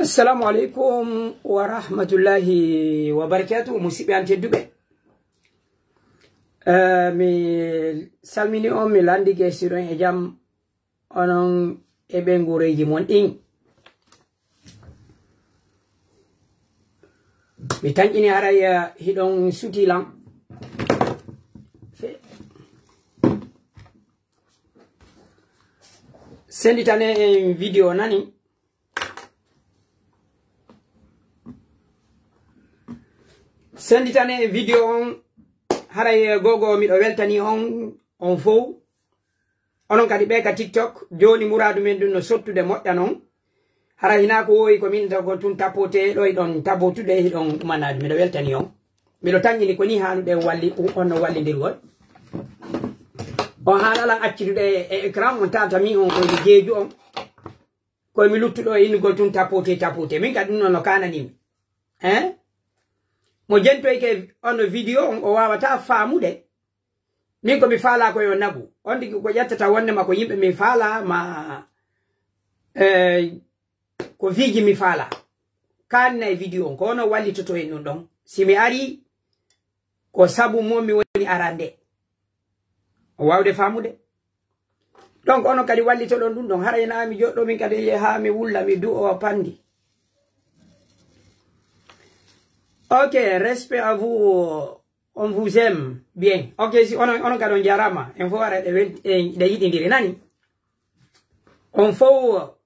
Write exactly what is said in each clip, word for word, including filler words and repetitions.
Assalamu aleykum wa rahmatullahi wa barakatuh, musiɓɓe an tedduɓe. Eh, mi salmini on, mi landike si hiɗon e jam, onon e ɓe nguureeji mon ɗin. Mi tanƴini haray, eh, hiɗon suti lan. Fe-, senditane en video nani. Senditane en video on, haray gogo miɗo weltani on, on fow. Onon kadi ɓe ka TikTok, jooni muraadu men ndun no sottude moƴƴa non. Hara hinaa ko woowi ko min tagon tun tapote ɗo hiɗon tapotude hiɗon umanaade. Miɗo weltani on. Miɗo tanƴini ko ni haanuɗen walli, on no wallindirgol. On haala lan accude e, e écran, on tawata min on ko mi jeeju on. Ko mi luttuɗo e innugol tun tapote, tapote. Min ka ɗum non no kaananimi. Hein? Mo jentoyke on video on o waawata faamude. Min ko mi faalaa ko yo naɓu. On tigi ko ƴettata wonde ma ko yimɓe mi faalaa ma, eh, ko fiiji mi faalaa. Kaanna e video on, ko ono wallitoto en ɗum ɗon. Si mi arii, ko sabu mo mi woni arande. O waawde faamude. Donc, ono kadi wallitoɗon ɗum ɗon. Haray na mi joɗɗo min kadi haa mi wulla, mi du'o pandi. Ok, respect à vous. On vous aime bien. Ok, si onon, onon kadi on jarama. En fof ara ɗe wel-, e ɗe yiɗindiri nani. On fof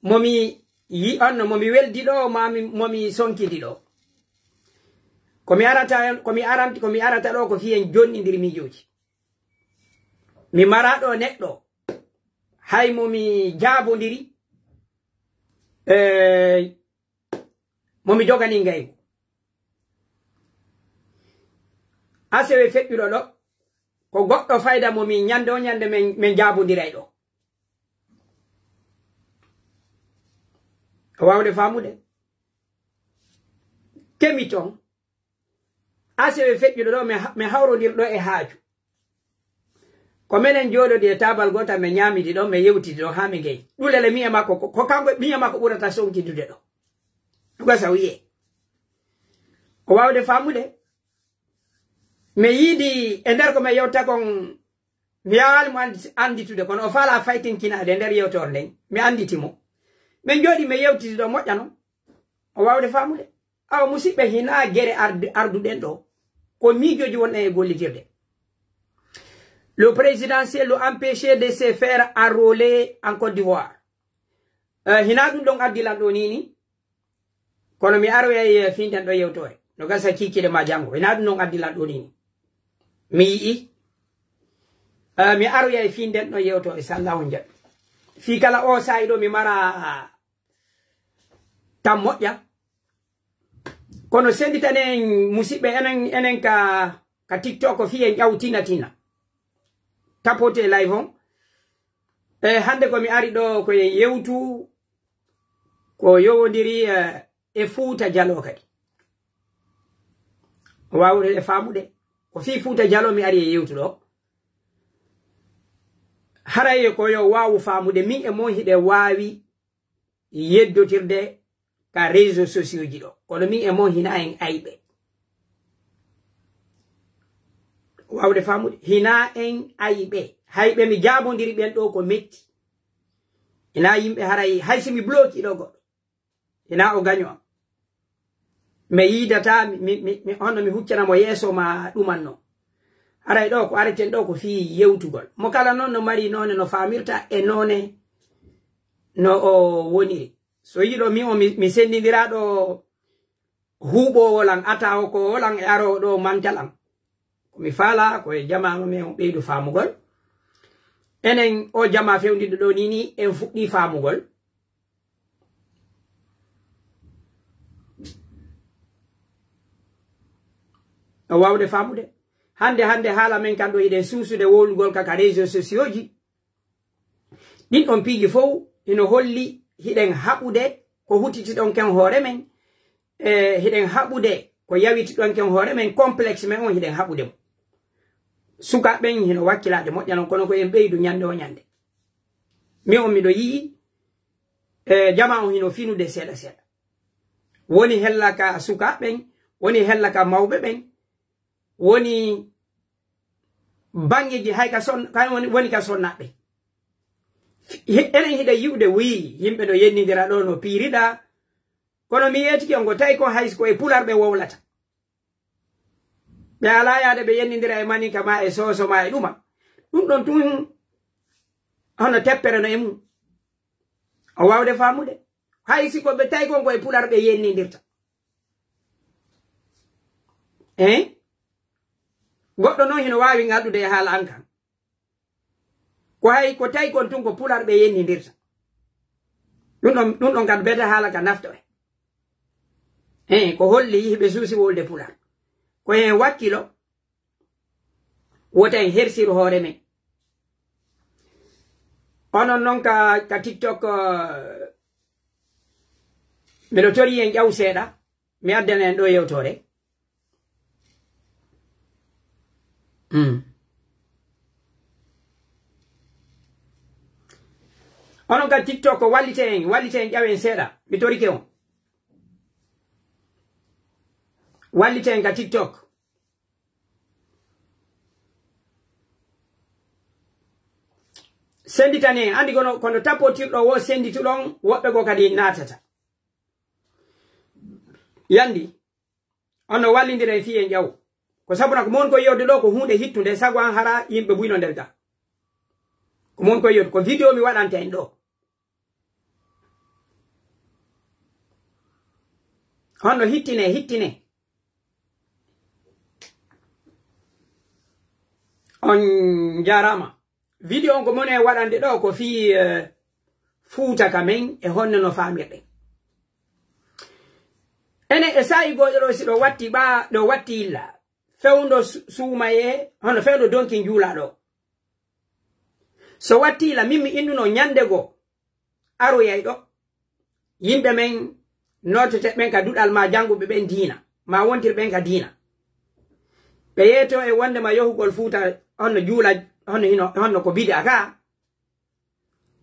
mo mi yi-, on no mo mi weldi ɗo, ma mi, mo mi sonkidi ɗo. Ko mi arata, ko mi aranti, ko mi arata ɗo ko fii en jonɗindiri miijooji. Mi mara ɗo neɗɗo. Hay mo mi jaabondiri. Eh, mo mi jogani ngaygu. Asewe feƴƴuɗo ɗo, ko goɗɗo fayda mo min ñande o ñande men, men jaabondiray ɗo. Ko waawde faamude. Kemi ton, asewe feƴƴuɗo ɗo, mi ha-, mi hawrondir ɗo e haaju. Ko menen jooɗodi e taabal gootal, mi ñaamidi ɗon, mi yewtidi ɗon haa mi ngeyi. Ɗulele mi e makko, ko, ko kanko mi e makko ɓurata sonkidude ɗo. Ɗum gasa wiyee. O waawde faamude. Mi yiidi e nder ko mi yewta kon, mi yaawaali mo andi-, anditude, kono o faalaa faytinkinaade e nder yewtoore nden. Mi anditi mo. Min jooɗi, mi yewtidi ɗo moƴƴa non. O waawde faamude. Awa, musiɓɓe, hinaa gere ardu-, arduɗen ɗo. Ko miijooji wonɗen e gollitirde. Le présidentiel lo empêché de se faire enrôler en Côte d'Ivoire. Eh, hinaa ɗum ɗon addi lan ɗo nii ni. Kono mi aroyay, eh, fiinden ɗo yewtoore. No gasa kiikiiɗe ma janngo. Hinaa ɗum ɗon addi lan ɗo nii ni. Mi yi'i. Eh, mi aroyay fiinden ɗo yewtoore, si Allaahu jaɓi. Fii kala oo saa'i ɗo mi mara tan moƴƴa. Kono senditanen musiɓɓe enen, enen ka, ka TikTok fii en ƴawtina tina. Tapote live on. E hannde ko mi ari ɗo ko e yewtu ko yowondiri, eh, e Fuuta Jaloo kadi. Waawude e faamude. Ko fii Fuuta Jaloo mi ari e yewtu ɗo. Haray ko yo waawu faamude, min e mon hiɗe waawi yeddotirde ka réseaux sociaux ji ɗo. Kono min e mon hinaa en ayɓe. Waawde faamude? Hinaa en ayɓe. Hayɓe mi jaabondiri ɓen ɗo ko metti. Hinaa yimɓe haray, hay si mi bloki ɗo goɗɗo. Hinaa o gaño am. Mi yiidataa, mi, mi, mi, mi, hono mi huccana mo yeeso ma ɗumanno. Haray ɗo ko areten ɗo ko fii yewtugol. Mo kala non no mari noone no faamirta e noone no o woniri. So yiɗo mi o mi, mi senndindiraa ɗo huuɓoowo lan, ataawokoowo lan e aroowo ɗo manta lan. Ko mi faalaa ko e jamaa men on ɓeydu faamugol. Enen o jamaa fewndiɗo ɗo nii nii en fuɗɗii faamugol. O waawde faamude. Hannde, hannde haala men kan ɗo hiɗen suusude wowlugol ka, ka réseaux sociaux ji. Ɗin ɗon piiji fow hino holli hiɗen haɓude ko hutitiɗon ken hoore men, e hiɗen haɓude ko yawitiɗon ken hoore men, complexe men on hiɗen haɓude mo. Sukaaɓe ɓen hino wakkilaade moƴƴa non, kono ko en ɓeydu ñande o ñande. Mi on miɗo yi'i E, jamaa on hino finude seeɗa seeɗa. Woni hella ka sukaaɓe ɓen, woni hella ka mawɓe ɓen, woni baŋŋeeji hay ka son-, ka woni, woni ka sonnaaɓe. Hi-, enen hiɗen yi'ude wii, yimɓe no yennindira ɗoo, no piirida. Kono mi yeetike on ko tawi kon hay ko e Pulaar ɓe wowlata. Ɓe alaa yaade ɓe yennindira e Maninka maa e Sooso maa e ɗuma. Ɗum ɗon tun hono teppere no e mum. O waawde faamude. Hay si ko ɓe tawi kon ko e Pulaar ɓe yennindirta. Eh? Goɗɗo non hino waawi ngalɗude e haala an kan. Ko hay ko tawi kon tun ko Pulaar ɓe yennindirta. Ɗum ɗon, ɗum ɗon kadi bete haala ka naftore. Eh, ko holli ɓe suusi wowlde Pulaar. Ko hen wakkilo, wota en hersir hoore men. Onon non ka, ka TikTok, eh, miɗo tori en ƴaw seeɗa. Mi addana en ɗoo yewtoore. Mm. Onon ka TikTok, wallite en, wallite en, ƴawen seeɗa. Mi torike on. Wallite en ka TikTok. Senditane en, andi kono, kono tapotirɗo wo sendituɗon, woɓɓe goo kadi naatata. Yandi, on no wallindira e fii en ƴaw. Ko sabuna ko mon ko yewde ɗoo ko huunde hittunde, sago an hara yimɓe buy no nder ga. Ko mon ko yewde, ko video mi waɗanta en ɗoo. Honno hittine, hittine. On njaaraama. Video on ko mon e waɗande ɗoo ko fii, eh, Fuuta ka men e honno no faamirɗen. Enen e saa'i gooƴo ɗoo si ɗo watti ɓaa, ɗo watti illa. Fewndo su-, suumayee, hono fewndo donki njuulaa ɗoo. So watti illa, min mi innuno ñande goo. Aroyay ɗoo. Yimɓe men noototeeɓe ɓen ka duɗal maa jannguɓe ɓen diina, maa wontir ɓen ka diina. Ɓe yeeto e wonde ma yohugol Fuuta honno juula, honno hino, honno ko bid'a ka.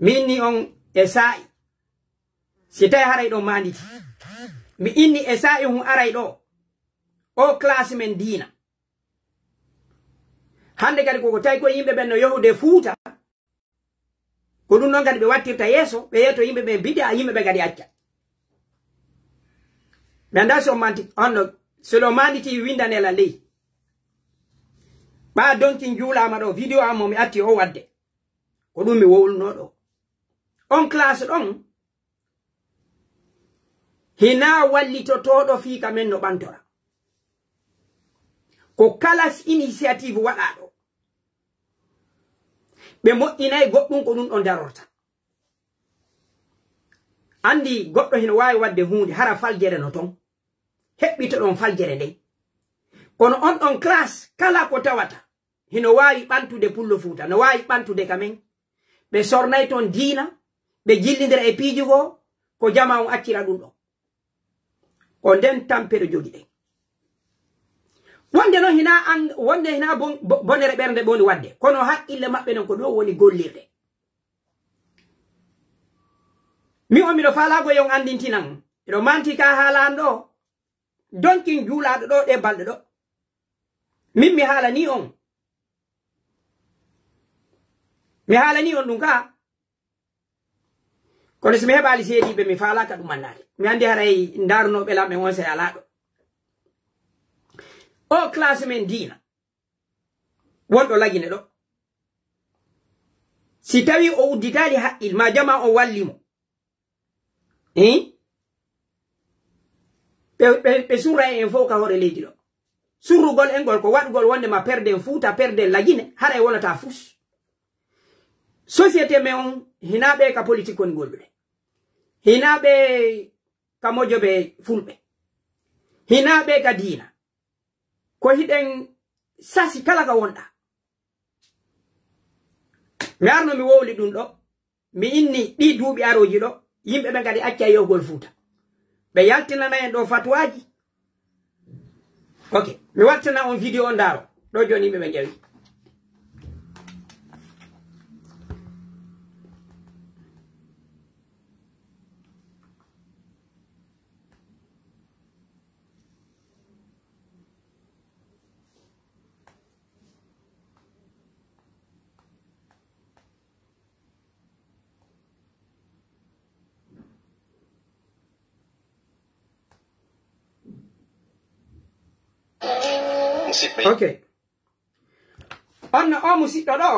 Mi inni on e saa'i. Si tawi haray ɗon maanditi. Mi inni e saa'i hun aray ɗoo. O classe men diina. Hannde kadi koko tawi ko yimɓe ɓen no yohude Fuuta. Ko ɗum ɗon kadi ɓe wattirta yeeso, ɓe yeeto yimɓe ɓen bid'a, yimɓe ɓen kadi acca. Mi anndaa si on manti, honno, si ɗo maanditi windanee lan ley. Ɓaa donki njuulaama ɗoo, video an mo mi atti o wadde. Ko ɗum mi wowlunoo ɗoo. On classe ɗon, hinaa wallitotooɗo fii ka men no ɓantora. Ko kala initiative waɗaaɗo, ɓe moƴƴinay goɗɗum ko ɗum ɗon darorta. Anndi goɗɗo hino waawi waɗde huunde, hara faljere no ton. Heɓɓito ɗon faljere nden. Kono on ɗon classe, kala ko tawata, hino waawi ɓantude Pullo Fuuta, no waawi ɓantude ka men. Ɓe sornay ton diina, ɓe jillindira e piiji goo, ko jamaa on accira ɗum ɗon. Ko nden tampere jogiɗen. Wonde non hinaa an-, wonde hinaa bon-, bo-, bonere ɓernde ɓe woni waɗde, kono haqqille maɓɓe non ko ɗoo woni gollirde. Mi on miɗo faalaa ko yon anndintinan, miɗo manti ka haala an ɗoo, donkin juulaaɗo ɗoo ɗee balɗe ɗoo. Min mi haalanii on. Mi haalanii on ɗum kaa. Kono si mi heɓaali seediiɓe, mi faalaaka ɗum annaade. Mi anndi haray ndaarunooɓe lan ɓen on sey alaa ɗoo. O classe men diina. Wonɗo Lagine ɗoo. Si tawii o udditaali haqqil, maa jamaa on walli mo. Hein? Ɓe, ɓe, ɓe surra en fof ka hoore leydi ɗoo. Surrugol en ngol ko waɗugol wonde ma perden Fuuta, perden Lagine, haray wonataa fus. Société men on, hinaa ɓe ka politique woni gollude. Hinaa ɓe ka mojobe fulɓe. Hinaa ɓe ka diina. Ko hiɗen sasi kala ka wonɗaa. Mi arno mi wowli ɗum ɗoo. Mi inni ɗii duuɓi arooji ɗoo, yimɓe ɓen kadi accay yohgol Fuuta. Ɓe yaltinana en ɗoo fatuwaaji. Ok, mi wattana on video on ndaaro. Ɗoo jooni yimɓe ɓen ƴawi. Ok. On no o musiɗɗo ɗo,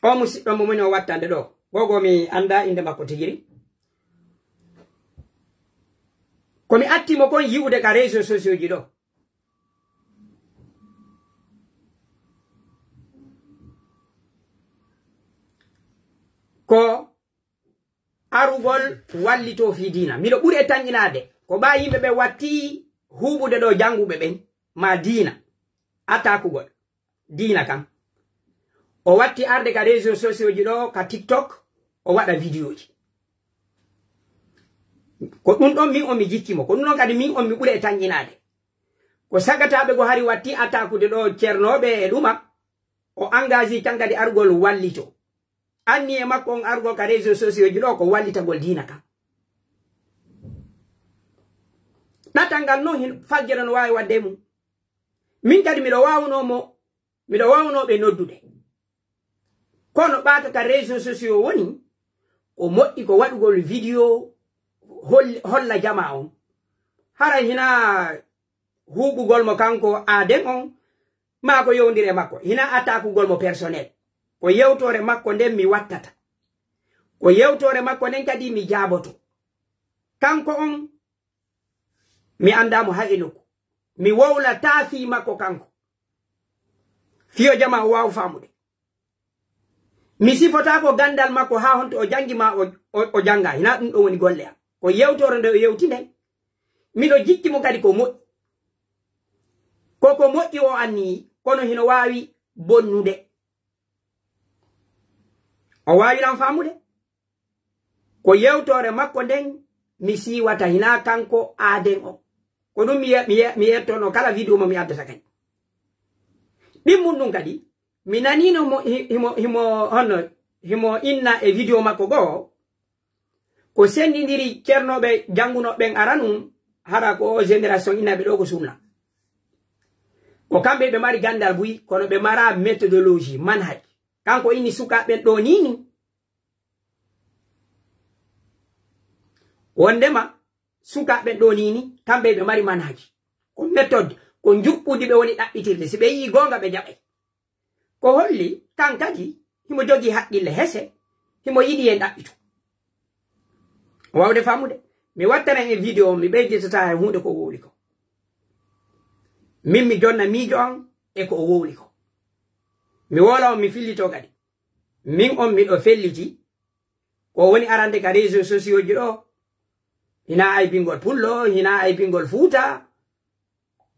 o musiɗɗo mo moni o wattande ɗo. Gogo mi anda inde makko tigiri. Ko mi atti mo kon yi'ude ka réseaux sociaux ji ɗo. Ko arugol wallitoo fii diina. Miɗo ɓuri e tanƴinaade. Ko ɓaa yimɓe ɓe watti huuɓude ɗo jannguɓe ɓen, maa diina. Atakugol diina kan. O watti arde ka réseaux sociaux ji ɗo, ka TikTok, o waɗa vidéo ji. Ko ɗun ɗon min on mi jikki mo. Ko ɗun ɗon kadi min on mi ɓuri e tanƴinaade. Ko sagataaɓe go hari watti atakude ɗo cernooɓe e ɗuma, o engagé kan kadi arugol wallito. Anni e makko on arugol ka réseaux sociaux ji ɗo ko wallitagol diina kan. Ɗatal ngal non hin fajjere no waawi wadde e mum. Min kadi miɗo waawunoo mo, miɗo waawunoo ɓe noddude. Kono ɓaaka ka réseaux sociaux woni, ko moƴƴi ko waɗugol vidéo hol-, holla jamaa on. Hara hinaa huuɓugol mo kanko aaden on, maa ko yowndiri e makko. Hinaa atakugol mo personnel. Ko yewtoore makko nden mi wattata. Ko yewtoore makko nden kadi mi jaaboto. Kanko on, mi anndaa mo hay e nokku. Mi wowlataa fii makko kanko. Fiyo jamaa o waawa faamude. Mi sifotaako ganndal makko haa honto o janngi maa o, o, o janngaa. Hinaa ɗun ɗon woni golle am. Ko yewtoore nde o yewti nden. Miɗo jikki mo kadi ko moƴƴi. Ko ko moƴƴi o anniyi, kono hino waawi bonnude. O waawi lan faamude. Ko yewtoore makko nden mi siiwata, hinaa kanko aaden on. Ko ɗun mi ye-, mi ye-, mi yettono kala vidéo mo mi addata kadi. Ɗimmun ɗun kadi, mi naniino mo hi-, himo, himo, honno, himo inna e vidéo makko goo, ko senndindiri cernooɓe janngunooɓe ɓen aranun, hara ko o génération innaaɓe ɗo ko sunna. Ko kamɓe ɓe mari ganndal buy, kono ɓe maraa méthodologie, manhaj. Kanko inni sukaaɓe ɓen ɗoo nii nii. Wonndema sukaaɓe ɓen ɗoo nii nii, kamɓe ɓe mari manhaji. Ko méthode, ko njuɓɓudi ɓe woni ɗaɓɓitirde. Si ɓe yi'ii goonga, ɓe jaɓay. Ko holli, kan kadi, himo jogii haqqille hese, himo yiɗi en ɗaɓɓitu. O waawde faamude. Mi wattana en vidéo, mi ɓeyditataa e huunde ko o wowli ko. Min mi jonna miijo an e ko o wowli ko. Mi wowla on, mi fillitoo kadi. Min on miɗo felliti, ko woni arande ka réseaux sociaux ji ɗo, hinaa aybingol pullo, hinaa aybingol fuuta,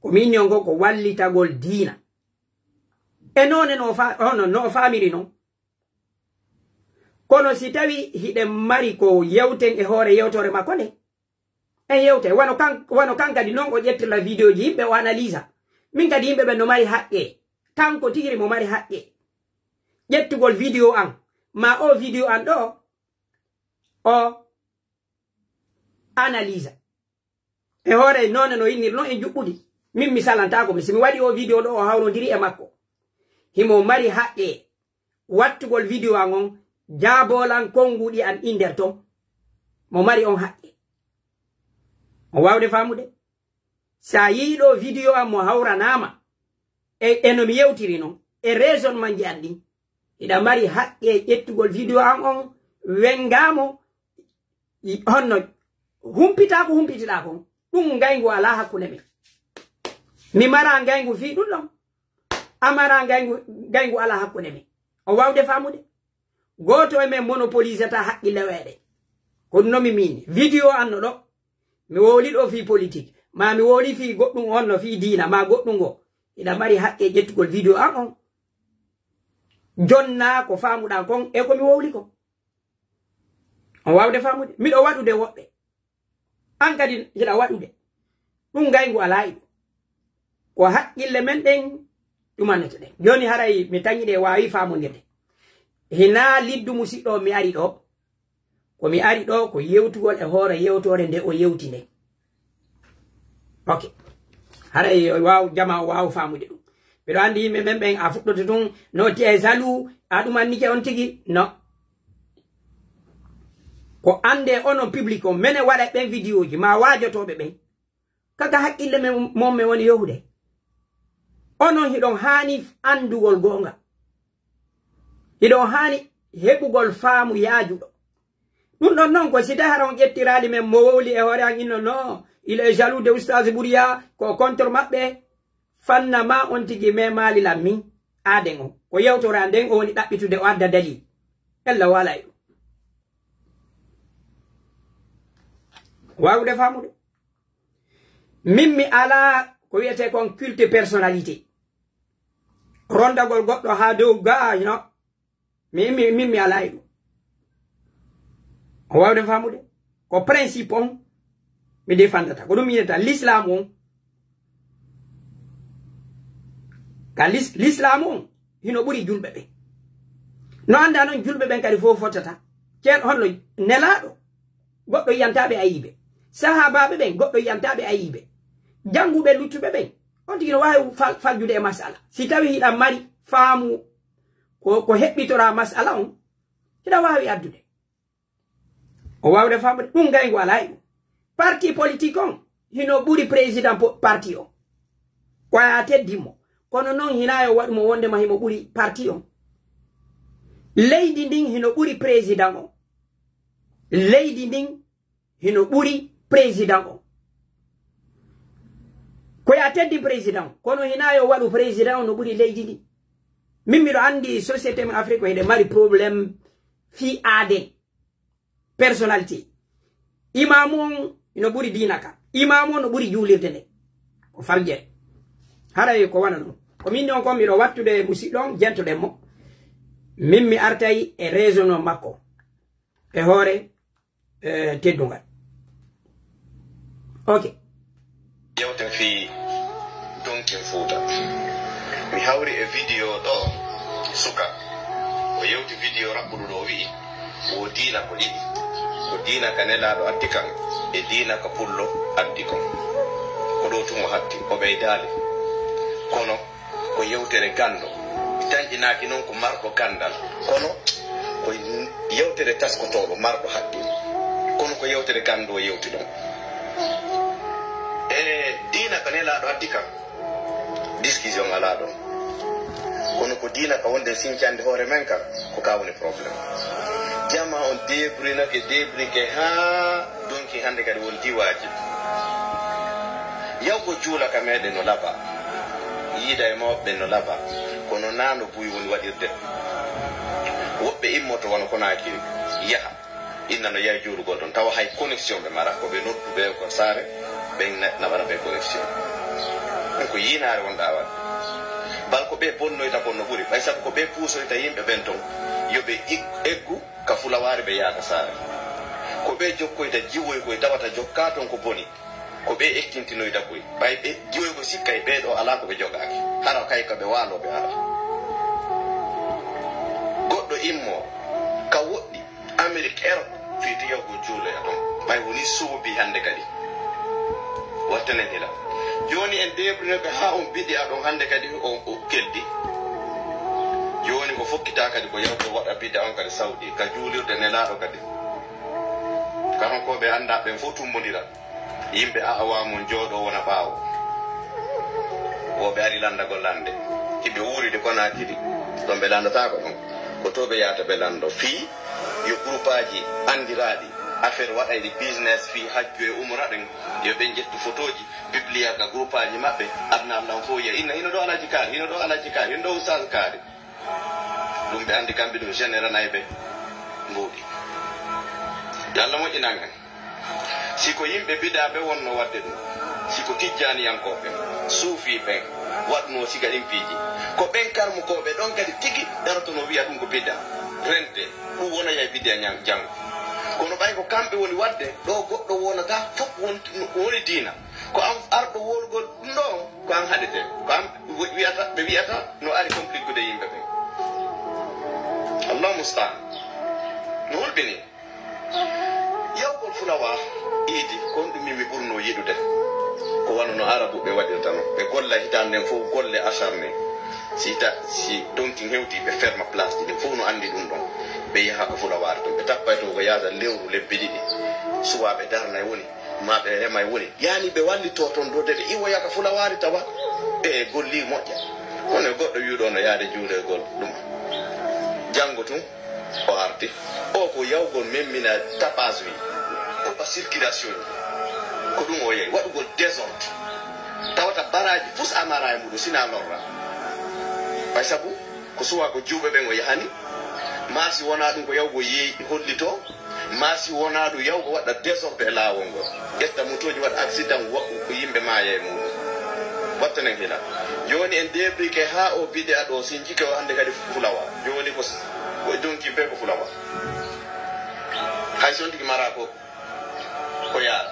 ko min ni on ko, ko wallitagol diina. E noone no fa-, hono no o faamiri non. Kono si tawi hiɗen mari ko yewten e hoore yewtoore makko nde, en yewtay. Wano kan, wano kan kadi non o ƴettirla vidéo ji yimɓe o analysa. Min kadi yimɓe ɓen no mari haqqe. Kanko tigi mo mari haqqe. Ƴettugol vidéo an, ma o vidéo an ɗo, o analysa. E hoore noone no innir non e juɓɓudi. Min mi salantaako mi. Si mi waɗi o vidéo ɗo o hawrondiri e makko. Himo mari haqqe. Wattugol vidéo an on, jaaboo lan konnguɗi an inder ton. Mo mari on haqqe. On waawde faamude? Sa yi'ii ɗoo vidéo an mo hawranaama, e, e no mi yewtiri non, e raisonnement ji an ɗin, hiɗa mari haqqe ƴettugol vidéo an on, wenngaa mo, i-, honno, humpitaa ko humpitiɗaa kon. Ɗun ngayngu alaa hakkunde men. Mi maraa ngayngu fii ɗun ɗon. A maraa ngayngu, ngayngu alaa hakkunde men. On waawde faamude? Gooto e men monopolisataa haqqille meɗen. Ko ɗun non mi miini. Vidéo an no ɗo. Mi wowli ɗo fii politik. Maa mi wowli fii goɗɗun on no fii diina. Maa goɗɗun goo. Hiɗa mari haqqe ƴettugol vidéo an on. Jonnaa ko faamuɗaa kon e ko mi wowli kon. On waawde faamude? Miɗo waɗude woɓɓe. An kadi hiɗa waɗude. Ɗun ngayngu alaa e ɗun. Ko haqqille men ɗen ɗumannete ɗen. Jooni haray mi tañi ɗe waawi faamondirde. Hinaa liddu musiɗɗo on mi ari ɗo. Ko mi ari ɗo ko yewtugol e hoore yewtoore nde o yewti nden. Ok. Haray o waaw, jamaa o waaw faamude ɗun. Miɗo anndi yimɓe men ɓen a fuɗɗoto tun, no ti e jaloux, a ɗumannike on tigi. No. Ko anndee onon public on, menen waɗay ɓen vidéo ji, maa waajotooɓe ɓen. Kaka haqqille men, mon men woni yohude. Onon hiɗon haani anndugol goonga. Hiɗon haani heɓugol faamu yaajuɗo. Ɗun ɗon non ko si dahara on ƴettiraali men mo wowli e hoore an inno no, il est jaloux de Oustaz Bouria, ko contre maɓɓe, fanna ma on tigi memaali lan min, aaden on. Ko yewtoraa nden o woni ɗaɓɓitude o adda dalil. Ella wala e ɗum. Waawude faamude. Min mi alaa ko wi'etee kon culte personnalité. Rondagol goɗɗo haa dow gaa, you know. Mi, mi, min mi alaa e ɗum. O waawde faamude. Ko principe on mi defandata. Ko ɗum mi yinata l'islam on. Ka lis-, l'islam on hino ɓuri julɓe ɓen. No anndaa non julɓe ɓen kadi fof fottata. Ceerno honno nelaaɗo goɗɗo yiyantaaɓe ayiibe. Sahaabaaɓe ɓen goɗɗo yiyantaaɓe ayiibe. Jannguɓe luttuɓe ɓen. On tigi no waawi fal-, faljude e masala. Si tawi hiɗa mari faamu ko, ko heɓɓitoraa masala on, hiɗa waawi addude. O waawde faamude ɗum, ngayngu alaa e ɗum. Parti politique on hino ɓuri président po-, parti on. Ko a teddi mo. Kono non hinaa yo waɗu mo wonde ma himo ɓuri parti on. Leydi ndin hino ɓuri président on. Leydi ndin hino ɓuri président on. Ko ya teddi président, kono hinaa yo waɗu président on no ɓuri leydi ndi. Min miɗo anndi société men Afrique o hiɗe mari problème fii aade, personnalité. Imaamu on no ɓuri diina ka. Imaamu on no ɓuri juulirde nde. Ko farjere. Haray ko wano non. Ko min non kon miɗo wattude musiɗɗo on, jentoɗen mo. Min mi artay e raisonnement makko. E hoore eh, teddungal. Ok. Yewten fii donkin Fuuta. Mi hawri e video ɗo suka. O yewti video raɓɓuɗo ɗo, o wi'i, wo diina ko ɗiɗi. Ko diina ka Nelaaɗo addi kan, e diina ka Pullo addi kon. Ko ɗo tun o hatti, o ɓeydaali. Kono ko yewtere ganndo. Mi tanƴinaaki non ko marɗo ganndal, kono ko yewtere taskotooɗo marɗo haqqil. Kono ko yewtere ganndo o yewti ɗon. E diina ka Nelaaɗo addi kan, discussion alaa ɗon. Kono ko diina ka wonde sincande hoore men kan, ko ka woni problème. Jamaa on debrinake, debrike haa donki hannde kadi won diwaaji. Yahugo juula ka meɗen no laba. Yiida e mawɓe ɓen no laba. Kono naa no buy woni waɗirde. Woɓɓe immoto wano Konaakiri, yaha. Inna no yaha juulugol ɗon. Tawa hay connexion ɓe mara. Ko ɓe noddu ɓe ko saare, ɓen na-, naɓana ɓe connexion. Ɗum ko yiinaare wonɗaa waɗde. Bal ko ɓe bonnoyta kon no ɓuri. Ɓay sabu ko ɓe puusoyta yimɓe ɓen ton. Yo ɓe ig-, eggu ka fulawaari ɓe yaaka saare. Ko ɓe jokkoyta jiwoy koy tawata jokkaa ton ko boni. Ko ɓe ekkintinoyta koy. Ɓay ɓe jiwoy ko sikkay ɓee ɗoo alaa ko ɓe jogaaki. Hara kay ka ɓe waalooɓe hara. Goɗɗo immoo ka woɗɗi Amerik, Erop, fii to yahugo juuloya ton. Ɓay woni soobi hannde kadi. Wattanen hila. Jooni en deebrinoɓe haa on bidi'a ɗon hannde kadi o, o keldi. Jooni ko fokkitaa kadi ko yahugo waɗa bidi'a on kadi Sawdi, ka juulirde Nelaaɗo kadi. Karonkooɓe anndaa ɓen fof tummbondira. Yimɓe a'a waamun jooɗoo wona ɓaawo. Wo ɓe ari lanndagol lannde. Hiɓe wuuride Konaakiri. Ɗon ɓe lanndotaako ɗon. Ko to ɓe yahata ɓe lanndo. Fii yo groupaaji anndiraaɗi affaire waɗayɗi business fii hajju e umra ɗen, yo ɓe njettu fotooji, publier ka groupaaji maɓɓe, aduna Alla on fof yi'a. Inna hino ɗo Alhaji Kaari, hino ɗo Alhaji Kaari, hino ɗo Oustaz Kaari. Ɗum ɓe anndi kamɓe ɗum général nayɓe mbuuɗi. Yo Alla moƴƴinan en. Si ko yimɓe bid'a ɓe wonno waɗde ɗum, si ko tijjaaniyankooɓe, suufi ɓen waɗnoo siga ɗin piiji, ko ɓen karmukooɓe ɗon kadi tigi darotono wi'a ɗum ko bid'a, rente, ɗum wonoya e bid'a ñan-, janngo. Kono ɓay ko kamɓe woni waɗde, ɗo goɗɗo wonata fof won-, woni diina. Ko an arɗo wolgol ɗum ɗo, ko an haɗete. Ko an wi-, wi'ata, ɓe wi'ata no ari compliqué de yimɓe ɓen. Allahu musta'an. No hulɓini. Yawgol fulawa iidi, ko honɗum min mi ɓurnoo yiɗude? Ko wano no Arabuɓe waɗirta non. Ɓe golla hitaande nden fof golle acharné. Si ta-, si donkin hewtii, ɓe ferma place ji ɗin fof no anndi ɗum ɗon. Ɓe yaha ko fulawaare ton. Ɓe tappay to ko yaada lewru lebbi ɗiɗi. Suwaa ɓe darnay woni, maa ɓe remay woni. Yaani ɓe wallitoo ton dow de ɓe iwoya ka fulawaare tawa ɓe gollii moƴƴa. Kono e goɗɗo wi'uɗo no yaade juuloygol ɗum. Janngo tun, o arti. O ko yawgol memmina tapage wi. Ko ba circulation. Ko ɗum o yehi. Waɗugol désordre. Tawata baraaji fus a mara e muɗum, sina lorra. Ɓay sabu, ko suwa ko juuɓe ɓen o yahani. Maa si wonaa ɗum ko yawgo yeeyi hollitoo. Maa si wonaa ɗum, yawgo waɗa désordre e laawol ngol, ƴetta motooji, waɗa accident, wa-, ko yimɓe maaya e muuɗum. Wattanen hila. Jooni en deebrike haa o bidi'a ɗo, si en jike o hannde kadi fulawa. Jooni ko s-, ko e donki bee ko fulawa. Hay si on tigi mara ko, ko yaara.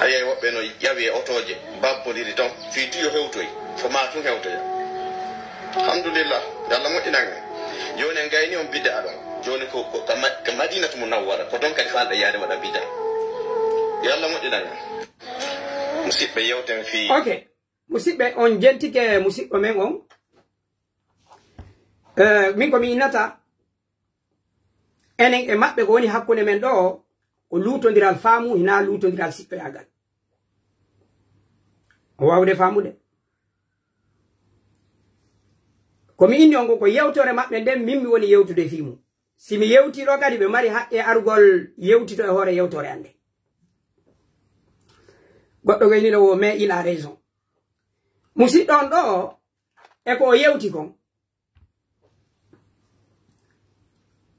A yi'ay woɓɓe no ƴawi e otooje, babbondiri ton, fii tiyo hewtoy, ko maa tun hewtoya. Alhamdulillah, yo Allah moƴƴinan en. Jooni en gayni on bid'a ɗon. Jooni ko, ko ka Ma-, ka Madinatu Munawwara, ko ton kadi faalɗen yaade waɗa bid'a. Yo Allah moƴƴinan en. Musiɓɓe, yewten fii. Ok. Musiɓɓe, on jentike musiɓɓo men on. Eh, min ko mi innata, enen e maɓɓe ko woni hakkunde men ɗoo, ko luutondiral faamu, hinaa luutondiral siɓɓoyaagal. O waawde faamude. Ko mi inni on ko, ko yewtore maɓɓe nden, min mi woni yewtude fii mum. Si mi yewtii ɗoo kadi, ɓe mari haqqe arugol yewtito e hoore yewtore an nden. Goɗɗo gayni no wo, mais il a raison. Musiɗɗo on ɗoo, e ko o yewti kon,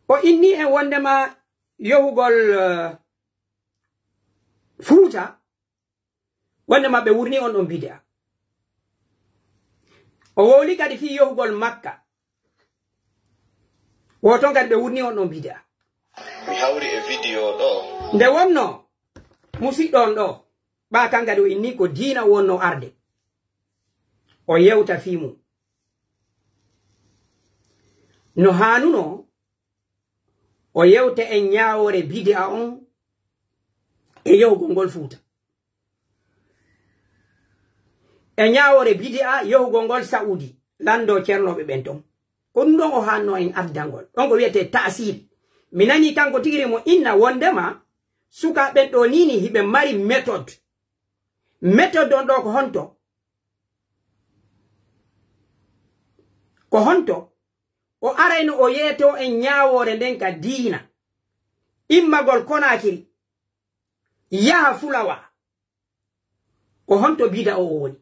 o inni en wondema yohugol, eh, Fuuta, wondema ɓe wurni on ɗon bid'a. O wowli kadi fii yohugol Makka. Wo ton kadi ɓe wurni on ɗon bid'a. Mi hawri e video ɗoo. Nde wonno musiɗɗo on ɗoo, ɓaa kan kadi o inni ko diina wonno arde. O yewta fii mum. No haanunoo o yewta en ñaawoore bidi'a on e yohugol ngol Fuuta. E ñaawoore bidi'a yohugol ngol Sa'udi, lanndoo cernooɓe ɓen ton. Ko ɗum ɗon o haannoo en addangol. Ɗon ko wi'etee ta'siil. Mi nanii kanko tigi mo inna wondema sukaaɓe ɓen ɗoo nii nii hiɓe mari méthode. Méthode on ɗoo ko honto? Ko honto? O arayno o yeetoo en ñaawoore nden ka diina. Immagol Konaakiri, yaha Fulawa. Ko honto bida o woni?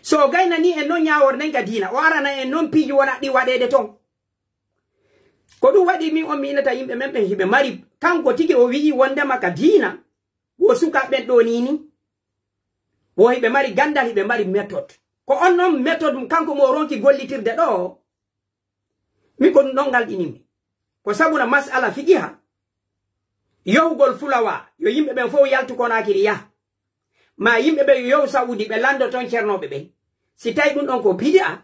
So o gaynanii en non ñaawoore nden ka diina, o arana en non piiji wona ɗi waɗeede ton. Ko ɗum waɗi min on mi inata yimɓe men ɓen hiɓe mari, kanko tigi o wi'i wondema ka diina, wo sukaaɓe ɓen ɗoo nii nii. Wo hiɓe mari ganndal, hiɓe mari méthode. Ko on non méthode mum kanko mo o ronki gollitirde ɗoo, min ko ɗum ɗon ngal ɗinimmi. Ko sabuna mas'ala fiqiha, yohugol Fulawa, yo yimɓe ɓen fow yaltu Konaakiri yaha. Maa yimɓe ɓen yo yohu Sa'udi, ɓe lanndo ton cernooɓe ɓen. Si tawi ɗum ɗon ko bidi'a,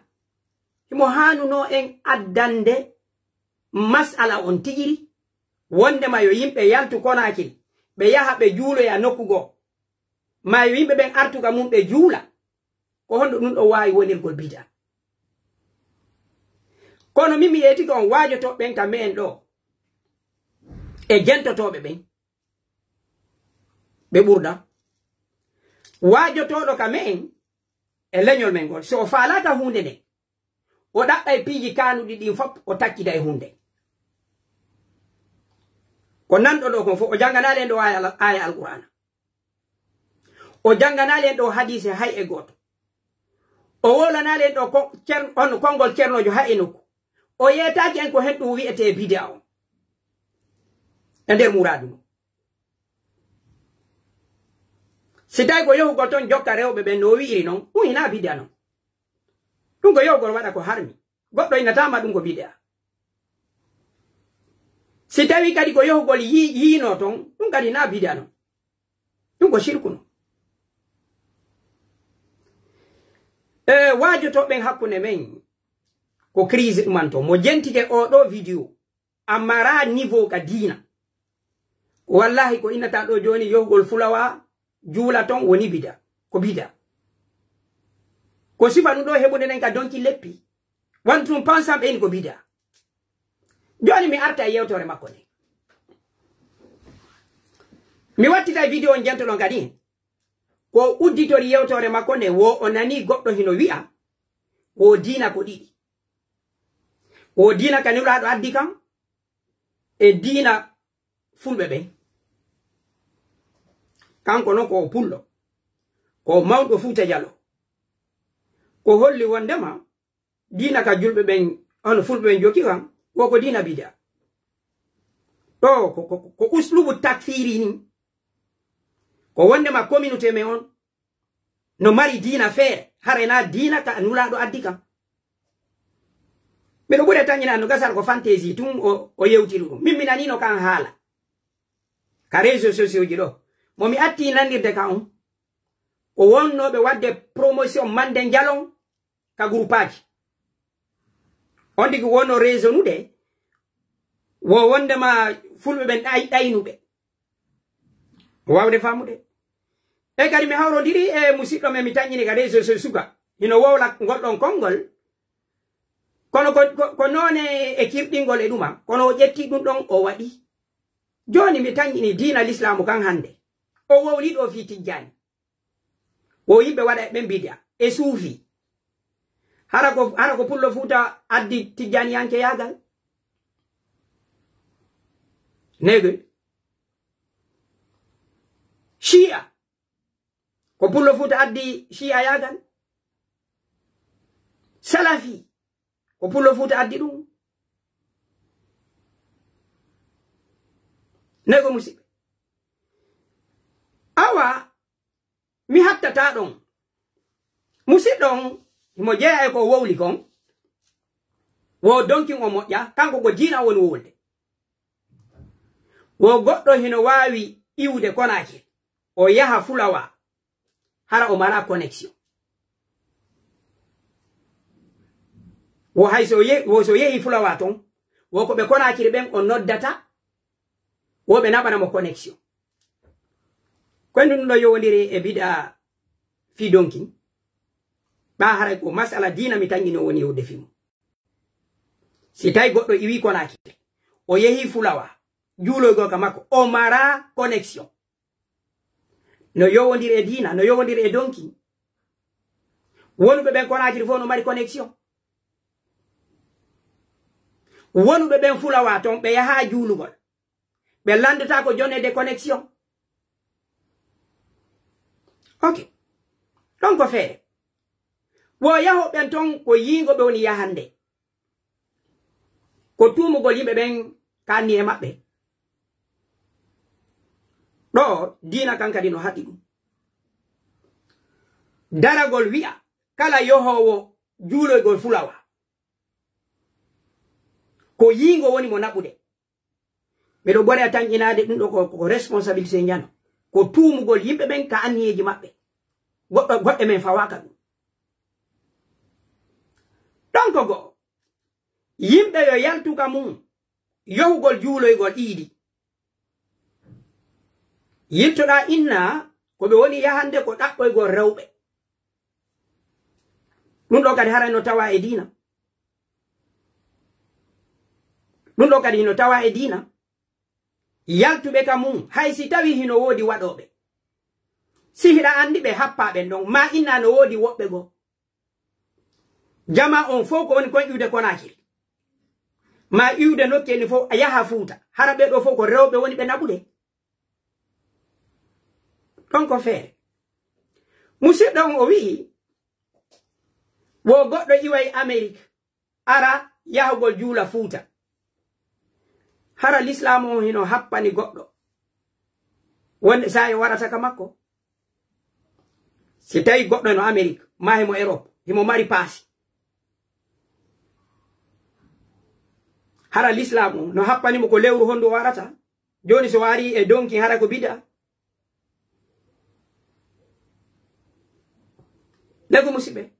himo haanunoo en addande mas'ala on tigiri, wondema yo yimɓe yaltu Konaakiri, ɓe yaha ɓe juuloya nokku goo. Maa yo yimɓe ɓen artu ka mum ɓe juula. Ko honɗo ɗum ɗon waawi wonirgol bida? Kono min mi yeetike on waajotooɓe ɓen ka me'en ɗoo e jentotooɓe ɓen ɓe ɓurda. Waajotooɗo ka me'en e leñol men ngol, si o faalaaka huunde nden, o ɗaɓɓay piiji kaanuɗi ɗin fof, o taccida e huunde. Ko nanɗo ɗoo kon fof, o jannganaali en ɗoo aaya, aaya Alqur'aana. O jannganaali en ɗoo hadiise hay e gooto. O wowlanaali en ɗoo ko-, cer-, on konngol cernoojo hay e nokku. O yeetaaki en ko hen ɗum wi'etee bidaa on. E nder muraadu ndun. Si tawi ko yohugol ton jokka rewɓe ɓen no o wi'iri non, ɗum hinaa bidaa non. Ɗum ko yohugol waɗa ko harmi. Goɗɗo innataama ɗum ko bidaa. Si tawi kadi ko yohugol yi-, yiino ton, ɗum kadi hinaa bidaa non. Ɗum ko shirku non. E, waajotoo ɓen hakkunde men, ko crise ɗumanto. Mo jentike oo ɗoo vidéo, a maraa niveau ka diina. Wallahi, ko innata ɗoo jooni, yohugol fulawa, juula ton, woni bida. Ko bida. Ko sifa ɗum ɗoo heɓude nden ka donki leppi. Wantu ɗum pansam ɓen ko bida. Jooni mi arta e yewtoore makko nde. Mi wattita e vidéo on jentoɗon kadi. Ko udditori yewtoore makko nde, wo o nanii goɗɗo hino wi'a, wo diina ko ɗiɗi. Wo diina ka Nulaaɗo addi kan, e diina fulɓe ɓen. Kanko non ko o pullo, ko o mawɗo Fuuta Jaloo. Ko holli wondema diina ka julɓe ɓen, hono fulɓe ɓen jokki kan, wo ko diina bidaa. Ɗoo ko, ko, ko uslubu takfiiri ni. Ko wondema communauté men on no mari diina feere, haray naa diina ka Nulaaɗo addi kan. Miɗo ɓuri tanƴinaa no gasar ko fantaisie tun o, o yewtiri ɗum. Min mi naniino kan haala ka réseaux sociaux ji ɗoo. Mo mi atti nandirde ka on, ko wonnooɓe waɗde promotion Mande Jaloo ka groupaaji. On tigi wonno raisonnude, wo wondema fulɓe ɓen ɗay-, ɗaynuɓe. Waawde faamude. E kadi mi hawrondiri e musiɗɗo men, mi tanƴini ka réseaux sociaux suka. Hino wowla ngol ɗon konngol. Kono ko, ko, ko noone e kirɗingol e ɗuma. Kono o ƴetti ɗum ɗon o waɗi. Jooni mi tanƴini diina Lislaamu kan hannde. O wowli ɗoo fii Tijjaani. Wo yimɓe waɗa e ɓen bidi'a. E suufi. Hara ko, hara ko Pullo Fuuta addi Tijjaaniyankeyaagal? Nege. Shi'a. Ko Pullo Fuuta addi Shi'ayaagal? Salafi. Ko Pullo Fuuta addi ɗum? Nege musiɓɓe. Awa, mi hattataa ɗon. Musiɗɗo on, himo jeyaa e ko o wowli kon. Wo donkin o moƴƴa, kanko ko diina o woni wowlude. Wo goɗɗo hino waawi iwude Konaakiri, o yaha Fulawaa, hara o maraa connexion. Wo hay so ye-, wo so yehi Fulawaa ton, wo ko ɓe Konaakiri ɓen o noddata, wo ɓe naɓana mo connexion. Ko e ndun ɗoo yowondiri e bidaa fii donkin. Ɓaa haray ko masala diina mi tanƴini o woni yewde fii mun. Si tawi goɗɗo iwii Konaakiri, o yehi Fulawaa, juuloygol ka makko, o maraa connexion. No yowondiri e diina, no yowondiri e donkin. Wonuɓe ɓen Konaakiri fof no mari connexion. Wonuɓe ɓen Fulawaa ton, ɓe yahaa juulugol. Ɓe lanndotaako jonne de connexion. Ok. Ɗon ko feere. Wo yahooɓe ɓen ton ko yiingo ɓe woni yahande. Ko tuumugol yimɓe ɓen ka anniye maɓɓe. Ɗoo, diina kan kadi no haɗi ɗum. Daragol wi'a, kala yohoowo juuloygol Fulawaa, ko yiingo woni mo naɓude. Miɗo ɓuri tanƴinaade ɗum ɗoo ko, ko responsabilité njano. Ko tuumugol yimɓe ɓen ka anniyeeji maɓɓe. Goɗɗo, goɗɗe men fawaaka ɗum. Ɗon ko go'o. Yimɓe yo yaltu ka mum, yohugol juuloygol iidi. Yiltoɗaa inna, ko ɓe woni yahande ko ɗaɓɓoygol rewɓe. Ɗum ɗoo kadi haray no tawaa e diina. Ɗum ɗoo kadi hino tawaa e diina. Yaltuɓe ka mum, hay si tawii hino woodi waɗooɓe. Si hiɗa anndi ɓe happaa ɓen ɗon, maa inna no woodi woɓɓe goo. Jamaa on fow ko woni kon iwde Konaakiri. Maa iwde nokkeeli fow, a yaha Fuuta. Hara ɓee ɗoo fow ko rewɓe woni ɓe naɓude. Ɗon ko feere. Musiɗɗo on o wi'i, wo goɗɗo iway Amerik, ara yahugol juula Fuuta. Hara Lislaamu on hino happani goɗɗo wonde saa'i o warata ka makko? Si tawi goɗɗo no Amerik, maa himo Erop, himo mari paasi. Hara Lislaamu on no happani mo ko lewru hondu o warata? Jooni so o arii e donki, hara ko bida? Lego musiɓɓe.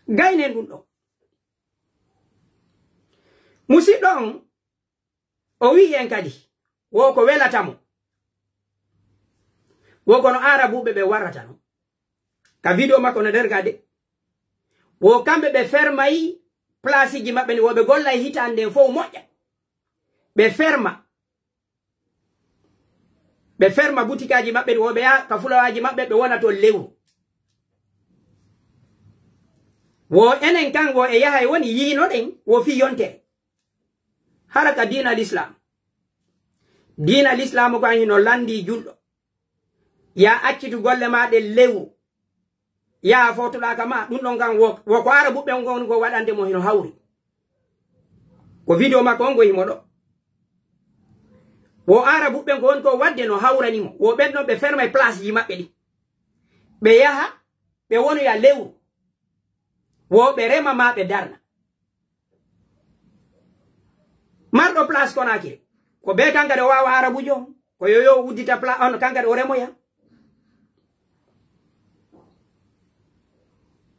Gaynen ɗum ɗon. Musiɗɗo on, o wi'i en kadi, wo ko welata mo. Wo kono Aarabuɓe ɓe warrata non. Ka video makko no nder gade. Wo kamɓe ɓe fermayi plasiji maɓɓe ni, wo ɓe golla e hitaande nden fow moƴƴa. Ɓe ferma. Ɓe ferma butikaaji maɓɓe ɗin, wo ɓe yaha ka fulawaaji maɓɓe, ɓe wona ton lewru. Wo enen kan, wo e yahay woni yiinoɗen, wo fii yontere. Hara ka diina Lislaam. Diina Lislaamu kan hino lanndii julɗo. Yaa accitu golle maa ɗen lewru. Yaa footoɗaa ka maa, ɗun ɗon kan wo, wo ko Aarabuɓe ɓen woni ko waɗande mo hino hawri. Ko video makko on go himo ɗo. Wo Aarabuɓe ɓen ko woni ko waɗde no hawrani mo. Wo ɓen ɗon ɓe ferma e place ji maɓɓe ɗin. Ɓe yaha, ɓe wonoya lewru. Wo ɓe rema maa ɓe darna. Marɗo place Konaakiri, ko bee kan kadi o waawa Aarabuujo on, ko yo, yo uddita pla-, on kan kadi o remoya.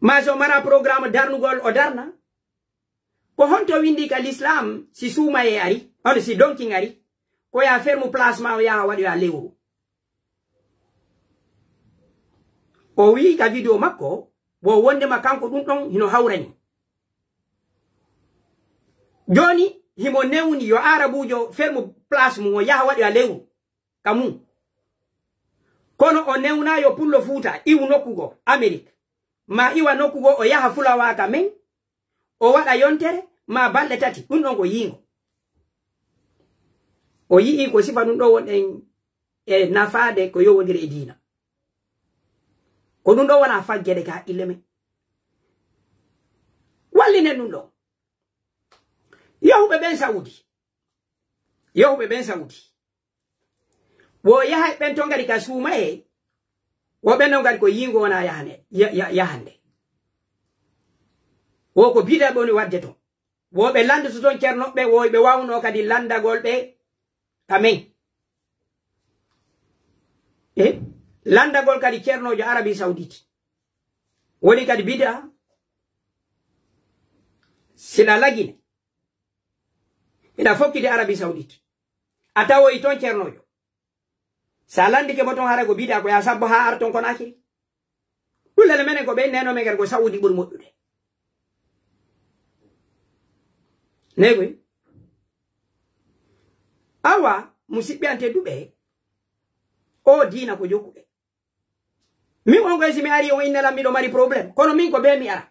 Maa si o mara programme darnugol, o darna. Ko honto windi ka Lislaam si suumayee ari, on si donkin ari, ko yaa fermu place maa o yaha waɗoya lewru. O wi'i ka video makko, wo wondema kanko ɗun ɗon hino hawrani. Jooni, himo newni yo Aarabuujo fermu place mun, o yaha waɗoya lewru ka mun. Kono o newnaa yo Pullo Fuuta iwu nokku goo, Amerik, maa iwa nokku goo, o yaha Fulawaa ka men, o waɗa yontere, maa balɗe tati, ɗun ɗon ko yiingo. O yi'ii ko sifa ɗun ɗoo wonɗen e nafaade ko yowondiri e diina. Ko ɗun ɗoo wonaa faggere ka haqqille men. Wallinen ɗun ɗoo. Yahuɓe ɓen Sawudi. Yahuɓe ɓen Sawudi. Wo yahay ɓen ton kadi ka suumayee. Wo ɓen non kadi ko yiingo wonaa yahane-, ya-, ya-, yahande. Wo ko bida ɓe woni waɗde ton. Wo ɓe lanndoto ton cernoɓe, wo ɓe waawno kadi lanndagol ɓe ka men. E lanndagol kadi cernoojo Arabi Sawditi. Woni kadi bida, si ɗa lagine, hiɗa fokkiti Arabi Sawditi. A tawoyi ton cernoojo. Sa lanndike mo ton, hara ko bida ko ya sabbo haa ara ton Konaakiri. Ɗun lele menen ko ɓen neno men kadi ko Sawudi ɓuri moƴƴude. Negoy. Awa, musiɓɓe an tedduɓe, o diina ko jokkuɗe. Min on koy si mi ari on inna lan miɗo mari problème. Kono min ko bee mi ara.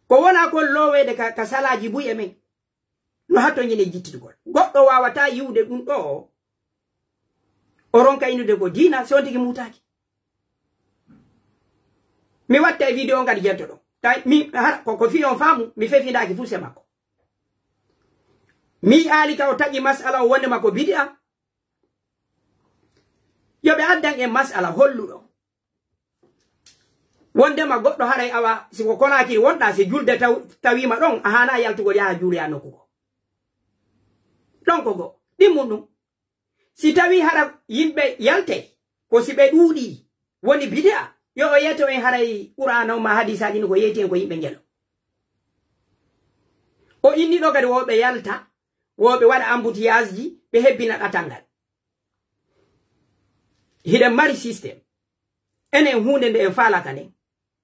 Ko wona kon looweede ka, ka salaaji buy e men. No hatto ñine jittitugol. Goɗɗo waawataa yi'ude ɗun ɗoo. O ronka innude ko diina, si on tigi muutaaki. Mi watta e video on kadi jento ɗon. Tawi mi, hara, ko, ko fii on faamu, mi fefindaaki fuu se makko. Mi aali ka o taƴi mas'ala o wonde makko bid'a. Yo ɓe addan en mas'ala holluɗo. Wondema goɗɗo haray awa, si ko Konaakiri wonɗaa, si julde taw-, tawiima ɗon, a haanaa yaltugol yaha juuloya nokku goo. Ɗon ko goo. Ɗimmun ɗun. Si tawii hara yimɓe yaltay, ko si ɓe ɗuuɗii, woni bid'a, yo o yeeto en haray Qur'aana on maa hadiisaaji ɗin ko yeeti en ko yimɓe ngelo. O inni ɗoo kadi wo ɓe yalta, wo ɓe waɗa embouteillage ji, ɓe hebbina ɗatal ngal. Hiɗen mari système. Enen huunde nde en faalaka nden,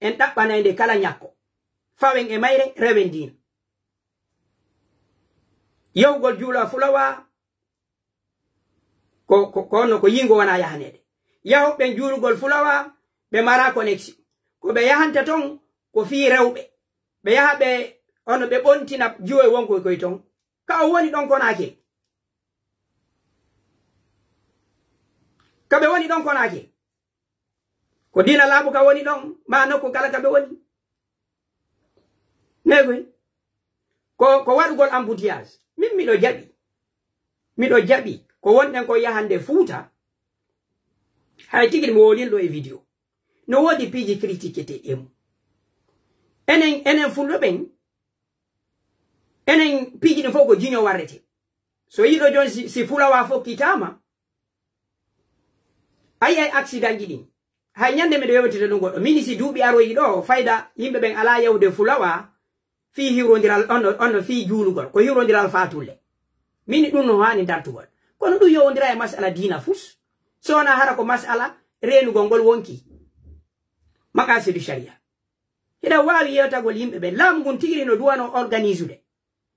en ɗaɓɓanay nde kala ñakko. Fawen e mayre, rewen diina. Yahugol juula fulawa, ko, ko, ko honno ko yiingo wona yahaneede. Yahuɓe ɓen juulugol fulawa, ɓe mara connexion. Ko ɓe yahanta ton, ko fii rewɓe. Ɓe yaha ɓe, hono ɓe ɓontina jiwo e wonko koy ton. Ka o woni ɗon Konaakiri. Ka ɓe woni ɗon Konaakiri. Ko diina laaɓu ka woni ɗon, maa nokku kala ka ɓe woni. Negoy. Ko, ko waɗugol embouteillage. Min miɗo jaɓi. Miɗo jaɓi. Ko wonɗen ko yahande Fuuta. Hay tigi mi wowlino ɗoo e video. No woodi piiji critiquete e mum. Enen, enen Fulɓe ɓen, enen piiji ɗin fof ko jiño warrete. So yiɗo jon si, si fulawa fokkitaama, a yi'ay accident ji ɗin. Hay ñande miɗo yewtita ɗum goɗɗo. Mini si duuɓi aroyi ɗoo, fayda yimɓe ɓen alaa yahude fulawa fii hiwrondiral, on, on fii juulugol. Ko hiwrondiral faatulle. Mini ɗum no haani dartugol. Kono ɗum yowondira e masala diina fus. So wonaa hara ko masala reenugol ngol wonki. Maqasidu sharia. Hiɗa waawi yewtagol yimɓe ɓen. Laamu ngun tigi no duwano organisude.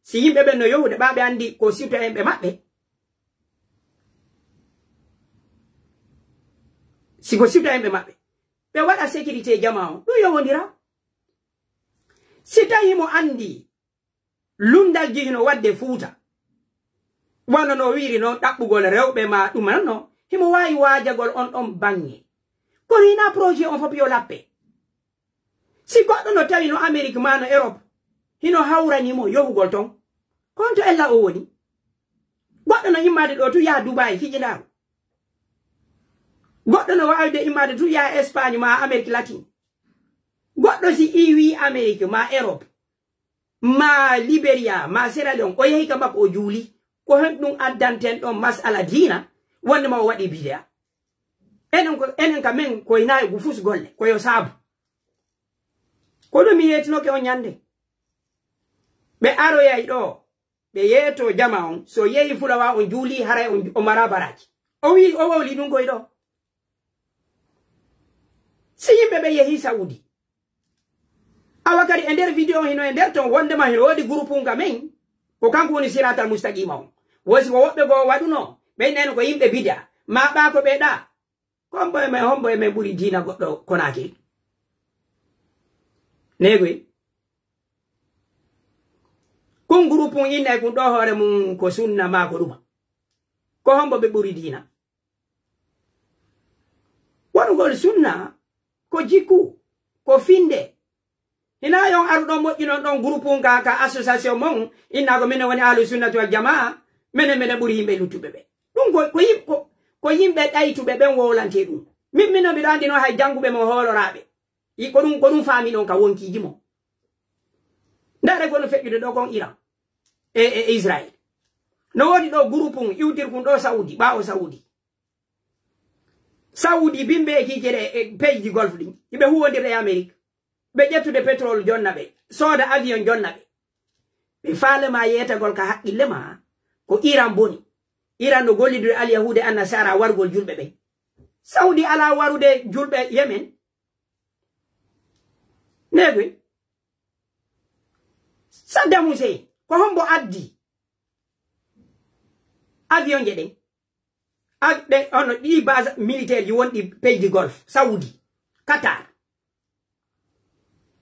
Si yimɓe ɓen no yahude, ɓaa ɓe anndi ko citoyen ɓe maɓɓe. Si ko siwta himɓe maɓɓe, ɓe waɗa sécurité jamaa on, ɗum yowondira. Si tawi himo anndi lunndalji hino waɗde Fuuta, wano no wiiri non ɗaɓɓugol rewɓe maa ɗum non, himo waawi waajagol on ɗon baŋŋe. Kono hinaa projet on fof yo lappe. Si goɗɗo no tawi no Amerik maa no Erop, hino hawrani mo yohugol ton, ko honto ella o woni? Goɗɗo no immaade ɗoo tun yaha Dubaay fijindaaru. Goɗɗo no waawde immaade tun yaha Espaañ maa Amerik Latin. Goɗɗo si iwii Amerik maa Erop, maa Liberiya, maa Sierra Leone, o yehi ka makko o juuli. Ko honɗun addanten ɗon masala diina, wonde ma o waɗi bidaa? Enen ko, enen ka men ko hinaa e gufus golle, ko yo saabu. Ko ɗum mi yeetinoke on ɲande. Ɓe aroyay ɗoo, ɓe yeetoo jamaa on, si o yehi Fulawaa on juulii, haray on, o maraa baraaji. O wi'i, o wowli ɗum koy ɗoo. Si yimɓe ɓe yehi Sawudi, awa kadi e nder video hino e nder ton wondema hino woodi groupe nga men, ko kanko woni siratal mustaqima on. Wosi ko woɓɓe goo waɗuno, ɓen neno ko yimɓe bida, ma ɓaa ko ɓe ɗaa. Hombo e men, hombo e men ɓuri diina goɗɗo Konaakiri? Neegoy. Kun groupe un inna e kun ɗoo hoore mun ko sunna maa ko ɗuma. Ko hombo ɓe ɓuri diina? Wonugol sunna ko jikku, ko finde. Hinaa yon aru ɗon moƴƴinon ɗon groupe un ka, ka association mon, inna ko minen woni Ahlu Sunnati wal Jamaa, menen, menen ɓuri yimɓe luttuɓe ɓe. Ɗum ko, ko yim-, ko, ko yimɓe ɗaytuɓe ɓen wowlante ɗum. Min, min on miɗo anndi non hay jannguɓe mo hooloraaɓe. I, ko ɗum, ko ɗum faaminon ka wonkiiji mon. Ndaare ko no feƴƴude ɗo kon Iran e, e Israel. No woodi ɗo groupe un iwtirkun ɗo Saudi, ɓaawo Saudi. Saudi bimbe e kiikere e peydi golf ɗin. Iɓe huwondirde e Amerik. Ɓe ƴettude pétrole jonna ɓe, sooda avion jonna ɓe. Ɓe faale ma yeetagol ka haqqille ma, ko Iran boni. Iran no gollidude Alyahuude Annasara warugol julɓe ɓen. Saudi alaa warude julɓe Yemen. Neegoy. Saddam Hussein, ko hombo addi avion je ɗen? Ak-, ɗe, hono ɗi base militaire ji wonɗi peydi golf, Saudi, Qatar.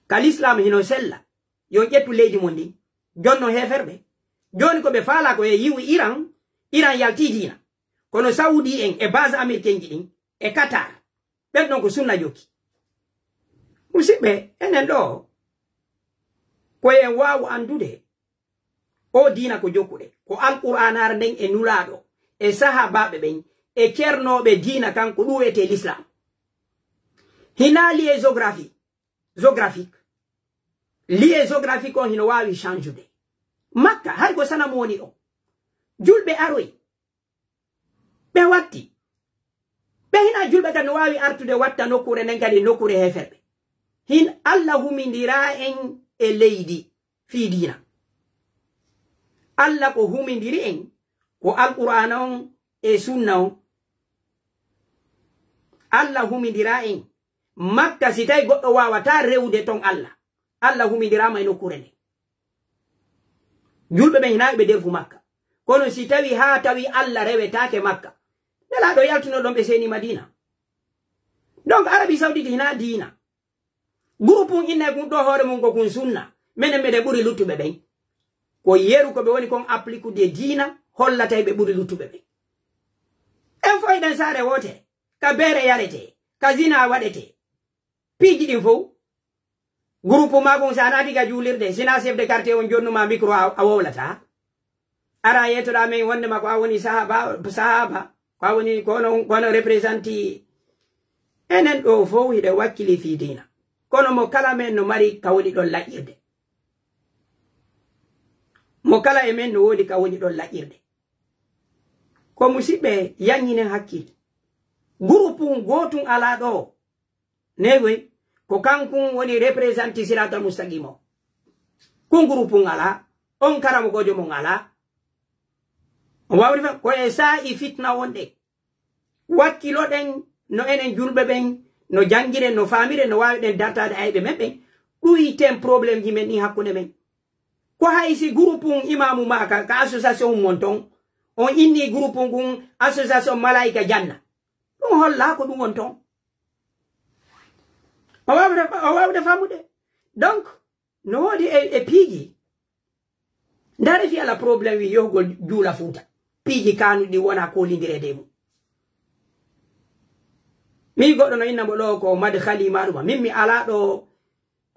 Ka l'islam hino sella, yo ƴettu leydi mun ndin, jonno heeferɓe. Jooni ko ɓe faala ko e yiwu Iran, Iran yalti diina. Kono Saudi en e base américaine ji ɗin, e Qatar, ɓen ɗon ko sunna jokki. Musidɓe, enen ɗo, ko en waawu anndude, o diina ko jokkuɗe, ko Alqur'aanaare nden e Nulaaɗo, e sahaabaaɓe ɓen, e cernooɓe diina kan, ko ɗum wiyetee l'islam. Hinaa lieu géographie, géographique. Lieu géographique on hino waawi change-ude. Makka, hay ko sanamu woni ɗon. Julɓe aroyi, ɓe watti. Ɓe hinaa julɓe kadi no waawi artude watta nokkuure nden kadi nokkuure heeferɓe. Hin Alla humindiraa en e leydi fii diina. Alla ko humindiri en ko Alqur'aana on e sunna on. Alla humindiraa en Makka, si tawi goɗɗo waawataa rewude ton Alla. Alla humindiraama e nokkuure nden. Julɓe ɓen hinaa ɓe derfu Makka. Kono si tawi haa tawi Alla rewetaake Makka, Nelaaɗo yaltuno ɗon ɓe seeni Madiina. Donc, Arabie Saoudite hinaa diina. Groupe un inna e kun ɗo hoore mun ko kun sunna. Menen meɗen ɓuri luttuɓe ɓen. Ko yeru ko ɓe woni kon appliquer diina hollata ɓe ɓuri luttuɓe ɓen. En fof eɗen saare wootere. Ka beere yaretee, ka zina waɗetee. Piiji ɗin fow. Groupe maa kon, si a naati ka juulirde, si naa chef de quartier on jonnuma micro a, a wowlataa. Ara yeetoɗaa men wonde ma ko a woni sahaba, sahaba, ko a woni, ko ono, ko ono représenté. Enen ɗo fow hiɗen wakkili fii diina. Kono mo kala men no mari ka woni ɗon laƴƴirde. Mo kala e men no woodi ka woni ɗon laƴƴirde. Ko musiɓɓe, yanñinen hakkil. Groupe un gootun alaa ɗo. Neegoy, ko kankun woni représenté siraatal mustaqim o. Kun groupe un alaa, on karamokoojo mon alaa. On waawri fa, ko e saa'i fitna wonɗen. Wakkiloɗen no enen julɓe ɓen, no janngiren, no faamiren, no waawuɗen dartaade ayɓe men ɓen, ɗuyten problemji men ɗin hakkunde men. Ko hay si groupe un imaamu maa ka, ka association mon ton, on inni groupe un kun association Malaa'ika Janna. Ɗum hollaa ko ɗum won ton. O waawde, o waawde faamude. Donc, no woodi e, e piiji. Ndaare fii alaa problème wi yohugol juula Fuuta. Piiji kaanuɗi ɗi wona kolindireede e mum. Min goɗɗo no inna mo ɗo ko Madkhali ma ɗuma. Min mi alaa ɗo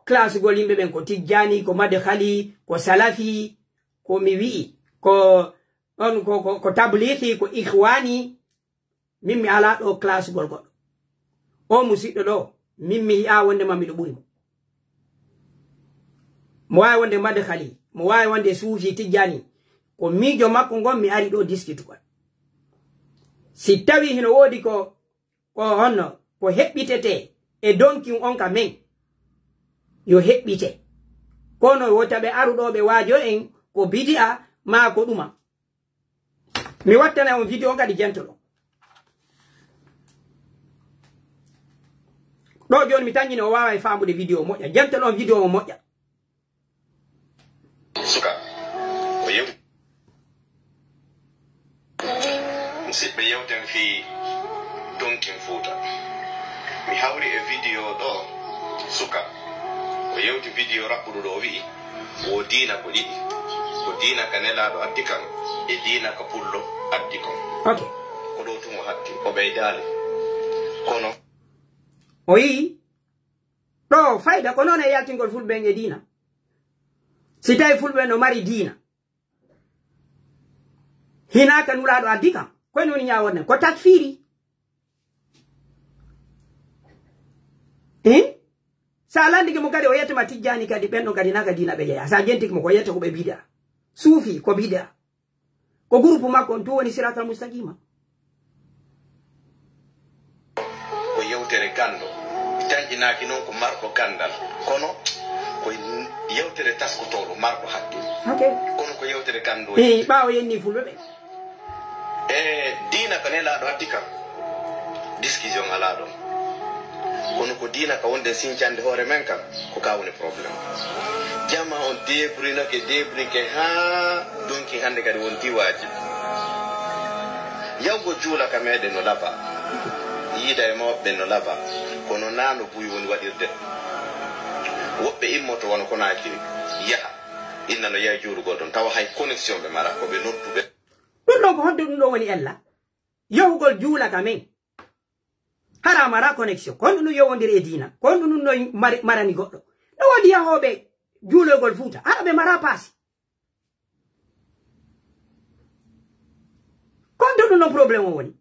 klasugol yimɓe ɓen ko Tijjaani, ko Madkhali, ko Salafi, ko mi wi'i, ko on ko, ko, ko Tabliiki, ko Ikhwaani. Min mi alaa ɗo klasugol goɗɗo. O musiɗɗo ɗo, min mi yi'aa wonde ma miɗo ɓuri mo. Mo waawi wonde Madkhali, mo waawi wonde Suufi Tijjaani. Ko miijo makko ngon mi ari ɗo diskutugol. Si tawii hino woodi ko, ko honno, ko heɓɓitetee e donkin on ka men, yo heɓɓite. Kono wota ɓe aru ɗo ɓe waajoo en ko bidi'a maa ko ɗuma. Mi wattana on video on kadi jentol on. Ɗo jooni mi tanƴini o waaway faamude video moƴƴa. Jentol on video on moƴƴa. Suka. O yew-, musidɓe, yewten fii donkin Fuuta. Mi hawri e video ɗo, suka. O yewti video raɓɓuɗo ɗo, o wi'i, wo diina ko ɗiɗi. Ko diina ka Nelaaɗo addi kan, e diina ka Pullo addi kon. Ok. Ko ɗo tun o hatti, o ɓeydaali. Kono o yi'i ɗo fayda ko non e yaltingol Fulɓe en e diina. Si tawi Fulɓe no mari diina, hinaa ka Nulaaɗo addi kan, koye non ñaawor nen, ko takfiiri. Hein? Sa landike mo kadi, o yetta ma Tijjaani kadi, ɓen ɗon kadi hinaa ka diina ɓe jeyaa. Sa jentike mo, ko yetta ko ɓe bida. Suufi ko bida. Ko groupe makko on tun woni Siraatal Mustaqiima. Ko yewtere ganndo. Mi tanƴinaaki non ko marɗo ganndal, kono ko yewtere taskotooɗo, marɗo haqqil. Ok. Kono ko yewtere ganndo. Eh, ɓaawo yenni Fulɓe ɓe. E diina ka Nelaaɗo addi kan, discussion alaa ɗon. Kono ko diina ka wonɗen sincande hoore men kan, ko ka woni problème. Jama on debrinake, debrinke haa donki hannde kadi won diwaaji. Yawgo juula ka meɗen no laba, yiida e mawɓe ɓen no laba, kono naa no buy woni waɗirde. Woɓɓe immoto wano Konaakiri, yaha, inna no yaha juulugol ton, tawa hay connexion ɓe mara, ko ɓe nodduɓe. Ɗun ɗon ko honto ɗun ɗon woni ella? Yahugol juula ka men. Hara a mara connexion. Ko honɗun ɗun yowondiri e diina? Ko honɗun ɗun ɗon mari, marani goɗɗo? No woodi yahooɓe juulogol Fuuta. Hara ɓe mara paasi. Ko honto ɗun ɗon problème on woni?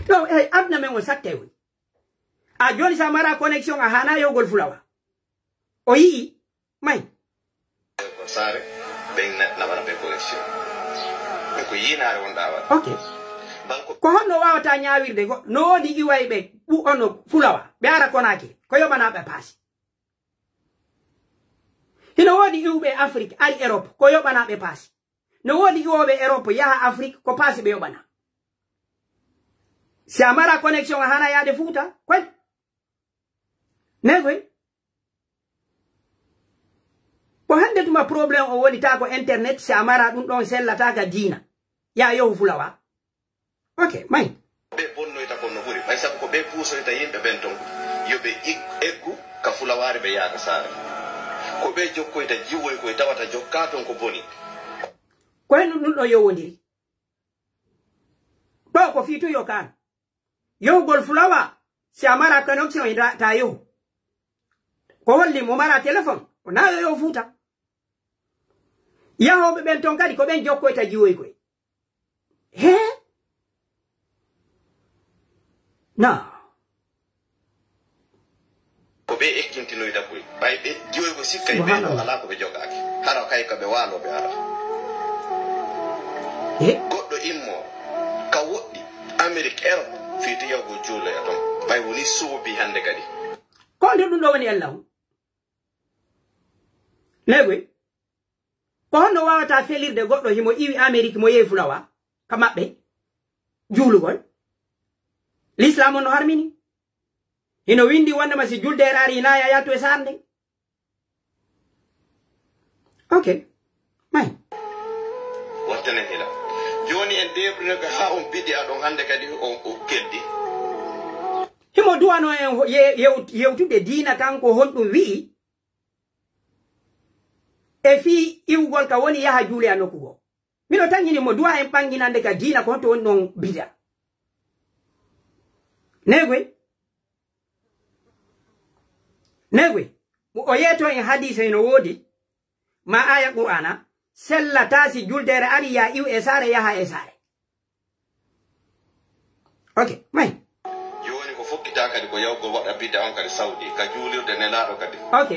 Ɗo, eh, aduna men on sattay woni. A jooni sa mara connexion a hana yahugol Fulawa. O yi'i, may. Ko saare, ɓen na-, naɓana ɓe connexion. Ɓe ko yiinaare wonɗaa waɗa. Ok. Banko. Ko honno wawata ñaawirde go-, no woodi iwayɓe ɓu-, ono Fulawa, ɓe ara Konaakiri, ko yoɓanaaɓe paasi. Hino woodi iwɓe Afrik, ari Erop, ko yoɓanaaɓe paasi. No woodi iwooɓe Erop, yaha Afrik, ko paasi ɓe yoɓana. Si a mara connexion, a hana yaade Fuuta, koy. Ne koy. Ko hande tuma problème o woni ta ko internet, si a mara ɗun ɗon sellata ka diina. Ya yohu Fulawa. Ok, may. Ɓe bonnoyta kon no ɓuri. Ɓay sabu ko ɓe puusoyta yimɓe ɓen ton. Yo ɓe ig-, eggu ka Fulawaari ɓe yaaka saare. Ko ɓe jokkoyta jiwoy koy tawata jokka ton ko boni. Ko hen ɗun ɗon yowondiri. Ɗo ko fii tun yo kaan. Yohugol Fulawa, si a mara connexion, ina ta yohu. Ko holli mo mara téléphone, ko na yo yohu Fuuta. Yahooɓe ɓen ton kadi, ko ɓen jokkoyta jiwoy koy. He? Na. Ko ɓe ekkintinoyta koy. Ɓay ɓe jiwoy ko sikkay ɓe ɗo Subhanallah. Alaa ko ɓe jogaaki. Hara kay ko ɓe waalooɓe ara. Eh? Goɗɗo immo ka woɗɗi Amerik, Erop, fii to yago juuloya ton. Ɓay woni soobi hande kadi. Ko honto ɗun ɗo woni ella on? Negoy? Ko honno wawata felirde goɗɗo himo iwi Amerik mo yehi Fulawa? Ka maɓɓe? Juulugol? L'islam on no harmini? Hino windi wondema si julde e raari hinaa ya yaltu e saare nden. Ok. May. Wattane hila. Jooni en debrinoke haa on bidi aɗon hannde kadi on, o keldi. Himo duwano en ho-, ye-, yew-, yewtude diina kan ko honɗum wi'i, e fii iwugol ka woni yaha juule a nokku goo. Miɗo tanƴini mo duwa en ɓanginande ka diina ko honto woni ɗon bida. Negoy. Negoy. Mo o yeeto en hadiisa hino woodi. Ma aya Qur'aana, sellataa si juldeere ari, yaa iw e saare, yaha e saare. Ok, may. Jooni ko fokkitaa kadi ko yawgol waɗa bid'a on kadi Saudi, ka juulirde Nelaaɗo kadi. Ok.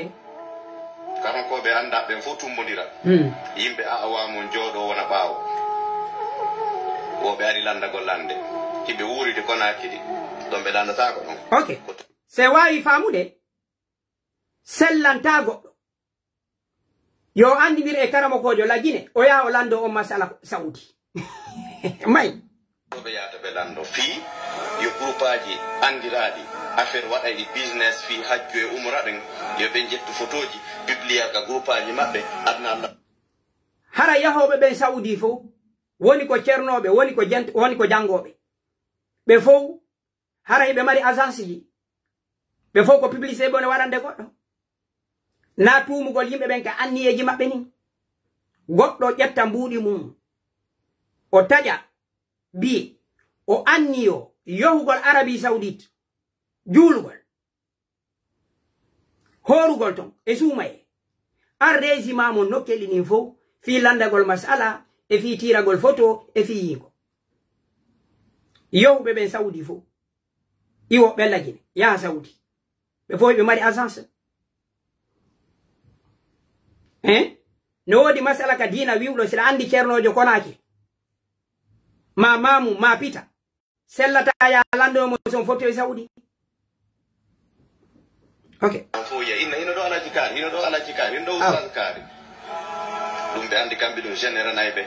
Karankooɓe anndaa ɓen fof tumbondira. Hmm. Yimɓe aawaa mon jooɗoo wona ɓaawo. Wo ɓe ari lanndagol lannde. Hiɓe wuuride Konaakiri. Ɗon ɓe lanndataako ɗon. Ok. Se waawi faamude, sellantaa goɗɗo. Yo anndidir e karamokoojo Lagine, o yaha o lanndoo on masala Saudi. May. Ɗo ɓe yahata ɓe lanndoo. Fii yo groupaaji anndiraaɗi affaire waɗa e business fii hajju e umra ɗen, yo ɓe njettu fotooji, publia ka groupaaji maɓɓe, aduna Allah. Hara yahooɓe ɓen Saudi fow, woni ko cernooɓe, woni ko jent-, woni ko janngooɓe. Ɓe fow Hara hiɓe mari agence ji. Ɓe fow ko publicité ɓe woni waɗande goɗɗo. Naa tuumugol yimɓe ɓen ka anniyeeji maɓɓe nin. Goɗɗo ƴetta mbuuɗi mum. O taƴa biye. O anniyo yohugol Arabie Saoudite. Juulugol. Hoorugol ton e suumayee. An reesi maa mo nokkeeli ɗin fow, fii lanndagol masala, e fii tiiragol foto, e fii yiigo. Yohuɓe ɓen Saudi fow. Iwo ɓe Lagine, yaha Saudi. Ɓe fow ɓe mari agence. Hein? No woodi masala ka diina wi'uɗo, si ɗa anndi ceernoojo Konaake. Ma maamu, ma pita. Sellataa yaa lanndoo mo si on fotti e Saudi. Ok. An fof wiya, inna hino ɗo Alhaji Kaari, hino ɗo Alhaji Kaari, hino ɗo Aw. Ustaz Kaari. Ɗum ɓe anndi kamɓe ɗum généranay ɓe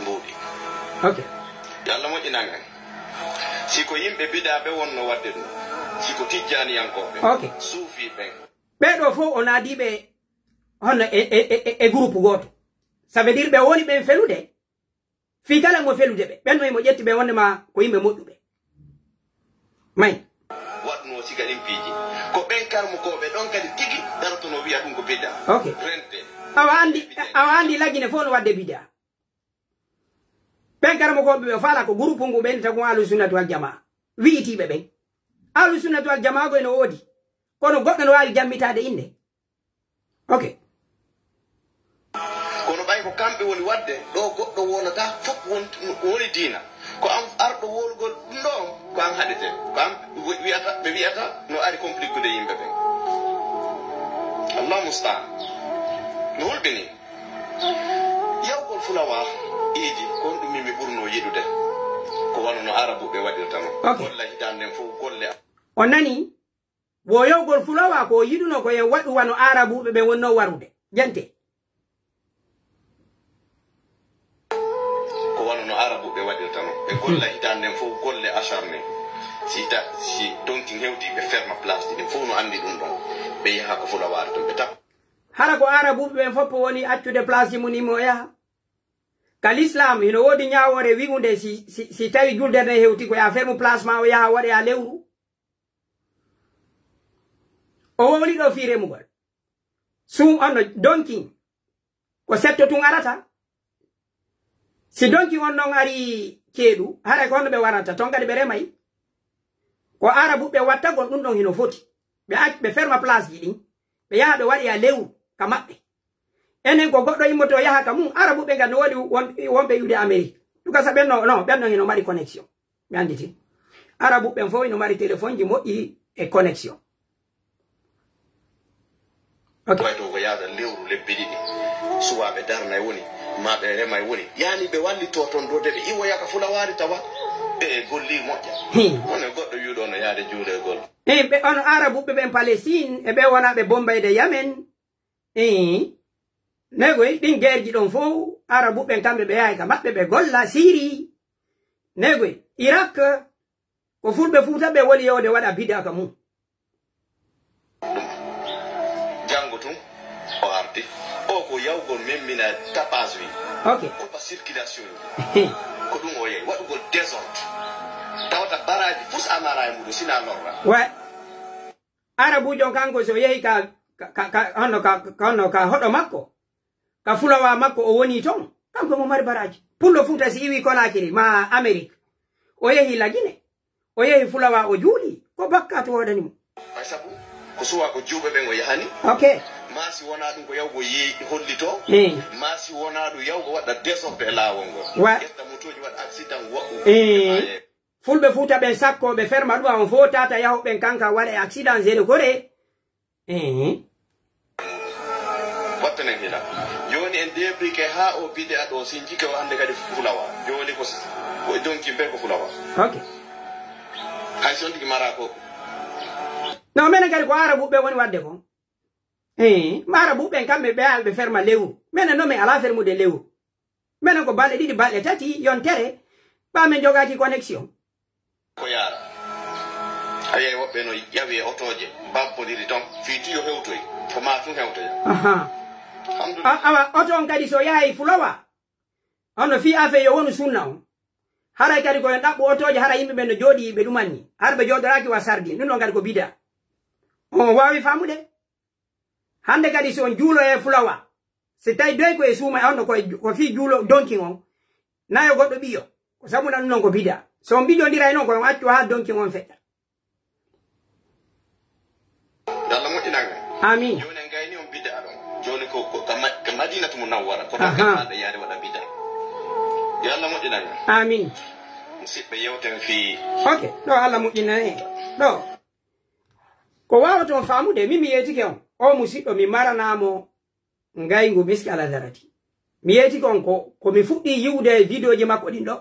mbuuɗi. Ok. Yo Allah moƴƴinan en. Si ko yimɓe bidaa ɓe wonno waɗde ɗum, si ko tijjaaniyankooɓe, Ok. Suufi ɓen. Ɓee ɗoo fof o naadiiɓe hono e, e, e, e, e groupe gooto. Ça veut dire ɓe woni ɓen felude. Fii kala mo felude ɓe, ɓen no himo ƴetti ɓe wonde ma ko yimɓe moƴƴuɓe. May. Waɗnoo siga ɗin piiji. Ko ɓen karmukooɓe ɗon kadi tigi darotonoo wi'a ɗum ko bid'a. Ok. Rente. Awa anndi, awa anndi Lagine fof no waɗde bid'a. Ɓen karmukooɓe ɓe faala ko groupe ngu ɓen tagun Ahlu Sunnati wal Jamaa. Wi'itiiɓe ɓen. Ahlu Sunnati wal Jamaa ko ene woodi. Kono goɗɗo no waawi jammitaade innde. Ok. Kono ɓay ko kamɓe woni waɗde, ɗo goɗɗo wonata fof won-, woni diina. Ko an arɗo wowlugol ɗum ɗo, ko an haɗete. Ko an wi-, wi'ata, ɓe wi'ata no ari compliqué de yimɓe ɓen. Allahu musta'an. No hulɓini. Yawgol fulawa iidi, ko ɗum min mi ɓurnoo yiɗude. Ko wano no Arabuɓe waɗirta non. Ok. Golla hitaande nden fof golle. O nani? Wo yawgol fulawa ko o yiɗuno ko en waɗu wano Aarabuɓe ɓen wonno warude. Jante. Ko wano no Aarabuɓe waɗirta non. Ɓe golla hitaande nden fof golle acharné. Si ta-, si donkin hewti, ɓe ferma place ji ɗin fof no anndi ɗum ɗon. Ɓe yaha ko fulawaare ton, ɓe tappa. Hara ko Aarabuɓe ɓen fof woni accude place ji mun, imo yaha? Ka Lislaam, hino woodi ñaawoore wi'unde si, si, si tawi julde nden hewti ko ya fermu place ma o yaha waɗoya lewru? O wowli ɗo fii remugol. Suum on no donkin, ko setto tun arata. Si donkin on non ari ceeɗu, haray ko honno ɓe warata? Ton kadi ɓe remay. Ko Aarabuɓe wattagol ɗum ɗon hino foti. Ɓe ac-, ɓe ferma place ji ɗin. Ɓe yaha ɓe waɗoya lewru ka maɓɓe. Enen ko goɗɗo immotoo yaha ka mum, Aarabuɓe ngan no woodi won-, wonɓe iwde Amérique. Ɗum ka sa ɓen no, non, ɓen non hino mari connexion. Mi annditi. Aarabuɓe ɓen fof hino mari téléphone ji moƴƴi e connexion. Ok. Way to ko yaada lewru lebbi ɗiɗi. Suwaaɓe darnay woni, maa ɓe remay woni. Yaani ɓe wallitoo ton ɗo de ɓe iwoya ka fulawaari tawa ɓe e golli moƴƴa. Hmm. Kono e goɗɗo wi'uɗo no yaade juulirgol. Eh, ɓe, on Aarabuɓe ɓen Palestine, e ɓe wonaaɓe Bombay de Yemen. Ii, negoy, ɗin geerji ɗon fow, Arabuɓe ɓen kamɓe ɓe yahay ka maɓɓe, ɓe golla Siri. Negoy, Irak, ko Fulɓe Fuuta ɓe woni yewde waɗa bida ka mum. Janngo tun, o arti. O ko yawgol memmina tapage wi. Ok. Coupé circulation wi. Ko ɗum o yehi, waɗugol désordre. Tawa Baraaji fus a mara e muɗum, sina lorra. Ouais. Arabuujo on kanko, so yehi ka, ka, ka, ka, honno ka, ka, honno ka hoɗo makko, ka fulawa makko, o woni ton, kanko mo mari baraaji. Pullo Fuuta si iwi Konaakiri, ma Amerik, o yehi Lagine, o yehi fulawa, o juuli, ko bakkaatu woodani mo. Ay sabu, ko suwa ko juuɓe ɓen o yahani. Ok. Ma si wonaa ɗum ko yawgo yeey hollitoo. Eh. Ma si wonaa ɗum yawgo waɗa désordre e laawol ngol. Wa- Ƴetta motooji waɗa accident waɗu. Eh. Fulɓe Fuuta ɓen sakkooɓe ferma ɗum, on fof tata yaho ɓen kanka waɗa e accident zéro kore. Eh. Wattanen hila. Jooni en debrike haa o bide a ɗo sinjike o hannde kadi fulawa. Jooni ko s-, ko e donki mbe ko fulawa. Ok. Hay si on tigi mara ko. No, menen kadi ko Arabu ɓe woni waɗde kon. Eh, ma Arabu ɓen kamɓe ɓe alɓe ferma lewru. Menen no mi alaa fermude lewru. Menen ko balɗe ɗiɗi, balɗe tati, yontere, ɓa men jogaaki connexion. Ko yaara. A wi'ay woɓɓe no ƴawi e otooje, babbodiri ton, fii tiyo hewtoy, ko maa tun hewtoya. Aha. Alhamdulillah. A-, awa, oto on kadi so yahay fulowa, hono fii affaire yo wonu sunna on. Haray kadi ko en ɗaɓɓu otooje, hara yimɓe ɓen no jooɗii ɓe ɗumanni. Hara ɓe jooɗoraaki wa sardin, ɗun ɗon kadi ko bida. On waawi faamude? Hannde kadi, si on juuloyay fulawa, si tawi doy ko e suuma e honno, ko e ju-, ko fii juulo donkin on, nayo goɗɗo ɓiyo, ko sabu nan non ko bida. So on ɓijondira e non, ko on accu haa donkin on feƴƴa. Yo Allah moƴƴinan en. Amin. Jooni en gayni on bida ɗon. Jooni ko, ko ka Ma-, ka Madinatu Munawwara, ko ɗon Aha. ɓe yaade waɗa bida. Yo Allah moƴƴinan en. Amin. Musidɓe, yewten fii. Ok, ɗo Allah moƴƴinan en. Ɗo. Ko waawaton faamude, min mi yeetike on. O musiɗɗo, mi maranaamo ngayngu miskala zarati. Mi yeetike on ko, ko mi fuɗɗii yi'ude e vidéoji makko ɗin ɗo.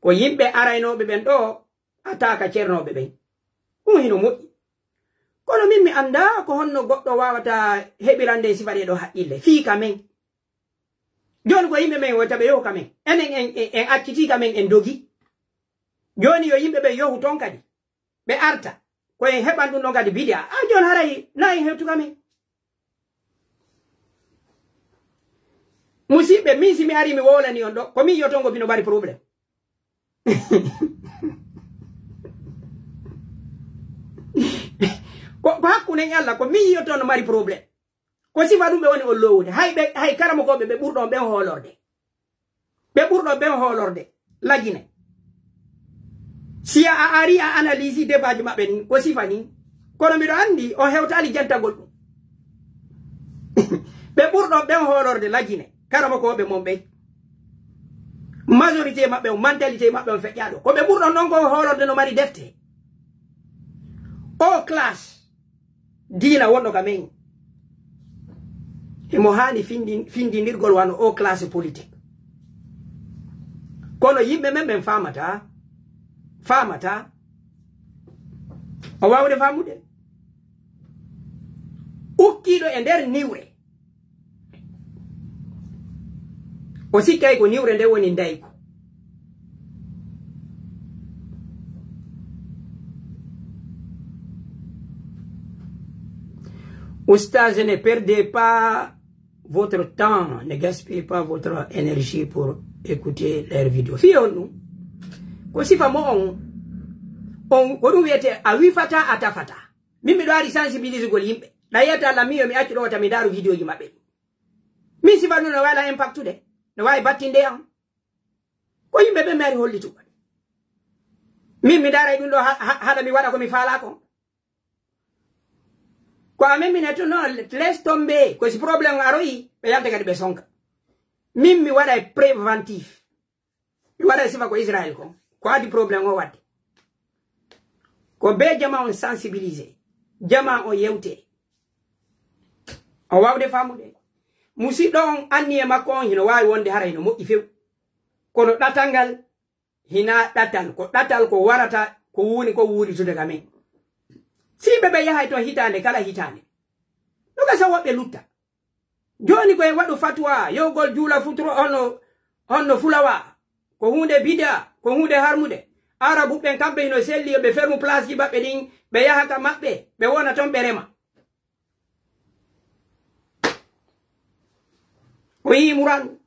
Ko yimɓe araynooɓe ɓen ɗo, ataaka cernooɓe ɓen. Ɗum hino moƴƴi. Kono min mi anndaa ko honno goɗɗo waawata heɓirande sifa ɗee ɗo haqqille. Fii ka men. Jooni ko yimɓe men wota ɓe yohu ka men. Enen en, en, en accitii ka men, en dogi. Jooni yo yimɓe ɓen yohu ton kadi. Ɓe arta. Ko en heɓan ɗum ɗon kadi bidi'a. A jooni haray na en hewtu ka men. Musiɓɓe, min si mi ari mi wowlani on ɗo, ko min yi'oto ngo mino mari problème. Ko, ko hakkunde e Allah, ko min yi'oto no mari problème. Ko sifa ɗum ɓe woni on loowude. Hay ɓe, hay karamokooɓe ɓe ɓurɗo on ɓen hoolorde. Ɓe ɓurɗo ɓen hoolorde, lagine. Si a ari a analyse debaaji maɓɓe ɗin, ko sifa ni. Kono miɗo anndi on hewtaali jantagol ɗum. Ɓe ɓurɗo ɓen hoolorde lagine, karamokooɓe mon ɓen. Majorité maɓɓe on, mentalité maɓɓe on feƴƴaaɗo. Ko ɓe ɓurɗo non ko hoolorde no mari defte. O classe. Diina wonɗo ka men. Himo haani findin-, findindirgol wano o classe politique. Kono yimɓe men ɓen faamata, faamata. O waawde faamude. Ukkiiɗo e nder niwre. O sikkay ko niwre nde woni ndaygu. Oustaz, ne perdez pas votre temps, ne gaspillez pas votre énergie pour écouter leurs vidéos. Fii on ɗum, ko sifa mo on, on, ko ɗum wiyetee a wifataa, a tafataa. Min miɗo ari sensibilisugol yimɓe. Ɗa yiyata Alla, min yo mi accu ɗo wata mi ndaaru vidéoji maɓɓe. Min sifa ɗum no waala impact de, no waawi battinde yam. Ko yimɓe ɓe mi ari hollitu. Min mi ndaaray ɗum ɗo ha-, ha-, haɗa mi waɗa ko mi faalaa kon. Ko amen min ettuno, laisse tomber. Ko si problème aroyi, ɓe yalta kadi ɓe sonka. Min mi waɗay préventif. Mi waɗay sifa ko Israël kon. Ko addi problème o waɗde. Ko be jama on sensibiliser. Jama on yewte. O waawde faamude. Musiɗɗo on anniye makko on hino waawi wonde hara hino moƴƴi few. Kono ɗatal ngal hinaa ɗatal. Ko ɗatal ko warata ko woni ko wuuritude ka men. Si ɓe ɓe yahay ton hitaande kala hitaande. No gasa woɓɓe lutta. Jooni ko e waɗu fatwa, yowgol juula futuro honno, honno fulawa. Ko huunde bida, ko huunde harmude. Arabu ɓen kamɓe hino selli yo ɓe fermu place ji maɓɓe ɗin, ɓe yaha ka maɓɓe, ɓe wona ton ɓe rema. O yii Muranu.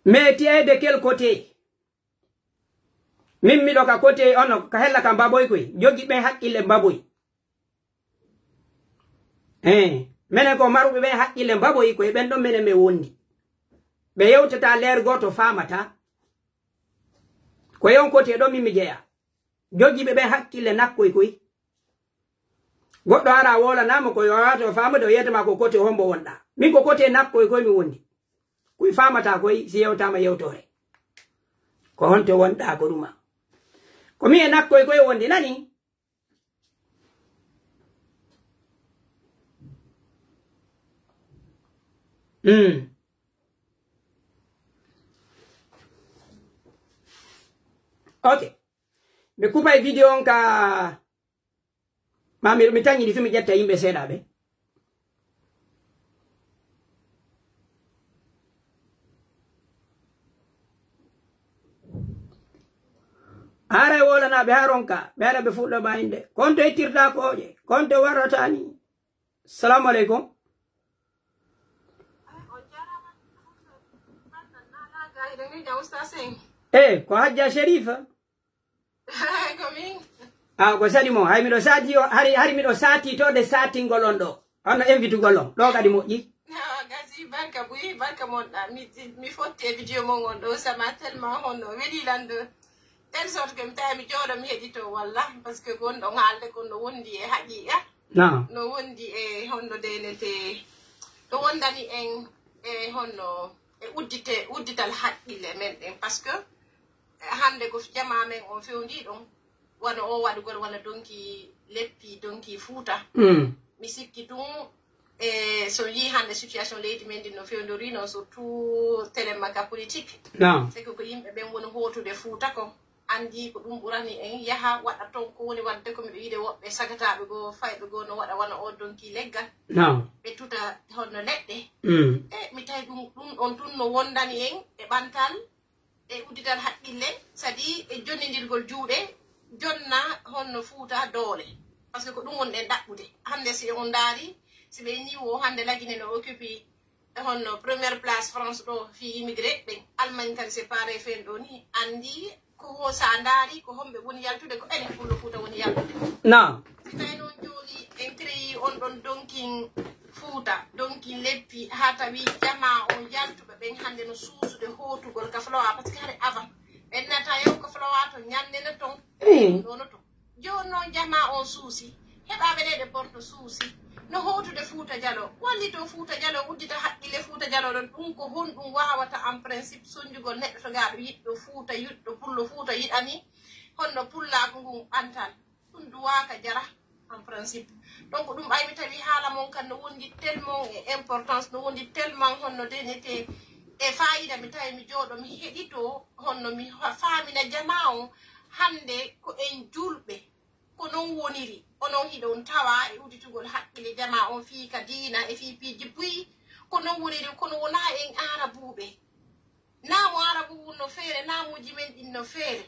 Mais tu es de quel côté? Min miɗo ka côté, ono ka hella ka mbaboy koy. Jogi ɓen haqqille mbaboy. Eh, menen ko maruɓe ɓen haqqille mbaboy koy, ɓen ɗon menen men wondi. Ɓe yewtata leer gooto faamata. Ko yon côté ɗon min mi jeya. Jogiiɓe ɓen haqqille nakkoy koy. Goɗɗo ara wolanaama ko yo waato faamude, o yiyata ma ko côté hombo wonɗa. Min ko côté nakkoy koy mi wondi. Koy faamata koy si yewtaama yewtoore. Ko honto wonɗa ko ɗuma. Ko mi e nakkoy koy wondi nani? Hmm. Ok. Mi kupay video on ka, ma mi, mi taŋi ɗi tun mi ƴetta yimɓe seeɗa ɓe. Haray wolanaɓe ha ronka, ɓe haɗa ɓe fuɗɗo mayinde. Konto ittirta kooƴe, konto warrata ni. Salamu aleykum. Eh, ko Hajja Sherifa? Ko min. Ah, ko sali mo. Hay miɗo sati o, hari, hari miɗo sati to de satingol on ɗo. Hono invitugol on. Ɗo kadi moƴƴi. Ah, gasi, barka buy, barka mon ɗa. Mi, mi fotti e video mon on ɗo, sama tellement honno weli lan ɗo. Telle sorte que mi tawi mi jooɗo mi heɗito walla, parce que gonɗo haalde kon no wondi e haqiqa. Naam. No wondi e honno denete, no wondani en e honno e uddite, uddital haqqille men ɗen, parce que hannde ko jamaa men on fewndii ɗon, wano o waɗugol wano donki leppi, donki Fuuta. Mm. Mi sikki tun, e so yii hannde situation leydi men ndin no fewndori non, surtout telemaka politique. Naam. C'est que ko yimɓe ɓen woni hootude Fuuta ko. Anndi ko ɗum ɓurani en yaha waɗa ton ko woni waɗde ko miɗo yiide woɓɓe sagataaɓe goo, fayɓe goo no waɗa wano o donki leggal. Naam. Ɓe tuta honno leɗɗe. Mm. E mi tawi ɗum, ɗum ɗon tun no wondani en e ɓantal, e uddital haqqille, sadi e jonnindirgol juuɗe, jonna honno Fuuta doole. Parce que ko ɗum wonɗen ɗaɓɓude. Hannde si on ndaari, si ɓe nii wo hannde Lagine no occupi e honno première place France ɗo fii immigré ɓen. Allemagne kadi c'est pareil fen ɗo ni. Anndi ko wo sa ndaari ko homɓe woni yaltude, ko enen Pullo Fuuta woni yaltude. Naam. Si tawi noon jooni en créé on ɗon donkin Fuuta, donkin leppi, haa tawi jamaa on yaltuɓe ɓen hannde no suusude hootugol ka Flowa, parce que hare avant ɓen nata yaw ka Flowa to ñannde no ton, eh, ɗo no ton. Jooni noon jamaa on suusi, heɓaaɓe ɗee ɗe porto suusi, no hootude Fuuta Jaloo, wallitoo Fuuta Jaloo, uddita haqqille Fuuta Jaloo ɗon, ɗum ko honɗum waawata en principe sonjugol neɗɗo to gaaɗo yiɗɗo Fuuta, yiɗɗo Pullo Fuuta yiɗani, honno pullaaku ngun ɓantal? Ɗum duwaaka jara, en principe. Donc, ɗum ɓay mi tawi haala mon kan no wondi tellement e importance, no wondi tellement honno denete e faayida, mi tawi mi jooɗo, mi heɗito, honno mi fa-, faamina jamaa on hannde ko en julɓe. Ko non woniri, onon hiɗon tawa e uditugol haqqille jamaa on fii ka diina e fii piiji buy. Ko non woniri, kono wonaa en Aarabuuɓe. Naamu Aarabu wun no feere, naamuuji men ɗin no feere.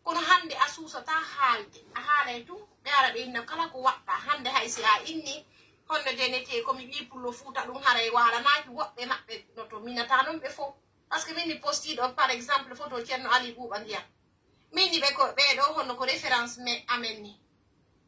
Kono hannde a suusataa haalde, a haalay tun, ɓe ara ɓe inna kala ko waɗɗaa. Hannde hay si a inni, honno denetee ko mi ɓii Pullo Fuuta, ɗum haray waalanaaki woɓɓe maɓɓe no to minataa non ɓe fow. Parce que min mi postii ɗo, par exemple, photo Ceerno Ali Ɓuuɓa Ndiyan. Min ni ɓe ko, ɓee ɗoo honno ko référence men, amen ni.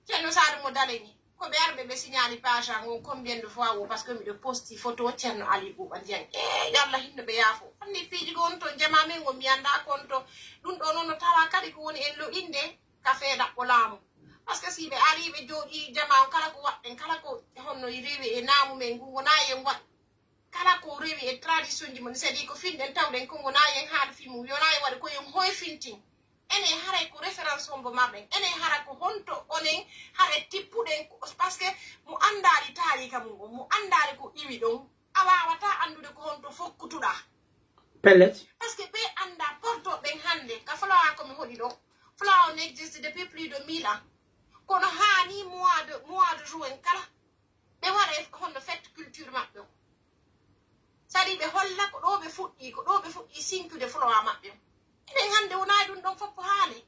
Ceerno Saadu mo Daleŋi, ko ɓe arɓe ɓe signali page an on combien de fois wo, parce que miɗo posti photo Ceerno Ali Ɓuuɓa Ndiyan. E, yo Allah hinno ɓe yaafo. Anndi piiji ko on ton jamaa men on mi anndaa kon to. Ɗum ɗoo noon no tawa kadi ko woni en lo'inde ka fee ɗaɓɓo laamu. Parce que si ɓe arii ɓe jooɗii jamaa on kala ko waɗɗen, kala ko honno rewi e naamu men ngun wonaa en waɗ. Kala ko rewi e tradition ji mon, c'est-à-dire ko finɗen tawɗen ko wonaa en haal fii mum, wonaa en waɗi ko en hoyfintin. Enen haray ko référence hombo marɗen. Enen hara ko honto onen hara tippuɗen ko, parce que mo anndaali taarika mum on, mo anndaali ko iwi ɗon, a waawataa anndude ko honto fokkutuɗaa. Pellet. Parce que ɓe anndaa porto ɓen hannde, ka Flower ko mi hoɗi ɗo. Flower on existe depuis plus de mille ans. Kono haa ni mois de, mois de juin kala, ɓe waɗa e honno fête culture maɓɓe on. Sadi ɓe holla ko ɗo ɓe fuɗɗi, ko ɗo ɓe fuɗɗi sinkude Flower maɓɓe on. Enen hannde wonaa ɗum ɗon fof haali.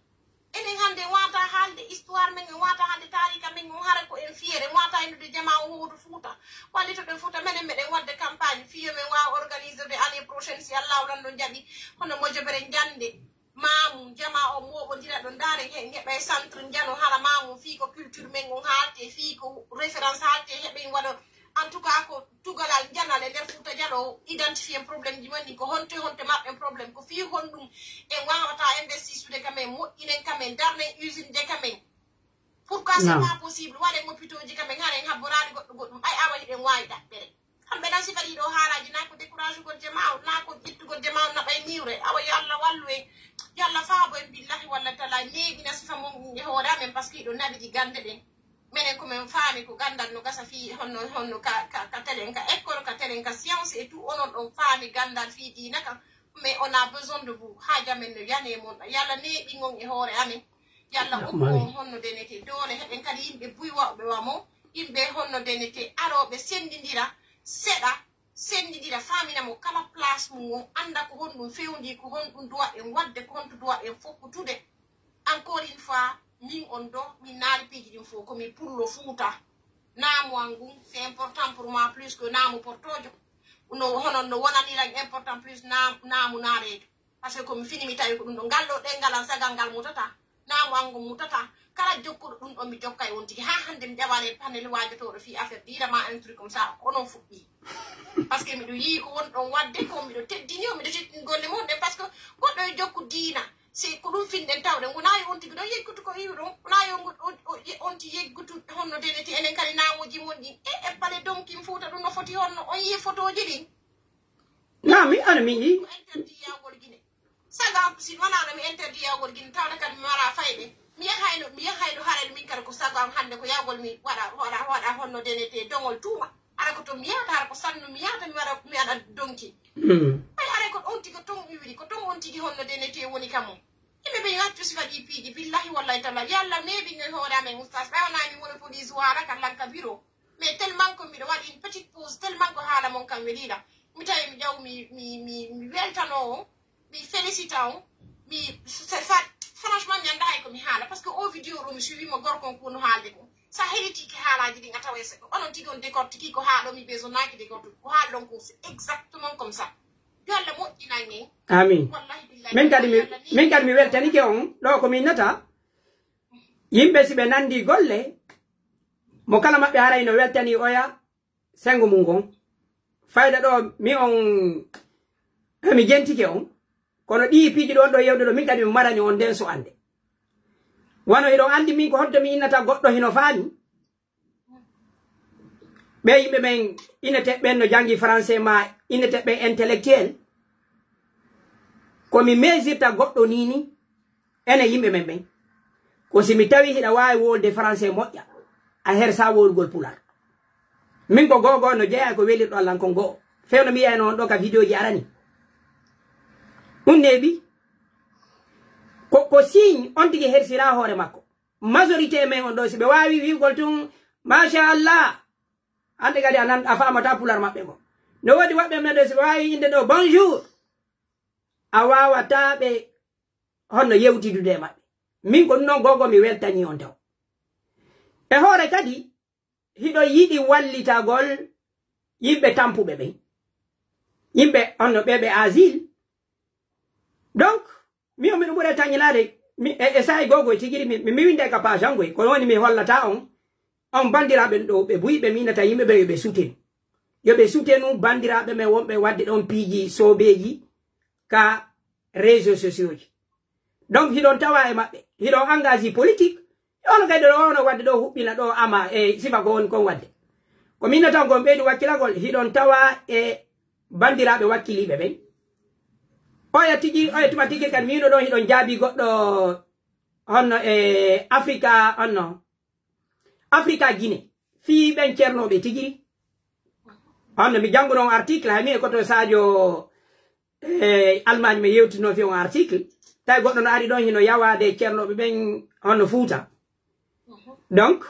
Enen hannde wata haalde histoire men, en wata haalde taarika men, on hara ko en fiere, en wata en Jamaa on hoto Fuuta. Wallitoɗen Fuuta, menen meɗen waɗde campagne fii yo men waaw organiser de année prochaine, si Allaahu lanɗo jaɓi. Hono mojobere njannde, maamu, jamaa on mooɓondira ɗo, ndaaren he, heɓa e centre njano hala maamu, fii ko culture men on haalte, fii ko référence haalte, heɓen waɗo, en tout cas, ko tugalal njanal e nder Fuuta Jaloo, identifier problème ji men ɗin, ko honto e honto maɓɓen problème, ko fii honɗum en waawata investisude ka men, moƴƴinen ka men, darnen usine de ka men. Pourquoi c'est pas possible? Waɗen hôpitaux ji ka men, haren habboraade goɗɗo goɗɗum. Ay, awa hiɗen waawi ɗaɓɓere. Kamɓe nan si waɗii ɗoo haalaaji, naa ko découragugol jamaa on, naa ko ƴettugol jamaa on naɓa e niwre. Awa yo Allah wallu en, yo Allah faabo en billahi walla tala, neeɓina sifa mon e hoore amen, parce que hiɗo naɓidi gannde ɗen. Menen ko men faami ko ganndal no gasa fii honno, honno ka, ka, ka telen, ka école, ka telen, ka science et tout, onon ɗon faami ganndal fii diina kan. Mais on a besoin de vous. Haaja men no yani e mon. Yo Allah neeɓin on e hoore amen. Yo Allah okku on honno denete doole, heɓen kadi yimɓe buy wa'uɓe wa mo, yimɓe honno denete arooɓe senndindira seɗa, senndindira faamina mo kala place mum on, annda ko honɗum fewndi, ko honɗum duwa en waɗde, ko honto duwa en fokkutude. Encore une fois, min on ɗo, min naali piiji ɗin fof, ko mi pullo Fuuta. Naamu an ngun, c'est important pour moi plus que naamu Portoojo. No, hono no wonaniran important plus naam-, naamu naareejo. Parce que ko mi fini mi tawi ko ɗum ɗo. Ngal ɗo ɗenngal an sagal ngal mutata. Naamu an ngun mutata. Kala jokkuɗo ɗum ɗon mi jokka e on tigi. Haa hannde mi ƴawaali e panel waajotooɗo fii affaire diina ma un truc comme ça. Ko onon fuɗɗii. Parce que miɗo yi'i ko won ɗon waɗde, ko miɗo teddini on, miɗo teddini golle mon ɗen. Parce que goɗɗo e jokku diina. Si ko ɗum finɗen tawɗen, wonaa yo on tigi ɗon yeggutu ko wi'u ɗum. Wonaa yo on, on, on, on tigi yeggutu honno denete enen kadi naamuuji mon ɗin. E, e pale donkin Fuuta ɗum no foti honno on yi'i fotooji ɗin. Naa mi, ana mi yi'i. Ko interdit yahgol Gine. Saga am, si wonaa no mi interdit yahgol Gine, tawde kadi mi waɗa fayde. Mi yahayno, mi yahayno haray min kadi ko sago am hannde ko yahgol mi waɗa, waɗa, waɗa honno denete dongol tuuma. Hara ko to mi yahata, hara ko sannu mi yahata, mi waɗa, mi waɗa donki. Mm. Ay, hara ko on tigi ton iwiri, ko ton on tigi honno denete woni kam on. Yimɓe ɓe yaccu si waɗi piiji, billahi wallahi taala. Yalla neeɓi e hoore amen, oustaz. Ɓay wonaa mi monopolise waala ka lanka biro. Mais tellement ko miɗo waɗi une petite pause, tellement ko haala mon kam weliila. Mi tawi mi ƴaw, mi, mi, mi, mi weltano on, mi félicita on, mi, c'est ça, franchement, mi anndaa hay ko mi haala. Parce que o vidéo ɗo mi suivi mo gorko on ko no haalde ko. Sa heɗitike haalaaji ɗin a tawa e seɗɗa. Onon tigi on décortiquer ko haala mi besoin naaki décortiquer. Ko haala ɗon ko c'est exactement comme ça. Yo Allah moƴƴinan en. Amin. Wallahi billahi. Min kadi mi, min kadi mi weltanike on. Ɗo ko mi innata. Yimɓe si ɓe nandi golle, mo kala maɓɓe haray no weltani oya, sengo mum ngon. Fayda ɗo, mi on, mi jentike on. Kono ɗii piiji ɗon ɗo yewde ɗo, min kadi mi marani on nden so ande. Wano hiɗon andi min ko honto mi innata goɗɗo hino faami. Ɓe yimɓe ɓen innete ɓen no jangi français ma innete ɓe intellectuel. Ko mi mesirta goɗɗo ni ni. Enen yimɓe men ɓen, ko si mi tawi hiɗa waawi wolde français moƴƴa, a hersa wolgol pular. Min ko go'o go'o no jeyaa ko welirɗo Alla kon go'o. Fewno mi yiyayno on ɗo ka vidéo ji arani. Ɗum neeɓi. Ko, ko signe on tigi hersira hoore makko. Majorité men on ɗo, si ɓe waawi wi'ugol tun, "Machallah." Hande kadi a nan-, a faamata pular maɓɓe ngo. No woodi woɓɓe men ɗo, si ɓe waawi innde ɗo, "Bonjour." A waawataa ɓe honno yewtidude e maɓɓe. Min ko ɗum ɗon go'o go'o mi weltanii on taw. E hoore kadi, hiɗo yiɗi wallitagol yimɓe tampuɓe ɓen. Yimɓe honno ɓe, ɓe asile. Donc, mi on miɗo ɓuri tañinaade, mi, e, e saa'i go'o go'o e tigi ri, mi, mi, mi winnda e ka page an goy. Ko woni mi hollata on, on banndiraaɓe ɗo, ɓe buy ɓe miinata yimɓe ɓe, yo ɓe sutenu. Yo ɓe sutenu banndiraaɓe men wonɓe waɗde ɗon piiji soobeeji ka réseaux sociaux ji. Donc, hiɗon tawa e maɓɓe, hiɗon engagé politique, e ono kadi ɗo ono waɗde ɗo huɓɓina ɗo ama e sifa ko woni kon waɗde. Ko min tan kon ɓeydu wakkilagol, hiɗon tawa e banndiraaɓe wakkiliiɓe ɓen. Oya tigi, oya tuma tigi kadi miino ɗon hiɗon jaabi goɗɗo honno e Afrika, honno Afrika Guinée. Fii ɓen cernooɓe tigi. Honno mi jannguno on article, hay mi e koto Sadio, eh, Allemagne mi yewtino fii on article. Tawi goɗɗo no ari ɗon hino yawaade cernooɓe ɓen honno Fuuta. Donc,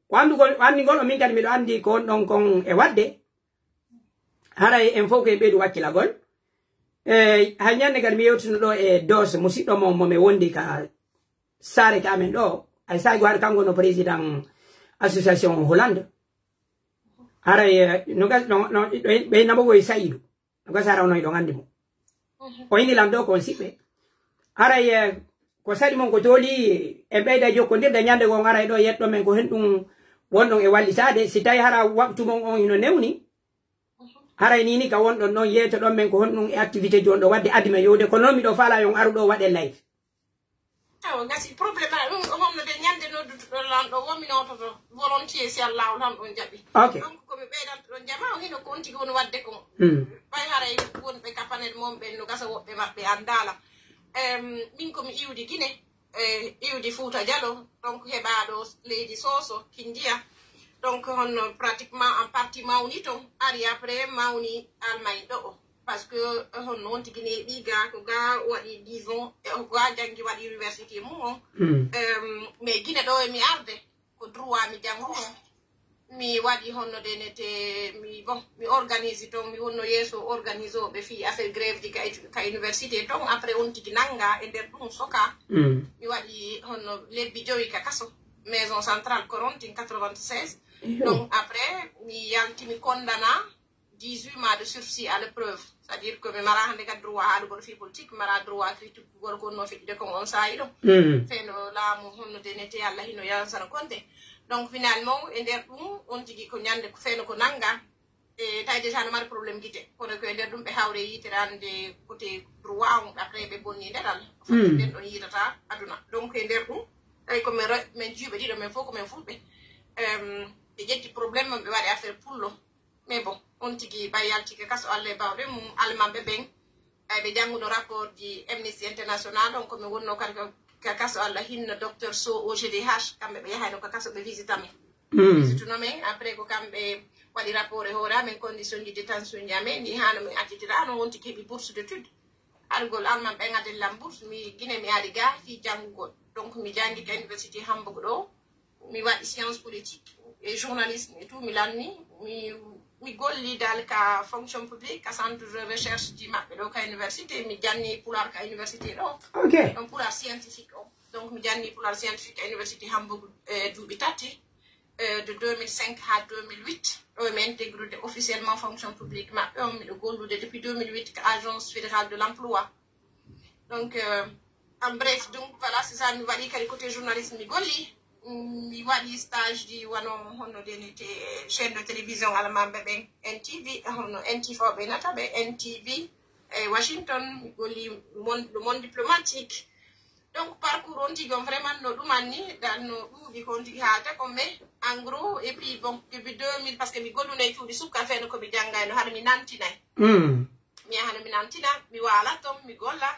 ko anndugol, anndingol on min kadi miɗo anndi ko on ɗon kon e waɗde. Haray en fof ko en ɓeydu wakkilagol. Eh, hay ñannde kadi mi yewtino ɗo e Doos, musiɗɗo mo, mo mi wondi ka saare ka amen ɗo. Hay saa'i go haɗa kanko no président association Hollande. Haray, eh, no gas-, no, no, ɓe, ɓe nabogol Sa'idu. No gasa hara onon hiɗon anndi mo. O inni lan ɗoo ko on siɓɓe. Haray, eh, ko saɗi mon ko tooli, en ɓeyda jokkondirde ñannde goo on aray ɗoo yeɗɗon men ko honɗun wonɗon e wallitaade. Si tawi hara waktu mon on hino newni, haray nii nii ka wonɗon ɗon yeetoɗon men ko honɗun e activité ji on ɗoo waɗde adii men yowde. Ko non miɗo faalaa yo on aru ɗoo waɗen live. Awa, gasi problème aɗa ɗum, honno de ñande noddutuɗon lan ɗoo, won mi noototo volontiers si Allaahu tan ɗon jaɓi. Ok. Donc, ko mi ɓeydanto ɗon jama, o hino ko on tigi woni waɗde kon. Hmm. Ɓay haray wonɓe ka panel mon ɓen no gasa woɓɓe maɓɓe anndaala. Em, min ko mi iwdi Gine, eh, iwdi Fuuta Jalo, donc heɓaaɗo leydi Sooso, Kindiya. Donc, honno pratiquement en partie mawni ton, ari après mawni Allemagne ɗoo. Parce que, eh, honno on tigi neeɓi ga, ko ga waɗi dix ans, eh, ko ga janngi waɗi université mum on. Hmm. Em, mais Gine ɗoo e mi arde, ko droit mi jannguno. Mi waɗi honno denete, mi, bon, mi organise ton, mi wonno yeeso organisooɓe fii affaire grève ji ka, ka université ton. Après on tigi nanga e nder ɗum soka. Hmm. Mi waɗi honno lebbi jowi ka kaso, maison centrale Korontin quatre-vingt-seize. Iyo. Donc après, mi yalti mi kondana dix-huit mois de sursis à l'épreuve. C'est-à-dire que mi mara hannde ka droit haalugol fii politique, mi mara droit critique gol ko no feƴƴude kon on saa'i ɗon. Mm. Feno laamu honno denete Allah hino yansana konte. Donc finalement, e nder ɗum, on tigi ko ñande ko feno ko nanga. E tawi déjà no mari problème gite. Kono ko e nder ɗum ɓe hawre yitere hannde côté droit on, après ɓe bonni nder Allah. Mm. Fati nden ɗon yiitata aduna. Donc e nder ɗum, tawi ko men re-, men jiiɓe ɗiɗo, men fof ko men fulɓe. Em, ɓe ƴetti problème mum, ɓe waɗi affaire pullo. Mais bon, on tigi ɓay yalti ka kaso Allah e bawɗe mum, Almanɓe ɓen, ɓay ɓe jannguno rapport ji Amnesty International, on ko mi wonno kadi ka, ka kaso Allah hinno docteur Sow au G D H, kamɓe ɓe yahayno ka kaso ɓe visita men. Mm. Ɓe visituno men, après ko kamɓe waɗi rapport e hoore amen, condition ji détention ji amen, ni hano min accitira, no on tigi heɓi bourse d'étude. Argol Alman ɓen addi lan bourse, mi Gine mi ari ga fii janngugol. Donc mi janngi ka université Hamburg ɗoo. Mi waɗi science politique et journalisme et tout, mi lanni, mi, mi golli dal ka fonction publique, ka centre de recherche ji maɓɓe ɗoo ka université, mi janni pulaar ka université ɗoo. Ok. Ɗon pulaar scientifique on. Donc mi janni pulaar scientifique ka université Hamburg, eh, duuɓi tati, eh, de deux mille cinq haa deux mille huit. Ɗoo mi intégrude officiellement fonction publique maɓɓe on, miɗo gollude depuis deux mille huit ka Agence fédérale de l'emploi. Donc, euh, en bref, donc, voilà, c'est ça, mi waɗi kadi côté journalisme, mi golli, mi waɗi stage ji wano honno denete chaîne de télévision Almanɓe ɓen, N T V, honno N T V ɓe nata ɓe, N T V, e Washington, mi golli mon-, le monde diplomatique. Donc, parcours on tigi on vraiment no ɗuman ni, dan no ɗuuɗi ko on tigi haalata kon, mais en gros, et puis bon, depuis deux mille, parce que mi golluno e cuuɗi sukka feno ko mi janngayno, hara mi nantinay. Mm. Mi yaha no mi nantina, mi waala ton, mi golla.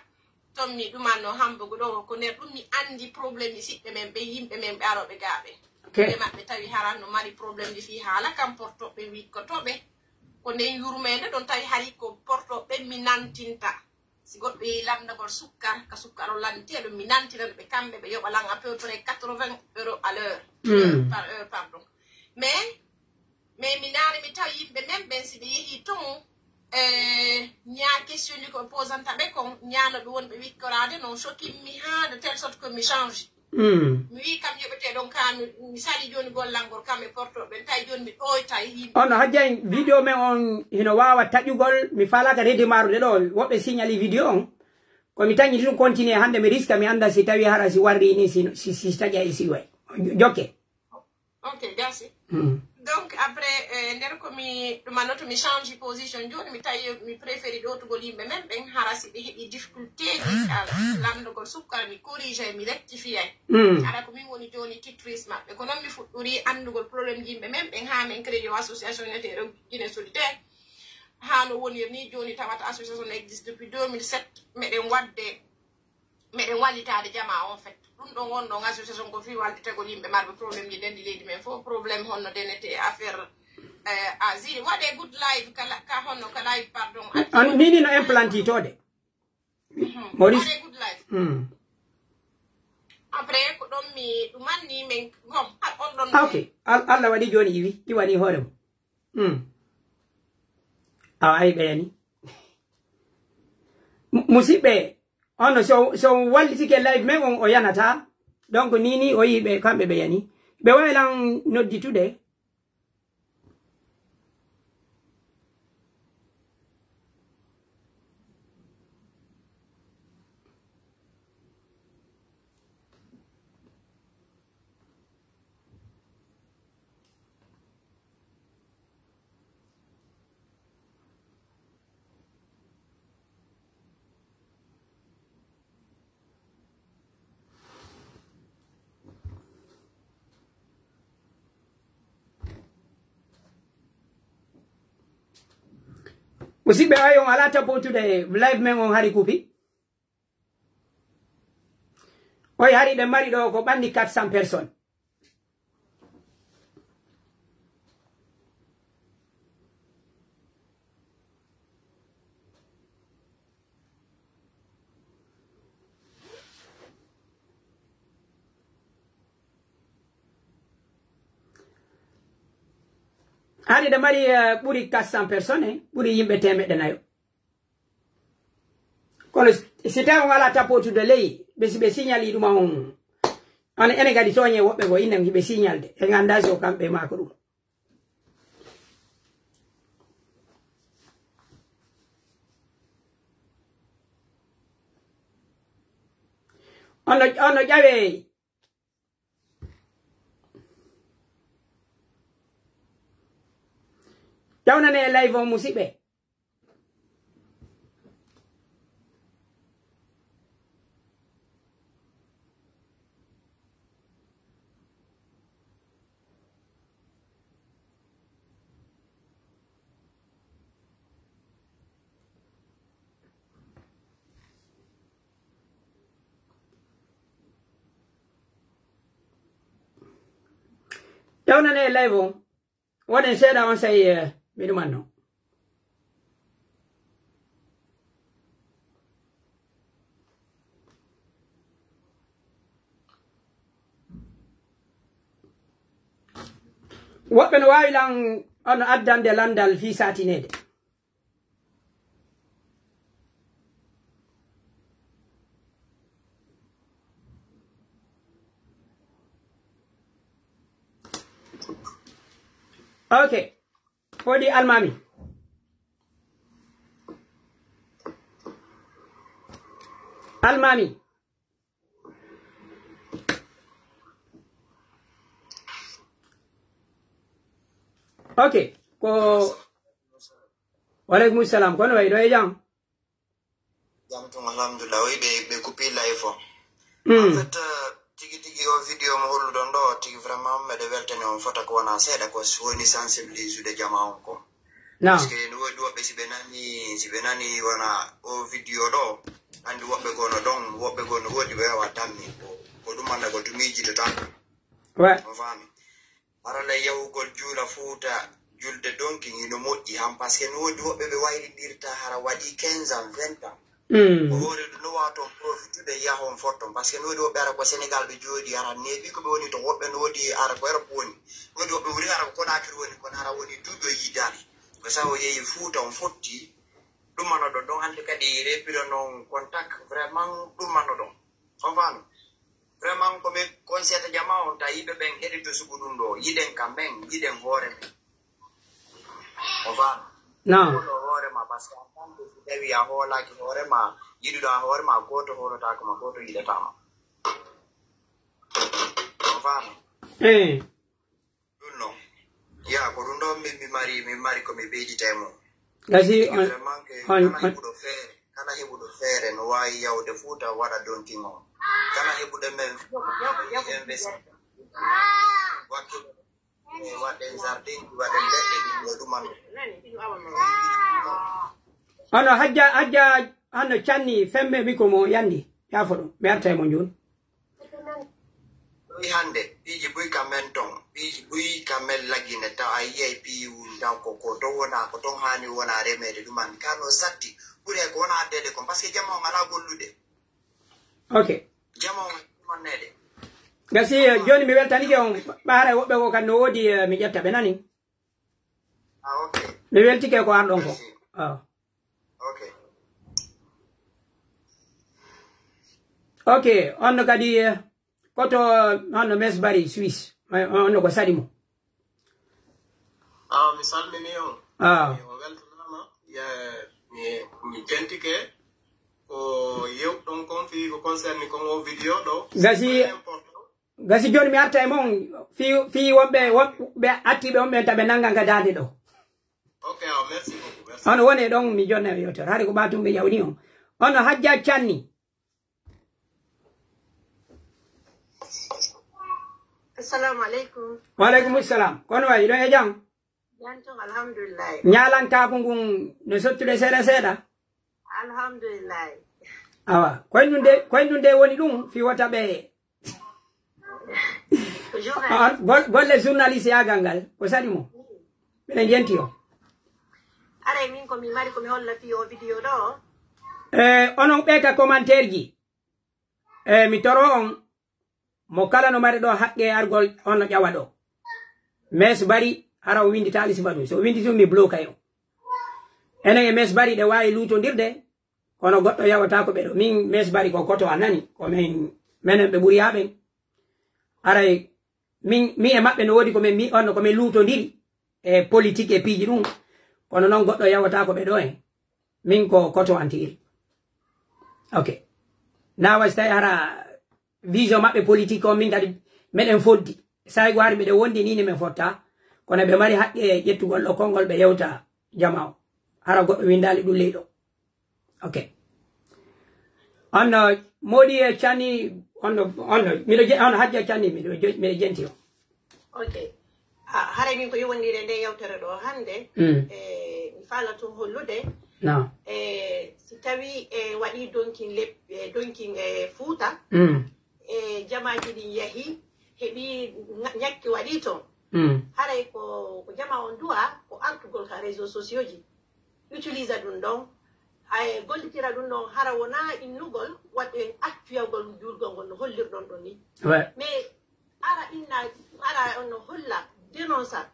Ton mi ɗumanno Hamburg ɗoo, ko nder ɗum mi anndi problème ji siɓɓe men ɓe, yimɓe men ɓe arooɓe gaa ɓe. Ok. Ɓe maɓɓe tawi haran no mari problème ji fii haala kam, portooɓe wikkotooɓe. Ko nden yurmeende ɗon tawi hari ko portooɓe mi nantinta. Si goɗɗo yehi lanndagol sukkar, ka sukkar o lannditi e ɗum mi nantina ɓe kamɓe, ɓe yoɓa lan à peu près quatre-vingts euros à l'heure. Mm. Par heure, pardon. Mais Mais mi ndaari, mi tawi yimɓe men ɓen, si ɓe yehii ton, eh, ñaa question ji ko ɓe posanta ɓe kon, ñaa no ɓe woni ɓe wikkoraade non, choquimmi haa de telle sorte que mi change. Mm. Mi wii kam yoɓetee ɗon kaa, mi, mi salii jooni gollangol kam e portooɓe ɓen, tawi jooni mi ɗooytay yimɓe. On no hajja en vidéo men on hino waawa taƴugol, mi faalaaka redemarude ɗoo, woɓɓe signali vidéo on. Ko mi taƴi ɗum continuer hannde, mi riska, mi annda si tawi hara si warri ni, si, si, si taƴa e si way. Jokke. Ok, gasi. Mm. Donc, après, eh, nder ko mi ɗumanno to mi change position jooni, mi tawi mi préféri ɗootugol yimɓe men ɓen, hara si ɓe heɓi difficulté ji, ah, lanndugol sukkara, mi corrige, mi rectifie. Mm. Hara ko min woni jooni tutrice maɓɓe. Ko non mi fuɗɗori anndugol problème ji yimɓe men ɓen, haa min créé o association wiyeteeɗo Guinée Solidaire. Haa no woniri ni jooni, tawata association no existe depuis deux mille sept. Meɗen waɗde Meɗen wallitaade jamaa, en fait. Ɗum ɗon wonɗon association ko fii wallitagol yimɓe marɓe problème ji ndenndi leydi men fof, problème honno denete affaire, eh, asile. Waɗee good live, ka la-, ka honno, ka live, pardon. An, ni, ni no implanti to de. Mhm. Maurice. Waɗee good live. Hmm. Après, ko ɗon mi ɗumanni men, bon, a-, on ɗon. Ah, ok. Al-, Allah waɗi jooni iwi, iwani hoore mum. Hmm. Awa, ay ɓeyani. Mu-, musiɓɓe, Ono, so, so wallitike live men on, o yanata. Donc, ni, ni o yi'i ɓe, kamɓe ɓe yani. Ɓe waawi lan nodditude. Musidɓe, oy on alaa tappotude live men on hari kupi. Oy hari ɗen mari ɗo ko ɓanni quatre cents personnes. Hari ɗe mari, eh, ɓuri quatre cents personnes, eh, ɓuri yimɓe teemeɗɗe nayo. Kono si, si tawi on alaa tappotude ley, ɓe si ɓe signali ɗum on, on ene kadi tooñe woɓɓe goo, innen hiɓe signalde. En anndaa si ko kamɓe maa ko ɗum. On no, on no ƴawee. Tawnane e live on, musiɓɓe. Tawnane e live on. Wonen seeɗa on sey, eh, mi ɗumanno. Woɓɓe no waawi lan, on addande landal fii saatineede. Ok. Woodi Almaami. Almaami. Ok. Ko, waleykum salam. Kono wayi ɗo e jam? Jam tun, alhamdulillah. Wi ɓe, ɓe kupi live o. En fait, euh, tigi tigi o video mo holluɗon ɗo, tigi vraiment meɗe weltani on fota ko wona seeɗa ko woni sensibiliser jamaa on ko. Parce que no woodi woɓɓe si ɓe nani, si ɓe nani wona o video ɗo, andi woɓɓe goo no ɗon, woɓɓe goo no woodi ɓe yawa tammi. Ko, ko ɗum anda ko to miijitotaako. On faami? Haralay yahugol juula Fuuta, julde donki, hino moƴƴi han, parce que no woodi woɓɓe ɓe waylindirta hara waɗi quinze ans, vingt ans. Ko hoore ɗum no waawa toon profitude yaha on fotton, parce que no woodi woɓɓe hara ko Sénégal ɓe jooɗi, hara neeɓi ko ɓe woni to, woɓɓe no woodi hara ko Europe woni, no woodi woɓɓe woni hara ko Conakry woni, kono hara woni duuɓi o yiidaali. Ko sabu o yehi Fuuta on fotti, ɗum mano ɗon, ɗon hannde kadi repiro non contact, vraiment ɗum mano ɗon. On faami? Vraiment, ko mi conseillata jamaa on, ta yiɓe ɓen heɗito sugu ɗum ɗo, yiɗen ka men, yiɗen hoore men. O faami? Naam. Hoolo hoore ma, parce que en tant que si tawi a hoolaaki hoore ma, yiɗuɗo a hoore ma, gooto hoolotaako ma, gooto yiɗataa ma. O faami? Eh. Ɗum non. Ya, ko ɗum ɗon min mi mari, min mari ko mi ɓeydita e mum. Gasi Tigi on, vraiment que on, kala on heɓuɗo feere, kala heɓuɗo feere no waawi yahude Fuuta waɗa donkin on. Kala heɓuɗo men investi. Wakkilo, e waɗen jardin, waɗen leɗɗe, ɗum ɗo ɗum an. Hono Hajja, Hajja, hano canni fembe mi ko mo yandi. Yaafoɗo, mi arta e mo jooni. Ɗoy hannde, piiji buy ka men ton, piiji buy ka men lagine, taw a yiyay piiji wuli taw ko, ko ton wona, ko ton haani wona remeede ɗum an. Ka no satti, ɓuri hay ko wona addeede kon, parce que jama on alaa gollude. Ok. Jama on alaa monnede. Gasi, eh, jooni mi weltanike on, ɓaara woɓɓe ko kan no woodi, eh, mi ƴetta ɓe nani. Ah, ok. Mi weltike ko arɗon ko. Merci. Ah. Ok. Ok, on no kadi, eh, koto, on no Mes Bari Suisse. Eh, on no ko saɗi mo. Ah, mi salmini on. Ah. Mi on weltanaama. Ye, mi, mi jentike ko yewɗon kon fii ko concerni kon o video ɗo. Gasi, très important. Gasi jooni mi arta e mon fii, fii wonɓe, wonɓe attiiɓe on ɓen taɓe nangan ka daande ɗo. Ok, ah, merci beaucoup, merci. On woni ɗon mi jonna e yewtere. Hari ko ɓatum ɓe yawni on. On no Hajja Canni. Assalamu alaikum. Wa alaikum salam. Kono wayi ɗo e jam? Jam tun, alhamdulillahi. Ñaalankaaku ngun no sottude seeɗa seeɗa? Alhamdulillahi. Awa, koye ɗun de, koye ɗun de woni ɗun, fii wota ɓe Ko journaliste. Ah, gol-, golle journaliste yaagal ngal, ko saɗi mo. Miɗen jenti o. Aray min ko mi mari ko mi holla fii o video ɗo. Eh, onon ɓe ka commentaire ji. Eh, mi toro on, mo kala no mari ɗo haqqe argol on no ƴawa ɗo. Mes Bari, hara o winditaali sifa ɗum. So o windi ɗum, mi blokay on. Enen e Mes Bari ɗe waawi luutondirde, kono goɗɗo yawataa ko ɓe ɗo. Min, Mes Bari ko koto a nani, ko men, menen ɓe ɓuri haa ɓen. Aray, min, min e maɓɓe no woodi ko men, mi, on ko men luutondiri e politique e piiji ɗum. Kono non goɗɗo yawataa ko ɓe ɗo en. Min ko koto antiri. Ok. Na wasi tawi hara vision maɓɓe politique on, min kadi meɗen foddi. Saay go hari miɗen wondi ni, ni men fotta. Kono ɓe mari haqqe ƴettugol ɗo konngol ɓe yewta jama o. Hara goɗɗo windaali ɗum ley ɗo. Ok. On no Moodi e Cani, on no, on no, miɗo je-, on Hajja Cani, miɗo je-, miɗo jenti o. Ok. Ah, haray min ko yowondire nde yewtere ɗo hannde. Mm. E, mi faala tun hollude. No. E, si tawi e waɗi donkin leb-, e, donkin e Fuuta. Mm. E, jamaaji ɗin yahi, heɓi ŋa-, ŋakki waɗi ton. Mm. Haray ko, ko jama on du'a, ko artugol ka réseaux sociaux ji. Utilisa ɗum ɗon, hay gollitira ɗum ɗon, hara wonaa innugol, waɗde accuyagol juulgol ngol no hollirɗon ɗon ni. Ouais. Mais ara inna, ara on no holla, dénonça.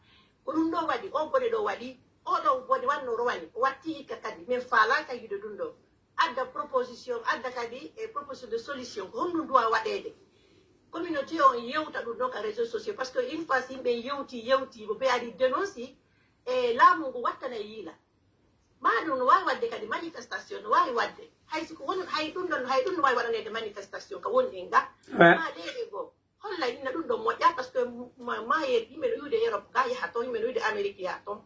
Ko ɗum ɗo waɗi, o bone ɗo waɗi, o ɗo bone wanno rowani, o watti hikka kadi. Min faalaaka yiide ɗum ɗo. Adda proposition, adda kadi e proposition de solution. Ko honɗum duwa waɗeede? Communauté on yewta ɗum ɗo ka réseaux sociaux. Parce que une fois si yimɓe yewti, yewti, mo ɓe ari dénonce, e laamu ngu wattana e yiila. Ma ɗum no waawi waɗde kadi manifestation, no waawi waɗde. Hay si ko woni, hay ɗum ɗon, hay ɗum no waawi waɗaneede manifestation ka woni en ga. Ouais. Ma ɗeɗe goo. Holla inna ɗum ɗon moƴƴa, parce que ma, ma ye-, yimɓe no wi'ude Europe ga yaha ton, yimɓe no wi'ude Amérique yaha ton.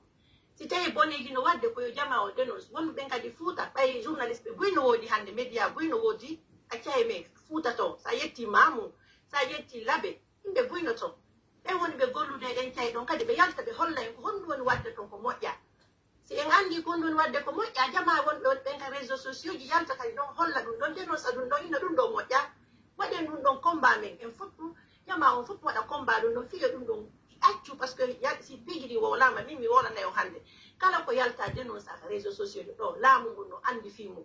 Si tawi boneeji no waɗde ko yo jama o dénonce. Wonɓe ɓen kadi Fuuta, ɓay journaliste ɓe buy no woodi hannde, média buy no woodi, a cay men Fuuta ton. Sa yetti Maamu, sa yetti Labe, yimɓe buy no ton. Ɓen woni ɓe gollude e ɗen cay ɗon kadi ɓe yalta ɓe holla en ko honɗum woni waɗde ton ko moƴƴa. Si en anndi ko honɗum woni waɗde ko moƴƴa, jamaa wonɓe on ɓen ka réseaux sociaux ji yalta kadi ɗon holla ɗum ɗon, dénonça ɗum ɗon, inna ɗum ɗo moƴƴa. Waɗen ɗum ɗon combat men, en fof, jamaa on fof waɗa combat ɗum ɗon, fiya ɗum ɗon accu, parce que ya-, si piiji ɗi wowlaama, min mi wowlanay on hannde. Kala ko yalta dénonça ka réseaux sociaux ɗo, laamu ngun no anndi fii mum.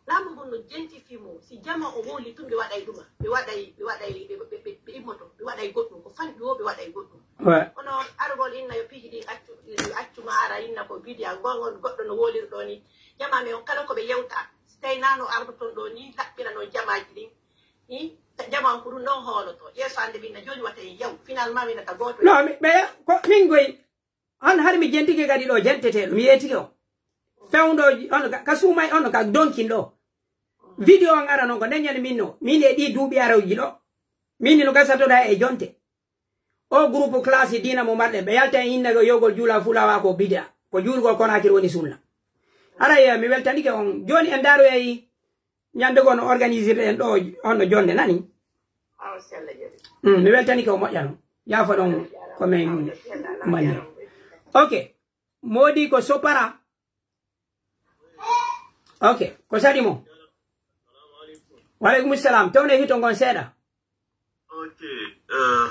Laamu ngun no jenti fii mum. Si jama o wowli tun, ɓe waɗay ɗuma. Ɓe waɗay, ɓe waɗay, ɓe, ɓe, ɓe, ɓe immoto. Ɓe waɗay goɗɗum. Ko fanɗi woo, ɓe waɗay goɗɗum. Ouais. Kono argol inna yo piiji ɗin accu, accu ma ara inna ko bidiya. Gongon goɗɗo no wowliri ɗo ni. Jama men on kala ko ɓe yewta. Si tawi na no ardoton ɗo ni, laɓɓira non jamaaji ɗin. Ni, jama on ko ɗum ɗon hooloto. Yeeso hannde min na jooni wata en yaw. Finalement, min nata gooto. Non, mi, ɓe, ko min goy. On hari mi jentike kadi ɗo jenteteeɗo, mi yeetike on. Fewndo on ka, ka suumay on ka donkin ɗo. Video on ara non ko neññani min no. Min e ɗi duuɓi arawji ɗo. Min no gasatoɗa e jonte. O groupe classe diina mo marɗen. Ɓe yalta e inna ko yogol juula fulawa ko bid'a. Ko juulgol Konaakiri woni sunna. Ara yeeya mi weltanike on. Jooni en ndaaroyay Ñande goo no organisirɗen ɗo on no jonde nani? Awa, si Allah jaɓi. Mm, mi weltani ko moƴƴano. Yaafo ɗon ko men mani. Ok. Moodi ko sopara. Ok. Ko saɗi mo? Wa aleykum salam. Tewne hito ngon seeɗa. Ok. Eh,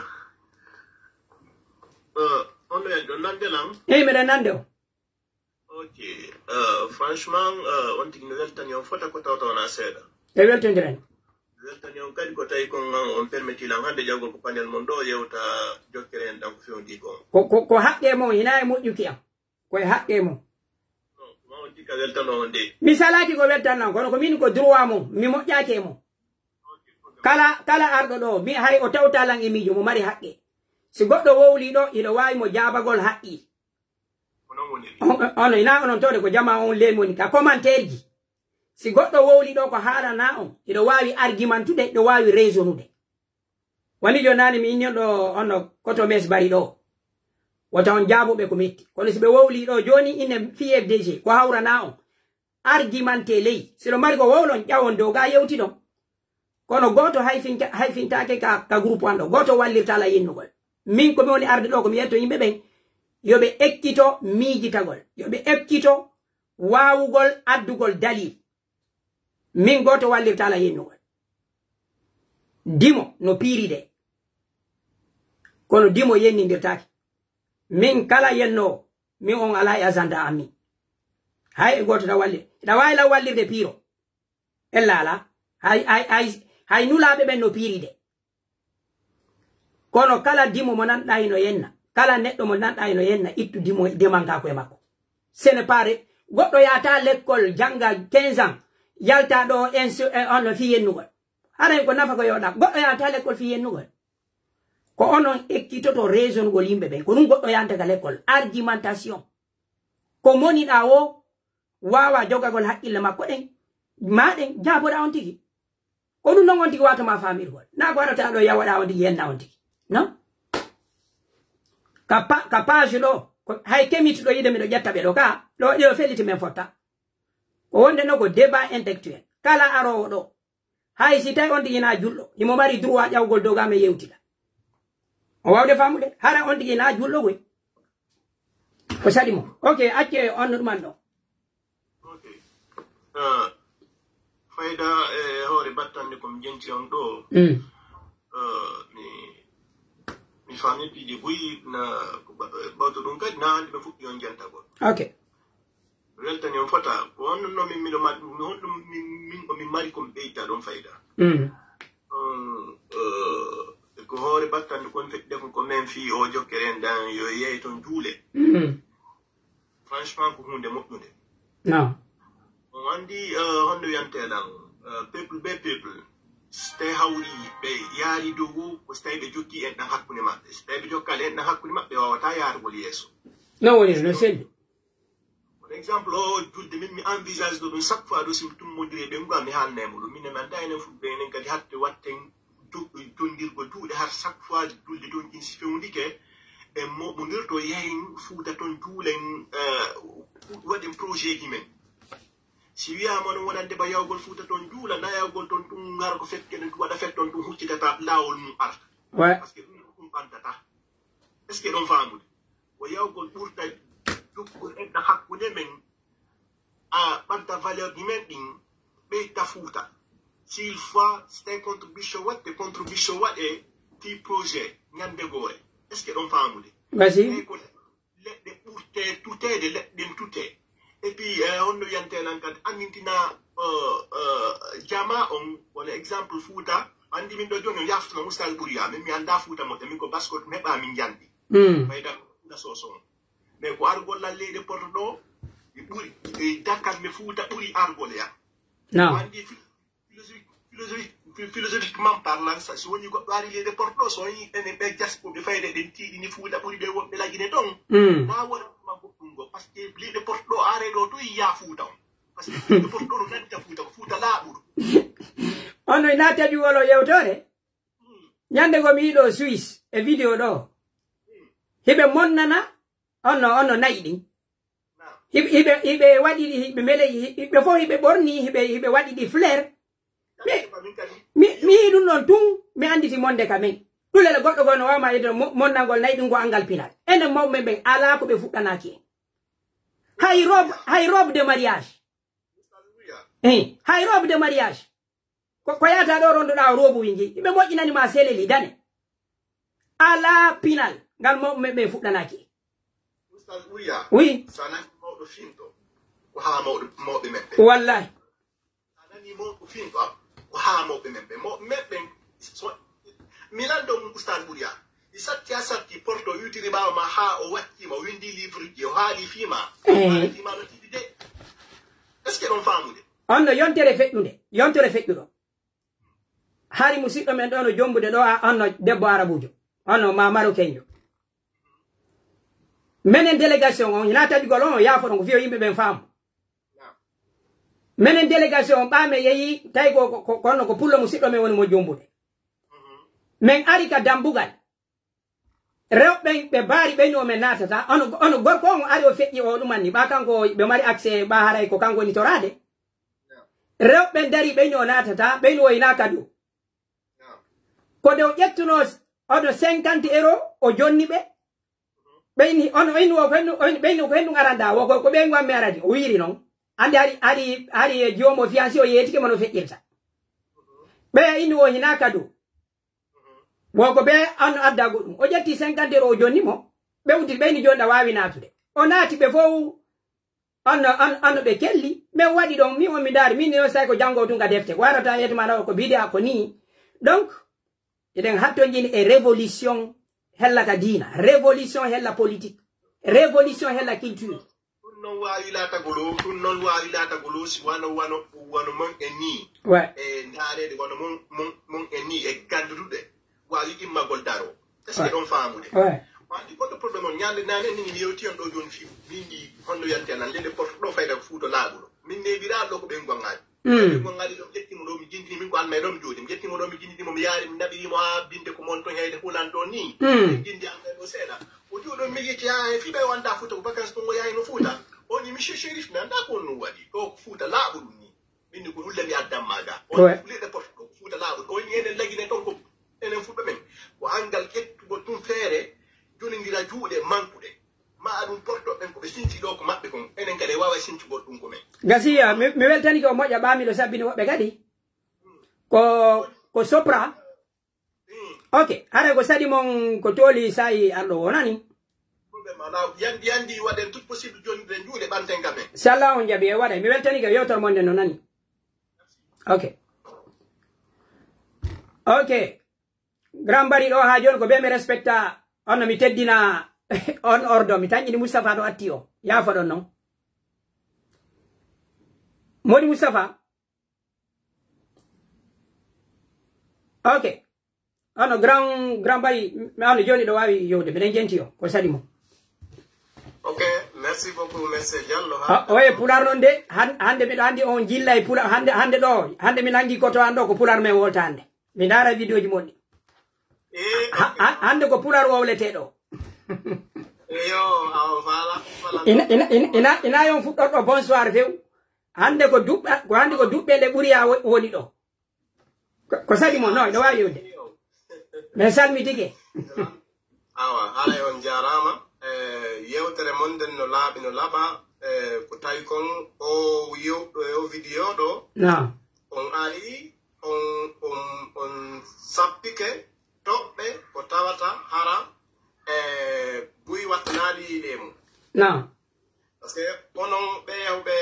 eh, on ɗo en ɗo nande lan? Eyi, miɗen nande o. Ok. Euh, franchement, euh, on tigi mi weltani on fota ko tawta wona seeɗa. E weltondiren. Mi weltani on kadi ko tawi kon an on permetti lan hannde jagol ko panel mon ɗo yewta jokkere en ɗan ko fewndi kon. Ko, ko, ko haqqe mon, hina e moƴƴuki am. Ko e haqqe mon. Non, ma on tigi ka weltano on de. Mi salaaki ko weltanno on, kono ko min ko droit mon, mi moƴƴaaki e mon. Ok, ok. Kala, kala arɗo ɗo, mi hay o tawta lan e miijo, mo mari haqqe. Si goɗɗo wowli ɗo, hiɗo waawi mo jaabagol haqqi. On, on, ina onon tawde ko jamaa on leen woni ka commentaire ji. Si goɗɗo wowli ɗo ko haalana on, hiɗo waawi argumentude, hiɗo waawi raisonude. Wani jooni naane mi inni on ɗo, on no koto mes bari ɗo. Wota on jaabuɓe ko metti. Kono si ɓe wowli ɗo jooni, ine fii F D G, ko hawrana on. Argumente ley. Si ɗo mari ko wowlon, ƴawon dow ga yewtiɗon. Kono gooto hayfinta-, hayfintaake ka, ka groupe an ɗo. Gooto wallirta la yennugol. Min ko mi woni arde ɗo, ko mi yetto yimɓe ɓen. yo ɓe ekkito miijitagol, yo ɓe ekkito waawugol addugol dalil. Min gooto wallirtaa la yennugol. Dimo no piiri de. Kono dimo yennindirtaake. Min kala yennoowo, min on alaa e agenda an min. Hay e gooto na wallir. Hiɗa waawi lan wallirde piiro. Ella alaa. Hay, hay, hay, hay nulaaɓe ɓen no piiri de. Kono kala dimo mo nanɗaa hino yenna, kala neɗɗo mo nanɗaa hino yenna, ittu dimo, dimanka ko e makko. Ce n'est pas re-, goɗɗo yaata lekkol jannga quinze ans, yalta ɗo en su-, en on no fii yennugol. Haray ko nafa ko yoɗa. Goɗɗo yaata lekkol fii yennugol. Ko onon ekkitoto raisonngol yimɓe ɓen. Ko ɗum goɗɗo yanta ka lekkol. Argumentation. Ko moniɗaa o waawa jogagol haqqille makko ɗen, ma ɗen, jaaboɗaa on tigi. Ko ɗum non on tigi waawata ma faamirgol. Naa ko arata ɗo yawoɗaa on tigi, yenna on tigi. Non? Ka pa-, ka page ɗo, ko, hay kemiti ɗo yiɗe miɗo ƴetta ɓe ɗo ka, ɗo, ɗo felliti men fotta. Ko wonde no ko débat intellectuel. Kala aroowo ɗo, hay si tawi on tigi na julɗo, himo mari droit ƴawgol dow ga men yewtida. O waawde faamude, hara on tigi na julɗo koy. Ko saɗi mo. Ok, acce on ɗuman ɗo. Ok. Ah, fayda e hoore battande ko mi jenti on ɗo. Mm. Ah, mi, mi faami piiji buy na ko ba-, ɓawto ɗum kadi na hannde ɓe fuɗɗi on jentagol. Ok. Weltani on fota. Ko honno min miɗo ma-, mi honɗum min, min ko min mari ko mi ɓeyta ɗon fayda. Mm. On, eh, ko hoore battande kon feƴƴi kon ko men fii o jokkere en dan yo yeey ton juule. Mm. Franchement, ko huunde moƴƴunde. Non. On anndi, eh, honno wiyantee lan, eh, peuple be peuple, so tawi hawri ɓe yaari dow, ko so tawi ɓe jokki en ɗan hakkunde maɓɓe. So tawi ɓe jokkaali en ɗan hakkunde maɓɓe, ɓe waawataa yaarugol yeeso. Non woni no selli. Par exemple, o julde min mi envisage ɗo ɗum chaque fois ɗo si mi tummondiri e ɓe ngu mi haalna e muɗum. Minen mi anndaa enen fulɓe enen kadi hatte watten ju-, jonndirgo juuɗe har chaque fois julde ton kin si fewndike, en moɓondirto yahin Fuuta ton juulen, eh, waɗen projet ji men. Si wiyaama no wonande ba yawgol Fuuta ton juula, na yawgol ton ɗum ngar ko fekkeɗen ɗum waɗa fet ton ɗum huccitata laawol mum arta. Ouais. Parce que ɗum ɗum ɓantata. Est-ce que ɗon faamude? Ko yawgol ɓurta jokkude enɗa hakkunde men, a ɓanta valeur ji men ɗin, ɓeyta Fuuta. S'il faut, si tawi contribution waɗte, contribution waɗe, ti projet, ñande goore. Est-ce que ɗon faamude? Vas-y. Tawi ko leɗɗe ɓurte tuteede, leɗɗen tute. Et puis, eh, honno wiyantee lan kadi, anndintina, eh, eh, jamaa on, wala exemple Fuuta, anndi min ɗo jooni on yaaftuno Oustaz Bouria, min mi anndaa Fuuta moƴƴa, min ko baskot neɓaa min njanndi. Mm. Ɓayda Fuuta soso on. Mais ko argol lan leyɗe Porto ɗo, ɓe ɓuri, ɓe dakkat mi Fuuta ɓuri argol ya. Non. Anndi fi-, Philosophique, philosophique, phi-, philosophiquement parlant, sa, si woni goɗɗo ari leyɗe Porto, so woni enen ɓe diaspora ɓe fayde ɗen tiiɗi ni Fuuta ɓuri ɓe wonɓe lagine ton. Mm. Na wona ma goɗɗum go, parce que leyɗe Porto are ɗo to yiya Fuuta on. Parce que leyɗe Porto no nanta Fuuta, ko Fuuta laaɓuɗo. On no naati e wolo yewtore. Mm. Ñande go mi yiɗo Suisse e vidéo ɗo. Mm. Hiɓe monnana, on no, on no nayi ɗin. Hiɓe, hiɓe, hiɓe waɗi ɗi, hiɓe mele, hiɓe fof hiɓe ɓorni, hiɓe, hiɓe waɗi ɗi fleur. Mi, mi, mi yi'i ɗum ɗon tun, mi annditi monde ka men. Ɗulele goɗɗo goo no waawma yiide mo-, monnangol nayi ɗum ko anngal pinal. Enen mawɓe men ɓen alaa ko ɓe fuɗɗanaaki en. Hay robe, hay robe de mariage. Eh, hay robe de mariage. Ko, ko yahata ɗo rondoɗaa o roobu winji. Hiɓe moƴƴinani ma seleli dane. Alaa pinal ngal mawɓe men ɓen fuɗɗanaaki. Ustaz Ɓuriya, oui. So a nani mawɗo finto, ko haa mawɗo, mawɓe men ɓen. Wallahi. So a nani mawɗo finto, ko haa mawɓe men ɓen. Mawɓe men ɓen, so, mi lanndo mo Ustaz Ɓuriya. Mi satti a satti Porto witiri ɓaawo ma haa o watti ma, o winndi livre ji, o haali fii ma. Eh. O haali fii ma no tiiɗi de. Est-ce que ɗon faamude? On no yontere feƴƴunde, yontere feƴƴuɗo. Hari musiɗɗo men ɗo no jombude ɗo, a, on no debbo arabuujo. On no ma marokenjo. Menen délégation on, hinaa taƴugol on, o yaafo ɗon, ko fiyo yimɓe ɓen faamu. Menen délégation on, ɓaa men yehi, tawi ko, ko, ko, kono ko pullo musiɗɗo men woni mo jombude. Men ari ka dambugal. Rewɓe ɓe baari ɓe no men naatata. Ono, ono gorko on ari o feƴƴi o ɗuman ni. Ɓaa kanko ɓe mari accès, ɓaa haray ko kanko woni toraade. Rewɓe ɓen dari ɓe no naatata, ɓe no wayna kado. Ko nde o ƴettuno ono cinquante euro, o jonni ɓe. Ɓe inni, on, on inni wo ko hendu, on, ɓe inni ko hendu aranda, wo ko, ko ɓe ngam mi aradi. O wiiri non. Ande hari, hari, hari e joomo fiancé o yeetike mo no feƴƴirta. Ɓe inni wo hina kado. Wo ko ɓe an adda goɗɗum. O ƴetti cinquante euro o jonni mo. Ɓe uddi, ɓe inni joni ɗa waawi naatude. O naati ɓe fow. Anno, an-, anno ɓe kelli, ɓe waɗi ɗon, mi on mi ndaari, min non sai ko janngo tun ka defte, ko warata yeeso ma ɗo ko bid'a ko nii. Donc, eɗen hattonjini e révolution hella ka diina, révolution hella politique, révolution hella culture. Ɗun non waawi laatagol o, ɗun non waawi laatagol o si wano, wano, wano mon en nii. Ouais. E ndaareede wano mon, mon, mon en nii e gannduɗe. Waawi immagol daro. Est-ce que Ouais. Ɗon faamude? Ouais. Andi goɗɗo problème on, ñande nane ni mi yewti on ɗo jooni fii. Min ndi honno yanti anan lende porto ɗo fayda ko Fuuta laaɓuɗo. Min neeɓiraa ɗo ko ɓen gongaali. Mm. Ɓen gongaali ɗo ƴetti mo ɗo mi jindini min ko almay ɗo mi jooɗi. Mi ƴetti mo ɗo mi jindini mo mi yaari mi naɓiri mo haa binde ko mon ton heyde hulan ɗo ni. Mm. Min jindi almay ɗo seeɗa. O jooɗo mi yiti haa e fii ɓe wonta Fuuta ko vacances ko ngo yahay no Fuuta. O ni monsieur Chérif mi anndaa ko on no waɗi. Ɗo ko Fuuta laaɓuɗum ni. Min ni ko hulle mi addan ma ga. On Ouais. Fulirɗe porto ɗo, Fuuta laaɓuɗo. On enen lagine ton ko enen fulɓe men. Ko anngal ƴettugol ɗum feere, jonindira juuɗe mankuɗe. Ma ɗum porto ɓen ko ɓe sinci ɗo ko maɓɓe kon. Enen kadi e waawa sincugol ɗum ko men. Gasiya, mi, mi weltanike o moƴƴa ɓaa miɗo sabbini woɓɓe kadi. Ko, ko Sopra. Ok, haray ko saɗi mon ko tooli saa'i arɗo o nani? Yandi, yandi, waɗen tout possible joni ɓe juuɗe ɓanten ka men. Si Allah on jaɓi e waɗay. Mi weltanike yewtere mon nden no nani. Ok. Ok. Grand Bari ɗo haa joni ko be mi respecta on no mi teddina on ordo. Mi tanƴini Moustapha ɗo atti o. Yaafo ɗon non. Modi Moustapha. Ok. Ano grand, grand Bari, ano joni ɗo waawi yowde, miɗen jenti o, ko saɗi mo. Ok, merci beaucoup, monsieur Diallo. Ah, oye, Pulaar non de, han-, hande miɗo andi on jillay Pulaar, hande, hande ɗo, hande mi nangi koto an ɗo, ko Pulaar men wolta hande. Mi ndaara vidéo ji mon ɗi. Eh, Ha-, ha-, hande ko Pulaar wowlete ɗo. Eyo, awa, voilà, voilà. Ina, ina, ina, ina, ina yon fuɗɗorɗo bonsoir few. Hande ko duɓɓa-, ko hande ko duɓɓe ɗe ɓuri ya wo-, woni ɗo. Ko, ko saɗi mo, no, no waawi yewde. Men salmitike. Awa, haray on jaaraama. Eh, yewtere mon nden no laaɓi, no laaɓa. Eh, ko tawi kon o yew-, o vidéo ɗo. Naam. On ari, on, on, on sappike toɓɓe ko tawata hara, eh, buy wattanaali yiide e mum. Naam. Parce que onon ɓe yahuɓe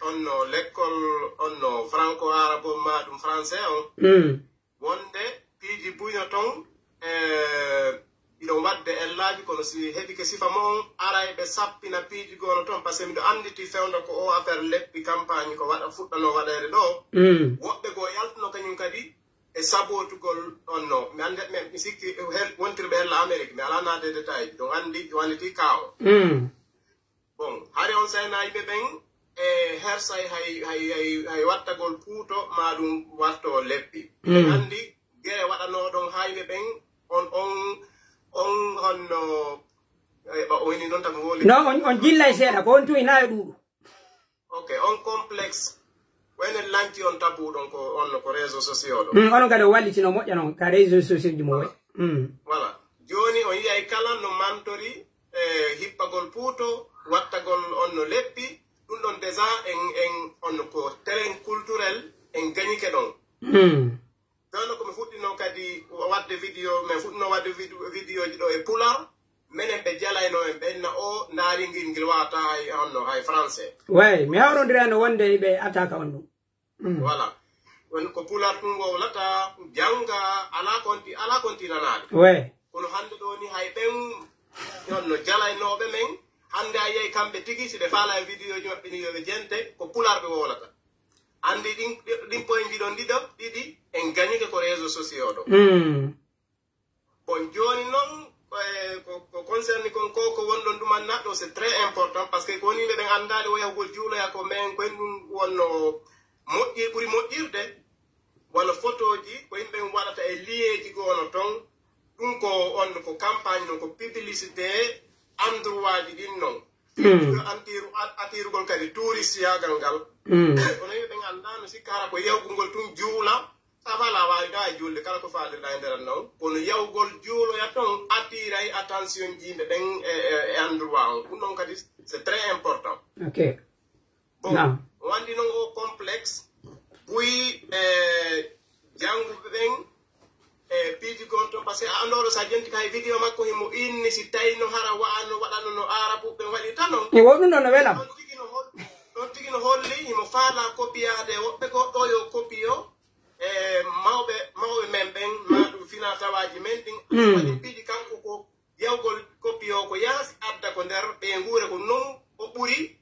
on no lekkol, on no franco arabo ma ɗum français on, Mm. wonde piiji buy no ton, eh, iɗon waɗde ellaaji, kono si heɓike sifa mo on, aray ɓe sappina piiji goo no ton, parce que miɗo annditi fewndo ko o affaire leppi campagne ko waɗa, fuɗɗanoo waɗeede ɗo. Mm. Woɓɓe goo yaltuno kañum kadi e sabootugol on no. Mi annde, mi, mi sikki hel-, wontirɓe hella Amérique, mi alaa naatde détail, ɗon anndi, walliti kaawo. Mm. Bon, hari on sayna yimɓe ɓen e hersay hay, hay, hay, hay wattagol puuto, maa ɗum watto leppi. Mm. Anndi gere waɗanoo ɗon haa yimɓe ɓen, on, on, on honno, eh, ɓa o woni noon tan woni. Non, on, on jillay seeɗa, ko on tun ina e ɗuuɗu. Ok, on complexe. Ko enen lanti on tabu ɗon ko, on no ko réseaux sociaux ɗo. Mm, onon kadi o wallitino moƴƴa non ka réseaux sociaux ji mo waɗi. Mm. Voilà. Jooni on yiyay kala no mantori, eh, hippagol puuto, wattagol on no leppi, ɗum ɗon déjà en, en on no ko terrain culturel en gañike ɗon. Mm. Jooni ko mi fuɗɗinoo kadi waɗde vidéo, mi fuɗɗinoo waɗde vid-, vidéoji ɗo e Pulaar. Menen ɓe jalaynoo en ɓen na o ndaari ngil, ngil waata hay honno, hay français. Way, mi hawrondirano wonde ɓe attaque on ɗum. Mm. Voilà. Woni ko Pulaar tun wowlata, jannga, alaa konti, alaa konti nanaade. Way. Kono hannde ɗo ni hay ɓen honno jalaynooɓe men, hannde a yiyay kamɓe tigi, si ɓe faalaa e vidéoji maɓɓe ni yo ɓe jente, ko Pulaar ɓe wowlata. Anndi ɗin, ɗin point ji ɗon ɗiɗo, ɗiɗi, en gañike ko réseaux sociaux ɗo. Mm. Bon, jooni non, eh, ko, ko concerni kon ko, ko wonɗon ɗum annaɗo, c'est très important, parce que ko woni ɓen anndaade o yahugol juuloya ko men ko en ɗum wonno moƴƴi, ɓuri moƴƴirde, wano photoji, ko yimɓe en waɗata e liyeeji goo no ton, ɗum ko on ko campagne non, ko publicité endroit ji ɗin non. Mm. Antiru-, at-, attirugol kadi touriste yaagal ngal. Mm. Kono yimɓe ɓen anndaa no sikka hara ko yawgungol tun juula, Sabala waawi ɗaa e juulde kala ko faalirɗaa e nder non. Kono yahugol juuloya ton attiray attention jiimɓe ɓen e, e, e endroit on. Ɗum ɗon kadi, c'est très important. Ok. Bon, naam. O anndi non o complexe. Buy, e, jannguɓe ɓen, e, piiji gon ton. Parce que a anndooɗo sa jenti kay vidéo makko himo inni si tawi no hara wa'ano waɗano no Aarabu ɓen waɗirta non. E wo ɗum ɗon no welam. Ɗon tigi no hol-, ɗon tigi no holli himo faala kopiyaade woɓɓe ko ɗo yo kopiyo. E mawɓe, mawɓe men ɓen, maa ɗum fina tawaaji men ɗin, mm, waɗi piiji kanko ko yawgol koppi o ko yaasi adda ko nder ɓeynguure ko non o ɓuri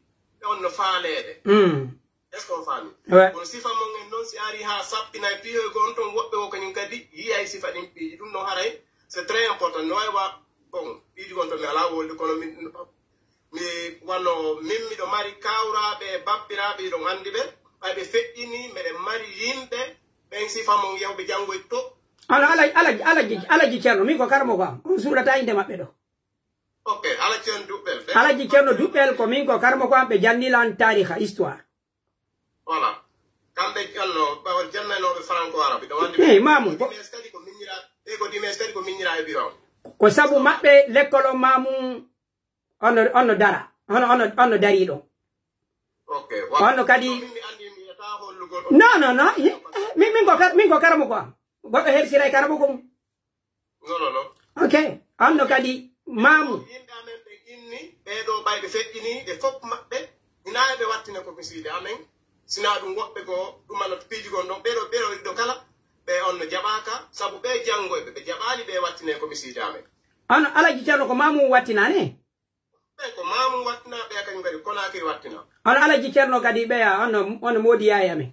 on no faaleede. Mm. Est-ce que on faami? Ouais. Kono sifa mon en non si ari haa sappinay piihoy ko on ton woɓɓe o kañum kadi yiyay sifa ɗin piiji. Ɗum non haray c'est très important. No wawi wa, bon, piiji gon to mi alaa wolde kono min Mi wano min miɗo mari kawraaɓe e bappiraaɓe, hiɗon anndi ɓe. Ɓay ɓe feƴƴini, meɗen mari yimɓe, ɓen sifa mon yahuɓe janngoy to. Ano Alaji, Alaji, Alaji, Alaji Ceerno, min ko karamoko am. On suuɗata innde maɓɓe ɗo. Ok, Alaji Ceerno Duɓɓel. Ɓe Alaji Ceerno Duɓɓel, ko min ko karamoko am, ɓe janni lan taariha, histoire. Voilà. Kamɓe, allo, ɓawol jannanooɓe franco arabe, ɗon anndi. Eh, Mamu, ko Dimes kadi ko miñira-, ɓe ko Dimes kadi ko miñira e biro. Ko sabu maɓɓe lekkol on, Mamu, on no, on no dara. On no, on no, on no darii ɗon. Ok, wa-, on no kadi. Min mi anndi mi yiɗataa hollugol on. Non, non, non. Ye-, min, min ko kar-, min ko karamoko am. Goɗɗo hersiray karamoko mum. Non, non, non. Ok. On no kadi, Mamu. Yimɓe amen ɓe inni, ɓee ɗoo ɓay ɓe feƴƴini, ɓe fof maɓɓe, hinaa ɓe wattine ko misiide amen. Sinaa ɗum woɓɓe goo, ɗum ala to piiji gon ɗon. Ɓee ɗoo, ɓee ɗoo ɗiɗo kala, ɓe on no jaɓaaka, sabu ɓe janngoyɓe, ɓe jaɓaali ɓe wattine ko misiide amen. On Alaji Ceerno ko Mamu wattinani? Ɓe ko Mamu wattina, ɓe kañum kadi Konaakiri wattina. On Alaji Ceerno kadi ɓeya, on no, on no moodi yaay amen.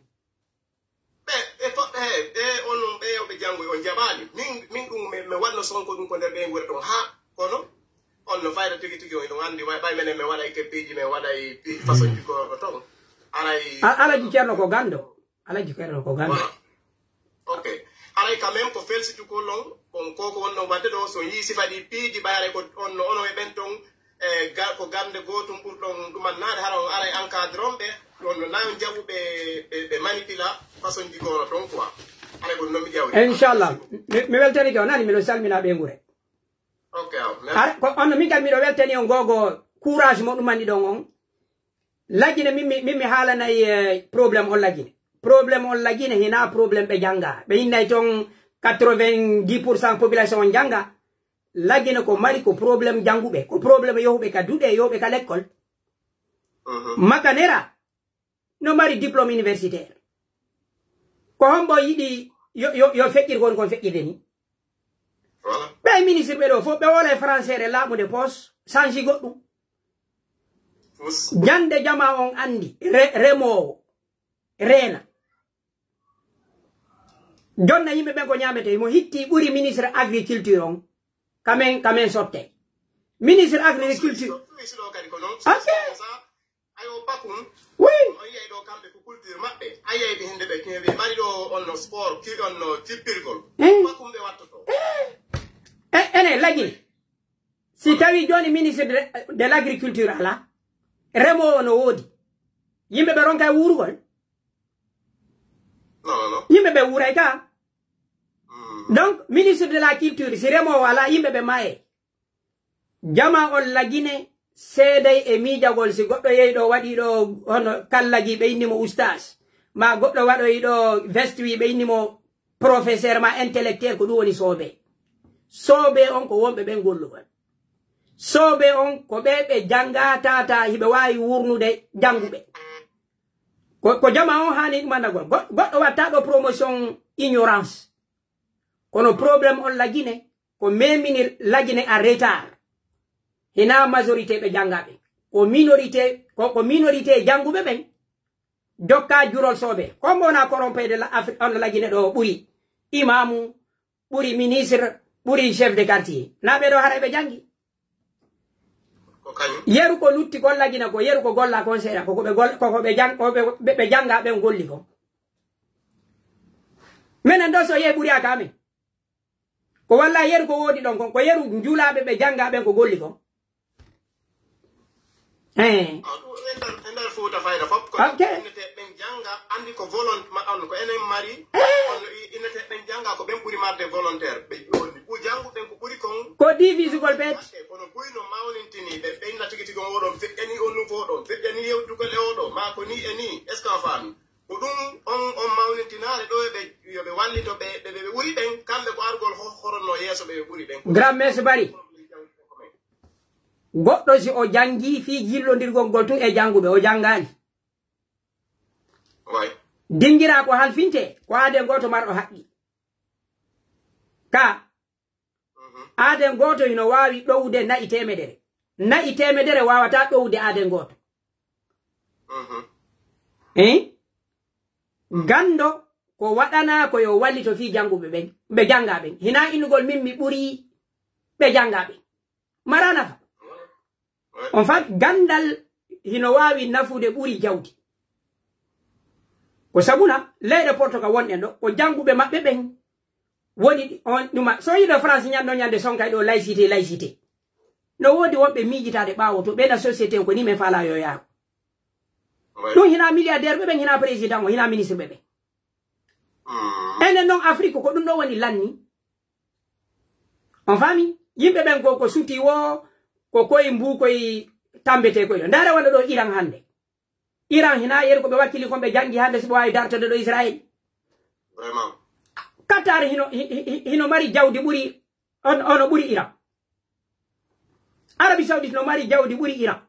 Ɓe, ɓe fof, ɓe, ɓe, on, on, ɓe, ɓe janngoy, on jaɓaali. Min, min ɗum, mi, mi waɗno sonko ɗum ko nder ɓeynguure ɗon haa kono, on no fayda tigi tigi, on ɗum anndi, way, ɓay menen, mi waɗay kebbeeji, mi waɗay pi-, façon ji goɗɗo ton. Aray. A-, Alaji Ceerno ko ganndo. Alaji Ceerno ko ganndo. Voilà. Ok. Haray quand même ko felsitukol on, bon, ko ko wonno waɗde ɗo, so yii sifa ɗi piiji, ɓay haray ko on no, ono e ɓen ton, e ga-, ko gannde gootum ɓurɗon ɗumannaade, hara on aray encadre on ɓe, on no nayon jaɓu ɓe, ɓe, ɓe manipula façon ji goono ton quoi. Haray ko non mi ƴawri. Inchallah. Mi, mi weltanike on, nani miɗo salmina ɓe ngure. Ok, aw, merci. Ar-, ko on no min kadi miɗo weltani on gogo courage mo ɗumani ɗon on. Lagine, min mi, min mi haalanay, eh, problème on Lagine. Problème on Lagine hinaa problème ɓe jannga. Ɓe innay ton quatre-vingt-dix pour cent population on jannga. Lagine ko mari ko problème jannguɓe, ko problème yahuɓe ka duɗe, yahuɓe ka lekkol. Mhm. Makanera no mari diplôme universitaire. Ko hombo yiɗi yo, yo, yo feƴƴir kon kon feƴƴirde ni? Voilà. Ɓe ministre ɓe ɗo fof, ɓe wole français de laaɓude poos, sansi goɗɗum. Us. Jannde jama on anndi, re-, remoowo, reena. Jonna yimɓe ɓen ko ñaametee, mo hitti ɓuri ministre agriculture on, kamen, kamen sotte. Ministre agriculture. Suisse ɗo kadi ko non. Ok. Ayo, Bakum. Oui. On yiyay ɗo kamɓe ko culture maɓɓe. A yiyay ɓe hinde ɓe kewi mari ɗo on no sport, ki on no jippirgol. Eh. Bakum ɓe wattoto. Eh. E-, ene Lagine. Si tawi jooni ministre de, de l'agriculture ala, remoowo no woodi. Yimɓe ɓe ronka e wuurugol. Non, non, non. Yimɓe ɓe wuuray ka. Mm. Donc, ministre de la culture, si remoowo ala, yimɓe ɓe maye. Jama on Lagine seeday e miijagol, si goɗɗo yehi ɗo waɗi ɗo hono kallagi ɓe inni mo ustaas, ma goɗɗo waɗoyi ɗo veste wi ɓe inni mo professeur ma intellectuel, ko ɗum woni soobee. Soobee on ko wonɓe ɓen gollugol. Soobee on ko ɓe ɓe jannga tata hiɓe waawi wurnude jannguɓe. Ko, ko jama on haani ɗum anndagol. Go-, goɗɗo watta ɗo promotion ignorance. Kono problème on Lagine, ko memini Lagine en retard. Hina majorité ɓe jannga ɓen. Ko minorité, ko, ko minorité jannguɓe ɓen. Jokka jurol soobee. Ko mbo wona corrompé de la Afri-, on Lagine ɗo ɓuri imamu, ɓuri ministre, ɓuri chef de quartier. Na ɓe ɗo haray ɓe janngi. Ko kañum. Yeru ko lutti kon Lagine ko, yeru ko golla kon seeɗa. Ko, ko ɓe gol-, ko, ko ɓe jang-, ko ɓe, ɓe, ɓe jannga ɓen golli kon. Menen ɗo so yehi ɓuri aka amen. Ko walla yeru ko woodi ɗon kon, ko yeru njulaaɓe ɓe jannga ɓen ko golli kon. Eh. Ah, ɗum e nder, e nder Fuuta Fayda fof, ko Ok. Ɓen jannga Anndi ko volonté, ma-, on ko enen mari, on i-, innete ɓen jannga ko ɓen ɓuri marde volontaire. Ɓe onni ɓu-, jannguɓe ɓen ko ɓuri kon. Ko divisugol ɓe. Kono buy no mawnintini ɓe, ɓe inna tigi tigi on oɗon feƴƴani on nouveau ɗon, feƴƴani yewtugol e oɗo, maa ko ni e ni, est-ce que a faami? Ko ɗum on, on mawnintinaare ɗo e ɓe, yo ɓe wallito ɓe, ɓe, ɓe, ɓe ɓuri ɓen, kamɓe ko arugol ho-, horonno yeeso ɓe, ɓe ɓuri ɓen. Grand Messe Bari. Goɗɗo si o janngi fii jillondirgol ngol tun e jannguɓe, o janngaali. Way. Dingiraa ko halfinte, ko aaden gooto marɗo haqqi. Ka, mhm, aaden gooto hino waawi ɗowde na'i teemedere. Na'i teemedere waawataa ɗowde aaden gooto. Mhm. Eh? Mhm. Ganndo ko waɗanaa ko yo wallito fii jannguɓe ɓen, ɓe janngaa ɓen. Hinaa innugol min mi ɓuri ɓe janngaa ɓen. Maraa nafa. On faami, ganndal hino waawi nafude ɓuri jawdi. Ko sabuna leyɗe Portugal wonɗen ɗo, ko jannguɓe maɓɓe ɓen woni ɗi-, on ɗuma. So yiɗo France ñanno ñande sonkay ɗo laïcité, laïcité. No woodi wonɓe miijitaade ɓaawo to, ɓen a société ko ni men faalaa yo yaaru. Ɗum hinaa milliardaire ɓe ɓen, hinaa président o, hinaa ministre ɓe ɓen. Enen non Afrique ko ɗum ɗo woni lanni. On faami? Yimɓe ɓen ko, ko suti wo, ko koye mbu, koye tambete koye ɗo. Ndaare wano ɗo Iran hannde. Iran hinaa yeru ko ɓe wakkili kon ɓe janngi hannde si ɓe waawi dartode ɗo Israël. Vraiment. Qatar hino, hi-, hi-, hi-, hino mari jawdi ɓuri, on, ono ɓuri Iran. Arabie Saoudite no mari jawdi ɓuri Iran.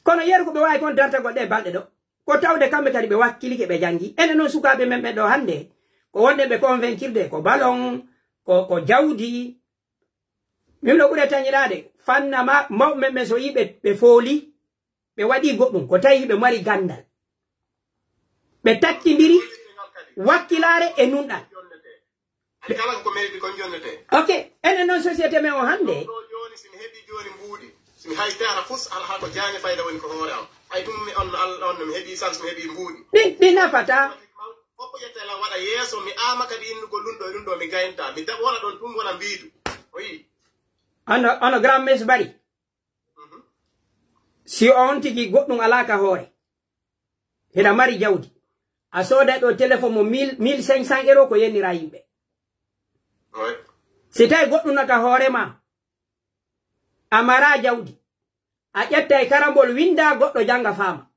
Kono yeru ko ɓe waawi kon dartagol ɗe balɗe ɗo. Ko tawde kamɓe kadi ɓe wakkilike ɓe janngi. Enen non sukaaɓe men ɓen ɗo hannde, ko wonde ɓe convaincirde ko ballon, ko, ko jawdi. Min no ɓuri tañiraade, fanna ma, mawɓe men ɓen so yii ɓe, ɓe fooli, ɓe waɗi goɗɗum, ko tawi ɓe mari ganndal. Ɓe takkindiri wakkilaare e nunɗal. Ay kala ko mérite kon jonnete. Ok, enen non société men o hannde. Ɗo jooni, si mi heɓi jooni mbuuɗi, si mi hay tara fus, ala haa ko jaañe fayda woni ko hoore am. Ay ɗum mi on, Alla on, mi heɓi sans, mi heɓi mbuuɗi. Ɗi, ɗi nafata. Fof ko ƴetta lan waɗa yeeso, mi ama kadi innugol ɗum ɗo e ɗum ɗo, mi gaynta. Mi daɓ-, wona ɗon, ɗum wona mbiidu. O yii. Ono, ono Grand Messe Bari. Mhm. Si on tigi goɗɗum alaa ka hoore, hiɗa mari jawdi, a sooday ɗo téléphone mo mille, mille cinq cents euros ko yennira yimɓe. Ouais. Si tawi goɗɗum no ka hoore ma, a mara jawdi, a ƴettay karambol, winda, goɗɗo janga faama.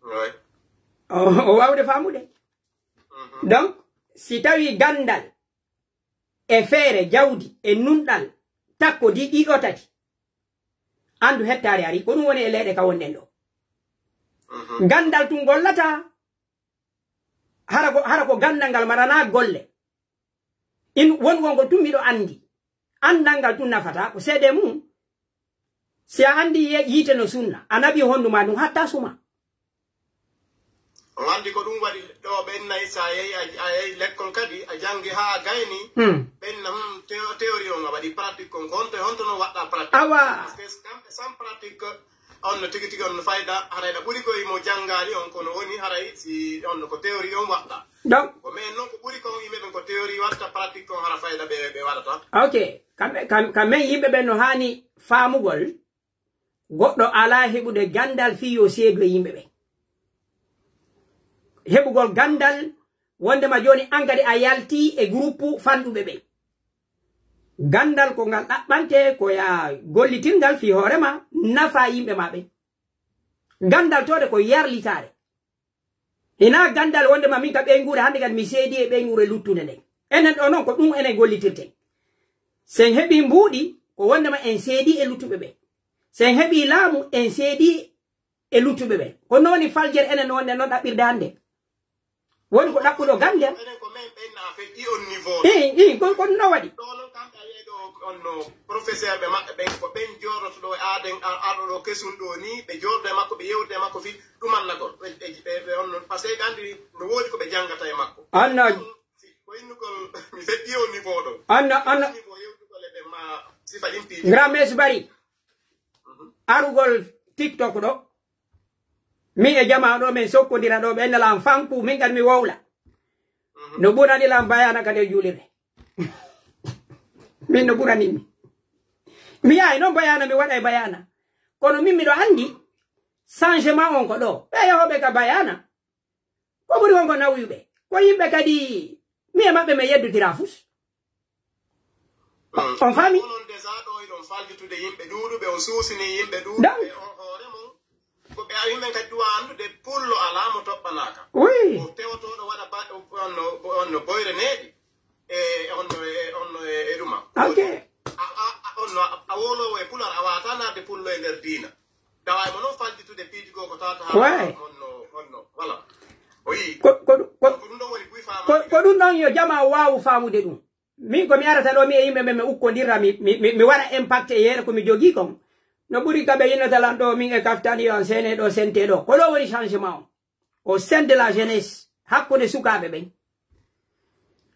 Ouais. O, o wawde faamude. Mhm. Donc, si tawi gandal e feere, jawdi e nunɗal, takko di-, ɗiɗo tati, andu hettaare ari. Ko ɗum woni e leyɗe ka wonɗen ɗo. Mhm. Gandal tun gollata, hara ko, hara ko gandal ngal marana golle. In won wongo tun miɗo andi. Andal ngal tun nafata, ko seede mum. Si a andi ye-, yiite no sunna, a naɓi hondu ma ndun hatta suma. On andi ko ɗum waɗi ɗo ɓen nayi, sa yehi a, a yehi lekkol kadi, a jangi haa a gayni, hmm, ɓen na, hmm, théo-, théorie on a waɗi pratique on, ko honto, honto no waɗɗa pratique? Awa. Parce que kamɓe sans pratique, on no tigi tigi on no fayda, haray na ɓuri koye mo jangaali on, kono woni haray si on no ko théorie on waɗɗa. Donc, ko men non ko ɓuri kon yimɓe ɓen ko théorie watta, pratique kon hara fayda ɓe, ɓe waɗata. Ok, kamɓe, kam, kam men yimɓe ɓen no haani faamugol, goɗɗo alaa heɓude gandal fii yo seedu e yimɓe ɓen. Heɓugol gandal wondema jooni an kadi a yalti e groupe fanɗuɓe ɓen. Gandal ko ngal ɗaɓɓante, ko ya gollitirngal fii hoore ma, nafa yimɓe ma ɓen. Gandal towde ko yarlitaare. Hinaa gandal wondema min ka ɓeynguure hannde kadi mi seedi e ɓeynguure luttunde nden. Enen ɗo non ko ɗum enen gollitirten. Sen heɓii mbuuɗi, ko wondema en seedi e luttuɓe ɓen. Sen heɓii laamu, en seedi e luttuɓe ɓen. Ko non woni faljere enen wonde non ɗaɓɓirde hannde. Woni ko ɗaɓɓuɗo gandal. Enen ko men ɓen na feƴƴi on niveau. Ii, ii, ko, ko ɗum ɗo waɗi. Ɗo non kamɓe a wi'ay ɗo on no professeur ɓe maɓɓe ɓen, ko ɓen jooɗoto ɗo e aaden ar-, arɗo ɗo kesun ɗo ni, ɓe jooɗoto e makko, ɓe yewta e makko fii ɗum annagol. Ɓe, ɓe, ɓe, ɓe on non, parce que ɓe andi no woodi ko ɓe jangata e makko. On no. Ɗum, si ko innugol, mi feƴƴi on niveau ɗo. On no, on no. Niveau yewtugol e ɓe ma sifa ɗin piiji. Grand Messe Bari. Mhm. Arugol TikTok ɗo. Min e jamaa ɗo, men sokkondira ɗo, ɓe enna lan fanku, min kadi mi wowla. Mhm. No ɓurani lan bayaana kadi e juulirde. Min no ɓurani mi. Mi yahay non bayaana, mi waɗay bayaana. Kono min miɗo andi, Changement on ko ɗoo. Ɓe yahooɓe ka bayaana. Ko ɓuri wonko nawyuɓe. Ko yimɓe kadi, mi e maɓɓe mi yeddotiraa fus. On faami? Onon déjà ɗoo hiɗon falditude yimɓe ɗuuɗuɓe, on suusini yimɓe ɗuuɗuɓe, donc, on hoore mon. Ko ɓe ari men kadi duwa anndude pullo alaa mo toɓɓanaaka. Oui. O tewotooɗo waɗa ba-, on no, on no boyre neeɗi. E, on no, e, on no, e, e ɗuma. Ok. A, a, a, on no, a, a wowloowo e pular, a waawataa naatde pullo e nder diina. Daway mo non falditude piiji goo ko tawata haa Ouais. on no, on no, voilà. O yii. Ko, ko, ko, Ko ɗum ɗon woni buy faamaade ko, ko ɗum ɗon yo jamaa waawu faamude ɗum. Min ko mi arata ɗoo, mi e yimɓe ɓe mi ukkondirra, mi, mi, mi, mi waɗa impact e yeere ko mi jogii kon. No ɓuri ka ɓe innata lan ɗoo, min e kaftani yo an sene ɗoo, sente ɗoo. Ko ɗoo woni changement on. Au sein de la jeunesse, hakkunde sukaaɓe ɓen.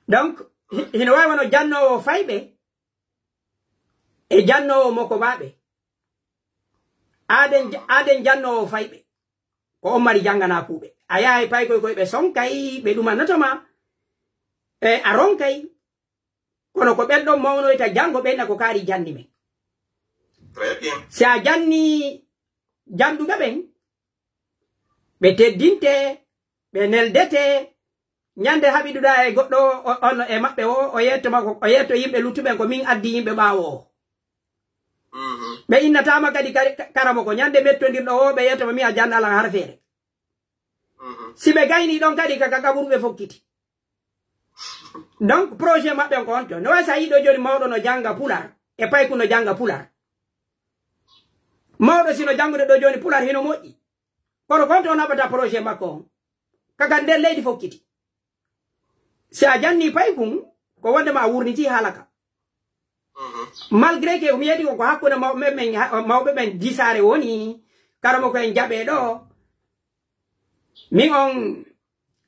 Donc, hi-, hino waawi wano jannoowo fayɓe e jannoowo mokobaaɓe. Aaden, aaden jannoowo fayɓe. Ko on mari jannganaa kuuɓe. A yahay paykoy koy ɓe sonkay, ɓe ɗumanoto ma. E a ronkay. Kono ko ɓen ɗon mawnoyta janngo ɓen na ko kaari janni men. Très bien. Si a janni jannduɓe ɓen, ɓe teddinte, ɓe neldete. Ñande haɓiduɗaa e goɗɗo o, on e maɓɓe o, o yeetto ma ko, o yeetto yimɓe luttuɓe ko min addi yimɓe ɓaawo o. Mhm. Ɓe innataama kadi kari-, ka-, karamo ko. Ñande mettondirɗo o, ɓe yeetto ma mi a jannalan har feere. Mhm. Si ɓe gaynii ɗon kadi ka, ka kaburu ɓe fokkiti. Donc, projet maɓɓe on ko on to. No wayi sa yiɗo jooni mawɗo no jannga pular, e payku no jannga pular. Mawɗo si no janngude ɗo jooni pular hino moƴƴi. Kono kon to naɓata projet makko on. Ka ka nder leydi fokkiti. Si a janni paykun, ko wonde ma a wurnitii haala ka. Mhm. Malgré que mi yeɗi ko, ko hakkunde mawɓe men, ha-, mawɓe men disaare woni, karamo ko en jaɓe ɗo. Min on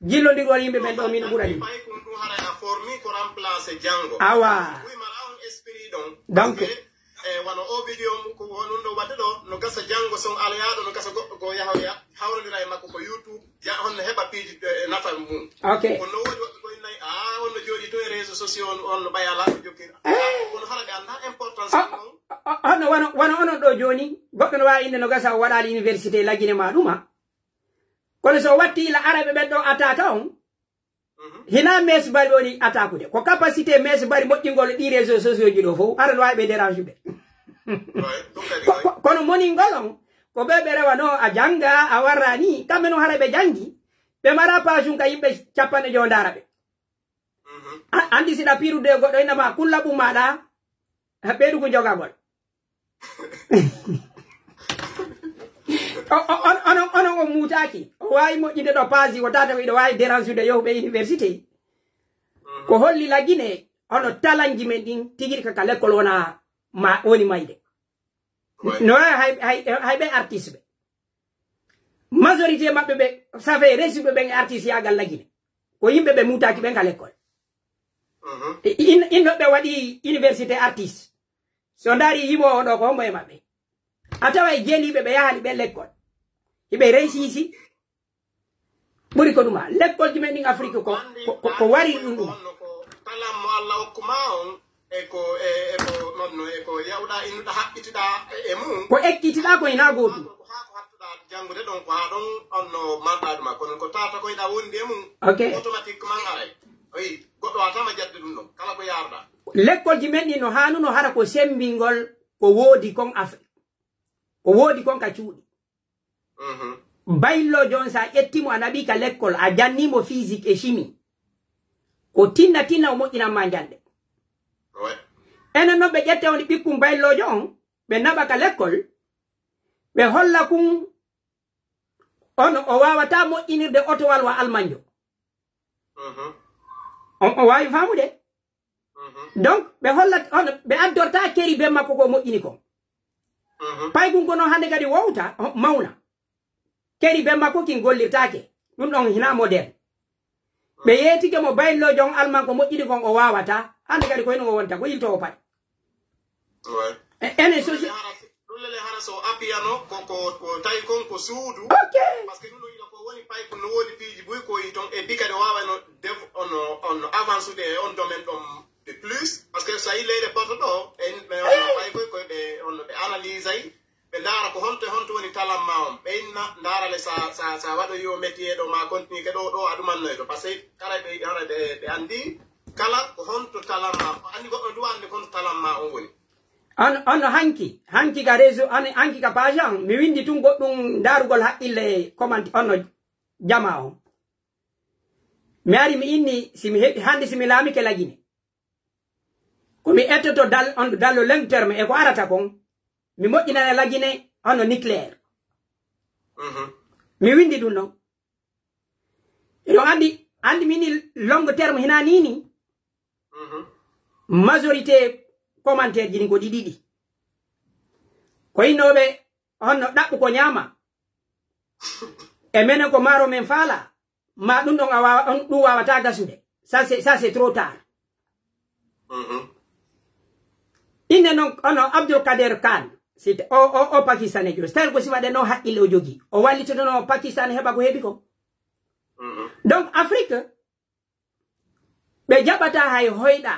jillondirgol yimɓe ɓen ɗo, min ɓurani. Paykun ɗum haray a formi ko remplacer janngo. Awa. Wi mara on esprit ɗon. Donc. Parce que, eh, wano o vidéo mum ko wonun ɗo waɗde ɗo, no gasa janngo son alayaaɗo, no gasa goɗɗo goo yaha o ya-, hawrondira e makko ko YouTube, ya honno heɓa piiji, eh, nafa mum. Ok. Kono no woodi woɓɓe ko innay, ah, on no jooɗi to e réseaux sociaux, on, on no ɓay alaa ko jokkira. Eh. Kono hara ɓe anndaa importance on non. O, o, hono wano, wano onon ɗo jooni, goɗɗo no waawi innde no gasa o waɗaali université Lagine ma ɗuma. Kono so o watti ila araɓe ɓen ɗo attaque on, mhm, hinaa Mees Bari woni attaquude. Ko capacité Mees Bari moƴƴingol ɗi réseaux sociaux ji ɗo fof, hara no waawi ɓe dérange ɓe. Ouais, ɗum kadi, ko, ouais, ko, kono moningol on, ko ɓe ɓe rewa no a jannga, a warra ni, kamɓe no hara ɓe janngi, ɓe mara page un ka yimɓe capanɗe jowo ndaara ɓe. Mhm. A, anndi si ɗa piirude e goɗɗo, ina ma kulla ɓum maɗa, ɓeydu ko jogagol. O, o, on, onon, onon on muutaaki. O waawi moƴƴinde ɗo paasi, o tata ko iɗo waawi dérange de yahuɓe université. Mhm. Ko holli Lagine, hono talanji men ɗin, tigi ka, ka lekkol wona ma, woni mayde. Ouais. No hay, hay, hay ɓe artiste ɓe. Majorité maɓɓe ɓe, ça fait réussir ɓe ɓen e artiste yaagal Lagine. Ko yimɓe ɓe muutaaki ɓen ka lekkol. Mhm. I-, in-, inno ɓe waɗi université artiste. So ndaari yimoowo ɗo ko hombo e maɓɓe. A tawa e jeeliiɓe ɓe yahali ɓe lekkol. Hiɓe réussisi. Ɓuri ko ɗuma. Lekkolji men ɗin Afrique ko, ko, ko, ko wari ɗum ɗum. Honno ko talan mo Allah hokku ma on, e ko, e, e ko non no, e ko yawɗa innuɗa haɓɓitiɗa e, e mum. Ko ekkitiɗa ko ina gootu. Ko haa ko hattuɗa janngude ɗon, ko haa ɗon on no marɗa ɗuma. Kono ko tata ko ina wondi e mum. Ok. Automatiquement aray. Oyi, goɗɗo watama jadde ɗum ɗon. Kala ko yarɗa. Lekkolji men ɗin no haanuno hara ko sembingol ko woodi kon Afrique. Ko woodi kon ka cuuɗi. Mhm. Bayloojo on, so a ƴetti mo, a naɓi ka lekkol, a janni mo physique et chimie. Ko tinna tinna o moƴƴinan ma njande. Ouais. Enen non ɓe ƴette woni ɓikkun bayloojo on, ɓe naɓa ka lekkol, ɓe holla kun on o waawata moƴƴinirde otowal wa almanjo. Mhm. On, o waawi faamude. Mhm. Donc, ɓe hollat, on, ɓe addorta keri ben makko ko moƴƴini kon. Mhm. Paykun ko non hannde kadi wowta, o, mawna. Keri ben makko kin gollirtaake. Ɗum ɗon hina moderne. Ɓe yeetike mo bayloojo on alman ko moƴƴini kon o waawata. Hannde kadi ko hino o wonta, ko ilto o paɗi. Ouais. E, enen sosi- Ɗum lele hara so appiyano ko, ko, ko tawi kon ko suudu. Ok. Parce que ɗum ɗo ina ko woni paykun no woodi piiji buy ko yi ton. Et puis kadi o waaway no dev-, on, on avancude e on domaine ɗon de plus. Parce que so a yi leyɗe poto ɗo, en, ɓe on paykun koy ɓe, on ɓe analysay, ɓe ndaara ko honto e honto woni talan ma on. Ɓe in- ndaara le sa, sa, sa waɗoyi o métier ɗo, ma continue ke ɗo, ɗo a ɗumannoyto. Parce que kala ɓe, kala ɓe, ɓe anndi kala ko honto talan ma, ko anndi goɗɗo du anndi ko honto talan ma on woni. On, on no hanki, hanki ka réseau, on, hanki ka page an, mi windi tun goɗɗum ndaarugol haqqille comment, on no jama on. Mi ari mi inni, si mi heɓi, hannde si mi laamike Lagine. Ko mi ettoto dal, on dallo long terme e ko arata kon, mi moƴƴinana Lagine hono nucléaire. Mhm. Mi windi ɗum ɗon. Eɗon anndi, anndi min ni long terme hinaa nii nii. Mhm. Majorité commentaire ji ɗin ko ɗi ɗiɗi. Ko innooɓe honno ɗaɓɓu ko ñaama. E menen ko maaro men faala. Ma ɗum ɗon a waawa, on, ɗum waawataa gasude. Ça, c'est, ça, c'est trop tard. Mhm. Inne non, ono Abdul Kader Khan, si te-, o, o, o Pakistanejo. C'est-à-dire ko si waɗe non haqqille o jogi. O wallitotono Pakistan heɓa ko heɓi ko. Mhm. Donc, Afrique, ɓe jaɓataa hay hoyɗa.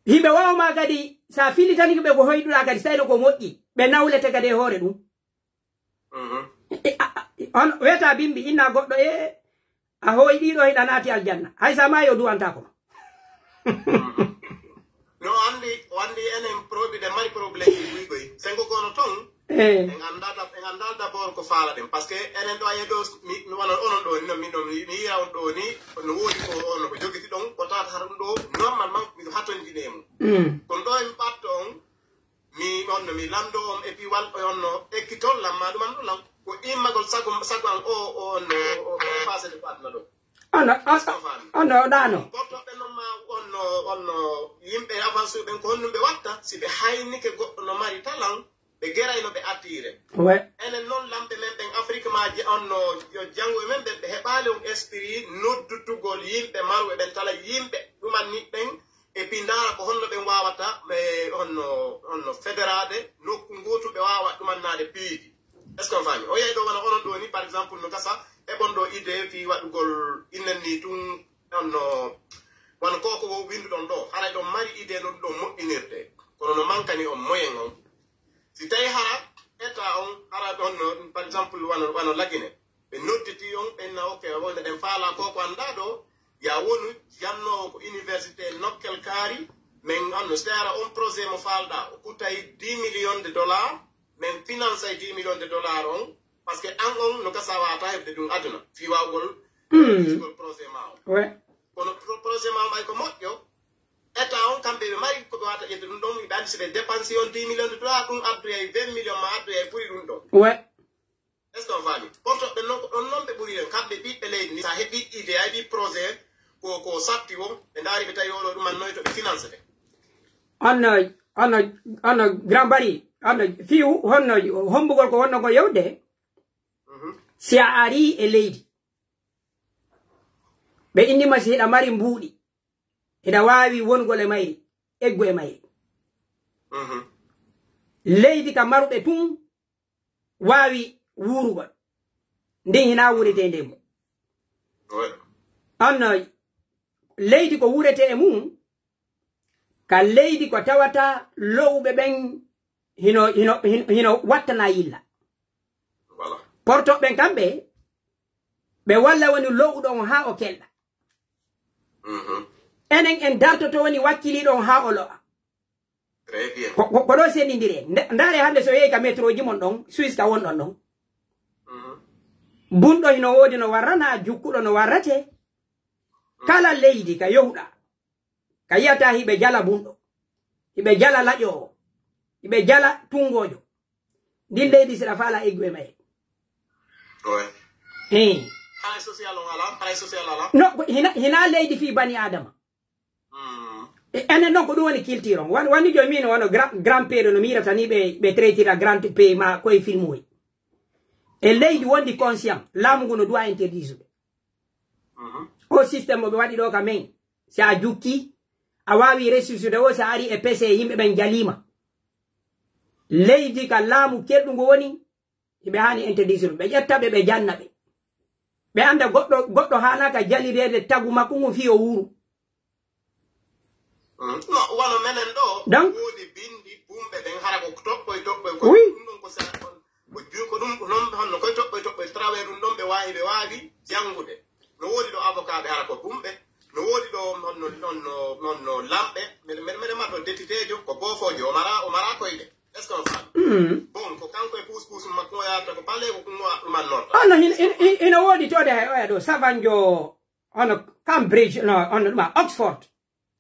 Hiɓe waawa ma kadi, sa filitanike ɓe ko hoyɗuɗa kadi, si tawi no ko moƴƴi, ɓe nawlete kadi e hoore ɗum. Mhm. E, a, a, on weta bimbi, inna goɗɗo, e, a hoyɗiɗo, hiɗa naati aljanna. Hay sa maayi o duwantako ma. Mhm. No, anndi, o anndi enen probi-, ɗen mari problème ji buy koy. Sengo kono ton, Eh. en anndaa dab-, en anndaa d'abord ko faalaɗen. Parce que enen ɗo a yeɗo, mi, mi wano onon ɗo, no, mi, no, mi, mi yiya on ɗo ni, no woodi ko on ko jogiti ɗon, ko tawata hara ɗum ɗo, normalement, miɗo hatonjini e mum. Mm. Kono ɗo en ɓatto on, mi, on no, mi lanndo on, et puis wal, on no, ekkitol lamma ɗum an ɗum lan, ko immagol sago, sago an o, o, on no, o, o, o, passé de ko aduna ɗo. Ono, on, Est-ce que on faami? Ono, ɗano. Gortoɓe non ma on no, on no, yimɓe avancé ɓen ko honɗum ɓe watta, si ɓe haynike goɗɗo no mari talan, ɓe geray no ɓe attire. Ouais. Enen non lamɓe men ɓen Afrique maaji on no, yo janngo e men ɓen ɓe heɓaali on esprit noddutugol yimɓe marɓe ɓen tala yimɓe ɗumanni ɓen, et puis ndaara ko honno ɓen waawata, ɓe honno, honno federaade nokku ngootu ɓe waawa ɗumannaade piiji. Est-ce que on faami? O yahi ɗo wona onon ɗo ni, par exemple, no gasa, heɓon ɗo idée fii waɗugol innen ni tun, on no, wano ko, ko wo winduɗon ɗo, haray ɗon mari idée no ɗum ɗon moƴƴinirde. Kono no mankani on moyen on. Si tawi hara, état on, hara ɗon no, par exemple, wano, wano Lagine. Ɓe nodditi on, ɓen na, ok, wonde ɗen faala ko, ko anndaa ɗo, ya wonu jannoowo ko université nokkel kaari, men on no, si tawi hara on projet mo faalɗa, o kuttay dix millions de dollars, men financay dix millions de dollars on, parce que an on no gasa wata heɓde ɗum aduna, fii waawgol, hmm, ƴettugol projet ma on. Ouais. Kono pro-, projet ma on ɓay ko moƴƴo, état on kamɓe ɓe mari ko ɓe wata ƴettude ɗum ɗon, ɓe anndi si ɓe dépense on dix millions de dollars, ɗum addoyay vingt millions ma addoyay ɓuri ɗum ɗon. Ouais. Est-ce que on faami? Portoɓe non ko ɗon non ɓe ɓuri en, kamɓe ɓiɓɓe leydi ni, sa heɓi idée, a heɓi projet, ko, ko satti won, ɓe ndaari ɓe tawi oɗo ɗum annoy to ɓe finance ɓe. On no, on no, on no Grand Bari, on no fiu, honno, hombugol ko wonno ko yewde, Mhm. si a ari e leydi, ɓe inni ma si hiɗa mari mbuuɗi, hiɗa waawi wongol e mayri, eggu e mayri. Mhm. Leydi ka maruɓe tun waawi wuurugol. Ndin hinaa wuuretee nde mum. Ouais. On no leydi ko wuuretee e mum, ka leydi ko tawata lowɓe ɓen hino, hino, hino, hino wattana yilla. Voilà. Portoɓe ɓen kamɓe, ɓe walla woni lowɗo on haa o kelɗa. Mhm. Enen en dartoto woni wakkiliiɗo on haa o lo'a. Très bien. Ko, ko, ko ɗo senndindiri en. Nde-, ndaare hannde so yehi ka métroji mon ɗon, Suisse ka wonɗon ɗon. Mhm. Bunɗo hino woodi no warrana, jukkuɗo no warrate. Mhm. Kala leydi ka yohuɗa, ka yi'ata hiɓe jala bunɗo, hiɓe jala laƴoowo, hiɓe jala tunngoojo. Ndin leydi si ɗa faala eggu e mayre. Ouais. Eh. Haray social on alaa, haray social alaa. No, ko hina, hina leydi fii bani Adama. Mm. E, enen non ko ɗum woni culture on. Wan-, wani jooni min wano grand, grand père no mi yirata ni ɓe, ɓe traitira grand père ma koye film uji. E leydi wondi conscient, laamu ngu no doit interdisude. Mhm. O système mo ɓe waɗi ɗo ka men, si a jukki, a waawi ressuscité o, si a ari e P C yimɓe ɓen jaliima. Leydi ka laamu kelɗu ngu woni, hiɓe haani interdisude. Ɓe ƴetta ɓe, ɓe janna ɓe. Ɓe annda goɗɗo, goɗɗo haanaaka jalireede tagu makko ngu fii o wuuru. Mm. No, wano menen ɗo, Donc woodi bindi bumɓe ɓen hara ko toɓɓoy toɓɓoy ko Oui. Ɗum ɗon ko sa-, ko, ko ju-, ko ɗum ko non honno Depiteejo ko boofoojo, o mara, o mara koyɗe. Est-ce que on faami? Mm. Bon, ko kanko e puus puus makko o yaata ko pale ko ɗum o ɗumannorto. Ono hin-, hin-, hin-, hino woodi toode hay oya ɗo, Savanjo, ono Cambridge, no, ono ɗuma Oxford,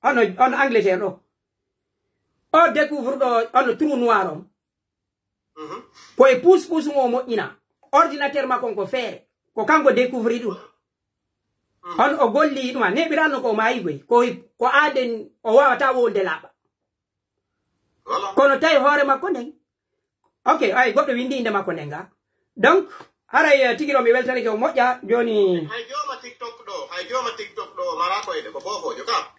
ono, ono Angleterre ɗo. O découvre ɗo, ono trou noir on. Mhm. Ko e puus puus mo o moƴƴina. Ordinateur makko on ko feere. Ko kanko découvre ɗum. Mhm. On o golli ɗum, a neɓiranno ko o maayi goy. Ko, ko aaden o waawata wowlude laaɓa. Voilà. Kono tawi hoore makko nden. Ok, ay, goɗɗo windi innde makko nden ga. Donc, haray, eh, tigi ɗo mi weltanike o moƴƴa, jooni. Hay jooma TikTok ɗo, hay jooma TikTok ɗo, mara koyɗe, ko boofoojo ka.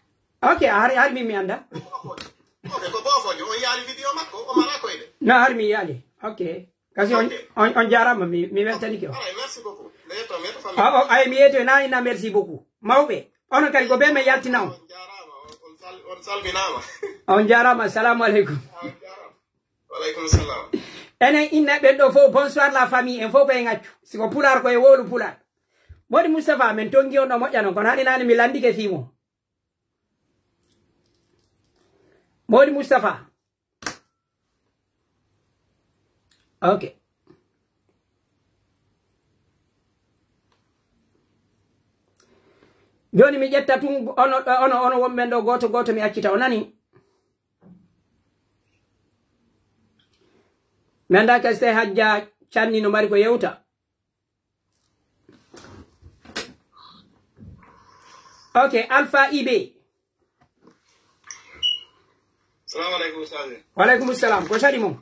Ok, hari, hari min mi annda. Ko boofoojo. Ok, ko boofoojo, o yiyaali video makko, o mara koyɗe. No, hari mi yiyaali. Ok. Kasi on, Ok. on, on jaaraama, mi, mi weltanike o. Haray, merci beaucoup. Mi yetto, mi yetto famille. O, o, ay, mi yetto, na, na, merci beaucoup. Mawɓe, onon kadi ko ɓe men yaltina on. On jaaraama, on, on sal-, on salminaama. On jaaraama, assalamu aleykum. On jaaraama. Wa aleykum salam. Enen inna ɓen ɗo fof, bonsoir la famille, en fof ko en accu. Si ko pulaar, ko e wowlu pulaar. Modi Moustapha, men tongi on ɗo moƴƴa non, kono hani nani mi landike fii mo. Modi Moustapha. Ok. Jooni mi ƴetta tun ono, ono, ono wonɓe ɗo gooto gooto mi accita, o nani? Mi anndaa kadi si tawi Hajja Canni no mari ko yewta. Ok, Alpha I B. Salamu aleykum, Ustaz. Wa aleykum salam. Ko saɗi mo?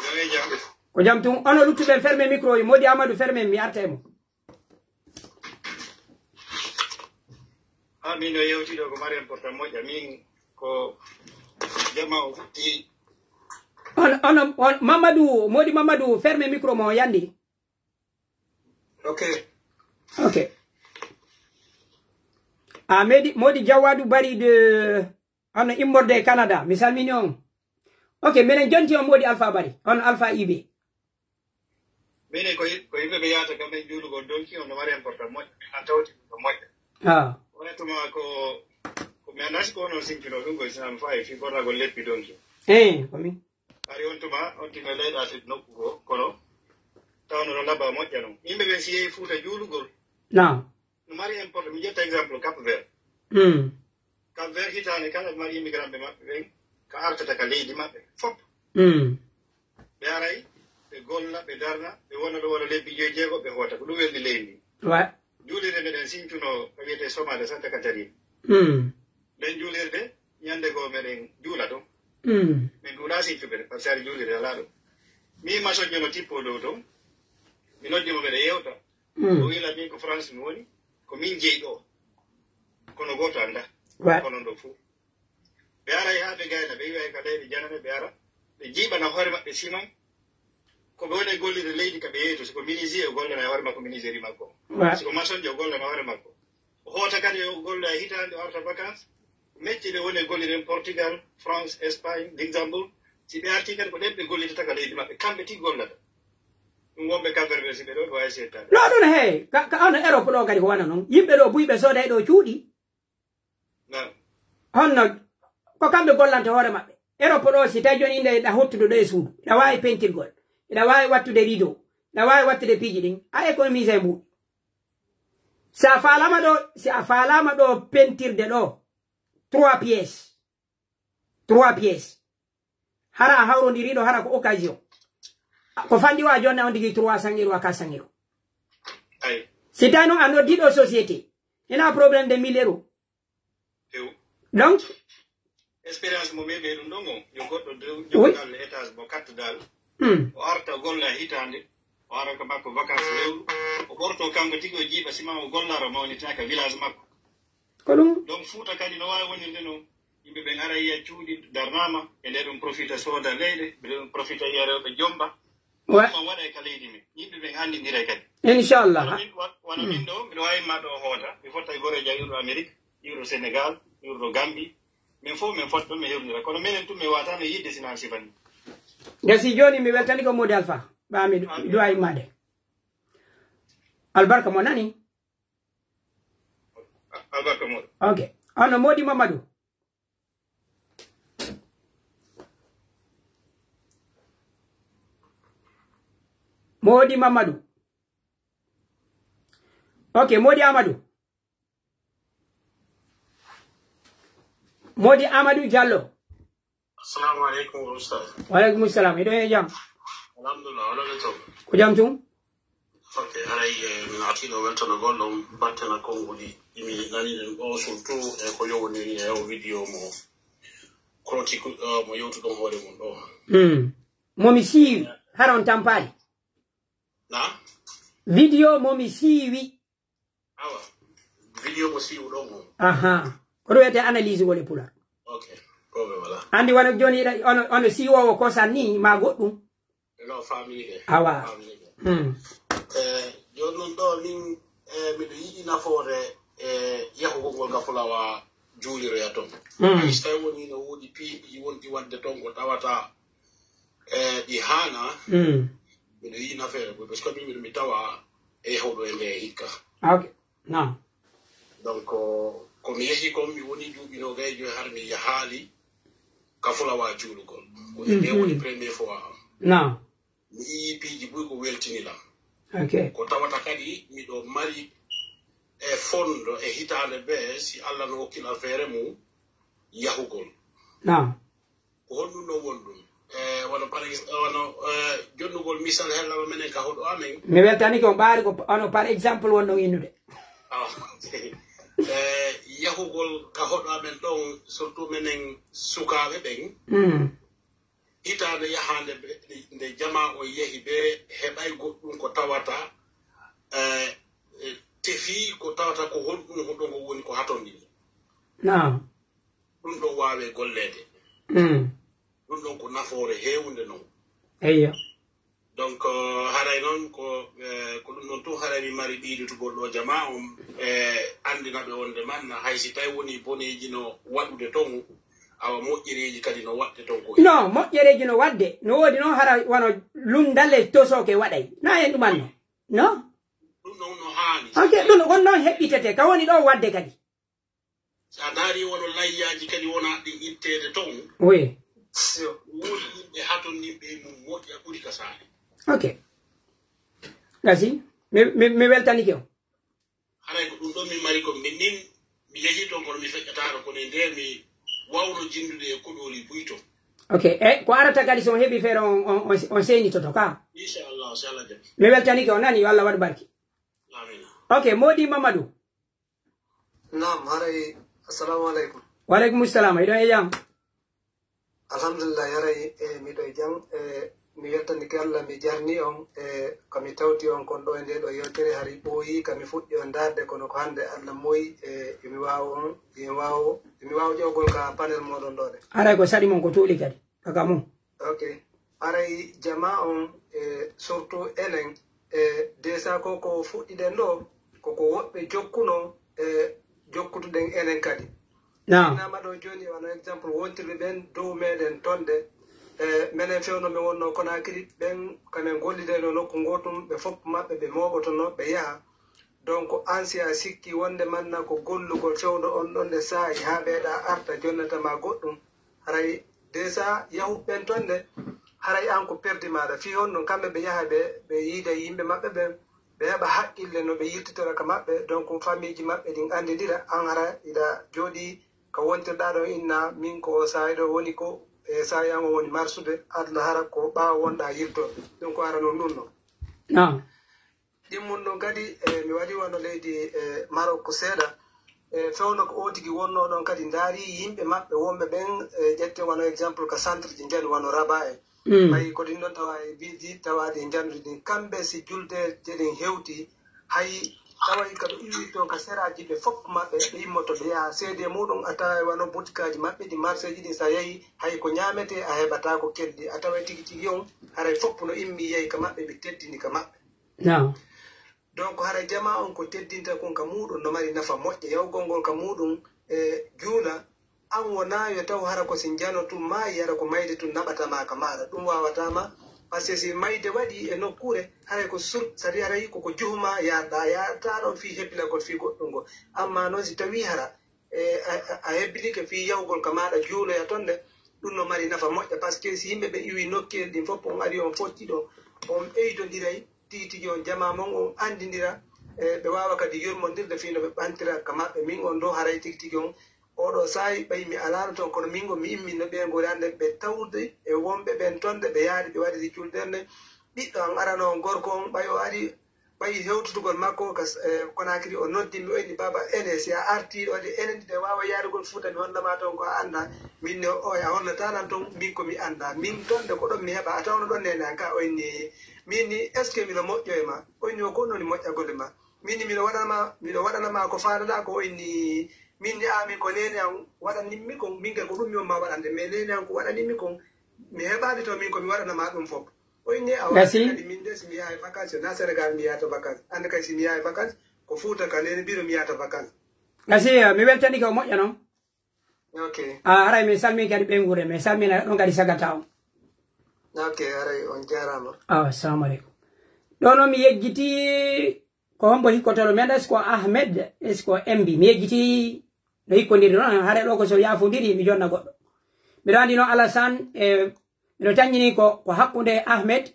Jam e jam. Ko jam tun. Ono luttuɓe ferme micro yi. Modi Amadou ferme mi arta e mo. Ah, min o yewti ɗo ko Mariam Porta moƴƴa. Min ko jama o futti. On, on, on, Mamadou, Modi Mamadou, ferme micro mo yandi. Ok. Ok. Ah, Medi, Modi Jawadu Bari de, on immorde e Canada. Mi salmini on. Ok, menen jonti on Modi Alpha Bari. On Alpha I B. Minen ko yim-, ko yimɓe ɓe yahata kam en juulugol donki, on no mari important moƴƴo, min an tawti ko moƴƴo. Ah. Wona tuma ko, ko mi anndaa si ko onon sincunoo ɗum, ko Islam fayi fii ɓornagol leppi donki. Eh, ko min. Hari on tuma, on tuma leyɗe Afrik nokku goo, kono tawno no laba moƴƴa non. Yimɓe ɓen si yehi Fuuta juulugol. Naam. No mari important. Mi ƴetta exemple Cap Vert. Mm. Cap Vert hitaande kala ɓe mari immigrant ɓe maɓɓe ɓen, ka artata ka leydi maɓɓe, fop. Mm. Ɓe aray, ɓe golla, ɓe darna, ɓe wona ɗo wona lebbi joy jeego, ɓe hoota. Ko ɗum welni leydi ndi. Ouais. Juulirde meɗen sincunoo, ko wiyetee Somade Santa Catarina. Mm. Nden juulirde, ñande goo meɗen juula ton. Mm. Min ɗuuɗaa sincuɓe de, par ce que hari juulirde alaa ɗo. Mi masoño no tippoo dow ton. Mi noddi mo meɗen yewta. Mm. O wiila min ko France mi woni, ko min jeyi ɗo. Kono gooto anndaa. Ouais. Kono ɗo fof. Ɓe aray haa ɓe gayna, ɓe iwa e ka leyɗe janane, ɓe ara, ɓe jiiɓana hoore maɓɓe siman. Ko ɓe woni e gollirde leydi ka ɓe yehi to, si ko menuisier o gollana e hoore makko menuiserie makko. Ouais. Si ko maçonjo o gollana hoore makko. O hoota kadi o golla e hitaande o arta vacances. Mecce ɗe woni e gollirde en Portugal, France, Espagne, Luxembourg. Si ɓe artii kadi ko ɗen ɓe gollitata ka leydi maɓɓe, kamɓe tigi gollata. Ɗum wonɓe Cap Vert ɓe si ɓe ɗo, ɗo ay seettaade. No ɗum hey, ka, ka ono Europe ɗo kadi ko wona non. Yimɓe ɗo buy ɓe sooday ɗo cuuɗi. Naam. Honno ko kamɓe gollanta hoore maɓɓe? Europe ɗo, si tawi jooni inde hiɗa hottude ɗo e suudu, hiɗa waawi pentirgol, hiɗa waawi wattude rideau, hiɗa waawi wattude piiji ɗin, a économise e mbuuɗi. Si a faalaama ɗo, si a faalaama ɗo pentirde ɗo, trois pièces, trois pièces. Hara a hawrondiri ɗo, hara ko occasion. Ko fanɗi o a jonna on tigi trois cents euros à quatre cents euros. Ay. Si tawi noon a noddi ɗo société, hina problème de mille euros. Tew. Donc, expérience mo meɗe ɗum ɗon on, yo goɗɗo dow, oui, jogal étage mo quatre dal. Hmm. O arta o golla hitaande, o ara ka makko vacances lewru, o ɓorto kanko tigi o jiiɓa sima o gollara o mawnitina ka village makko. Ko ɗum. Donc Fuuta kadi no waawi wonirde noon. Yimɓe ɓen ara yiya cuuɗi darnaama, e nder ɗum profita sooda leyɗe, ɓe ɗum profita yiya rewɓe jomba. Ouais. Ɗum man waɗa e ka leydi men. Yimɓe ɓen anndindira kadi. Inchallah. Wano min, wa-, wano min ɗo, miɗo waawi ma ɗo hoota. Mi fotta e goreejo iwɗo Amérique, iwɗo Sénégal, iwɗo Gambie. Min fof min fotta ɗon, min hewlira. Kono menen tun min waata no yiɗde si naan sifa ni. Nde si jooni mi weltani ko Modi Alpha. Ɓaa mi du-, du'a immaade. Albarka mo nani. Albarka mo. Ok. Ono Modi Mamadou. Moodi Mamadou. Ok, Moodi Amadou. Moodi Amadou Diallo. Assalamu alaikum, Ustaz. Wa alaikum salam. Hiɗon e jam? Alhamdulillah, wala ɓe to. Ko jam tun? Ok, haray, eh, min artiiɗo weltanagol ɗon battana konguɗi ɗi mi nani ɗen ɗo, surtout e ko yowondiri e o vidéo mo Chronique, eh, mo yewtuɗon hoore mum ɗo. Mm. Mo mi siiwi, hara on tampaali. Na? Vidéo mo mi siiwi. Awa, vidéo mo siiwuɗon on. Aha. Ko ɗum wiyetee analyse ngol e pular. Ok, problème alaa. Anndi wano jooni hiɗa, ono, ono siiwoowo kosan ni, ma goɗɗum. No, family ke. Awa. Family ke. Hmm. Eh, jooni non ɗo min, eh, miɗo yiɗi nafoore, eh, yahugol ngol ka fulawa juuliroya ton. Hmm. Hay so tawi woni no woodi piiji wonɗi waɗde ton ko tawata, eh, ɗi haana, hmm, miɗo yiɗi nafoore, parce que min miɗo mi tawa e hoɗo e nde hikka. Ok. Naam. Donc, ko mi yehi kon, mi woni duuɓi noogay e joy har mi yahaali ka fulawa juulugol. Ko e nde woni première fois am. Naam. Mi yii piiji buy ko weltini lam. Ok. Ko tawata kadi miɗo mari e fondo e hitaande bee, si Allah no hokki lan feere mum yahugol. Naam. Ko honɗum ɗon woni ɗum? Eh, wano par ex-, wano, eh, jonnugol misal hellal menen ka hoɗo amen. Mi weltanike on ɓaari ko, wano par exemple wonɗon innude. Ah, eh, yahugol ka hoɗo amen ɗon, surtout menen sukaaɓe ɓen. Mm. Hitaande yahaande ɓe, nde jamaa on yehi ɓe heɓay goɗɗum ko tawata, eh, eh, tefi ko tawata ko honɗum hoɗo ngo woni ko hatondini. Naam. Ɗum ɗon waawee golleede. Mm. Ɗum ɗon ko nafoore heewunde non. Eyyo. Donc, eh, haray non ko, eh, ko ɗum ɗon tun haray mi mari ɓiyditugol ɗo jamaa on, eh, anndina ɓe wonde man, hay si tawi woni boneeji no waɗude ton, awa moƴƴereeji kadi no waɗde ton ko. No, moƴƴereeji no waɗde. No woodi non hara wano lunndale tosooke waɗay. Na en ɗum anno. No? Ɗum ɗon no haani. Ok, ɗum on non heɓɓitete. Ka woni ɗo waɗde kadi. Si a ndaari wono layyaaji kadi wona ɗin itteede ton. Oui. Woodi yimɓe hatonninɓe e mum moƴƴa ɓuri ka saare. Ok. Gasi, mi, mi, mi weltanike on. Haray ko ɗum ɗon min mari kon. Min nin, mi yehii ton kono mi feƴƴataano, kono e nder mi wawno jinndude e koɗooli buy ton. Ok, e ko arata kadi so on heɓi feere on, on, on, on seynitoto ka? Inchallah, si Allah jaɓi. Mi weltanike on nani, yo Allah waɗu barki. Amiin. Ok, Moodi Mamadou. Naam, haray, assalamu aleykum. Wa aleykum salam, hiɗon e jam? Alhamdulillah, haray, e, miɗo e jam. E, mi weltanike Allah, mi jarni on, e, ka mi tawti on kon ɗo e nde ɗo yewtere, hari ɓooyi ka mi fuɗɗi on ndaarde, kono ko hannde Allah moyi, e, emi waawo on, emi waawo, emi waawo ƴawgol ka panel mooɗon ɗo de. Haray ko saɗi mon ko tuuli kadi, ka ka mum. Ok. Haray jamaa on, e, surtout enen, e, déjà ko, ko fuɗɗiɗen ɗo, ko, ko woɓɓe jokkuno, e, jokkutuɗen enen kadi. Naam. Innama ɗo jooni, wano exemple, wontirɓe ɓen dow meɗen ton de, e, menen fewno men wonno Conakry, ɓen kamen gollidayno nokku gootum, ɓe fof maɓɓe ɓe mooɓotono, ɓe yaha. Donc, an si a sikki wonde manna ko gollugol fewndo on ɗon de saa'i haa ɓeeɗa arta jonnata ma goɗɗum, haray déjà yahuɓe ɓen ton de, haray an ko perdi maaɗa. Fii honɗum kamɓe ɓe yaha ɓe, ɓe yiida yimɓe maɓɓe ɓen, ɓe heɓa haqqille no ɓe yiltitora ka maɓɓe, donc famille ji maɓɓe ɗin anndidira, an hara iɗa jooɗii ka wontirɗaa ɗon inna, min ko o saa'i ɗo woni ko, e saa'i an o woni marsude, aduna hara ko ɓaawo wonɗaa yiltorde. Donc hara non ɗum non. Naam. Ɗimmun ɗon kadi, e, mi waɗi wano leydi, e, Maroc seeɗa. E, fewndo ko o tigi wonnoo ɗon kadi ndaari yimɓe maɓɓe wonɓe ɓen, e, ƴetten wano exemple ka centre ji njani wano Rabat en. Mm. Ɓay ko ɗin ɗon tawa e ville ji tawaaɗi e njanduɗi ɗin. Kamɓe si juldeeje ɗin hewti, hay taway ka ɓe iwi ton ka seraaji ɓe fof maɓɓe, ɓe immoto ɓe yaha seede muɗum a tawa e wano butikaaji maɓɓe ɗi marché ji ɗin sa yahi, hay ko ñaametee a heɓataa ko kelɗi. A taway tigi tigi on, haray fof no immi yahi ka maɓɓe, ɓe teddini ka maɓɓe. Naam. Donc, hara jamaa on ko teddinta kon ka muuɗum, no mari nafa moƴƴa. Yawgol ngol ka muuɗum, e, juula, an wonaa yo taw hara ko si njano tun maayi, hara ko mayde tun naɓata ma ka maaɗa. Ɗum waawataa ma, parce que si mayde waɗi e nokkuure, haray ko sur, c'est-à-dire haray ko, ko juhuma yaarɗaa, yaartaa ɗon fii hebbinagol fii goɗɗum ngol. Amma non si tawii hara, e, a, a, a hebbinike fii yawgol ka maaɗa juuloya ton de, ɗum no mari nafa moƴƴa, parce que si yimɓe ɓe iwi nokkeeli ɗin fof, on ari on focci ɗo, On ɓeydondiray tigi tigi, on jamaa mon, on anndindira, e ɓe waawa kadi yurmondirde fii no ɓe ɓantira ka maɓɓe. Min on ɗoo, haray tigi tigi on, oo ɗoo saa'i, ɓay mi alaano ton, kono min on, mi imminno ɓeynguure an nden, ɓe tawde e wonɓe ɓen ton, nde ɓe yaari, ɓe waɗiri julde nden. Ɓiɗɗo an arano on gorko on, ɓay o ari, ɓay hewtutugol makko ka, e, Conakry, o noddi mi, o inni, "Baaba, ene, si a artii ɗoo de, enen de waawa yaarugol Fuuta, mi holla ma ton ko a anndaa." Min ne, "O, a hollataa lan ton, min ko mi anndaa. Min ton de ko ɗon mi heɓa, a tawno ɗon neene an ka?" O inni, min ni, "Est-ce que miɗo moƴƴo e ma?" O inni, "O, ko non woni moƴƴagol e ma?" Min ni, "Miɗo waɗana ma, miɗo waɗana ma ko faalaɗaa ko." O inni, min ni, "A, min ko neene an waɗanimmi kon, min kay ko ɗum mi on ma waɗande, mais neene an ko waɗanimmi kon, mi heɓaali ton min ko mi waɗana ma ɗum fof." O inni, "A Merci. Waɗi kadi min de, si mi yahay vacances, na Sénégal mi yahata vacances. Annde kay si mi yahay vacances, ko Fuuta ka neene biro mi yahata vacances." Merci, eh, mi weltanike, o moƴƴa non. Ok. Ah, haray mi salmini kadi ɓeynguure, mi salmina ɗon kadi sagata on. Ok, haray on jaaraama. Ah, assalamu aleykum. Ɗo non mi yejjiti ko hombo hikkotoo ɗo, mi anndaa est-ce que ko Ahmed, est-ce que ko M B. Mi yejjiti no hikkondiri non, haray ɗo ko so yaafondiri mi jonna goɗɗo. Miɗo anndi non Alassane, e, miɗo tanƴini ko, ko hakkunde Ahmed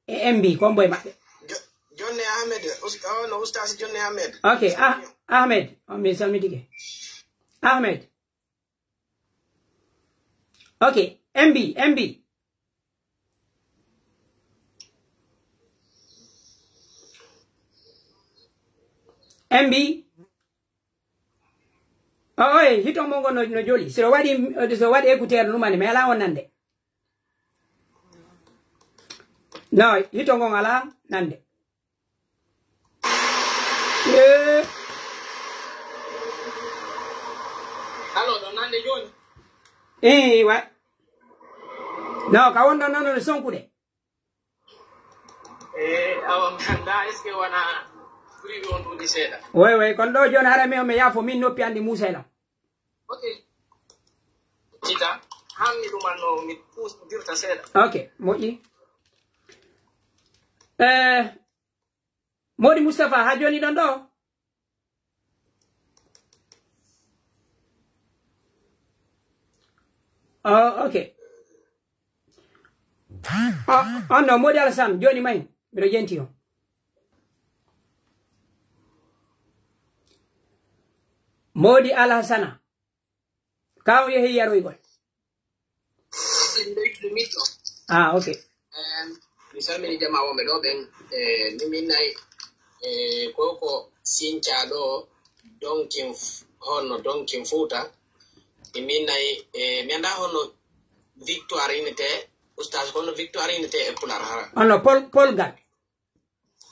e M B, ko hombo e maɓɓe. Jo-, Jonne Ahmed, us-, oh, no Ustaas Jonne Ahmed. Ok, ah, Ahmed, on mi salmitike. Ahmed. Ok, M B, M B. M B. O, oye, hito mo ngo no, no joli. So waɗi, so waɗi écouteur ɗum ani, mi alaa on nande. No, hito ngon alaa nande. Eh. Allo, ɗo nande jooni? Eh, wa. No, ka wonɗon non no sonkude. Eh, awa, mi anndaa, est-ce que wona privé on ɗum seeɗa? Way, way, kono ɗo jooni hara mi on mi yaafo min noppi anndi Muusa e lan. Ok. Jita, hanni ɗum anno mi puusdirta seeɗa. Ok, moƴƴi. Eh, Moodi Mustapha, haa jooni ɗon ɗo? Oh, ok. Oh, oh no, Moodi Alassane, jooni may, miɗo jenti on. Moodi Alassana. Ka o yehi yaroygol. Ah, ok. Em, mi salmini jamaa wonɓe ɗo ɓen, eh, mi minnay, eh, ko ko Sinca ɗo, Donkin F-, honno Donkin Fuuta. Mi minnay, eh, mi anndaa honno victoire innete, Ustaas, honno victoire innete e Pulaar hara. Ono pol-, polgal.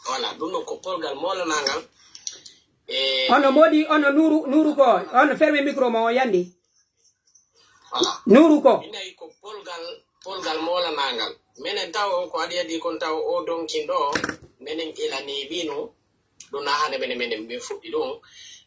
Voilà, ɗum ɗon ko polgal moolanaangal. E ono Moodi, ono Nuuru, Nuuru ko, ono ferme micro mo o yandi. Voilà. Nuuru ko. Minayi ko polgal, polgal moolanaangal. Menen taw ko adi adi kon taw o donkin ɗo, menen ilani binu, ɗum na hande menen, menen min fuɗɗi ɗum.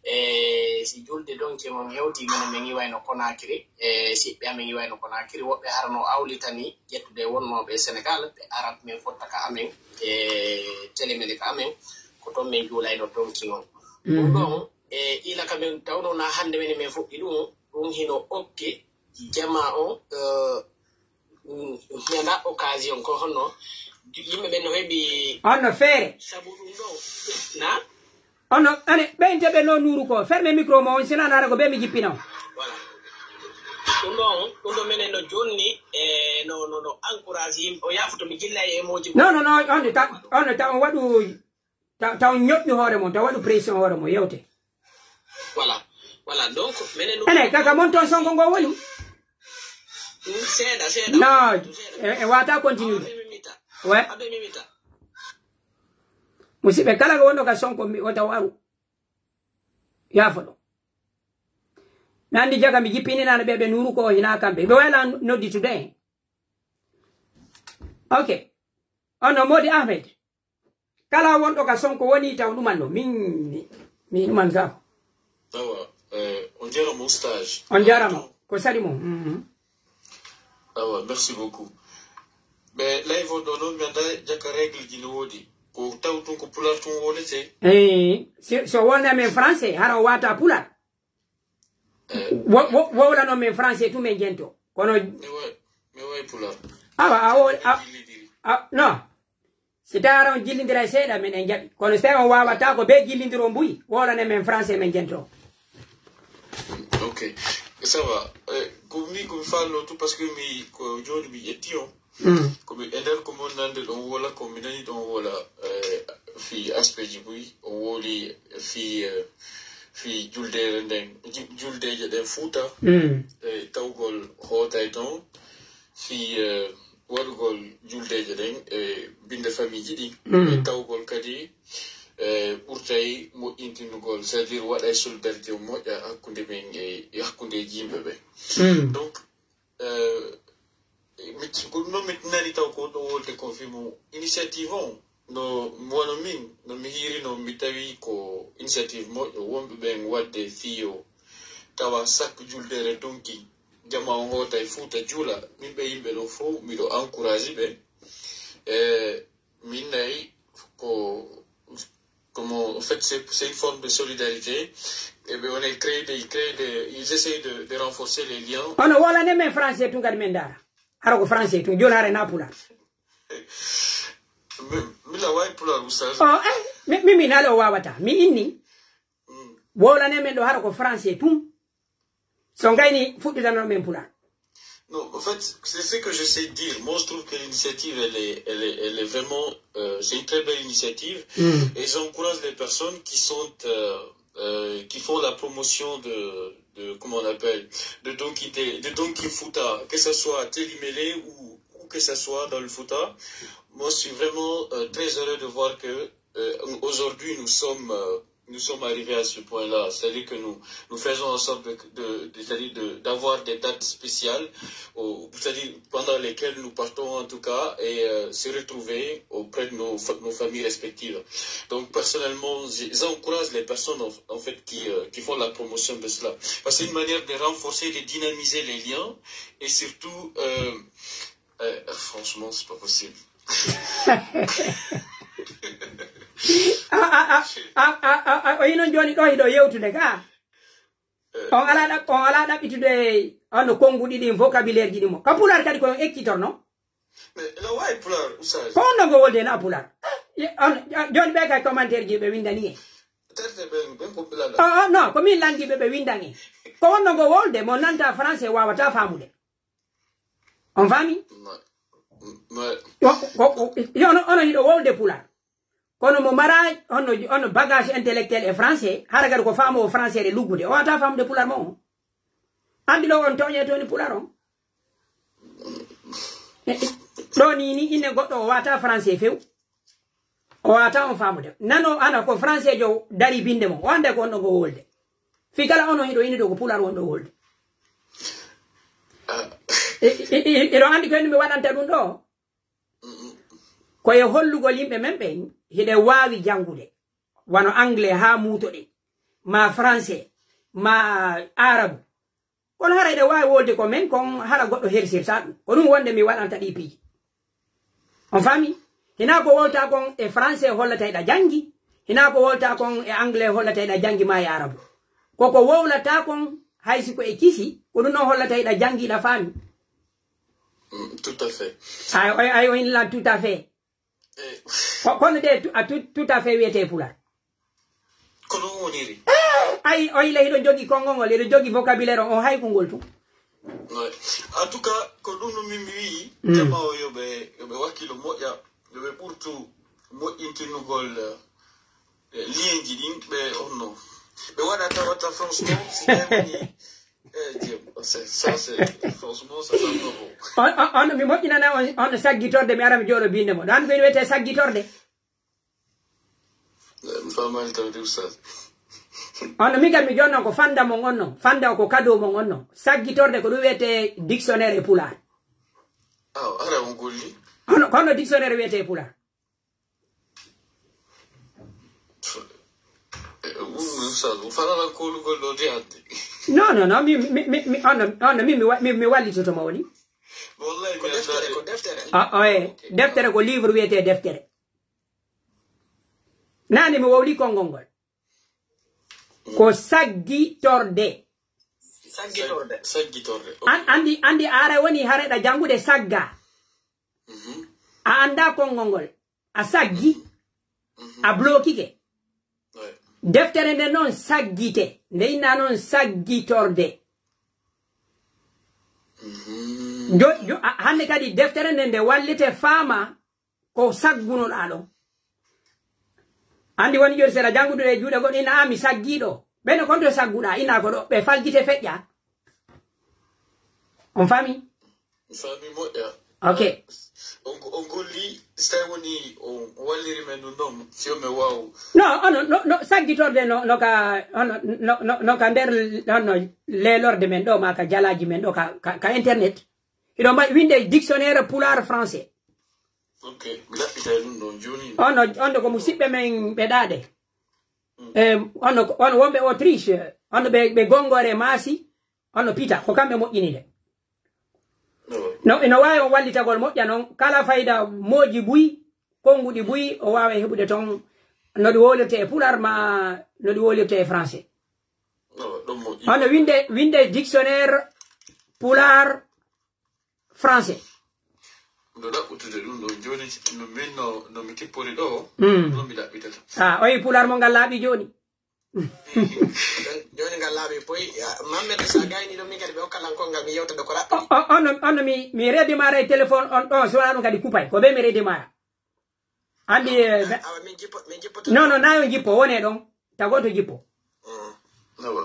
E si julde donki mon hewti, menen min iwayno Konakiri, e siɓɓe amen iwayno Konakiri, woɓɓe harno awlitani ƴettude wonnooɓe Senegal, ɓe arat min fotta ka amen, e tele mene ka amen, ko ton min juulayno donki on. Ɗum ɗon, e ila ka min tawno na hande menen min fuɗɗi ɗum, ɗum hino okki jama on, eh, mm, mi anndaa occasion ko honno yimɓe ɓen no heɓi. Honno feere? Sabu ɗum ɗo, na? Ono, ane, ɓeynte ɓe no Nuuru ko. Ferme micro mo on, sinon ara ko ɓe mi jippina on. Voilà. Ɗum ɗon, ɗum ɗon menen no jonni, e no, no, no encourage yimɓe. O yaafoto mi jillay e emoji ko. Non, non, non, on ta, on ta on waɗu, ta, ta on ñoƴƴu hoore mon, ta waɗu pression hoore mon, yewte. Voilà. Voilà. Donc, menen no. Ene, kaka mon ton sonko ngo woni? Mm, seeɗa, seeɗa. Non, seeɗa. E, e wata continue. Aɓe mi mita. Ouais. Aɓe mi mita. Musidɓe kala ko wonɗo ka sonko mi wota waru. Yaafo ɗo. Mi anndi jaga mi jippininaano ɓe, ɓe Nuuru ko hina kamɓe. Ɓe wayla noddi today. Ok. Ono Moodi Ahmed. Kala wonɗo ka sonko woni taw ɗuman no. Min, mi, mi ɗuman ka. Awa, eh, on jarama oustaz. On jarama. Ko sari mo. Mhm. Awa, merci beaucoup. Ɓe live on ɗo noon, mi anndaa jaka règle ji no woodi. Ko taw tun ko pular tun wonete. Eh, si, so wonde men français, hara o wata pular. Eh. Wo, wo, wowla noon men français tun men jento. Kono mi way, mi way pular. Awa, a, o, a, a, non. Si tawi on jillindiray seeɗa, men en jaɓi. Kono si tawi on waawataa ko bee jillindiro mbuyi, wowlanen men français men jento. Ok. Ça va. Eh, ko mi, ko mi faalnoo tun, parce que mi, ko jooni mi ƴetti on. Ko mi, e nder ko mon nande ɗon wola, ko mi nani ɗon wola, eh, fii aspect ji buy, on wowli fii, eh, fii juldeere nden, ju-, juldeeje ɗen Fuuta, eh, tawgol hootay ton, fii, eh, waɗugol juldeeje ɗen e binde famiiji ɗin, e tawgol kadi, eh, ɓurtay moƴƴintinugol, c'est-à-dire waɗay solidarité moƴƴa hakkunde men e, e hakkundeeji yimɓe ɓen. Donc, eh, mi, ko ɗum ɗon mi nani taw ko ɗo wolde ko fii mo initiative on. No, wano min, no mi hiiri non, mi tawi ko initiative moƴƴo wonɓe ɓen waɗde fii yo tawa sak juldeere donki, jama on hoota e Fuuta juula. Min ɓe yimɓe ɗon fow, miɗo encourage ɓe. Eh, min nayi ko, comme, en fait, c'est, c'est une forme de solidarité. Et bien, on est créé des, ils créent des, ils essayent de, de renforcer les liens. Ono wowlanen men français tun kadi men ndaara. Hara ko français tun, jooni hara na pulaar. Mi, mi la waawi pulaar, oustaz. Oh, eh, mi, mi, mi naali o waawata. Mi inni, wowlanen men ɗo hara ko français tun. So ngayni fuɗɗitano men pulaar. Non, en fait, c'est ce que j'essaie de dire. Moi, je trouve que l'initiative, elle est, elle est, elle est vraiment, euh, c'est une très belle initiative. Et j'encourage les personnes qui sont, euh, euh, qui font la promotion de, de, comment on appelle, de Donkey, de Donkey Futa, que ce soit à Télimélé ou, ou que ce soit dans le Futa. Moi, je suis vraiment, euh, très heureux de voir que, euh, aujourd'hui, nous sommes, euh, nous sommes arrivés à ce point-là. C'est-à-dire que nous, nous faisons en sorte de, de, de- c'est-à-dire de- d'avoir des dates spéciales, au- c'est-à-dire pendant lesquelles nous partons en tout cas et, euh, se retrouver auprès de nos, fa- nos familles respectives. Donc personnellement, j'ai- j'encourage les personnes en, en fait qui, euh, qui font la promotion de cela. Parce que c'est une manière de renforcer, de dynamiser les liens et surtout, euh, euh, franchement, c'est pas possible. A, a, a, a, a, a, o yinon jooni ɗo hiɗo yewtude ka. On alaa ɗaɓ-, on alaa ɗaɓɓitude on no konnguɗi ɗin, vocabulaire ji ɗin mo. Ka pulaar kadi ko on ekkitorno. Mais la way pulaar, oustaz. Ko on no ngo wolde na pulaar. Eh, on, jooni ɓe kay commentaire ji ɓe windani e. Terte ɓen, ɓen ko ɓe lala. Oh, oh, non, ko min lanndi ɓe ɓe windan e. Ko on no ngo wolde, mo nanta français wawata faamude. On faami? Ma, ma, Yo, ko, ko, yo, ono, ono hiɗo wolde pulaar. Kono mo mara, ono, ono bagage intellectuel e français, hara kadi ko faamo o français ɗe luggude. O wata faamude pulaar mo on. Andi ɗo on toñe tooni pulaar on. Ɗo ni, ni inne goɗɗo o wata français few. O wata on faamude. Nano ana ko français jo dari binde mo. O ande ko on ɗo go wolde. Fi kala ono hiɗo ini ɗo ko pulaar on ɗo wolde. ah, E, e, e, eɗo andi ko mi waɗanta ɗum ɗo. Ko e hollugol yimɓe men ɓen, hiɗe waawi janngude, wano anglais haa muutoɗen, maa français, maa arabu. Kono hara hiɗe waawi wolde ko men, kon hara goɗɗo hersirta ɗum. Ko ɗum wonde mi waɗanta ɗi piiji. On faami? Hinaa ko wowlata kon e français hollata hiɗa janngi, hinaa ko wowlata kon e anglais hollata hiɗa janngi maa e arabu. Ko ko wowlata kon, hay si ko e kisi, ko ɗum non hollata hiɗa janngi, hiɗa faami. Mm, tout à fait. Ay, ay, ay, on lan tout à fait. Eh, Ko, kono de, tu-, a tout, tout à fait wiyete e pulaar. ko ɗum woniri. Ay, on ila hiɗo jogi konngol ngol, hiɗo jogi vocabulaire on, on hay ko ngol tun. Ouais. En tout cas, ko ɗum no min mi wi'i, jama o yo ɓe, yo ɓe wakkilo moƴƴa, yo ɓe ɓurtu moƴƴintinugol, eh, lienji ɗin, ɓe onno. Ɓe waɗa tawata, franchement, si tawi woni, eh, Dieu, c'est, ça, c'est, franchement, ça sent pas bon. On, on, on, mi moƴƴinana on, on saggitorde, mi ara mi jooɗo binde mo. Ɗo an ko ene wiyete saggitorde. Eh, mi faamaali tawde, oustaz. On, min kadi mi jonnon ko fanda mon on non. Fanda o ko kado mon on non. Saggitorde ko ɗum wiyete dictionnaire e pulaar. Aw, ara on golli. Hono, ko honno dictionnaire wiyete e pulaar? Eh, um, oustaz, o falalan koolugol ɗo de hannde. Non, non, non, mi, mi, mi, mi, on, on, mi, mi, wa-, mi, mi wallitoto mo woni. Wallahi, Ko mi deftere, anndaa ko de. Deftere. Ah, oye, deftere ko livre wiyete deftere. Nani mi wowli konngol ngol. Ko saggitorde. Saggitorde. Saggitorde. An, andi, andi aara woni hara hiɗa janngude sagga. Mhm. A anndaa konngol ngol. a saggi, a blokike. Deftere nden non saggite, nde inna non saggitorde. Jo, jo, a, hannde kadi deftere nden nde wallite faama ko saggunoɗaa ɗon. Anndi woni joni seeɗa jannguduɗo e juuɗe goɗɗo ina, "A, mi saggiiɗo." Ɓen kon to sagguɗaa, ina ko ɗo ɓe fal gite feƴƴa. On faami? Mi faami moƴƴa. Ok. On, on golli, si tawi woni on walliri men ɗum ɗon, si yo men waaw. No, ono, no, no, saggitorde no, no ka, ono, no, no, no ka nder, ono, leelorde men ɗo, ma ka jalaaji men ɗo, ka, ka, ka internet. Hiɗo mbaɗi winde dictionnaire pulaar français. Ok, mi ɗaɓɓitay ɗum ɗon jooni. Ono, ondo ko musiɓɓe men ɓe ɗaade. Mm. Eh, ono, ono wonɓe Autriche, ono ɓe, ɓe Gongore Maasi, ono Pita, ko kamɓe moƴƴini nde. No, ino waawi on wallitagol moƴƴa non, kala fayda mooji buy, konnguɗi buy, o waawa heɓude ton no ɗi wowlirte e pulaar ma no ɗi wowlirte e français. No, ɗum moƴƴi. Ono winde, winde dictionnaire pulaar français. Miɗo ɗaɓɓutude ɗum ɗo jooni, no min no, no mi tippori ɗo, mm, ɗum mi ɗaɓɓitata. Ah, oyi pulaar mo ngal laaɓi jooni. Jooni ngal laaɓi poy, ah, Mammed, sa gayni ɗum, min kadi ɓe hokka lan kongal, mi yewta ɗo ko raɓɓi. O, o, on no, on no mi, mi redemara e téléphone on ɗon, so wonaa ɗum kadi kupay. Ko ɓe mi redemara. Anndi, eh, awa, min jippo, min jippoto. Non, non, naa yo jippo, wonee ɗon. Tago to jippo. Mm. Awa.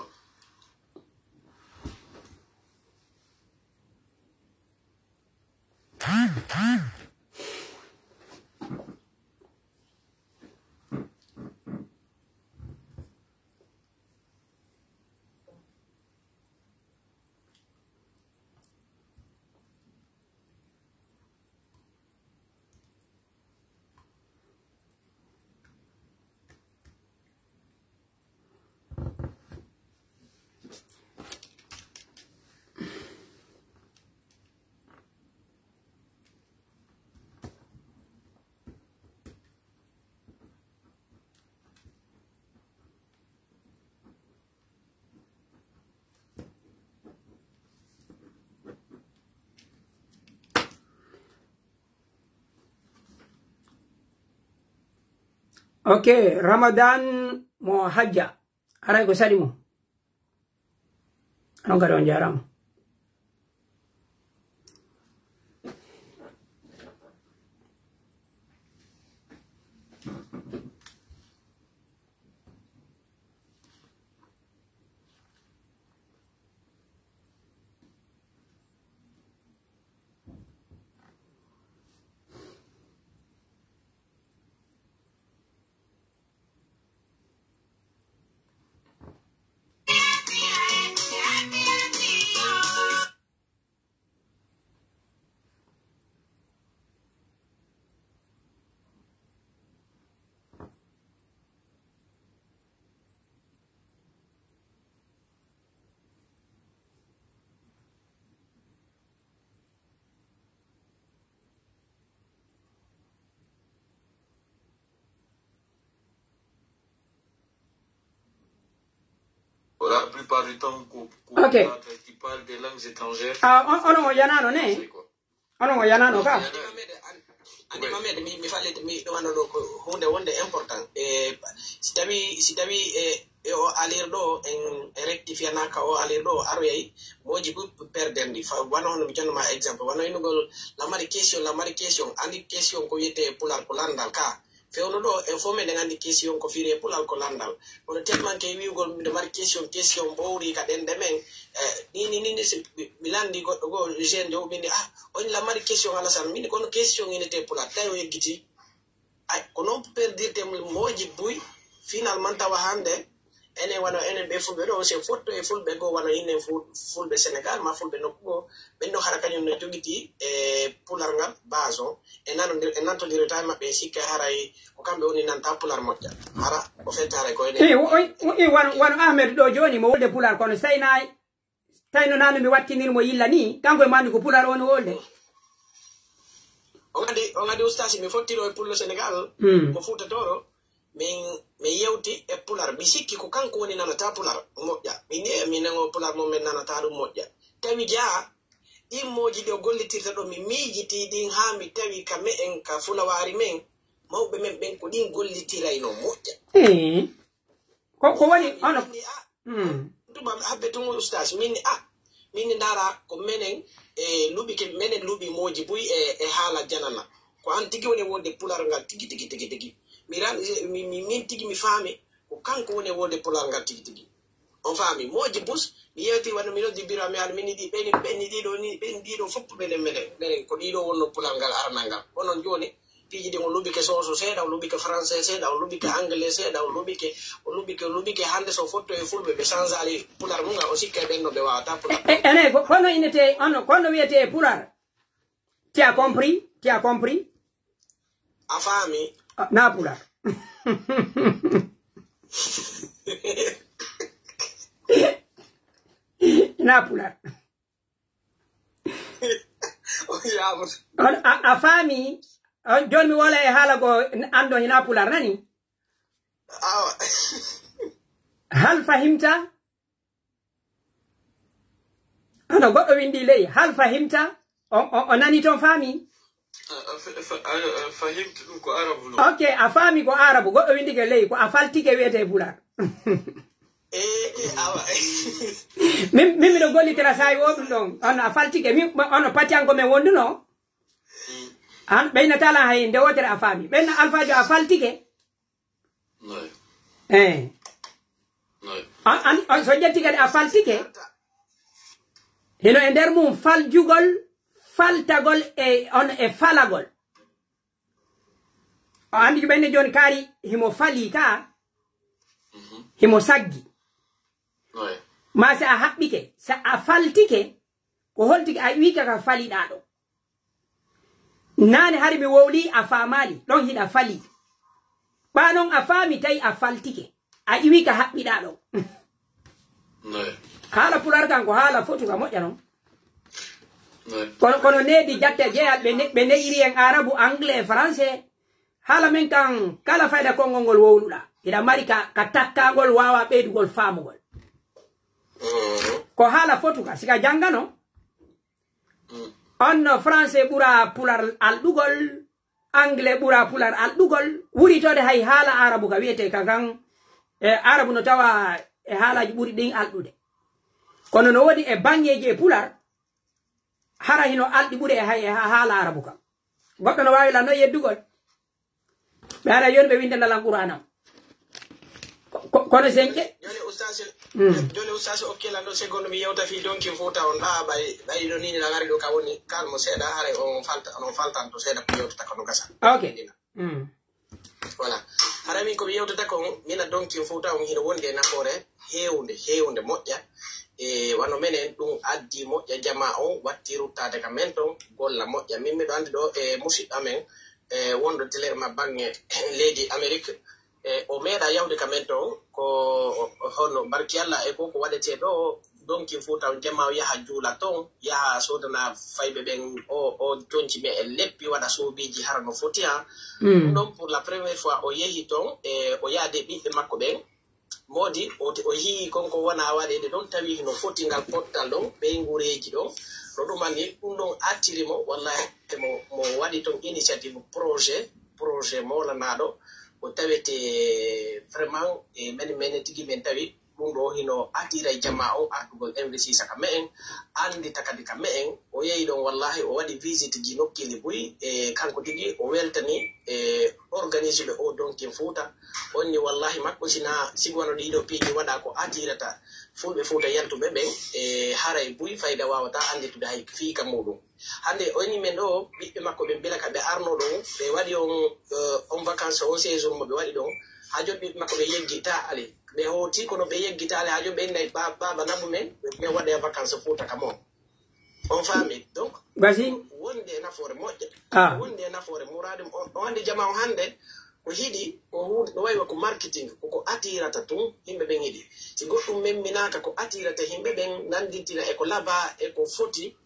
Ok, Ramadan mo hajja. Aray ko saɗi mo. On kadi on jaaraama. Pour la plupart du temps, ku, ku, Ok. Qui parle des langues étrangères. Ah, on, on, on, yanano ne? C'est quoi? Onon o yanano ka? Andi Mamed, an-, andi Mamed, mi, mi fallit, mi ɗum annduɗo ko huunde wonde important. E, si tawi, si tawi, e, e o alirɗo, en rectifianaka o alirɗo, o aroyay, moji bu perderndi. Fa-, wano hono mi jonnuma exemple, wano innugol lamari question, lamari question, andi question ko wiyete pular ko landal ka. Fewndo ɗo, en fof meɗen anndi question ko firi e pular ko lanndal. Kono tellement que wi'ugol miɗo mari question, question ɓowri ka ɗenɗe men, eh, ni, ni, ni, ni, si mi, mi lanndi goɗɗo goo, jeune de, o mindi, "Ah, on la mari question Alassane." Mindi, "Kono question ina te pular." Tawi o yeggiti. Ay, ko noon perdirte mo moji buy, finalement tawa hannde, enen wano enen ɓe fulɓe ɗo, si en fotto e fulɓe goo, wano inen fu-, fulɓe Sénégal, ma fulɓe nokku goo, ɓen ɗo hara kañum no jogiti e pular ngal, base on. E nanodir-, e nantodirde e maɓɓe, e sikke haray ko kamɓe woni nanta pular moƴƴa. Hara o fentaare ko enen. I, o, o, i, wano, wano Ahmed ɗo jooni mo wolde pular kono si tawi na, tawi no nanu mi wattinir mo yilla ni, kanko e mandi ko pular woni wolde. On andi, on andi ustaasi mi fottiro e pullo Sénégal, mm, mo Fuuta Tooro, min, min yewti e pular. Mi sikki ko kanko woni nanata pular moƴƴa. Min ni, mi nango pular mo min nanata ɗum moƴƴa. Tawi jaa, ɗin mooji ɗi o gollitirta ɗo, mi miijitii ɗin haa mi tawi ka me'en, ka fulawaari men, mawɓe men ɓen ko ɗin gollitiray no moƴƴa. Eh. Ko, ko woni, ono, min ni, ah, mm. Tuma habbe tun ustaas, min ni, ah, min ni ndaara ko menen, e, luɓike, menen luɓi mooji buy e, e haala janana. Ko an tigi woni wonde pular ngal tigi, tigi, tigi, tigi. Mi ran-, mi, mi, min tigi mi faami, ko kanko woni wonde pular ngal tigi, tigi. On faami, mooji bus, mi yewti wano mi noddi biro mi haala, min ni ɗi, ɓen, ɓen ni ɗiɗo ni, ɓen ɗiɗo fof menen, menen, menen, ko ɗiɗo wonno pular ngal aranal ngal. Onon jooni, piiji ɗin o luɓike soso seeɗa, o luɓike français seeɗa, o luɓike anglais seeɗa, o luɓike, o luɓike, o luɓike. Hannde so fotto e fulɓe, ɓe sanzaali pular mum, o sikka e ɓen no ɓe waawata pular. E, e, ene, ko, kono inete, ono, kono wiyete e pular. Tu as compris? Tu as compris? A faami? Ah, na pular. Na pular. O yaabuta. On, a, a faami? On, jooni mi woola e haala goo, an ɗoo hina pular, nani? Awa. Hal fahimta? Ano goɗɗo windi ley, hal fahimta? O, o, o nani ton faami? A, a, fa-, fa-, a, a fahimta ɗum ko arabu non. Ok, a faami ko arabu, goɗɗo windi ke ley, ko a faltike wiyete pular. Eh, eh, awa. Min, min miɗo gollitira saa'i o ɗum ɗon. Ono a faltike, min, ono patiyanko men wonduno. Mm. An, ɓeyna tala hay nde wotere a faami. Ɓeyna alfaajo a faltike. Noy. Eh. Noy. An, an, an, so ƴetti kadi a faltike. Hino e nder mum faljugol, faltagol e, on e falagol. O andi ɓenne jooni kaari himo fali ka, mhm, himo saggi. Noy. Ma si a haɓɓike, si a faltike, ko holtike a iwike ka faliɗaa ɗo. Naane hari mi wowli a faamaali, ɗon hiɗa fali. Ɓaa non a faami tawi a faltike. A iwi ka haɓɓiɗaa ɗon. Noy. Haala pular kan ko haala fotu ka moƴƴa non. Noy. Kono, kono needi jatte jeyal ɓe ne-, ɓe ne'iri en arabu, anglais, français. Haala men kan kala fayda konngol ngol wowluɗaa. Hiɗa mari ka, ka takkangol waawa ɓeydugol faamugol. Mhm. Ko haala fotu ka, si ka janngano. Mm. On no français ɓura pular alɗugol, anglais ɓura pular alɗugol, wuritode hay haala arabu ka wiyete ka kan, e arabu no tawa e haalaaji ɓuri ɗin alɗude. Kono no woodi e baŋŋeeji e pular, hara hino alɗi ɓuri e hay e ha-, haala arabu kan. Goɗɗo no waawi lan no yeddugol. Ɓe ara yon ɓe winda lan Qur'aana. Ko, ko, kono sen ƴe- Joni ustaasi, mm, joni ustaasi okkii lan ɗo seconde mi yewta fii donkin Fuuta on. Ɗaa ɓay, ɓay ɗo nii lan ari ɗo ka woni kalmo seeɗa, haray on falta, on faltan to seeɗa ko yewtata kono gasa. Ok. Dina. Mm. Voilà. Haray min ko mi yewtata kon, mina donkin Fuuta on hino wondi e nafoore heewnde, heewnde moƴƴa. E wano menen ɗum addi moƴƴa jamaa on watti ruttaade ka men ton, golla moƴƴa. Min miɗo anndi ɗo e musidɗo amen, e, wonɗo télé ma baŋŋe leydi Amerik. E, o meeɗaa yahude ka men ton, ko, o, o, hono barki Alla e ko, ko waɗetee ɗo, donkin Fuuta on, jamaa o yaha juula ton, yaha soodana fayɓe ɓen o, o conci ɓe e leppi, waɗa soobiiji hara no foti han. Mm. Ɗum ɗon, pour la première fois, o yehi ton, e, o yaade ɓiɓɓe makko ɓen. Moodi, o, o yi'i kon ko wona waɗeede ɗon, tawi hino foti ngal pottal ɗon, ɓeynguureeji ɗon. No ɗum anni, ɗum ɗon attiri mo, wallahi, mo, mo waɗi ton initiative projet, projet mawlanaaɗo, ko tawete vraiment, e men, men tigi men tawi ɗum ɗo hino attira jamaa on artugol investir ka me'en, anndita kadi ka me'en. O yehi ɗon, wallahi, o waɗi visite ji nokkeeli buy, e kanko tigi o weltani, e organise ɓe o donkin Fuuta. On ni, wallahi, makko sina sigi wano ɗiɗo piiji waɗa ko attirata fulɓe Fuuta yaltuɓe ɓen, e haray buy fayda wawata annditude hay fii ka muɗum. Hannde, o ni men ɗo, ɓiɓɓe makko ɓen bila ka ɓe arno ɗon, ɓe waɗi on, eh, on vacances, on séjour mo ɓe waɗi ɗon, haa jooni ɓiɓɓe makko ɓe yeggitaali. Ɓe hooti kono ɓe yeggitaali, haa jooni ɓe innay ba-, baaba naɓu men, ɓe waɗa vacances Fuuta ka mon. On faami? Donc, wonde e nafoore moƴƴa. Ah. Wonde e nafoore muraade mo. On, on anndi jamaa on hannde, ko hiɗi, ko huunde, no wayi wa ko marketing, ko ko attirata tun, yimɓe ɓen hiɗi. Si goɗɗum memminaaka, ko attirata yimɓe ɓen, nanndintina e ko labaa, e ko foti,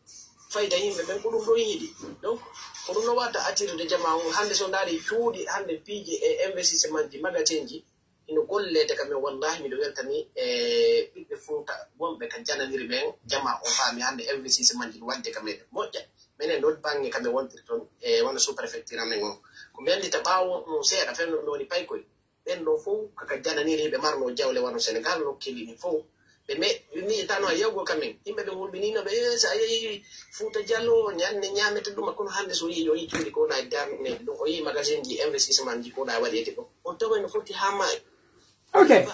fayda yimɓe ɓen, ko ɗum ɗon yiɗi. Donc, ko ɗum no wata attirude jamaa on. Hannde so ndaari cuuɗi, hannde piiji e investissement ji, magasin ji, hino golleede ka men. Wallahi, miɗo weltani e ɓiɓɓe Fuuta wonɓe ka jananiri ɓen, jamaa on faami hannde investissement ji no waɗde ka meɗen moƴƴa. Menen ɗon baŋŋe ka men wontiri ton, e wano sous-préfecture amen on. Ko ɓe anndita ɓaawo no seeɗa, fewndo no woni paykoy. Ɓen ɗoo fow, kaka jananiiɗe, ɓe marnoo jawle wano Senegal, no kelli ɗin fow. Ɓe me-, ɓe miijitano a yawgol ka men. Yimɓe ɓe hulɓiniino ɓe, "Eh, so a yehi Fuuta Jallo, ñande ñaamete ɗum, kono hannde so yi'i, o yi'i cuuɗi ko wona e darnde ɗum, o yi'i magasin ji, investissement ji ko wona e waɗeede ɗum. On taway no foti haa maayi." Ok.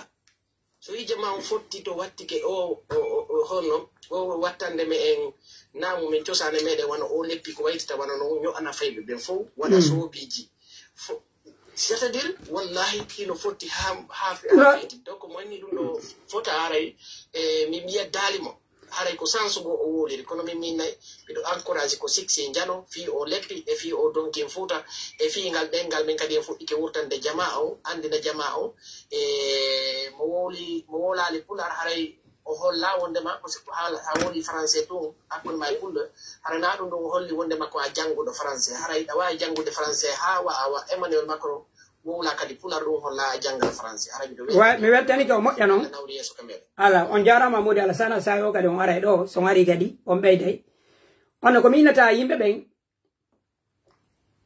So yi'i jamaa on fotti to wattike o, o, o, o honno, o wattande me en naamu men cosaane meɗen wano o leppi ko waylita wano non ño'ana fayɓe ɓen fow, waɗa Mm. soobiiji. Fo-, c'est-à-dire, wallahi, hino foti haa, haa fe-, haa feeti. Donc, mo anni ɗum ɗo fota haray, e, mi, mi yeddaali mo. Haray ko sans goo o wowliri. Kono min, min nay, miɗo encourage ko Siksi e Njano, fii o leppi, e fii o donki en Fuuta, e fii ngal ɗemngal men kadi en fuɗɗike wurtande jamaa on, anndina jamaa on, e mo wowli, mo wowlaali Pulaar, haray o holla wondema ko si ko haala, a wowli français tun, hakkunde ma e Pullo, haray na ɗum ɗon holli wondema ko a jannguɗo français, haray ɗa waawi janngude français haa wa, a wa Emmanuel Macron, wowla kadi Pulaar ɗum holla a janngal français, haray miɗo Wa-, mi weltanike o moƴƴa non. Nawri yeeso ka meɗen. Ala, on jaaraama Modi Alassana, saa'i o kadi on aray ɗo, so on arii kadi, on ɓeyday. Ono ko mi innata yimɓe ɓen,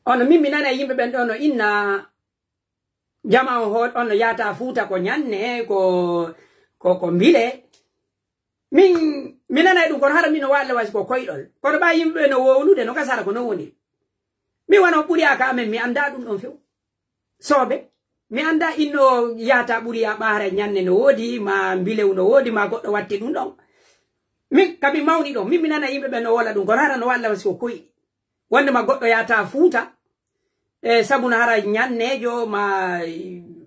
ono min mi nana yimɓe ɓen ɗo no inna jama on hoot, ono yaata Fuuta ko ñanne, ko, ko, ko mbile. Min, mi nanay ɗum, kono hara min no walle wasi ko koyɗol. Kono ɓa yimɓe ɓe no wowlude, no gasa hara ko non woni. Mi wano ɓuri aka amen, mi annda ɗum ɗon few. Soobe, mi annda inno yaata ɓuri ya ɓa hara ñanne no woodi, ma mbilew no woodi, ma goɗɗo watti ɗum ɗon. Min, ka mi mawni ɗon, min mi nana yimɓe ɓe no wola ɗum, kono hara no walla wasi ko koyɗi. Wonde ma goɗɗo yaata Fuuta, e sabu no hara ñanneejo, ma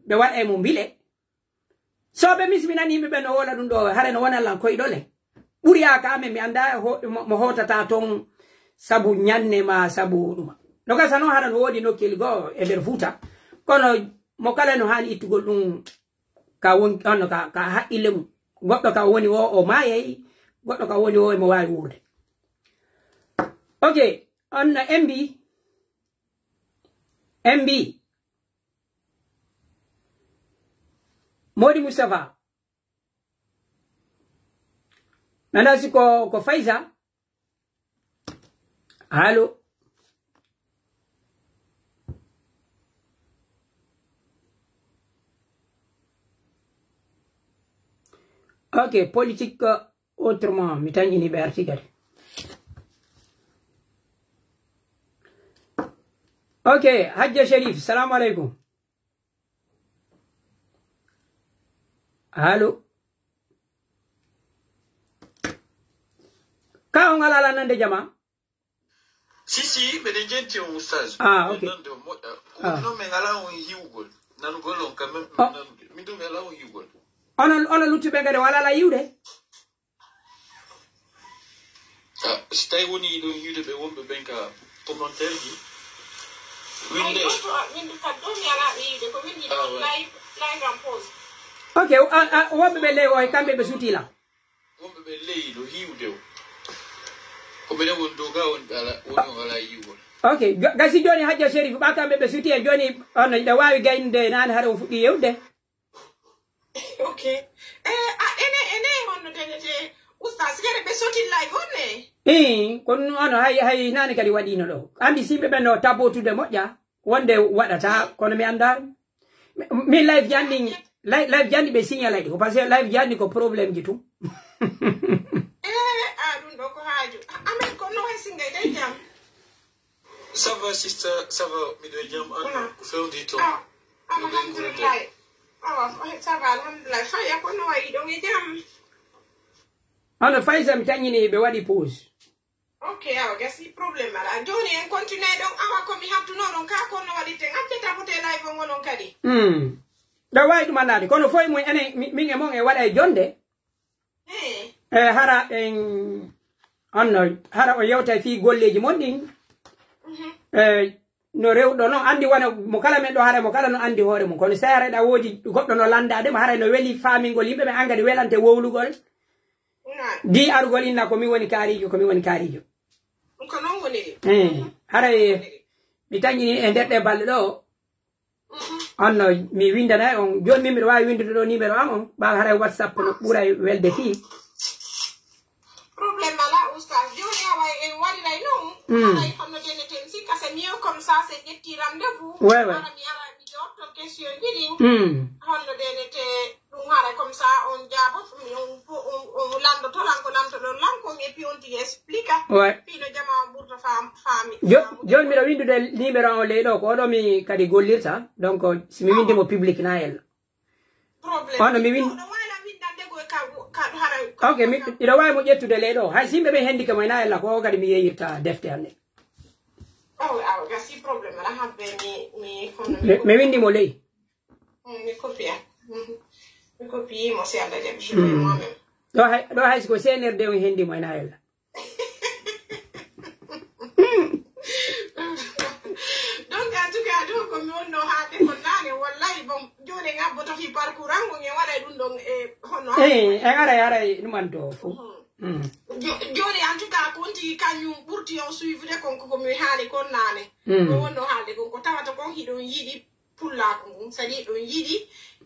ɓe waɗa e mo mbile. Soobe, mi si mi nani yimɓe ɓe no wola ɗum ɗo, hara no wona lan koyɗole. Ɓuri aka amen, mi annda ho-, mo, mo hootata ton sabu ñanne ma sabu ɗuma. No gasa non hara no woodi nokkel goo e nder Fuuta. Kono mo kala no haani ittugol ɗum ka won, on ka, ka haqqille mum. Goɗɗo ka woni o, o maayay, goɗɗo ka woni o, emo waawi wuurde. Ok, on no M B, M B. Modi Mustafa. Nana si ko, ko Faysa. Allo. Ok, politique, euh, autrement, mi tañƴini ɓe arti kadi. Ok, Hajja Sherif, salamu aleykum. Allo. Ka on alaa la nande jama? Si, si, mbeɗen jenti on, Oustaz. Ah, ok. Mbeɗen nande on moƴƴa. Ko Ah. woni noon, min alaa on hiwgol. Nanugol on, quand même, Oh. nanude. Min du, min alaa on hiwgol. Onon, onon luttuɓe kadi, on alaa la yiwde? Ah, si tawi woni hiɗon hiwde ɓe wonɓe ɓen ka commentaire ji, winde. Ay, ɗo to a-, min du kadi ɗo mi alaa ɓe yiwde, ko min yiɗi Ah, ouais. live, live and post. Ok, a, a, wonɓe ɓe ley o, e kamɓe ɓe suti la. Wonɓe ɓe ley no hiwde o. Ko minen woni dow ga woni ɓe ala, woni on alaa yiwgol. Ok, jo-, gasi jooni Hajja Sherif, ɓa kamɓe ɓe suti e jooni, on no, ɓe waawi gaynude nane hara on fuɗɗi yewde. Ok. Eh, a, ene, ene honno denete, Oustaz, si kere ɓe soti live on ne? Ii, kono ono hay, hay nane kadi waɗino ɗo. Andi simɓe ɓen no tabotude moƴƴa, wonde waɗata, kono mi annda. Mi, mi live janɗi, live, live janɗi ɓe signal ay ɗi ko, parce que live janɗi ko problème ji tun. Eh, ah, ɗum ɗo ko haaju. Ah, amen ko no hay singay day jam. Ça va, sister? Ça va, miɗo e jam, an Wala. Ko fewndi toon? Ah, Miɗo e alhamdulillah. Awa, fa-, ça va, alhamdulillah. Faya ko no wayi ɗon e jam? Hono Faysa mi tañini ɓe waɗi pause. Ok, awa, gasi problème ala. Jooni en continue ɗon, awa ko mi hattuno ɗon, ka ko no waɗi ten. Accata fote live on onon kadi. Hmm. Ɗa wawi ɗum annaade, kono foy mum enen, mi-, min e mon e waɗa e jonde. Eh. Eh, hara en, on no, hara o yewtay fii golleeji mon ɗin. Mhm. Eh, no rewɗo non, andi wano mo kala men ɗo, hara mo kala no andi hoore mum. Kono si tawi hara ɗa woodi goɗɗo no landaade mo, hara no weli faamingol yimɓe ɓe, an kadi welante wowlugol. Naam. Di arugol inna ko mi woni kaarijo, ko mi woni kaarijo. Ko non woniri. Eh, hara e, mi tañini e nder ɗe balɗe ɗo, Mhm. On no, mi windanay on. Jooni min miɗo waawi windude ɗo numéro an on. Ɓaawo haray WhatsApp no ɓuray welde fii. Problème alaa, Oustaz. Jooni awa en waɗiray non. Mm. Haray kono deneten si ka c'est mieux comme Ça, c'est ƴetti rendez-vous. Ouais, ouais. Hara mi ara mi jotto question ji ɗin. Hmm. Honno denete ɗum hara comme ça on jaabo, on, on, on landoto lan ko lantoɗon lan kon, et puis on tigi explique. Ouais. Fii no jama on ɓurta faam-, faami-, Jo-, faamude. Jooni miɗo windude numéro on ley ɗo, ko oɗo mi kadi gollirta. Donc, si mi windi mo public na yella. Problème. Ono mi win- No, no wayla windande ko ka, ka hara. Ok, mi, miɗo waawi mo ƴettude ley ɗo. Hay si yimɓe ɓe hendike mo, ena yella ko o kadi mi yeeyirta defte hannde. Oh, awa, gasi problème. Ala habbe mi, mi, kono mi Mi, mi windi mo ley. Mm, mi copier. Mhm. Mi copier mo si Allah jaɓi, je vais moi-même. Ɗo hay, ɗo hay si ko C N R D on hendi mo, ena yella. Donc, en tout cas, ɗum ko mi wonno haalde ko naane, wallahi, bon, jooni en abboto fii parcours an, on en waɗay ɗum ɗon e hono Eh, eh, aray, aray, ɗum an to fof. Mhm. Mm. Jo-, jooni, en tout cas, ko on tigi kañum ɓurti on suivre kon, ko, ko mi haali kon naane. Mm. Ko wonno haalde kon, ko tawata kon hiɗon yiɗi pullaaku ngun, c'est-à-dire hiɗon yiɗi,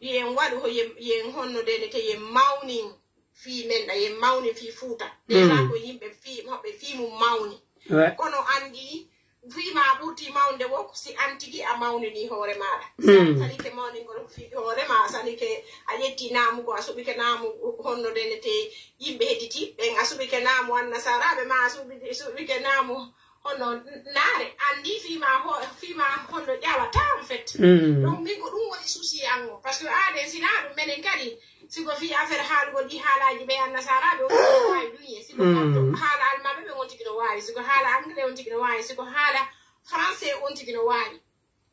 yen waɗu ho yen, yen honno denete, yen mawnin fii men ɗa, yen mawnin fii Fuuta. Déjà ko yimɓe fii, hoɓe fii mum mawni. Ouais. Kono andi, fii ma ɓurti mawnde wo, si an tigi a mawnini hoore maaɗa. Si a salike mawningol fii hoore ma, a salike a ƴetti naamu ko, a suɓike naamu honno denete yimɓe hedditi ɓen, a suɓike naamu annasaraaɓe ma, a suɓi-, suɓike naamu hono naare, andi fii ma ho-, fii ma hono ƴawata, en fait. Mm. Donc, min ko ɗum woni souci an o. Parce que aaden, si naa ɗum, menen kadi, si ko fii affaire haalugol ɗi haalaaji ɓe annasaraaɓe, on tigi no waawi ɗum ye. Si ko Mm. haala almaaɓe ɓe, on tigi no waawi. Si ko haala anglais, on tigi no waawi. Si ko haala français, on tigi no waawi.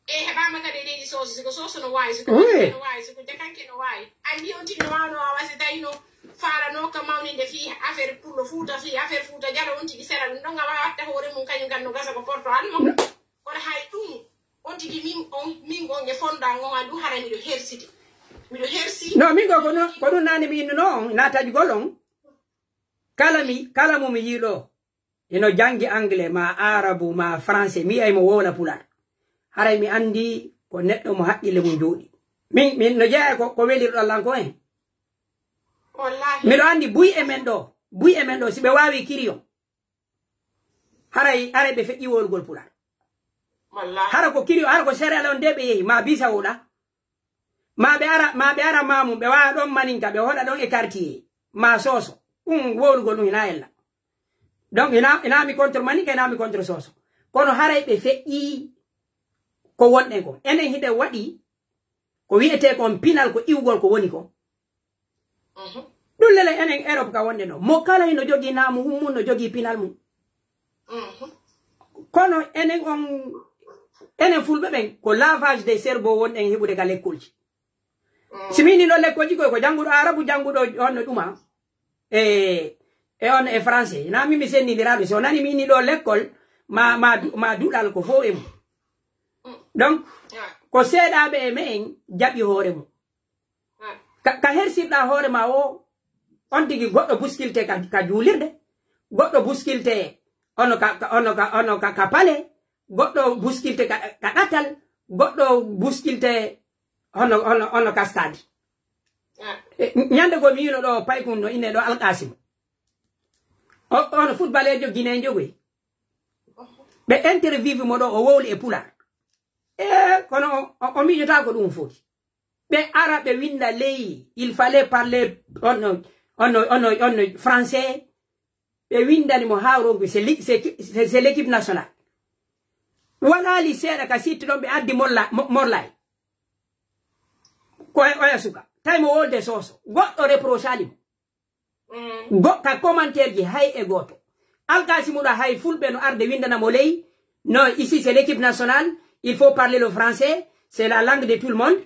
E heɓaama kadi e leydi Sooso, si ko Sooso no waawi, si ko Oui. Jakanke no waawi, si ko Jakanke no waawi. Anndi on tigi no waawno waawa, si tawi no faalano ka mawninde fii affaire pullo Fuuta, fii affaire Fuuta Jalo, on tigi sera ɗum ɗon, a waawatta hoore mum, kañum kan no gasa ko porto alma. Kono hay ɗum, on tigi min, on, min on e fondo an on, a ɗum hara miɗo hersiti. Miɗo hersi. No, min ko, ko no, ko ɗum naane mi innuno on, na taƴugol on. Kala mi, kala mo mi yiilo, hino janngi anglais, ma arabu, ma français, mi yi'ay mo wowla pular. Haray mi anndi ko neɗɗo mo haqqille mum jooɗi. Min, min no jeyaa ko, ko welirɗo lan ko en. Wallahi. Miɗo anndi buy e men ɗo, buy e men ɗo, si ɓe waawi kiriyon. Haray, haray ɓe feƴƴi wowlugol pular. Wallahi. Hara ko kiriyon, hara ko Sierra Leone de ɓe yehi, ma Bissau ɗa. Ma ɓe ara, ma ɓe ara ma mum, ɓe wawa ɗon maninka, ɓe hoɗa ɗon e quartier, ma Sooso. Ɗum wowlugol ɗum hina ella. Donc, hina, hina mi contre maninka, hina mi contre Sooso. Kono haray ɓe feƴƴi ko wonɗen kon. Enen hiɗen waɗi ko wi'etee kon pinal, ko iwgol ko woni kon. Mhm. Ɗum lele enen Europe ka wonde no. Mo kala hino jogii naamu mum, no jogii pinal mum. Mhm. Kono enen on, enen fulɓe ɓen, ko lavage des cerveaux wonɗen heɓude ka lekkolji. Mhm. Si mi inni ɗo lekkolji koy, ko jannguɗo arabu, jannguɗo on no ɗuma. E, e on e français. Na mi mi sennindiraɗo. Si o nani mi inni ɗo lekkol, ma, ma du-, ma duɗal ko fow e mum. Mm. Donc, ah, ko seeɗaaɓe e men jaɓi hoore mum. Ka, ka hersirɗaa hoore maa o, on tigi goɗɗo buskilte ka, ka juulirde, goɗɗo buskilte ono ka, ka, ono ka, ono ka, ka pale, goɗɗo buskilte ka, ka ɗatal, goɗɗo buskilte ono, ono, ono ka stade. E, ñande goo mi yiino ɗo paykun no innee ɗo Alqasim. O, ono footballeejo Guinée njogoy. Ɓe interview mo ɗo, o wowli e pular. E, kono o, o, o miijotaako ɗum foti. Ɓe ara ɓe winda ley, il fallait parler, on, on, on, on, on français. Ɓe windani mo haa ronki, c'est li-, c'est, c'est, c'est l'équipe nationale. Walaali seeɗa ka sitti ɗon ɓe addi molla-, mo-, morlay. Ko e oya suka. Tawi mo wolde Sooso. Goɗɗo reprochali mo. Mm. Go-, ka commentaire ji hay e gooto. Alkasimuɗo hay fulɓe no arde windana mo ley. Non, ici c'est l'équipe nationale. Il faut parler le français. C'est la langue de tout le monde.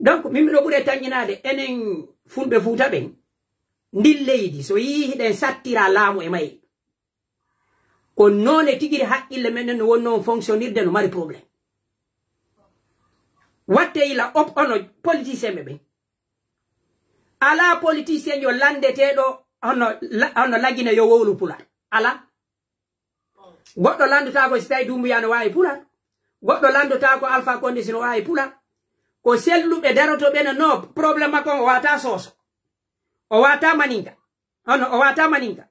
Donc, min miɗo ɓuri tanƴinaade enen fulɓe Fuuta ɓen. Ndin leydi, so yii hiɗen sattira laamu e mayri. Ko noone tigiri haqqille men no wonno fonctionnirde no mari problème. Watte yila op-, ono politicien ɓe ɓen. Alaa politicien yo landeteeɗo hono la-, hono Lagine yo wowlu pular. Alaa. Goɗɗo landotaako si tawi Dumbuya no waawi pular. Goɗɗo landotaako Alpha Condé si no waawi pular. Ko selluɓe daroto ɓe no, no problème makko on o wata Sooso. O wata Maninka. Hono o wata Maninka.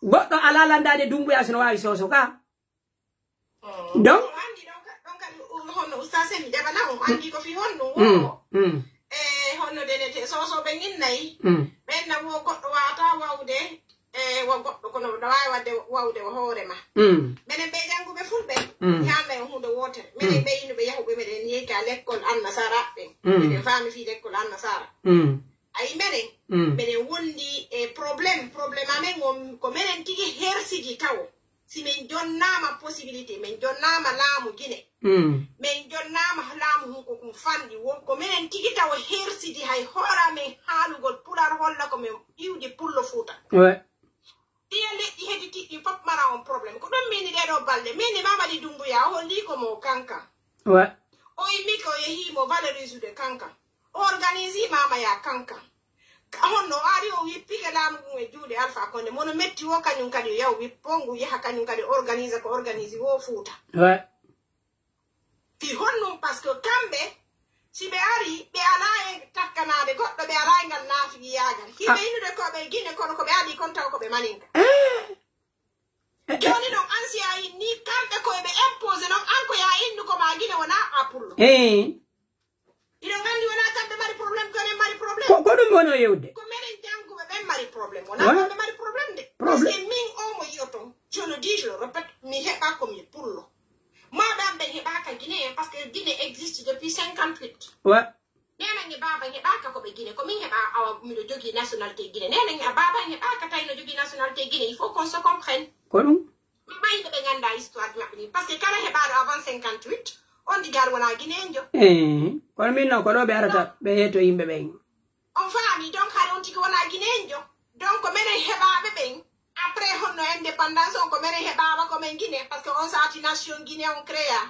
Goɗɗo alaa landaade Dumbuya si no waawi Sooso ka. Donc, on anndi ɗon ka-, ɗon kadi, um, honno Ustaz Semi jaɓana on, anndi ko fii honɗum woo. Mm, mm. E honno denete soso ɓen innayi. Mm. Ɓen na woo goɗɗo waawataa wawde, e wa goɗɗo kono no waawi wadde wawde wa hoore ma. Mm. Menen ɓe jannguɓe fulɓe, mm, mi haalna en huunde wootere. Menen, mm, ɓe innuɓe yahuɓe meɗen yehi ka lekkol annasara ɓen. Mm. Meɗen faami fii lekkol annasara. Mm. Ayi, menen, mm, meɗen wondi e problème. Problème amen on ko menen tigi hersiji tawo. Si men jonnaama possibilité, men jonnaama laamu Gine, mm, men jonnaama laamu hun ko ɗum fanɗi, won ko menen tigi tawo hersidi hay hoora men haalugol Pulaar, holla ko men iwdi Pullo Fuuta. Ouais. Ɗiya leƴƴi heditiiɗi ɗin fof mara on problème. Ko ɗum mini ɗee ɗoo balɗe. Mini Mamadi Doumbouya, o holli ko mo kankan. Ouais. O immi ko o yehi mo valoriser kankan. O organise Mama Ya kankan. Ka honno o ari o wippike laamu ngun e juuɗe Alpha Condé. Mono metti wo kañum kadi o yahu wippo ngu yaha kañum kadi organise ko organise wo Fuuta. Ouais. Fii honɗum? Parce que kamɓe, si ɓe ari, ɓe alaa e takkanaade goɗɗo, ɓe alaa e ngal naafigiyaagal. Hiɓe, ah, innude ko ɓe Gine, kono ko ɓe adii kon taw ko ɓe Maninka. Eh. Jooni non, an si a inni, kamɓe ko ɓe imposé non, an ko yaa innu ko maa Gine wonaa a Pullo. Eh. Hiɗon anndi wonaa kamɓe mari problème, ko enen mari problème. Ko, ko ɗum woni o yewde. Ko menen jannguɓe ɓen mari problème. Wonaa, ouais, kamɓe mari problème de. Problème. Parce que min o mo yi'oton, je le dis, je le répète, mi heɓa ko mi Pullo. Mawɓe am ɓen heɓaaka Guinée, parce que Guinée existe depuis cinquante-huit. Ouais. Neenen e baaba en heɓaaka ko ɓe Guinée, ko min heɓa, awa, miɗo jogii nationalité Guinée. Neenen e baaba en heɓaaka tawi no jogii nationalité Guinée. Il faut qu'on se comprenne. Ko ɗum? Ɓayde ɓe nganndaa histoire maɓɓe ndin. Parce que kala heɓaaɗo avant cinquante-huit, on digaar wonaa Guinéenjo. Eh, kono min non, ko ɗo ɓe arata, ɓe hetto yimɓe ɓen. On faami, donc hari on tigi wonaa Guinéenjo. Donc menen heɓaaɓe ɓen, après honno indépendance on, ko menen heɓaama ko men Guinée, parce que on sati nation Guinée on créa.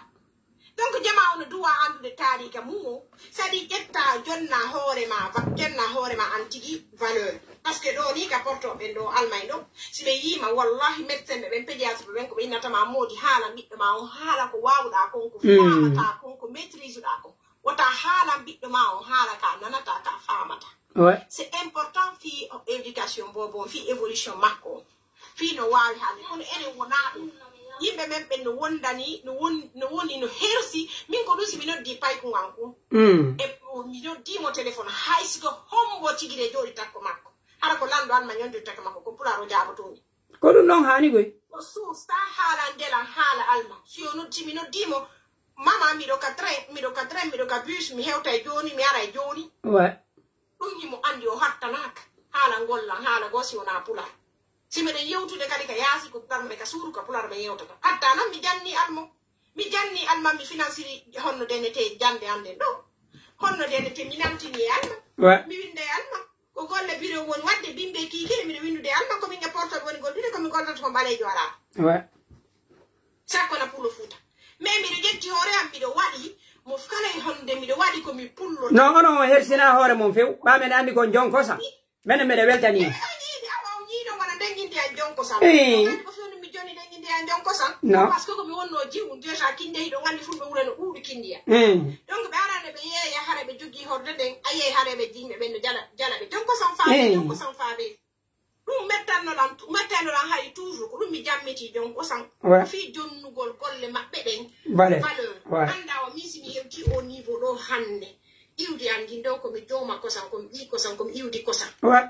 Donc jamaa on no duwa anndude taariika mum o, saɗi ƴetta jonna hoore ma, va-, jonna hoore ma an tigi valeur. Parce que ɗo ni ka porto ɓen ɗo Allemagne ɗo, si ɓe yiima, wallahi médecin ɓe ɓen, pédiatre ɓe ɓen, ko ɓe innata ma moodi haala ɓiɗɗo ma on, haala ko waawuɗaa kon, ko, mm, faamataa kon, ko maîtrise ɗaa kon. Wota haalan ɓiɗɗo ma on haala ka nanata, ka faamata. Ouais. C'est important fii éducation boobo on, fii évolution makko on. Fii no waawi haalde. Kono enen wonaa ɗum. Yimɓe men ɓen no wondani, no won-, no woni, no hersi. Min ko ɗum si mi noddi paykungan kun. Mm. E mi noddi mo téléphone. Hay si ko hombo tigi de jooɗi takko makko. Hara ko lanɗo Alma ñondi takko makko, ko pulaar o jaabotoo mi. Ko ɗum non haani koy. O suusta haala ndelan haala Alma. Si o noddi, mi noddi mo, mama, miɗo ka train, miɗo ka train, miɗo ka bus, mi hewtay jooni, mi aray jooni. Ouais. Ɗum himo anndi o hattanaaka. Haala ngol lan, haala goo si wonaa pulaar. Si miɗen yewtude kadi ka yaasi ko pulaar, mbe ka suudu ka pulaar ɓe yewtata. Hatta non mi janni Alma. Mi janni Alma, mi finansiri honno denete jannde an nden ɗo. Honno denete mi nantini e Alma. Ouais. Mi winnda e Alma. Ko golle biro woni waɗde bimbe kiikiiɗe, miɗo winndude Alma, ko min e portol woni gollude, ko mi gollata ko ɓaleejo alaa. Ouais. Sakko na Pullo Fuuta. Mais miɗo ƴetti hoore am, miɗo waɗi mo kala e honde, miɗo waɗi ko mi Pullo. Non, onon on hersina hoore mon few. Ɓa men anndi kon jonko sa. Menen meɗen weltanii. Miɗo yiɗi awa on yiino wona ndennginde an jonko sa. Eh. Ko fewndo mi joni ndennginde an jonko sa. Non. Parce que ko mi wonno jiwu, déjà kinde hiɗo nganndi fulɓe wuro no ɗuuɗi kindiya. Mm. Donc ɓe arano ɓe yeeya hara ɓe jogii horde nden, a yeey hara ɓe jimɓe ɓen no jala, jala ɓe. Jonko san faabe, mm, jonko san faabe. Ɗum mettanno lan, mettanno lan hari toujours, ko ɗum mi jammiti jonko san. Ouais. Fii jonnugol golle maɓɓe ɗen. Valeur. Valeur. Ouais. Annda o min si mi hewti o niveau ɗo hannde. Iwdi an ndin ɗo ko mi jooma kosan, ko mi ɓii kosan, ko mi iwdi kosan. Ouais.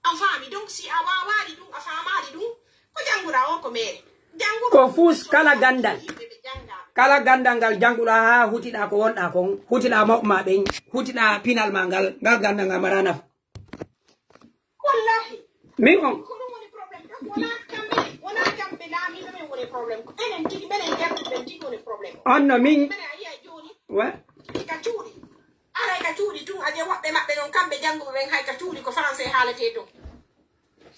A faami, donc si a waawaali ɗum, a faamaali ɗum, ko jannguɗaa on ko meere. Jannguɗo ko fuus kala ganndal. Yimɓe ɓe janngaa. Kala ganndal ngal jannguɗaa haa hutiɗaa ko wonɗaa kon, hutiɗaa mawɓe maa ɓen, hutiɗaa pinal maa ngal, ngal ganndal ngal maraa nafa. Wallahi. Min on. Ko ɗum woni problème. Donc wonaa kamɓe, wonaa kamɓe laamiiɓe ɓen woni problème. Ko enen tigi, menen jannguɓe ɓen tigi woni problème. On no min. Menen a yi'a jooni. Ouais. Ka cuuɗi. Aray ka cuuɗi tun, a ƴeew woɓɓe maɓɓe non, kamɓe jannguɓe ɓen, hay ka cuuɗi ko français haaletee ton.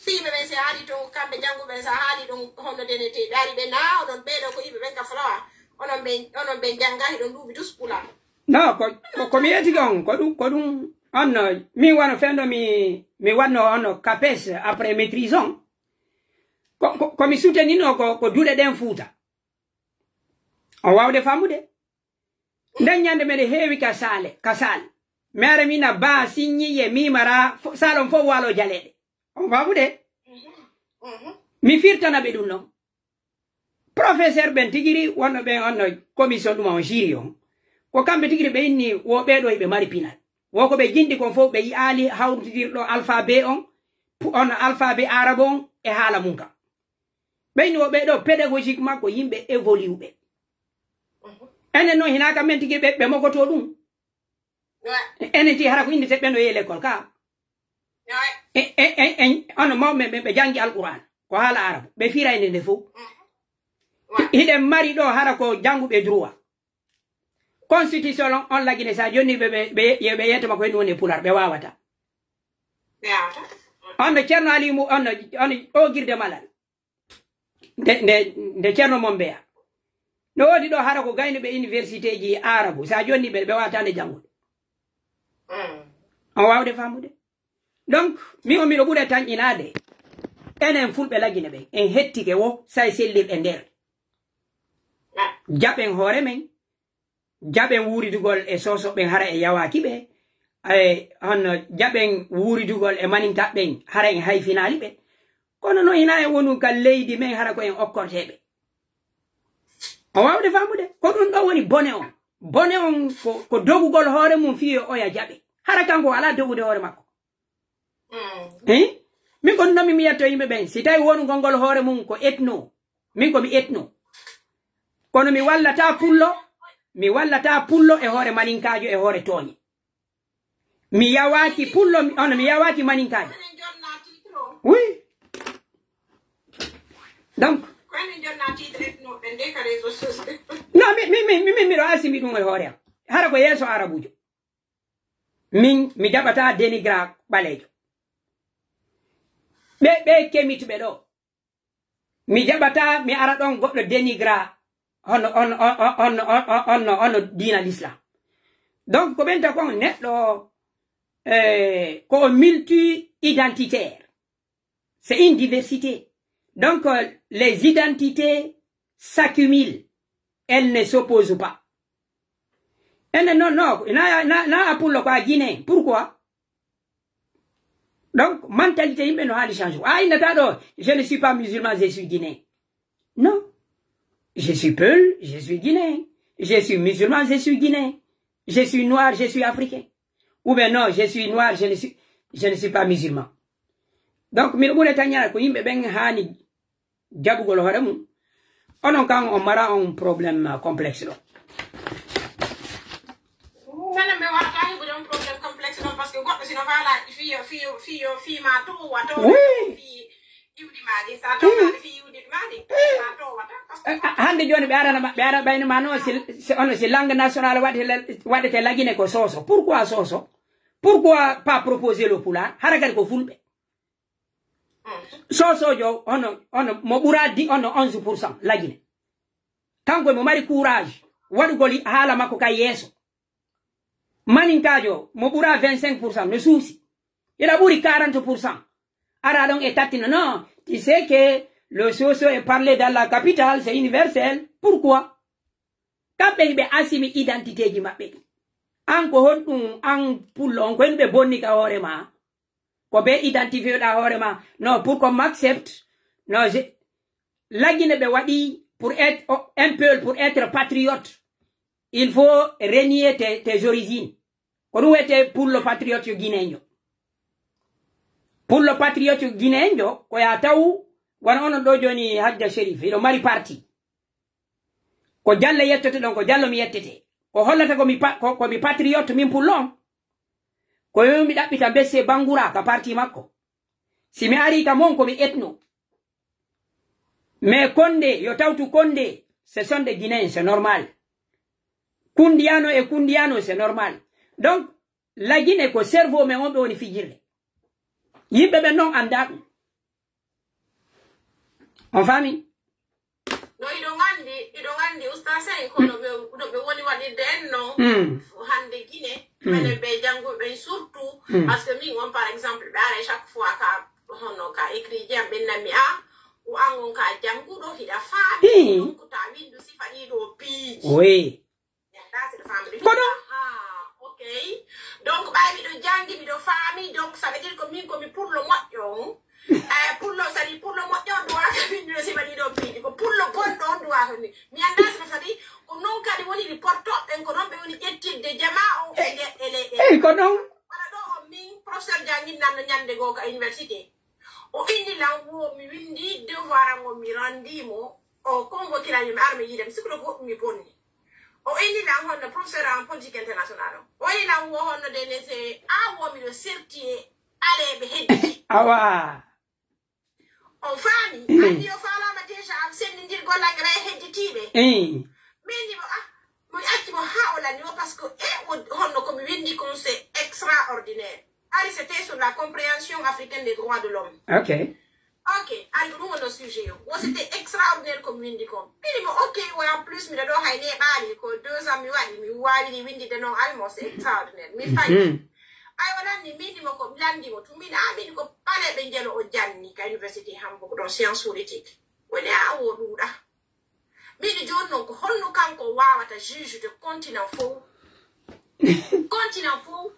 Fii ɓe ɓen, si a ari ton, kamɓe jannguɓe ɓen, si a haali ɗon, honno denetee, ɓe ari ɓe naa, onon ɓee ɗoo ko yimɓe ɓen ka Fulawa, onon ɓen, onon ɓen janngaa, hiɗon ɗuuɓi dus Pulaar. Non, ko, ko, ko mi yetike on, ko ɗum, ko ɗum, on no, min wano fenndo mi, mi wanno on no CAPES après maîtrise on. Ko, ko, ko mi soutenino ko, ko duɗe ɗen Fuuta. On waawde faamude? Nden ñande meɗen heewi ka saale, ka saal. Mi ara mi na baa siññiye mi mara fo-, saal on fof waalo jaleeɗe. On faamude? Mhm. Mhm. Mi firtana ɓe ɗum non. Professeur ɓen tigiri wonno ɓen onno commission ɗuma on jury on. Ko kamɓe tigiri ɓe inni wo ɓee ɗoo hiɓe mari pinal. Wo ko ɓe jindi kon fof ɓe yi'aali hawrutirɗo alphabet on, pu-, on alphabet arabe on e haala mun kan. Ɓe inni wo ɓee ɗoo pédagogiquement ko yimɓe évolué ɓe. Enen non hinaa ka men tigi ɓe, ɓe mogotoo ɗum. Enen ti hara ko inde teɓɓe no yehi l'école ka. E, e, e, e, ono mawɓe ɓe, ɓe jangi Alqur'an. Ko haala arabu. Ɓe firayde nde fof. Hiɗen mari ɗo hara ko janguɓe droit. Constitution on, on lagine sa jonni ɓe, ɓe, ɓe, ɓe yetto makko hen woni e pular, ɓe wawata. On no Ceerno Aliyu mu, on no, on no o girde malal. Nde, nde, nde Ceerno Mombeya. No woodi ɗo hara ko gaynuɓe université ji arabu. Sa jonni ɓe, ɓe wawata nde jangude. On wawde famude. Donc, min o miɗo ɓuri tanƴinaade. Enen fulɓe lagine ɓen, en hettike wo, say sellir e nder. Jaɓen hoore men, jaɓen wuuridugol e soso ɓen hara e yawaaki ɓe. Ay, hono jaɓen wuuridugol e maninka ɓen hara en hayfinaali ɓe. Kono no hinaa e wonu ka leydi men hara ko en okkorteeɓe. O wawde famude, ko ɗum ɗo woni bone on. Bone on ko, ko dogugol hoore mum fii yo oya jaɓe. Hara kanko o alaa dogude hoore makko. Hein? Min ko ɗum ɗo mi miyatto yimɓe ɓen. Si tawi wonugol ngol hoore mum ko ethno, min ko mi ethno. Kono mi wallata pullo, mi wallata pullo e hoore maninkaajo e hoore tooñe. Mi yawaaki pullo, mi, ono mi yawaaki maninkaajo. Oui. Donc, non, mi, mi, mi, mi, miɗo asimi ɗum e hoore am. Hara ko yeeso arabujo. Min, mi jaɓataa dénigra ɓaleejo. Ɓe, ɓe kemitɓe ɗo. Mi jaɓataa, mi ara ɗon goɗɗo dénigra hono, on, on, on, on, on, on, on diina l'islam. Donc, ko ɓen ta kon neɗɗo, eh, ko o multi-identitaire. C'est une diversité. Donc, euh, les identités s'accumulent. Elles ne s'opposent pas. Enen non, non, na, na, na a pullo ko a Guinéen. Pourquoi? Donc, mentalité yimɓe no haali change. A innata ɗo, je ne suis pas musulman, je suis guinéen. Non. Je suis peul, je suis guinéen. Je suis musulman, je suis guinéen. Je suis noir, je suis africain. Ou bien non, je suis noir, je ne suis, je ne suis pas musulman. Donc, miɗo ɓuri tanñana ko yimɓe ɓen haani jaɓugol hoore mum. Onon kan on mara on problème, uh, complexe ɗo. Menen mi wata heɓude on problème complexe ɗon, parce que goɗɗo sino faala fiyo, fiyo, fiyo, fii ma to, wa to, oui, fii iwdi ma di, sa to, oui, ma di, fii iwdi ma di, eh, ma to, wata, parce que eh, ah, hannde jooni ɓe arana ma, ɓe ara ɓayno ma non, si, si, ono si langue nationale waɗete la, waɗete lagine ko soso. Pourquoi soso? Pourquoi pas proposer le pulaar? Hara kadi ko fulɓe. Sosojo, ono, ono, mo ɓura di, ono onze pour cent, lagine. Kanko mo mari courage, waɗugol haala makko ka yeeso. Maninkaajo, mo ɓura vingt-cinq pour cent, no suusi. Ila ɓuri quarante pour cent. Ara ɗon e tattino, non, tu sais que le soso est parlé dans la capitale, c'est universel. Pourquoi? Kamɓe hiɓe asimi identité ji maɓɓe ɗi. An ko honɗum, an pullo on, ko en ɓe bonni ka hoore ma? Ko be identifié ɗa hoore ma. Non, pour qu'on m'accepte. Non, je, lagine ɓe waɗi pour être, oh, un peuple, pour être patriote, il faut renier tes, tes origines. Ko ɗum wiyetee pullo patriote yo guinéenjo. Pullo patriote yo guinéenjo, ko ya taw, wano onon ɗo jooni Hadja Chérif, hiɗo mari parti. Ko Jallo yettoto ɗon, ko Jallo mi yettete. Ko hollata ko mi pa-, ko, ko mi patriote min pullo on. Ko yo mi ɗaɓɓita Besse Bangura ka parti makko. Si mi ari ka mon ko mi ethno. Mais Kondé, yo tawtu Kondé, ce sont des Guinéens, c'est normal. Kundiano e Kundiano, c'est normal. Donc, la Guinée ko cerveau men on ɓe woni fijirde. Yimɓe ɓen non anndaa ɗum. On faami? No, iɗo nganndi, iɗo nganndi, Oustaz Sey, ko no ɓe, no ɓe woni waɗirde en non, mm, hannde Guinée, mm, minen ɓe jannguɓe ɓen surtout, mm, parce que min on, par exemple, ɓe aray chaque fois ka, hono ka écrit ji am, ɓe nammi, "Ah, ko an on ka jannguɗo, hiɗa faami, mm, donc ta winndu sifa ɗiɗo piiji." Oui. Ko ɗum. Ah, ok. Donc, ɓay miɗo janngi, miɗo faami, donc, ça veut dire que min ko mi pullo moƴƴo on. Eh, pullo, sadi pullo moƴƴo on duwaaka winndino sima ɗiɗon piiji. Ko pullo bonɗo on duwaaka winndi. Mi anndaa sino sadi ko non kadi woni ɗi porto ɓen, ko non ɓe woni ƴettidde jamaa on e nder e leyɗe. Eyi, ko non. Wala ɗo on min, professeur Dia ñinnanno ñannde goo ka université. O inni lan wo mi winndi devoir an on, mi renndi mo. O convoqué lan yo mi ar mi yiida mi, sikkuɗo ko mi bonni. O inni lan honno professeur en politique internationale on. O inni lan wo honno de nese, a wo miɗo serti e aleeɓe heddi. Awa. On faami? Mm. Anndi o faalaama déjà am senndindirgol lan e ɓay hedditiiɓe. Mm. Min ni mo, ah, mo acci mo haa o lani o, parce que e mo honno ko mi winndi kon c'est extraordinaire. Ari, c'était sur la compréhension africaine des droits de l'homme. Ok. Ok, ari ko ɗum wonno sujet o. Wo c'était extraordinaire ko mi winndi kon. Mini mo, ok, wa en plus miɗo ɗo hay neeɓaali ko deux ans mi waɗi, mi waawiri winndide non almost extraordinaire. Mi fayi. Mhm. Ay, o lanndi, mini mo ko, lanndi mo, tun mini, ah, mini ko ɓaleeɓe njelo o janni ka université Hamburg ɗon, science politique. Woni a wo ɗuuɗa. Mini jooni non ko honno kanko waawata juge de continent fow? Continent fow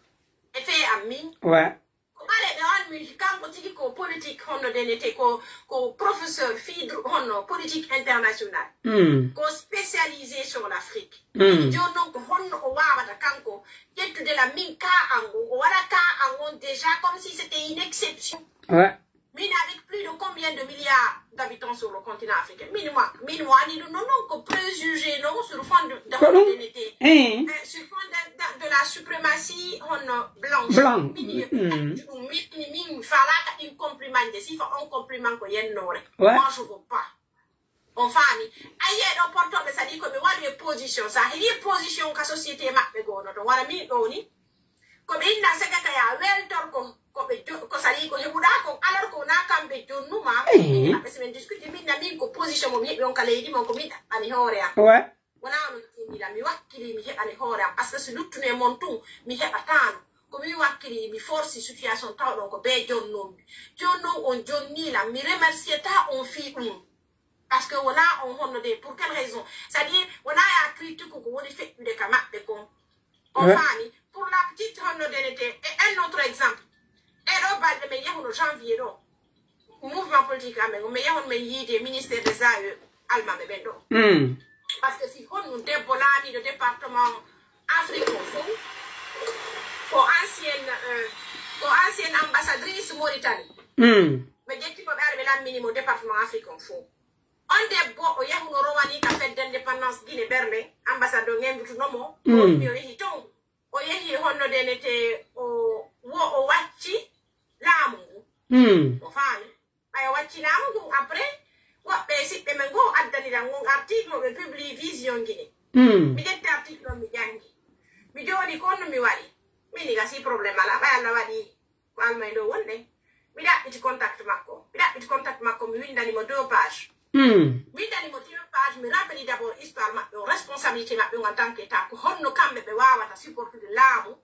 e fee am min. Ouais. Ko ɓaleeɓe on mi kanko tigi ko politique honno denete ko, ko professeur fii dr-, honno politique internationale. Mm. Ko spécialisé sur l'Afrique. Mm. Jooni non ko honno o waawata kanko ƴettude la min ka an on, o waɗa ka an on déjà comme si c'était une exception. Ouais. Min avec plus de combien de milliards d'habitants sur le continent africain? Min wa, min wani ɗum non, non ko préjugé non sur fond de, de Ko ɗum, modernité. Eh. Eh, sur fond de, de, de la suprématie honno blanche. Blanc. Min, mm. Ɗum, min, min falaka ɗin compliment de, si fa on compliment ko yennoore. Ouais. Moi, je veux pas. On faami. Ayiye ɗo portoɓe sadi ko ɓe waɗi e position. Sa heɗi position ka société maɓɓe gono to. Wala min ɗo ni. Ko ɓe inna sega ka ya weltor ko, ko ɓe jo-, ko sali ko heɓuɗa ko, alors ko na kamɓe jonnuma. Eh. Maɓɓe si men discuter, min na min ko position mo mi heɓi on ka leydi mon, ko min ɗaɓɓani hoore am. Ouais. Wona on jonnila, mi wakkili mi heɓani hoore am, parce que si luttuno e mon tun, mi heɓatano. Ko mi wakkili, mi forci situation tawɗon ko ɓe jonnon mi. Jonnon on jonnila, mi remercier ta on fii ɗum. Parce que wona on honno de, pour quelle raison? C'est-à-dire, wona ya critique ko woni feƴƴude ka maɓɓe kon. On faami? Pour la petite honno denete, et un autre exemple. Ɗee ɗoo balɗe men yahuno janvier ɗoo. Mouvement politique amen, men yahuno men yiide ministère des A E almaɓe ɓen ɗoo. Mm. Parce que si honno debbo laamiiɗo département Afrique on fow, ko ancienne, euh, ko ancienne ambassadrice Mauritanie. Mm. Ɓe ƴetti mo ɓe ari ɓe lammini mo département Afrique on fow. On debbo o yahuno rowani ka fedde indépendance Guinée Berlin, ambassade o ngendutuno mo, mm, o ummi o yehi ton. O yehi honno denete o, wo o wacci laamu ngu. Mm. O faami. Ɓay o wacci laamu ngu, après, woɓɓe siɓɓe men goo addani lan ngon article o ɓe publie Vision Guinée. Mm. Mi ƴetti article on mi janngi. Mi jooɗi ko honno mi waɗi. Min ni gasi problème alaa, ɓay Alla waɗi ko almay ɗo wonde. Mi ɗaɓɓiti contact makko. Mi ɗaɓɓiti contact makko, mi windani mo deux pages. Mm. Mi windani mo deux pages, mi rappeli d'abord histoire maɓɓe, o responsabilité maɓɓe en tant que État, ko honno kamɓe ɓe waawata supportude laamu.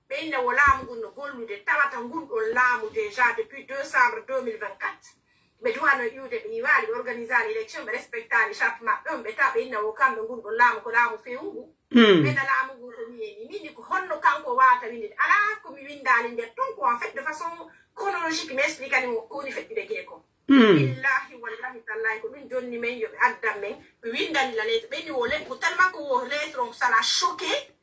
Ɓe inna wo laamu ngun no gollude, tawata ngun ɗon laamu déjà depuis décembre deux mille vingt-quatre. Ɓe duwano iwde, ɓe iwaali, ɓe organisaali élection, ɓe respectaali charte maɓɓe on, ɓe tawa ɓe inna wo kamɓe ngun ɗon laamu ko laamu fewu ngu. Mm. Ɓe na laamu ngun ko miyeni. Min ni ko honno kanko waawata winde? Alaa ko mi windaali nder ton ko en fait de façon chronologique mi expliquani mo ko woni feƴƴude Guinée kon. Mm. Billahi wallahi tallahi ko ɗum jonni men yo ɓe addan men, ɓe windani la lettre. Ɓe ni wo lettre, tellement que wo lettre on ça l'a choqué.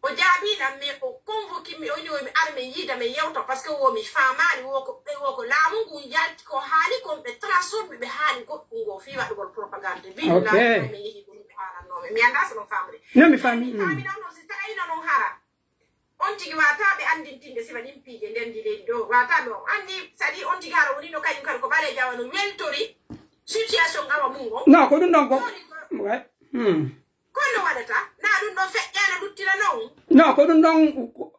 O jaabii lan, mais o convoqué mi, o ni wo mi ar men yiida men yewta, parce que wo mi faamaali wo ko, ɓe wo ko laamu ngun yalti ko haali kon, ɓe transforme ɓe haali goɗɗum ngo fii waɗugol propagande. Ok. Billahi, mi yehi ko ɗum ɓe haalannoo men. Mi anndaa so non faamre. Non, mi faami. Mi faami non, non, si tawi non, non hara. On tigi waataa ɓe anndintinde sima ɗin piije nden ndi leydi ɗo. Waataa ɓe on anndi, sadi on tigi hara woni no kañum kadi ko ɓaleejo awa no weltori situation awa mum on. Non, ko ɗum ɗon ko. Jooni ko. Ouais. Hmm. Ko no waɗata? Naa ɗum ɗon feƴƴaano luttira non? Non, ko ɗum ɗon,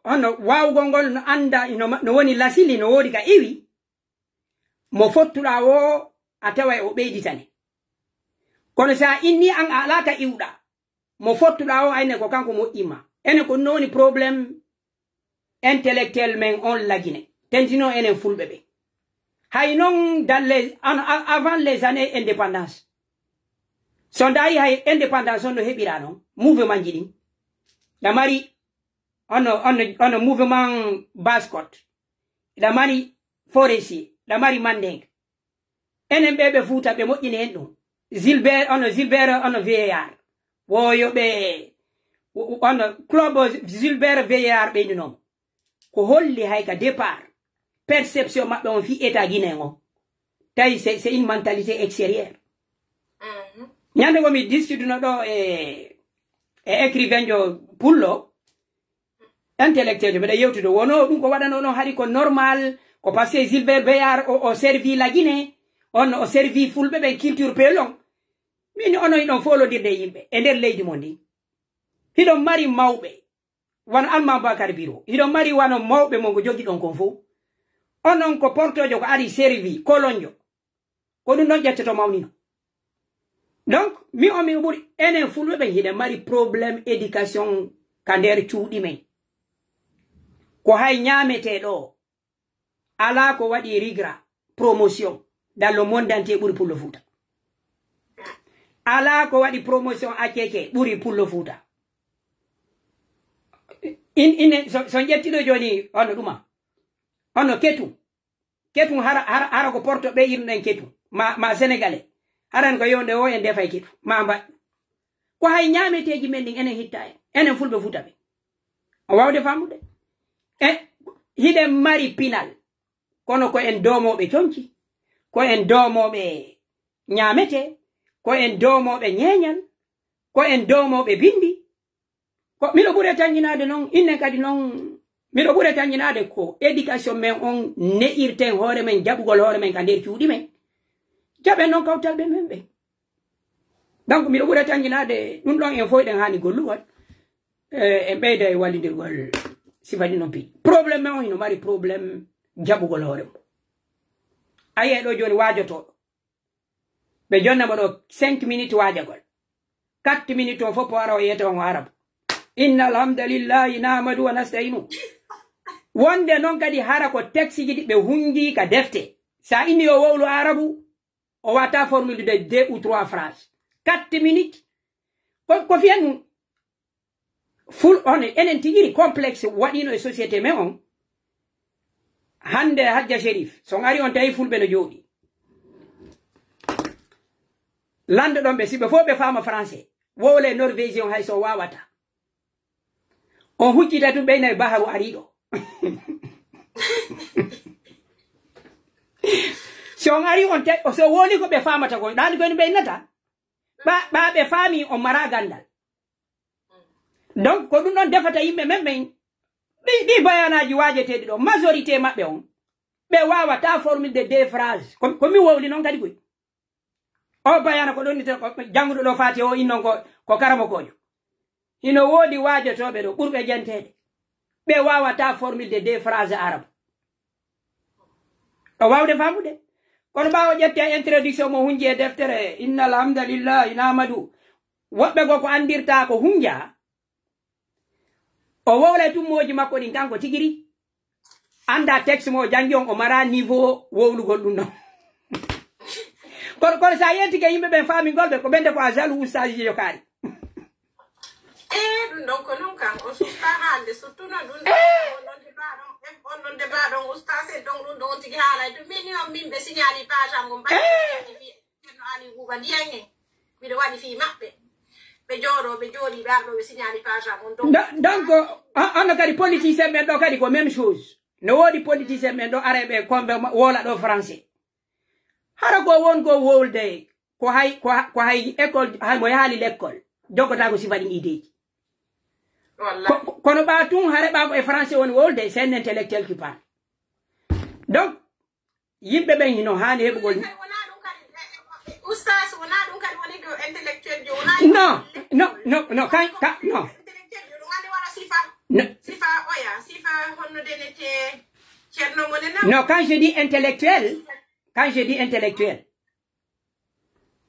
hono waawugol ngol no annda, no ma-, no woni lasili, no woodi ka iwi, mo fottuɗaa woo, a taway o ɓeyditane. Kono si a inni an a alaa ka iwɗaa, mo fottuɗaa o, ayne ko kanko moƴƴi ma. Enen ko ɗum woni problème intellectuel men on la Guinée. Tentino enen fulɓe ɓe. Hay non dans les, an-, a-, avant les années indépendance. So ndayi hay indépendance on no heɓira non, mouvement ji ɗin. Ɗa mari, ono, ono, ono mouvement Basse Côte. Ɗa mari forestier. ɗa mari Mandinka. Enen ɓee ɓe Fuuta, ɓe moƴƴini en ɗum. Gilbert, ono Gilbert, ono Vieillard. Woyo ɓe, ono Club Gilbert Vieillard ɓeynunoo mo. Ko holli hay ka départ, perception maɓɓe on fii État Guinée on. Tawi c'est, c'est une mentalité extérieure. Mhm. Ñande ko mi diskutuno ɗo e, e écrivain jo pullo, intellectuel jo, mbeɗa yewtude, wono ɗum ko waɗanoo ɗon hari ko normal, ko parce que Gilbert Béyard o, o servi la Guinée, on o servi fulɓe ɓen culture pelon. Min onon hiɗon foolondirde e yimɓe e nder leydi mon ndi. Hiɗon mari mawɓe, wano Almaa Bakar Biro. Hiɗon mari wano mawɓe mon ko jogiɗon kon fow. Onon ko portojo ko ari servi, kolonjo. Ko ɗum ɗon ƴettoto mawnino. Donc, mi on mi ɓuri enen fulɓe ɓen hiɗen mari problème éducation ka nder cuuɗi men. Ko hay ñaametee ɗo. Alaa ko waɗi rigra promotion dans le monde entier ɓuri Pullo Fuuta. Alaa ko waɗi promotion A C C ɓuri Pullo Fuuta. In, ine, so, so ƴettiɗo jooni, ono ɗuma. Ono ketu. Ketu hara, hara, hara ko porto ɓe irnuɗen ketu. Ma, ma Sénégalais. Haran ko yewde o en defay ketu. Ma mba. Ko hay ñaameteeji men ɗin enen hitta en. Enen fulɓe Fuuta ɓe. O wawde famude. E, hiɗen mari pinal. Kono ko en doomooɓe conci. Ko en doomooɓe ñaamete. Ko en doomooɓe ñeeñal. Ko en doomooɓe bindi. Ko miɗo ɓuri tanƴinaade non, innen kadi non, miɗo ɓuri tanƴinaade ko éducation men on ne'irten hoore men, jaɓugol hoore men ka nder cuuɗi men. Jaɓen non kawtal ɓe men ɓen. Donc, miɗo ɓuri tanƴinaade ɗum ɗon en fof eɗen haani gollugol. Eh, en ɓeyda e wallindirgol sifa ɗin ɗon piiji. Problème men on hino mari problème jaɓugol hoore mum. A yi'ay ɗo jooni waajotooɗo. Ɓe jonna mo ɗo cinq minutes waajagol. Quatre minutes on fof o ara o yiyete on o Arabu. Inna alhamdulillahi nahmadu wa nasta'inu. Wonde non kadi hara ko texte ji ɗi ɓe hunndii ka defte. Sa inni yo wowlu Arabu, o wata formule de deux ou trois phrases. Quatre minutes. Ko, ko fiyan ɗum? Ful on, enen tigi iri complexe waɗiino e société men on. Hannde Hajja Sherif, so on ari on tawi fulɓe no jooɗi. Lanndo ɗon ɓe, si ɓe fof ɓe faama français, wowle norvégien on hay so o waawata. On huccita tun ɓeyna e baharu ariiɗo. Si on ari on tawi, so wowli ko ɓe faamata kon, ɗaani ko en ɓeynata. Ɓa, ɓa ɓe faami on mara ganndal. Donc, ko ɗum ɗon defata yimɓe men ɓen, ɗi, ɗi bayanaaji waajeteeɗi ɗo, majorité maɓɓe on, ɓe waawataa formule de deux phrases. Ko, ko mi wowli non kadi koy. O bayana ko ɗon ni, ko jannguɗo ɗo Faatiha o innon ko, ko karamokoojo. Hino woodi waajotooɓe ɗo ɓurɓe janteede. Ɓe waawataa formule de deux phrases arabe. O waawde faamude. Kono ɓaawo ƴettee introduction mo hunji e deftere, Inna alhamdulillah, ina Amadu. Woɓɓe goo ko anndirtaa ko hunja. O wowlay tun mooji makko ɗin kanko tigiri. Annda texte mo o janngi on, o mara niveau wowlugol ɗum ɗon. Kono, kono sa yentike yimɓe ɓen faamingol ɓe, ko ɓen de ko a jalu ustaaji yo kaari. Eh, ɗum ɗon ko non kan, on sukka haalde, surtout non ɗum ɗon, on ɗon de baa ɗon, eh, on ɗon de baa ɗon, ustaas en ɗon, ɗum ɗon on tigi haalay. Ɗum min ni on min ɓe signali page am, on mbaɗi fi Ceerno Ali Buuba Ndiaye en. Miɗo waɗi fii maɓɓe. Ɓe jooɗoo, ɓe jooɗii, ɓe arɗo, ɓe signali page am, on ɗon. Do-, donc, on, on kadi politicien ɓen ɗo kadi ko même chose. No woodi politicien ɓen ɗo ara ɓe konɓe wowla ɗo français. Hara ko won ko wowlde, ko hay, ko ha-, ko hay école, hay mo yahaali l'école, joggotaako sifa ɗin ideeji. Wallahi. Ko, kono ɓa tun, hare ɓa ko e français woni wowlde, c'est un intellectuel qui parle. Donc, yimɓe ɓen hino haani heɓugol. Wonaa ɗum kadi, eh, eh, ustaas, wonaa ɗum kadi woni ko intellectuel jo, wonaa. Non, non, non, non, kan, kan, non. Intellectuel jo, ɗum anndi wona sifa. Non. Sifa oya, sifa honno denete Ceerno mo nena. Non, quand je dis intellectuel, quand je dis intellectuel,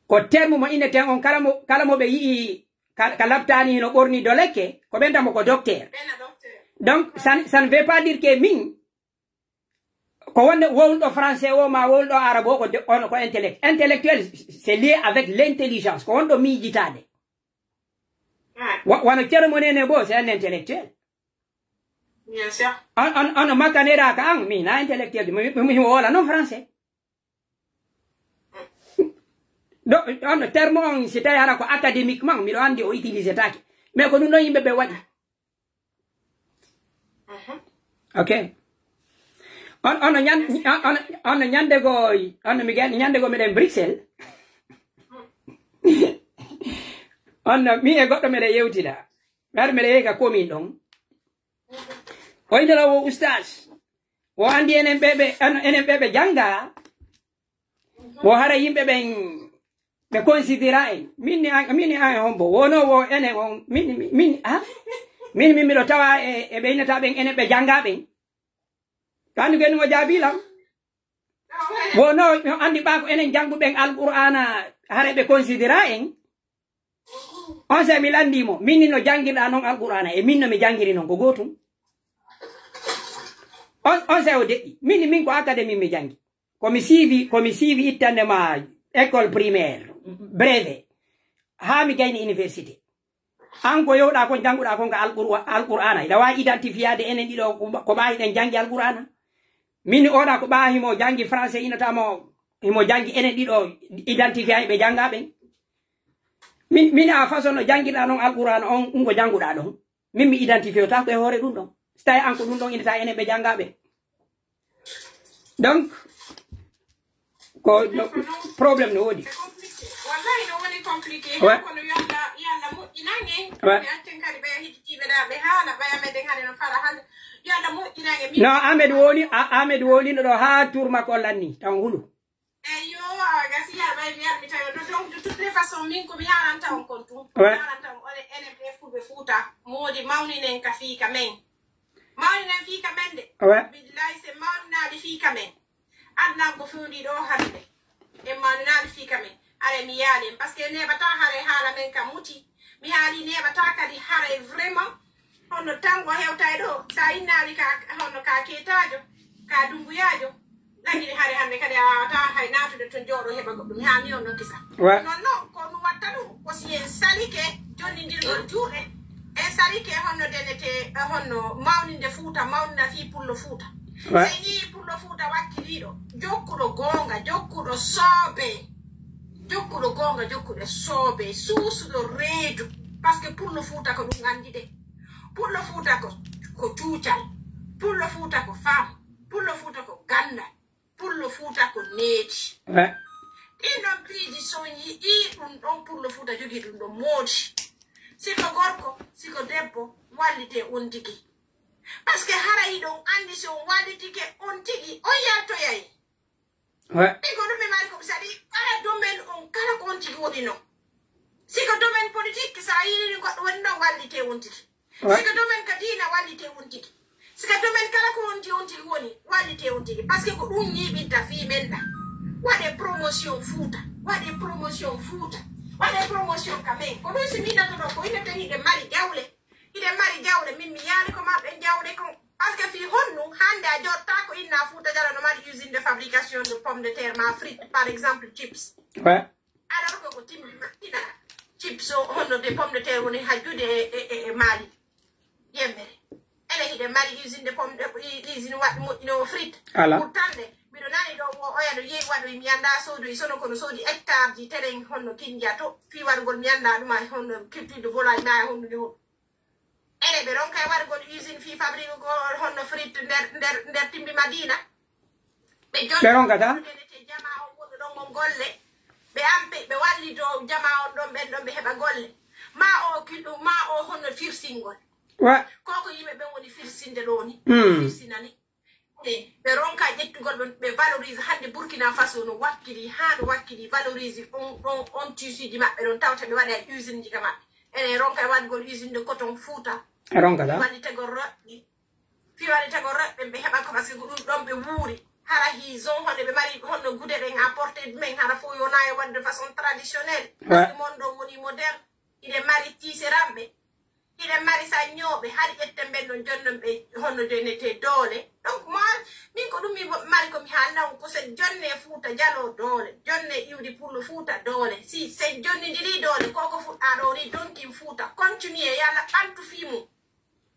ko terme mo inneten on, kala mo, kala mo ɓe yi'i ka, ka laptaani hino ɓorni dolekke, ko ɓen tan mo ko docteur. Ɓen a docteur. Donc, ça, ça ne veut pas dire que min, ko wonde wowluɗo français o ma wowluɗo arabe o, ko de, on, ko intellect-, intellectuel, c'est lié avec l'intelligence. Ko wonɗo miijitaade. Ah. Wa-, wano Ceerno mo nene bo, c'est un intellectuel. Bien sûr. An, an, an makanera ka an, mi na intellectuel, mi, mi, mi wowla non français. Do, on terme on, si tawi hara ko académiquement, miɗo anndi o utilisetaake. Mais ko ɗum ɗon yimɓe ɓe waɗi. Aha. Ok. On, on, ñan-, on, on, on ñande go, on mi gen-, ñande go meɗen Bruxelles. On, mi e goɗɗo meɗen yewtida. Ɓeer meɗen yehi ka komin ɗon. O innde ɗo wo ustaas. Wo anndi enen ɓe, ɓe, on, enen ɓe, ɓe jannga. Wo hara yimɓe ɓen ɓe considéra en. Min ni an, min ni an e hombo. Wono wo enen on, min, min, min, ha? Min, min miɗo tawa e, e ɓe innata ɓen enen ɓe jannga ɓen. Ka anndi ko enen o jaabi lam. Wono, no anndi ɓa ko enen jannguɓen Alqur'aana, hara ɓe considéra en. On se mi lanndii mo, min ni no janngirɗaa non Alqur'aana, e min no mi janngiri non ko gootum. On, on se o deƴƴi. Min ni min ko académie mi janngi. Ko mi siivi, ko mi siivi ittande ma école primaire, brevet. Haa mi gayni université. An ko yewɗaa kon, jannguɗaa kon ka Alqur-, Alqur'aana. Hiɗa waawi identifiyaade enen ɗiɗo ko, ko ɓaayi ɗen janngi Alqur'aana? Min oɗa ko ɓaa himo janngi français, inata mo himo janngi enen ɗiɗo identifiya e ɓe jannga ɓen. Min, min a façon no janngirɗaa non Alqur'aana on, ɗum ko jannguɗaa ɗon. Min mi identifiyotaako e hoore ɗum ɗon. Si tawi an ko ɗum ɗon inata enen ɓe jannga ɓen. Donc, ko no, problème no woodi. C'est compliqué. Wallahi no woni compliqué. Ouais. Kono yo Allah, yo Allah moƴƴinan en. Ouais. Ɓe atten kadi ɓe heɗitiiɓe ɗa, ɓe haala, ɓe amen ɗen hade no fala hande. Yo Allah moƴƴinan en. Min No, Ahmed woni, A-, Ahmed woni no ɗo haa tour makko lanni, tan hulu. Eyo, a gasi ya ɓay mi armi tawi ɗo. Donc, de toutes les façons, min ko mi haalanta on kon tun. Ouais. Mi haalanta on, on enen ɓe Fulɓe Fuuta, moodi mawninen ka fii ka men. Mawninen fii ka men de. Ouais. Billahi, se mawninaali fii ka men. Adnan ko fewndi ɗo hannde. En mawninaali fii ka men. Hare mi yaali en. Parce que neeɓataa hare haala men ka muti. Mi haali neeɓataa kadi hare vraiment. Hono tango hewtay ɗo. Sa innaali ka, hono ka keetaajo, ka dumbuyaajo. Lagiri hare hannde kadi a waawataa hay naatude ton jooɗo heɓa goɗɗum. Mi haali on ɗon kisa. Ouais. Non, non, ko ɗum watta ɗum. Ko si en salike jonnindirgol juuɗe. En salike honno denete, honno mawninde Fuuta, mawnina fii pullo Fuuta. Ouais. Sey ni pullo Fuuta wakkiliiɗo, jokkuɗo goonga, jokkuɗo soobee, jokkuɗo goonga, jokkuɗo soobee, suusuɗo reedu. Parce que pullo Fuuta ko ɗum anndi de. Pullo Fuuta ko, ko cuucal. Pullo Fuuta ko fam. Pullo Fuuta ko ganndal. Pullo Fuuta ko needi. Eh. Ɗin ɗon piiji, so on yi'ii ɗum ɗon, Pullo Fuuta jogii ɗum ɗon moodi. Si ko gorko, si ko debbo, wallitee on tigi. Parce que hara hiɗon anndi si on wallitike on tigi, on yaltoyay. Ouais. Ɗin ko ɗum ɓe mari ko ɓe saɗi kala domaine on, kala ko on tigi woni non. Si ko domaine politique, sa yi'ii goɗɗo woni non, wallitee on tigi. Ouais. Si ko domaine ka diina, wallitee on tigi. Si ko domaine kala ko on tigi, on tigi woni, wallitee on tigi. Parce que ko ɗum ñiiɓinta fii men ɗa. Waɗee promotion Fuuta. Waɗee promotion Fuuta. Waɗee promotion ka men. Ko ɗum si mi natoɗo ko ina tawi hiɗen mari jawle. Hiɗen mari jawle. Min mi yaali ko maɓɓe jawle kon. Parce que fii honnu hannde a jottaako inna Fuuta Jaloo no mari usine de fabrication de pomme de terre ma frites, par exemple, chips. Ouais. Alors que ko timmi Madina, chips o, honno de pomme de terre woni hajjude e, e, e, e Mali. Yembere. Ene hiɗen mari usine de pomme de, u-, usine waɗ-, moƴƴinoowo frites. Ala. Pourtant de, miɗo nani ɗo wo oya no yehi waɗoyi, mi anndaa soodoyi, sono kono soodi hectare ji terrain honno Kindia to, fii waɗugol mi anndaa ɗum ay honno culture de volaille ma ay honno de honno. Ene ɓe ronka e waɗugol usine fii fabrique ko honno frites nder, nder, nder timbi Madina. Ɓe jonno Ɓe ronkata? Ɓe jamaa on wonɗo ɗon on golle. Ɓe ampe, ɓe wallito jamaa on ɗon, ɓen ɗon ɓe heɓa golle. Ma o kiɗu, ma o honno firsingol. Wa- Ko ko yimɓe ɓen woni firsinde ɗo ni. Mm. Firsinani. E, ɓe ronka ƴettugol, ɓe, ɓe valorise. Hannde Burkina Faso no wakkili, haa no wakkili, valorise on, on, on tissuji maɓɓe ɗon, tawta ɓe waɗa e usine ji ka maɓɓe. Ene ronka e waɗugol usine de coton Fuuta. E ronkata? Wallitegol rewɓe. Fii wallitegol rewɓe, ɓe heɓa ko, parce que ko ɗum ɗon ɓe wuuri. Hara hii zone honde ɓe mari, honno gude ɗen à portée de main, hara fof yona e waɗde façon traditionnelle. Parce que Ouais. Mon ɗon woni moderne. Hiɗen mari tiiseramɓe. Hiɗen mari saññooɓe, hari ƴetten ɓen ɗon jonnon ɓe honno denetee doole. Donc, mo ar-, min ko ɗum mi mari ko mi haalna on, ko sen jonne Fuuta Jaloo doole, jonne iwdi Pullo Fuuta doole. Si sen jonnindirii doole, ko ko fuɗɗaa ɗo ni, donkin Fuuta, continue, yo Allah ɓantu fii mum.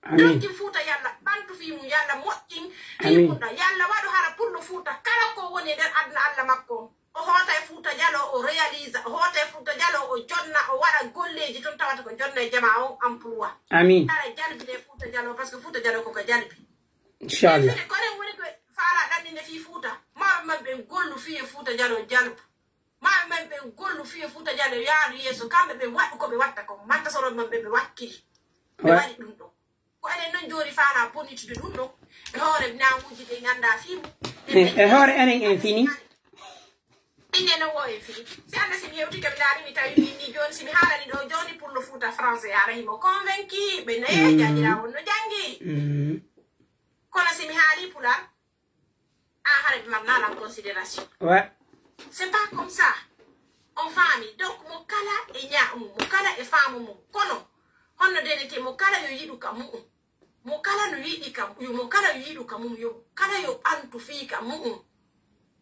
Amiin. Donkin Fuuta, yo Allah ɓantu fii mum, yo Allah moƴƴin fii Amiin. Mum ɗon. Yo Allah waɗu hara Pullo Fuuta, kala ko woni e nder aduna Allah makko on. O hoota e Fuuta Jaloo, o réalisa, o hoota e Fuuta Jaloo, o jonna, o waɗa golleeji tun tawata ko jonna e jamaa on emploi. Amin. Hara jalbi e Fuuta Jaloo, parce que Fuuta Jaloo ko ka jalbi. Inchallah. Fene, kono woni ko faala ɗanninde fii Fuuta. Mawɓe maɓɓe ɓen gollu fii e Fuuta Jaloo jalbu. Mawɓe maɓɓe ɓen gollu fii e Fuuta Jaloo yaadu yeeso. Kamɓe ɓe waɗu ko ɓe watta ko. Manta soro maɓɓe ɓe wakkili. Ɓe waɗi ɗum ɗon. Ko enen non jooni faala bonnitude ɗum ɗon. E hoore nanguuji ɗi nganndaa fii mum. E, e hoore enen en fini. Inde no woo en fini. Si Alla si mi hewtike mi laari mi tawi min ni jooni si mi haalani ɗo jooni pour le Fuuta français haara himo convaincu ɓe ne jaajiraawo no janngi. Kono si mi haali pulaar, a hara ɓe marnaa lan considération. Ouais. C'est pas comme ça. On faami. Donc, mo kala e ñaa mum, mo kala e faamu mum. Kono, honno denete mo kala yo yiɗu ka mu'um. Mo kala no yiɗi ka, yo mo kala yo yiɗu ka mum, yo kala yo ɓantu fii ka mu'um.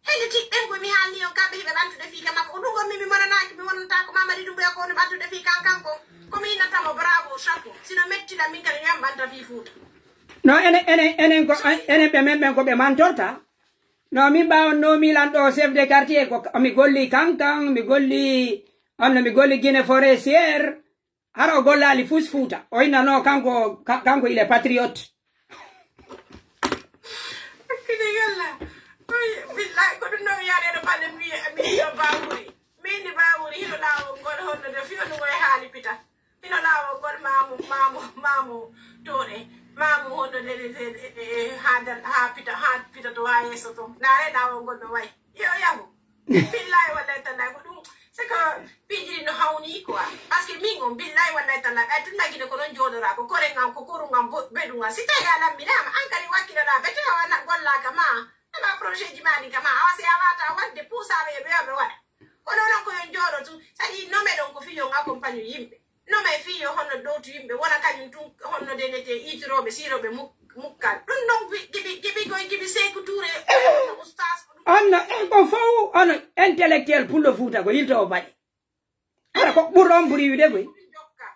Hende tiɗɗen ko mi haalni on kamɓe hiɓe ɓantude fii ka makko. Ko ɗum on min mi monanaaki, mi monantaako Mamadi Doumbouya ko woni ɓantude fii kan kanko. Ko mi innata mo bravo, chapeau. Sino metti lan min kadi mi ɓanta fii Fuuta. No, enen, enen, enen ko, enen ɓe men ɓen ko ɓe mantorta. No, min ɓaawon no milan ɗo chef de quartier ko mi golli Kankan, mi golli, anno mi golli Guinée Forestière. Hara o gollaali fus Fuuta. O inna no kanko, ka-, kanko il est patriote. Kini yalla. Oy, billahi, ko ɗum ɗo mi yaade ɗo balle mi, mi ɗo Bawuri. Min ni Bawuri, hino laawol ngol honno de fiyo ɗum e haali pita. Hino laawol ngol maamu, maamu, maamu Toure. Maamu honno de, de, de, de, de, haa dal-, haa pita, haa pita to haa yeeso to. Ndaare laawol ngol no wayi. Yo yahu. Billahi wallahi tallahi ko ɗum. C'est que piiji ɗin no hawni quoi. Parce que min on billahi wallahi tallahi ɓay tun nagino ko non jooɗora ko koren an ko korum an bo-, beɗum an. Si tawi a lamminaama an kadi wakkiloɗaa bete a wana gollaaka ma. Heɓa projet ji ma ɗin ka ma. Awa si a wata wadde puusaaɓe yo ɓe yo ɓe waɗa. Kono non ko yon jooɗo tun. Saɗi nome ɗon ko fiyon accompagne yimɓe. No may fii yo honno ɗowtu yimɓe, wona kañum tun honno denete iitirooɓe, siirooɓe muk-, mukkal. Ɗum ɗon wi-, gibi, gibi koy, gibi Seeku Tuure, ustaas ko ɗum. On no, en ko fow, on intellectuel pullo Fuuta ko yilto o baɗi. Hara ko ɓurɗo on ɓuri wiide koy. Jokka.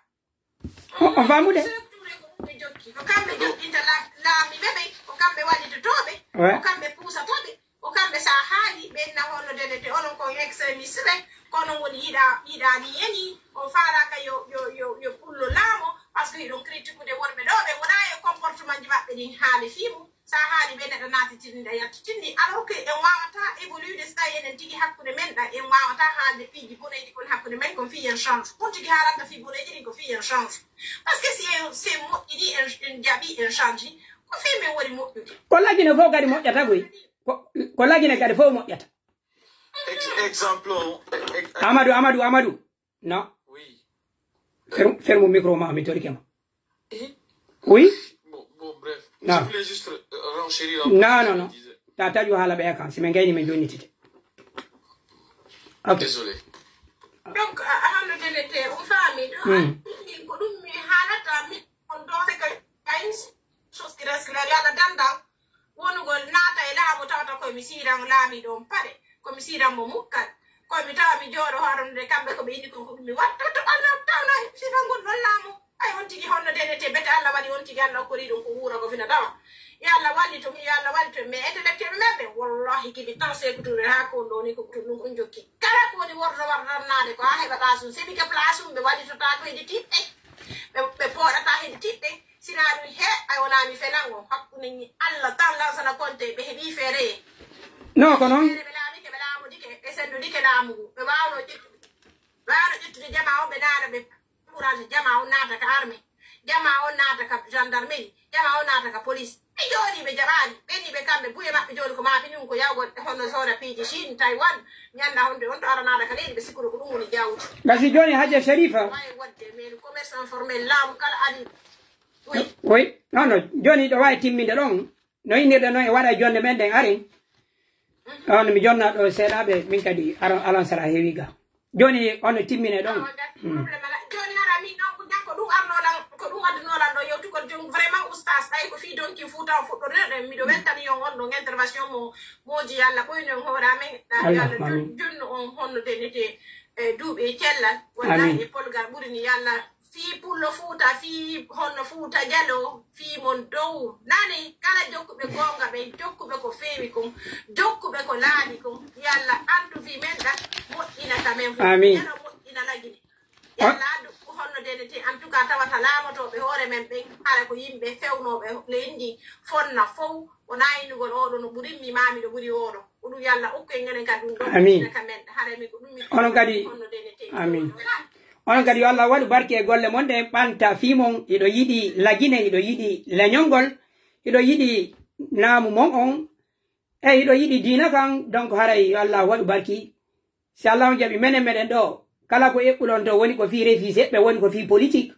O, o faamude? Seeku Tuure ko ɗum ɓe jokki. Ko kamɓe jokkita la-, laamiiɓe ɓen, ko kamɓe wallitotooɓe, ouais, ko kamɓe puusatooɓe. Ko kamɓe sa haali ɓen na honno denete onon ko extrémiste ɓe, ko onon woni yiɗa, yiɗani yeni, on faalaaka yo, yo, yo, yo pullo laamo, parce que hiɗon critiqude worɓe ɗo, ɓe wona e comportement ji maɓɓe ɗin haali fii mum, sa haali ɓe neɗɗo naatitinɗi a yaltitinɗi, alors que en wawata évolude si tawi enen tigi hakkunde men ɗa, en wawata haalde piiji boneeji kon hakkunde men kon fii en change, kon tigi haalanta fii boneeji ɗin ko fii en change, parce que si en, si en moƴƴini en, en jaɓi en change, ko fii men woni moƴƴude. Ko lagine fof kadi moƴƴata koy. Ko, ko lagine kadi fof moƴƴata. Ex-, exemple, on, ex-, ex- Amadou, Amadou, Amadou. Non. Oui. Ferme, ferme mon micro, ma, mi torike ma. Eh? Oui? Bon, bon, bref. Non. Je voulais juste, euh, renchérir un peu. Non, non, non. Ta taju haala ɓe kan, si min gayni min jonnitite. Ok. Désolé. Donc, a, a hannde denete, on faami, ɗo, hmm, a, ɗum ko ɗum mi haalata, mi, on ɗo, c'est que, il y a une chose qui reste claire, yo Allah dandan. Wonugol naata e laamu tawata koye mi siiran laamiiɗo on paɗe, ko mi siiran mo mukkal, koye mi tawa mi jooɗo haronde kamɓe ko ɓe inni kon ko ɗum mi watta to Allah tawna siiran ngol ɗon laamu. Ay on tigi honno denete bete Allah waɗi on tigi Allah okkori ɗum ko wuura ko fina tawa. Yo Allah wallito mi, yo Allah wallito mi, mais intellectuel ɓe men ɓe, wallahi kiɓi tan Seeku Tuure haa ko on ɗo ni ko to ɗum on jokki. Kala ko woni wordo warrannaade ko haa heɓa place um, seɓi ka place um ɓe wallitotaako e tiɗɗe. Ɓe, ɓe pooɗata e tiɗɗe. Sina ɗum he, ay wona mi fenan on, hakkunde ni Allah tan lansana konte, ɓe heɓi feere. Non, ko non. Feere ɓe laamike, ɓe laamodike, ɓe senndodike laamu ngu. Ɓe waawno ƴettude, ɓe waawno ƴettude jamaa on, ɓe naata, ɓe encourage jamaa on naata ka armée. Jamaa on naata ka gendarmerie, jamaa on naata ka police. Ɓe jooɗii, ɓe jaɓaali. Ɓe ni ɓe kamɓe buye maɓɓe jooni ko maafini ɗum ko yawgol e hono soora piiji Chine, Taiwan, ñanda honde on to ara naata ka leydi, ɓe sikkude ko ɗum woni jawdi. Gasi jooni Hajja Sharifa. Waawi waɗde, mais le commerce informel, laamu kala adi. Oui. Oui. Non, non. Jooni ɗo waawi timminde ɗon. No innirde non e waɗa e jonde men ɗen arin. On mi jonna ɗo seeɗaaɓe, min kadi aron alan sara heewi ga. Jooni on no timmine ɗon. Awa, gasi, mm, problème ala. Jooni hara min non ko janngo ɗum arno lan, ko ɗum adduno lan ɗo yewtugol jom vraiment oustaz, ɓay ko fii donki Fuuta o fuɗɗorino ɗen. Miɗo weltani on on ɗon intervention mo moodi Yalla ɓoyno on hoore amen. Allah, Yalla jon-, amin, jonnu on honno denete, eh, duuɓi e cellal. Wallahi, amin, e polgal ɓuri ni Yalla Fii Pullo Fuuta, fii honno Fuuta Jaloo, fii mon dow. Nani, kala jokkuɓe goonga ɓen, jokkuɓe ko feewi kon, jokkuɓe ko laaɓi kon. Yo Alla antu fii men ɗan, moƴƴina ka men fow. Amiin. Jaloo moƴƴina Lagine. Yo Alla antu honno denete, en tout cas, tawata laamotooɓe hoore men ɓen, hara ko yimɓe fewnooɓe leydi ndin, fonna fow, wonaa innugol oo ɗoo no ɓurimmi, maa miɗo ɓuri oo ɗoo. Ko ɗun yo Alla okku en enen kadi ɗun ɗon. Amiin. Ka men, haray mi ko ɗun mi Onon kadi, honno denete. Amiin. Onon kadi yo Alla waɗu barke e golle mon ɗen, ɓanta fii mon, hiɗo yiɗi Lagine, hiɗo yiɗi leñol ngol, hiɗo yiɗi naamu mon on, e hiɗo yiɗi diina kan, donc haray yo Alla waɗu barki. Si Alla on jaɓi menen meɗen ɗoo, kala ko eɓɓuɗon to woni ko fii refuse, ɓe woni ko fii politique.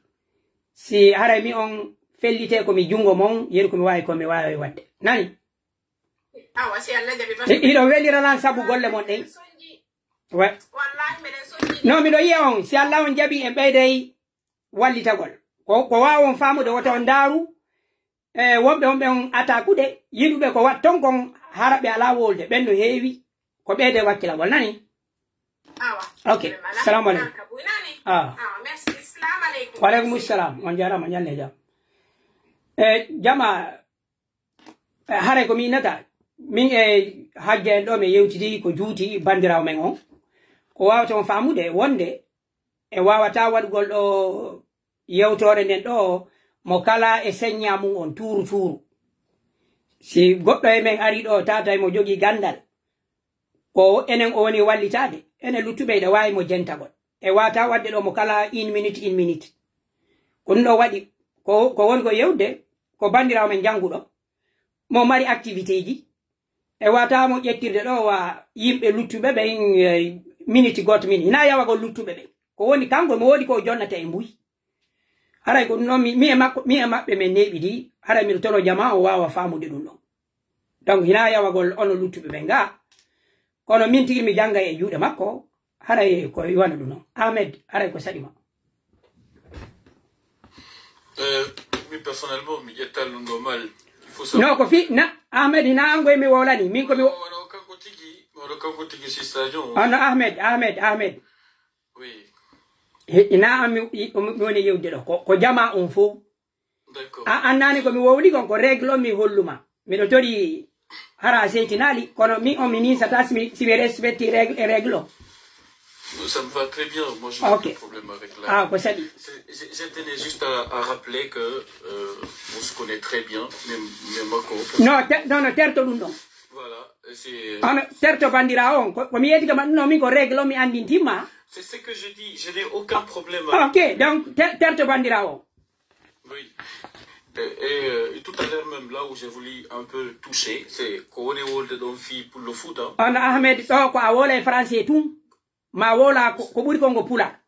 Si haray mi on fellite ko mi junngo mon, yeru ko mi waawi ko mi waawi waɗde. Nani? Awa, si Alla jaɓi, hi-, hiɗo welira lan sabu golle mon ɗen. Sonji. Ouais. Wallahi, miɗen sonji. Non, miɗo yi'a on. Si Alla on jaɓi, en ɓeyday wallitagol. Ko, ko waawon faamude, woto on ndaaru, e, wonɓe, wonɓe on atakude, yiɗuɓe ko watton kon, hara ɓe alaa wolde. Ɓen no heewi, ko ɓeyde wakkilagol. Nani? Awa. Ok. Salamu aleykum. Nani? Ah. Awa, merci. Salamu aleykum. Wa aleykum salam. On jaaraama, ñalnde jam. E, jama, Eh, haray ko mi innata, min e Hajja en ɗoo, min yewtidi ko juuti banndiraawo men on. Ko waawata on faamude wonde en waawataa waɗugol ɗoo yewtoore nden ɗoo mo kala e seññaa mun on tuuru tuuru. Si goɗɗo e men arii ɗoo, taatay mo jogii ganndal, ko enen o woni wallitaade, enen luttuɓe hiɗa waawi mo jentagol. E waawataa waɗde ɗoo mo kala une minute, une minute. Ko ɗun ɗoo waɗi, ko, ko woni ko yewde, ko banndiraawo men jannguɗo, mo mari activité ji. E waawataa mo ƴettirde ɗoo wa yimɓe luttuɓe ɓen, eh, miniti gooto min. Hinaa yawagol luttuɓe ɓen. Ko woni kanko, mo woodi ko o jonnata e mbuy. Haray ko ɗun ɗon mi, mi e makko, mi e maɓɓe men neeɓidi. Haray miɗo toro jamaa o waawa faamude ɗun ɗon. Donc, hinaa yawagol onon luttuɓe ɓen gaa. Kono min tigi mi jannga e juuɗe makko. Haray ko iwano ɗum non. Ahmed, haray ko saɗi ma. Euh, mi personnellement, mi ƴettal ɗum ɗo mal. Il faut savoir. Non, ko fi, na, Ahmed, hina an goy mi wowlani. Min ko mi wo- Wano kanko tigi, wano kanko tigi si stadion. Ono Ahmed, Ahmed, Ahmed. Oui, He, ina an mi, i- mi woni yewde ɗo. Ko, ko jama on fof. d'accord. A annani ko mi wowli kon, ko règle on mi holluma. Miɗo tori hara a seytinaali, kono mi on mi ninsata si mi, si mi respecti règle, e règle on. Ça me va très bien. Moi, je n'ai Ok. Pas de problème avec la. Ah, ko saɗi. C'est- Je, je tenais juste à, à rappeler que euh, on se connaît très bien, même, même Marco. Non, te, non, non, terto ɗum ɗon. Voilà, c'est Ono terto bandira on. Ko, ko mi yeeti kama ɗum ɗon, min ko règle on mi anndintima. c'est ce que je dis. Je n'ai aucun problème Ah, avec. ok, donc ter, terto bandira on. Oui. Et, et, euh, tout à l'heure même, là où j'ai voulu un peu toucher, c'est qu'on est au de Donfi pour le foot. Hein. Ono Ahmed ɗo ko a wola e français tun. Ma wola ko, ko ɓuri kon ko pula.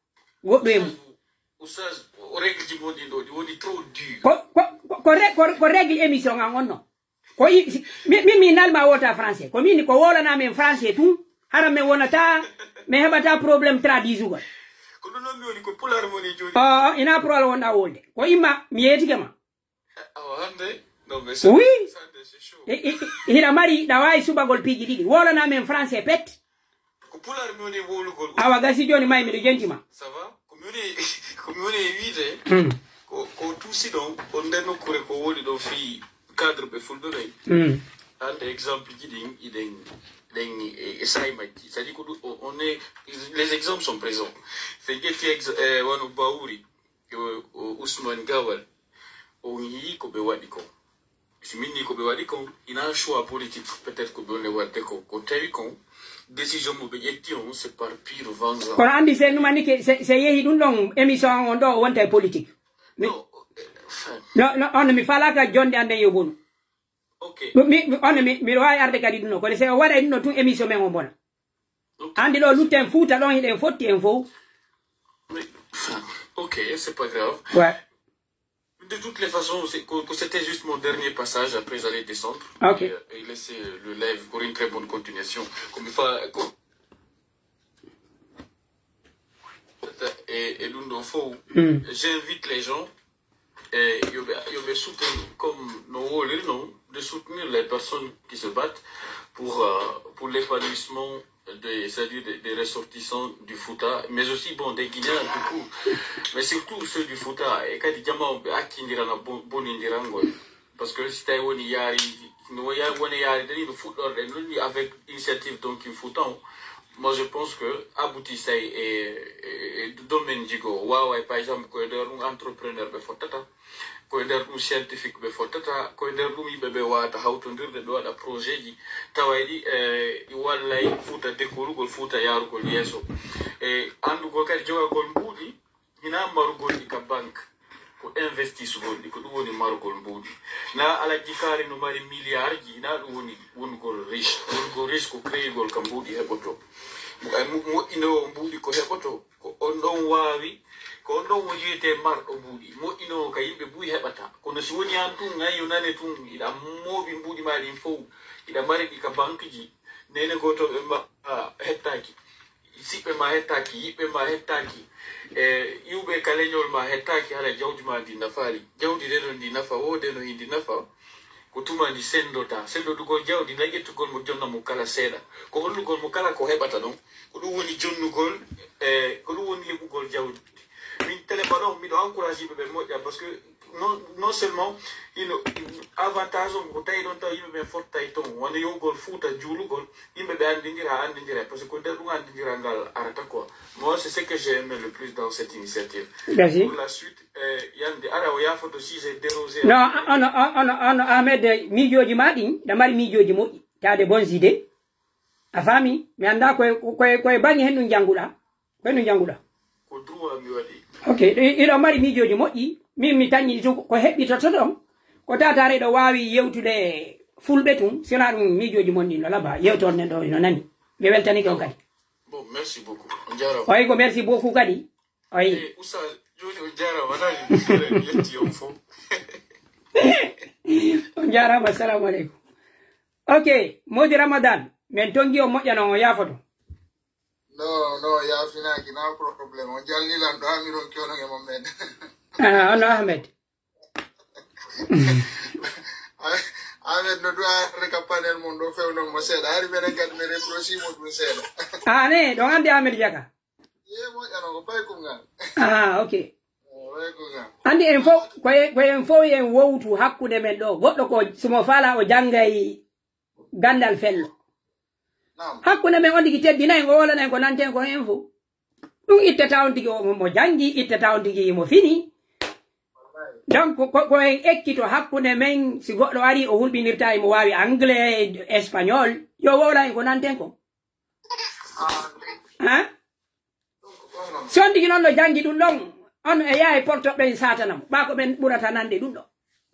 Goɗɗo e mum. Oustaz, o règle ji mon ɗin ɗo, ɗi woni trop dur. Ko, ko, ko, ko, re- ko, ko règle émission an on non. Ko i, si- mi, mi, mi nalma wota français. Ko min ko wolana men français tun. Hara men wonata, men heɓata problème traduisugol. Ko ɗum noon mi woni ko pulaar mon e jooni. Oh, ina problème wonɗa wolde. Ko imma, mi yeetike ma. Awa hannde, non mais ça, Oui. Ça, c'est chaud. I, i, i, hiɗa mari, ɗa waawi subagol piiji ɗiɗi. Wolana men français pet. Ko pulaar mi woni e wowlugol. Awa gasi jooni may miɗo jenti ma. Ça va? Ko mi woni, ko mi woni e wiide, Hmm. ko, ko tuusi ɗon, on nder nokkuure ko woni ɗo fii cadre ɓe fulɓe ɓen. Hmm. Hannde exemple ji ɗin, iɗen, ɗen e, e saa'i majji. C'est-à-dire ko ɗum, on, on est, les exemples sont présents. So en ƴetti ex, eh, wano Bawuri, o, o Ousmane Gawal, on yii ko ɓe waɗi kon. Si min ni ko ɓe waɗi kon, ina choix politique, peut-être ko ɓe woni waɗde ko, ko tawi kon, décision mo ɓe ƴetti on, c'est par pure vengeance. Kono anndi se numanike, se, se yehi ɗum ɗon émission on ɗo, o wonta e politique. Mi- Non, eh, enfin, No, no, on mi falaka jonde an nden yo bonu. ok. Ɗum mi, mi, on mi, miɗo waawi arde kadi ɗum ɗo. Kono se o waɗa ɗum ɗo tun émission men o bona. Ok. Anndi ɗo lutten Fuuta ɗon hiɗen fotti en fow. Mais, enfin, ok, c'est pas grave. Ouais. De toutes les façons, c'est que, que c'était juste mon dernier passage. Après, j'allais descendre Ok. Et, et laisser le live pour une très bonne continuation. Comme il faut, comme- et, et Lundo Fou, Hmm. J'invite les gens et yo ɓe, yo ɓe soutenir comme no woliri non, de soutenir les personnes qui se battent pour, euh, pour l'épanouissement des, c'est-à-dire des, des ressortissants du Fouta, mais aussi, bon, des Guinéens du coup, mais surtout ceux du Fouta, e kadi jama ɓe accindirana bo-, bonindiraŋol. Parce que si tawi woni yaari, no ya-, woni yaari dani no fuɗɗorde non ni avec initiative donc in Fouta on. Moi, je pense que Abou Tissay e, e, e domaine jigo wawa, par exemple, ko e nder ɗum entrepreneur ɓe fottata. Ko e nder ɗum scientifique ɓe fottata, ko e nder ɗum yimɓe ɓe wawata hawtondirde, ɓe waɗa projet ji, tawa ɗi, eh, ɗi wallay Fuuta dekorugol, Fuuta yaarugol yeeso. E anndugol kadi jogagol mbuuɗi, hinaa marugol ɗi ka banque, ko investisugol ɗi, ko ɗum woni marugol mbuuɗi. Na Alhaji Kaari no mari milliard ji, hinaa ɗum woni wonugol riche. Wonugol riche ko créegol ka mbuuɗi heɓoto. Mo-, mo-, moƴƴinoowo mbuuɗi ko heɓoto, ko on ɗon waawi, ko on ɗon woni wiyetee marɗo mbuuɗi. Moƴƴinoowo ka yimɓe buy heɓata. Kono si woni an tun, ngan yo nane tun, iɗa mooɓi mbuuɗi maa ɗin fow, iɗa mari ɗi ka banque ji, neene gooto ɓe ma, a, hettaaki. Siɓɓe maa hettaaki, yiɓɓe maa hettaaki. E, iwɓe ka leñol maa hettaaki, hara jawdi maa ndi nafaali. Jawdi de no ndi nafa, wo de no hindi nafa. Ko tuma ndi sendotaa. Sendodugol jawdi, na ƴettugol mo jonna mo kala seeɗa. Ko hollugol mo kala ko heɓata ɗon. Ko ɗum woni jonnugol, e, ko ɗum woni heɓugol jawdi. Min tele mbaɗo, miɗo encourage yimɓe ɓe moƴƴa, parce que non, non seulement, ino, avantage on ko tawi ɗon tawa yimɓe ɓe fottay ton. Wano yowgol Fuuta juulugol, yimɓe ɓe anndindira, anndindira, parce que ko nder ɗum anndindiral ngal arata quoi. Moi, c'est ce que j'ai aimé le plus dans cette initiative. Merci. Pour la suite, eh, Yande, ara o yaafoto si j'ai dérosé. Non, on, on, on, on, Ahmed, miijooji maa ɗin, ɗa mari miijooji moƴƴi. T'as de bonnes idées. A faami? Mi anndaa koye, koye, koye baŋŋe hen ɗum jannguɗaa. Koye ɗum jannguɗaa. Ko droit mi waɗi. Ok, i-, iɗo mari miijooji moƴƴi. Min mi tañi ɗi tun ko heɓɓitoto ɗon. Ko tawata aɗa waawi yewtude fulɓe tun, si wonaa ɗum miijooji mon ɗin no laba, yewtoɗen ɗo ino nani. Mi weltanike on kadi. Bon, merci beaucoup. On jaaraama. Oy, ko merci beaucoup kadi. Oy. Eh, Oustaz, jooni on jaaraama, wonaa ni mi yetti on fof. On jaaraama, assalamu aleykum. Ok, Moodi Ramadan, men tonngii on moƴƴa non, on yaafoto. No, no, yaafinaaki, na problème. On jalni lan ɗo, haa miɗon kewno e mon men. Ah, on no Ahmed. Ahmed no du'a arde ka panel mum ɗo fewnon mo seeɗa. Hari menen kadi mi reproche mo ɗum seeɗa. Ah, ne, ɗon anndi Ahmed Jaka? Ye moƴƴano ko pay kuŋŋal. Ah, ok. Eh, pay kuŋŋal. Anndi en fof, ko en, ko en fof en wowtu hakkunde men ɗo. Goɗɗo ko, si mo faala o janngay ganndal fello. Naam. Hakkunde men on tigi teddina en, o wowlana en ko nanten ko en fof. Ɗum ittata on tigi o, mo janngi, ittata on tigi mo fini. Donc, ko, ko en ekkito hakkunde men, si goɗɗo ari, o hulɓinirta, imo waawi anglais, espagnol, yo wowla en ko nanten ko. Hein? Si on tigi non no janngi ɗum ɗon, on e yaha e porto ɓen saatana mo. Ɓaa ko ɓen ɓurata nande ɗum ɗon.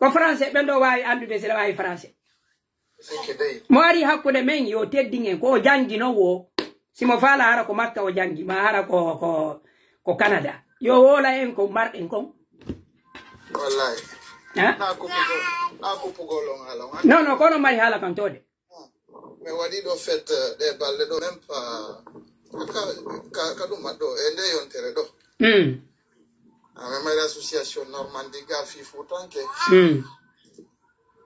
Ko français ɓen ɗo waawi anndude si ɗa waawi français. Mo ari hakkunde men, yo teddin en. Ko o janngi non wo. Si mo faala hara ko Makka o janngi, ma hara ko, ko, ko Canada. Yo wowla en ko marɗen kon. Wallahi. Hein? Na kuppugol, na kuppugol on haala on. Non, non, kono mari haala kan toode. Mi waɗi ɗo fête, euh, ɗe balɗe ɗo, même pas, ka, ka, ka ɗum ɗo, e nde yontere ɗo. Mm. Ah, mi mari association Normandie ga fii Fuutanke. Mm.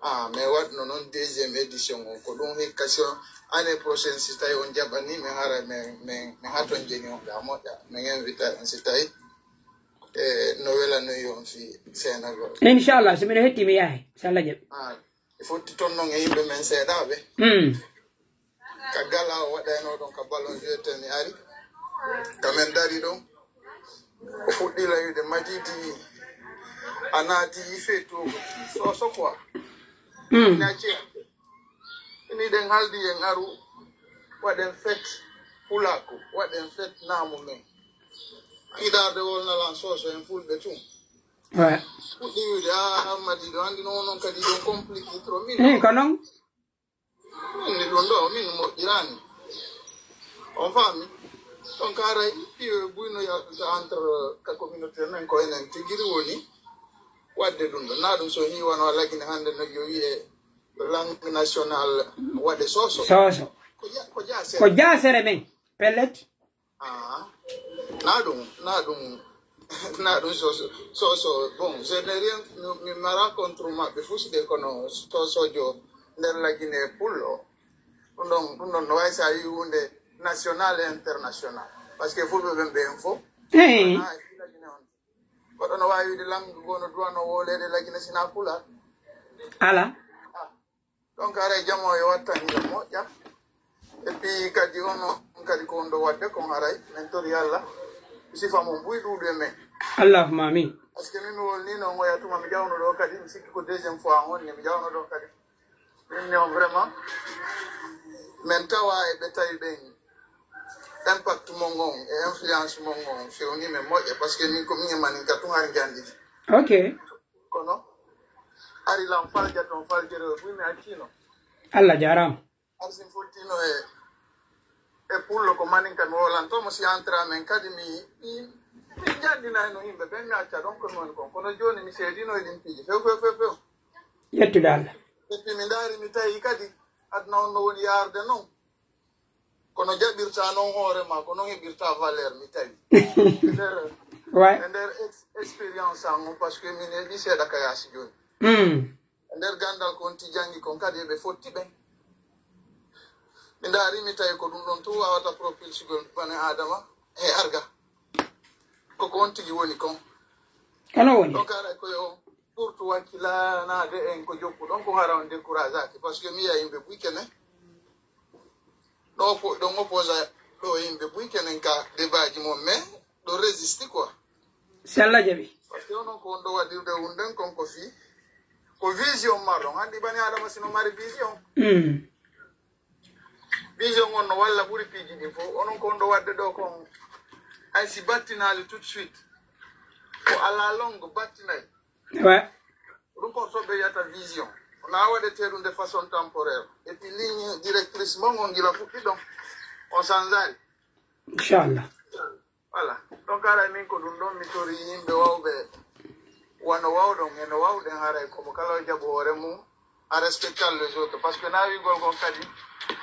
Ah, mi waɗno non deuxième édition o. Ko ɗum hikka si on, année prochaine, si tawi on jaɓani, mi hara, mi, mi, mi haton jeni on ga moƴƴa. Mi invita on si tawi, eh, no welanoyi on fii Senegal. Inchallah, si miɗo hetti, mi yahay, si Allah jaɓi. Ah, E fotti ton non e yimɓe men seeɗaaɓe. Mm. Ka gala o waɗaynoo ɗon ka ballon jeetati mi ari. Ka men dari ɗon. O fuɗɗi layude madidi. A naati feetu Soso quoi. Mm. Ina ceya. Ini ɗen haldi en aru. Waɗen fête Pulaaku. Waɗen fête naamu men. Kiidaade wolnalan Soso en fulɓe tun. Ouais. Fuɗɗi wiide, "Ah, Ammadi, ɗo anndi non, non kadi ɗon compliqué trop." Min Eh, ko non? Min ni ɗum ɗo, min moƴƴiraani. On faami? Donc, haray, piyo e buyno yaltude entre ka communauté men ko enen tigiri woni waɗde ɗum ɗo. Na ɗum so hiiwano Lagine hannde no yo wiye langue nationale waɗe Soso. Soso. Ko ja-, ko jaasere. Ko jaasere men. Pellet. Ah, na ɗum, na ɗum, na ɗum so, so, so, so, bon, je n'ai rien, mi, mi mara contre maɓɓe fuu si ɓe kono so, sojo nder Lagine pullo. Ɗum ɗon, ɗum ɗon no wayi so a yi huunde national et international. Parce que fulɓe ɓen ɓe en fof. Hey. Wonaa e fii Lagine on. Goɗɗo no waawi wiide langue goo no duwano wooleede Lagine sinaa Pulaar. Ala. Ah. Donc, haray jamo e wattan hino moƴƴa. Et puis, kadi, on, on kadi ko on ɗo waɗde kon, haray min tori Allah, sifa mon buy ɗuuɗu e men. Allahumma amin. Parce que min mi wolnino on oya tuma mi jawno ɗo kadi, mi sikki ko deuxième fois on ni mi jawno ɗo kadi. Min mi on vraiment, min tawa e ɓe tawi ɓen impact mon on e influence mon on fewni men moƴƴa, parce que min ko min e manin ka tun hari njanndi. Ok. Kono ari lan falja ton faljere o buy mi accino. Allah jaaraama. Arsin fottino e, e pullo ko manin kan wolanto mo si entra men kadi mi, mi, mi janndinayno yimɓe ɓen mi acca ɗon ko mi woni kon. Kono jooni mi seedino e ɗin piiji few, few, few, few. Yettude Allah. Et puis mi ndaari mi tawi kadi aduna on no woni yaarde non. Kono jaɓirta non hoore ma, ko non heɓirta valeur mi tawi. E nder, Ouais. e nder ex-, expérience an on, parce que min heɓi seeɗa ka yaasi jooni. Mm. E nder gandal ko on ti jangi kon kadi eɓe fotti ɓen. Mi ndaari mi tawi ko ɗum ɗon tun wawata propulsugol bani Adama e arga. Ko ko on tigi woni kon. Kono woni. Donc haray ko yo ɓurtu wakkilanaade en ko jokku ɗon ko hara on découragaki. Parce que mi yi'a yimɓe buy kene. Ɗo po-, ɗon opposa ɗo yimɓe buy kenen ka débatji mon, mais ɗo résisti quoi. Si Allah jaɓi. Parce que onon ko on ɗo waɗirde hunden kon ko fii, ko vision marɗon. Anndi bani Adama sino mari vision. Mm. Vision on no walla ɓuri piiji ɗin fof. Onon ko on ɗo waɗde ɗo kon, hay si battinaali tout de suite. Ko à la longue battinay. Ouais. Ɗum ko to ɓe wiyata vision. Wona waɗetee ɗum de façon temporaire. Et puis ligne directrice mon on gila fuɗɗi ɗon. On sanzaali. Inchallah. Voilà. Donc haray min ko ɗum ɗon mi tori yimɓe wawɓe wano wawɗon e no wawɗen haray ko mo kala o jaɓu hoore mum a respectal les autres. Parce que na wiigol kon kadi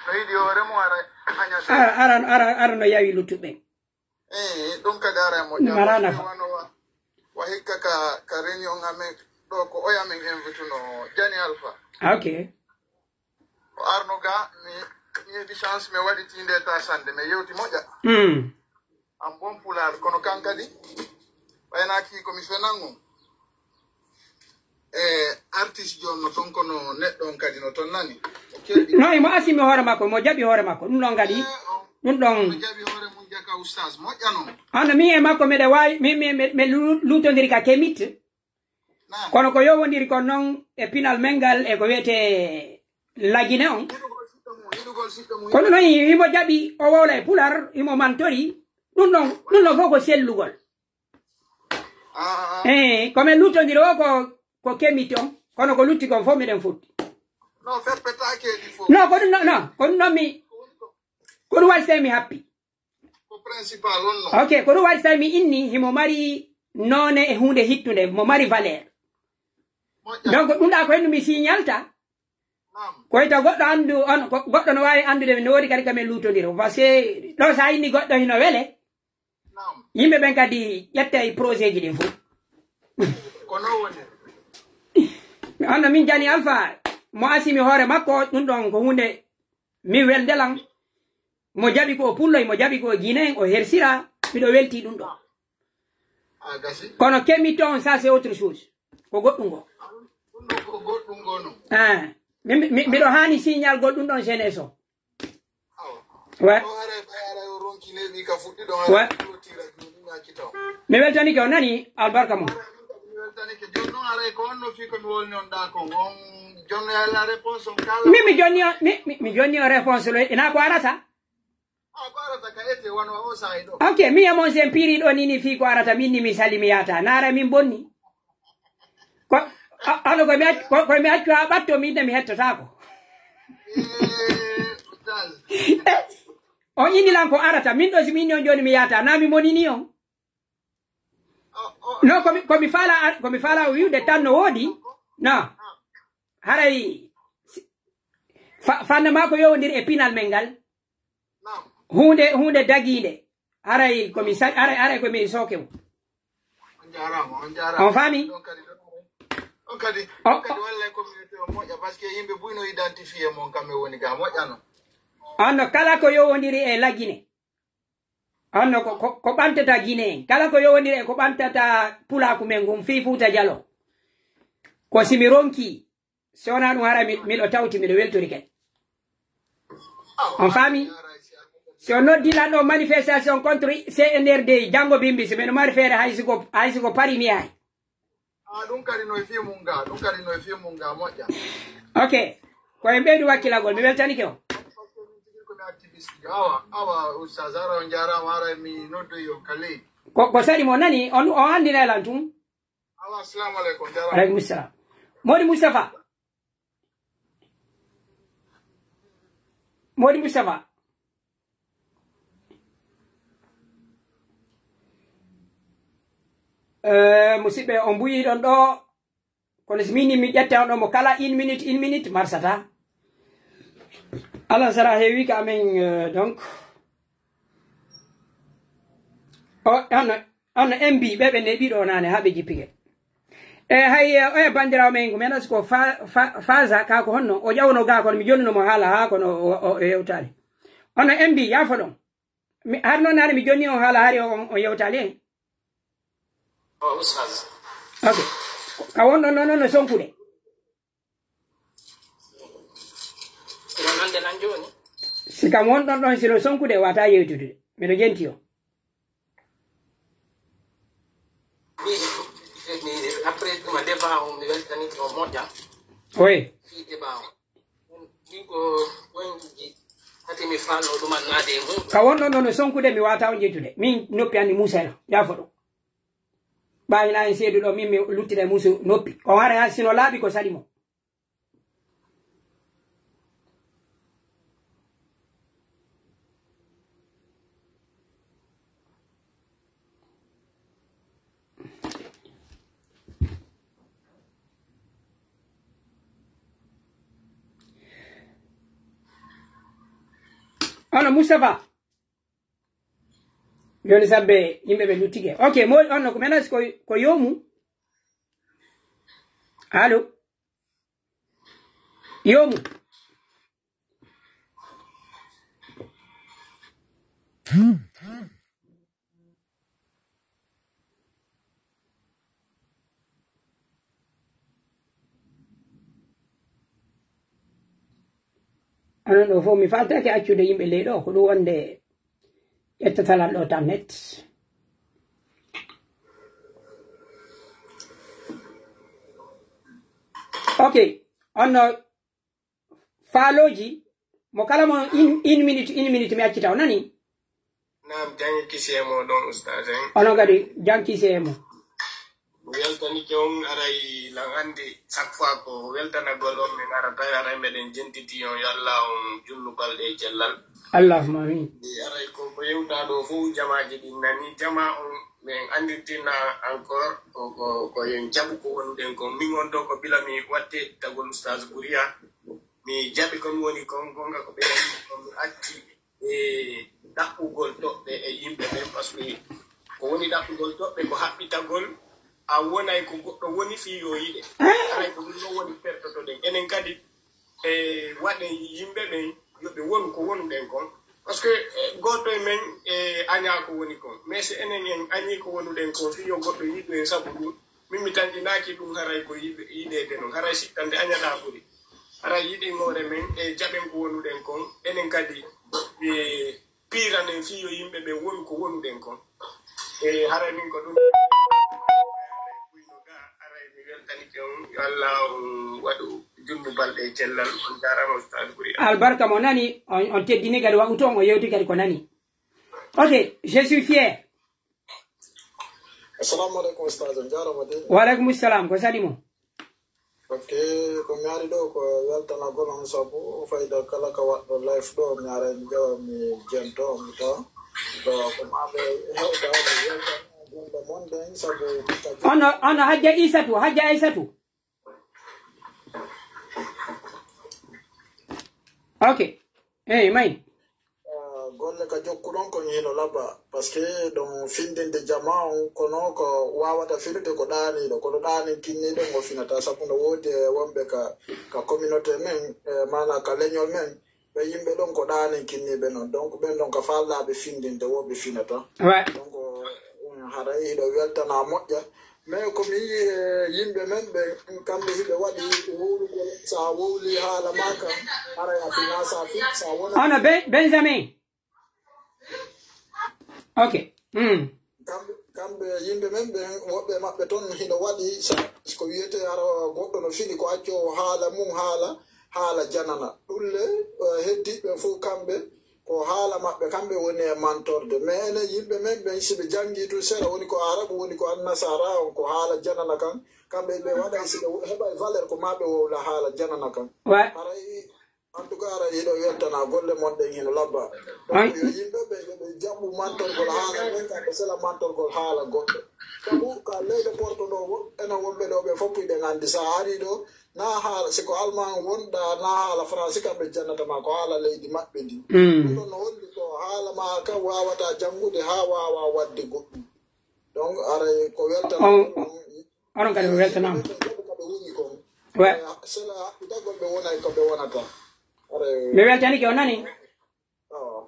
no yiɗi hoore mum ara añata. Ara, ara, ara, ara no yawi luttuɓe. Eh, ɗum kadi ara e moƴƴa. Mara nafa. Wano wa, wa hikka ka, ka réunion amen, ɗo ko oya men invituno, Jani Alpha. Ok. O arno ga, mi, mi heɓi chance, mi waɗi tinde ta sande, mi yewti moƴƴa. Mm. An bon pulaar, kono kan kadi, ɓaynaaki ko mi fenan on. E artiste jon no ton kono neɗɗo on kadi no ton nani. O kelɗi. No, imo asimi hoore makko, mo jaɓi hoore makko. Ɗum ɗon kadi, eh, o, ɗum ɗon. Mo jaɓi hoore mum jaka oustaz, moƴƴa non. Ano min e makko miɗa waawi, mi, mi, mi, mi lu-, luutondiri ka kemit. Naam. Kono ko yowondiri kon non e pinal men ngal e ko wiyetee Lagine on. Yiɗugol siɗɗo mum, yiɗugol siɗɗo mum. Kono non imo jaɓi, o wowla e pular, imo mantori. Ɗum ɗon, ɗum ɗon fof ko sellugol. Ah, ah, ah. Eh, ko men luttondiri o ko, ko kemi ton, kono ko lutti kon fof miɗen futti. No, feppetaake ɗi fof. No, ko ɗum, no, no, ko ɗum non mi, ko ɗum waɗi sey mi happi. Ko principal on non. Ok, ko ɗum waɗi sey mi inni, himo mari noone e huunde hittunde, mo mari valeur. Moƴƴa. Donc, ɗum ɗa ko hendu mi signalta. Naam. Ko ita goɗɗo anndu, on, ko goɗɗo no waawi anndude, no woodi kadi ka men luttondiri. Parce que ɗo sa inni goɗɗo hino wele, Naam. Yimɓe ɓen kadi ƴettay projet ji ɗin fof. Ko non woni. Anno min Jani Alpha, mo asimi hoore makko, ɗum ɗon ko huunde min welnde lan. Mo jaɓi ko o pullo, mo jaɓi ko o Guinéen, o hersira, miɗo welti ɗum ɗon. Ah, gasi. Kono kemi ton, ça c'est autre chose. Ko goɗɗum ngo. Ah, ɗum ɗon ko goɗɗum ngo non. Ah, mi, mi, mi, miɗo haani signal gol ɗum ɗon jeunesse o. Awa. Ouais. Ɗo haray, ɓay haray o ronki neeɓi ka fuɗɗi ɗon, haray Ouais. Ɗo tira jooni, mi accita on. Mi weltanike, on nani albarka mum. Haray min kadi mi weltanike. Jooni non haray ko on no fii ko mi wolni on ɗaa kon. On jonno yalla réponse on kala. Mi, mi jonni on, mi, mi, mi jonni on réponse lo, ina ko arata? Ah, ko arata ka ete wano o sa'i ɗo. Ok, mi e mon sen piiri ɗo ni, ni fii ko arata, min ni mi sali mi yaata. Naara min bonni. Ko, a-, ano ko mi ac-, ko, ko mi accu haa ɓatto, min de mi hettotaako. Eh, oustaz. Eh, on inni lan ko arata. Min ɗo si mi inni on jooni mi yaata, naa mi monini on. Oh, oh. No, ko mi, ko mi faala ar-, ko mi faala o wi'ude tan no woodi. No. Haray si-, fa-, fanna maa ko yowondiri e pinal men ngal. Naam. Huunde, huunde dagiinde. Haray ko mi sa-, haray, haray ko mi sooke mo. On jaaraama, on jaaraama. On faami? Ɗon kadi, ɗon kadi, ɗon kadi, Oh, ɗon kadi oh. Wallay communauté o moƴƴa, parce que yimɓe buy no identifié mon kamɓe woni ga, moƴƴano. On no kala ko yowondiri e Lagine. On no ko, ko, ko ɓantata Gine en. Kala ko yowondiri e ko ɓantata Pulaaku men ngun fii Fuuta Jaloo. Ko si mi ronki, si wonaa ɗun hara mi, miɗo tawti, miɗo weltori kadi. On faami? Si on noddi lanɗo manifestation contre C N R D, janngo bimbi, si miɗo mari feere hay si ko, hay si ko Paris mi yahay. Ah, ɗun kadi no e fii mun ga, ɗun kadi no e fii mun ga, moƴƴa. Ok. Ko en ɓeydu wakkilagol, mi weltanike on. Ko mi activiste jo. Awa, awa, Oustaz, hara on jaaraama, hara mi noddoyi on ka leydi. Ko, ko saɗi mo nani, on, on anndinay lan tun. Awa, assalamu aleykum, jaaraama. Aleykum salam. Modi Moustapha. Modi Moustapha. Eh, musidɓe, on mbuyii ɗon ɗoo, kono si min mi ƴetta on ɗoo mo kala une minute, une minute, marsata. Alansara heewi ka amen, eh, donc. O, on, on M B, ɓe ɓe neeɓi ɗoo naane haa ɓe jippike. E hay, eh, oya banndiraawo men, ko men asi ko fa, fa, Faza, ka ko honno, o ƴawno gaa kono mi jonnuno mo haala haa kono o, o, o yewtaali. On M B, yaafo ɗon. Mi, har non naane mi jonni on haala hari on, on yewtaali en. O Oustaz. Ok. Ka wonɗon non, non no sonkude. Ɗon hannde nan jooni. Si kam wonɗon ɗon, si no sonkude, wata yewtude. Miɗo jenti on. Mi, mi, après ɗum a débat on, mi weltanike on moƴƴa. Oui. Fii débat on. Ɗin ko pointiji tati mi faalno ɗumannaade e muɗum. Ka wonɗon ɗon no sonkude, mi wata on jeytude. Min noppi anni Muusa en, yaafo ɗum. Ɓaa hina en seedu ɗo, min mi luttida e Muusa noppi. Ko hara yaa sino laaɓi ko saɗi mo. Ono Moustapha. Joni sabbe yimɓe ɓe luttike. Ok, mo onno ko menas ko, ko yomu. Allo? Yomu. Onon ɗo fof, mi faaltaake accude yimɓe ley ɗo, ko ɗum wonde ƴettatal an ɗo tan net. Ok, on no faalooji, mo kala mo une, une minute, une minute mi accita, o nani? Naam, jam e kisiyee mooɗon, ustaas en. Onon kadi, jam kisiyee mon. Mi weltanike on, aray lan anndi chaque fois ko weltanagol on min ara tawi aray meɗen jentiti on, yo Allah on junnu balɗe e cellal. Allahumma amin. E aray ko, ko yewtaa ɗo fof jamaaji ɗin nani, jamaa on min anndirtina encore ko, ko, ko yo en jaɓu ko wonɗen kon. Min on ɗo ko bila mi watte tagol ustaas Buriya. Mi jaɓi ko mi woni kon, gonga ko ɓe waɗi kon mi acci. E ɗaɓɓugol toɓɓe e yimɓe ɓen, parce que ko woni ɗaɓɓugol toɓɓe ko haɓɓitagol a wonay ko goɗɗo woni fii yo yiɗe. Aray ko ɗum ɗon woni pertotoɗen. Enen kadi, e waɗen yimɓe ɓen yo ɓe wonu ko wonuɗen kon. Parce que, e, gooto e men, e, añaa ko woni kon. Mais si enen en añii ko wonuɗen kon, fii yo goɗɗo yiɗu en sabu ɗum, min mi tanƴinaaki ɗum haray ko yiɗe-, yiɗeede non. Haray sikkande añataa ɓuri. Haray yiɗen hoore men e jaɓen ko wonuɗen kon. Enen kadi, e, piiranen fii yo yimɓe ɓen wonu ko wonuɗen kon. E, haray min ko ɗum. Haray mi weltanike on. Yo Allah on waɗu junnu balɗe e cellal. On jaaraama, Ustaaz Buri. Albarka mo nani, on, on teddini kadi waɗu toon, o yewti kadi ko nani. Ok, je suis fier. Assalamu alaikum, Ustaaz. On jaaraama de. Wa alaikum salam. Ko saɗi mo? Ok, ko mi ari ɗo ko weltanagol on sabu fayda kala ka waɗɗo live ɗo, mi aray mi ƴewa mi jento, mi tawa. Ɗo ko maa ɓe hewta, mi weltana golle mon ɗen sabu ka Ono, ono Hajja Aysatu, Hajja Aysatu. Ok. Eyi, may. Ah, golle ka jokkuɗon kon hino laɓa, parce que ɗon findinde jamaa on, kono ko wawata finude ko ɗaaniiɗo, kono ɗaanin kinniiɗo ngo finata, sabu no woodi e wonɓe ka, ka communauté men, e maana ka leñol men, Ɓe yimɓe ɗon ko ɗaanen kinniiɓe non. Donc, ɓen ɗon ka faallaaɓe findinde, wo ɓe finata. Ouais. Donc, um, haray hiɗo weltana moƴƴa. Mais ko mi yi'i e yimɓe men ɓe, kamɓe hiɓe waɗi wowlugol, sa wowli haala maa kan, haray a finaa sa fi, sa wona Ono Be-, Benjamin. Ok. Mm. Kamɓe, kamɓe yimɓe men ɓen, woɓɓe maɓɓe ton hino waɗi, sa-, ko wiyetee hara goɗɗo no fini ko accoowo haala mum, haala, haala janana. Ɗun le, eh, heddiiɓe ɓen fof kamɓe, ko haala maɓɓe, kamɓe woni e mantorde. Mais enen yimɓe men ɓen, si ɓe janngii tun sera, woni ko Arabu, woni ko Annasara on, ko haala janana kan, kamɓe ɓe waɗay, si ɓe heɓay valeur, ko maa ɓe wowla haala janana kan. Ouais. Haray En tout cas, aray hiɗo weltana golle mon ɗen hino labba. Ay. Donc, yo yimɓe ɓe, yo ɓe jaɓu mantorgol haala men, ka ɓe sela mantorgol haala goɗɗo. Sabu ka leyɗe Porto ɗo, wo-, enen wonɓe ɗo ɓe fof hiɗen anndi, sa ari ɗo, na haala, si ko Alman wonɗa, na haala Faransi kam ɓe jannata ma, ko haala leydi maɓɓe ndi. Mm. Ɗum ɗon no holli ko haala ma ka wawata janngude haa wawa waɗde goɗɗum. Donc, aray ko weltana On, on, Onon kadi on weltanaama. Ɓe jaɓu ko ɓe woni kon. Ouais. Eh, sela haɓɓitagol ɓe wonay ko ɓe wonata. Are Mi weltanike, on nani? Oh.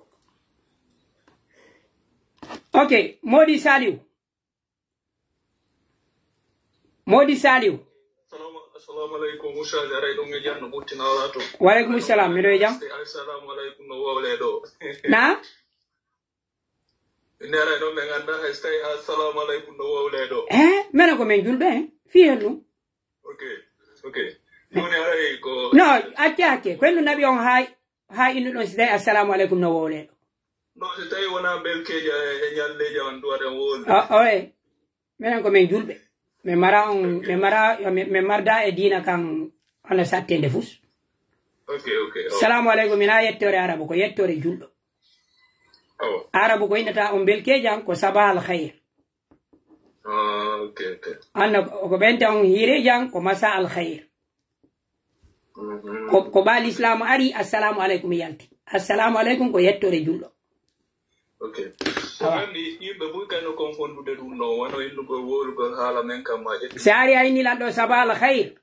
Ok, Modi Saliou. Modi Saliou. Assalamu, assalamu alaikum, Ustaz. Aray ɗum e jam no ɓuttina wala to. Wa alaikum salam, miɗo e jam. Assalamu alaikum no wowle ɗo. Na? Ndeeray ɗon ɓe nganndaa hay so tawii assalamu aleykum no wowlee ɗo. Eh, menen ko men julɓe, eh? Fii hen ɗum. Ok, ok. Jooni aray ko No, acce, acce. Ko hendu naɓi on haa, haa innu ɗon si tawii assalamu aleykum no wowlee ɗo. No, si tawii wonaa belkeeja e, e ñalleeja on duwaɗen wowlude. O, oye. Menen ko men julɓe. Men mara on, men mara, men, men marda e diina kan hono sattende fus. Ok, ok. Oh. Salamu aleykum, ina yettoore Arabu, ko yettoore julɗo. Oh. Arabu ko innata on belkeejan, ko sabah al khair. Ah, ok, ok. Anna ko ɓenta on hiirejan, ko masa al khair. Mhm. Ko, ko ɓa Lislaamu ari, assalamu aleykum yalti. Assalamu aleykum ko yettoore julɗo. Ok. Ko Awa. Anndi yimɓe buy kay no konfondude ɗum ɗo, wano innugol wowlugol haala men kam ma ƴetti. Si a ari a inni lan ɗo sabah al khair,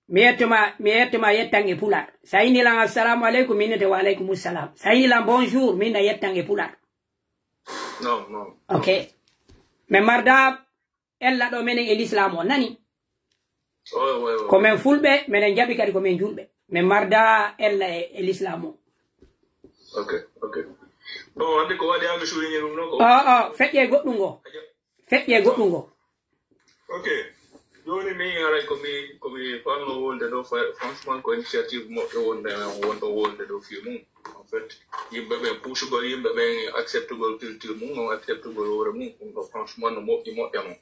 mi yettuma, mi yettuma yettan e Pulaar. Si a inni lan assalamu aleykum, mi innete wa aleykum salam. Si a inni lan bonjour, mi inna yettan e Pulaar. Non, non. Ok. Men marda ella ɗo menen e Lislaamu o, nani? Oy, oy, oy. Ko men fulɓe, menen jaɓi kadi ko men julɓe. Men marda ella e, e Lislaamu o. Ok, ok. Bon, anndi ko waɗi an mi souligné ɗum ɗo ko? O, o, feƴƴe goɗɗum ngo. Aja. Feƴƴe goɗɗum ngo. Ok. Jooni min haray ko mi, ko mi fanno wolde ɗo, fa-, franchement ko initiative moƴƴo wonde, wonɗo wolde ɗo fii mum. En fait, yimɓe ɓen puusugol yimɓe ɓen acceptugol culture mum, on acceptugol hoore mum, ɗum ɗo franchement no moƴƴi moƴƴa non.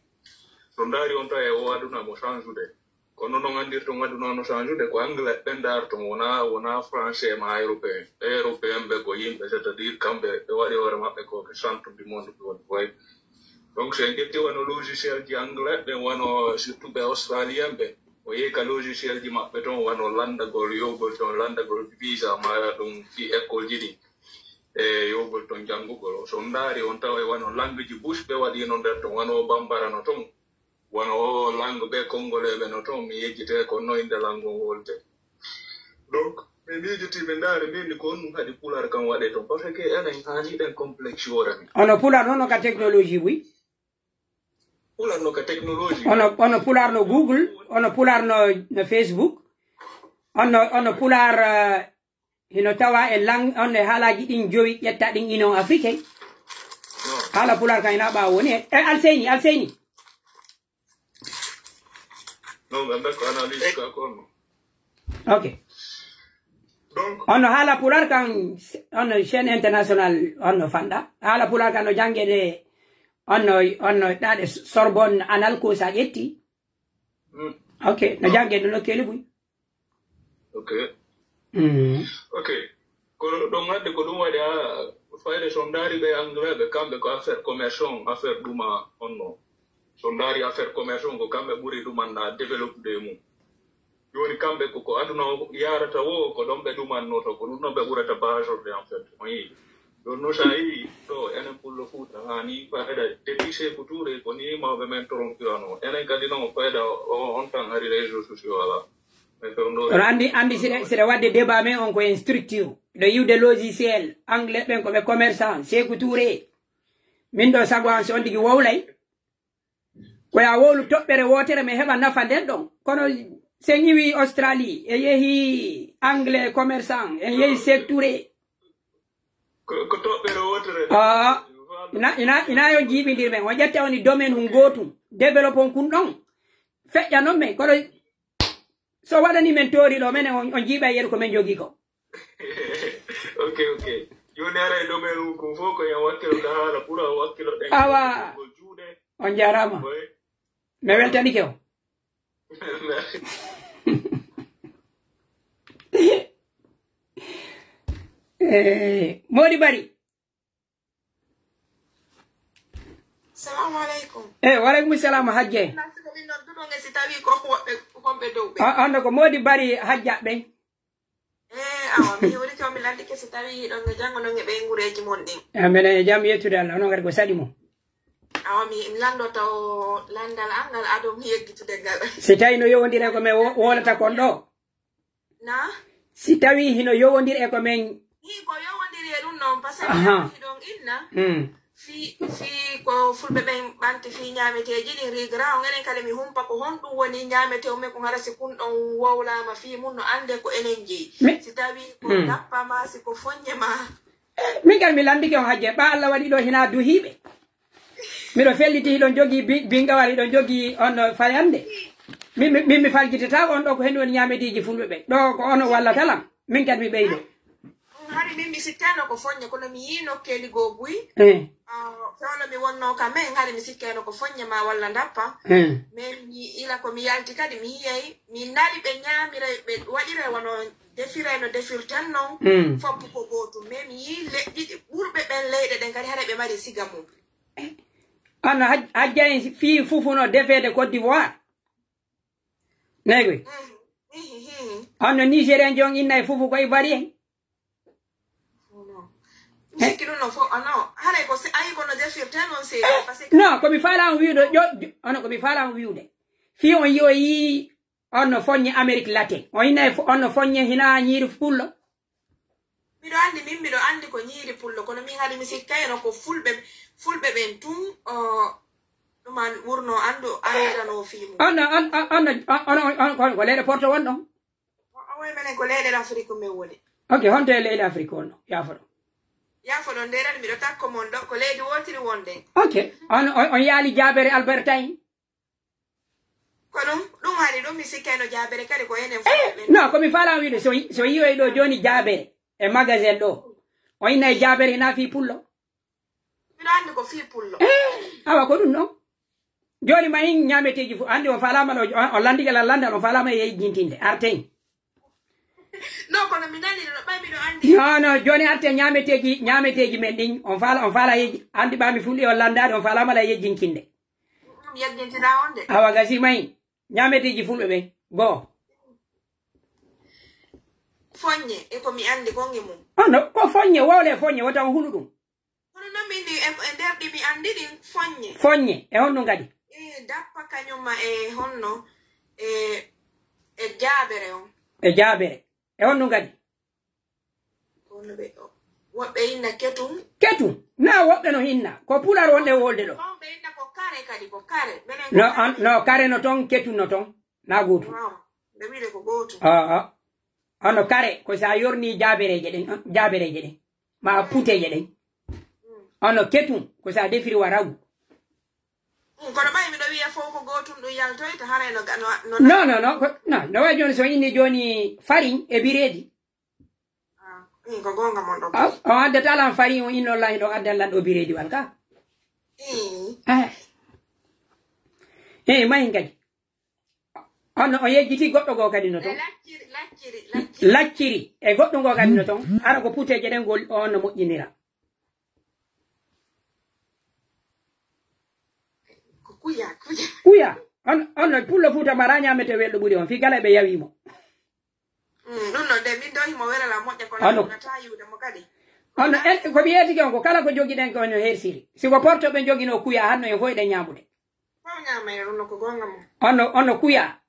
So ndaari on tawa e o aduna mo change-ude. Kono non anndirton aduna no change-ude ko anglais ɓe ndaarton, wonaa, wonaa français ma européen. Ɓe européen ɓe ko yimɓe, c'est-à-dire kamɓe ɓe waɗi hoore maɓɓe ko ɓe centre du monde ɓe woni, way. Donc, si en ƴetti wano logiciel ji anglais ɓen, wano surtout ɓe australien ɓe, o yehi ka logiciel ji maɓɓe ton, wano lanndagol, yowgol ton, lanndagol visa, ma ɗum fii école ji ɗin, e yowgol ton janngugol. So on ndaari, on tawa e wano langue ji bouche ɓe waɗino nder ton, wano bambara no ton, wano o langue ɓe congolais ɓe no ton, mi yejjitee ko no innde langue on wolde. Donc, mi miijitii, mi ndaari, min ko honɗum haɗi Pulaar kan waɗee ton? Parce que enen haani ɗen complexe hoore men. Ono Pulaar nono ka technologie buy? Pulaar no ka technologie. Ono, ono Pulaar no Google, ono Pulaar no, no Facebook, ono, ono Pulaar, eh, hino tawa e lang-, on e haalaaji ɗin jowi ƴetta ɗin Union Africaine. Non. Haala Pulaar kan ina ɓaawo woni e, e Alseyni, Alseyni. Non, ɓe mbekko analyse ka ko on. Ok. Donc, on no haala Pulaar kan, on no chaîne internationale, on no fanɗa. Haala Pulaar kan no janngede, on no, on no ɗaɗe Sorbonne anal ko sa ƴetti. Mm. Ok, no janngede no keli buy. Ok. Mm. Ok. Ko ɗon addi ko ɗum waɗi a fayde so ndaari ɓe anglais ɓe kamɓe ko affaire commerce on, affaire ɗuma on no. So ndaari affaire commerce on ko kamɓe ɓuri ɗuman na développé mum. Jooni kamɓe ko, ko aduna o yaarata wo, ko ɗon ɓe ɗumannoto, ko ɗum ɗon ɓe ɓurata baajorde en fait. On yii. Ɗon no sa yii, to enen Pullo Fuuta, haani fayda depuis Seeku Tuure, ko ni mawɓe men trompirano. Enen kadi non fayda o, on tan hari réseaux sociaux ala. Men fewndo Kono anndi, anndi siɗa, siɗa waɗde débat men on ko en structure. Miɗo yiwde logiciel, anglais ɓen ko ɓe commerçant, Seeku Touré. Min ɗo sago an si on tigi wowlay. Ko ya wowlu toɓɓere wootere mi heɓa nafa nden ɗon. Kono si en iwi Australie, en yehi anglais commerçant, en yehi Seeku Touré. Ko, ko toɓɓere wootere. Ah, ina, ina, ina yo jiiɓindir men. On ƴetta woni domaine hun gootum. Développon kun ɗon. Feƴƴa non men. Kono so waɗani men toori ɗo, menen on, on jiiɓay yeru ko men jogii ko. Ok, ok. Jooni ara e domaine un kun fof ko en wakkilo ka haala pour en wakkilo ɗen. Awa. Ko juuɗe. On jaaraama. Oye. Mi weltanike on. Eh, Mody Barry. Salamu aleykum. Eh, wa aleykum salam, hajje. Nasti ko min nodduɗon e si tawi ko woɓɓe, wonɓe dow ɓe. A, ando ko Mody Barry hajja ɓen. Eh, awa, mi hiwrike on, mi landike si tawi hiɗon e janngo non e ɓeygureeji mon ɗin. Ah, minen e jam yettude Allah, onon kadi ko saɗi mo. Awa, mi, mi lanndo taw lanndal an ngal ado mi yeggitude ngal. Si tawi no yowondiri e ko men wo-, wolata kon ɗo? Na? Si tawi hino yowondiri e ko men Hii ko yowondiri e ɗum noon, parce que Aha. hiɗon inna. Mm. Fii, fii ko fulɓe ɓen ɓanti fii ñaameteeji ɗin, rigra on, enen kadi mi humpa ko honɗum woni ñaametee on, men ko hara si kun ɗon wowlaama fii mun no annde ko enen jeyi. Mi- Si tawii ko Mm. dappa maa, si ko foññe maa. Eh, min kadi mi lanndike on hajje, ɓaa Allah waɗi ɗo hinaa duhiiɓe. Miɗo felliti, hiɗon jogii bi-, bingawal, hiɗon jogii on no fayannde. Min, min, min mi faljitata on ɗo ko henɗum woni ñaameteeji fulɓe ɓen. Ɗo ko on wallata lan. Min kadi mi ɓeydo. Hari min mi sikkano ko foññe, kono mi yii nokkeeli goo buy. Eh. Ah, fewndo mi wonnoo ka men, hari mi sikkano ko foññe ma walla ndappa. Eh. Men mi ila ko mi yalti kadi, mi yiyay, mi nani ɓe ñaamiray, ɓe waɗiray wano defiray no defirten non. Mm. Foppu ko gootum. Men mi yii leƴƴi ɗi ɓurɓe ɓen leyɗe ɗen kadi, haray ɓe mari siga mum. Ano haj-, hajja en fii fufu no defeede Côte d'Ivoire. Naygoy. Mhm, mhm, mhm. Ano Nigérien jon inna e fufu ko Ivoirien. Oh, non. Mi sikki ɗum no fo-, oh, non. Haray ko se-, ayi ko no defirte non se, parce que Non, ko mi faala on wi'ude, jo-, jo-, ono ko mi faala on wi'ude. Fii on yi'oyi on no foññe Amérique latin. On inna e fo-, on no foññe hina ñiiri pullo. Miɗo anndi, min miɗo anndi ko ñiiri pullo, kono min hari mi sikkayno ko fulɓe, fulɓe ɓen tun, o, ɗuman wurno anndu, anndanoo fii mum. On no, on, on, on no, on, on, on, on, ko leyɗe Porto won ɗon? O, o, menen ko leyɗe Afrik men woni. Ok, honto e leyɗe Afrik won ɗon? Yaafo ɗon. Yaafo ɗon, ndeeran miɗo takko mon ɗo, ko leydi wootiri wonde. Ok, on, on, on yaali jaabere Albertine? Ko ɗum, ɗum hari ɗum mi sikkayno jaabere kadi ko enen Eh, fulɓe ɓen. Non, ko mi faala wiide, so, so yi'oy ɗo jooni jaabere e magasin ɗo, o inna e jaabere hina fii pullo. Miɗo anndi ko fii pullo. Eh, awa ko ɗum non. Jooni ma in ñaameteeji fu-, anndi on faalaama ɗo, on, on lanndike lan lanndal, on faalaama e yejjintinde, arten. Non, kono mi nani no ɓay miɗo anndi. Non, non, jooni arten ñaameteeji, ñaameteeji men ɗin, on faala, on faala yejji-, anndi ɓaa mi fulɓe on lanndaade, on faalaama la yejjinkinde. Ɗum yejjintinaa on de. Awa gasi may, ñaameteeji fulɓe ɓen, goo. Foññe, e ko mi anndi kon e mum. Ano, ko foññe, wowle foññe, wota on hulu ɗum. Kono non min ɗi e, e nder ɗi mi anndi ɗin, foññe. Foññe, e honɗum kadi? E dappa kañum ma e honno, e, e jaabere on. E jaabere. E honɗum kadi? Kono ɓe, woɓɓe inna ketum. Ketum. Na woɓɓe no hinna. Ko pular wonde wolde ɗo. Mawɓe inna ko kare kadi, ko kare. Menen ko No, kare. an-, no kare no ton, ketum no ton. Na gootum. Waaw. Ɓe wiide ko gootum. Ah, ah. Hono kare, ko sa yorni jaabereeje ɗen, ah, jaabereeje ɗen. Ma Mm. puteeje ɗen. Mm. Hono ketum, ko sa defiri wa ragu. Mm, kono ɓay miɗo wiya fof ko gootum ɗum yaltoyta, haray no ga-, no, no Non, non, non, ko, non, no wayi jooni so inni jooni farine e bireedi. Ah, mm, ko goonga mon ɗon. Ah, on addata lan farine, on inno lan, hiɗon addan lan ɗo bireediwal ka. Mm. Eh. Eh, mahin kadi. On, on yejjiti goɗɗo goo kadi no ton. Eh, lacciri, lacciri, lacciri. Lacciri. E goɗɗo goo kadi no ton. Ara ko puteeje ɗen gol, on no moƴƴinira. Ko kuya, kuya. Kuya. On, on no pullo Fuuta mara ñaamete welɗo ɓuri on. Fii kala ɓe yawi mo. Mm, ɗum ɗo de, min ɗo himo welana moƴƴa, kono Ano. ɗum nata yiwde mo kadi. On no en, ko mi yeetike on, ko kala ko jogiɗen ko no hersiri. Si ko porto ɓe jogino kuya, hanno en fof eɗen ñaamude. Fof ñaama e ɗum no ko goonga mum. On no, on no kuya.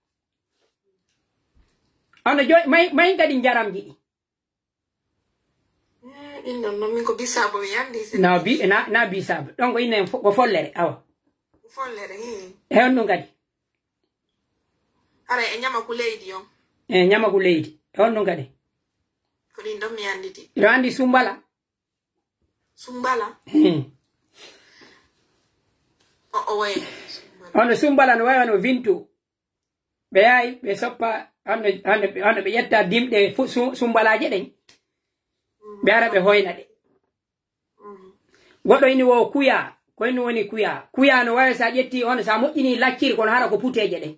On no jo-, may, may kadi njaram jiɗi. Min non, non min ko bisaabu mi anndi. No, bi-, na, na bisaabu. Ɗon ko ine fo-, ko follere, awa. Follere, hmm. E on ɗum kadi? Haray e ñamaku leydi on. E ñamaku leydi. E on ɗum kadi? Ko ɗin ɗon mi annditi. Hiɗo anndi sumbala? Sumbala? Hmm. O, o wayi. Sumbala. Hono sumbala no wayi hono vinto. Ɓe yahay, ɓe soppa, hono, hono, hono ɓe ƴetta dimɗe fu-, su-, sumbalaaje ɗen. Ɓe ara ɓe hoyna ɗe. Mhm. Goɗɗo ini wo kuya, ko ini woni kuya. Kuya no wayi sa ƴetti on, sa moƴƴini lacciri, kono hara ko puteeje ɗen.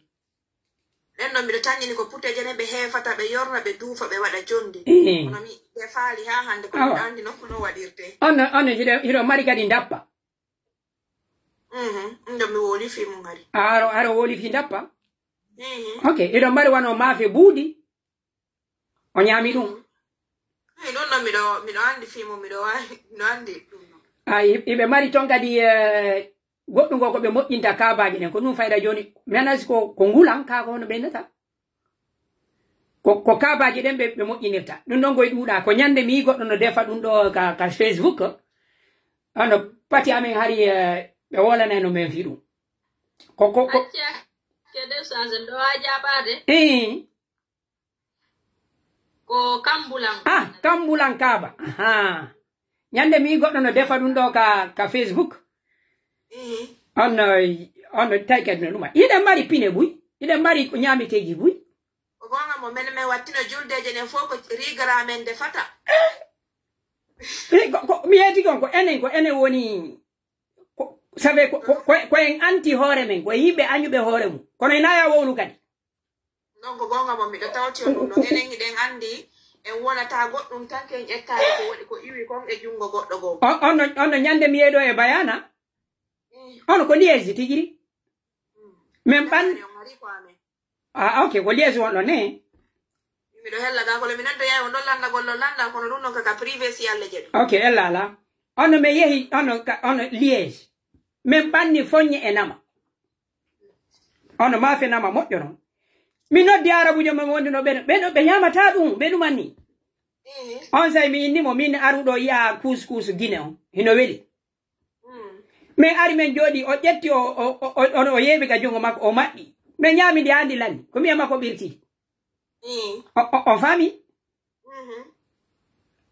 Ɗen non miɗo tanƴini ko puteeje ɗen ɓe heefata, ɓe yorna, ɓe duufa, ɓe waɗa jonde. Eh. Kono mi, ɓe faali haa hannde ko mi anndi non ko no waɗirtee. On no, on no hiɗo, hiɗo mari kadi ndappa. Mhm. Ɗum ɗon mi wolifi mo ngari. A, haro, haro wolifi ndappa? Mhm. Ok, hiɗo mari wano maafe buudi. O ñaami ɗum. Mhm. Hey, ɗum ɗon miɗo, miɗo anndi fii mum, miɗo waawi, miɗo anndi ɗum ɗon. A, i-, iɓe mari ton kadi, eh, goɗɗum ko, ko ɓe moƴƴinta kaabaaji ɗen. Ko ɗum fayda jooni. Mi anndaa si ko, ko ngulan kaa ko hono ɓe innata. Ko, ko kaabaaji ɗen ɓe, ɓe moƴƴinirta. Ɗum ɗon koye ɗuuɗa. Ko ñande mi yii goɗɗo no defa ɗum ɗo ka, ka Facebook. Hono pati amen hari, eh, ɓe woolanay no men fii ɗum. Ko, ko, ko. Acca, ke deux cents ɗo a jaabaade? Ii. Ko kambulan. Ah, kambulan kaaba. Aha. Ñande mi yii goɗɗo no defa ɗum ɗo ka, ka Facebook. Ii. On no, on no tawi kadi no ɗuma. Hiɗen mari pine buy. Hiɗen mari ko ñaameteeji buy. Ko goonga mo men, men wattino juldeeje ɗen fof ko rigara men defata. Eh, ko, ko, mi yeetike on ko enen, ko enen woni, ko, ça fait ko, ko, ko, ko en anti hoore men, ko yimɓe añuɓe hoore mum. Kono e naya wowlu kadi. Non ko goonga mo miɗo tawti on ɗum ɗon. Enen hiɗen anndi en wonata goɗɗum tan ken ƴettaade ko waɗi ko iwi kon e junngo goɗɗo goo. On, on no, on no ñande mi yeeɗo e bayana. Mm. On ko liyeesi tigi ri. Mm. Men ɓan- Ɓen hari on hari ko amen. Ah, ok, ko liyeesi wonɗo ne. Miɗo hella gaa ko le mi noddoyay on ɗon lanndagol ɗon lannda kono ɗum ɗon kaka privé si Alla jaɓi. Ok, ella ala. Ono men yehi, ono ka, ono Liège. Men ɓanni foññe e nama. Ono maafe nama moƴƴo non. Mi noddi Arabujo men wonduno ɓe, ɓe, ɓe ñaamata ɗum, ɓe ɗuman ni. Mhm. On say mi inni mo, min aruɗo yi'a couscous Guinée on. Hino weli. Mm. Men ari men jooɗi, o ƴetti, o, o, o, o, o yeeɓi ka junngo makko, o maɓɓi. Men ñaami ndi haa ndi lani. Ko mi e makko ɓirti. Mm. O, o, on faami? Mhm.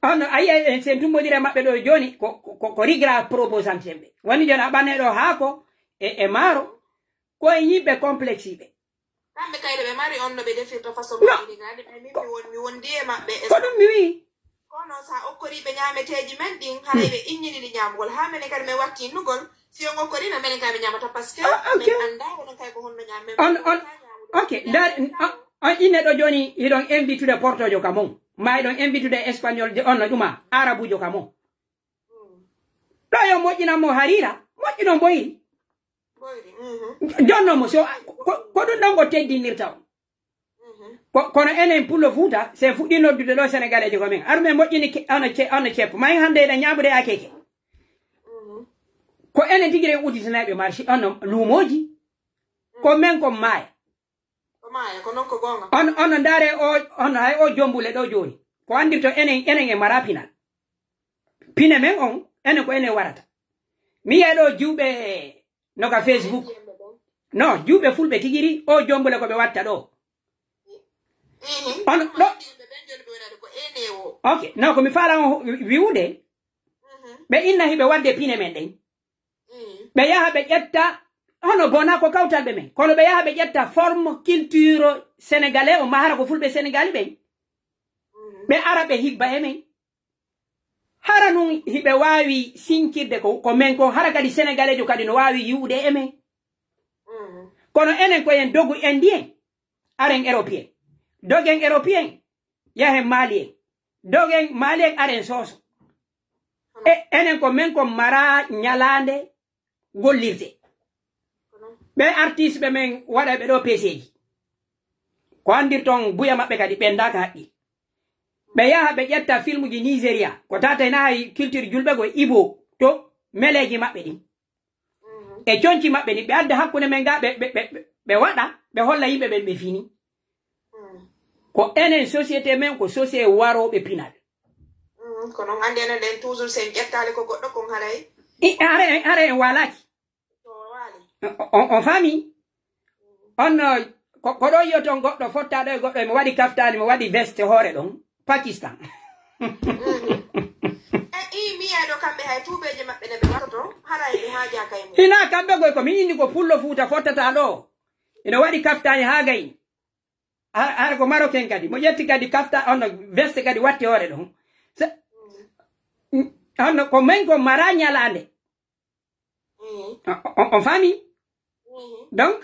On no, ayi, ayi, sen tumbondira maɓɓe ɗo jooni, ko, ko, ko, ko rigra proposante ɓe. Woni jooni a ɓanne ɗo haako e, e maaro, ko e yimɓe complexe ɓe. Kamɓe kayre ɓe mari on no ɓe defirta façon No. maɓɓe ni, andi ɓe min Ko, mi won, mi wondi e maɓɓe e ko ɗum mi wi'i. Kono sa okkori ɓe ñaameteeji men ɗin, haray ɓe inñini ɗi ñaamugol. Haa menen kadi men watti innugol, si on okkori no menen kadi ɓe ñaamata, parce que Ah, ok. men anndaa onon kay ko honno ñaam-, men On, on, ñaamude. ok, Ñaam- dar, on, on inne ɗo jooni, hiɗon invitude portojo ka mon. Ma hiɗon invitude espagnol de on no ɗuma, arabujo ka mon. Mm. Ɗo yo moƴƴinan mo harira, moƴƴinon boyri. Boyri, mhm. Jonno mo, so, ko, ko ɗum ɗon ko teddinirta on. Mhm. Ko, kono enen Pullo Fuuta, si en fuɗɗii noddude ɗo Senegaleejo ko men. Aru men moƴƴini ke-, ono ce-, ono ceppo. Ma en hannde eɗen ñaamude akeke. Mhm. Ko enen tigi en udditanayɓe marché, ono luumooji. Ko men kon maaya. Ko maaya, ko non ko goonga. On, on no ndaare o, on hay o jombule ɗo jooni. Ko andirto enen, enen e mara pinal. Pine men on, enen ko enen warata. Mi yi'ay ɗo juuɓe no ka Facebook. No, juuɓe fulɓe tigiri, o jombule ko ɓe watta ɗo. Mhm. On ɗo. Ɓen joni ɓe wonata ko ene o. Ok, no, ko mi faala on wi'ude, Mhm. ɓe inna hiɓe wadde pine men ɗen. Mm. Ɓe yaha ɓe ƴetta, hono bona ko kawtal ɓe men, kono ɓe yaha ɓe ƴetta forme culture sénégalais o, ma hara ko fulɓe Sénégal ɓen. Mm. Ɓe ara ɓe hibba e men. Hara nun hiɓe waawi sincirde ko, ko men kon, hara kadi Senegaleejo kadi no waawi yi'ude e men. Mm. Kono enen ko en dogu Indien, aren Européen. Dogen Européen, yahen Malien. Dogen Malien, aren Soso. E, enen ko men kon mara ñalaande gollirte. Ɓe artiste ɓe men waɗa ɓe ɗo peseeji. Ko andirton buya maɓɓe kadi ɓendaaka haqqi. Ɓe yaha ɓe ƴetta filmuji Nigeria. Ko tata ina hay culture julɓe ko Igbo to meleeji maɓɓe ɗin. Mhm. E conci maɓɓe ɗin. Ɓe adda hakkunde men ga ɓe, ɓe, ɓe, ɓe waɗa, ɓe holla yimɓe ɓen ɓe fini. Mm. Ko enen société men, ko société warooɓe pinal. Mm. Ko non, anndi enen ɗen toujours, si en ƴettaali ko goɗɗo kon, haray I, hare, hare en waalaaki. To waali. On, on faami? On no, ko, ko ɗo yi'oton goɗɗo fottaaɗo e goɗɗo, mo waɗi kaftaani, mo waɗi veste hoore ɗon, Pakistan. Mhm. E, i, mi yi'ay ɗo kamɓe hay tuubeeje maɓɓe ne ɓe wattoto, haray ɓe haajaaka e mum. Hinaa kamɓe koy, ko mi inni ko pullo Fuuta fottata ɗo. Ina waɗi kaftaani haa gayni. Har, har ko Marocain kadi, mo ƴetti kadi kafta, on no veste kadi watti hoore ɗon. Sa-, on no ko men ko mara ñalaande. Mhm. On, on, on faami? Mhm. Donc,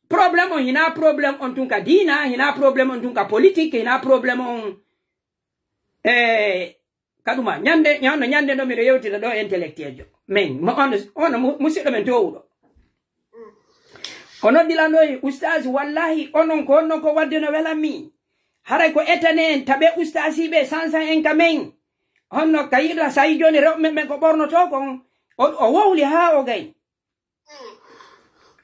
problème on hinaa problème on tun ka diina, hinaa problème on tun ka politique, hinaa problème on, eh, ka ɗuma. Ñande, ñande, ñande no miɗo yewtira ɗo intellectuel jo. Men, mo on, on mu-, musiɗɗo men towuɗo. O noddi lan ɗo e ustaas, wallahi, onon ko honno ko wadde no welammi. Haray ko etane en, taɓe ustaasiiɓe sansan en ka men. Honno ka yiɗa sayi jooni rewɓe men ɓen ko ɓornotoo kon, o, o wowli haa o gay.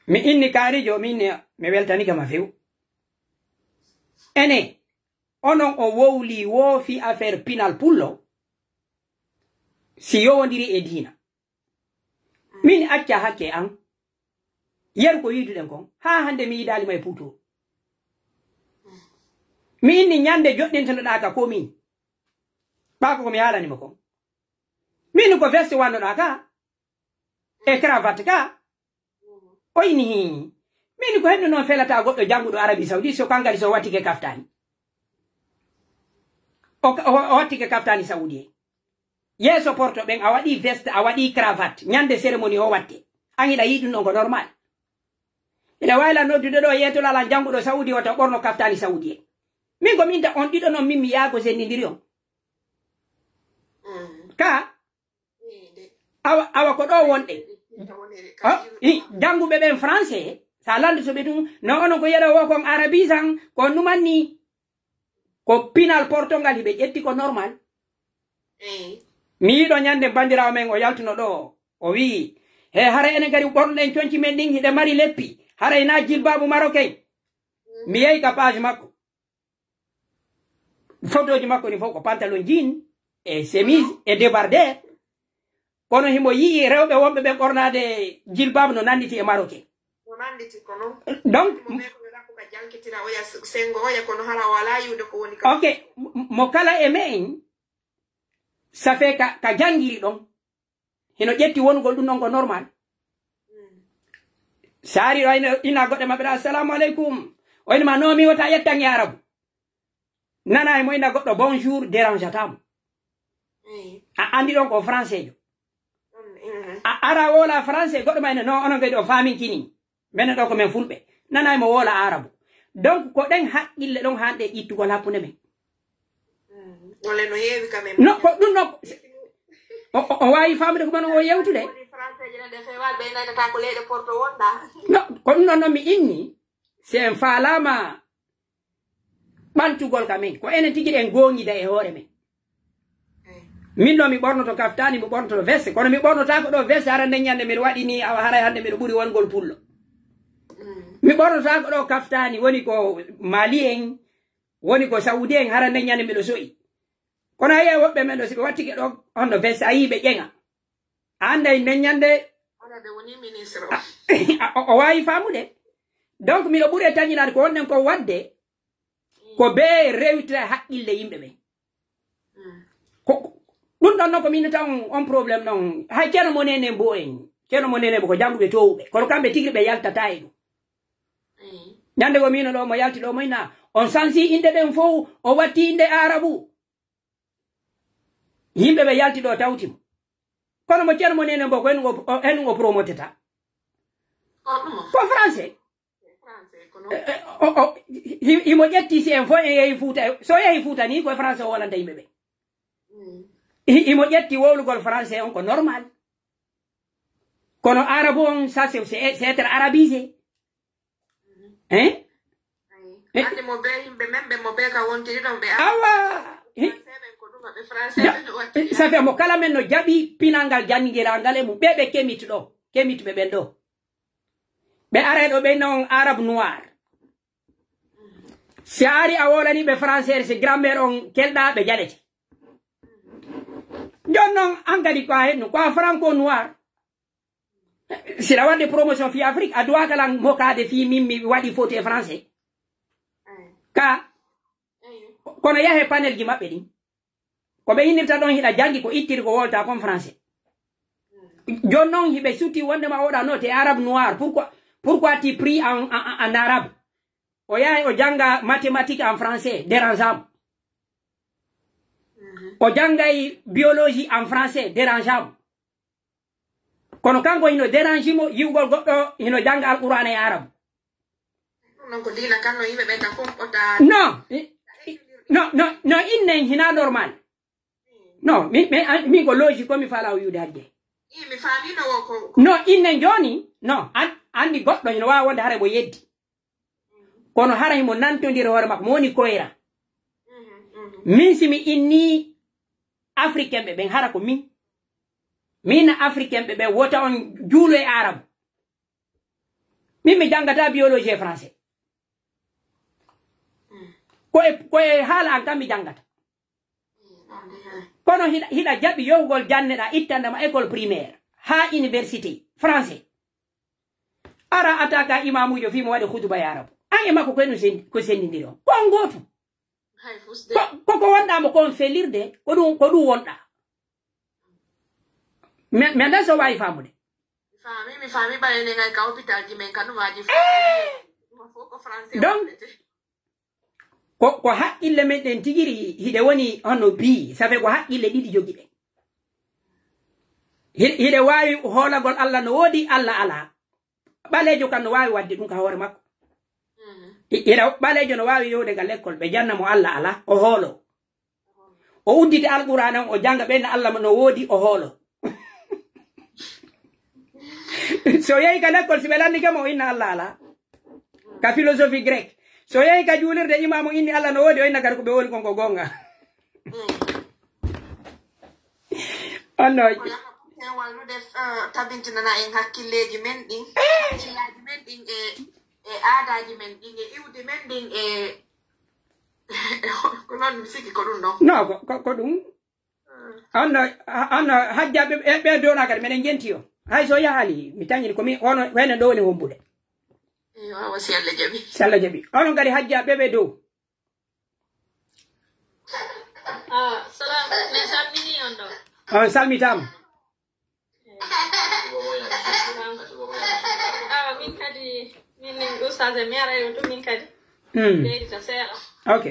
Mi inni kaarijo, mi inni, mi weltanike ma few. Ene, onon o wowli woo fii affaire pinal pullo, si yowondiri e diina. Min acca hakke an. Yeru ko yiiduɗen kon. Haa hande mi yiidaali ma e puuturu. Mi inni ñande joɗɗintinoɗaa ka ko min. Ɓaa ko ko mi haalani mo kon. Min ko veste wannoɗaa ka. E cravate ka. O inni hii. Min ko henno non felata goɗɗo jannguɗo Arabie Saoudite so kankadi so wattike kaftaani. O, o, o wattike kaftaani Saoudien. Yeeso porto ɓen, a waɗi veste, a waɗi cravate. Ñande cérémonie o watte. An hiɗa yi'i ɗum ɗon ko normal. Hiɗa waawi lan noddude ɗo yeetol alan jannguɗo Saudi o taw ɓorno kaftaani Saudi en. Min ko min ta on ɗiɗo non min mi yaago sendindiri on. Mm. Ka? Mm, de. Awa, awa ko ɗo wonɗe. Mm, de. Oh, i, jannguɓe ɓen français, sa landoto ɓe ɗum, no onon ko yeɗo wo kon arabisan, ko on ɗuman ni. Ko pinal portongal hiɓe ƴetti ko normal. Eey. Mi yiɗo ñande bandiraawo men o yaltuno ɗo, o wi'i, "He hara enen kadi ɓornoɗen conci men ɗin hiɗe mari leppi, haray na jilbaabu marocain." Mi yehi ka page makko. Fotooji makko ni fof ko pantalon jean e chemise e débardeur. Kono himo yi'i rewɓe wonɓe ɓen ɓornaade jilbab no nanditi e marocain. No nanditi ko non. Donc, mo ɓe ko ɓe ɗakko ka jalkitira oya s-, sengo oya kono hara o alaa yi'ude ko woni ka. Ok, m-, mo kala e me'en, ça fait ka, ka janngiri ɗon, hino ƴetti wonugol ɗum ɗon ko normal. Mm. Saari o ina, ina goɗɗe maɓɓe ɗa, "Assalamu alaikum." O ina ma, "No mi wota yettan e Arabu." Nana e mo ina goɗɗo, "Bonjour, dérange ata mo." Mm. A andi ɗon ko français jo. Mm, mm. A ara wola français, goɗɗo ma ina, "No, onon kadi on faaminkini. Menen ɗo ko men fulɓe." Nana e mo wola Arabu. Donc, ko ɗen haqqille ɗon hanɗe ittugol hakkunde men. Mm. Wala no heewi ka men. No, ko ɗum no, o, o, o waawi faamude ko man o yewtude. Woni français ji ɗe fewa, ɓe nanata ko leyɗe Porto wonɗa. No, ko ɗum ɗon no mi inni, si en faalaama ɓantugol ka men, ko enen tigi en gooŋida e hoore men. Min ɗo mi ɓornoto kaftaani, mi ɓornoto veste, kono mi ɓornotaako ɗo veste, hara nden ñande miɗo waɗi ni, awa haray hande miɗo ɓuri wongol pullo. Mm. Mi ɓornotaako ɗo kaftaani, woni ko Mali en, woni ko Saudi en, hara nden ñande miɗo so'i. Kono a yi'ay woɓɓe men ɗo, si ɓe wattike ɗo, on no veste, a yi'i ɓe ƴeŋa. A annday nden ñande, Hara ɓe woni ministre o. A, a, o, o waawi faamude. Donc, miɗo ɓuri e tañinaade ko wonɗen ko waɗde, ko bee rewitira haqqille yimɓe ɓen. Mm. Ko, ko, ɗum ɗon non ko min taw on, on problème non. Hay Ceerno mo Nene Mbo en, Ceerno mo Nene Mbo ko jannguɓe toowuɓe. Kono kamɓe tigi ɓe yaltataa e ɗum. Mm. Ñande goo miino ɗo mo yalti ɗo mo ina, on sansi innde ɗen fow, o watti innde Aarabu. Yimɓe ɓe yalti ɗo tawti mo. Kono mo Ceerno mo Nene Mbo ko en o, o, en o promoteta. Ko ɗum. Ko français. Français, kono. Eh, eh, o, o, hi-, himo ƴetti si en fof en yehi Fuuta, so yehi Fuuta ni, ko e français o wonanta yimɓe ɓe. Mm. Hi-, himo ƴetti wowlugol français on ko normal. Kono arabu on, ça, c'est, c'est, c'est être arabisé. Hein? Ayi. Eh. Andi mo be yimɓe men ɓe mo be ka wontiri ɗon ɓe. Awa. Hi-, français ɓen ko ɗum ɓe français ja-, ɓen watta. Ça fait mo kala men no jaɓi pinal ngal janngirangal e mum. Ɓe ɓe kemit ɗo. Kemit ɓe ɓen ɗo. Ɓe aray ɗo ɓe non Arab noir. Si a ari a wolani ɓe français, si grammaire on kelɗa, ɓe jaɗete. Jooni non, an kadi ko a henno, ko a franco noir. Si aɗa waɗde promotion fii Afrique, a duwaaka lan mokaade fii min mi waɗi faute e français. Ka, kono yahe panel ji maɓɓe ɗin. Ko ɓe innirta ɗon hiɗa janngi ko ittiri ko wolta kon français. Jooni non hiɓe suti wonde ma oɗa no te arabe noir. Pourquoi, pourquoi tu pris en, en, en arabe? O yahay o jannga mathématique en français, dérangeable. O janngay biologie en français, dérangeable. Kono kanko hino dérange mo yi'ugol goɗɗo hino jannga Alqur'aana e Arabu. Ɗum noon ko diina kan no yimɓe ɓen ka fof ɓota. Non, i-, i-, non, non, non, innen hina normal. Non, mi, mi, an-, min ko logique ko mi faalaa o wi'ude hannde. Ii, mi faamii no wo ko, ko. Non, innen jooni, non, an-, anndi goɗɗo hino waawi wonde hara mo yeddi. Kono hara himo nantondira hoore makko, mo woni koyra. Min si mi inni Africain ɓe ɓen, hara ko min. Mi inna Africain ɓe ɓen, wota on juulo e Arabu. Min mi janngata biologie e français. Ko e, ko e haala an kan mi janngata. Kono hiɗa, hiɗa jaɓi yohugol janneɗaa ittande ma école primaire haa université français. Ara attaque imamuujo fii mo waɗi hutuba e Arabu. An e makko ko en sen-, ko senndindiri on. Ko on gooto. Hay fus de. Ko, ko, ko wonɗaa mo ko on felirde, ko ɗum, ko ɗum wonɗaa. Mi, mi anndaa so waawi faamude. Mi faami, mi faami, ɓay enen ay ka hôpital ji men ka ɗum aji fof. Eh! Ɗum fof ko français Donc, waɗete. Ko, ko haqqille men ɗen tigi ri-, hiɗe woni hono bii, ça fait ko haqqille ɗiɗi jogiɗen. Hi-, hiɗe waawi hoolagol Alla no woodi, Alla alaa. Ɓaleejo kan no waawi waɗde ɗum ka hoore makko. Mhm. Hi-, hiɗa ɓaleejo no waawi yahude ka lekkol, ɓe janna mo Alla alaa, o hoolo. O uddita Alqur'aana on, o jannga ɓen Alla no woodi, o hoolo. So yehi ka lekkol, si ɓe landike mo, o inna Alla alaa. Ka philosophie grecque. So yehi ka juulirde, imaamu inni Alla no woodi, o inna kadi ko ɓe woni kon ko goonga. Mm. On no. Ko laɓa ɓuri hen wallude, eh, tabintinana en hakkilleeji men ɗin, hakkillaaji men ɗin e, e aadaaji men ɗin, e iwdi men ɗin, e, e ko non mi sikki ko ɗum ɗon. No, ko, ko, ko ɗum. Anno, a-, anno, hajja ɓe, ɓe, ɓe dona kadi, meɗen jenti o. Hay so yahaali, mi tañini ko mi, ono, wayno ɗo woni hombude. Yo, awa, si Allah jaɓi. Si Allah jaɓi. Onon kadi hajja ɓe, ɓe dow. Ah, salam, mi salmini on ɗo. On salmitaama. Awa, min kadi, min, min ustaz e mi ara yo to min kadi. Mm. Ɓeydita seeɗa. Ok.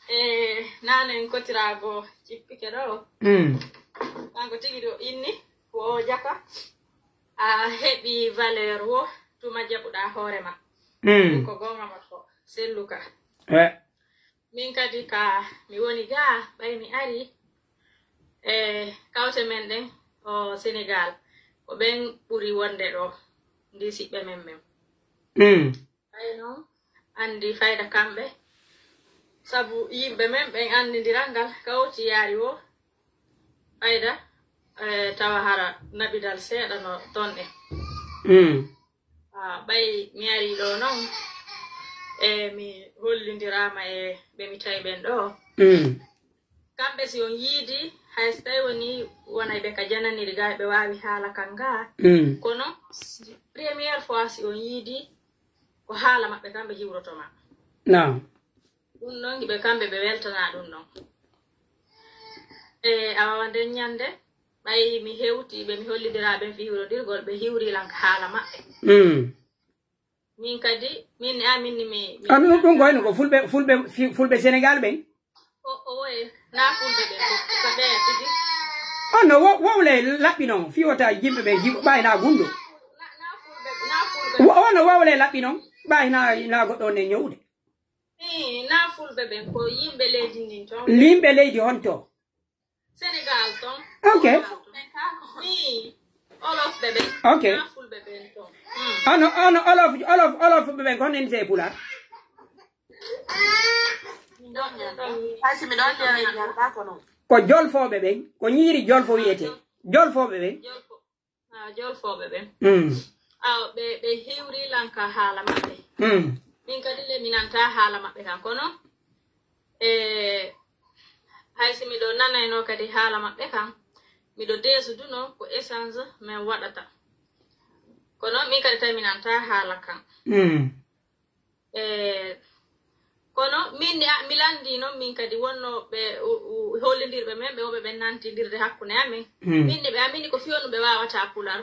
E, nanen kotiraago jippike ɗo. Mm. Kanko tigi ɗo inni, ko o jaka. A heɓi valeur wo, tuma jaɓuɗa hoore ma. Mm. Ko goonga makko, selluka. Eh. Min kadi ka mi woni ga, ɓay mi ari, e, kawte men ɗen, o Senegal, ko ɓen ɓuri wonde ɗo, ndi siɓɓe men men. Mm. Ɓay non, anndi fayda kamɓe, sabu yimɓe men ɓen anndindiral ngal, kawti yaari wo, fayda, e, tawa hara naɓidal seeɗa no ton ɗen. Mm. Ah, ɓay mi ari ɗo non, e mi hollindiraama e ɓe mi tawi ɓen ɗo. Mm. Kamɓe si on yiidi, hay so tawi woni wonay ɓe ka jananiri ga, ɓe waawi haala kan ga. Mm. Kono première fois si on yiidi, ko haala maɓɓe kamɓe hiwroto ma. Naam. Ɗum non, ɓe kamɓe ɓe weltanaa ɗum non. E, awa nden ñande, ɓay mi hewti ɓe, mi hollidiraa ɓen fii hiwrodirgol, ɓe hiwri lan ka haala maɓɓe. Mm. Min kadi, min, a, min ni mi, mi Ah, ɗum, ɗum ko wayno ko fulɓe, fulɓe, fi-, fulɓe Senegal ɓen? O, o, e, na fulɓe ɓen, ko, ko ɓe tigi. Oh, no, wo-, wowle laɓɓi non, fii wota yimɓe ɓe jiɓo ɓay na gunndo. Na, na fulɓe, na fulɓe. Wo-, oh, no, wowle laɓɓi non, ɓay na, na goɗɗo on e ñowde. Ii, na fulɓe ɓen, ko yimɓe leydi ndin ton. Yimɓe leydi honto? Senegal ton. Ok. Ii, Wolof ɓe ɓen. Ok. Na fulɓe ɓen ton. Mm. Ono, ono, Wolof, Wolof, Wolof ɓe ɓen, ko honno innete e Pulaar? Hay si mi ɗon ƴeewa, mi yaltaa ko non. Ko jolfooɓe ɓen, ko ñiiri jolfo wi'etee. Jolfooɓe ɓen. Jolfo. Ah, jolfooɓe ɓen. Mm. Ah, ɓe, ɓe hiwri lan ka haala maɓɓe. Mm. Min kadi le, mi nanta haala maɓɓe kan, kono, e, Si miɗo nanayno kadi haala maɓɓe kan, miɗo deesuduno ko échange men waɗata. Kono min kadi tawi mi nanta haala kan. Mm. E, kono min ni, a, mi lanndii non min kadi wonnoo ɓe, u, u, hollindirɓe men, ɓe wonɓe ɓen nantindirde hakkunde amen. Mm. Min ni ɓe amini ko fii honɗun ɓe waawataa pular.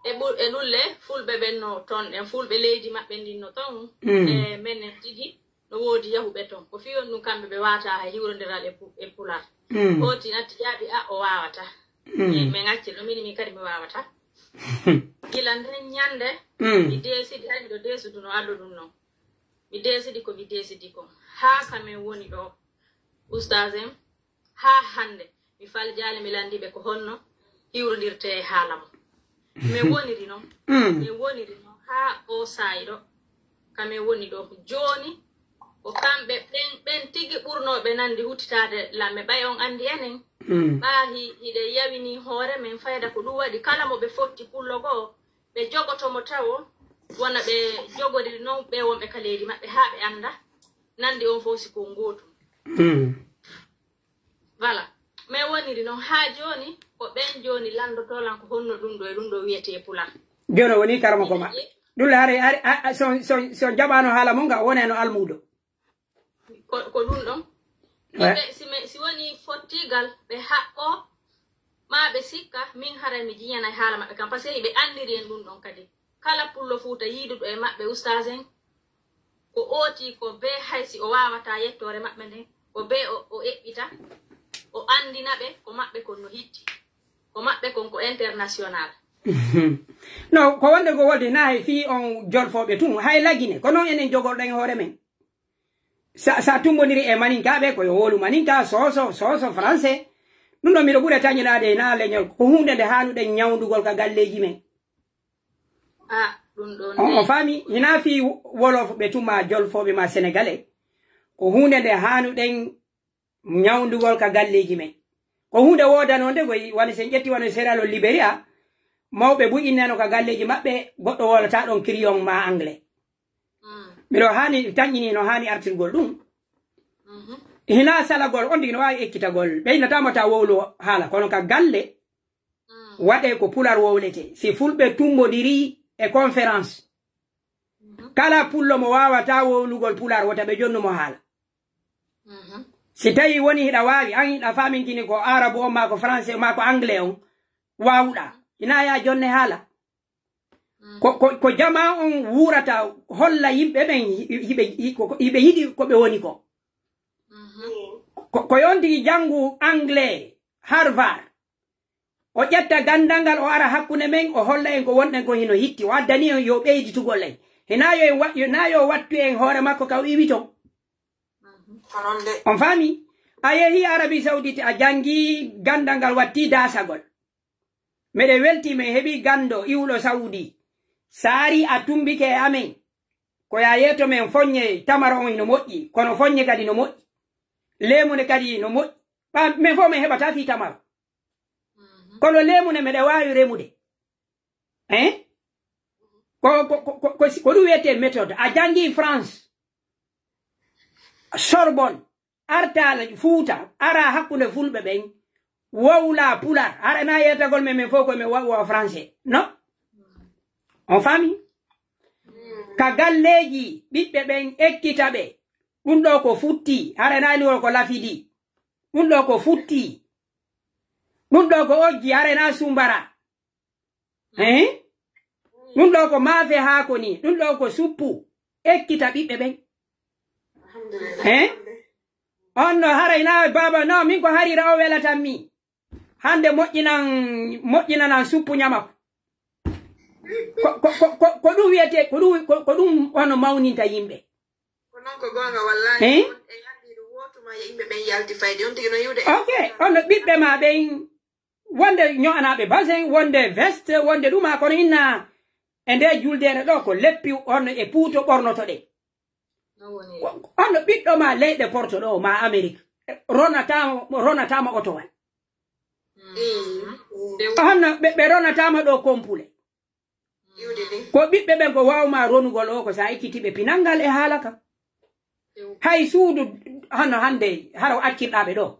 E ɓur-, e ɗun le, fulɓe ɓen no ton ɗen, fulɓe leydi maɓɓe ndin no ton. Mm. E, menen tigi, no woodi yahuɓe ton. Ko fii honɗun kamɓe ɓe waawataa hay hiwrondiral e pu-, e pular. Mm. Ooti natti jaabi, a, o waawataa. Mm. Min, min acci ɗon, min, min kadi mi waawataa. Gila nden ñannde, Mm. mi deesidi, hay miɗo deesuduno addu ɗun non. Mi deesidi ko mi deesidi kon. Haa ka min woni ɗoo, ustaas en, haa hannde, mi faljaali, mi lanndiiɓe ko honno hiwrondirtee e haala mun. Min woniri non. Mm. Min woniri non haa oo saa'i ɗoo. Ka min woni ɗoo. Jooni, ko kamɓe ɓen, ɓen tigi ɓurnooɓe nanndi huttitaade lamme. Ɓay on anndi enen. Mm. Ɓaa hi-, hiɗen yawini hoore men fayda ko ɗun waɗi kala mo ɓe fotti pullo goo, ɓe jogoto mo tawo, wona ɓe jogoriri non ɓe wonɓe ka leydi maɓɓe haa ɓe annda. Nanndi on fow si ko ngootu. Mm. Voilà. Min woniri non haa jooni, ko ɓen jooni lanndotoo lan ko honno ɗun ɗoo e ɗun ɗoo wi'etee pular. Jooni o woni karamoko maɓɓe. Ɗun le hari, hari, a, a, si on, si on, si on jaɓaano haala mun nga, wonayno almuudo. Ko, ko ɗun ɗon. Ouais. Ɓe, si ɓe, si woni fottigal, ɓe haqqoo, maa ɓe sikka, min haray mi jiñanay haala maɓɓe kan, parce que hiɓe anndiri en ɗun ɗon kadi. Kala pullo Fuuta yiiduɗo e maɓɓe, ustaas en, ko ooti ko bee, hay si o waawataa yettoore maɓɓe nden, ko bee o, o eɓɓita, o anndina ɓe ko maɓɓe kon no hitti. Ko maɓɓe kon ko international. No, ko wonde ko wolde, hinaa hay fii on jolfooɓe tun, hay Lagine, ko non enen jogorɗen hoore men. Sa, sa tumbondiri e Maninkaaɓe, ko yo wowlu Maninka, Sooso, Sooso, Français. Ɗun ɗon miɗo ɓura tañiraade hinaa leñol. Ko huunde nde haanuɗen ñawndugol ka galleeji men. Ah, ɗun ɗon On, on faami? Hinaa fii Wolof ɓe tun maa Jolfooɓe maa Senegale. Ko huunde nde haanuɗen ñawndugol ka galleeji men. Ko huunde woodanonde, ko wano si en ƴetti wano Sierra Leone, Liberia, mawɓe buy innano ka galleeji maɓɓe, goɗɗo wowlataa ɗon kiriyon maa anglais. Mm. Miɗo haani tanƴini no haani artirgol ɗun. Mhm. Hinaa salagol, on tigi no waawi ekkitagol. Ɓe innataama ta wowlu haala, kono ka galle, Mm. waɗee ko pular wowletee. Si fulɓe tumbondirii e conférence, Mhm. kala pullo mo waawataa wowlugol pular, wota ɓe jonnu mo haala. Mhm. Si tawii woni hiɗa waawi, an hiɗa faamintini ko aarabu on, maa ko français, maa ko anglais on, waawuɗaa. Hinaa yaa jonne haala. Mm. Ko, ko, ko jamaa on wuurata, holla yimɓe ɓen hi-, hiɓe, hi-, ko, ko, hiɓe yiɗi ko ɓe woni ko. Mhm. Ko, ko yo on tigi janngu anglais, Harvard. O ƴetta ganndal ngal, o ara hakkunde men, o holla en ko wonɗen ko hino hitti. O addani en yo ɓeyditugol en. Hinaa yo en wa-, yo, naa yo wattu en hoore makko ka o iwi ton. Mhm. Ko non de. On faami? A yehi Arabie Saoudite, a janngi ganndal ngal, watti daasagol. Meɗen weltii, men heɓii ganndo iwuɗo Saudi. Saari a tumbike e amen. Ko yaa yeeto men foññe tamaro on hino moƴƴi, kono foññe kadi no moƴƴi. Leemunde kadi no moƴƴi. Ɓa, men fow men heɓataa fii tamaro. Mhm. Kono leemunde meɗen waawi remude. Hein? Ko, ko, ko, ko, ko, ko ɗun wi'etee méthode. A janngi France. Sorbonne. Artaa Fuuta, araa hakkunde fulɓe ɓen, wowlaa pular. Hara naa yeetagol men, men fow ko men wa-, wa français. Non? On faami? Ka galleeji, ɓiɓɓe ɓen ekkita ɓe. Ɗun ɗoo ko futti, hara naa ni ko lafidi. Ɗun ɗoo ko futti. Ɗun ɗoo ko ojji, hara naa sumbara. Hein? Ɗun ɗoo ko maafe haako nii, ɗun ɗoo ko suppu, ekkita ɓiɓɓe ɓen. Alhamdulillah. Hein? On no haray naa baaba, no, min ko harira o welatan mi. Hande moƴƴinan, moƴƴinanan suppu ñamako. Ko, ko, ko, ko, ko ɗun wi'etee, ko ɗun, ko, ko ɗun hono mawninta yimɓe. Ko non ko goonga, wallahi. Hein? On e yalliiɗo wootu ma e yimɓe ɓen yalti fayde, on tigi no yi'ude. Ok, on no ɓiɓɓe ma ɓen. Wonde ño'anaaɓe basin, wonde veste, wonde ɗuma, kono inna e nde juldeere ɗoo ko leppi on e puuto ɓornoto ɗe. No woni? Ko, ko, hono ɓiɗɗo ma leyɗe Porto ɗoo, ma Amerik, ronataama, ronataama otowal. Mm. Hono ɓe, ɓe ronataama ɗoo kompule. Iwde ɗin. Ko ɓiɓɓe ɓen ko waawma ronugol o, ko sa ekkiti ɓe pinal ngal e haala ka. Iw. Hay suudu, hono hande, hara o accirɗaa ɓe ɗoo.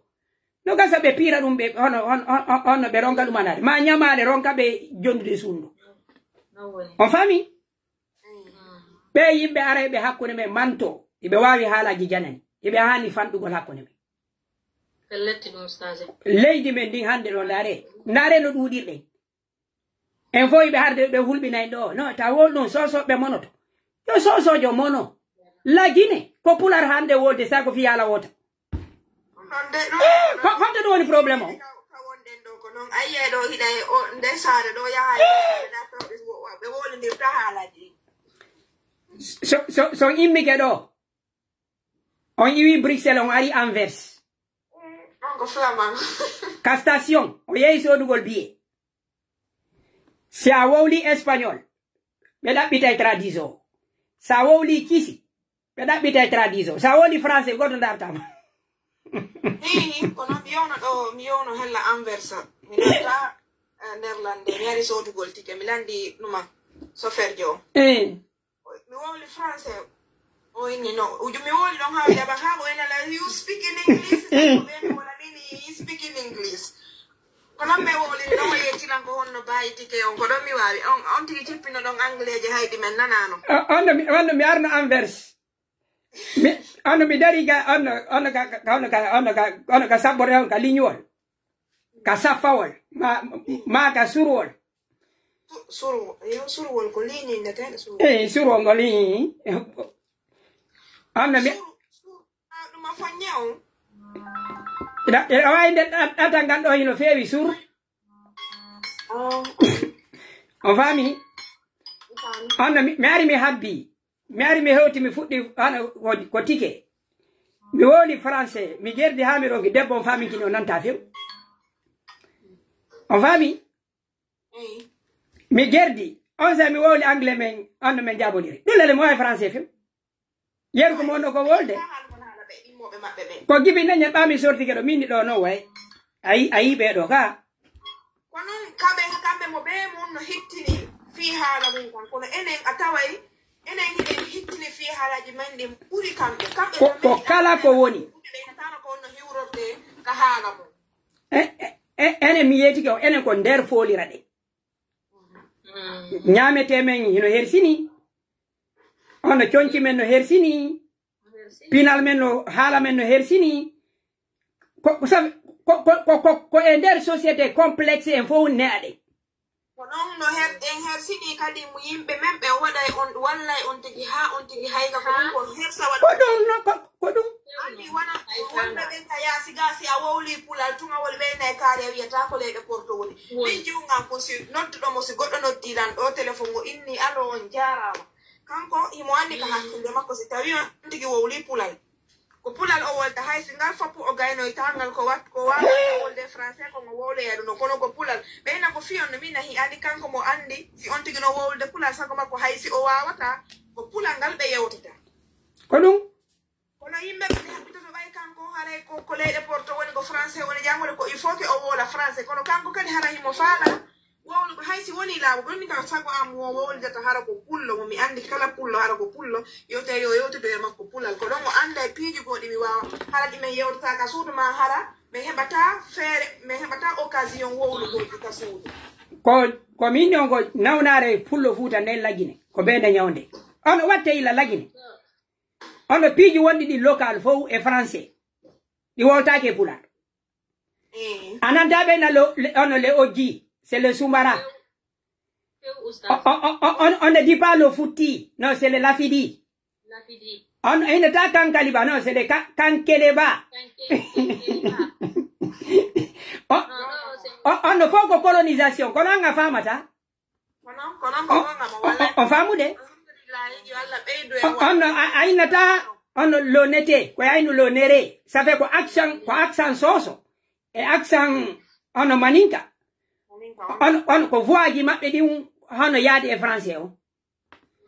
No gasa ɓe piira ɗum, ɓe hono, hon-, hon-, hon-, honno ɓe ronka ɗum anaade. Ma ñamaale ronka ɓe jondude suudu. On faami? Ɓe yimɓe arayɓe hakkunde men manto, iɓe waawi haalaaji janani. Iɓe haani fanɗugol hakkunde men. Pelletti ɗum, stage. Leydi men ndin hannde ɗo, ndaare. Ndaare no ɗuuɗirɗen. En fof iɓe harde ɓe hulɓinay ɗo. No, ta wol ɗum, soso ɓe monoto. Yo sosojo mono. La Guinée, ko pular hannde wolde, sago fi haala wota. Ɗum ɗon de, ɗum Eh, ko, honto ɗum woni problème o? Ka, ka wonɗen ɗo ko non. A yi'ay ɗo hiɗa e o, nder saare ɗo yaha e ɓe natto ɓe wo-, ɓe wolondirta haalaaji ɗin. So, so, so immike ɗo, on iwi Bruxelles, on ari Anvers. Mm, on ko flamand. Ka station, o yehi soodugol billet. Si a wowli espagnol, ɓe ɗaɓɓitay traduction. Si a wowli kisi, ɓe ɗaɓɓitay traduction. Si a wowli français, goɗɗo dartama. Ii, kono mi yewno ɗo, mi yewno hella Anvers. Mi natta, eh, Nerlande, mi ari soodugol tike, mi landi numa soferjo on. Eh. Mi wowli français. O inni no. Uju mi wowli ɗon haa o jaɓa haa o ina la, "You speak in English?" Ko ɓe mi wona min, "He speak in English." Ko non mi wowli ɗon o yetti lan ko honno baayi tike on. Ko ɗon mi waawi. On, on tigi jippino ɗon angleeje hayɗi men nanaano. O-, on no mi, on no mi arno Anvers. Mi, on no mi dari ga, on no, on no ga, ga, on no ga, on no ga, on no ga sabbore on ka liñuwol. Ka saffawol. Ma, ma ka surwol. Su-, surwo-, yo, surwol ko liiñi ndeteeɗo surwol. Eh, surwol ngol liiñi. Am na mi- Sur-, sur-, ah, ɗum a faññe on? Ina, ina waawi nden ɗan-, ɗantal ngal ɗo hino feewi sur. Ah. On faami? Mi faami. Am na mi, mi ari mi habbi. Mi ari mi hewti mi fuɗɗi hano ko, ko tike. Mi wowli français, mi gerdi haa mi ronki debbo on faaminkini o nanta few. On faami? Eyi. Mi gerdi, on saa'i mi wowli anglais men, on no men jaabondiri. Ɗum lele mo waawi français few. Yeru ko mo wonno ko wolde. Ko gibi neñe ɓaami sortike ɗo, min ɗo no way. Ayi, ayi ɓe ɗo ka. Ko non kamɓe, kamɓe mo ɓe mun no hittini fii haala mun kan. Kono enen a taway, enen hiɗen hittini fii haalaaji men ɗin ɓuri kamɓe. Kamɓe ko, ko kala ko woni. Ɓe natano ko no hiwrorde ka haala mun. E, e, e, enen mi yeetike o, enen ko nder foolira ɗe. Mm. Ñaametee men hino hersini. Ono conci men no hersini. Pinal men no, haala men no hersini. Ko, ko sa-, ko, ko, ko, ko, ko e nder société complexe en fof ne'aɗe. Ko non no her-, en hersini kadi mo yimɓe men ɓe waɗay on, wallay on tigi haa on tigi hayga ko ɗum ko hersa waɗa. Ko ɗum no, ko, ko ɗum. Anndi wona wonɓe ɓen ka yaasi ga si a wowli pulal tuma woni ɓe nay kaari a wiyata ko leyɗe porto woni. Min jiwnga ko si nodduɗo mo si goɗɗo noddi lan ɗo telefon o inni alo on jaaraama. Kanko himo anndi ka hakkunde makko si tawi on tigi wowli pulal. Ko pulal o wolta, hay si ngal foppu o gaynoyta ngal, ko wat-, ko waawata wolde français, ko mo wowloya ɗum ɗon, kono ko pulal. Ɓeyna ko fiyon no mi nahi, ani kanko mo anndi, si on tigi no wowlude pulal, sago makko, hay si o waawata, ko pulal ngal ɓe yewtata. Ko ɗum? Kono yimɓe ɓe haɓɓitoto ɓay kanko, haray ko, ko leyɗe Porto woni, ko français woni jangude, ko il faut que o wowla français, kono kanko kadi hara himo faala. Wowlugo, hay si wonii laaɓugo, min ka sago am wo-, wowlidata hara ko pullo, mo mi anndi kala pullo hara ko pullo, yo tawi yo yewtido e makko pulal. Ko ɗon o annda e piiji goo ɗi mi waawa, hara ɗi min yewtata ka suudu maa hara, min heɓataa feere, min heɓataa occasion wowlugol ɗi ka suudu. Ko, ko min ɗon ko nawnaare pullo Fuuta nden Lagine, ko bee nde ñawnde. Ono watte ila Lagine. Ono piiji wonɗi ɗi local fow e français, ɗi wowltaake e pulaar. Eh. A nanta ɓe na lo, le, ono le oji, c'est le sumbara. Few, few, oustaz. On, on, on, on, on ne dit pas le fouti, non, c'est le lafidi. Lafidi. On, on ne ta kankaliba, non, c'est le ka, kankeleba. Kanke, kankeleba. On, non, non, c'est on, on ne faut que colonisation, kono nga famata. Kono, kono ko on, gonga mo on, wala. On, on faamude? Alhamdulillah, yo Allah ɓeydu e on, on, a, aynata, on lo nete, ko aynu lo nere. Ça fait ko accent, ko accent soso. E accent, on maninka. Maninka, on. On, on ko voix ji maɓɓe ɗin, hono yaade e français o.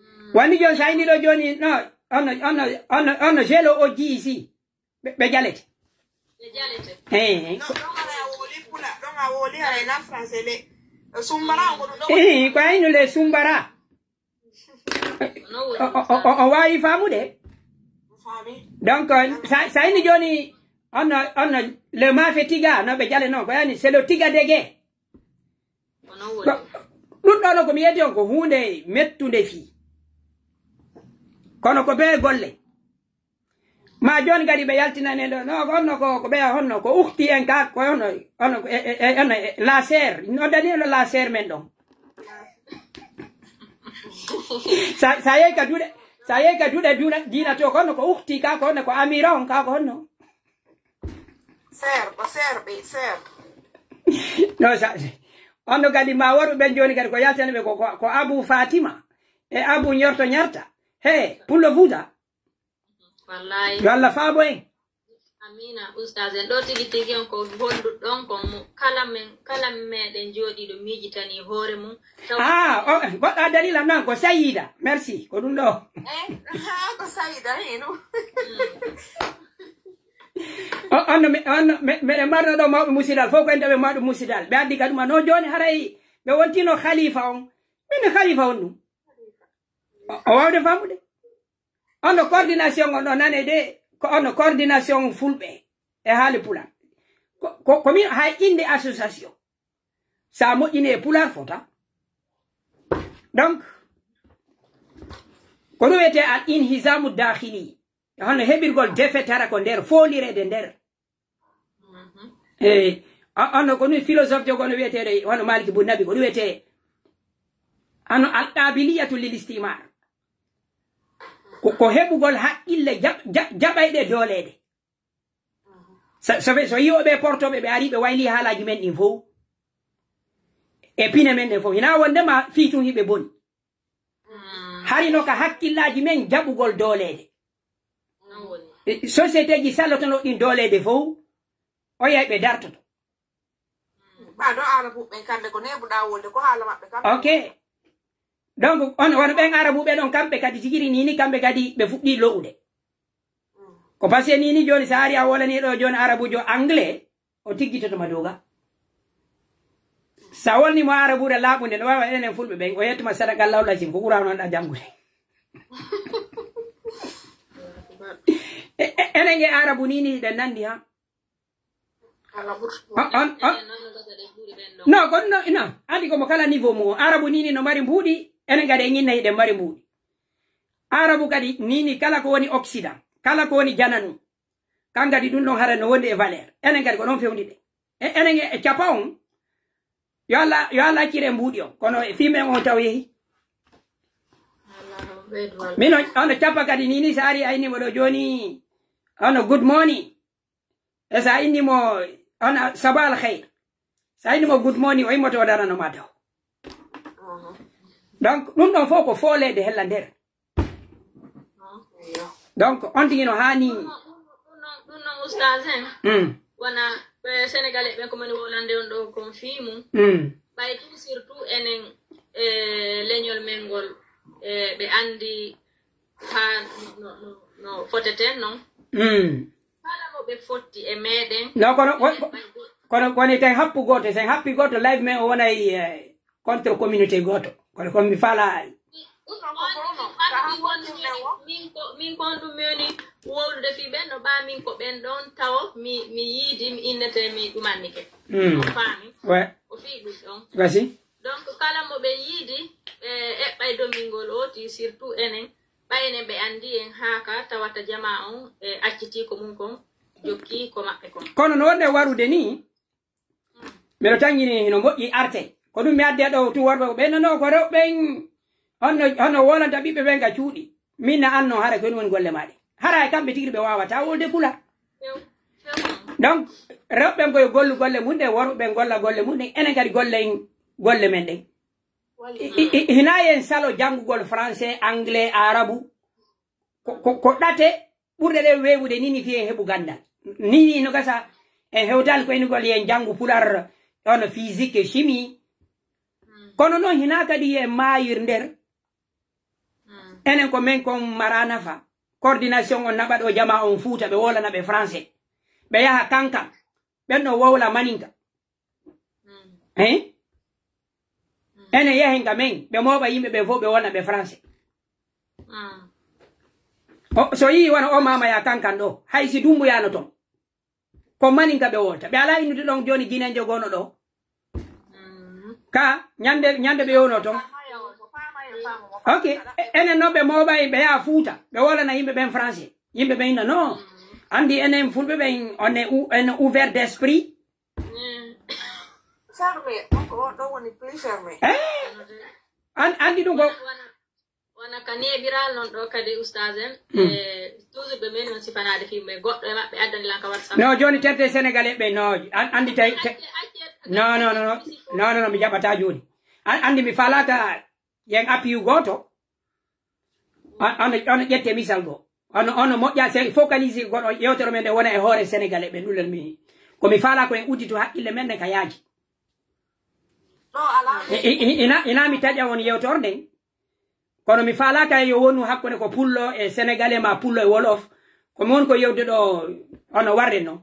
Mm. Wani jon sa ini ɗo joni, no, on, on, on, on, on jelo o ji ici. Ɓe, ɓe jalete. Ɓe jalete. Eh. No, ɗon haray a wowli pula, ɗon a wowli haray na français le. Sumbara on ko ɗum ɗon. Eh, ko aynu le sumbara. No woni o, o, o, o, o waawi faamude. Faami. Donc, sa, sa ini jooni, On no, on no, le mafia tiga, no ɓe jale non, ko yani, c'est le tiga de guerre. Ko non woni. Ɗum ɗoo no ko mi yeti on ko huunde mettunde fii. Kono ko bee golle. Ma jooni kadi ɓe yaltinane ɗo, no, ko honno ko, ko ɓeya honno, ko ukhti en ka, ko honno, honno, e, e, e, honno, e, la sœur, no dani no la sœur men ɗon. Sa, sa yehi ka duɗe, sa yehi ka duɗe duna, diina to, ko honno ko ukhti ka, ko honno ko amira on ka, ko honno. Sœur, ko sœur ɓe, sœur. No, sa, honno kadi ma worɓe ɓen jooni kadi ko yaltani ɓe ko, ko, ko Abu Fatima, e Abu Ñorto Ñarta. He, Pullo Fuuta. Wallahi. Yo Allah faabo en. Amina, Oustaz, en ɗo tigi tigi on ko holluɗon kon mo kala men, kala meɗen jooɗiiɗo miijitanii hoore mum. Taw Ah, o, goɗɗo addani lan nan ko Sayida. Merci, ko ɗum ɗo. Eh, ko Sayida, hino. O, on no me, on no me, meɗen marno ɗo mawɓe musidal, fof ko en tawi mawɓe musidal. Ɓe addi ka ɗum, no jooni haray ɓe wontino khalifa on. Min khalifa on ɗum. O, o wawde famude. On no coordination on ɗo nane de, ko on no coordination fulɓe e haali pulaar. Ko, ko, ko min hay innde association. Sa moƴƴini e pulaar fota. Donc, ko ɗum wiyetee al inhizamu dakhili. E hono heɓirgol defetara ko nder, foolireede nder. Mhm. Eh, a, ano ko ɗum philosophe jogo no wiyeteeɗo, hono Malik Bun Nabi, ko ɗum wiyetee, ano al qabiliyatu lil istimar. Ko, ko heɓugol haqqille jaɓ-, jaɓ-, jaɓayɗe dooleede. So, so ɓe, so yi'o ɓe portooɓe, ɓe ari, ɓe wayli haalaaji men ɗin fow. E pine men ɗen fow. Hinaa wonde ma fii tun hiɓe boni. Mm. Hari no ka hakkillaaji men jaɓugol dooleede. Non woni. E, société ji sallotono ɗin dooleede fow, o yay ɓe dartoto. Ɓaa ɗo Arabuɓe ɓen kamɓe ko neeɓuɗaa wolde, ko haala maɓɓe kamɓe. Ok. Donc, on, wano ɓen Arabuɓe ɗon, kamɓe kadi tigi iri nii ni, kamɓe kadi ɓe fuɗɗii lo'ude. Mm. Ko parce que nii ni jooni, so a ari a wolanii ɗo jooni Arabujo anglais, o tiggitoto ma dow ga. So a wolni mo Arabuure laaɓunde, no waawa enen Fulɓe ɓen, o yettuma sadaqallahul azim, ko Qur'aanu on ɗa janngude. E, e, enen e Arabu nii ni hiɗen nanndi, ha? Ala ɓurtu. On, on, on. Enen non no gasa ɗe ɓuri ɓen ɗon. Non, ko ɗum ɗon, non. Anndi ko mo kala niveau mum. Arabu nii ni no mari mbuuɗi, enen kadi en inna hiɗen mari mbuuɗi. Arabu kadi nii ni kala ko woni Occident, kala ko woni jananu. Kan kadi ɗum ɗon hara no wondi e valeur. Enen kadi ko ɗon fewndi ɗe. E, enen e, e capa on. Yo Allah, yo Allah accire mbuuɗi on. Kono e fii men on taw yehi. Allahu akbar. Min on, on capa kadi nii ni so ari ayni mo ɗo jooni. On good morning. E so a inni mo, on a, sabah al khair. So a inni mo good morning, o immoto o darano ma taw. Mhm. Donc, ɗum ɗon fof ko fooleede hella nder. Mhm. Donc, on tigi no haani. Ɗum non, ɗum non, ɗum non, Oustaz, hen. Mm. Wona, eh, Sénégalais ɓen ko moni wolande on ɗo kon fii mum. Mm. Ɓay tun surtout enen, eh, leñol men ngol, eh, ɓe anndi haa no, no, no foteten non. Mm. Kala mo ɓe fotti e meɗen, no, kono, ko-, ko-, kono, kono ten happu gooto, sen happi gooto, live men o wonay, eh, contre communauté gooto. Kono ko mi faalaa. On anndi wonde min ko, min ko on ɗum mi woni wowlude fii ɓen, no ɓaa min ko ɓen ɗon tawo, mi, mi yiidi, mi innete, mi ɗumannike. Mm. On faami? Ouais. O fii ɗum ɗon. Vas-y. Donc, kala mo ɓe yiidi, ɓe eɓɓay domingol o, ti surtout enen, ɓay enen ɓe anndi en haa ka tawata jamaa on, e, accitii ko mum kon, jokkii ko maɓɓe kon. Kono no wonde warude ni, miɗo tanjini hino moƴƴi arte. Ko ɗum mi addi ɗo, tu worɓe ko ɓen, no, ko rewɓe ɓen, honno, honno wolanta ɓiɓɓe ɓen ka cuuɗi. Min na anno hara ko ɗum woni golle maɗe. Hara e kamɓe tigi ɓe waawata wolde pulaar. Few, few. Donc, rewɓe ɓen ko yo gollu golle mum ɗen, worɓe ɓen golla golle mum ɗen, enen kadi gollen golle men ɗen. I, i, i, hinaa en salo janngugol français, anglais, arabu. Ko, ko, ko ɗate ɓurɗe ɗen weeɓude nii ni fii en heɓu ganndal. Nii ni no gasa en hewtaali ko enugol yo en janngu pulaar, on physique, chimie. Kono non hinaa kadi yo en maayir nder. Enen ko men kon maraa nafa. Coordination on naɓa ɗo jamaa on Fuuta, ɓe wolana ɓe français. Ɓe yaha Kankan. Ɓen no wowla maninka. Mm. Hein? Mm. Enen yahen ka men, ɓe mooɓa yimɓe ɓe fof, ɓe wona ɓe français. Mm. O, so yii wona o maama ya Kankan ɗo, hay si Dumbuya no ton. Ko maninka ɓe wolta. Ɓe alaa innude ɗon jooni Ginenjo goono ɗoo. Ka, ñande, ñande ɓe yowno ton. Ok, e-, enen non ɓe mooɓay, ɓe yaha Fuuta. Ɓe wolana yimɓe ɓen français. Yimɓe ɓen inna, non. Andi enen Fulɓe ɓen, on est ou-, on est ouvert d'esprit. Fermé, donc on ɗon woni plus fermé. Eh? An-, andi ɗum ko Wona, wona, wona ka neeɓiral non ɗo kadi, Oustaz en. Hmm. E, toujours ɓe meni on sifanaade fii mum, e goɗɗo e maɓɓe addani lan ka WhatsApp. No, jooni terte Sénégalais ɓe, no, an-, andi tay, te-, Acce, acce, non, non, non, non, non, non, non, mi jaɓataa jooni. An-, andi mi faalaaka yen appui gooto. An-, ano, ano ƴette misal goo. Ano, ano moƴƴa se focaliser goɗo yewtere men nde wona e hoore Sénégalais ɓe ɗulel mi. Ko mi faalaa ko en udditu haqqille men ɗen ka yaaji. I-, i-, i-, ina, ina mi taƴa on yewtorde nden. Kono mi faalaaka yo wonu hakkunde ko pullo e Sénégalais ma pullo e Wolof. Ko mi woni ko yewde ɗo, ono warde non.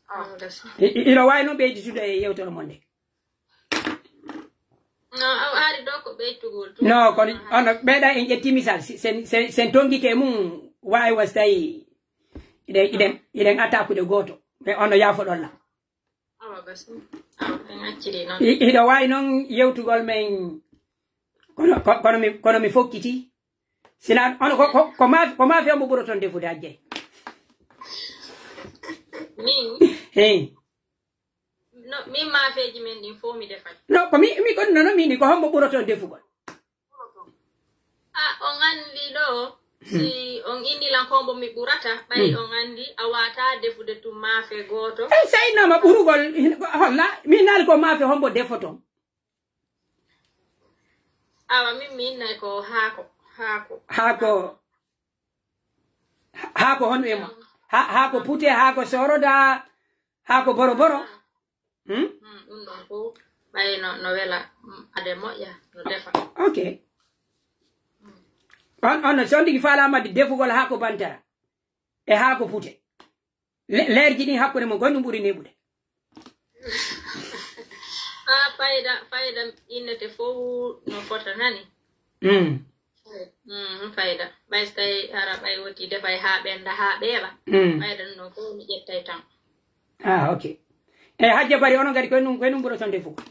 Ah. I-, i-, ino waawi non ɓeyditude e yewtere mon nde. No, aw ari ɗo ko ɓeytugol tun. No, kono ono ɓeyda en ƴetti misal, si, sen, sen, sen tongike mum, waawi was tawi iɗen, iɗen, iɗen attaqude gooto. Mais ono yaafoɗon la. Awa, basi. Awa, en acciri non. I-, hiɗo waawi non yewtugol men, kono, ko-, kono mi, kono mi fokkiti. Sina, ono ko, ko, ko maafe, ko maafe hombo ɓuroton defude, Hajjay? Min? Hey. No, min maafeeji men ɗin fof mi defay. No, ko mi, mi kon, no, no, min ko hombo ɓuroton defugol? Ah, on anndi ɗo, si on inni lan ko hombo mi ɓurata, ɓay on anndi a waawataa defude tun maafe gooto. Eh, sa innama ɓurugol, hin-, ko, holla, min naali ko maafe hombo defoton? Awa, min mi innay ko haako, haako. Haako, haako honɗun e mo? Ha-, haako pute, haako soroda, haako boro boro. Hmm? Hmm, ɗun ɗon fof, ɓay no, no wela, hmm, ade moƴƴa, no defa. Ok. On, on no sondigi faalaama defugol haako bantara e haako pute. Le-, leerji ɗin hakkunde mon, ko honɗun ɓuri neeɓude? Ah, fayda, fayda innete fof no fota nani. Mm. Mm, fayda. Ɓay so tawi hara ɓay woti defay haa ɓenda, haa ɓeeɓa. Mm. Fayda no fof mi ƴettay tan. Ah, ok. E Hajja Bari, onon kadi ko honɗun, ko honɗun ɓuroton defugo?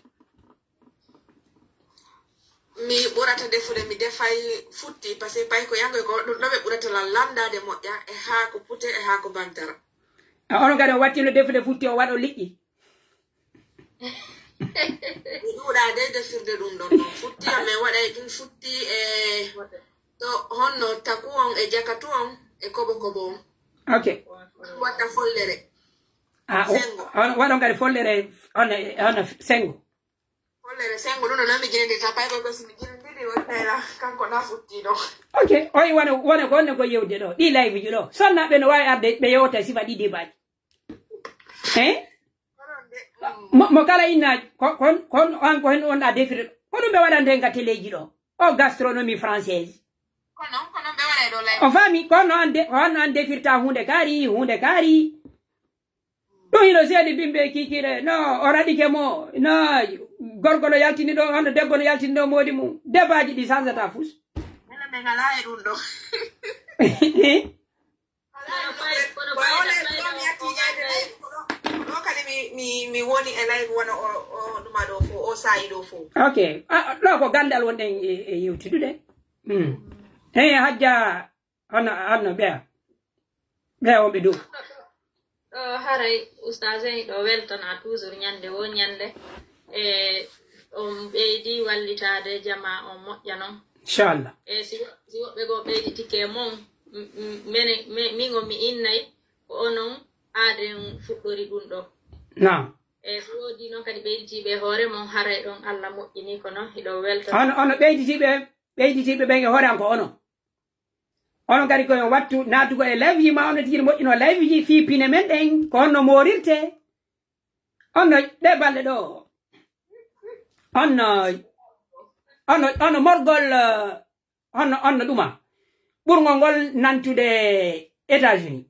Mi ɓurata defude, mi defay futti, parce que pay ko yankoy ko ɗun ɗo ɓe ɓurata lan landaade moƴƴa, e haako pute, e haako bantara. A, onon kadi on wattino defude futti, o waɗo liƴƴi? Mi ɗuuɗaa de defirde ɗun ɗon non. Futti, amen waɗay ɗun futti e to honno taku on, e jakatu on, e kobo kobo on. Ok. Watta follere. A, o-, sengo. On waɗon kadi follere, on, on sengo. Follere sengo ɗun no mi jeendi ta pay ko si mi jeendi wonnayla kanko na futti ɗon. Ok, oy wona, wona ko honno ko yewde ɗo. Ɗi live ji ɗo. Sonnaaɓe no waawi arde ɓe yewta sifa ɗi debaaji. Hein? Onon de, mm. Mo, mo kala inna ko, kon, kon an ko hen on a defirde. Ko ɗun ɓe waɗande hen ka teleeji ɗo. O gastronomie française. Kono, kono ɓe waɗay ɗo live. O faami, ko honno an de-, ko honno an defirta huunde kaari, huunde kaari. Ɗun hino seedi bimbi e kiikiiɗe, no o raɗike mo, no gorko no yaltini ɗo, hono debbo no yaltini ɗo moodi mum. Debaaji ɗi sansata fus. Minen min alaa e ɗun ɗo. Alaa e ɗun ɗo. Kono fayda, kono fayda, fayda o, o fayda. Ɗo kadi mi, mi, mi woni e live wano o, o ɗuma ɗo fof, o saa'i ɗo fof. Ok. Ah, ɗo ko ganndal wonɗen e, e yewtidude. Hmm. Hey, Hajja, Anno, anno, ɓeya. Ɓeya wonɓe dow. Ɗo haray Oustaz en ɗo weltana toujours ñande wo ñande. E on ɓeydi wallitaade jamaa on moƴƴa non. Inchallah. E si, si woɓɓe goo ɓeyditike mon, m-, m-, mene, me-, min on mi innay ko onon aaden fuɗɗori ɗun ɗo. Naam. E si woodi non kadi ɓeyditiiɓe e hoore mon haray ɗon Allah moƴƴini kono hiɗo weltana. Ono, ono ɓeyditiiɓe, ɓeyditiiɓe ɓen e hoore an ko onon. Onon kadi ko yo wattu naatugo e live ji ma, onon tigi moƴƴino live ji fii pine men ɗen, ko honno moorirte. Honno ɗee balɗe ɗoo. Honno, honno, honno morgol, eh, honno, honno ɗuma. Ɓurngol ngol nantude États-Unis.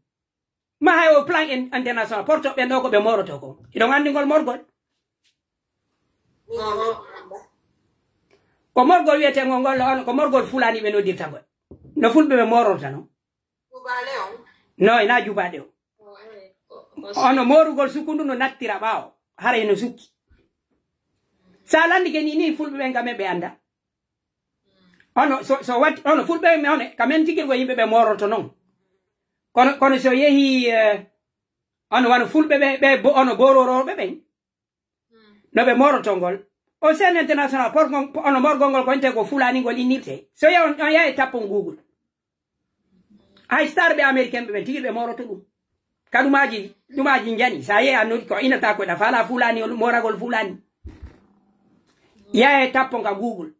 Ma hay o plan in-, international, porto ɓen ɗoo ko ɓe mooroto ko. Hiɗon anndi ngol morgol? Ko morgol wi'etee ngol, ngol on, ko morgol Fulani ɓe noddirta ngol. No Fulɓe ɓe moororta non. Jubaale on? No, ina jubaade on. Ono moorugol sukundu no nattira ɓaawo, haray no sukki. Sa landike ni, ni fulɓe ɓen ka men ɓe annda. Ono, so, so watti, ono fulɓe ɓen, one, ka men tigi ko yimɓe ɓe mooroto non. Kono, kono so yehi, eh, ono wano fulɓe ɓe, ɓe bo-, ono boororooɓe ɓen, no ɓe moorotoo ngol. O Seen International, por ngol, ono morgol ngol ko ente ko Fulaani ngol innirte. So yaw-, on yaha e tappon Google. Hay star ɓe Americain ɓe ɓen tigi ɓe mooroto ɗum. Ka ɗumaaji, ɗumaaji njani. Sa yehi a nodi ko inata ko ɗa faala Fulaani, on mooragol Fulaani. Yaha e tappon ka Google.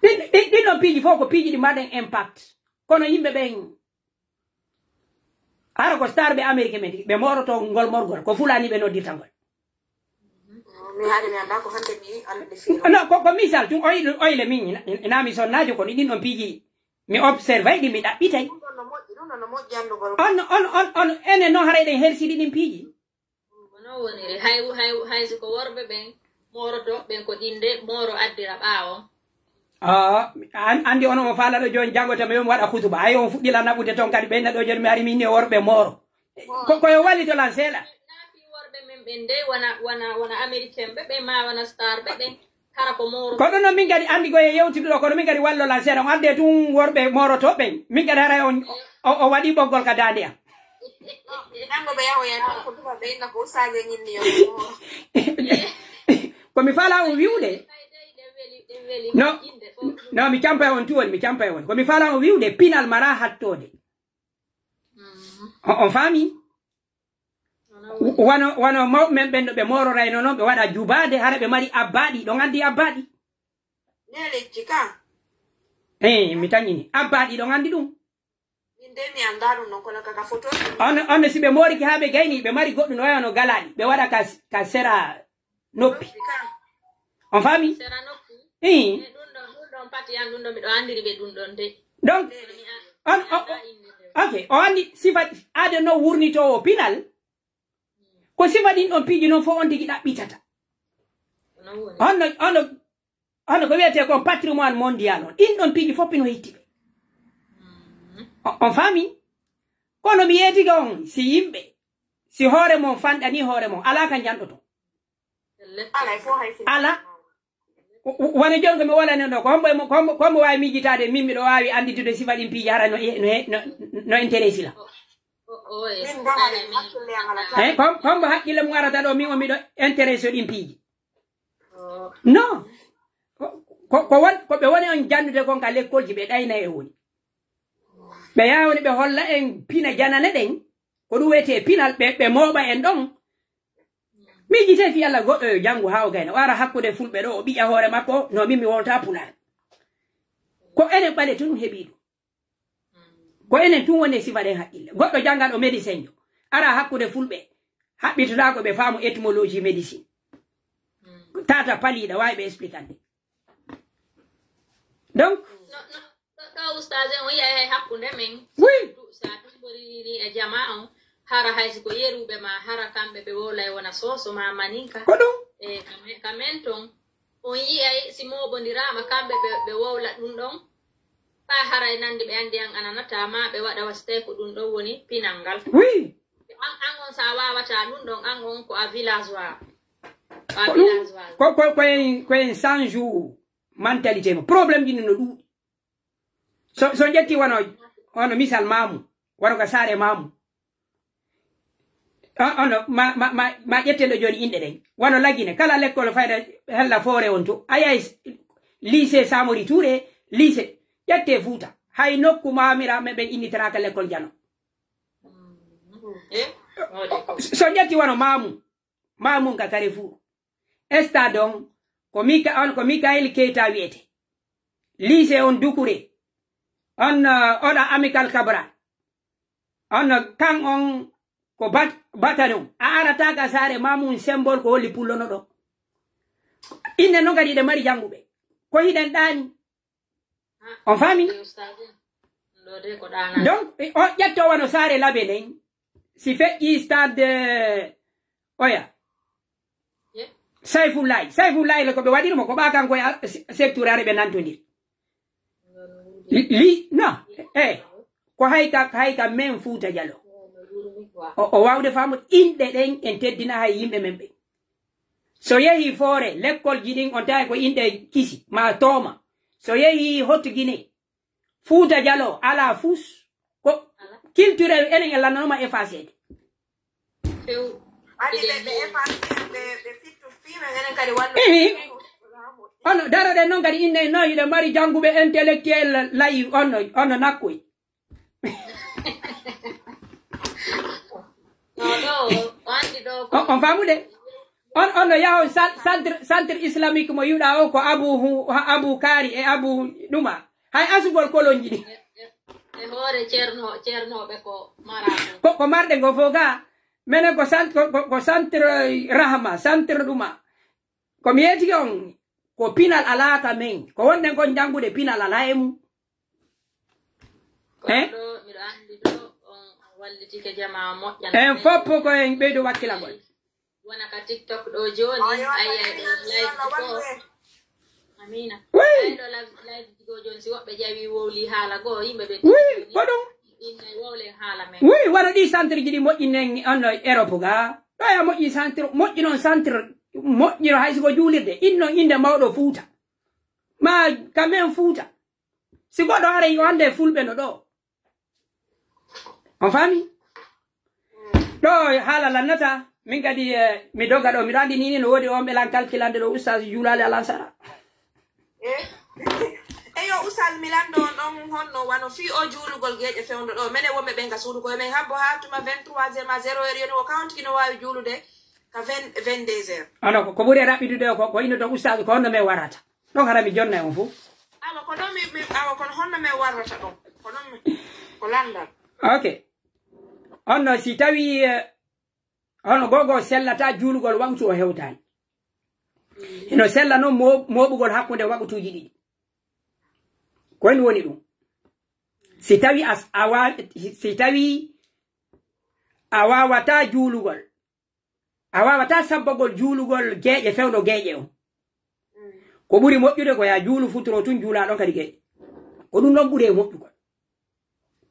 Ɗin, ɗin, ɗin ɗon piiji fof ko piiji ɗi mbaɗen impact. Kono yimɓe ɓen, hara ko star ɓe Amerique men, ɓe mooroto ngol morgol, ko Fulaani ɓe noddirta ngol. Mi haali mi anndaa ko hannde mi anndude fii non. Non, ko, ko misal tun, oyle, oyle min, na, na mi sonnaajo, kono ɗin ɗon piiji mi observay ɗi, mi ɗaɓɓitay. Ɗum ɗon no moƴƴi, ɗum ɗon no moƴƴi anndugol. On, on, on, on, enen non haray ɗen hersiɗi ɗin piiji. Ko non woniri. Hay, hay, hay si ko worɓe ɓen mooroto, ɓen ko ɗin de mooro addira ɓaawo. Ah, an-, anndi ono mo faalaɗo jooni, janngo tan mi waɗa hutuba. Hay on fuɗɗila naɓude ton kadi, ɓen ɗo jooni mi ari min e worɓe mooro. Ko, ko yo wallito lan seeɗa. Naa fii worɓe men ɓen de, wona, wona, wona Americain ɓe, ɓe maa wona star ɓe ɓen. Hara ko mooro. Ko ɗum non min kadi anndi ko e yewtude ɗo, kono min kadi wallo lan seeɗa. On adde tun worɓe mooroto ɓen. Min kadi haray on, o, o waɗi ɓoggol ka daande am. Janngo ɓe yahoya non ko tuma ɓe inna ko ustaaje ñinni yo ɓe mooro. Ko mi faala on wi'ude. No, no, mi campay on tun woni, mi campay on. Ko mi faala on wi'ude, pinal mara hattoode. Mm. On, on faami? Wano, wano mawɓe men ɓen ɗo ɓe moororayno non, ɓe waɗa jubaade, hara ɓe mari abbaaɗi, ɗon anndi abbaaɗi? Ne lecci ka? Eh, mi tañini. Abbaaɗi, ɗon anndi ɗum? Min de mi anndaa ɗum non, kono kaka foto. On, on si ɓe moorike haa ɓe gayni, ɓe mari goɗɗum no wayano galaaɗi, ɓe waɗa ka, ka sera noppi. Noppi ka. On faami? Sera noppi? Ii. E ɗum ɗon, ɗum ɗon pati an, ɗum ɗon miɗo anndiri ɓe ɗum ɗon de. Donc, mi a-, on, mi o, anndaa o, innde nden. Ok, o anndi sifa aade no wurnitoowo pinal, ko sifa ɗin ɗon piiji non fof on tigi ɗaɓɓitata. Ko non woni. Honno, honno, honno ko wiyetee kon patrimoine mondial on. Ɗin ɗon piiji fof hino hetti ɓe. Mm. O-, on faami? Kono mi yeetike on, si yimɓe, si hoore mon fanɗanii hoore mon, alaa ka njanɗoton. Alaa. Wo-, wo-, wano jooni ko mi wolani ɗo, ko hombo e mo-, ko hombo, ko hombo waawi miijitaade min miɗo waawi annditude sifa ɗin piiji hara no, no, no, no intéresse la? Min dara, hakkille am alaa. Eh, ko, ko hombo hakkille mum arata ɗo min o miɗo intéresse ɗin piiji? Non. Ko, ko, ko won, ko ɓe woni on janndude kon ka lekkolji ɓe ɗayna e woni. Ɓe yaha woni ɓe holla en pina janane ɗen, ko ɗum wiyetee pinal, ɓe, ɓe mooɓa en ɗon. Miijitee fii Alla goɗɗo yo janngu haa o gayna. O ara hakkunde fulɓe ɗo, o ɓiƴa hoore makko, no min mi wowlata pulaar. Ko enen ɓaleeɓe tun heɓi ɗum. Ko enen tun woni e sifa ɗen haqqille. Goɗɗo jannganɗo médecin jo, ara hakkunde fulɓe, haɓɓitotaako ɓe faamu étymologie médecine. Tata paliiɗo, waawi ɓe expliquande. Donc, no, no, ɗo, ɗo ustaz en, on yi'ay hay hakkunde men. Oui. Sa du-, sa dumbori ni e jamaa on, hara hay si ko yeruɓe ma, hara kamɓe ɓe wowlay wona soso ma maninka. Ko ɗum? E, ka men, ka men ton, on yi'ay si moɓondiraama kamɓe ɓe, ɓe wowla ɗum ɗon, ɓa haray nandi ɓe andi an ananata ma, ɓe waɗa wa si tawi ko ɗum ɗon woni pinal ngal. Oui. An, an on sa wawata ɗum ɗon, an on ko a villageois. Ko a ɗum, villageois. Ko, ko, ko en, ko en change mentalité mo. Problème ji no ɗuuɗi. So, so ƴetti wano, wano misal maamu, wano ka saare maamu. O-, ono, ma, ma, ma, ma ƴetten ɗo jooni inɗe ɗen. Wano Lagine, kala lekkol fayda hella foore on to. A yahay s-, lycée Samori Touré, lycée, ƴette Fuuta. Hay nokku maamiraaɓe ɓen innitanaaka lekkol jano. Eh? So ƴetti wano maamu, maamu ka Carrefour. Stade on, ko Mika-, on ko Michael Keita wi'ete. Lycée on Doucouré. On, uh, oɗa Amical Cabral. On, uh, kan on ko bat-, batanon. A arata ka saare ma mun symbole ko holli pullo no ɗo. Inne non kadi ɗe mari jannguɓe. Ko hiɗen ɗaani? On faami? Ɗo de ko ɗaanaa. Donc, e, o ƴetto wano saare labe nden. Si feƴƴi stade, eh, oya. Ye? Sayfullahi. Sayfullahi le ko ɓe waɗiri mo ko ɓa kanko e a-, se-, secteur are ɓe nantondiri. Li, li, non, eh, ko hay ka, hay ka men Fuuta Jaloo. O, o waawde faamude inɗe ɗen en teddina hay yimɓe men ɓen. So yehii Foore, lekkolji ɗin on tawi ko inɗe kisi, ma tooma. So yehii Haute Guinée, Fuuta Jaloo, alaa fuus. Ko culturel enen e lanndano ma effaceede. Few. Adi ɓe, ɓe efface, ɓe, ɓe fittu fii men, enen kadi wallu. Ihi. Ono, daroɗen non kadi inne no hiɗen mari jannguɓe intellectuel layi, onno, onno nakkoy. No, ɗo, o anndi ɗo ko On, on faamude? On, on no yaha on cen-, centre, centre islamique mo yi'uɗaa o ko Abu Hu-, Abu Kaari e Abu Ɗuma. Hay asugol kolonji ɗi. E, e, e hoore Ceerno, Ceernooɓe ko mara ɗum. Ko, ko marɗen ko fof ka, menen ko cent-, ko, ko, ko centre Rahma, centre Ɗuma. Ko mi yeetike on, ko pinal alaa ka men. Ko wonɗen kon janngude pinal alaa e mum. Kono Eh? Ɗo, miɗo anndi ɗo, on, on wallitike jamaa moƴƴan. En fof ko en ɓeydo wakkilagol. Wona ka TikTok ɗo jooni, Ayo, ayi, ayi, ɗo ayo, live ayo, ko. Ayo. Amina. Oui. Ayi, ɗo live, live ji goo jooni, si woɓɓe ƴawi wowli haala goo, yimɓe ɓe Oui, jooni, ko ɗum. Inne wowlen haala men. Oui, wano ɗi centre ji ɗi moƴƴinen on no Europe ga. Ɗo ya moƴƴi centre, moƴƴi non centre, moƴƴiro hay si ko juulirde. Innon innde mawɗo Fuuta. Ma ka men Fuuta. Si goɗɗo haray o annde fulɓe no ɗo. On faami? Ɗo haala lannata, min kadi, eh, mi dogga ɗo, miɗo anndi ni, ni no woodi on ɓe lan kalkilande ɗo Ustaz juulaali alansara. Eh? Eyo, Ustaz, mi lanndo on ɗon honno wano fii o juulugol geeƴe fewndo ɗo. Menen wonɓe ɓen ka suudu ko men habbo haa tuma vingt-trois heures ma zéro heure, yoni o kawntiki no waawi juulude ka vingt, vingt-deux heures. Ono, ko, ko ɓuri e raɓɓidude o ko, ko inno ɗon Ustaz, ko honno men warrata. Ɗon hara mi jonna on fof. Awa, ko ɗon mi, mi, awa, kono honno men warrata ɗon? Ko ɗon mi, ko lanndal. Ok. Honno si tawi, eh, hono gogo sellata juulugol waqtu o hewtaani. Hino sella non mo-, mooɓugol hakkunde waqtuuji ɗiɗi. Ko en woni ɗum. Si tawi as-, a wa-, si tawi a waawataa juulugol, a waawataa sabbagol juulugol geeƴe fewndo geeƴe on. Ko ɓuri moƴƴude ko yaa juulu futuro tun juulaa ɗon kadi geeƴe. Ko ɗum ɗon ɓuri e moƴƴugol.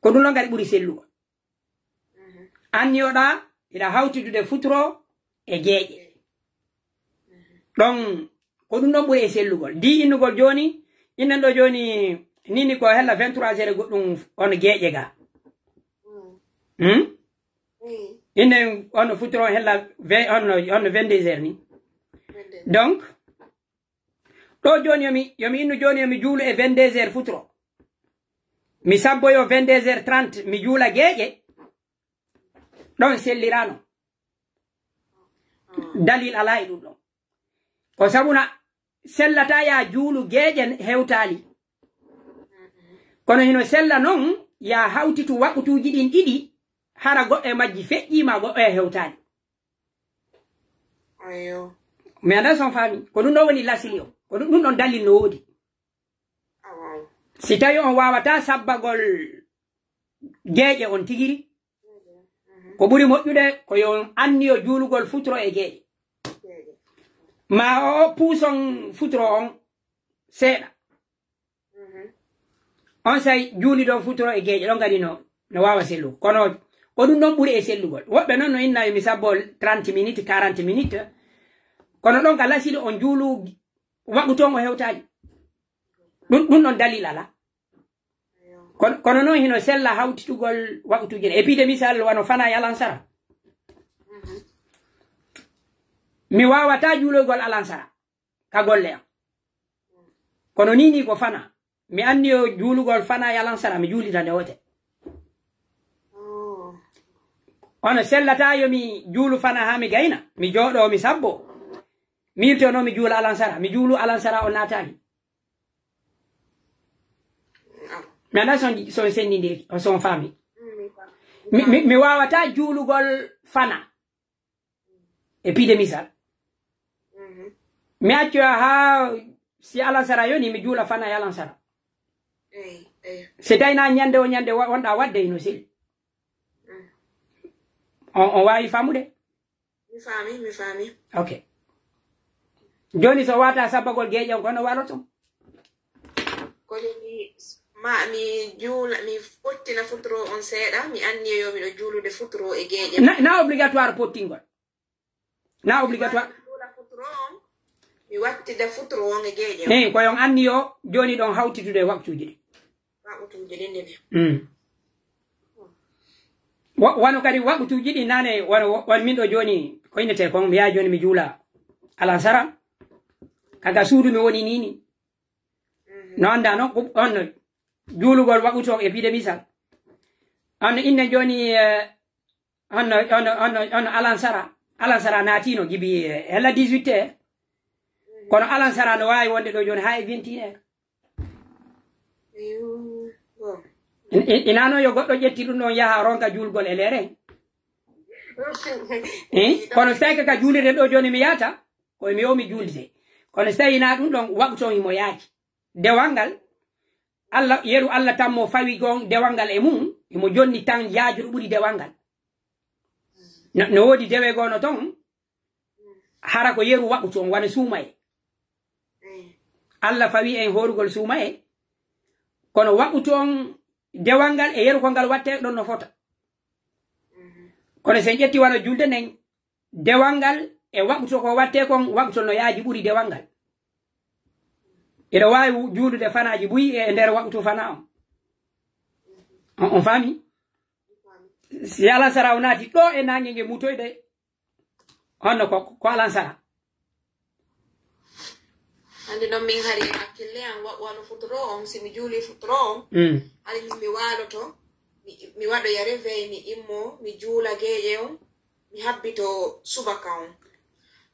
Ko ɗum ɗon kadi ɓuri sellugol. Anniyoɗaa, hiɗa hawtidude futuro e geeƴe. Ɗon, ko ɗum ɗon ɓuri e sellugol. Di innugol jooni, innen ɗo jooni, nini ko hella vingt-trois heures goɗɗum on geeƴe ga. Hmm? Innen on futuro hella vingt, on, on vingt-deux heures ni. Donc, ɗo jooni yo mi, yo mi innu jooni yo mi juulu e vingt-deux heures futuro. Mi sabboyo vingt-deux heures trente, mi juula geeƴe. Ɗon selliraano. Dalil alaa e ɗum ɗon. Ko sabuna sellataa yaa juulu geeƴe hewtaali. Kono hino sella non yaa hawtitu waqtuuji ɗin ɗiɗi, hara goɗɗo e majji feƴƴii ma goɗɗo e hewtaali. Ayo. Mi anndaa si on faami. Ko ɗum ɗon woni lasili on. Ko ɗum, ɗum ɗon dalil no woodi. Awa. Si tawi on waawataa sabbagol geeƴe on tigiri, ko ɓuri moƴƴude ko yo on anniyo juulugol futuro e geeƴe. Ma o, o puuson futuro on seeɗa. On say juuli ɗon futuro e geeƴe ɗon kadi no, no waawa sellugo. Kono ko ɗum ɗon ɓuri e sellugol. Woɓɓe non no inna yo mi sabbo trente minutes, quarante minutes. Kono ɗon ka lasili on juulu waqtu on o hewtaali. Ɗum, ɗum ɗon dalil alaa. Kono, kono non hino sella hawtitugol waqtuuji ɗin. E piide misal wano fana e alansara. Mi waawataa juulugol alansara ka golle am. Kono nii nii ko fana. Mi anniyo juulugol fana e alansara, mi juulita nde woote. Ono sellataa yo mi juulu fana haa mi gayna, mi jooɗoo, mi sabbo. Mi yiltono mi juula alansara, mi juulu alansara o naataali. Mi anndaa son, son senndindiri, son faami. Mi, mi, mi waawataa juulugol fana. E piide misal. Mi accoya haa si alansara yoni, mi juula fana e alansara. Eey, eey. Si tawi na ñande o ñande wa-, wonɗaa waɗde, hino seli. On, on waawi faamude? Mi faami, mi faami. Ok. Jooni so wata sabbagol geeƴe on, kono waloto? Ko jooni Ma mi juula, mi fottina futuro on seeɗa, mi anniyoyo miɗo juulude futuro e geeƴe. Na, na obligatoire pottingol. Na obligatoire. Mi juula futuro on, mi wattida futuro on e geeƴe on. Eyi, ko yon anniyo jooni ɗon hawtitude e waqtuuji ɗin. Waqtuuji ɗin ɗin. Mm. Wa-, wano kadi waqtuuji ɗin nane, wano, wano min ɗo jooni, ko innete kon, mi yaha jooni mi juula alansara. Kaga suudu mi woni nini. No anndaa non, ko on no juulugol waɗuto e piide misal. On no inne jooni, eh, on no, on no, on no, on no alansara. Alansara naatino gibi, eh, hela dix-huit heures. Kono alansara no waawi wonde ɗo jooni haa e vingt et une heures. Iyo, bon. In-, in-, inaa non yo goɗɗo ƴetti ɗum ɗon yaha ronka juulgol e leere. Eh? Kono si tawi ka juulirde ɗo jooni mi yahata, ko mi o mi juulde. Kono si tawi inaa ɗum ɗon, waɗuto himo yaaji. Dewal ngal, Alla, yeru Alla tan mo fawi gon dewal ngal e mum, himo jonni tan yaajuɗo ɓuri dewal ngal. No, no woodi dewe goo no ton, hara ko yeru waɗuto on, wano suumaye. Alla fawi en hoorugol suumaye, kono waɗuto on dewal ngal e yeru ko ngal wattee ɗon no fota. Kono si en ƴetti wano julde nden, dewal ngal e waɗuto ko wattee kon, waɗuto no yaaji ɓuri dewal ngal. Eɗo waawi wu-, juulude fanaaji buy e nder waɗutu fanaa on. On, on faami? Si alansara o naati ɗo e naange nge mutoyde, honno ko, ko alansara? Hannde non min hari hakkille an wa-, wano futuro on, si mi juuli futuro on, Mm. hari min mi waaloto, mi, mi waɗoya réveil, mi immo, mi juula geeƴe on, mi habbito subaka on.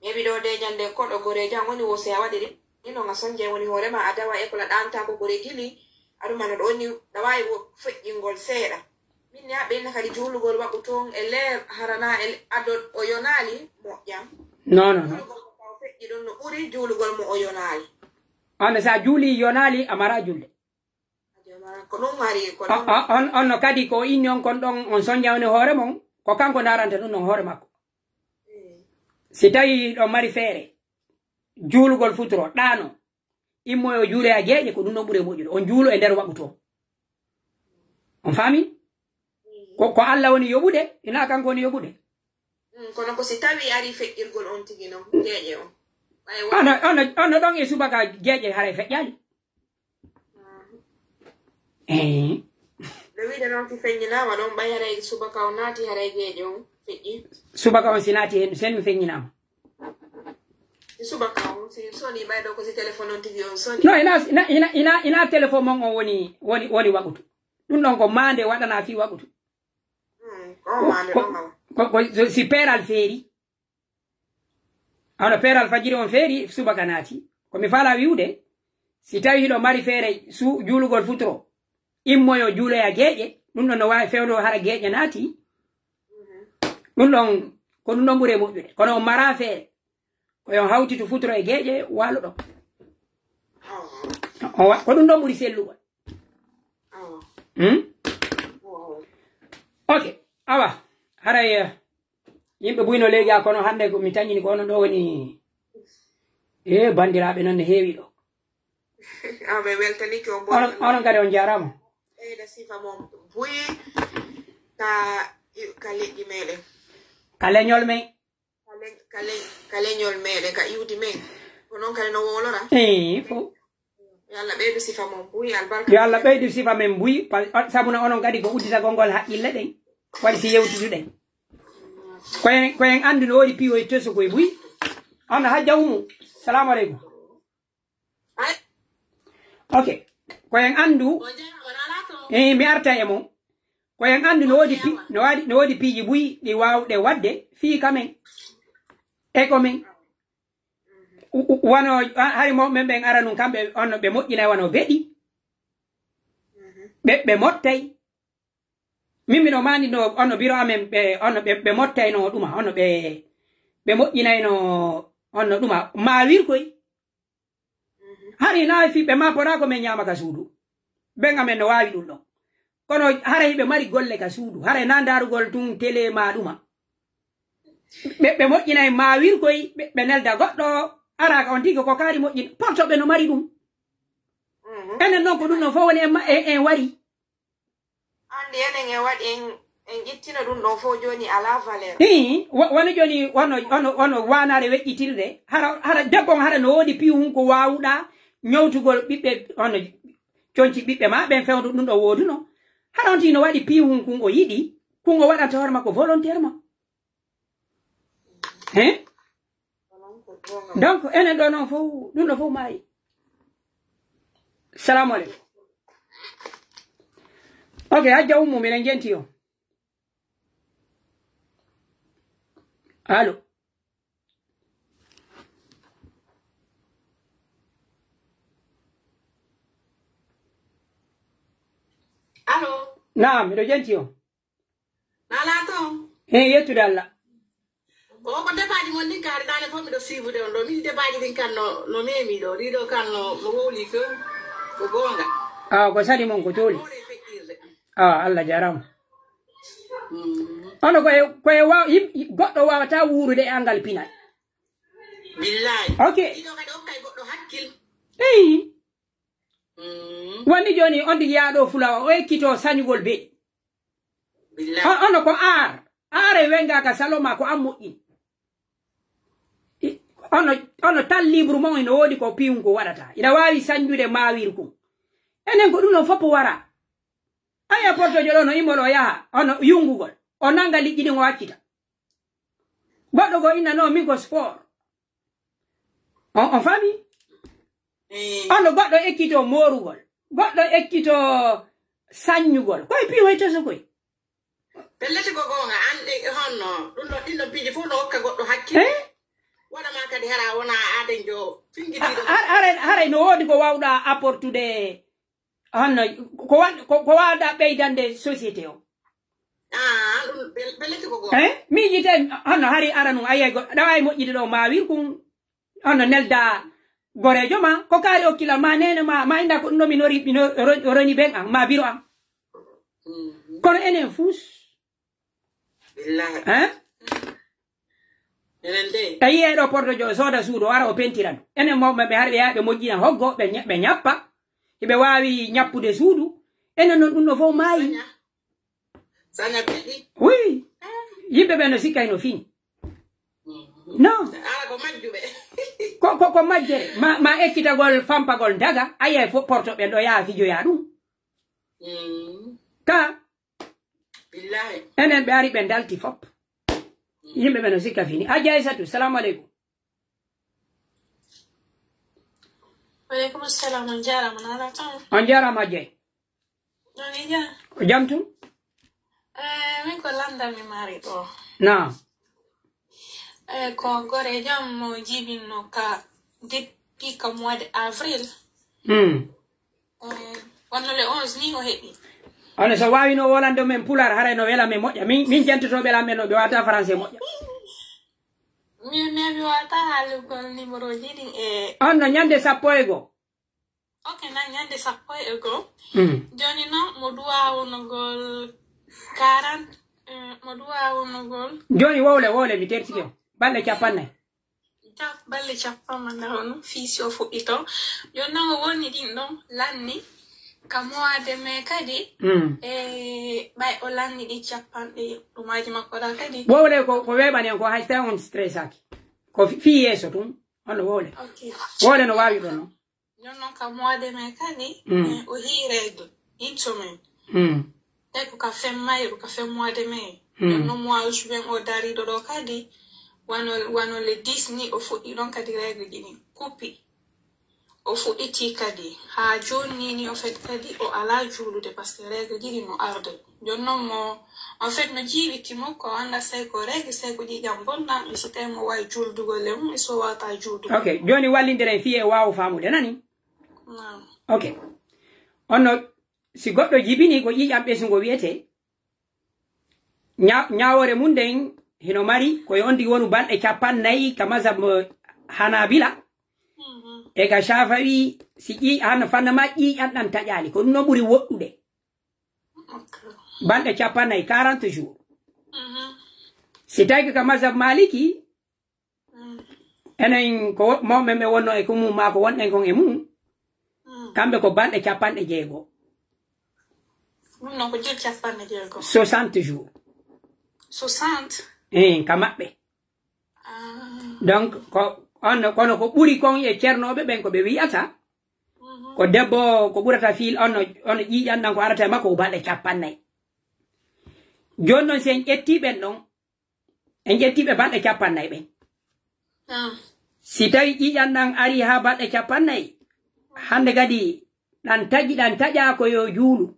Mi heɓi ɗo de ñande koɗo goreejo an woni wo si a waɗiri, ni non a sonje woni hoore ma a dawa école a ɗaanta ko gore gili, aɗuma no ɗo ni, ɗa waawi wo feƴƴingol seeɗa. Min ni haɓɓe inna kadi juulugol waɗu toon e leer harana e ado o yonaali moƴƴa. Non, non, non. Juulugol ko taw feƴƴi ɗon no ɓuri juulugol mo o yonaali. Hande sa juuli yonaali, a mara julde. Ko ɗum hari, ko A, ɗum. a, on, on no kadi ko inni on kon ɗon, on sonja on e hoore mon, ko kanko ndaranta ɗum ɗon hoore makko. Mm. Si tawi ɗon mari feere, juulugol futuro, ɗaano, immoyo juuloya geeƴe, ko ɗum ɗon ɓuri moƴƴude. On juulo e nder waɗu to. On faami? Mm. Ko, ko Alla woni yoɓude, ina kanko woni yoɓude. Mm, kono ko si tawi ari feƴƴirgol on tigi non, geeƴe on. Ɓay wa- Ono, ono, ono ɗon e subaka geeƴe haray feƴƴaali. Eh. No wiide noon si feññinaama ɗon, ɓay haray subaka on naati, haray geeƴe on feƴƴi. Subaka on si naati heen, sen mi feññinaama. Si subaka on, si soni, ɓay ɗo ko si téléphone on tigi on soni. Non, ina, ina, ina, ina, ina téléphone mon on woni, woni, woni waɓutu. Ɗum ɗon ko maande waɗanaa fii waɓutu. Hmm, ko Ko, maande ko, ɗon awa. ko, ko, so, si peeral feeri, Hono peeral fajiri on feeri, subaka naati. Ko mi faalaa wi'ude, si tawii hiɗo mari feere su-, juulugol futuro, immoyo juuloya geeƴe, ɗum ɗon no waawi fewndo hara geeƴe naati. Ɗum ɗon, ko ɗum ɗon ɓuri e moƴƴude. Kono on maraa feere, ko yo on hawtitu futuro e geeƴe, waalo ɗon. On wa-, ko ɗum ɗon ɓuri sellugol. Awa. Hmm? Awa. Ok, awa. Haray, eh, yimɓe buyno leegi, a kono hannde ko mi tañini ko onon ɗo woni. Eh, banndiraaɓe non ne heewi ɗo. Awa, mi weltanike on. Onon, onon kadi on jaaraama. Ɓeyda sifa mon buy ka, ka leƴƴi meɗen. Ka leñol men. Ka le-, ka le-, ka leñol meɗen, ka iwdi men. Ko non kadi no wowlora. Eh, fo. Yo Allah ɓeydu sifa mon buy, albarka. Yo Allah ɓeydu sifa men buy, pa-, sabu no onon kadi ko udditagol ngol haqqille ɗen. Waɗi si yewtiduɗen. Ko en, ko en anndu no woodi piiwoy tosokoy buy. Hono Hajja Umu. Salaamu aleykum. Ay. Ok. Ko en anndu, On jaaraama, on alaa to. Eh, mi arta e mon. Ko en anndu no woodi pi-, no waɗi, no woodi piiji buy ɗi waawɗe waɗde fii ka men. E ko men. U-, u-, wano, a-, hari mawɓe men ɓen ara nun kamɓe, on no ɓe moƴƴinay wano beɗi. Ɓe, ɓe mottay. Min miɗo maandinoo, on no biro amen, ɓe, on no ɓe, ɓe mottaynoo ɗuma, on no ɓe, ɓe moƴƴinaynoo, on no ɗuma, maawirkoy. Hari hinaa fii ɓe maaporaa ko men ñaama ka suudu. Ɓen amen no waawi ɗum ɗon. Kono haray hiɓe mari golle ka suudu. Haray naa ndaarugol tun tele maa ɗuma. Ɓe, ɓe moƴƴinay maawirkoy, ɓe, ɓe nelda goɗɗo, araa ka on tigi ko kaari moƴƴin. Porto ɓe no mari ɗum. Enen non ko ɗum ɗon fof woni en ma-, en, en wari. Anndi enen en waɗi, en, en ƴettino ɗum ɗon fof jooni alaa valeur. Ii, wo-, woni jooni, wano, wano, wano waanaare weƴƴitirde. Hara, hara debbo on, hara no woodi piihun ko waawuɗaa ñowtugol ɓiɓɓe, wano conci ɓiɓɓe maa ɓen fewndo ɗum ɗo wooduno. Hara on tigi no waɗi piihun kun o yiɗi, kun o waɗanta hoore makko volontairement. Hein? Donc, enen ɗo non fof, ɗum ɗo fof maayi. Salamu aleykum. Ok, hajja ummu, miɗen jenti on. Allo. Allo. Naam, miɗo jenti on. Nala to. He, yettude Allah. O ko debaaji mon ɗin kaari ɗaane fof miɗo siibude on ɗo. Min debaaji ɗin kan no, no meemi ɗo. Ɗiɗo kan no, no wowli few. Ko goonga. Ah, ko sali mon ko tooli. Wowle feƴƴirde. Ah, Allah jarama. Mm. Ono ko e, ko e wa-, yim-, goɗɗo wawata wuurude e angal pinal. Billahi. Ok. Ɗiɗo kadi okkay goɗɗo hakkil. Eyi. Mm. Woni jooni on tigi yaa ɗo fulawa, o ekkito sañugol beɗi. Billahi. O-, ono ko aar. Aare wenga ka salon ma ko an moƴƴini. I-, ono, ono tan libre mon ino woodi ko piyun ko waɗata. Ina waawi sañjude maawir kun. Enen ko ɗum ɗon fof wara. Aya portojo ɗo no immol o yaha, ono yungugol. O nanga liƴƴi ɗin o accita. Goɗɗo go inna no min ko sport. On, on faami? Eh. Ono goɗɗo ekkito moorugol. Goɗɗo ekkito saññugol. Koye piihoy toso koy. Pellete ko goonga, an ɗe honno, ɗum ɗo, ɗin ɗon piiji fof no hokka goɗɗo hakkil. Eh? Waɗa ma kadi hara wona aaden jo fingitiiɗo. Ha-, ha-, haray, haray no woodi ko wawɗa apportude, honno, ko wa-, ko, ko wawɗa ɓeydande société o? Ah, ɗum bel-, pellete ko goonga. Eh? Miijiten, honno hari ara nun, ayay go-, ɗawa e moƴƴude ɗo maawir kun, Hono nelda goreejo ma, ko kaari okkila ma, neene ma, ma inda ko ɗum ɗo mi nori, mi no-, ro-, roni ben an, ma biro an. Mhm. Kono enen fus. Billahi. Hein? Enen de. E yi'e ɗo porto jo, sooda suudu, o ara o pentira ɗum. Enen mawɓe ɓe hari ɓe yaha ɓe moƴƴina hoggo, ɓe ña-, ɓe ñappa. Hiɓe waawi ñappude suudu. Enen non ɗum ɗo fof maayi. Saña. Saña beɗi. Oui. Yimɓe ɓe no sikka hino fini. Mhm. Non. Ala ko majjuɓe. Ko, ko, ko majjere. Ma, ma ekkitagol, fampagol, daga. Aye fo porto ɓen ɗo yaa fijoya ɗum. Mm. Ka. Billahi. Enen ɓe ari ɓe dalti fop. Yimɓe ɓe no sikka fini. Hajji Aysatu, salamu aleykum. Wa aleykum salam, on jaaraama, nana tan. On jaaraama, Hajji. Ɗon e jam? Ko jam tun? Eh, min ko landa mi mari ɗo. Naam. Eh, ko goreejo am mo jibinno ka depuis ka mois de avril. Hmm. Eh, wonno le onze ni o heɓi. Ono so waawino wolande men pulaar, haray no wela men moƴƴa. Min, min jantotooɓe lan ɓen no ɓe wata français moƴƴa. Min, min mi wata haalugol numéro ji ɗin e. On no ñande sappo e go. Ok, na ñande sappo e go. Mm. Jooni non, mo duwa wonugol quarante, eh, mo duwa wonugol. Jooni wowle, wowle, mi tertike on. Balɗe cappannayi. Cap-, balɗe cappannayi hono, fii si o fuɗɗi ton. Jooni non, o woni ɗin ɗon, lanni. Ka mois de mai kadi, mm, e ɓay o lanni ɗi cappanɗe ɗumaaji makko ɗa kadi. Wowle ko, ko weeɓani en ko hay so tawi on stressaki. Ko fi-, fii yeeso tun, hono wowle. Ok. Wowle no waawi ɗon non. Jooni non ka mois de mai kadi, mm, eh, o hii règle, une semaine. Mm. Tawi ko ka fin mai, ko ka fin mois de mai. Mm. Jooni non mois juin o dariɗo ɗo kadi, wano, wano le dix ni o fuɗɗi ɗon kadi règle ji ɗin kuppi. O fuɗɗiti kadi. Haa jooni ni, ni, en fait, kadi o alaa juulude, parce que règle ji ɗin no arde. Jooni non mo, en fait, no jiiɓiti mo, ko annda sey ko règle, sey ko ƴiiƴam bonɗam, e si tawi mo waawi juuldugol e mum, e so waawataa juuldugol. Ok, jooni wallindiren fii e waawo faamude, nani? Naam. Ok. On no, si goɗɗo jibini ko ƴiiƴam ɓesungo wiyetee, ña-, ñaawoore mun nden hino mari, ko e on tigi wonu balɗe cappannayi ka mazhab mo Hanabila, mhm, e ka Shafi'i, si ƴii-, han fanna ma ƴiiƴam ɗam taƴaali, ko ɗum no ɓuri woɗɗude. Ok. Balɗe cappannayi, quarante jours. Mhm. Si tawi ko ka mazhab Maliki, mm, enen ko wo-, mawɓe ɓe wonno e ko mum, maa ko wonɗen kon e mum, mm, Kamɓe ko balɗe capanɗe jeego. Ɗum non ko jel capanɗe jeego. Soixante jours. Soixante? Eh, ka maɓɓe. Ah. Donc, ko, on, kono ko ɓuri kon e cernooɓe ɓen ko ɓe wi'ata, mhm, ko debbo ko ɓurata fiil, on, on ƴiiƴan ɗan ko arata e makko ko balɗe capannay. Jooni non, si en ƴettii ɓen ɗon, en ƴettii ɓe balɗe capannay ɓen. Ah. Si tawii ƴiiƴan ɗan arii haa balɗe capannay, hannde kadi ɗan taƴi, ɗan taƴaa ko yo juulu.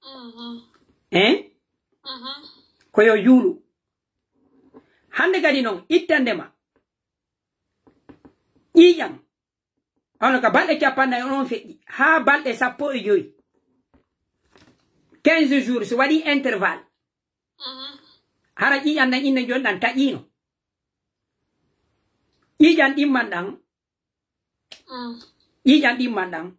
Mhm. Eh? Mhm. Ko yo juulu. Hannde kadi non, ittande ma ƴiiƴan, hono ka balɗe capannay on feƴƴi, haa balɗe sappo e joy, quinze jours, si waɗii intervalle, mhm, hara ƴiiƴan ɗan inne jooni ɗan taƴiino. Ƴiiƴan ɗimman ɗan, mm, ƴiiƴan ɗimman ɗan,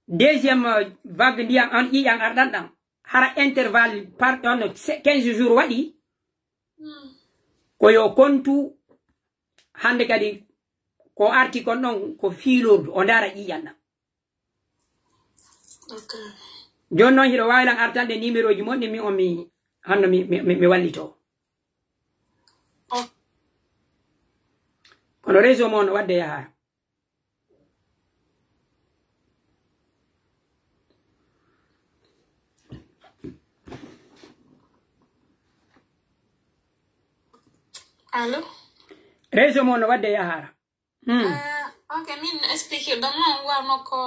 deuxième, euh, vague ndiyan an ƴiiƴan arɗan ɗan, hara intervalle par, on, se-, quinze jours waɗi, mm, ko yo kontu hannde kadi ko arti kon ɗon ko fiilordu, o ndaara ƴiiƴan ɗan. Ok. Jooni non hiɗo waawi lan artande numéroji mon ɗin, mi on mi, hanno mi, mi, mi, mi wallitoo. Ok. Kono réseau mon no wadde yaha. Allo? Réseau mon no wadde yahaara. Hmm. Ah, ok, min expliquer ɗon non wano ko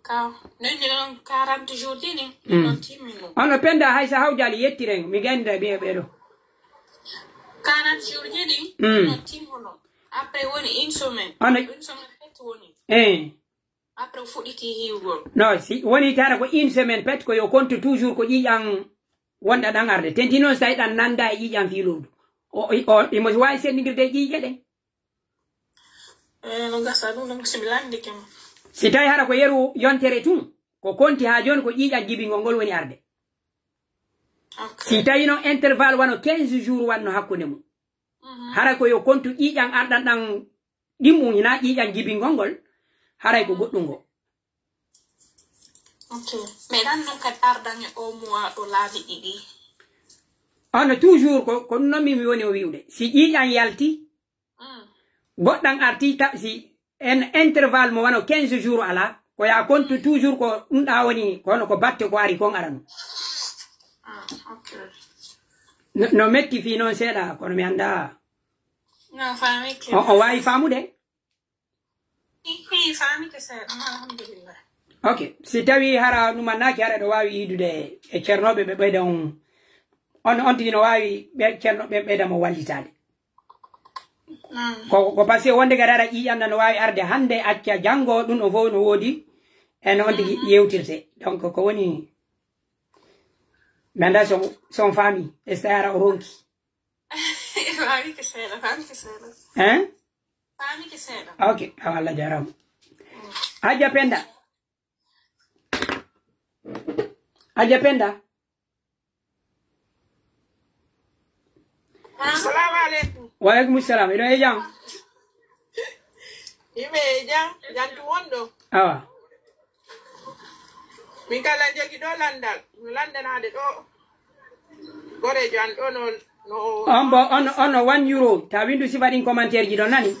ka, noni non quarante jours ɗin, hmm, non timmi non. Hono Penda, hay sa hawjaali yettiren, mi ganda ɓe, ɓe ɗo. Quarante jours ɗin, hmm, non timmi non. Après woni une semaine. Hono une semaine peut woni. Eh. Après, o fuɗɗiti hiwgol. No, si woni tara ko une semaine, pet ko yo kontu toujours ko ƴiiƴan wonɗa ɗan arde. Tenti non, si tawi ɗan nanda e ƴiiƴan fiilordu. O, o, o, imo waawi senndindirde e ƴiiƴe ɗen. Eh, no gasa ɗum, ɗum si mi lanndike mo. Si tawi hara ko yeru yontere tun, ko konti haa jooni ko ƴiiƴan jibingol ngol woni arde. Ok. Si tawi non intervalle wano quinze jours wanno hakkunde mum. Mhm. Hara ko yo kontu ƴiiƴan arɗan ɗan ɗimmun hinaa ƴiiƴan jibingol ngol, haray ko goɗɗun ngo. Ok. Mais ɗan non kadi ardan e o mois ɗo laabi ɗiɗi. Hono toujours ko, ko ɗun non min mi woni o wi'ude. Si ƴiiƴan yalti, mm, goɗɗan arti ta-, si en intervalle mo wano quinze jours alaa, ko ya kontu toujours ko ɗun ɗa woni, ko hono ko batte ko ari kon aranu. Ah, ok. No, no metti fii non seeɗa, kono mi anndaa. No, faamike. O, o waawi faamude? Ii, faamike seeɗa, alhamdulillah. Ok, si tawii hara ɗum annaaki, hara ɗo waawi yiidude e ceernooɓe ɓe ɓeyda on, on, on tigi no waawi ɓe ceernooɓe ɓe ɓeyda mo wallitaade. Mm. Ko, ko parce que wonde gadara ƴiiƴan no waawi arde hannde, acca janngo, ɗum o fof no woodi, e no on tigi, mhm, yewtirte. Donc, ko woni, mi anndaa si on, si on faami, est-ce que hara o ronki? Faamike seeɗa, faamike seeɗa. Hein? Faamike seeɗa. Ok, awa, Allah jaaraama. Mm. Hajja Penda. Hajja Penda. Assalamu alaikum. Wa alaikum salam. Hiɗon e jam? Yimɓe e jam, jantu wonɗo. Awa. Min kala jogii ɗo lanndal, mi lanndanaade ɗo. Goreejo an ɗo no, no. On bo, on, on no one euro. Ta windu sifa ɗin commentaire ji ɗon nani.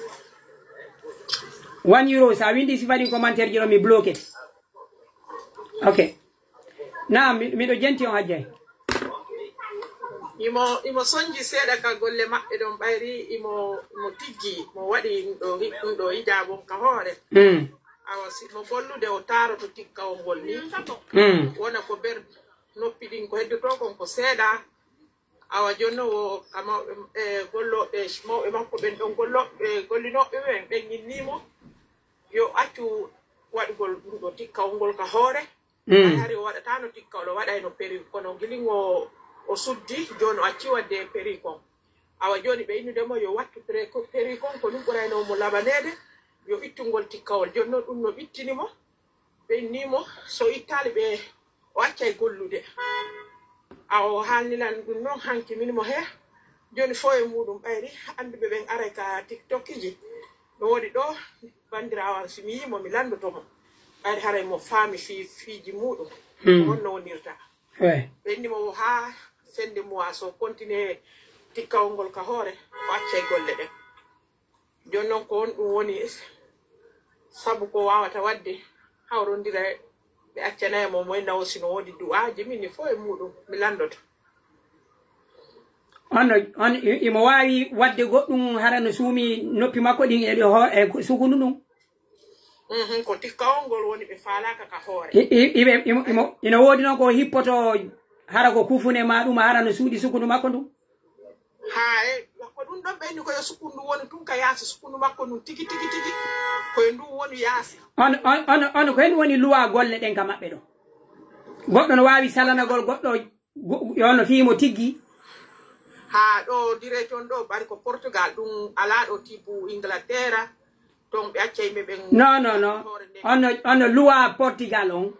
One euro, sa windi sifa ɗin commentaire ji ɗon mi bloqué. Ok. Naam, mi, miɗo jenti on, Hajjay. Imo, imo sonji seeɗa ka golle maɓɓe ɗon ɓayri, imo, imo tijji, mo waɗi ɗum ɗo, ɗum ɗo ijaabu on ka hoore. Mm. Awa, si mo gollude o taaroto tikkawol ngol ni. Mm. Wona ko ber noppi ɗin ko heddotoo kon ko seeɗa. Awa, jooni non wo ka mawɓe, e, gollooɓe, mawɓe makko ɓen ɗon gollooɓe, gollinooɓe ɓen, ɓen innii mo yo accu waɗugol ɗum ɗo tikkawol ngol ka hoore. Mm. Hay hari o waɗataano tikkawol, o waɗayno perruque, kono gilin o, o suddi, jooni o acci waɗde perruque on. Awa, jooni ɓe innude mo yo wattu perruque, perruque on, ko ɗum ɓurayno mo laɓaneede, yo ittu ngol tikkawol. Jooni non ɗum no ɓittini mo, ɓe inni mo, so ittaali ɓe, o accay gollude. Awa, o haalni lan ɗum non hanki, min mo he, jooni fow e muuɗum ɓayri, annduɓe ɓen aray ka TikTokji. No woodi ɗo, banndiraawo an, si mi yii mo, mi lanndoto mo. Ɓayri haray mo faami fii, fiiji muuɗum, hmm, ko honno wonirta. Ouais. Ɓenni mo haa sende muwa, so continue tikkawol ngol ka hoore, o accay golle ɗen. Jooni non, ko honɗum woni sabu ko waawata waɗde hawrondira, ɓe accanay mo, mo e nawo, si no woodi du'aaji, min ni fof e muuɗum, mi lanndoto. On no, on, i-, imo waawi waɗde goɗɗum hara no suumi noppi makko ɗin e ɗo ho-, e sukundu ndun? Mhm, ko tikkawol ngol woni ɓe faalaaka ka hoore. I, i, iɓe, imo, imo, ino woodi non ko hippoto hara ko kufune maa ɗum, hara no suuɗi sukundu makko ndun? Haa, e, ko ɗum ɗon ɓeyni ko yo sukundu wonu tun ka yaasi, sukundu makko ndun tigi, tigi, tigi, ko e ndun woni yaasi. On, on, on, on, ko en woni luwa golle ɗen ka maɓɓe ɗon? Goɗɗo no waawi salanagol goɗɗo, go-, yo no fii mo tiggi? Haa ɗo direct on ɗo, bari ko Portugal, ɗum alaa ɗo tiibu Inglaterra, ton ɓe acca yimɓe ɓen. Non, non, non. Hoore nden. On no, on no luwa Portugal on,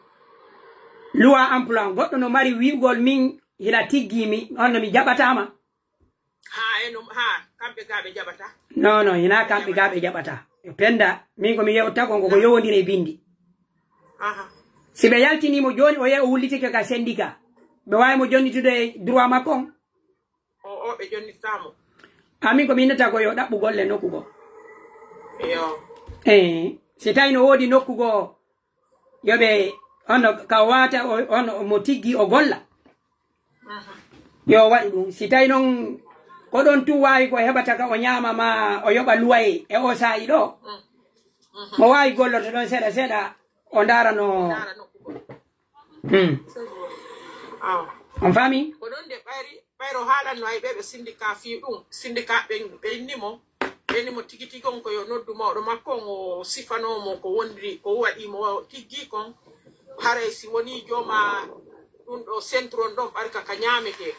luwa emploi on. Goɗɗo no mari wi'ugol min hila tiggi mi, on no mi jaɓataa ma. Haa, e no, haa, kamɓe gaa ɓe jaɓata? Non, non, hinaa kamɓe gaa ɓe jaɓata. Yo penda, min ko mi yewta kon ko, ko yowondiri e bindi. Aha. Si ɓe yaltini mo jooni, o yehi o wullitike ka syndicat. Ɓe waawi mo jonnitude e droit makko on? O, o, ɓe jonnitaa mo. Amin ko mi innata ko yo ɗaɓɓu golle nokku goo. Yo. Eh, si tawi no woodi nokku goo, yo ɓe, on no ka o wata, o, on mo tiggi o golla. Aha. Yo waɗu ɗum. Si tawi non ko ɗon tun waawi ko heɓata ka o ñaama ma o yoɓa luwaye e o saa'i ɗo, mhm, mo waawi golloto ɗon seeɗa seeɗa o ndaara no. Ndaara nokku goo. Hmm. C'est vrai. Ah. On faami? Ko ɗon de ɓayri, ɓayro haalanno ay ɓe ɓe syndicat fii ɗum. Syndicat ɓen, ɓe inni mo. Ɓe ni mo tigi tigi on ko yo noddu mawɗo makko on, o sifanoo mo ko woniri, ko waɗi mo tiggi kon. Haray si wonii jooma ɗum ɗo centre on ɗon ɓarka ka ñaametee.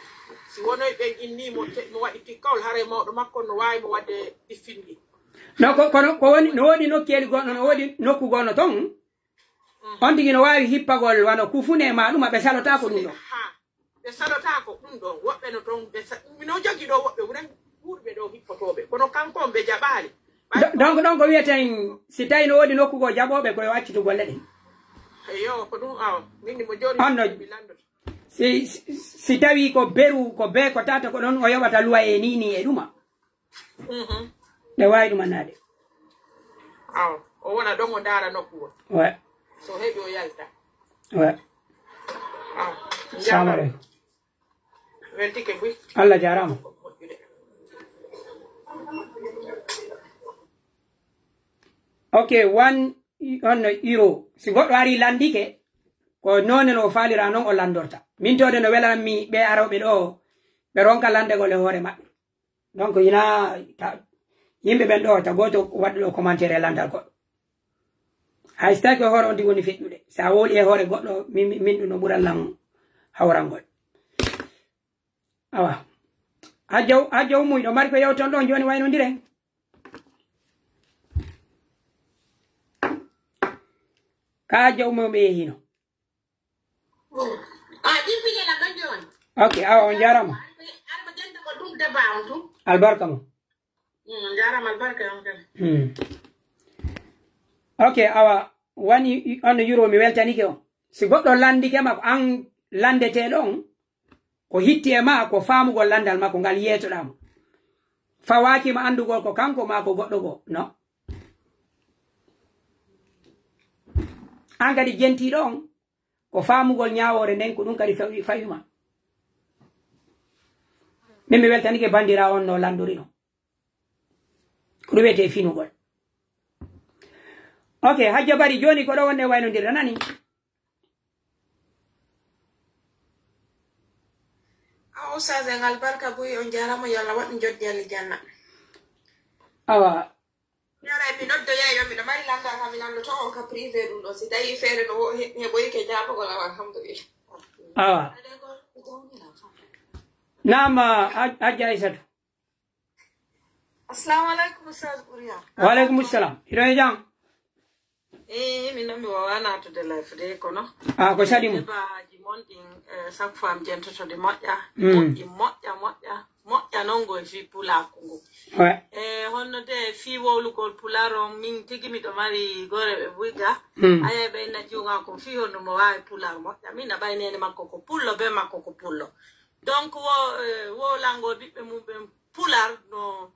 Si wonoy ɓen innii mo te-, mo waɗi tikkawol, haray mawɗo makko on no waawi mo waɗde ɗiffindi. No ko, kono ko woni, no woodi nokkeeli goɗɗo, no woodi nokku goɗɗo ton. Mhm. On tigi no waawi hippagol wano kufune ma ɗum, ɓe salotaako ɗum ɗon. Haa. Ɓe salotaako ɗum ɗon. Woɓɓe no ton, ɓe sa-, mino jogii ɗo woɓɓe wuren wuurɓe ɗo hippotooɓe. Kono kanko on ɓe jaɓaali. Do-, donc, donc, ko wiyeten, si tawi no woodi nokku goo jaɓooɓe, ko yo accitu golle ɗen. Eyo, ko ɗum awa. Min ni mo jooni On no mi lanndotoo. Si, si, si tawi ko beru, ko be ko tata ko ɗon o yoɓata luwaye ni, ni e ɗuma. Mhm. Ɓe waawi ɗum annaade. Aw, o wona ɗon o ndaara nokku on. Ouais. So heɓi o yalta. Ouais. Aw, Salamu aleykum. Weltike buy. Allah jaaraama. Ok, one, on no euro. Si goɗɗo ari landike, ko noone no o faalira non o landorta. Min tawde no welanmi ɓe arooɓe ɗo, ɓe ronka landegol e hoore maɓɓe. Donc, ina ta-, yimɓe ɓen ɗo, ta gooto waɗu ɗo commentaire e landal goɗɗo. Hay so tawi ko e hoore on tigi woni feƴƴude. Sa wowli e hoore goɗɗo, min, min, min ɗum no ɓural lan hawrangol. Awa. Hajja, Hajja Ummu, hiɗo mari ko yewton ɗon jooni waynondiren? Ka Hajja Ummu ɓe yehino. A ɗippike la ɗon jooni. Ok, awa, on jaaraama. Alba, alba jannde ko ɗum debaa on tun. Albarka mo. Mm, on jaaraama, albarka on kadi. Hmm. Ok, awa, wani on no yuro mi weltanike on. Si goɗɗo landike ma ko an landeteeɗo on, ko hitti e ma ko faamugol landal makko ngal yeetoɗaa mo. Fawaaki ma andugol ko kanko ma ko goɗɗo goo. No. An kadi jentiiɗo on, ko faamugol ñaawoore nden, ko ɗum kadi fawi, fawi ma. Min mi weltanike bandiraa on no landori non. Ko ɗum wiyetee finugol. Ok, Hajja Bari, jooni ko ɗo wonde waynondirde, nani? A Oustaz en albarka buy, on jaaraama, yo Allah waɗu joddi aljanna. Awa. Mi ara mi noddoya yo miɗo mari landal kam mi landoto on ka privé ɗum ɗo. Si tawi feere no wo-, he-, heɓoyke jaabagol am, alhamdulillah. Awa. Naam, a-, Hajja Aysatu. Assalamu alaikum, Ustaz Buriya. Wa alaikum salam. Hiɗo e jam? Eh, min non mi wawa natude live de kono. Ah, ko saɗi mo? Debaaji mon ɗin, eh, chaque fois mi jentoto ɗi moƴƴa. Mm. Moƴƴi, moƴƴa, moƴƴa. Moƴƴa non ngo e fii pulaaku ngu. Ouais. Eh, honno de Fii wowlugol Pulaar on, min tigi miɗo mari goreeɓe buy ga. Hmm. Ayay ɓe na jiwŋa kon fii honno mo waawi Pulaar moƴƴa. Min na ɓay neene makko ko Pullo, be makko ko Pullo. Donc wo, eh, wowlangol ɓiɓɓe mum ɓen Pulaar no,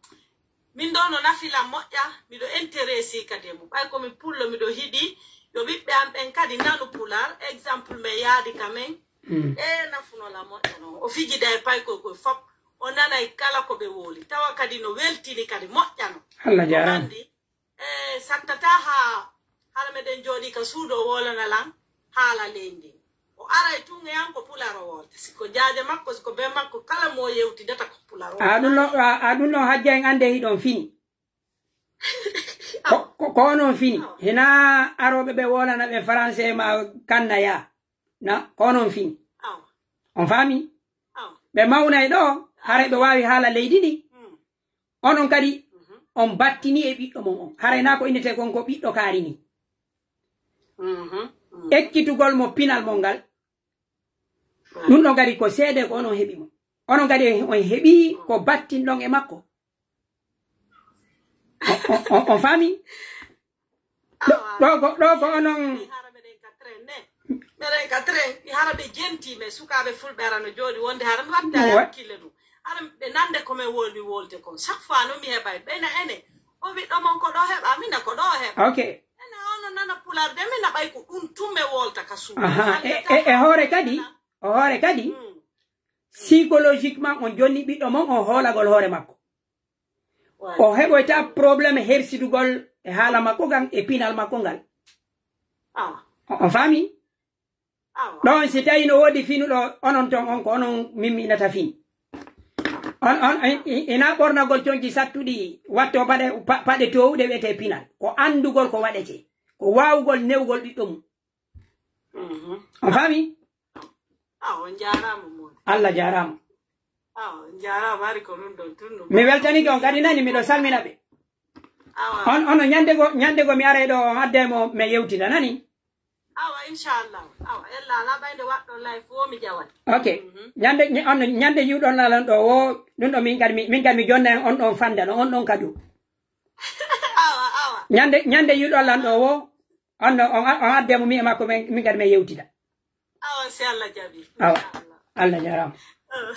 min ɗo no nafi lan moƴƴa, miɗo intéressé kadi e mum. Ɓay ko min Pullo miɗo hiɗi, yo ɓiɓɓe an ɓen kadi nanu Pulaar. Exemple men yaadi ka men. Mm. E nafuno lan moƴƴa non. O fijida e paykoy koy fop. O nanay kala ko ɓe wowli. Tawa kadi no weltini kadi moƴƴa non. Allah jaaraama. Andi, e sattataa haa hara meɗen jooɗii ka suudu o wowlana lan haala leydi ndin. O aray tun e an ko Pulaar o wowlata. Si ko jaaje makko, si ko ben makko, kala mo o yewtidata ko Pulaar o A ɗum no, wowlata. a, a ɗum no hajja en annde hiɗon fini. Ko, ko, ko onon fini. Awa. Hinaa arooɓe ɓe wowlana ɓe français ma kanna yaa. Na, ko onon fini. Awa. On faami? Awa. Ɓe mawnay ɗo, haray ɓe waawi haala leydi ndi. Mm. Onon kadi, Mhm. on battini e ɓiɗɗo mon on. Haray naa ko innetee kon ko ɓiɗɗo kaari ni. Mhm. Mhm. Ekkitugol mo pinal mon ngal. Ɗum ɗon kadi ko seede ko onon heɓi mo. Onon kadi on heɓi ko battinɗon e makko. On, on, on, on faami? Ɗo, Awa. ɗo ko, ɗo ko onon Mi hara meɗen ka train ne. Meɗen ka train, mi hara ɓe jenti, mais sukaaɓe fulɓe ara no jooɗi wonde hara mi watta Mo wa- hakkille ɗum. Hara ɓe nande ko men wowli wolde kon. Chaque fois no mi heɓay ɓe na ene. O ɓiɗɗo mon ko ɗo heɓa, mina ko ɗo heɓa. Ok. Ene ono nana Pulaar de, mina ɓay ko ɗum tun men wolta ka suudu. Aha. Hande E, e, e hoore kadi, o hoore kadi, Mm. psychologiquement on jonni ɓiɗɗo mon on hoolagol hoore makko. Voilà. O heɓoyta problème hersidugol e haala makko kan e pinal makko ngal. Ah. O, on faami? Awa. Ɗon si tawi no woodi finuɗo onon ton on ko onon mimmiɗinata fin. On, on, i-, i-, ina ɓornagol conci sattuɗi watto paɗe, pa-, paɗe towuɗe wi'etee pinal. Ko anndugol ko waɗetee. Ko waawugol newgol ɓiɗɗo mum. Mhm. On faami? Awa, on jaaraama, Moodi. Allah jaaraama. Awa, on jaaraama, hari ko ɗum ɗon tun ɗum. Mi weltanike on kadi nani, miɗo salmina ɓe. Awa. On, ono ñande go, ñande go mi aray ɗo, on adday mo, mi yewtida nani? Awa, inchallah. Awa, ella ala ɓayde waɗɗo live wo mi jawat. Ok. Mhm. Ñande, ñe-, on, ñande yiwɗon lan ɗo wo, ɗum ɗo min kadi mi, min kadi mi jonna en on ɗon fanda ɗo, on ɗon kadu. Awa, awa. Ñande, ñande yiwɗon lan ɗo wo, on ɗo, on, on adde mo mi e makko min, min kadi min yewtida. Awa, si Allah jaɓi. Awa. Inchallah. Allah jaaraama. Awa.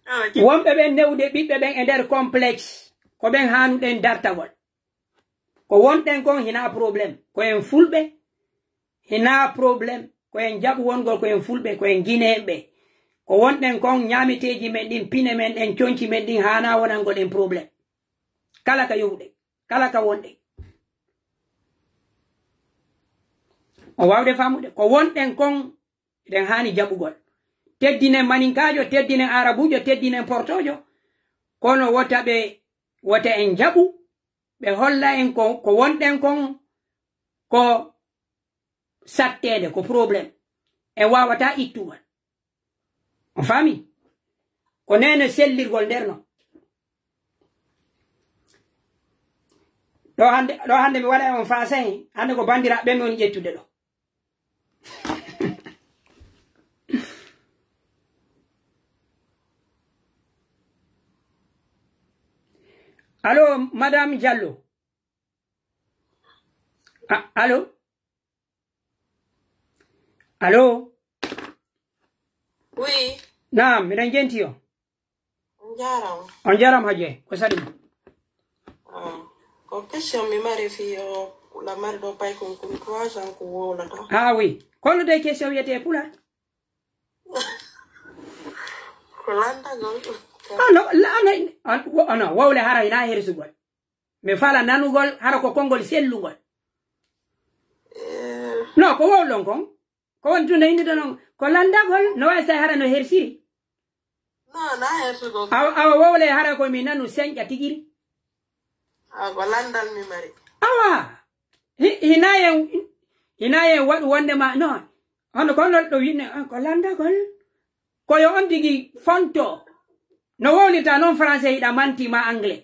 Awa, jaɓi. Wonɓe ɓen newde ɓiɓɓe ɓen e nder complexe, ko ɓen haanuɗen dartagol. Ko wonɗen kon hinaa problème. Ko en fulɓe, hinaa problème. Ko en jaɓu wongol ko en fulɓe, ko en gineeɓe. Ko wonɗen kon ñaameteeji men ɗin, pine men ɗen, conci men ɗin, haanaa wonangol en problème. Kala ka yohuɗen, kala ka wonɗen. On waawde faamude? Ko wonɗen kon, eɗen haani jaɓugol. Teddinen maninkaajo, teddinen aarabuujo, teddinen portoojo. Kono wota ɓe, wota en jaɓu, ɓe holla en ko, ko wonɗen kon, ko satteende, ko problème. En waawataa ittugol. On faami? Ko neene sellirgol nder non. Ɗo hannde, ɗo hannde mi waɗa on faasay, hannde ko banndiraaɓe ɓe mi woni ƴettude ɗo. Allo, Madame Diallo. A-, allo? Allo? Oui. Naam, miɗen jenti yo. On jaaraama. On jaaraama, Hajje. Ko saɗi mo? Ah, ko question mi mari fii o lamari ɗo paykun kun trois ans ko wowlata. Ah, oui. Kono de question wiyetee pulaar? Ko landagol. Ah, no, la, no, an, wo-, ano, wowle hara hinaa hersugol. Mi fala nanugol, hara ko konngol sellungol. Eh. No, ko wowlon kon. Ko woni tun no innduɗon on. Ko landagol, no waawi tawi hara no hersiri. No, na hersugol. Awa, awa wowle hara ko mi nanu senƴa tigiri. Ah, ko landal mi mari. Awa. Hi-, hina en, hina en waɗu wonde ma, no. Hono ko non ɗo winne, ah, ko landagol. Ko yo on tigi fonto. No wowlita non français hiɗa manti ma anglais.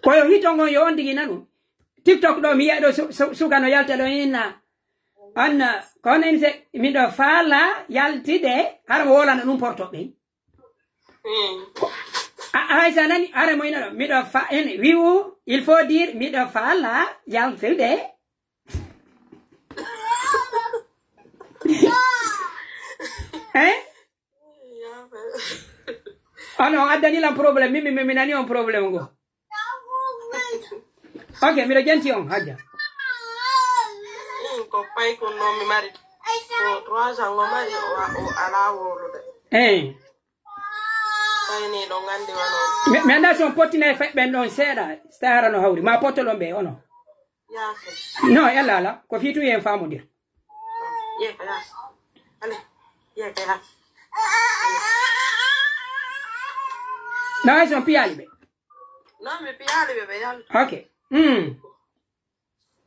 Ko yo hito ngon yo on tigi nanu. TikTok ɗo mi yi'a ɗo su-, su-, suka no yalta ɗo inna. Anna, kono en se, miɗo faala yaltide, hara mo wolana ɗum porto ɓen. Hmm. A, hay sa nani, are mo ina ɗo, miɗo fa-, en, wi'u, il faut dire, miɗo fala yaltude. Hein? Ono, addani lan problème, mi, mi, mi, mi nani on problème go. Ok, miɗo jenti on, hajja. Min ko paykun non mi mari. Ko trois ans o mari, o, o alaa wowlude. Eh. Tawi ni ɗon anndi wano. Mi, mi anndaa si on pottinay fay ɓen ɗon seeɗa, si tawi hara no hawri. Ma pottolon ɓe, ono. Yaafe. Non, yalla ala. Ko fii tun yen faamondir. Yee, ko yaafe. Allez, yee, ko yaafe. Non, hay si on piyaali ɓe. Non, mi piyaali ɓe, ɓe yalti. Ok. Hmm.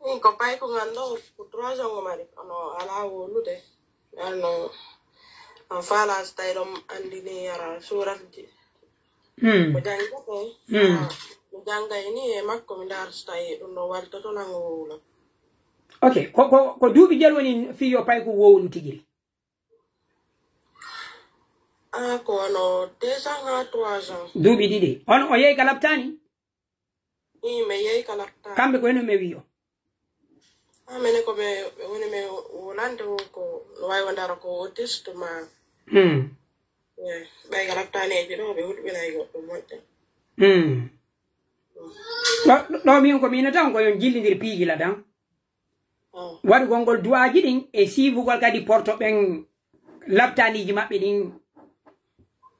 Min ko paykun an ɗo, ko trois ans o mari, kono alaa wowlude. Ano, an faalaa so tawi ɗon anndini yara suuratji. Hmm. Ko janngata, Hmm. ah, mi janngay ni e makko, mi ndaara so tawi ɗum ɗon wallitoto lan o wowla. Ok, ko, ko, ko duuɓi jelu woni fii yo paykun wowlu tigi ri? Ah, ko wano deux ans haa trois ans. Duuɓi ɗiɗi. On o yehi ka laptaani? Ii, mi yehi ka laptaani. Kamɓe ko heno ɓe wi'i on? Ah, mene ko ɓe, ɓe woni ɓe wolande o ko no waawi wonde ara ko autiste ma. Hmm. Eh, ɓay ka laptaaneeji ɗo, ɓe hulɓinay goɗɗo moƴƴa. Hmm. Ɗo, ɗo min ko miino tan ko yon jillindir piiji la tan. Oh. Waɗugol ngol du'aaji ɗin e siifugol kadi porto ɓen laptaaniiji maɓɓe ɗin.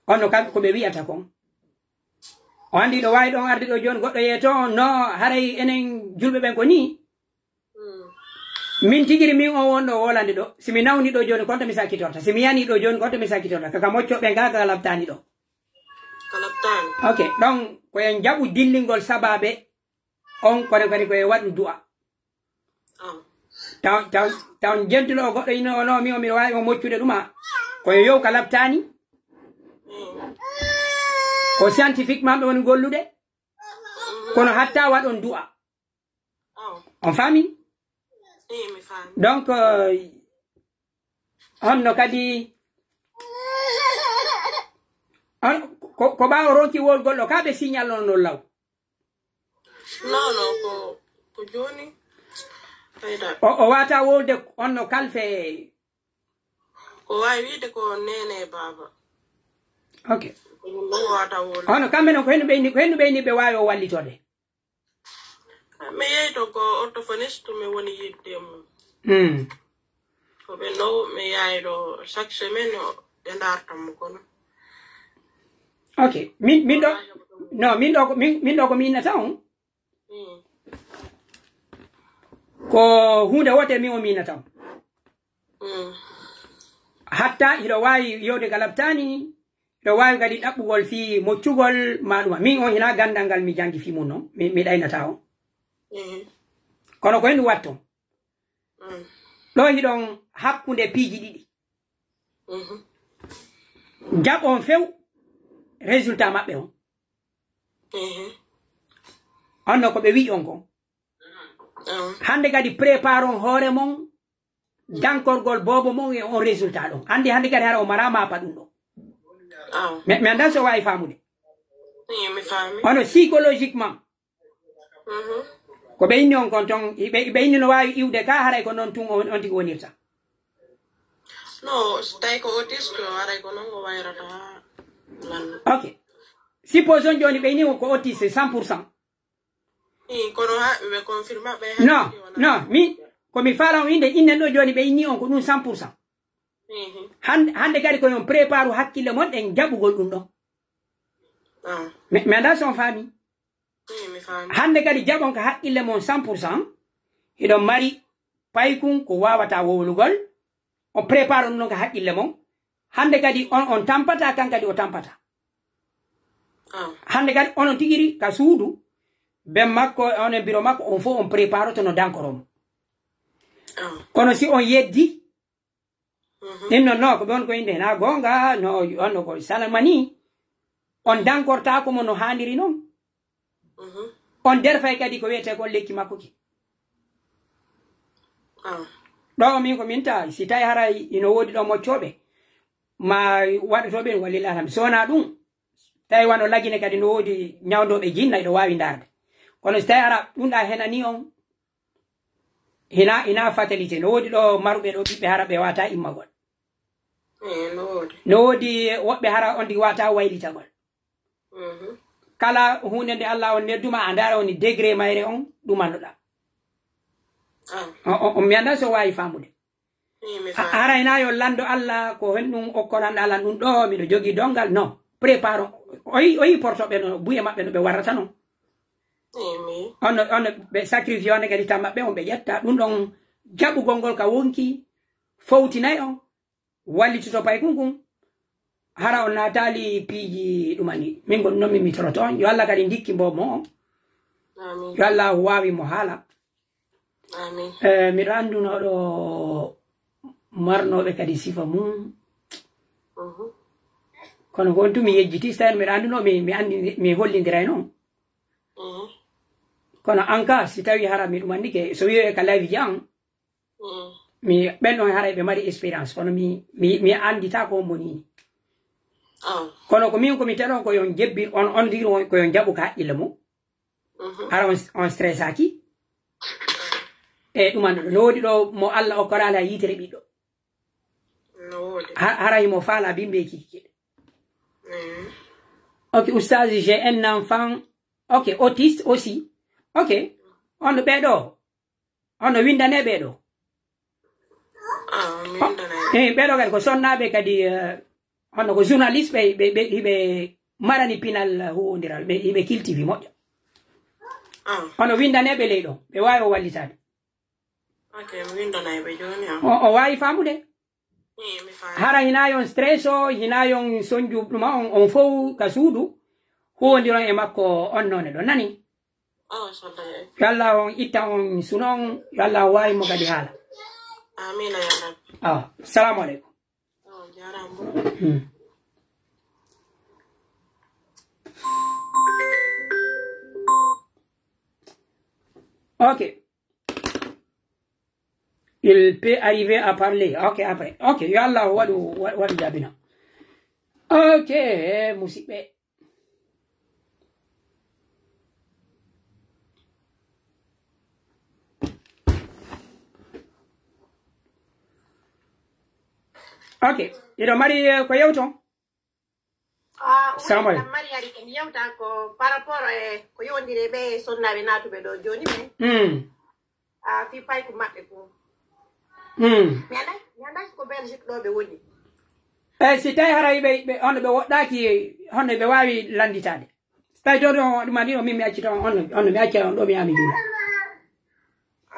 On no kamɓe ko ɓe wi'ata kon. O anndi ɗo waawi ɗon arde ɗo jooni goɗɗo yeeto on, no haray enen julɓe ɓen ko nii. Mm. Min tigi ri min on wonɗo wolande ɗo. Si mi nawni ɗo jooni, ko honto mi sakkitorta? Si mi yani ɗo jooni, ko honto mi sakkitorta? Kaka mocco ɓen gaa, kaka laptaani ɗo. Ka laptaani. Ok, ɗon ko en jaɓu dillingol sabaabe on, kono kadi ko e waɗu du'a. Ah. Taw, taw, taw jentuɗo o goɗɗo ino, o no, mi o miɗo waawi o moccude ɗuma. Ko yo yow ka laptaani. Mm. Ko scientifiquement ɓe woni gollude. Mm. Kono hatta waɗon du'a. Ah. On faami? Ii, mi faami. Donc, euh, honno kadi, on, ko, ko ɓaawo ronki wowlugol ɗo, ka ɓe signal on ɗon law? Non, non, ko, ko jooni. Fayda. O, o waata wowlude on no kalfe. Ko waawi wiide ko neene e baaba. Ok. Ko ɗum ɗon waata wowlude. Hono kamɓe non ko hendu ɓe inni, ko hendu ɓe inni ɓe waawi o wallitorde? Mi yehi to ko orthophoniste mi woni yiɗde mum. Hmm. Ko ɓe no mi yahay ɗo chaque semaine o, ɓe ndaartan mo kono. Ok. Min, min ɗo, no, min ɗo ko, min, min ɗo ko mi innata on. Mm. Ko huunde woote min o miinata on. Mm. Hatta hiɗo waawi yewde ka laptaani, hiɗo waawi kadi ɗaɓɓugol fii moccugol maa ɗuma. Min on hinaa ganndal ngal mi janngi fii mun non, mi, mi ɗaynataa on. Mhm. Kono ko hendu watton. Mm. Ɗo hiɗon hakkunde piiji ɗiɗi. Mhm. Jaɓon few résultat maɓɓe on. Mhm. Honno ko ɓe wi'i on kon. Ah. Hannde kadi préparon hoore mon, dankorgol boobo mon e on résultat ɗon. Hannde, hannde kadi hara o maraa maafa ɗum ɗon. Ah. Mi, mi anndaa so waawi faamude. Ii, mi faami. Hono psychologiquement. Mhm. Ko ɓe inni on kon ton, ɓe, ɓe inni no waawi iwde ka, haray ko non tun on, on tigi wonirta. No, so tawi ko autiste, haray ko non o wayrata. Nan. Ok. Supposons jooni ɓe inni on ko autiste cent pour cent. Ii, kono ha, ɓe confirma ɓe. Non, non, mi, ko mi faala on innde, innen ɗo jooni ɓe inni on ko ɗum cent pour cent. Mhm. Hannde, hannde kadi ko yon préparu hakkille mon ɗen jaɓugol ɗum ɗon. Ah. Mi, mi anndaa so on faami. Ii, mi faami. Hannde kadi jaɓon ka hakkille mon cent pour cent. Hiɗon mari paykun ko waawataa wowlugol. On préparu ɗum ɗon ka hakkille mon. Hannde kadi on, on tampata, kan kadi o tampata. Ah. Hannde kadi onon tigiri ka suudu, ben makko, onon biro makko, on fof on préparoto no dankoro mo. Ah. Kono si on yeddi, mhm, ɗin non, no, ko ɓe on ko innde, na goonga, no, on no ko salamani, on dankortaako mo no haaniri non. Mhm. On derfay kadi ko wi'etee kon lekki makko ki. Ah. Ɗo min ko min ta, si tawi haray ino woodi ɗo moccooɓe, ma waɗotooɓe, walil alhamdu. So wonaa ɗum, Tawi wano Lagine kadi no woodi ñawndooɓe jinna, hiɗo waawi ndaarde. Kono si tawi hara ɗum ɗa henani on, hina, hina fatalité. No woodi ɗo maruɓe ɗo ɓiɓɓe hara ɓe wata immagol. Eh, no woodi. No woodi woɓɓe hara on tigi wata waylitagol. Mhm. Kala huunde nde Allah on nedduma, a ndaara woni degré mayre on ɗumannoɗa. Ah. On, on, on mi anndaa so waawi faamude. Eh, mi Ha-, faami. Hara hina yo lanndo Allah, ko honɗum okkoranɗa lan ɗum ɗo, miɗo jogii donngal? Non. Prépare on. O yi-, o yi portoɓe no, buye maɓɓe no ɓe warrata non. Eh, mi. On no, on no ɓe sacrifice on kadi tan maɓɓe, on ɓe ƴetta. Ɗum ɗon jaɓugol ngol ka wonki, fowtinay on, wallitoto paykun kun. Hara on naataali piiji ɗumani. Min ko non min mitoroto on. Yo Allah kadi ndikki mbo mo on. Amin. Yo Allah waawi mo haala. Amin. Eh, miɗo anndunoo ɗo marnooɓe kadi sifa mum. Mhm. Kono ko on tun mi yejjiti, si tawii miɗo anndunoo, mi, mi anndi, mi hollindiray non. Mhm. Kono an ka, si tawii hara mi ɗumannike, so wi'e ka live ji an, mhm, mi, ɓen ɗon haray ɓe mari expérience, kono mi, mi, mi anndita ko on moni. Ah. Kono ko min ko mi teɗon ko yon jebbi, on, on tigi on ko yon jaɓu ka haqqille mum. Mhm. Hara on, on stressaki. E ɗum anduɗo, no woodi ɗo mo Allah okkoraali ha yitere ɓiɗɗo. No woodi. Ha-, hara himo faala bimbe kiki. Mhm. Ok, Oustaz, j'ai un enfant. Ok, autiste aussi. Ok. On ɓe ɗo. Hono winndane ɓee ɗoo? Ah, mi winndanay ɓe. Eh, ɓee ɗoo kadi ko sonnaaɓe kadi, eh, hono ko journaliste ɓe, ɓe, ɓe, hiɓe marani pinal huuwondiral, ɓe, hiɓe kiltivi moƴƴa. Ah. Hono winndane ɓe ley ɗoo, ɓe waawi o wallitaade. Ok, mi winndanay ɓe jooni, ah. O, o waawi faamude? Eh, mi faami. Hara hinaa yon stress o, hinaa yon sonju ɗuma on, on fow ka suudu, huuwondiron e makko on noone ɗon, nani? Oh, so tawi. Yo Allah on itta on suno on, yo Allah on waawi mo kadi haala. Amiina, ya Rabbi. Ah, salamu aleykum. Oh, jaaraama. Hmm. Ok. Il peut arriver à parler. Ok, après. Ok, yo Allah waɗu, wa-, waɗu jabina. Ok, musiɓɓe. Ok, hiɗo mari, eh, ko yewton? Ah, oui, salamu aleykum. Madame Marie, ari ko mi yewta ko par rapport e ko yowondiri e ɓe sonnaaɓe naatuɓe ɗo jooni ɓe. Hmm. Ah, fii payku maɓɓe ko. Hmm. Mi anndaa, mi anndaa ko Belgique ɗo ɓe woni. Eh, si tawi haray ɓe, ɓe, hono ɓe woɗɗaaki, hono ɓe waawi lannditaade. Si tawi ɗo, ɗo, ɗum adii ɗo, min mi accita on, on, on, mi acca on ɗo, mi yaha mi juula.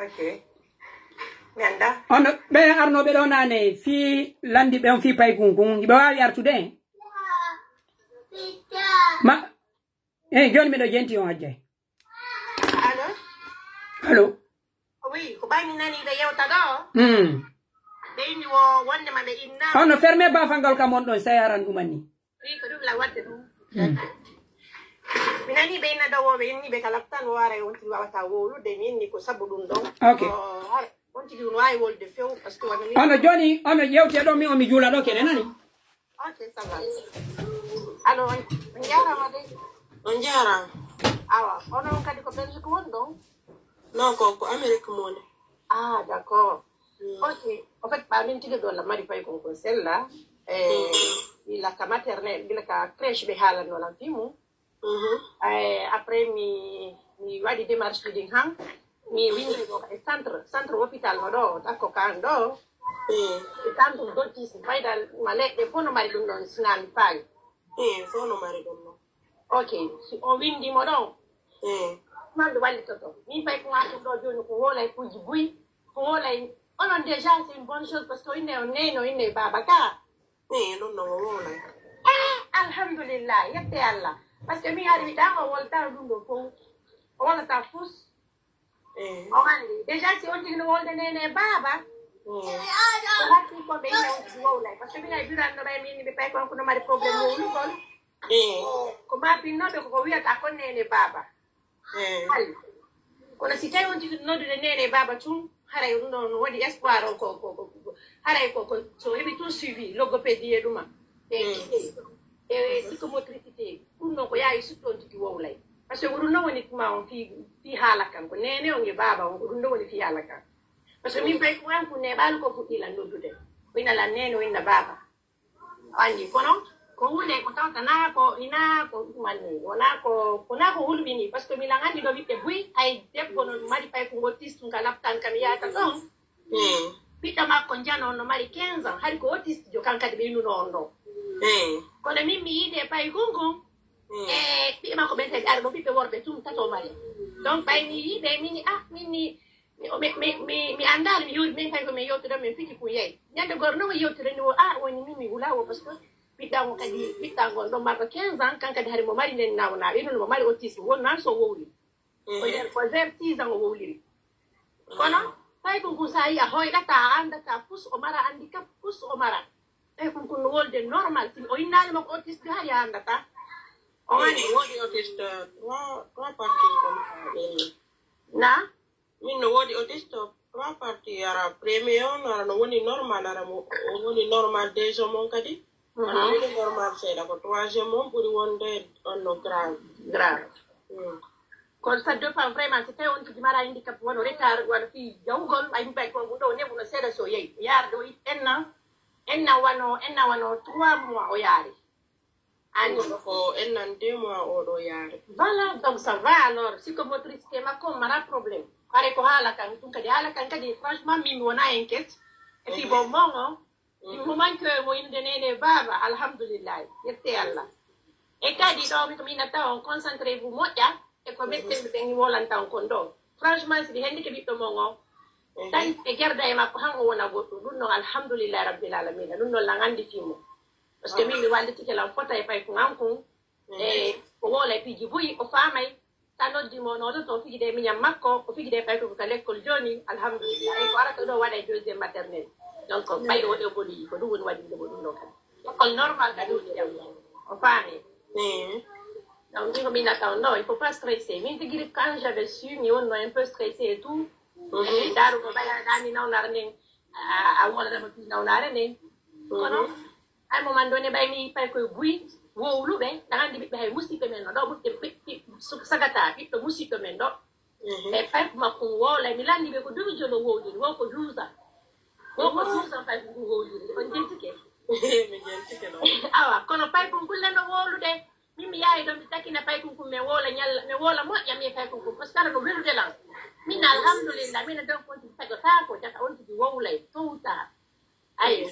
Ok. Mi anndaa. Hono ɓe arnooɓe ɗo naane, fii lanndi ɓe on, fii paykun kun, ɓe waawi artude en? Ma, eh, jooni miɗo jenti on, Hajjay. Allo? Allo? Oui, ko ɓay mi nanii ɓe yewta ɗo. Hmm. Ɓe inni wo wonde ma ɓe inna. Hono fermé baafal ngal kam on ɗon, si tawi aran ɗum anni. Oui, ko ɗum la waɗde ɗum. Hmm. Mi nanii ɓe inna ɗo wo ɓe inni ɓe kala tan wo ara e on tigi wawata wowlude, mi inni ko sabu ɗum ɗon. Ok. Ko har-, on tigi no waawi wowlude few, parce que wano mi. Hono jooni, hono yewte ɗo mi o mi juula ɗo kene nani? Ok, ça va. Allo, on, on jaaraama de. On jaaraama. Awa, onon kadi ko Belgique won ɗon? Non, ko, ko Amérique mo woni. Ah, d'accord. Mm. Ok. En fait, ɓa min tigi ɗo la mari fay kon kon sella. Eh, mm. Ila ka maternelle, ila ka crèche ɓe haalano lan fii mum. Mhm. Eh, après, mi, mi waɗi démarche ɗin han. Mi winndi ɗo e centre, centre hôpital no ɗo, takko kan ɗo. Mm. E centre d'autisme, fayda ma leɗɗe fof no mari ɗum ɗon, sinaa mi faali. Mm, fof no mari ɗum ɗon. Ok, si on winndi mo ɗon, mm, man mi wallitoto. Min fay ko watum ɗo jooni ko woolay kuuji buy, ko woolay, onon déjà c'est une bonne chose parce que o inne on neyno, inne baaba ka. Min ɗum ɗon o woolay. Eh, alhamdulillah, yette Allah. Parce que mi ari mi ɗan o wolta ɗum ɗo fof. O wolata fus. Eh. O anndi. Déjà, si on tigi no wolde nene e baaba. Mm. Ko hatti ko ɓe yimɓe on tigi wowlay. Parce que min ay biran no ɓay min ɓe pay kon ko no mari problème wowlugol. Eh. Ko ma pinnoɓe ko ko wiyata kon nene baaba. Eh. Hali. Kono si tawi on tigi noddude nene baaba tun, haray ɗum ɗon no waɗi espoir on ko, ko, ko, ko, haray ko, ko, so heɓi tun suivi, logopédie e ɗuma. E, mm, e, e, psychomotricité. non ko yaawi sutto on tigi wowlay. Parce que ko ɗum non woni tuma on fii, fii haala kan. Ko neene on e baaba on, ko ɗum non woni fii haala kan. Parce que min pay ko an kunne ɓaalu ko fuɗɗi lan noddude. O inna lan neene, o inna baaba. A anndi, kono ko huunde ko tawta naa ko, inaa ko ɗumanni, wonaa ko, ko naa ko hulɓini. Parce que miɗen anndi ɗo ɓiɓɓe buy, hay debbo no mari pay ko ngo tistum ka laptan kam yaata ɗon. Hmm. Ɓiɗɗo makko njano no mari quinze ans, hari ko autiste jo kan kadi ɓe innuno on ɗo. Hmm. Kono min mi yiide pay gungun, hmm, e ɓiɓɓe makko ɓen tawi ɓe ara ɗo ɓiɓɓe worɓe tum tato mari. Donc ɓay mi yiide mini, ah, min ni, mi, mi, mi, mi, mi anndaali mi yewti min kay ko min yewtude min fiki kun yeyi. Ñande gooro non o yewtire ni o, ah, woni min mi hula o parce que ɓiɗɗa ngo kadi, ɓiɗɗa ngon ɗo marɗo quinze ans, kan kadi hari mo mari nden nawna, innuno mo mari autisme, won nan so wowli. Ko nder, ko vers six ans o wowliri. Kono, tawi kun kun sa yi'a hoyɗata, a andata, pus o mara, handicap, pus o mara. Tawi kun kun no wolde normal, si o innaali mo ko autiste hari a andata. O wani. Min no woodi autiste trois, trois parties comme ça. Na? Min no woodi autiste trois parties, ara premier on, ara no woni normal, ara mo, o woni normal deuxième on kadi. Ana woni normal seeɗa, ko troisième on ɓuri wonde on no grave. Grave. Mm. Kono ça dépend vraiment, si tawi on tigi mara handicap, wano retard, wano fii jawgol, ay mbay ko ɗo nebu no seeɗa so yehi. Yaarde o enna, enna wano, enna wano trois mois o yaari. Ani. Kono ko ennan deux mois o ɗo yaari. Voilà, donc ça va alors. Psychomotricité makko on mara problème. Kare ko haala kan, ɗum kadi haala kan kadi, franchement, min mi wona inquiète. Et puis bon, bon, il faut manque mo innde nene baaba, alhamdulillah, yette Allah. E kadi ɗo mi ko min natta on concentré vous moƴƴa, e ko metten ɓe ɓen wolanta on kon ɗo. Franchement, si ɓe hendi ke ɓiɗɗo mon on, tan e gerda e makko han o wona goɗɗum. Ɗum non, alhamdulillah rabbil alamina. Ɗum non lan andi fimo. Parce que min mi wallitike lan fota e paykun an kun. E o woolay piiji buy, o faamay. Sa noddi mo, no oto to fijide miñan makko, o fijide pay ko ka lekkol jooni, alhamdulillah. E ko arata ɗo waɗa e deuxième maternelle. Donc, ɓay o ɗo boni, ko ɗum woni waɗinde mo ɗum ɗo kadi. Lekkol normal kadi woni jam. O faami. Donc, min ko min nata on ɗo, il faut pas stresser. Min tigi, quand j'avais su, mi wonno un peu stressé et tout. Ndaru ko ɓay aɗa mi nawnara nden, a, a wolata mo fii nawnare nden. Kono, hay mo man ɗo ne ɓay mi pay koye buy, wowluɓe, ɗan anndi ɓiɓɓe hay musiɓɓe men no, ɗo ɓiɓɓe, ɓiɓɓe, su-, sagata, ɓiɗɗo musiɗɗo men ɗo. E pay ko makko wowlay, mi lanndi ɓe ko demi jolo wowliri, wo ko douze ans. Wo ko douze ans pay ko ngu wowliri, on jentike. Mi jentike ɗo. Awa, kono pay ko ngulle no wowlude, min mi yaari ɗon, mi takkina pay kun kun, mi woola ñalla, mi woola moƴƴa, mi pay kun kun, parce que aɗa no welude lan. Min, alhamdulillah, min donc on tigi taƴotaako, jaka on tigi wowlay, towta. Ayi.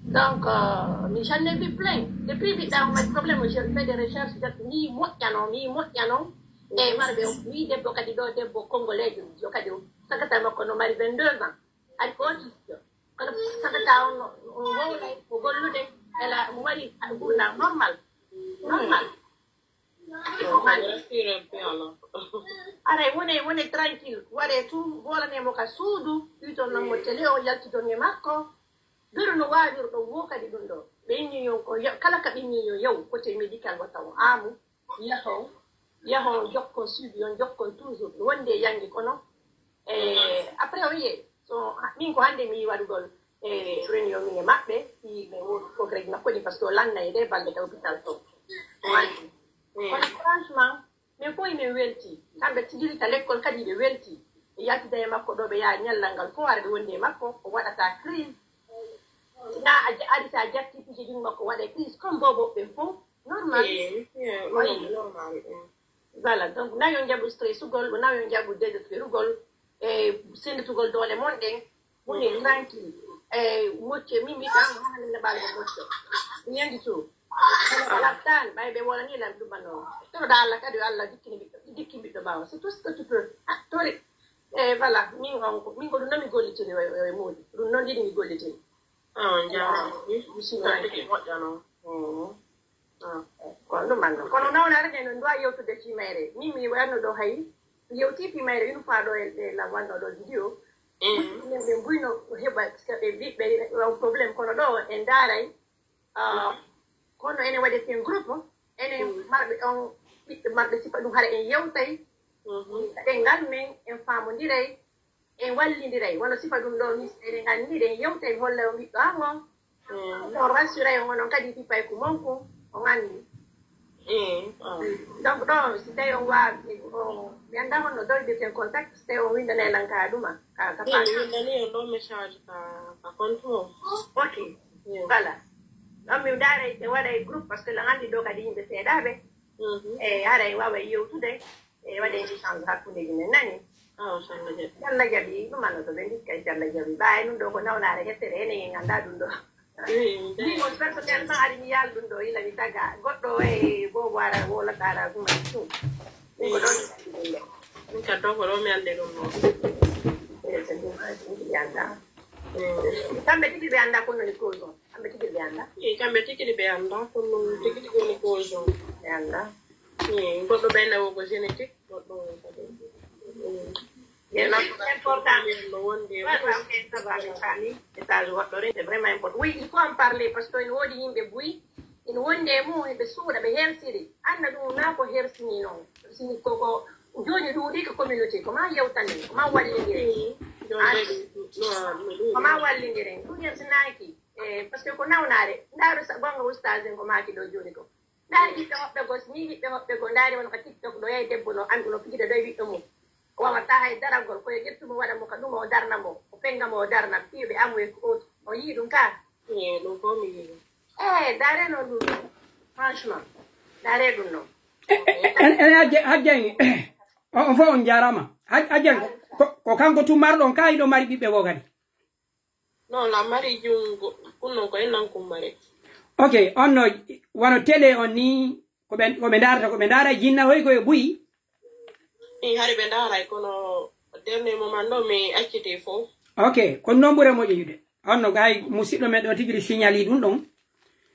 Donc, euh, mi j'en ai vu plein. Depuis ɓiɗɗa on waɗi problème, je fais des recherches, jaka mi moƴƴano, mi moƴƴano. E marɓe, mi debbo kadi ɗo, debbo kongoleejo, yo kadi o, sagata makko no mari vingt-deux ans. Ari ko autiste. Kono sagata on no, on wowlay ko gollude, ela mo mari gurdam normal. Normal. Respire un peu, alors. Aray, wone, wone tranquille. Waɗe tout, wolane mo ka suudu, witon non mo télé o, yaltidon e makko. Beru no waawirɗon wo kadi ɗum ɗo. Ɓe inni yon ko, yo-, kala ka ɓe inni yo yaw, côté médical wata o aamu. Yahon, yahon jokkon suivi on, jokkon toujours. Wonde e yangi kono. E, après on ye, so, min ko hannde mi yi waɗugol, e, réunion min e maɓɓe, si ɓe woodi progrès makko ɗi, parce que o lanna e ɗe balɗe ka hôpital to. O anndi. Kono franchement, min fof min welti. Kamɓe tijiri ka lekkol kadi ɓe welti. Ɓe yaltida e makko ɗo, ɓe yaha ñallal ngal fof, ara ɓe wondi e makko, o waɗata crise. Na a ja-, ari sa jatti piiji ɗin makko waɗa crise, comme bobo ɓen fof. Normal. Eh, eh, normal, normal, eh. Voilà, donc, na yo njaɓu stressugol, na yo njaɓu désespérugol, e senditugol doole mon ɗen, woni tranquille. E mocce, min mi ɗan, mo haala na ɓaali mo mocce. Ñandi to. Kono ko lattan, ɓay ɓe wolani lan ɗum banno. Toroɗa Allah kadi, yo Allah dikkini ɓiɗɗo, dikkin ɓiɗɗo ɓaawo. C'est tout ce que tu peux. Ah, tori. E voilà, min on ko, min ko ɗum noon mi gollitini e, e, e moodi. Ɗum noon ɗiɗi mi gollitini. Ah, on jaaraama. Bismillah. Moƴƴa noon. Mm. Ah. Ko ɗum man ɗum. Kono nawnaare nde no nduwa yewtude fii mayre. Min mi wanno ɗo hay. Mi yewti fii mayre une fois ɗo e, e la wanno ɗo vidéo. Mm. Min ɓe mbuyno ko heɓa, parce que ɓe mbi-, ɓe, ɓe on problème. Kono ɗo en ndaaray. Ah, kono enen waɗi en groupe, enen marɓe on, ɓiɓɓe marɓe sifa ɗum hara en yewtay. Mhm. Ɗen ngal men, en faamondiray. En wallindiray, wano sifa ɗum ɗo, mi, eɗen anndi, eɗen yewta, en holla on ɓiɗɗo an on. Mm. On rassuray on, onon kadi, fii payku mon kun, on anndi. Eh, ah. Donc, ɗo, si tawi on waawi, on, mi anndaa honno doydirten contact, si tawi on winndane lan ka ɗuma, ka, ka Min page. Winndani on ɗo message ka, ka compte o. Ok. Yes. Voilà. Ɗon mi ndaara e waɗa e groupe, parce que lan anndi ɗo kadi yimɓe seeɗaaɓe. Mhm. E haray waaway yewtude, e waɗa échange hakkundeji men, nani? Ah, so Allah jaɓi. Si Allah jaɓi, ɗum Allah to ɓe ndikka, si Allah jaɓi. Ɓaawo ɗum ɗo ko nawnaare hettere, enen en anndaa ɗum ɗo. Mm, min on personnellement ari mi yaal ɗum ɗo ila mi taga goɗɗo e bobo ara wolata ara kuma ɗum. Min ko ɗon mi andi ɗum ɗo. Min ka ɗo ko ɗo mi andi ɗum ɗo. Kamɓe tigi ɓe anda ko noni cause on. Kamɓe tigi ɓe anda. Eh, kamɓe tigi ɓe anda ko noni tigi tigi woni cause on. Ɓe anda. Eh, goɗɗo ɓe na wo ko génétique, goɗɗo wo ko ɗum. Mm. C'est important. Message woɗɗore, c'est vraiment important. Oui, il faut en parler parce que ina woodi yimɓe buy, ina wondi e mum, eɓe suuɗa, ɓe hersiri. Annda ɗum na ko hersini non. Sini ko, ko jooni ɗuuɗi ko communauté, ko ma yewtanen, ko ma wallindiren. Ko ma wallindiren. Ɗum hersinaaki. Eh, parce que ko nawnaare. Ndaaru sa gonga ustaz en ko maaki ɗo jooni ko. Ndaari ɓiɓɓe hoɓɓe goo, si nii ɓiɓɓe hoɓɓe goo, ndaari wano ka TikTok ɗo, yahi debbo no, an no fijida ɗo e ɓiɓɓe mum. O wawata hay daragol, ko yo ƴettu mo waɗa mo ka ɗum, o darna mo, o fenga mo, o darna, piyo ɓe amu e ko o, o yii ɗum ka. Ee, ɗum ko mi yii. Ee, ndaare no ɗum, franchement, ndaare ɗum no. En, en hajja, hajja en, on, on fof on njaaraama. Haj-, hajja en, ko, ko, ko kanko tun marɗon ka, hiɗo mari ɓiɓɓe goo kadi? Non, la mari jungo, kun non ko en nan kummare. Ok, on no, wano télé on ni, ko ɓe, ko ɓe ndaarata, ko ɓe ndaara jinna hoy ko e buy? Ii, hari ɓe ndaaray, kono dernier moment ɗo mi acciti fof. Ok, ko non ɓuri moƴƴude. On no gay musiɗɗo men ɗo tigi signali ɗum ɗon.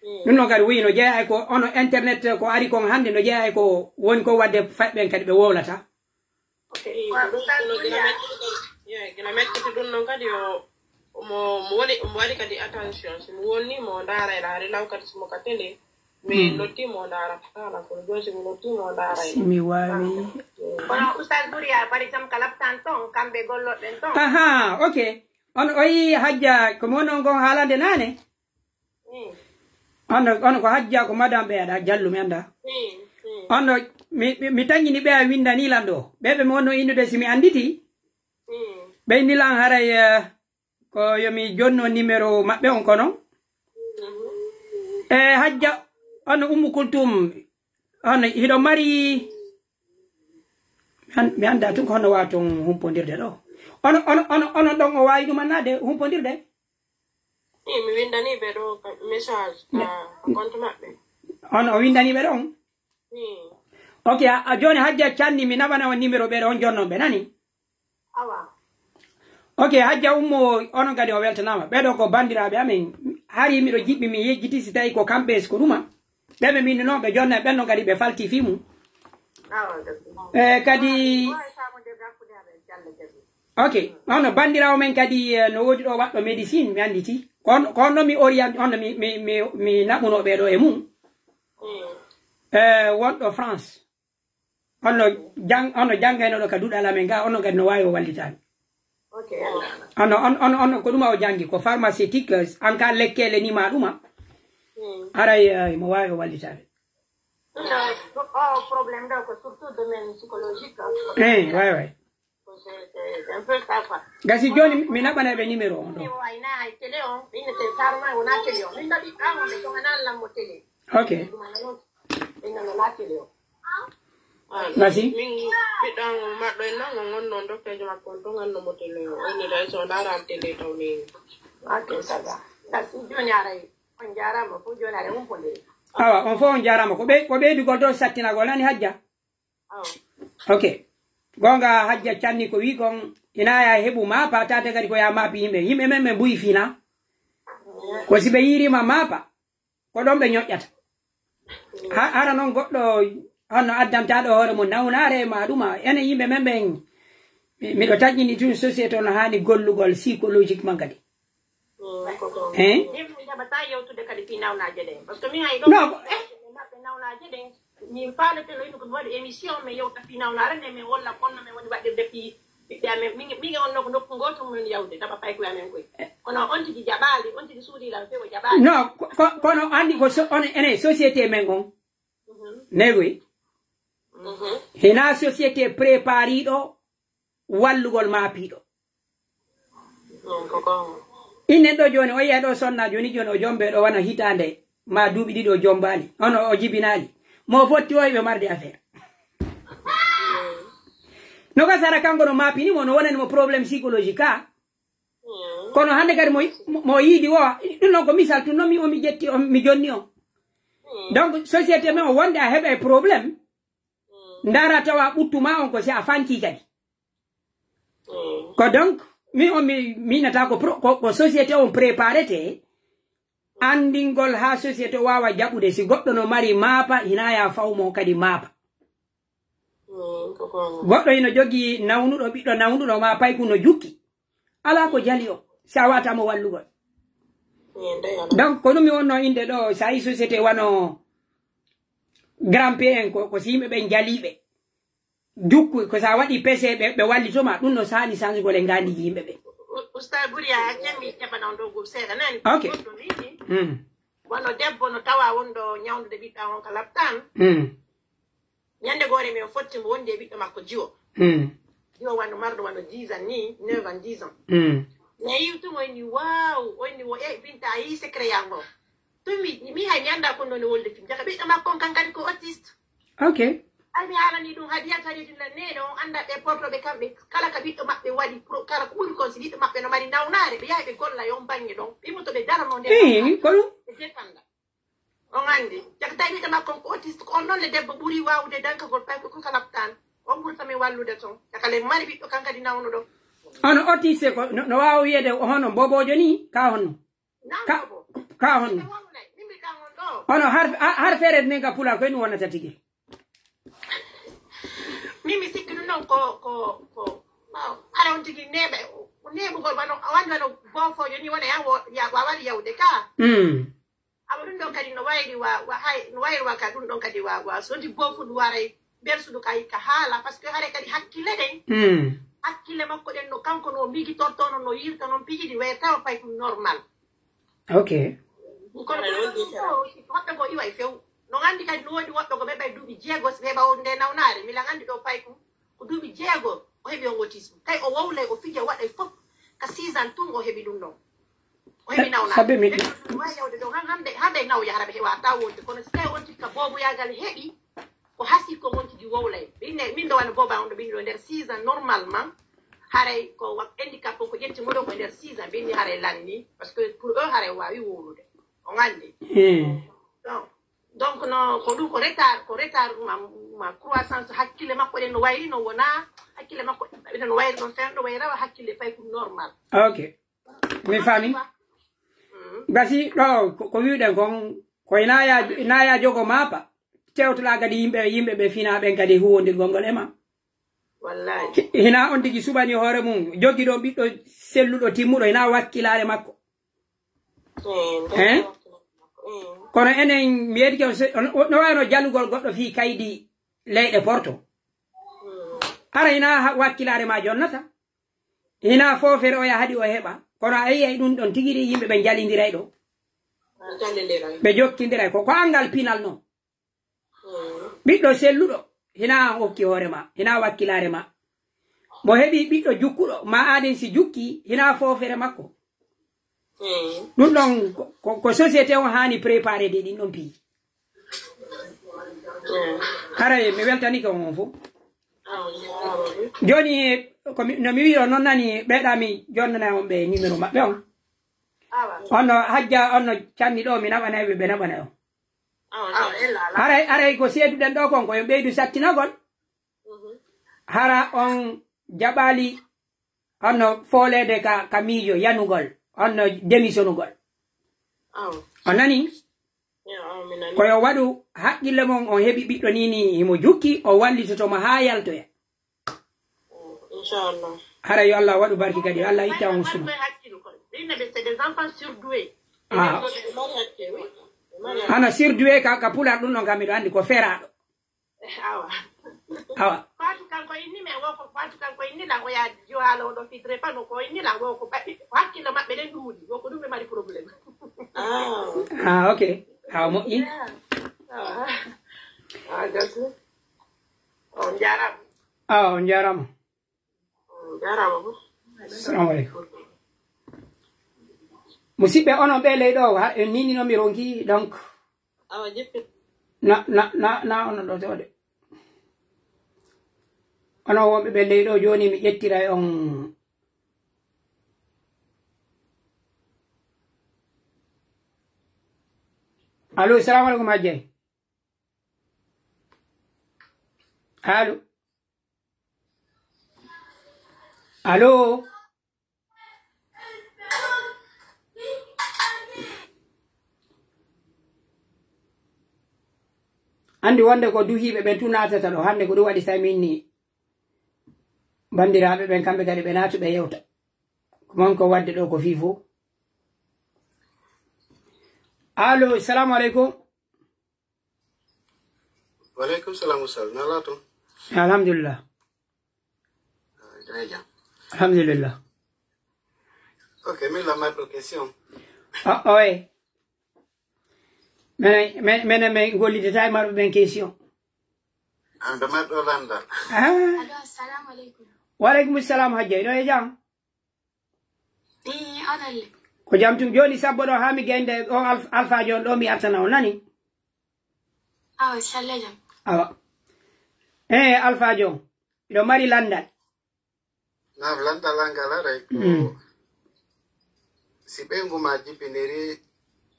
Mm. Ɗum ɗon kadi wuyi no jeeya ko ono internet ko ari kon hannde no jeeya ko woni ko wadde fayɓe ɓen kadi ɓe wowlata. Ok, ko ɗum kono gila mettiti kadi, yeah, gila mettiti ɗum non kadi o, omo, mo waɗi, omo waɗi kadi attention. Si mo wonni mo ndaara ila hari law kadi si mo ka télé. Mi Mm. notti mo ndaara kala, kono jooni si mi notti mo ndaara Si mi waawi. Kono Oustaz Bouria, par exemple, ka laptan ton, kamɓe golloɗen ton. Aha, ok. On o yi hajja ko mo non gon haalande naane? Mm. On, on ko hajja ko madame ɓe aɗa jallu mi annda. Mm, mm. On mi, mi, mi tanƴini ɓe a windani lan ɗo. Ɓe ɓe mo wonno innude si mi annditi. Mm. Ɓe inni lan haray, eh, ko yo mi jonno numéro maɓɓe on kono. Mm. Eh, hajja, on Ummu Kultum, on hiɗo mari, mi an-, mi annda tun ko honno waawa ton humpondirde ɗo. Ono, ono, ono, ono ɗon o waawi ɗum annaade humpondirde? Ii, mi windanii ɓe ɗo ka message ka compte maɓɓe. On o windanii ɓe ɗon? Ii. Ok, a, a jooni hajja canni mi naɓana on numéro ɓe ɗo on jonnon ɓe nani? Awa. Ok, hajja Ummu, onon kadi o weltanaama. Ɓee ɗoo ko banndiraaɓe amen. Hari miɗo jiɗmi mi yejjiti si tawi ko kamɓe ko ɗuma. Ɓe ɓe minnunoo ɓe jonna ɓen non kadi ɓe falti fii mum. Awa, d'accord. Eh, kadi Waawi faamude hakkunde amen, Jalla jaɓi. Ok, hono banndiraawo men kadi, eh, no woodi ɗo waɗɗo médecine, mi annditi. Ko on, ko on ɗon mi orienté, on ɗon mi, mi, mi, mi naɓunoo ɓee ɗoo e mum. Mm. Eh, wonɗo France. Ono jang-, ono janngaynooɗo ka duɗal amen ga, ono kadi no waawi o wallitaade. Ok, Allah. Ono, on, on, on ko ɗum o janngi, ko pharmaceutique, an ka lekkeele ni ma ɗuma. Hmm. Aray, eh, mo waawi o wallitaade. Non, o problème ɗo ko surtout domaine psychologique, hein. Eh, way, way. C'est, c'est un peu ça, quoi. Gasi jooni mi naɓanay ɓe numéro on ɗo. Mi wayna ay télé on, ɓe innete Sarma, wona télé on. Min mbaɗi an, ɓe joganaa lammo télé. Ok. Min nana laakiri o. Merci. Min ɓiɗɗo an on maɗɗo en nan on wonno on dokkeejo makko on ton anno mo télé o. Inni tawi so o ndaara télé taw ni. Ok, ça va. Merci. Jooni aray. On jaaraama fof jooni aray on fondiri. Awa, on fof on jaaraama. Ko ɓe-, ko ɓeydugol ɗo sattinagol nani hajja? Awa. Ok. Goonga hajja canni ko wi kon ina ya heɓu maapa, taate kadi ko ya maapi yimɓe. Yimɓe men ɓe buyi fina. Ko si ɓe yiirima maapa. Ko ɗon ɓe ñoƴƴata. Ha-, hara non goɗɗo, hono addantaaɗo hoore mum nawnaare e maa ɗuma. Enen yimɓe men ɓen, mi-, miɗo taƴƴini tun société on haani gollugol psychologiquement kadi. Hein? Min mi jaɓataa yewtude kadi fii nawnaaje ɗen. Parce que min hay ɗon Non, ko, eh. Maɓɓe nawnaaje ɗen. Min faalete no yimɓe ko mi waɗi émission, mi yewta fii nawnaare nden, min wolla konno min woni waɗirde fii ɓiɓɓe amen. Min, min e on no ko nokku gooto min yawde, taɓa paykoye amen koye. Kono on tigi jaɓaali, on tigi suuɗi lan few o jaɓaali. Non, ko, ko, kono anndi ko so-, on, enen société men on. Negoy. Mhm. Hinaa société prépariiɗo wallugol maapiiɗo. Min ko gonga. Innen ɗo jooni, o yiya ɗo sonna jooni, jooni o jombe ɗo wano hitaande, ma duuɓi ɗiɗi o jombaali. Hono o jibinaali. Mo fotti o e ɓe marde affaire. No ka sara kanko no maapini mo, no wonani mo problème psychologique ka. Mm. Kono hannde kadi mo, mo, mo yiidi o, ɗum noon ko misal tun noon mi, o mi ƴetti, o mi jonni on. Mm. Donc, société men o wonde a heɓa e problème, mm, ndaara tawa ɓuttu ma on ko si a fanki kadi. Mm. Ko donc, mi on mi, mi inata ko pro-, ko, ko société on préparete, anndingol haa société o waawa jaɓude. Si goɗɗo no mari maapa, hinaa ya faw mo kadi maapa. Mm, ko goonga. Goɗɗo hino jogii nawnuɗo, ɓiɗɗo nawnuɗo ma paykun no jukki. Alaa ko jali o, si a wata mo wallugol. Min dey alaa. Donc, ko ɗum mi wonno innde ɗo, so a yi société wano Grand P en, ko, ko si yimɓe ɓen jaliiɓe. Jukku, ko si a waɗi pese, ɓe, ɓe wallito ma, ɗum no saani sansugol e ngaandi yimɓe ɓen. U-, Ustaz Buriya, a jemmi jaɓana on ɗo gum seeɗa, nani? Ok. Goɗɗo wi'i, mm, wano debbo no tawa wonɗo ñawndude ɓiɗɗo on ka laptaan. Mm. Ñande goore min fotti mo wondi e ɓiɗɗo makko jiwo. Mm. Jiwo wano marɗo wano dix ans ni, neuf ans, dix ans. Mm. Mi yiwi tun o inni, "Waaw," o inni, "Wo e Binta, a yii secret ya ngo?" Tun mi, mi hay mi annda ko non e wolde tun. Jaka ɓiɗɗo makko on kan kadi ko autiste. Ok. Ay mi haalani ɗum Hadiyata Redina neene on annda ɓe portoɓe kamɓe kala ka ɓiɗɗo maɓɓe waɗi pro-, kala ko ɓuri kon si ɓiɗɗo maɓɓe no mari nawnaare, ɓe yahay ɓe golla e on baŋŋe ɗon. Ɓe mo to ɓe darano nden. Eh, ko ɗum? Ɓe defanda. On anndi, jaka tawi ɓiɗɗo makko on ko autiste, ko on non le debbo ɓuri waawude dankagol payko ko ka laptaan. On ɓurta min wallude ton. Jaka le mari ɓiɗɗo kan kadi nawnuɗo. Ono autiste ko no, no waawa wiyeede hono boboojo ni, ka honno? Nan ka, bobo. Ka honno? Ɓe wonay, min mi kan on ɗo. Ono har, har, har feere nden ka pula ko en wonata tigi. Min mi sikki ɗum non ko, ko, ko, waaw, hara on tigi neeɓa, neeɓugol wano, a wandi wano boofoojo ni wona ya wo-, ya, wa wari yawde ka. Mm. Awa ɗum ɗon kadi no wayri wa, wa hay, no wayri wa ka ɗum ɗon kadi wa, wa so ndi boofudu waray bersudu kay ka haala, parce que hare kadi hakkille ɗen, mm, hakkille makko ɗen no kanko no migitorto non, no yirta non piiji ɗi wayri tawa pay ɗum normal. Ok. Kono ɗum ɗon ɗo, si woɓɓe goo iwa e few. No anndi kadi no woodi woɓɓe goo ɓe ɓay duuɓi jeego, si ɓe heɓa o nde nawnaare. Milan anndi ɗo pay ɗum. Ko duuɓi jeego o heɓi on autisme. Tawi o wowlay, o fija, waɗay fof. Ka six ans tun o heɓi ɗum ɗon. O heɓi nawnaare. Sabi mi ɓe ɗum wawi yawde ɗon han hande, hande naw yahara ɓe heɓa taw wonde. Kono si tawi on tikka booboyaagal heɓi, ko hasi ko on tigi wowlay. Ɓe inne, min ɗo wano booba on ɗo ɓe inne ɗo nder six ans normalement. Haray ko wa-, handicap on ko ƴetti mo ɗo ko nder six ans. Ɓe inni haray lanni. Parce que pour eux haray o wawi wowlude. On anndi? Hmm. Donc, donc, no, ko ɗum ko retard, ko retard ma, ma croissance hakkille makko ɗen no wayri, no wona hakkille makko ɗen no wayri, ɗon fen ɗo wayra wa hakkille fay ko normal. Ok. Mi faami. Mm. Gasi ɗo ko, ko wi'uɗen kon, ko ina ya, ina ya jogo mapa. Tewtoɗa kadi yimɓe, yimɓe ɓe fina ɓen kadi huwondirgol ngol e ma. Wallahi. Hi-, hina on tigi suɓani hoore mum, joggi ɗon ɓiɗɗo selluɗo timmuɗo, hina wakkilaare makko. Eh, eh? Eh. Kono enen, mi yeɗike on se-, on, on, no wayno jalugol goɗɗo fii kaydi leyɗe Porto. Mm. Hara hina ha-, wakkilaare ma jonnata. Hina foofere oya haɗi o heɓa. Kono a yi'ay ɗum ɗon tigi ɗi yimɓe ɓe jalindiray ɗo. Ɓe jokkindiray. Ko, ko angal pinal non. Mm. Ɓiɗɗo selluɗo, hina an okki hoore ma, hina wakkilaare ma. Mo heɓi ɓiɗɗo jukkuɗo, ma aaden si jukki, hina foofere makko. Mm. Ɗum ɗon ko, ko, ko société on haani préparé de ɗin ɗon piiji. Mm. Haray mi weltanike on on fof. Jooni, ko mi, no mi wi'o non nani ɓeeɗa mi jonnana on ɓe numéro maɓɓe on. Awa. On no hajja, on no canni ɗo, mi naɓanay ɓe, ɓe naɓanay on. Awa, awa, ella ala. Haray, haray ko seeduɗen ɗo kon, ko yo ɓeydu sattinagol. Mhm. Hara on jaɓali, on no fooleede ka, ka miijo yanugol, on no demisonugol. Awa. On nani? Yo, awa, mi nani. Ko yo waɗu haqqille mon, on heɓi ɓiɗɗo ni, ni himo jukki, o wallitoto mo haa yaltoya. Mm, inchallah. Hara yo Allah waɗu barki kadi, Allah itta on sunu. Koye hakkille koye. Ɓe inna ɓe, c'est des enfants surdoués. Ah. Ɓe mari hakkille, oui. Ɓe mari hakkille. Hana surdoué ka, ka pular ɗum ɗon kam miɗo anndi ko feraaɗo. Eh, awa. Awa. Fatou kanko inni men, wo ko Fatou kanko inni lan, o yaa Joalo ɗo fidre pano ko inni lan, wo ko ɓaɗɗi, ko hakkille maɓɓe ɗen ɗuuɗi, wo ko ɗum ɓe mari problème. Ah. Ah, ok. Awa moƴƴi. Yeah. Awa. Ah, gasni. On jaaraama. Ah, on jaaraama. On jaaraama fof. Assalamu aleykum. Musidɓe, onon ɓe ley ɗo, ha, e nini no mi ronki, donc. Awa, jippi. Na, na, na, na, onon ɗo tewde. Onon wonɓe ɓe ley ɗo, jooni mi ƴettiray on. Allo, salamu aleykum, Hajjay. Allo? Allo? Anndi wonde ko duhiiɓe ɓen tun naatata ɗo. Hannde ko ɗum waɗi tawi min ni banndiraaɓe ɓen, kamɓe kadi ɓe naatu ɓe yewta. Ko man ko waɗde ɗo ko fii fof. Allo, salamu aleykum. Waleykum salam, Oustaz. No laato? Alhamdulillah. Ah, jaa jam. Alhamdulillah. Ok, min la marɗo question. Ah, oye. Menen, men, menen, men gollidata e marɓe ɓen question. An ɓe marɗo landal. Ah. Allo, assalamu aleykum. Wa aleykum salam, Hajja. Hiɗo e jam? Ii, onon le? Ko jam tun. Jooni sabbo ɗo haa mi gende o alf-, alfaajo on ɗo mi artana on, nani? Awa, salle jam. Awa. Eh, alfaajo on. Miɗo mari landal. Naam, landal an ngal aray ko Mm. si ɓeyngu ma jibiniri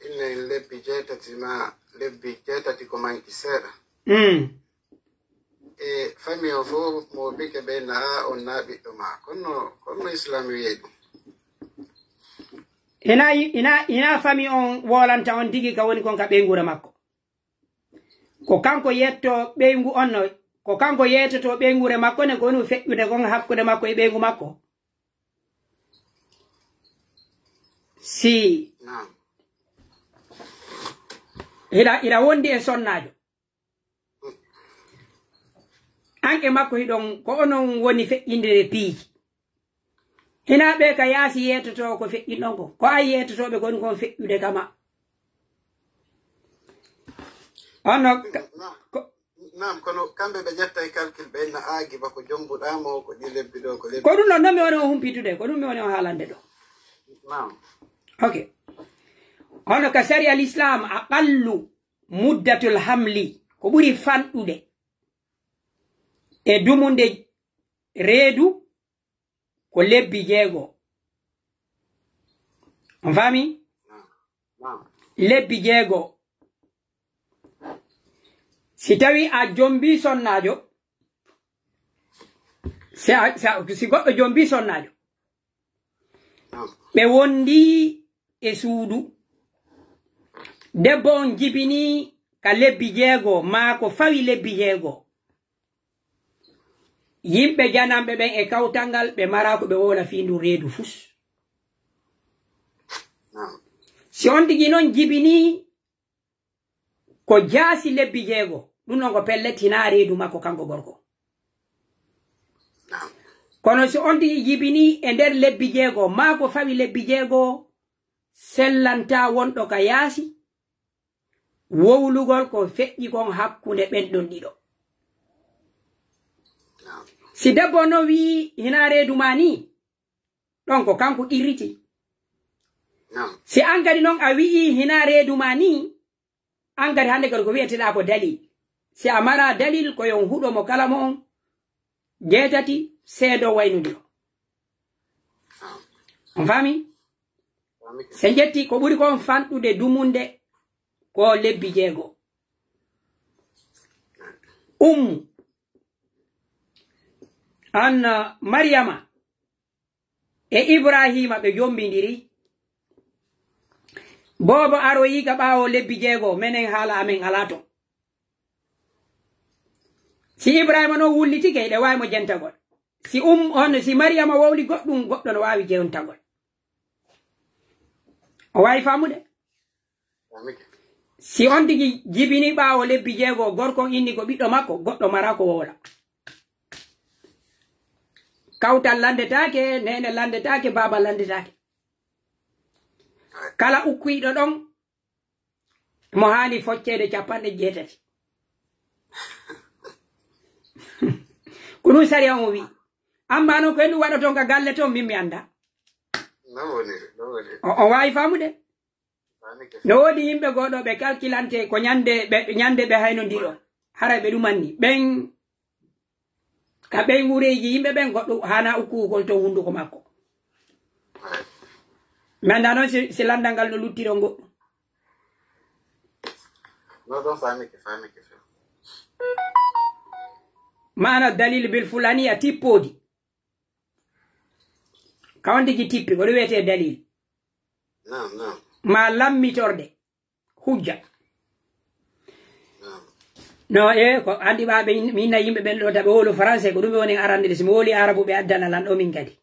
innen lebbi jeetati ma lebbi jeetati ko manki seeɗa. Mm. E famille o fof mo bike ɓe na on na ɓiɗɗo ma. Kono, kono Islam wi'e ɗum. Ina, ina, ina famille on wolanta on tigi ka woni kon ka ɓeynguure makko. Ko kanko yetto ɓeyngu on no, ko kanko yeetoto ɓeynguure makko ne, ko woni feƴƴude kon hakkunde makko e ɓeyngu makko. Si Naam. Hiɗa, hiɗa wondi e sonnaajo. An e makko hiɗon, ko onon woni feƴƴindire piiji. Hinaa ɓe ka yaasi yeetotoo ko feƴƴinɗon kon. Ko an yeetotooɓe kon kon feƴƴude kama. Ono ka, Naam. ko Naam, kono kamɓe ɓe ƴetta e calcul ɓe na aagi ba ko jombuɗaa mo, ko ɗi lebbi ɗo, ko lebbi. Ko ɗum ɗon, non mi woni on humpitude, ko ɗum mi woni on haalande ɗo. Naam. Ok. Hono ka sariya l'islam, aqallu muddatul hamli, ko ɓuri fanɗude e dumunde reedu ko lebbi jeego. On faami? Naam. Lebbi jeego. Si tawi a jombi sonnaajo, si a, si a, si goɗɗo jombi sonnaajo, ɓe wondi e suudu, debbo on jibini ka lebbi jeego, maa ko fawi lebbi jeego. Yimɓe jananɓe ɓen e kawtal ngal, ɓe maraa ko ɓe wowla fii ndun reedu fus. Naam. Si on tigi non jibini ko jaasi lebbi jeego, ɗun non ko pellet hinaa reedu makko kanko gorko. Naam. Kono si on tigi jibini e nder lebbi jeego, maa ko fawi lebbi jeego, sellantaa wonɗo ka yaasi, wowlugol ko feƴƴi kon hakkunde ɓen ɗon ɗiɗo. Si debbo on non wi'i, "Hinaa reedu maa nii," ɗon ko kanko qirriti. Naam. Si an kadi non a wi'i, "Hinaa reedu maa nii," an kadi hannde kadi ko wi'eteɗaa ko dalil. Si a maraa dalil, ko yo on huɗo mo kala mo'on jeetati seedo waynodiro. On faami? Se ƴetti ko ɓuri kon fanɗude dumunde ko lebbi jeego. Ummu, an, uh, Mariyama e Ibraahiima ɓe jombindiri. Boobo aroyi ka ɓaawo lebbi jeego, menen haala amen alaa ton. Si Ibraahiima non wullitike, hiɗe waawi mo jentagol. Si um-, on, si Mariyama wowli goɗɗum, goɗɗo no waawi jentagol. O waawi faamude? Si on tigi jibini ɓaawo lebbi jeego, gorko on inni ko ɓiɗɗo makko, goɗɗo maraa ko wowla. Kawtal landetaake, neene landetaake, baaba landetaake. Kala ukkiiɗo ɗon, mo haani focceede capanɗe jeetati. Ko ɗum sariya on wi'i. Amma non ko e ɗum waɗoton ka galle ton, min mi annda. Non woniri, non woniri. O, o waawi faamude. Faami ke. No woodi yimɓe goo ɗoo ɓe kalkilante ko ñande ɓe, ñande ɓe hayno ndiro. Haray ɓe ɗumanni. Ɓen, ka ɓen wureeji yimɓe ɓen goɗɗo haana ukkugol ton hunduko makko. Mi annda non si, si landal ngal no luttiro goɗɗum. Non, non, faami ke, faami ke, faami. Maana dalil bil fulaniya tippoodi. Ka on tigi tippi, ko ɗum wiyetee dalil. Naam, naam. Ma lammitorde, hujja. Naam. No, e, ko anndi ɓa ɓe in-, mi inna yimɓe ɓen ɗo, taɓe wowlu français, ko ɗum ɓe woni arande de, si mi wowli arabu, ɓe addana lan ɗo min kadi.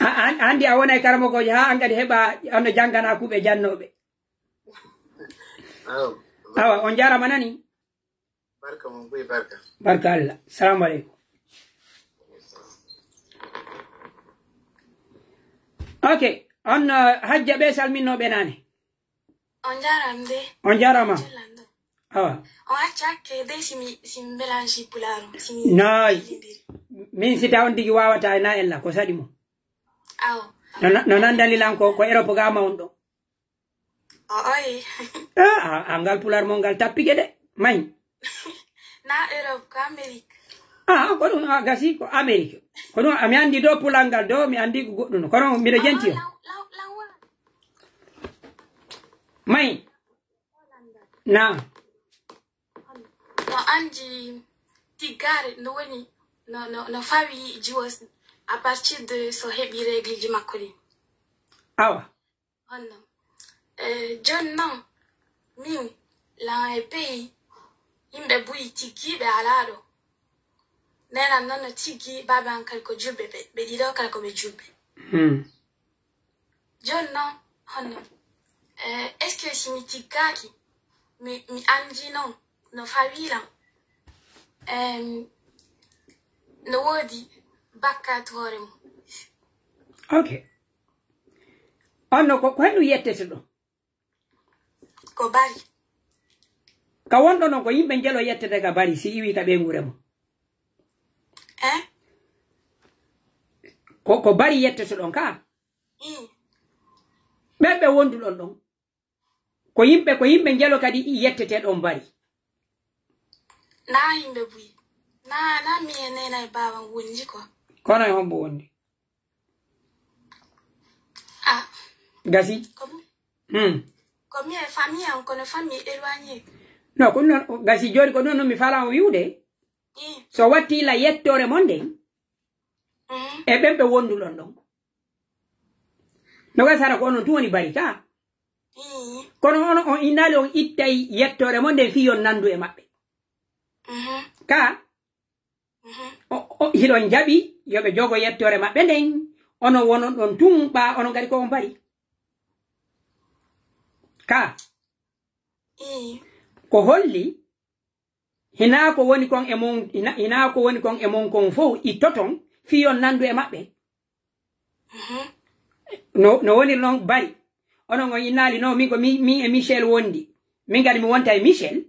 A, an-, anndi a wonay karamokoojo, haa an kadi heɓa, ano janngana kuuɓe jannooɓe. Awa. Awa, on jaarama nani? Barka mon buy barka. Barka Allah. Salamu aleykum. Ok. On, uh, hajja ɓe salminno ɓe nane. On jaram de. On jarama. Jellan ɗo. Awa. On acca hakke de si mi, si mi mélange pulaar on, si mi Nayi. Jillindiri. Min si taw on tigi wawata e na ella ko saɗi mo. Awa. No, no, no nandani lan ko, ko Europe ga ma on ɗo. O oye. Ah, ah, ah, ngal pulaar mon ngal tappike de. Mahi. Na Europe, ko Amérique. Ah, ko ɗum, ah, gasi ko Amérique. Ko ɗum, ah, mi anndi do pulaar ngal do, mi anndi ko goɗɗum. Kono miɗo jenti on. Law, law, law, law. Mahi. Na. No anndi tiggaare no woni, no, no, no fawi jiwo à partir de so heɓi règle ji makko ɗin. Awa. Honno? Eh, jooni non, min, lan e pays, yimɓe buy tiggiiɓe alaa ɗo. Nenan non no tiggi, baaba an kadi ko julɓe ɓe, ɓe ɗiɗo kala ko ɓe julɓe. Hmm. Jooni non, honno? Eh, est-ce que si mi tiggaaki, mi, mi anndi non no fawi lan? Em, no woodi bakkaatu hoore mum. Ok. On no ko, ko henɗum yettete ɗo? Ko bari. Ka wonɗo non ko yimɓe njelo yettete ka bari si iwi ka ɓeynguure mum. Eh? Ko, ko bari yettete ɗon ka? Mm. Ɓen ɓe wonduɗon ɗon. Ko yimɓe, ko yimɓe njelo kadi yettete ɗon bari. Na yimɓe buy. Na, na mi e nena e baaba wondi ko. Kono e hombo wondi? Ah. Gasi? Ko mi, Hmm. Ko mi e famille an, kono famille éloignée. No, ko non, gasi jooni ko non, non mi faalaa on wi'ude. Mm. So watti la yettoore mon nden, Mm. e ɓen ɓe wonduɗon ɗon. No gasi hara ko onon tun woni bari ka. Mm. Kono on, on innaali on ittay yettoore mon nden fii on nandu e maɓɓe. Mhm. Ka? Mhm. O, o, hiɗon jaɓi yo ɓe jogo yettoore maɓɓe nden, onon wonon ɗon tun, ɓaa onon kadi ko on bari. Ka? Ii. Ko holli, hinaa ko woni kon e mon, hina-, hinaa ko woni kon e mon kon fow ittoton, fii on nandu e maɓɓe. Mhm. No, no woni non bari. Onon on innaali, "No, min ko mi-, min e Michel wondi." Min kadi mi wonta e Michel.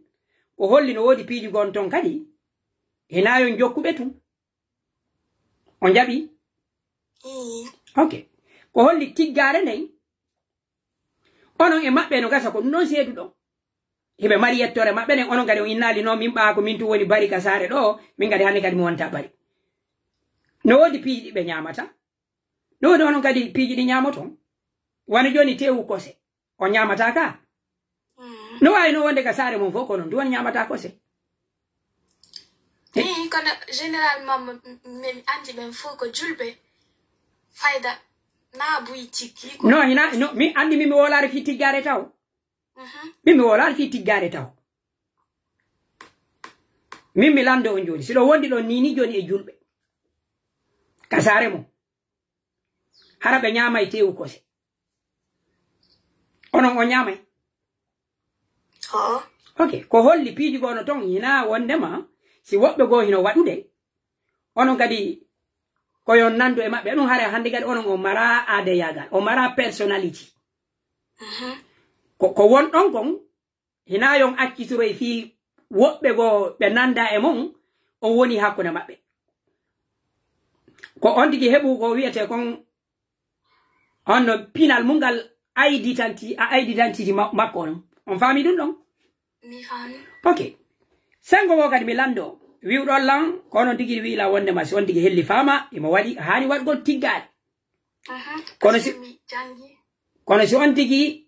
Ko holli no woodi piiji gon ton kadi. Hinaa yon jokkuɓe tun. On jaɓi? Ii. Ok. Ko holli tiggaare nden? Onon e maɓɓe no gasa ko ɗum ɗon seeduɗon. Hiɓe mari yettoore maɓɓe nden, onon kadi on innaali, "No, min ɓaa ko min tun woni bari ka saare ɗo, min kadi hannde kadi mi wonta bari." No woodi piiji ɗi ɓe ñaamata. No woodi onon kadi piiji ɗi ñaamoton. Wano jooni teewu kose. On ñaamataa ka? Mm. No waawi no wonde ka saare mon fof, kono ɗum on ñaamataa kose. Ii, kono généralement, m-, m-, mi anndi ɓen fof ko julɓe. Fayda, na buy tiggi ko. No, hina, no, mi anndi min mi wowlaare fii tiggaare taw. Mhm. Min mi wowlaare fii tiggaare taw. Min mi lanndo on jooni. Si ɗo wondi ɗon nii nii jooni e julɓe. Ka saare mon. Hara ɓe ñaamay teewu kose. Onon on ñaamay? Oo. Ok, ko holli piiji goo no ton, hinaa wondema si woɓɓe goo hino waɗude, onon kadi ko yon nandu e maɓɓe. Ɗum hara hannde kadi onon on maraa aadayaagal, on maraa personnalité. Mhm. Ko, ko won ɗon kon, hinaa yo on accitoy fii woɓɓe goo ɓe nanda e mon, on woni hakkunde maɓɓe. Ko on tigi heɓu ko wi'etee kon, on no pinal mun ngal, identity, a identity ma-, makko on. On faami ɗun ɗon? Mi faami. Ok. Sengo goo kadi mi lando. Wi'uɗon lan, ko onon tigi wi'i lan wonde ma si on tigi helli faama, imo waɗi, haani waɗugol tiggaare. Mhm. Kono si, mi jangi. Kono si on tigi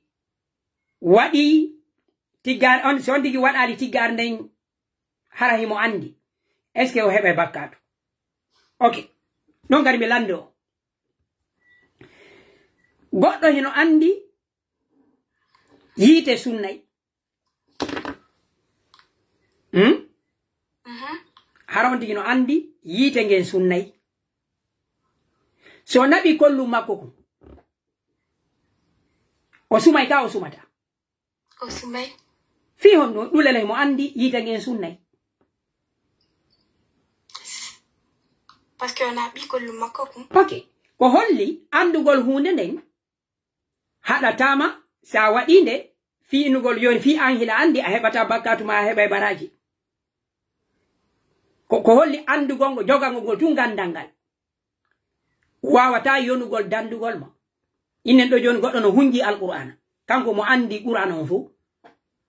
waɗi tiggaare, on, si on tigi waɗaali tiggaare nden, hara himo andi. Est-ce que o heɓay bakkaatu? Ok. Ɗon kadi mi lando. Goɗɗo hino andi yiite sunnay. Hmm? Mhm. Hara on tigi no andi yiite ngen sunnay. So naɓi kollu makko kun, o sumay ka o sumata? O sumay. Fii honno ɗun lelay mo andi yiite ngen sunnay? Parce que o naɓi kollu makko kun. Ok. Ko holli andugol huunde nden haɗataama si a waɗii nde, fii innugol jooni, fii an hiɗa anndi a heɓataa bakkaatu maa a heɓay baraaji. Ko, ko holli anndugol ngol, jogangol ngol tun ganndal ngal. Waawataa yonugol danndugol ma. Innen ɗoo jooni goɗɗo no hunji Alqur'aana. Kanko mo anndi Qur'aana on fow.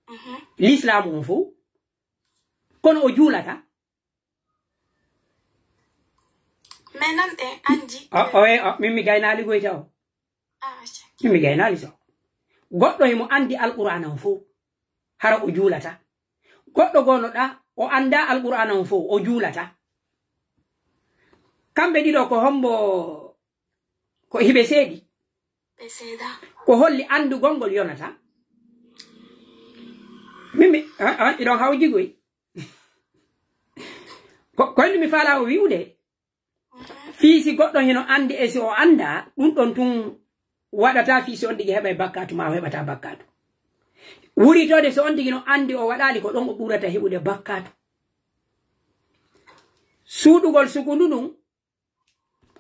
Mhm. Lislaamu on fow. Kono o juulataa. Mais non ɗen anndi. O, o, e, o, min mi gaynaali goy taw. Ah, ok. Min mi gaynaali so. Goɗɗo himo anndi Alqur'aana on fow. Hara o juulataa. Goɗɗo goo no ɗa, o anndaa Alqur'aana on fow, o juulataa. Kamɓe ɗiɗo ko hombo, ko hiɓe seedi? Ɓe seedaa. Ko holli anndugol ngol yonataa? Min mi, ah, ah, iɗon hawji goy. Ko, ko hendu mi faalaa o wi'ude. Fii si goɗɗo hino anndi e si o anndaa, ɗun ɗon tun waɗataa fii si on tigi heɓay bakkaatu maa o heɓataa bakkaatu. Wuritoode si on tigi no anndi o waɗaali, ko ɗon o ɓurata heɓude bakkaatu. Suuɗugol sukundu ndun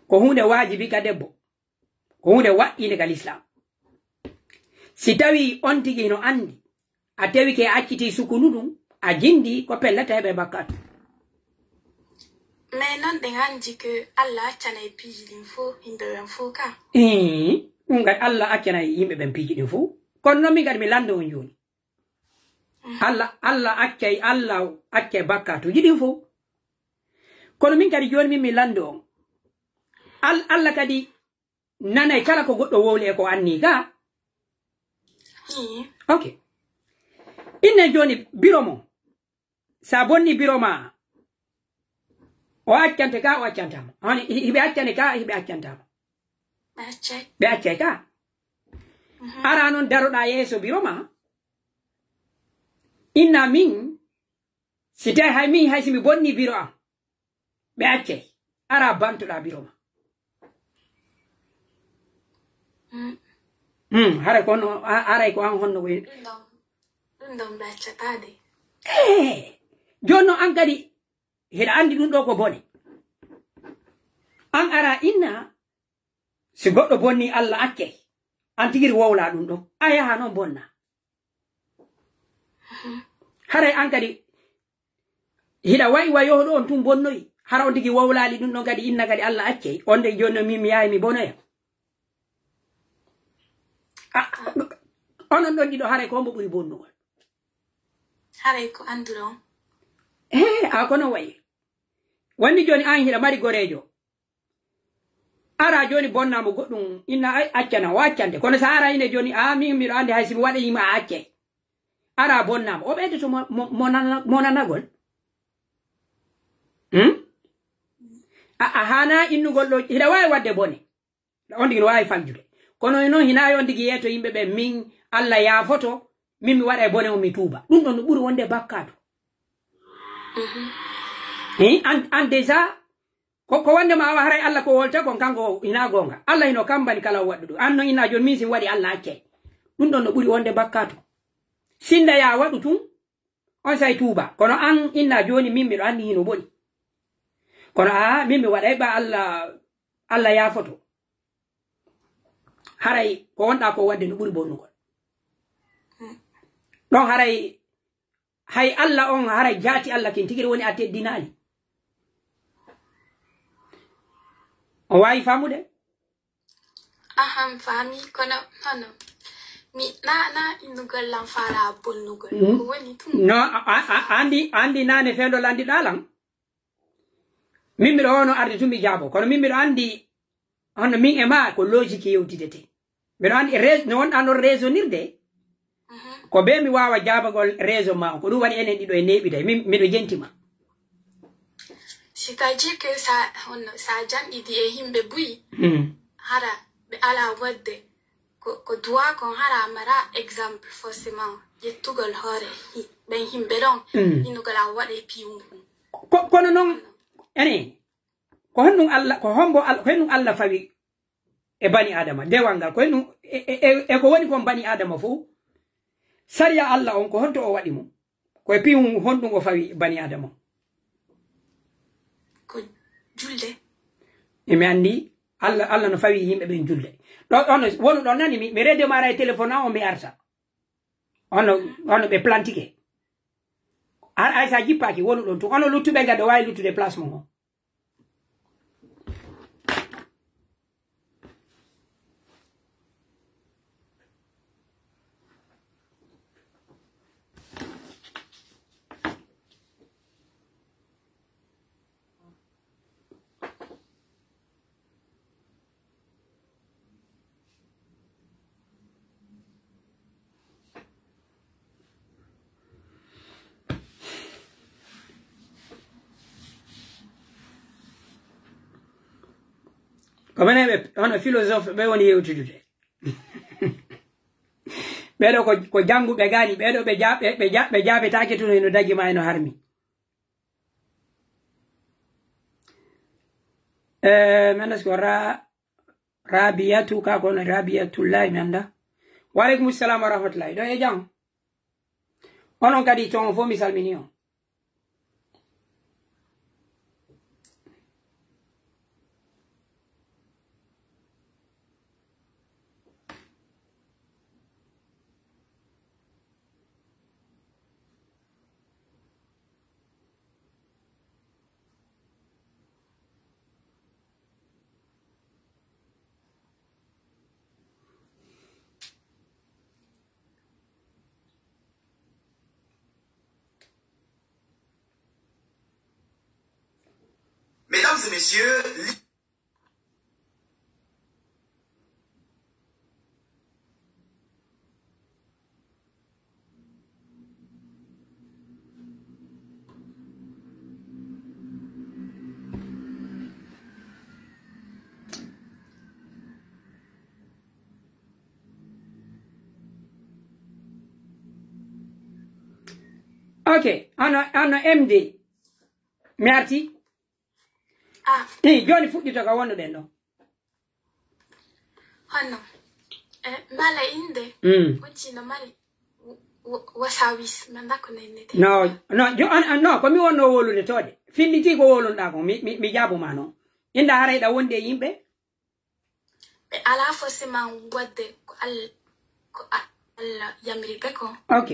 ko huunde waajibi ka debbo, ko huunde waɗɗiinde ka lislaam. Si tawii on tigi hino anndi, a tewike a accitii sukundu ndun, a jindii, ko pellata heɓay bakkaatu. Mais non ɗen anndi que Allah accanay piiji ɗin fow, yimɓe ɓen fow ka. Ii, ɗun kadi Allah accanay yimɓe ɓen piiji ɗin fow. Kono non min kadi mi lando on jooni. Mm. Allah, Allah accay, Allah accay bakkaatuuji ɗin fow. Kono min kadi jooni min mi lando on. Al-, Allah kadi nanay kala ko goɗɗo wowli e ko annii ka. Ii. Ok. Inne jooni biro mo. Sa bonni biro ma, o accante ka, o accantaa ma. Hani, hi-, hiɓe accane ka, hiɓe accantaa ma. Ɓe accay. Ɓe accay ka. Mhm. Ara non daroɗaa yeeso biro ma. Inna min, si tawi hay min, hay si mi bonni biro am. Ɓe accay. Ara bantoɗaa biro ma. Mm. Hmm, haray ko honno, a-, haray ko an honno ko. Ɗun ɗon, ɗun ɗon ɓe accataa de. Eh, jooni non an kadi, hiɗa anndi ɗun ɗoo ko bone. An ara inna, si goɗɗo bonnii Allah accay. An tigiri wowlaa ɗun ɗon. A yaha non bonna. Haray an kadi, hiɗa wa'i wa yohuɗo on tun bonnoyi. Hara on tigi wowlaali ɗun ɗon kadi, inna kadi Allah accay. On de jooni non min mi yahay mi bonoya. A, onon ɗon ɗiɗo haray ko hombo ɓuri bonnugol? Haray ko annduɗo on. Eh, a kono wa'i. Wonni jooni an hiɗa mari goreejo. Ara jooni bonna mo goɗɗun, inna ay, accana, o accante. Kono sa ara ine jooni, a, min miɗo anndi hay si mi waɗii ma a accay. Ara bonna mo. O ɓeydoto mo, mo, mo nana-, mo nanagol. Hmm? A, a haana innugol ɗoo, hiɗa waawi waɗde bone. On tigi no waawi faljude. Kono e non hinaa yo on tigi yeeto yimɓe ɓen, min Alla yaafoto, min mi waɗa e bone on mi tuuba. Ɗun ɗon no ɓuri wonde bakkaatu. Mhm. Eh, an, an déjà, ko, ko wonde ma awa haray Alla ko wolta kon kanko hinaa goonga. Alla hino kambani kala o waɗɗuɗo. An non inna jooni min si mi waɗi Alla accay. Ɗun ɗon no ɓuri wonde bakkaatu. Sinda yaa waɗu tun, on say tuuba. Kono an inna jooni min miɗo anndi hino boni. Kono aa, min mi waɗay ba Alla, Alla yaafoto. Haray ko wonɗaa ko waɗde no ɓuri bonnugol. Mm. Ɗon haray, hay Alla on, haray jaati Alla kin tigi woni a teddinaali. On waawi faamude? Ahan, faami, kono hono mi na na innugol lan faala bonnugol. Mm. Ko woni tun? No, a, a, a, andi, andi naane fendo landiɗaa lan. Min miɗo ono arde tun mi jaabo, kono min miɗo andi hono min e ma ko logique yewtidete. Miɗo andi rais-, no wonɗaa non raisonnirde, ko be mi waawa jaabagol raison ma on. Ko ɗum waɗi enen ɗiɗo e neeɓiday. Min, miɗo jenti ma. C'est-à-dire que sa, hono, sa janɗidi e yimɓe buy, hmm, hara ɓe ala waɗde ko, ko duwa kon, hara mara exemple forcément yettugol hoore hi-, ɓen yimɓe ɗon, hmm, hinugol a waɗa e piiwun kun. Ko, kono non, ene, ko honɗum Alla, ko hombo Al-, ko honɗum Alla fawi e bani Adama, dewal ngal, ko honɗum, e, e, e, e ko woni kon bani Adama fof, sariya Alla on, ko honto o waɗi mo? Ko e piiwun honɗum o fawi bani Adama? Ko julde. E mi anndi Alla, Alla no fawi yimɓe ɓen julde. Ɗo, ono, wonu ɗon nani, mi, mi rede mara e téléphone an, on mi arta. Ono, ono ɓe plantike. Ar ay sa jippaaki, wonu ɗon tun. Ono luttuɓe ngal, ɓe waawi luttude place mon on. Ko menen ɓe, hono philosophe ɓe woni yewtidude. Ɓeeɗo ko, ko jannguɓe gani, ɓeeɗo ɓe ja-, ɓe, ɓe ja-, ɓe jaabetaake tun, eno dagi ma, eno harmi. Eh, mi anndaa si ko Ra-, Rabiyatu ka, kono Rabiyatullahi, mi anndaa. Wa aleykum salam wa rahmatullahi. Ɗo e jam. Onon kadi, ton fof mi salmini on. Mesdames et messieurs, li- Ok, ano, ano M D. Mi arti. Ah. Ii, jooni fuɗɗito ka wonduɗen ɗo. Hono, eh, mala innde, mm, hojji no mari w-, w-, wasawis, mi anndaa ko no innetee. No, no, jo-, an, an, no, ko mi wonno wowlude toode. Finnitii ko wowlunɗaa kon, mi, mi, mi jaabo ma non. Inda hara hiɗa wondi e yimɓe? Ɓe alaa forcément waɗde ko Alla, ko A-, Alla yamiri ɓe kon. Ok.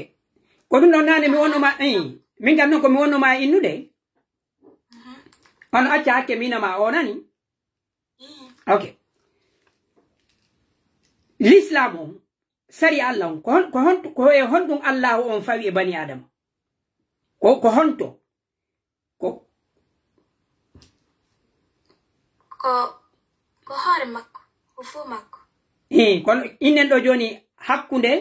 Ko ɗum ɗon naane mi wonno ma, ii, min kam non ko mi wonno ma e innude. Mhm. Hono acca hakke mi ina ma o nani? Mhm. Ok. L'islam on, sariya Alla on, ko hon-, ko hon-, ko e honɗum Allahu on fawi e bani Adama? Ko, ko honto? Ko. Ko, ko hoore makko, ko fuu makko. Ii, kono innen ɗo jooni hakkunde,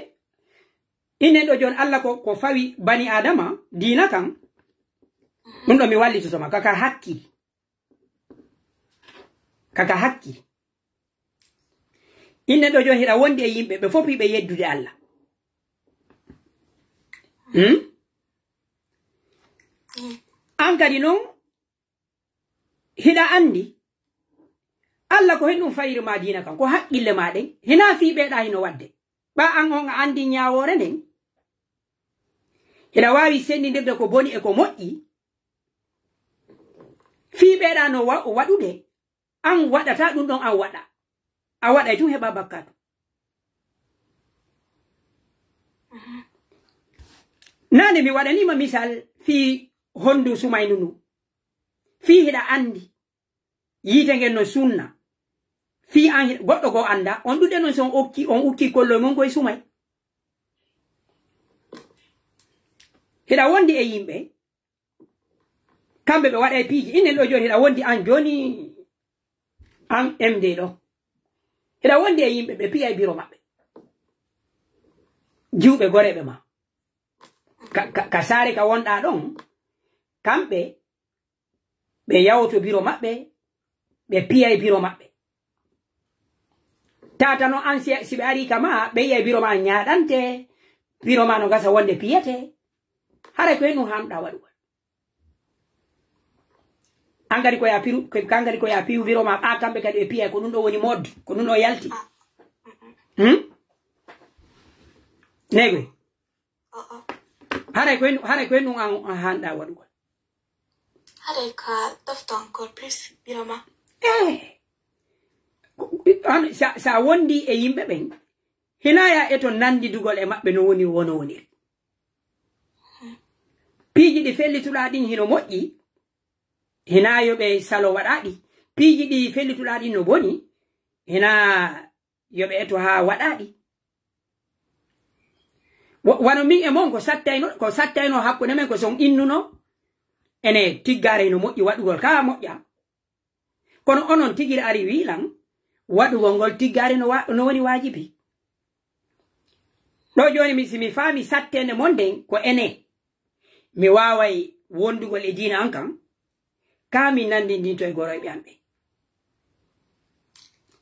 innen ɗo jooni Alla ko, ko fawi bani Adama, diina kan, ɗum ɗo mi wallitoto ma, kaka hakki. Kaka hakki. Inne ɗo jooni hiɗa wondi e yimɓe, ɓe fof hiɓe yeddude Alla. Hmm? An kadi non, hiɗa anndi, Alla ko henɗum fayiri ma diina kan, ko haqqille ma ɗen, hinaa fii ɓeeɗa hino waɗde. Ɓaa an on a anndi ñaawoore nden, hiɗa waawi senndindirde ko boni e ko moƴƴi, fii ɓeeɗa no wa-, waɗude, an waɗata ɗum ɗon, an waɗa. A waɗay tun heɓa bakkaatu. Mhm. Naane mi waɗanii ma misal fii honndu sumaynu ndu. Fii hiɗa anndi yiite ngen no sunna. Fii an hi-, goɗɗo goo anndaa, on ɗuɗe non si on okki, on ukki kolloy mon koy sumay. Hiɗa wondi e yimɓe, kamɓe ɓe waɗay piiji. Innen ɗoo jooni hiɗa wondi an jooni, an M D ɗoo. Hiɗa wondi e yimɓe ɓe piyay biro maɓɓe. Jiwɓe goreeɓe maa. Ka, ka, ka saare ka wonɗaa ɗon, kamɓe ɓe yawto biro maɓɓe, ɓe piyay biro maɓɓe. Tata no an si, si ɓe arii ka maa, ɓe yi'ay biro maa ñaaɗante, biro maa no gasa wonde piyete. Haray ko e ɗun haanɗaa waɗugol. An kadi ko yaa piru, ko, kan kadi ko yaa piyu biro maa, ɓaa kamɓe kadi ɓe piyay, ko ɗun ɗoo woni mode, ko ɗun ɗoo yalti. Hmm? Negoy. A'a. Haray ko en, haray ko en ɗun an, an haanɗaa waɗugol. Haray ka ɗofta encore plus, biro maa. Eh. Ko, an, sa, sa wondi e yimɓe ɓen, hinaa yaa eto nanndidugol e maɓɓe no woni, wono woniri. Piiji ɗi fellituɗaa ɗin hino moƴƴi, hinaa yo ɓe salo waɗaa ɗi. Piiji ɗi fellituɗaa ɗin no boni, hinaa yo ɓe eto haa waɗaa ɗi. Wa-, wano min e mon ko sattayno, ko sattayno hakkunde men ko si on innuno, ene tiggaare hino moƴƴi waɗugol, kaa moƴƴaa. Kono onon tigi ari wii lan, waɗugol ngol tiggaare no wa-, no woni waajibi. Ɗoo jooni mi, si mi faami satteende mon nden ko ene, mi waaway wondugol e diina an kan, kaa mi nanndindinto e goroyɓe an ɓen.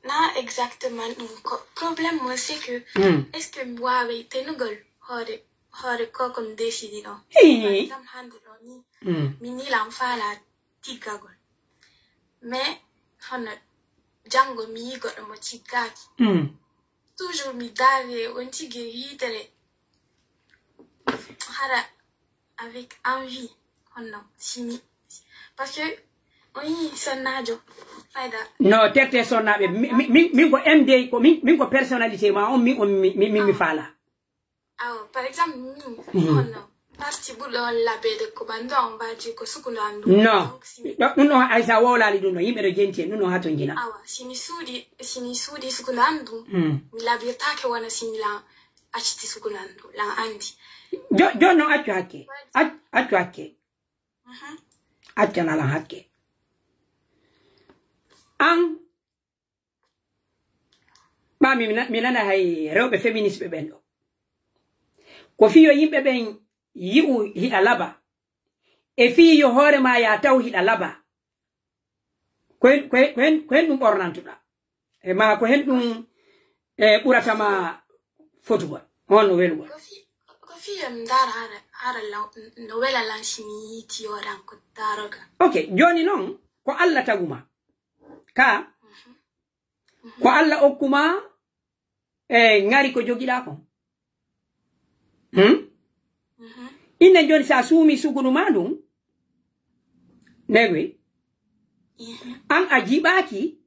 Na exactement ɗun ko. Problème mo, c'est que, hmm, est-ce que mi waaway tenugol hoore, hoore ko ko mi décidi ɗoo? Hii. Par exemple, hannde ɗoo nii, hmm, mi nii lan faalaa tiggagol. Mais, hono janngo mi yii goɗɗo mo tiggaaki. Hmm. Toujours mi daari e on tigi e yitere. Hara avec envie, honno, si mi, parce que on yii sonnaajo, fayda. No, terte sonnaaɓe, mi, mi, mi, min ko M D, ko min, min ko personnalité maa on, min, on, mi, mi, mi, mi faalaa. Awa, par exemple, min, mhm, honno, parti ɓurɗo on labeede ko ɓanndu on, mbaaji ko sukundu an ɗun. No. Donc, si mi, ɗo, ɗun ɗon, hay sa wowlaali ɗun ɗon, yimɓe ɗo jenti en, ɗun ɗon haa ton jina. Awa, si mi suuɗi, si mi suuɗi sukundu an ɗun, mm, mi labirtaake wona si mi lan acciti sukundu an ɗun, lan anndi. Jo-, jooni non accu hakke. Ac-, accu hakke. Mhm. Accu lan hakke. An, ɓaa mi, mi na-, mi nana hay rewɓe féministe ɓe ɓen ɗo. Ko fii yo yimɓe ɓen yi'u hiɗa laba. E fii yo hoore maa yaa taw hiɗa laba. Ko hen, ko hen, ko hen, ko hen ɗun ɓornantuɗaa. E maa ko hen ɗun, e, ɓurata ma fotugol. On no welugol. Ko fii, ko fii yo mi ndaara hara, hara law, no wela lan si mi yiiti yo tan ko daarogal. Ok, jooni non, ko Alla tagu maa. Ka, mhm, ko Alla okku maa, e, ŋari ko jogiɗaa kon. Hmm? Mhm. Innen jooni, si a suumii sukundu maa ndun, negoy, mhm, an a jiɓaaki,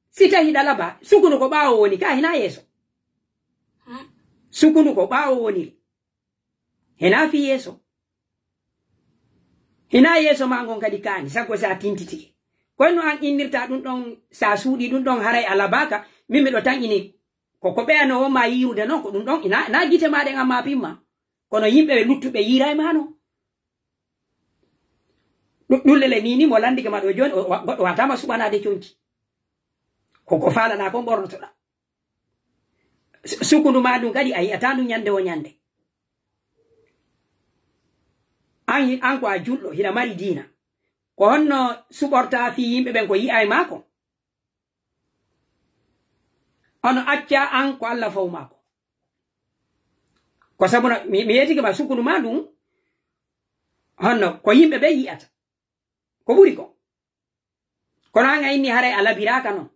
si tawii hiɗa laba, sukundu ko ɓaawo woni, ka hinaa yeeso. Hmm. Sukundu ko ɓaawo woni. Hinaa fii yeeso. Hinaa yeeso maa ngon kadi kaani, sakko si a tintitike. Kono no an innirta ɗun ɗon, si a suuɗii ɗun ɗon, haray a labaaka, min miɗo tanƴini. Ko, ko ɓeya no won maa yiirude non, ko ɗun ɗon, na, na gite maa ɗen an maa pimma. Kono yimɓe ɓe luttuɓe yiiray maa non. Ɗu-, ɗun lele nii ni mo lanndike ma ɗo jooni, o, wa-, goɗɗo waataama suɓanaade conci. Ko, ko faalanaa kon ɓornotoɗaa. Su-, sukundu maa ndun kadi a yi'ataa ndu ñannde woo ñannde. An hi-, an ko a julɗo, hiɗa mari diina. Ko honno suɓortaa fii yimɓe ɓen ko yi'ay maa kon? Ono accaa an ko Alla fawu maa kon. Ko sabu na, mi, mi yeetike ma sukundu maa ndun, honno ko yimɓe ɓen yi'ata. Ko ɓuri kon. Kono an a inni haray a labiraaka non.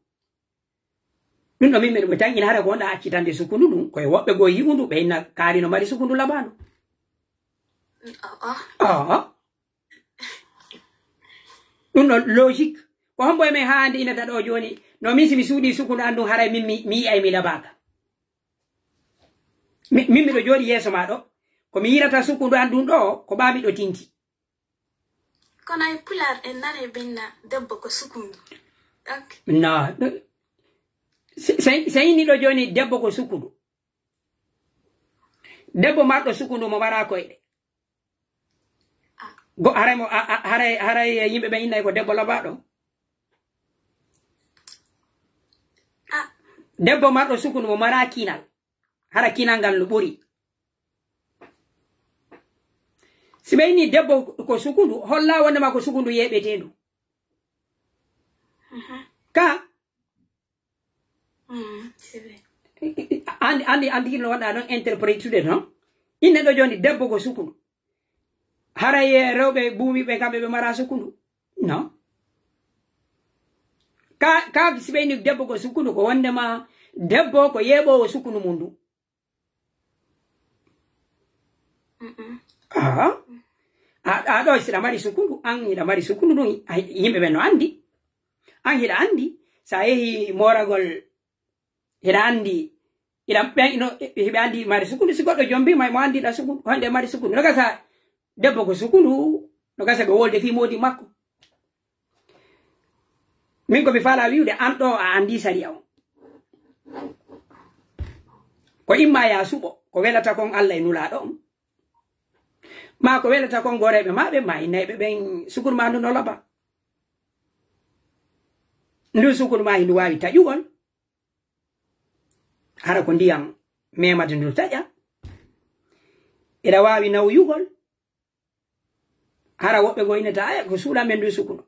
Ɗun ɗon min miɗo tanƴina haray ko wonɗaa accitande sukundu ndun. Ko e woɓɓe goo yi'undu, ɓe inna kaari no mari sukundu labaandu. A'a. A'a. Ɗun ɗon logique. Ko hombo e men haandi inata ɗoo jooni? No min si mi suuɗii sukundu an ndun haray min mi, mi yi'ay mi labaaka. Mi, min miɗo jooɗii yeeso maa ɗoo. Ko mi yi'irata sukundu an ɗun ɗoo, ko ɓaa miɗo tinti. Kono e Pulaar en nanay ɓe inna debbo ko sukundu. Donc, no, si, si, si inni ɗoo jooni debbo ko sukundu. Debbo marɗo sukundu mo maraa koyɗe. Ah. Go, haray mo, a, a, haray, haray yimɓe ɓen innay ko debbo labaaɗo. Ah. Debbo marɗo sukundu mo maraa kinal. Hara kinal ngal no ɓuri. Si ɓe inni debbo ko sukundu, holla wonde ma ko sukundu yeeɓeteendu. Mhm. Ka? Mm, c'est vrai. Andi, andi, andi no waɗa non interprétude, non? Inne ɗoo jooni debbo ko sukundu. Haray, eh, rewɓe buumiiɓe kamɓe ɓe maraa sukundu? Non. Ka, ka si ɓe inni debbo ko sukundu, ko wondema debbo ko yeeɓoowo sukundu mun ndu. Mm-mm. Ah. A, a ɗoo si hiɗa mari sukundu, an hiɗa mari sukundu ɗun, ay, yimɓe ɓen no andi. An hiɗa andi, sa yehi mooragol Hiɗa anndi, hiɗa ɓen, no, hiɓe anndi mari sukundu, si goɗɗo jombi ma, mo anndi ɗa sukundu, hande mari sukundu. No gasa debbo ko sukundu, no gasa ɓe wolde fii moodi makko. Min ko mi faala wi'ude, an ɗoo a anndi sariya on. Ko imma ya suɓo, ko welata kon Alla e Nulaaɗo on. Maa ko welata kon goreeɓe maa ɓen, maa innayɓe ɓen, sukundu maa ndu no laba. Ndun sukundu maa hindu waawi taƴugol. Hara ko ndiyan memata ndu taƴa. Eɗa waawi nawyugol. Hara woɓɓe goo innata, "Aya, ko suuɗa men ndu sukundu."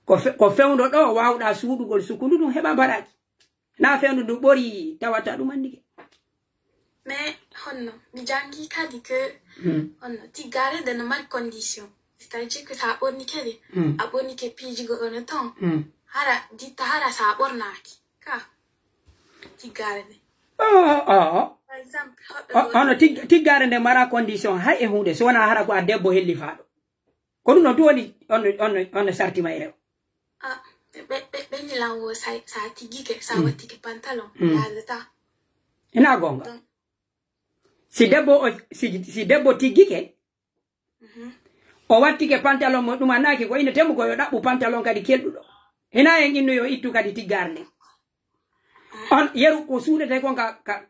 Ko fe-, ko fewndo ɗoo waawɗaa suuɗugol sukundu ɗun heɓa baraaji. Naa fewndo ndu ɓori tawata ɗum anndike. Mais honno, mi janngi kadi que Hmm. honno, tiggaare nde no mari condition. C'est-à-dire que sa ɓornike de, Hmm. a ɓornike piiji goɗɗo no ton. Hmm. Hara, ditta hara sa ɓornaaki. Ka, tiggaare nde. Oh, oh, oh. Par exemple, hoɗɗo Oh, ɗo hono tig-, tiggaare nde mara condition, hay e huunde, so wonaa hara ko a debbo hellifaaɗo. Ko ɗum ɗon tun woni on, on, on no sarti mayre o. Ah, ɓe, ɓe, ɓe, ɓe ñilan wo sa, sa tiggike, sa Mm. wattike pantalon, Mm. yaadata. Ina goonga. Donc Si debbo o, si, si debbo tiggike, Mhm. o wattike pantalon mo ɗum annaaki, ko ina temu ko yo ɗaɓɓu pantalon kadi kelɗuɗo. Hina en innu yo ittu kadi tiggaare nden. Mhm. On yeru ko suuɗete kon ka, ka,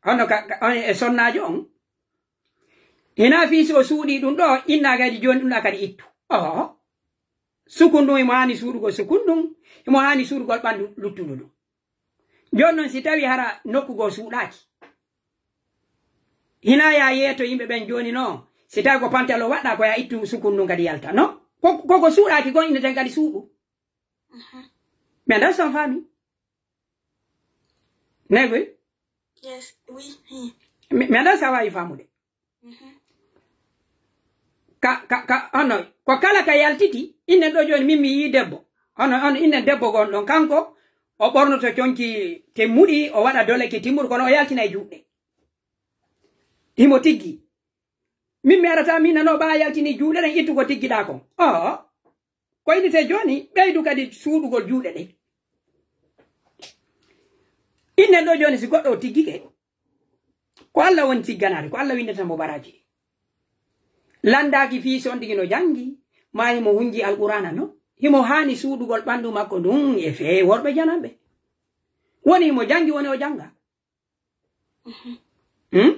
hono ka, ka, on e sonnaajo on. Hina fii si o suuɗii ɗum ɗo, inna kadi jooni ɗum ɗa kadi ittu. Oo. Sukun ɗum himo haani suuɗugol sukun ɗum, himo haani suuɗugol ɓanndu luttundu ɗum. Jooni non si tawi hara nokku goo suuɗaaki. Hina ya yeeto yimɓe ɓen jooni non, si tawi ko pantalon waɗɗa ko ya ittu sukun ɗum kadi yalta. Non? Ko, ko, ko suuɗaaki kon inneten kadi suuɗu. Mhm. Mi anndaa si on faami. Nay koy? Yes, oui, oui. Mi, mi anndaa si a waawi faamude. Mhm. Ka, ka, ka, hono, ko kala ka yaltiti, innen ɗo jooni min mi yii debbo. Hono, hono innen debbo gon ɗon, kanko, o ɓornoto conci temmuɗi, o waɗa doleke timmuɗi, kono o yaltina e juuɗe. Himo tiggi. Min mi arata, min nanoo ɓaa yaltini juuɗe ɗen, ittu ko tiggiɗaa kon. Oo. Ko innitee jooni, ɓeydu kadi suuɗugol juuɗe ɗen. Innen ɗo jooni, si goɗɗo o tiggike, ko Alla woni tigganaade, ko Alla winndata mo baraaji ɗin. Lanndaaki fii si on tigi no janngi, maa himo hunji Alqur'aana non, himo haani suuɗugol ɓanndu makko ndun e fee worɓe jananɓe. Woni himo janngi, woni o jannga. Mhm. Hmm?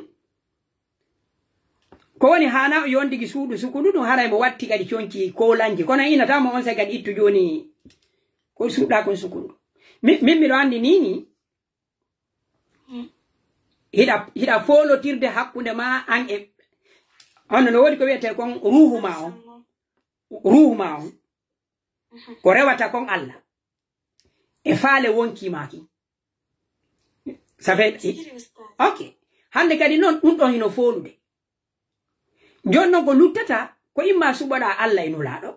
Ko woni haana o yondigi suuɗu sukundu ɗum, haray mo watti kadi conci koolanji. Kono inata mo on sey kadi ittu jooni ko suuɗa kon sukundu. Mi, min miɗo anndi nii nii, Hmm. hiɗa, hiɗa foolotirde hakkunde ma an e, hono no woodi ko wiyetee kon ruuhu ma on. Ruuhu ma on. Mhm. Ko rewata kon Alla. E faale wonki maaki. Ça fait, Tigi, ustaz. Ok. Hannde kadi non, ɗum ɗon hino foolude. Jooni non ko luttata, ko imma suɓoɗaa Alla e Nulaaɗo.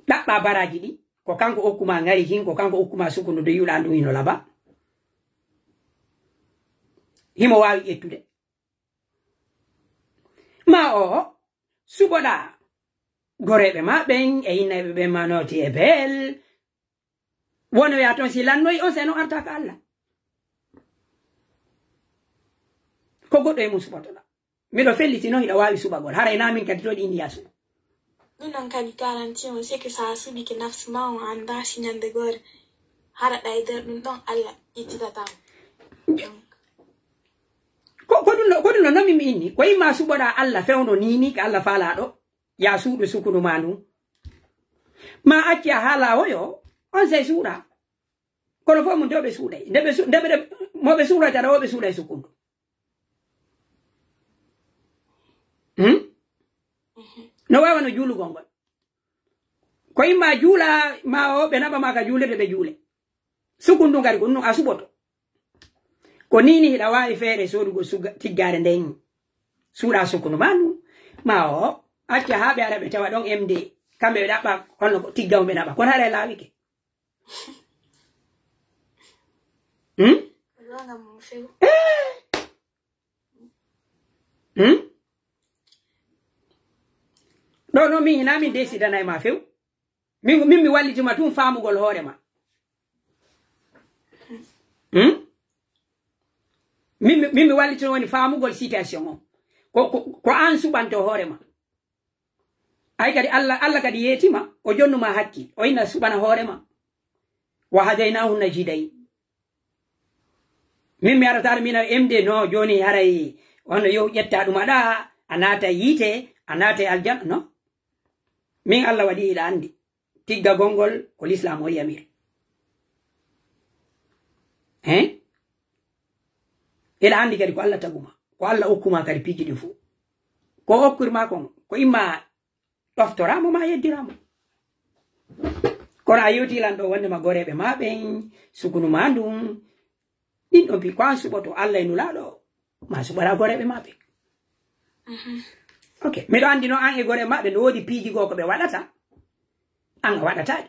Ɗaɓɓaa baraaji ɗi, ko kanko okkuma ngari kin, ko kanko okkuma sukundu de yuɗaa ɗum hino laba. Himo waawi ƴettude. Ma o, suɓoɗaa goreeɓe ma ɓen, e innayɓe ɓen ma nooti e beel. Wonoya ton si lannoyi on, seno arta ka Alla. Ko goɗɗo e mun suɓotoɗaa. Miɗo felliti non hiɗa waawi suɓagol. Haray naa min kadi to ɗi Indiya suɓo. Ɗun non kadi garanti on, c'est que sa suɓike nafsi ma on anndaa si ñande goore hara ɗa e nder ɗun ɗon Alla ittitata mo. Donc, Ko, ko ɗun no, ko ɗun no, no min mi inni. Ko imma suɓoɗaa Alla fewndo nii nii ka Alla faalaa ɗoo. Yaa suuɗu sukundu maa ndun. Maa acci a haalaa woyo, on sey suuɗaa. Kono fof mun nde ɓe suuɗay. Nde ɓe su-, nde ɓe, mo ɓe suuɗata ɗoo, ɓe suuɗay sukundu. Hmm? No waawa no juulugol ngol. Ko imma juula, ma o ɓe naɓa ma ka juulirde ɓe juule. Sukundu kadi ko ɗun a suɓoto. Ko nii ni hiɗa waawi feere soodugol suga-, tiggaare nden. Suuɗa sukundu ma ndun. Ma o acca haa ɓe ara ɓe tawa ɗon M D. Kamɓe ɓe ɗaɓɓa honno ko tigga on ɓe naɓa. Kono haray laawike. Hmm? Ko ɗon ngam mo few. Eh! Hmm? Ɗoo non min hinaa min desidana e ma few. Min, min mi wallituma tun faamugol hoore ma. Hmm? Min, min mi wallituma woni faamugol situation on. Ko, ko, ko an suɓanto hoore ma. Ay kadi Alla, Alla kadi yeetima, o jonnuma hakkil, o inna suɓana hoore ma. Wa hadaynaahu najdayn. Min mi arata ar mina M D no jooni haray on yo ƴetta ɗum aɗa, a naata yiite, a naata e aljanna, no? Min Alla waɗi hiɗa anndi. Tiggagol ngol ko Lislaam o yamiri. Hein? Hiɗa anndi kadi ko Alla taguma, ko Alla okkuma kadi piiji ɗin fow. Ko okkirma kon, ko imma ɗoftoraamo ma yeddiramo. Kono a yewti lan ɗo wonde ma goreeɓe ma ɓen, sukunu ma ndun, ɗin ɗon pi-, ko an suɓoto Alla e Nulaaɗo, ma suɓora goreeɓe ma ɓen. Mhm. Ok, miɗo anndi no an e goreeɓe ma ɓen, no woodi piiji goo ko ɓe waɗata, an a waɗata ɗi.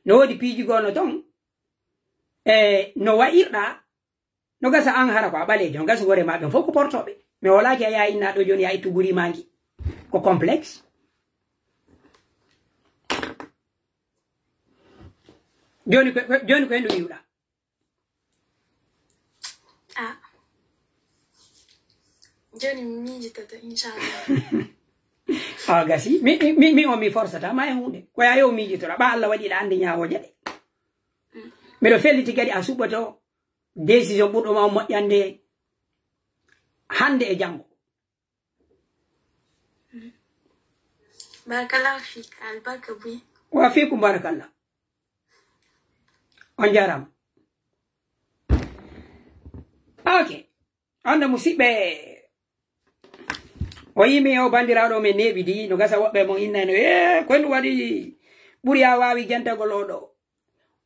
No woodi piiji goo no ton, e no wa'irɗa, no gasa an hara ko a ɓaleejo, no gasa goreeɓe ma ɓen fof ko portooɓe. Mi hoolaaki a yaha inna ɗo jooni a ittu guri ma ngi. Ko complexe. Jooni ko, ko, jooni ko hendu wi'uɗa? Ah. Jooni mi miijitoto, inchallah. A gasi. Mi, mi, mi, mi on mi forsata ma e huunde. Ko yaa yo miijitoɗa. Ɓa Alla waɗi ɗa anndi ñaawooje ɗe. Mm. Miɗo felliti kadi a suɓoto décision ɓurɗo ma on moƴƴande hannde e janngo. Barakallahu fiik, albarka buy. Wa fiikum barakallah. On jaaraama. Ok. Hannde musiɓɓe, o yimi o banndiraaɗo men neeɓi di, no gasa woɓɓe mon innayno, "Ee, ko ɗum waɗi ɓuri a waawi jentagol oo ɗoo?"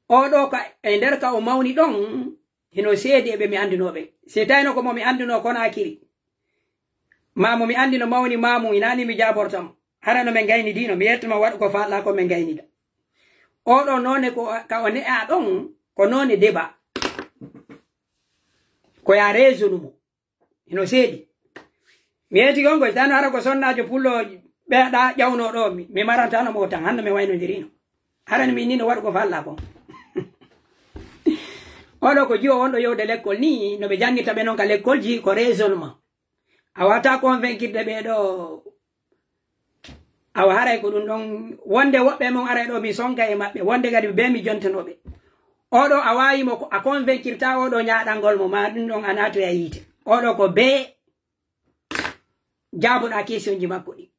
Oo ɗoo ka, e nder ka o mawni ɗon, hino seedi e ɓe mi anndunoo ɓen. Si tawino ko mo mi anndunoo Konaakiri, maa mo mi anndi no mawni maamu, inaani mi jaaborta mo. Hara no men gayni diino, mi yetto ma waɗu ko faalɗaa ko men gaynida. Oo ɗoo noone ko, ka o ne'aa ɗon, ko noone deba. Ko yaa reesonu mo. Hino seedi. Mi yeeti kon ko, si tawno hara ko sonnaajo pullo ɓeeɗa ƴawnoo ɗoo, mi, mi marantano mo tan, hannde mi waynondirino. Hara mi ni no waɗu ko faalɗaa kon. Oo ɗoo ko jiwo wonɗo yewde lekkol ni, no ɓe janngirta ɓe non ka lekkolji, ko raisonnement. A waawataa convaincre ɓee ɗoo. Awa haray ko ɗum ɗon, wonde woɓɓe mon aray ɗoo mi sonka e maɓɓe, wonde kadi bee mi jontanoo ɓe. Oo ɗoo a waawi mo ko a convaincirta oo ɗoo ñaaɗangol mo, maa ɗum ɗon a naatoya yiite. Oo ɗoo ko bee jaaboɗaa questionji makko ɗi.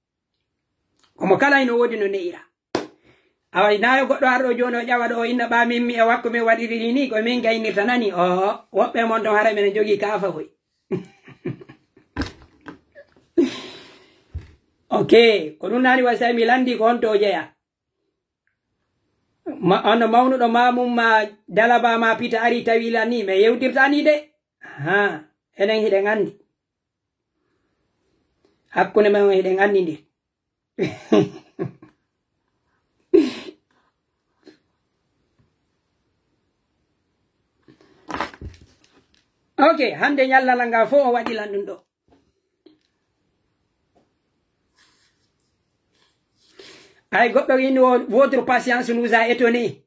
Komo kala hino woodi no ne'ira. Awa naa yo goɗɗo ar ɗoo jooni o ƴawa ɗoo o inna ɓaa min mi e wakko min waɗiri nii nii, ko min gaynirta nani. Oo, woɓɓe mon ɗon haray men jogii kaafahoy. Ok, ko ɗum naani waɗi tawi mi lanndii ko honto o jeyaa. Ma, hono mawnuɗo maamum ma dalaba ma pita ari tawi lan nii, mi yewtirtaa nii de. Haa, enen hiɗen anndi. Hakkunde men on hiɗen anndi ndi. Ok, hannde ñallal ngal fof o waɗi lan ɗum ɗo. Ay, goɗɗo inni o, votre patience nous a étonné.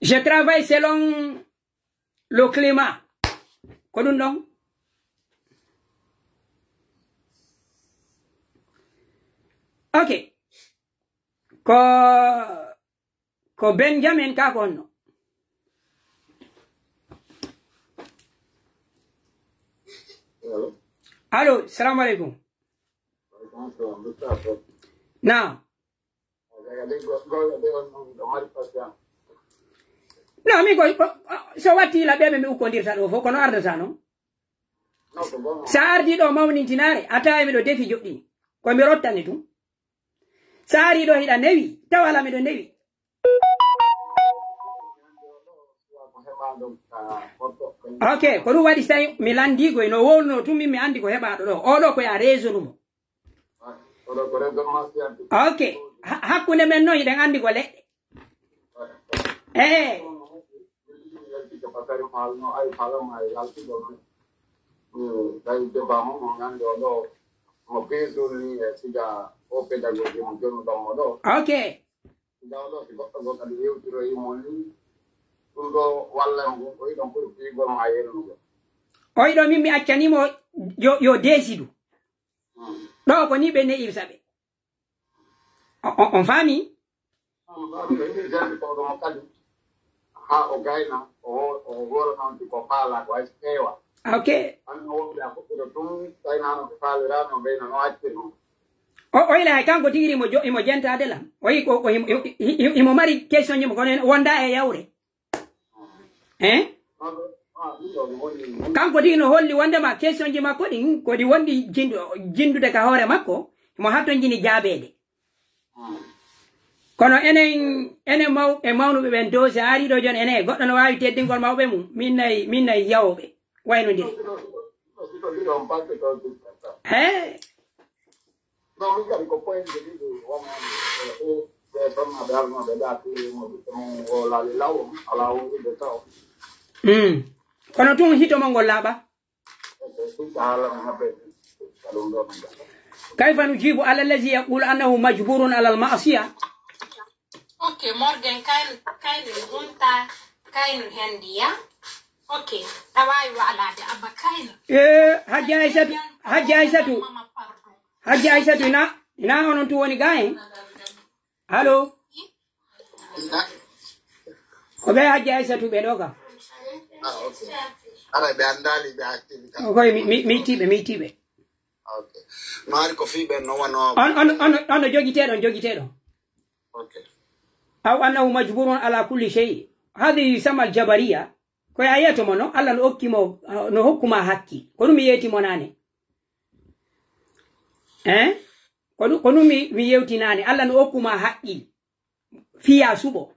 Je travaille selon le climat. Ko ɗun ɗon. Ok. Ko, ko Benjamin ka ko honno? Allo, salamu aleykum. Naam. No, mi ko, ko, so watti la ɓe mi ukkondirta ɗo fof, kono ardata non. Sa ardi ɗo mawnintinaare, a tawi miɗo defi joɗɗini. Ko mi rottani tun. Sa ari ɗo hiɗa newi, tawa la miɗo newi. Ok, ko ɗum waɗi so tawi mi lanndii koy no wowluno tun, min mi anndi ko heɓaaɗo ɗo. Oo ɗo ko ya réseau ɗum. Ok, ha-, hakkunde men non hiɗen anndi ko leɗɗe. Eh, ok. Nde o ɗo, si goɗɗo goo kadi yewtiroyi mo ni, ɗum ɗo walla mo, o yiɗon ɓuri fiyugol mo a yernugol. O yiɗo min mi accani mo yo, yo deesidu. Hmm. Ɗo ko ni ɓe ne'irta ɓe. O, o, on faami? Hmm, ɗum ɗo ni jandi ko ɗo mo kadi. Haa o gayna, o wo-, o woola noon si ko faalaa ko hay so feewa. Ok. An no woɓɓe a fuɗɗude tun, tawi naano ko faaliraano, o gayna no accir mo. O, o ila hay kanko tigi imo jo-, imo jentaade lan. O yi ko, ko imo, i-, i-, i-, imo mari question ji mo kono en wonda e yawre. Hein? Kanko tigi no holli wondema question ji makko ɗin ko ɗi wonɗi jindu-, jindude ka hoore makko, mo hattonjini jaabeede. Kono enen, enen maw-, e mawnuɓe ɓen dow, si a arii ɗo jon, enen e goɗɗo no waawi teddingol mawɓe mum, min nayi, min nayi yawɓe. Waynondiri. He? Mm. Kono tun hito mon ngol laaɓa. كيف نجيب على الذي يقول أنه مجبور على المعصية؟ Ok, Morgan, kaynu, kaynu gunta, kaynu hendiya. Ok, a waawi wa'alaade, abba kaynu. Eh, Hajji Aysatu, Hajji Aysatu. Mama, pardon. Hajji Aysatu, ina, ina onon tu woni ga en? Allo? Ko ɓe Hajji Aysatu ɓe ɗo ka? Ah, ok. Ara ɓe anndaali ɓe activi ka. Ko mi, mi, mi tiiɓe, mi tiiɓe. Ok. No hari ko fii ɓen no wano. On, on, on, on no jogiteɗon, jogiteɗon. Ok. أو أنه مجبور على كل شيء. هذه يسمى الجبرية. Ko a yeeto mo no, Alla no okki mo, no hokku ma haqqi. Ko ɗum mi yeeti mo naane. Hein? Ko ɗum, ko ɗum mi, mi yewti naane. Alla no okku ma haqqi. Fiya suɓo.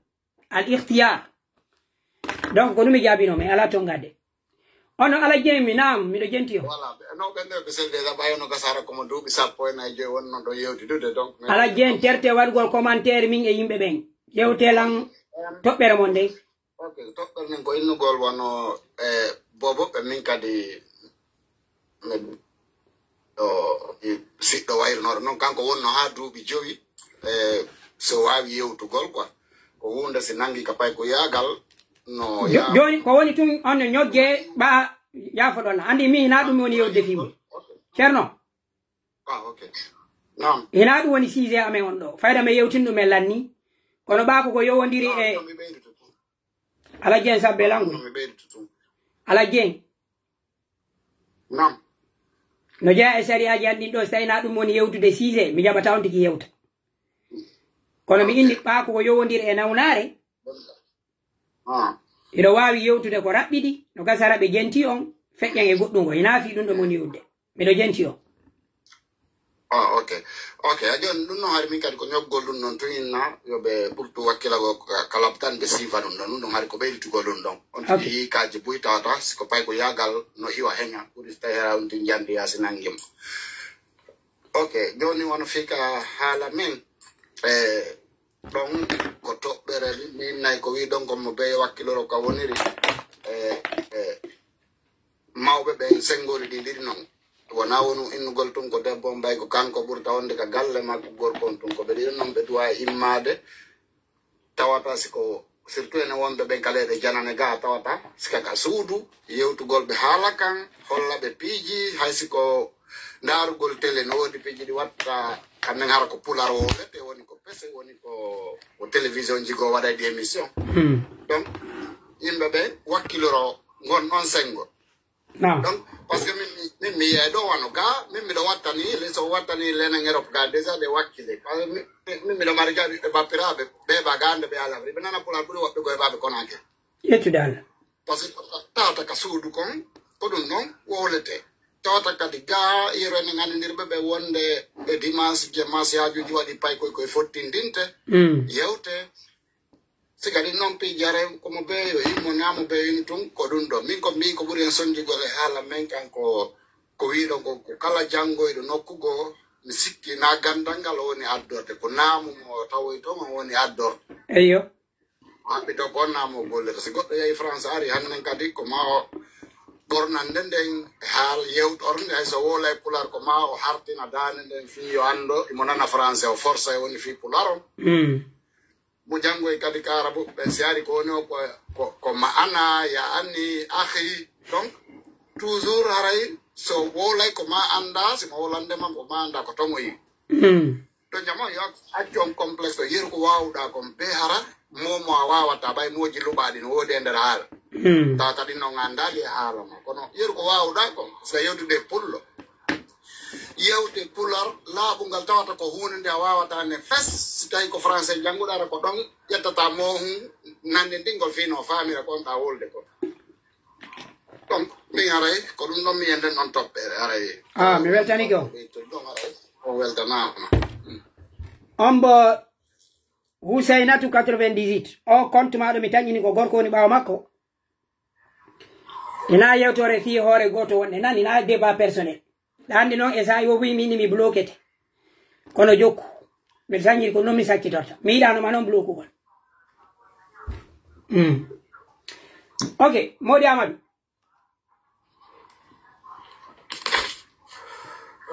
Al ikhtiyar. Donc, ko ɗum mi jaabino, mi ala ton gadde. Ono Ala Jeŋ mi naam, miɗo jenti on. Voilà, ɓe, no ɓen ɗo ɓe sel déjà ɓayo no gasara ko mo duuɓi sappo e nayi joyi wonno ɗo yewtidude, donc, mais Ala Jeŋ terte waɗugol commentaire min e yimɓe ɓen. Yewte lan toɓɓere mon nden. Ok, toɓɓere nden ko innugol wano, eh, Bobo ɓe min kadi, min, ɗo, i, siɗɗo wayrunooɗo non, kanko wonno haa duuɓi jowi, eh, so waawi yewtugol quoi. Ko huunde si nangi ka pay ko yaagal, no Jo-, yaa- jooni ko woni tun on no ñogge ɓa yaafoɗon lan. Anndi mi hinaa ɗum woni yewde fii mun. Ok. Ceerno, Ah, ok. Naam. Hinaa ɗum woni sujet amen on ɗo. Fayda men yewtin ɗum e lanni. Kono ɓa ko ko yowondiri e Naam, mi ɓeydutu tun. Ala Jeŋ sabbe langu. Mi ɓeydutu tun. Ala Jeŋ. Naam. No jeyaa e sariyaaji an ɗin ɗo, si tawi na ɗum woni yewtude sujet, mi jaɓata on tigi yewta. Kono mi Ok. inni ɓa ko ko yowondiri e nawnaare. Ah. Hiɗo waawi yewtude ko raɓɓiɗi, no gasara ɓe jenti on, feƴƴan e goɗɗungo. Hinaa fii ɗum ɗo woni yewtude. Miɗo jenti on. Ah, ok. Ok, a jooni ɗum noon hari min kadi ko ñoggol ɗum noon tun inna, yo ɓe ɓurtu wakkilagol ka, ka labtan ɓe siifa ɗum ɗon. Ɗum ɗon hari ko ɓeyditugol ɗum ɗon. On Ok. tigi kaaji buy tawata, si ko pay ko yaagal no iwa heña, ɓuri so tawi hara on tun jandi yaasi nangi mo. Ok, jooni wano fii ka haala men, eh, ɗon ko toɓɓere min nayi ko wii ɗon ko mo beye wakkiloro ka woniri, eh, eh, mawɓe ɓen senngori ɗi ndiri non. Wonaa wonu innugol tun ko debbo on, mbay ko kanko ɓurta wonde ka galle makko, gorko on tun ko ɓe ɗiɗo non ɓe duwa e immaade. Tawata si ko Surtout enen wonɓe ɓen ka leyɗe janane ga, tawata sika ka suudu, yewtugol ɓe haala kan, holla ɓe piiji, hay si ko ndaarugol télé, no woodi piiji ɗi watta, kan nen hara ko pular o wowlete, woni ko pese, woni ko, ko télévision ji goo waɗay ɗi émission. Hmm. Donc, yimɓe ɓe wakkiloro ngon ɗon sengo. Naam. Donc, parce que min, min, min mi yiyay ɗo wano ga, min miɗo wattani, le, so wattani lenen Europe ga, déjà ɗe wakkile. Parce que min, min, min miɗo mari ga ɓiɓɓe bappiraaɓe, ɓe ba ga nde ɓe ala, ɓe nana pular ɓuri woɓɓe goo e ɓaaɓe Konakiri. Yettude Allah. Parce que tawata ka suudu kon, ko ɗum non wowlete. Tawata kadi ga, iro enen anndirɓe ɓe wonde e dimanche, dimanche haajuuji waɗi pay koy, koy fottindinte, Mm. yewte. Si kadi non piiji haray, ko mo beeyo, himmo naa mo beeyo tun, ko ɗum ɗo. Min ko mbii ko ɓuri en sonjugol e haala men kan ko, ko wiiɗo ko, ko kala janngoyɗo nokku goo, mi sikki naa ganndal ngal o woni addorde, ko naamu mo tawoyto mo woni addorde. Eyyo. Haɓɓi to ko on naamu o gollirta. Si goɗɗo yahi France ari hannden kadi, ko ma o ɓornande nden haal yewtorde, hay so wowlay pular, ko ma o hartina daande nden fii yo anndo, imo nana français, o forsa e woni fii pular on. Mm. Mo janngoy kadi ka Arabu, ɓen si ari ko woni o ko, ko, ko ma'ana, ya'ani, akhi. Donc, toujours haray so wowlay ko ma annda, si mo wowlande ma ko ma annda ko ton o yi. Mm. To jama yo accu on complexe, to yeru ko waawuɗa kon, be hara, momo a waawata, ɓay moji luɓaɗi no woodi e nder haala. Mm. Tawa kadi non a anndaali e haala ma. Kono yeru ko waawuɗa kon, si a yewtude e pullo. Yewte pular laaɓungal tawata ko huunde nde a waawata ne fes, si tawi ko français jannguɗa, ara ko ɗon ƴettata moohun nanndintingol fii no faamira ko on ɗa wolde ko. Donc, min haray, ko ɗum ɗon mi enden ɗon toɓɓere, haray. Ah, mi weltanike on. Ɗum ɗon haray, on weltanaama. Mm. On mbo Husaynatu quatre-vingt-dix-huit. O compte maa ɗo mi taƴini ko gorko woni ɓaawo makko. Ina yewtore fii hoore gooto wonde nan, ina débat personnel. Ɗa anndi non, e saa'i wo wi'i min mi bloquete. Kono jokku. Mbeɗa sañiri ko non mi saccitorta. Mi yiɗaano ma non bloquugol. Mm. Ok, Modi Amadou.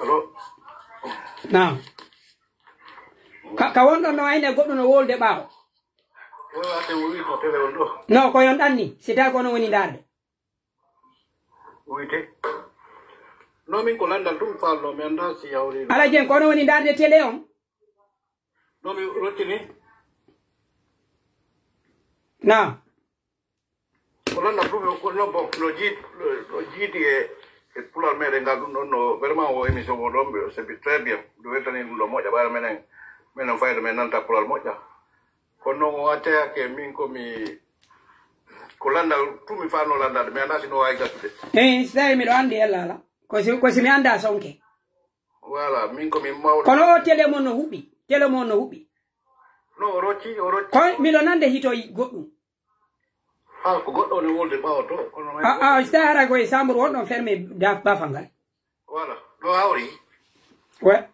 Allo? Naam. Ka, ka wonɗon no ayne goɗɗo no wolde ɓaawo. Yo, ate o wi ko télé on ɗo. No, ko yon ɗanni, si tawi ko onon woni ndaarde. Wuyte. No, min ko lanndal ɗum faalno, mi anndaa si hawri. Ala Jen, ko onon woni ndaarde télé on? No, mi rottini. Naam. Ko lanndal ɗum, ko no, bon, no jiid-, no jiidi e, e pular meɗen ngal, ɗum ɗon no, vraiment, o émission mo ɗon, c'est très bien. Ɗum weltani ɗum ɗo moƴƴa, ɓayra menen, menen fayda men nanta pular moƴƴa. Kono non o accayake min ko mi, ko lanndal, tun mi faano lanndal, mi anndaa si no waawi gasude. Eh, si tawi miɗo anndi yalla ala. Ko si, ko si mi anndaa sonke. Voilà, min ko mi mawɗo. Kono o télé mon no huɓi, télé mon no huɓi. No, o rocci, o rocci. Ko miɗo nande hito goɗɗum. Ah, ko goɗɗo woni wolde ɓaawo to, kono may. Ah, ah, si tawi hara ko e chambre wonɗon fermé da-, bafal ngal. Voilà, ɗo hawri. Ouais.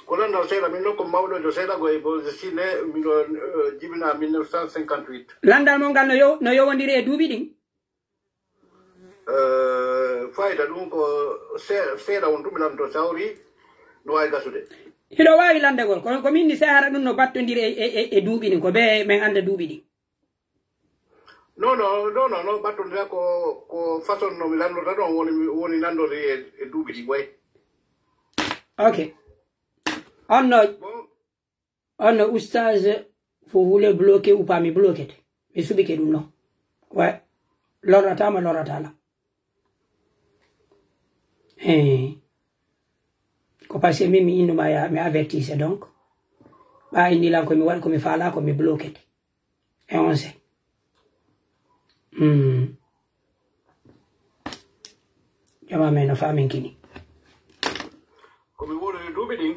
Ko lanndal seeɗa, min ɗon ko mawɗo jo seeɗa ko e Bose Sine, miɗo, eh, jibina mille neuf cent cinquante-huit. Lanndal mon ngal no yo-, no yowondiri e duuɓi ɗin? Eh, fayda ɗum ko se-, seeɗa on tun mi lanndoo si hawri no waawi gasude. Hiɗo waawi lanndagol, kono ko min ni se hara ɗum no battondiri e, e, e, e duuɓi ɗin, ko bee men annda duuɓi ɗin. Non, non, non, non, non, ɓattondiral ko, ko façon no mi lanndorta ɗon woni, woni nanndorde e, e duuɓi ɗi ɓoy. Ok. On no, Bon, on no oustaz, vous voulez bloquer ou pas, mi bloquete. Mi suɓike ɗum non. Ouais. Lorrata ma, lorrata la. Eh. Ko parce que min mi innuma ya, mi avertise donc. Ɓa inni lan ko mi waɗi ko mi faala ko mi bloquete. E on se. Hmm. Jama men no famin kini. Ko mi woni e duuɓi ɗin.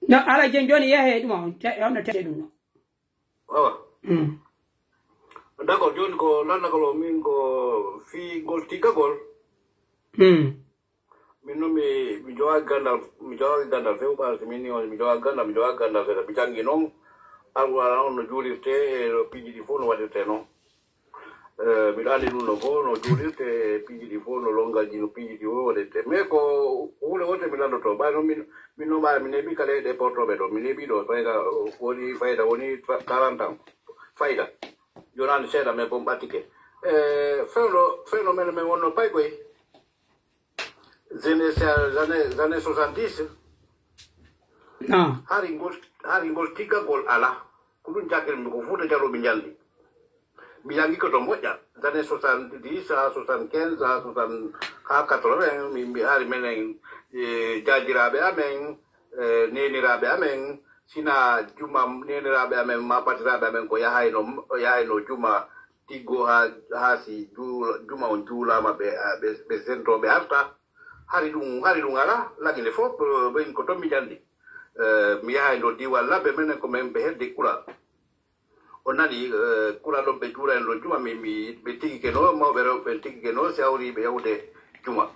No, ala jen joni yehe ɗum on, te-, on no tete ɗum no. Awa. Hmm. D'accord, joni ko lanndagol o min ko fii ngol tiggagol. Hmm. Min non mi, mi jowaaki ganndal, mi jowaaki ganndal few, parce que min ni on, mi jowaaki ganndal, mi jowaaki ganndal seeɗa. Mi janngi non, Alqur'aana on no juulirtee, e no piiji ɗi fof no waɗirtee non. Eh, miɗo anndi ɗum no fof, no juulirte e piiji ɗi fof, no lonngalji, no piiji ɗi fof waɗirte. Mais ko huunde woote mi lanndotoo. Ɓay noon min, min noon ɓay mi neeɓii ka leyɗe portooɓe ɗo. Mi neeɓii ɗo, fayda, woni, fayda woni tra-, quarante ans. Fayda. Jonaani seeɗa, mais bon ɓattike. Eh, fewndo, fewndo men, men wonno paykoy. Jeunesse, les années, les années soixante-dix. Ah. Hari ngol, hari ngol tiggagol alaa. Ko ɗum jaggirmi ko Fuuta Jaloo mi janngi. Mi janngi ko to moƴƴa. Les années soixante-dix à soixante-quinze à soixante, haa quatre-vingts, min mbi-, hari menen, eh, jaajiraaɓe amen, eh, neeniraaɓe amen, sina juma neeniraaɓe amen, ma patiraaɓe amen ko yahayno, yahayno juma tiggo haa, haa si juu-, juma on juulaama, ɓe, ɓe, ɓe sentoo, ɓe arta. Hari ɗum, hari ɗum alaa, lagine fof, eh, ɓen ko ton mi janngi. Eh, mi yahay ndo diiwal labbe menen ko men ɓe heddi kura. O nani, eh, kura ɗon ɓe juula en ɗon juma, mi, mi, ɓe tigike no, mawɓe rewɓe ɓen tigike no, si hawri ɓe yawde juma.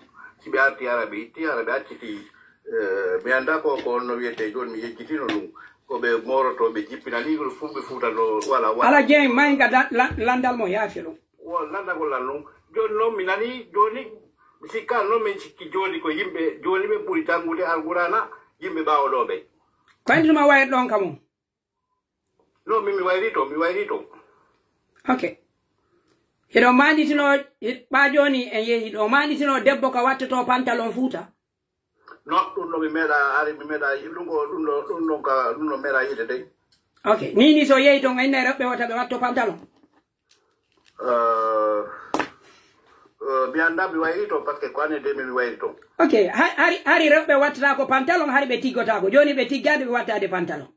Si ɓe arti hara ɓe itti, hara ɓe acciti, eh, mi annda ko, ko honno wiyete jooni, mi yejjitino ɗum. Ko ɓe mooroto, ɓe jippina ni, ɗum fuu ɓe fuuta ɗo, wala, wala. Ala Jeŋ, maynga da-, la-, landal mo yaafi ɗum. Wo landagol lan ɗum. Jooni noon mi nani, jooni mi sikka noon min sikki jooni ko yimɓe, jooni ɓe ɓuri janngude Alqur'aana, yimɓe ɓaawo ɗoo ɓe. Ko andi tuma wayre ɗon ka mum? Non, min mi wayri to, mi wayri to. Ok. Hiɗo maanditinoo, hi-, ɓaa jooni en yehi, hiɗo maanditinoo debbo ka wattoto pantalon Fuuta? Non, ɗum ɗo mi meeɗa, ari mi meeɗa, ɗum ko, ɗum ɗo, ɗum ɗon ka, ɗum ɗo meeɗa yiide dey. Ok. Ni, ni so yehi ton, a innay rewɓe wota ɓe watto pantalon? Euh, euh, mi annda mi wayri ton, parce que ko année deux mille mi wayri ton. Ok. Ha-, hari, hari rewɓe wattata ko pantalon, hari ɓe tiggotaako. Jooni ɓe tiggaade, ɓe wattaade pantalon.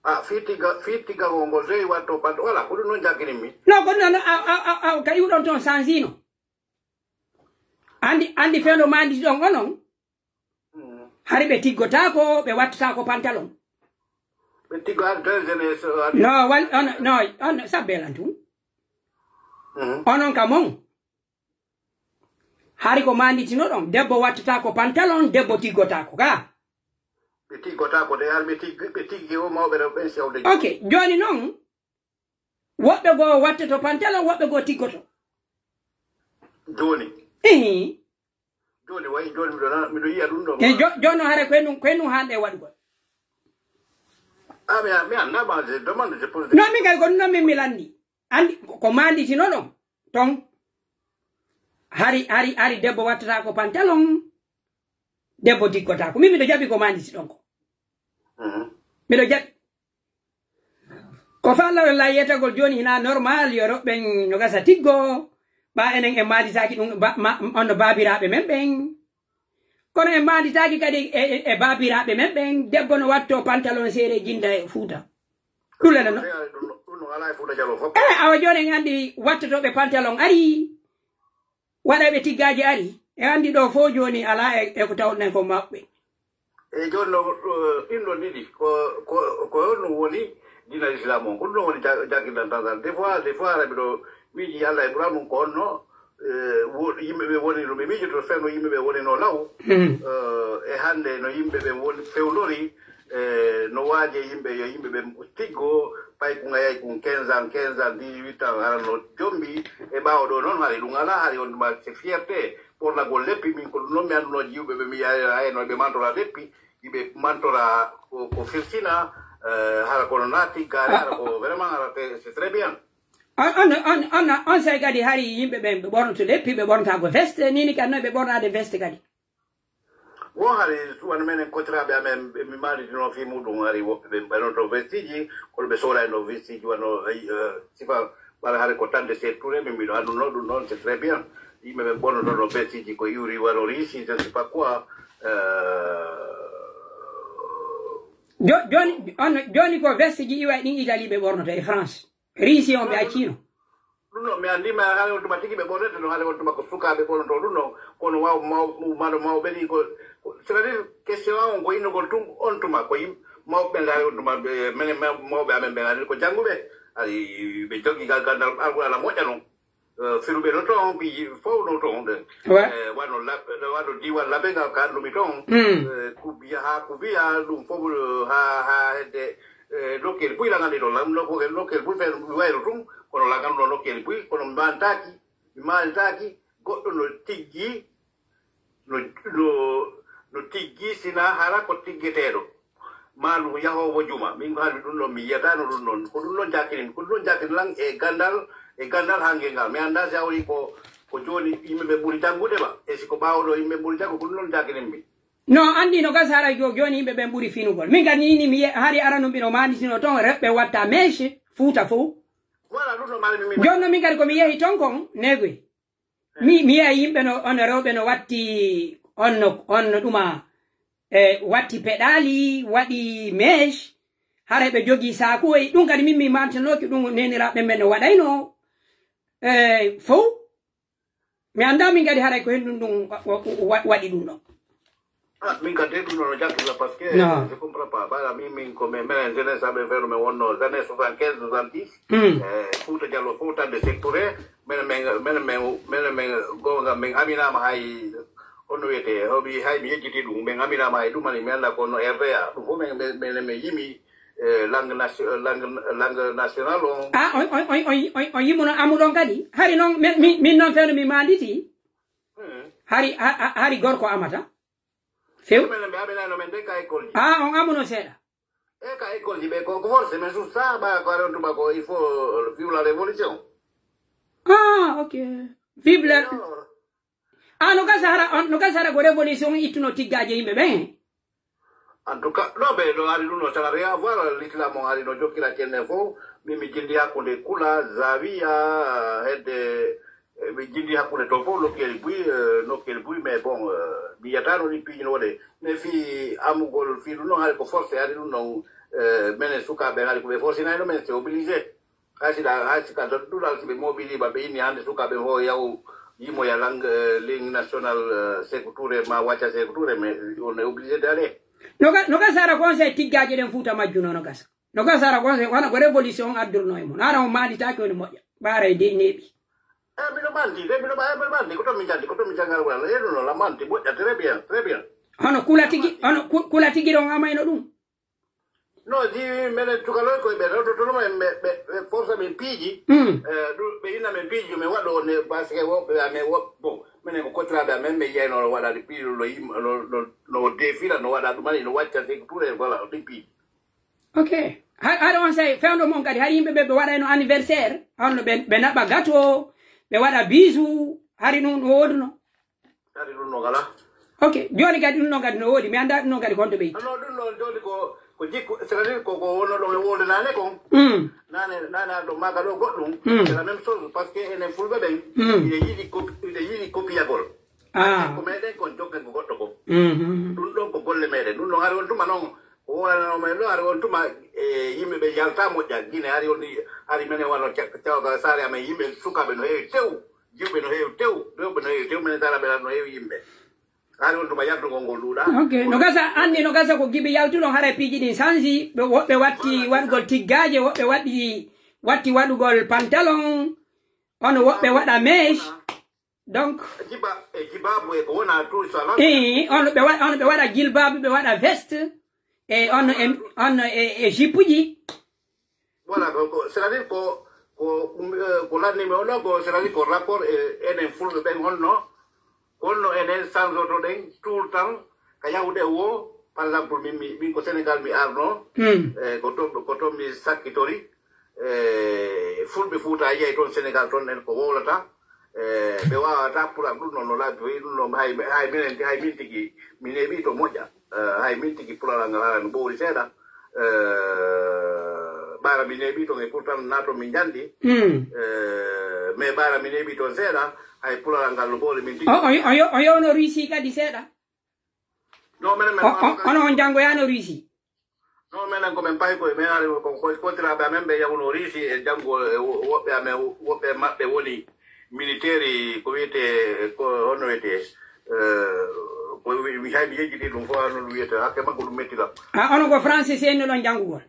Ah, fii tigga, fii tigga ko ngo jeyi watto pat, voilà, ko ɗum noon jagginimmi. Non, ko ɗum noon, a, a, a, a, ka iwɗon toon sansino. Andi, andi fewndo maanditi ɗon onon, Mm. hari ɓe tiggotaako, ɓe wattataako pantalon. Ɓe tiggo har deux jeunesse, har No, wal-, on, no, on, sabbe lan tun. Mhm. Onon ka mon. Hari ko maanditinoɗon, debbo wattataako pantalon, debbo tiggotaako ka. Ɓe tiggotaako de, har ɓe tiggi, ɓe tiggi o mawɓe rewɓe ɓen sewde. Ok, jooni non, woɓɓe goo wattoto pantalon, woɓɓe goo tiggoto. Jooni? Ihi. Jooni wayi, jooni miɗo nana, miɗo yiya ɗum ɗo. E jo-, jooni non hara koye ɗum, koye ɗum haanɗe waɗugol. Ah, mi, mi annda, ma, je demande, je pose des Non, min kay ko ɗum non min mi lanndi. Anndi ko, ko maanditinoɗon ton. Hari, hari, hari debbo wattata ko pantalon, debbo tiggotako. Min miɗo jaɓi ko maanditiɗon ko. Mhm. Miɗo jaɓi. Ko fa Allah wallahi yetagol jooni hina normal yo rewɓe ɓen no gasa tiggo. Ɓa enen en maanditaaki ɗum ba-, ma-, on no baabiraaɓe men ɓen. Kono en maanditaaki kadi e, e, e baabiraaɓe men ɓen, debbo no watto pantalon seere jinda e Fuuta. Ɗum lana no. Ɗum, ɗum no alaa e Fuuta Jaloo fof. Eh, awa jooni en anndi wattotooɓe pantalon ari, waɗayɓe tiggaaji ari. En anndi ɗo fof jooni alaa e, e ko tawɗen ko maɓɓe. E jooni no, ɗo, ɗin ɗon ɗiɗi, ko, ko, ko honɗum woni diina Islam on? Ko ɗum ɗon woni ja-, jaggindan tangal. Des fois, des fois, hara miɗo miiji Alla e Qur'an mum ko honno, eh, wo-, yimɓe ɓe woni no ɓe miijoto fewndo yimɓe ɓe woni no law. Mm. Eh, e hannde no yimɓe ɓe woni fewndori, eh, no waaje yimɓe, yo yimɓe ɓe tiggo, pay ko ngayay kun quinze ans, quinze ans, dix-huit ans, hara no jombi. E ɓaawo ɗo noon, hari ɗum alaa, hari on tuma c'est fierté, ɓornagol leppi, min ko ɗum noon mi annduno jiwɓe ɓe mi yahay no ɓe mantora leppi, yimɓe mantora ko, ko firsina, eh, hara kono naati gaare, hara ko vraiment, hara te-, c'est très bien. On, on, on, on, on sey kadi hari yimɓe ɓen ɓe ɓornoto leppi, ɓe ɓornata ko veste, ni ni kadi no ɓe ɓornaade veste kadi. Wo hari wano menen kotiraaɓe amen, ɓe mi maanditino fii muɗum, hari woɓɓe ɓe ɓaynoto vestiji, kono ɓe soodayno vestiji wano, eh, sifa, wala hari ko tande se Touré, min miɗo annduno ɗum noon, c'est très bien. Yimɓe ɓe ɓornotono vestiji ko iwri wano riche, je ne sais pas quoi, eh. Jo-, jooni, on, jooni ko vestiji iwa ɗin Italie ɓe ɓornoto e France. Riisi on ɓe accino. Ɗum ɗo, mi anndi ma haala on tuma tigi ɓe ɓornete ɗum, haala on tuma ko sukaaɓe ɓornoto ɗum ɗo, kono waw-, maw-, maw-, mawɓe ni ko, ko, c'est-à-dire, question an on ko innogol tun on tuma, ko yim-, mawɓe ɓen haala on tuma, ɓe, menen ma-, mawɓe amen ɓen haala ko jannguɓe, ari ɓe jogii gal gandal Alqur'aana moƴƴa non. Eh, firuɓe no toon, piiji fow no toon ɗen. Ouais. Eh, wano la-, wano diiwal Labe ngal ka anndumi toon. Mm. Eh, Kubiya, haa Kubiya, ɗum fof, eh, haa, haa hedde, eh, nokkeeli buy ɗan anndi ɗon, lam-, nokkeeli, nokkeeli buy fen wayro tun, Kono langan ɗo nokkeeli buy, kono mi maantaaki, mi maantaaki, goɗɗo no tiggi, no, no, no tiggi, sina hara ko tiggeteeɗo. Maa ɗum yahoowo juma. Min ko haalmi ɗum ɗon, mi yiyataano ɗum ɗon. Ko ɗum ɗon jaakini mi, ko ɗum ɗon jaakini lan e gandal, e gandal hange ngal. Mi anndaa si hawri ko, ko jooni yimɓe ɓe ɓuri janngude ma. E si ko ɓaawo ɗo yimɓe ɓuri janngu, ko ɗum ɗon jaakini mi. No, anndi no gasa hara jo-, jooni yimɓe ɓen ɓuri finugol. Min kadi ni, ni mi ye-, hari arano mbiɗo maanditino ton, rewɓe watta mèche, Fuuta fow. Voilà, ɗum ɗo maari mi, mi Jooni non min kadi ko mi yehi ton kon, neegoy. Mi, mi yi'a yimɓe no, on rewɓe no watti, on no, on no ɗuma, e, watti peɗaali, waɗi mèche, hara ɓe jogii saakuwol, ɗum kadi min mi mantanooki ɗum neeniraaɓe men no waɗayno, e, fow. Mi anndaa min kadi haray ko henɗum ɗum wa-, wa-, wa-, waɗi ɗum ɗon. Ah, min ka de ɗum ɗo no jakkilla, parce que No. Je comprends pas. Bara min, min ko min, minen jeunesse amen feere men wonno les années soixante-quinze, soixante-dix. Hmm. Eh, Fouta Diallo fof tan de secteur. Minen men, minen men, minen men gonga men aminaama hay, honno wiyete, hoɓi hay mi yejjiti ɗum. Men aminaama hay ɗum ani mi annda ko no R D A. Ɗum fof men, men, men, men yimi, eh, langue nation-, langue, langue nationale on. Ah, on, on, on, on, on, on yimuno amuɗon kadi? Hari non, min, min, min non fewno mi maanditi. Hmm. Hari, ha-, ha-, hari gorko amata? Few? Minen ɓe aminaano men de ka école ji. Ah, on amuno seeɗa? E ka école ji ɓe ko, ko forcé, mais sur ça, ɓa ko ari on tuma ko, il faut, euh, vive la révolution. Ah, ok. Vive la Alors, Ah, no gasa hara, on, no gasa hara ko révolution ittuno tiggaaje yimɓe ɓen. En tout cas, non, mais no ari ɗum no, ça n'a rien à voir. L'islam on ari no jokkira kenne fof. Min mi jindi hakkunde Kula, Zawiya, hedde, eh, mi jindi hakkunde to fof, nokkeeli buy, eh, nokkeeli buy, mais bon, eh, mi yiyata no ɗin piiji no waɗe. Mais fii amugol, fii ɗum non, hari ko forcé, ari ɗum non, eh, menen sukaaɓe, hari ko ɓe forcinayno men, c'est obligé. Hay si ɗa, hay si ka duɗal si ɓe mobiliba, ɓe inni hannde sukaaɓe fof yahu yimoya lang-, eh, ligne nationale, eh, Sékou Touré, ma wacca Sékou Touré, mais on est obligé d'aller. No ga-, no ga sara conseil tiggaaje ɗen Fuuta majjuno no gasa. No ga sara conseil, wona ko révolution adduno e mun. Hara on maalitaaki woni moƴƴa. Ɓaaray dey neeɓi. Eh, miɗo manti, de, miɗo ɓa-, miɗo manti, ko to mi jandi, ko to mi jangal wala. Eh, non, non, la manti, moƴƴa, très bien, très bien. Hono kula tigi, hono ku-, kula tigi ɗon amayno ɗum. No, si minen cukalooɓe koye ɓe rewtotono ɓe, ɓe, ɓe, ɓe forsa ɓe piiji. Mm. Eh, ɗum, ɓe inna men piiji, men waɗa on ne, parce que woɓɓe amen, woɓ-, bon, minen ko kottiraaɓe amen, men yiyayno no waɗa ɗi piiji, no yim-, no, no, no defira, no waɗa ɗum ani, no wacca, c'est que tout les, voilà, ɗi piiji. Ok. Ha-, hari on say, fewndo mon kadi, hari yimɓe ɓe, ɓe waɗayno anniversaire, on no ɓe, ɓe naɓa gâteau, ɓe waɗa bisou, hari ɗum no woodunoo? Kadi ɗum no ngala. Ok, jooni kadi ɗum no kadi no woodi, mi anndaa ɗum no kadi ko honto ɓe itti. Non, ɗum ɗon jooni ko, ko jikku, c'est-à-dire ko, ko wonno ɗon e wowle naane kon. Mm. Naane, naane aɗa ɗon maaga ɗo goɗɗum. Mm. C'est la même chose, parce que enen fulɓe ɓen, Mm. ɓe yiɗi copi-, ɓe yiɗi kopiyagol. Ah. Ko meɗen kon joggen ko goɗɗo ko. Mhm. Ɗum ɗon ko golle meɗen. Ɗum ɗon hari on tuma non, ko wowlano men ɗo, hari on tuma, e, yimɓe ɓe yalta moƴƴa. Gine hari on, hari menen wano ca-, cawgal saare amen, yimɓe sukaaɓe no heewi tew. Jiwɓe no heewi tew, rewɓe no heewi tew, minen Daraɓe lan no heewi yimɓe. Hari on tuma yaltugol ngol ɗuuɗa. Ok, no gasa, anndi no gasa ko gibi yaltuɗon, haray piiji ɗin sanji, ɓe, woɓɓe watti waɗugol tiggaaje, woɓɓe waɗi, watti waɗugol pantalon, on woɓɓe waɗa mèche. Donc, Jiba, e jibaabu e ko wona tout ça lan. Eh, on ɓe wa-, on ɓe waɗa jilbaabu, ɓe waɗa veste, e on e, on e, e jipuji. Voilà, ko, ko, c'est-à-dire ko, ko, um, eh, ko lanndimi on ɗon ko, c'est-à-dire ko rapport e enen fulɓe ɓen honno, honno enen sanjotoɗen tout le temps ka yahude e woo, par exemple, min, mi, min ko Sénégal mi arno, Hmm. eh, ko ton, ko ton mi sakkitori, eh, fulɓe Fuuta a yiyay ton Sénégal ton en ko wowlata, eh, ɓe wawata pulal ɗum ɗon no laabi, ɗum ɗon hay, hay minen, hay min tigi, mi neeɓi to moƴƴa. Eh, hay min tigi pularal ngal haray no ɓowli seeɗa. Eh, ɓaara mi neeɓi ton e pourtant naato mi njandi. Hmm. Eh, mais ɓaara mi neeɓi ton seeɗa, hay pularal ngal no ɓowli min tigi. O, o, o, yo-, o yewno Russie kadi seeɗa. No, menen, men O, o, kono on janngoyaano Russie? No, menen ko men payi koye, men ari ko, ko, ko kotiraaɓe amen ɓe yahuno Russie e janngo, e wo-, woɓɓe amen, woɓɓe maɓɓe woni militaire, ko wiyetee, ko honno wiyetee, eh, ko wi-, wi-, hay mi yejjiti ɗum fof, no ɗum wiyetee, hakke makko ɗum metti kam. Ah, onon ko français seenno ɗon janngugol?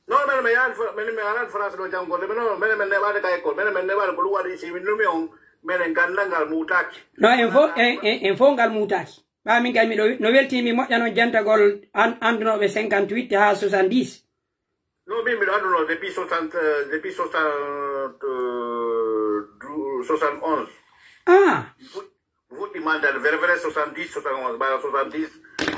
No, menen mi yahan Fra-, menen mi yahan France ɗo janngorde, menen, menen men newaade ka école, menen men newaade ko ɗum waɗi si min numi on, menen ganndal ngal muutaaki. No, en fof, en, en, en fof ngal muutaaki. Ɓaa min kay miɗo, no weltii mi moƴƴa non jantagol an-, anndunooɓe cinquante-huit haa soixante-dix. Non, min miɗo annduno depuis soixante, euh, depuis soixante, euh, soixante-onze. Ah, Fuɗɗi mandal, vrai, vrai, soixante-dix, soixante-onze, bara soixante-dix,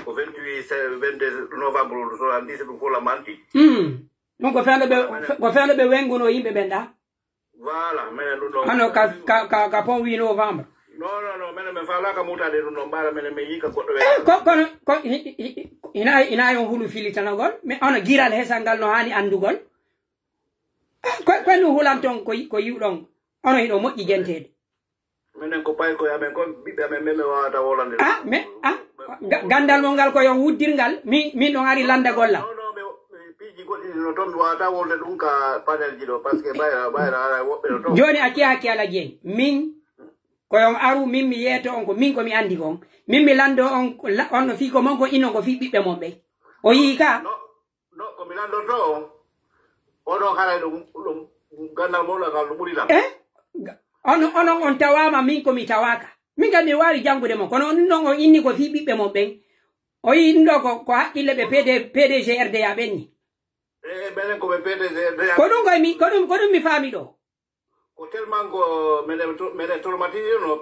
ko vingt-huit, c'est vingt-deux novembre soixante-dix, ɗum fof la manti. Hmm. Ɗum ko fewndo ɓe, ko fewndo ɓe wenguno yimɓe ɓen ɗa? Voilà, minen ɗum ɗo. Hano ka, ka, ka, ka pont huit novembre. Non, non, non, minen min faalaaka mutaade ɗum ɗon, mbaara minen min yiika goɗɗo ɓe. Eh, ko, kono, ko, hi-, hi-, hi-, hina, hina on hulu filitanagol, mais ono giral hesal ngal no haani anndugol. Eh, ko, ko no hulanton ko, ko yi'uɗon, ono hiɗo moƴƴi jenteede. Minen ko paykoy amen kon, ɓiɓɓe amen, men mi waawata wolande. Ah, mais, ah, ga-, ganndal mon ngal ko yon wuddirngal, min, min ɗon ari lanndagol la. Non, non, mais, mais piiji goɗɗi no toon, mi waawata wolde ɗum ka panel ji ɗo, parce que ɓayra, ɓayra, ara woɓɓe no toon. Jooni a kiya, a kiya la jeeyi. Min, ko yon aru, min mi yeeto on, ko min ko mi anndi kon. Min mi lanndo on, ko la-, on no fii ko mon ko inon ko fii ɓiɓɓe mon ɓe. O yii ka? Non, non, ko mi lanndorto on. Oɗon haray ɗum, ɗum, ganndal mon ngal no ɓuri lan. Eh? Ga-, on, onon on tawaama, min ko mi tawaaka. Min kam mi waawi janngude mon, kono on non on inni ko fii ɓiɓɓe mon ɓen. O yii ɗum ɗo ko, ko haqqille ɓe P D, P D G R D A ɓen ni. Eh, menen ko ɓe P D G R D A. Ko ɗum koy mi, ko ɗum, ko ɗum mi faami ɗo. Ko tellement ko menen to-, menen traumatisé no,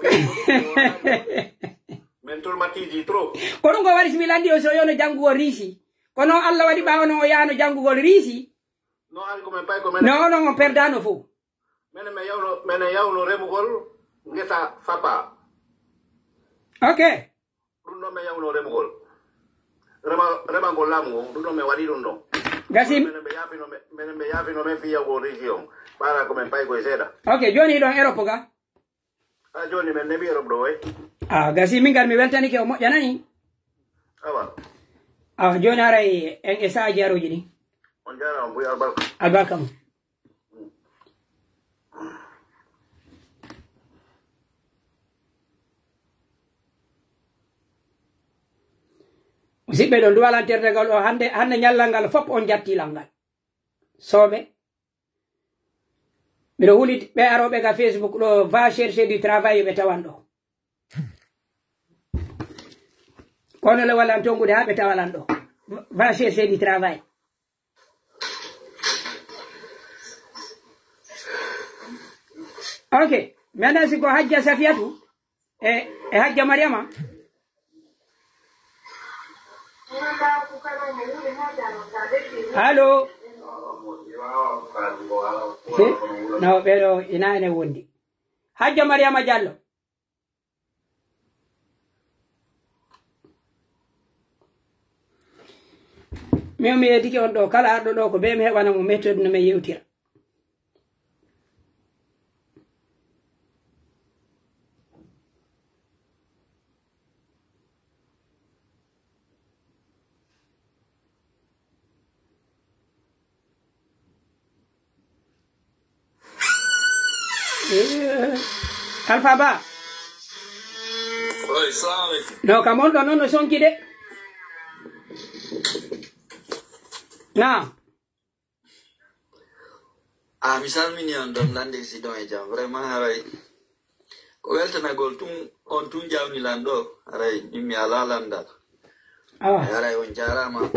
min traumatisé trop. Ko ɗum ko waɗi si mi lanndi o so yono janngugo Riisi. Kono Alla waɗi ɓaawo non o yaano janngugol Riisi. No ari ko men pay ko men. No, non, on perdano fof. Menen men yawno, menen yawno remugol ngesa Fapa. Ok. Ɗum ɗon men yawno remugol. Rema-, remagol laamu ngon, ɗum ɗon men waɗi ɗum ɗon. Gasi. Menen ɓe yaafino men, menen ɓe yaafino men fii yawgol région. Ɓaara ko men pay koye seeɗa. Ok, jooni hiɗon Europe ga? Ah, jooni men neɓi Europe ɗo, way. Ah, gasi, min gar mi weltanike, o moƴƴanayi. Awa. Ah, jooni haray en e saaji aroji ɗin. On jaaraama, buy albarka. Albarka mum. Musidɓe, ɗon duwalanterdegal o hannde, hannde ñallal ngal fof on jattilal ngal. Sooɓe, miɗo huli ɓe arooɓe ka Facebook ɗo, va chercher du travail, ɓe tawan ɗo. Kono le walan tongude haa ɓe tawalan ɗo. Va chercher du travail. Ok, maintenant si ko Hajja Safiyatu e, e Hajja Mariama. Allo? Eh? No, ɓeɗo ina ene wondi. Hajja Mariama Diallo. Min mi yeetike on ɗo, kala arɗo ɗo ko bee mi heɓana mo méthode no min yewtira. Eh, Alpha Ba. Oy, salamu aleykum. No, kam on ɗon non no sonki de. Naam. Ah, mi salmini on ɗon, lanndii si ɗon e jam. Vraiment, haray ko weltanagol tun, on tun jawni lan ɗo. Haray min mi alaa lanndal. Awa. Haray on jaaraama.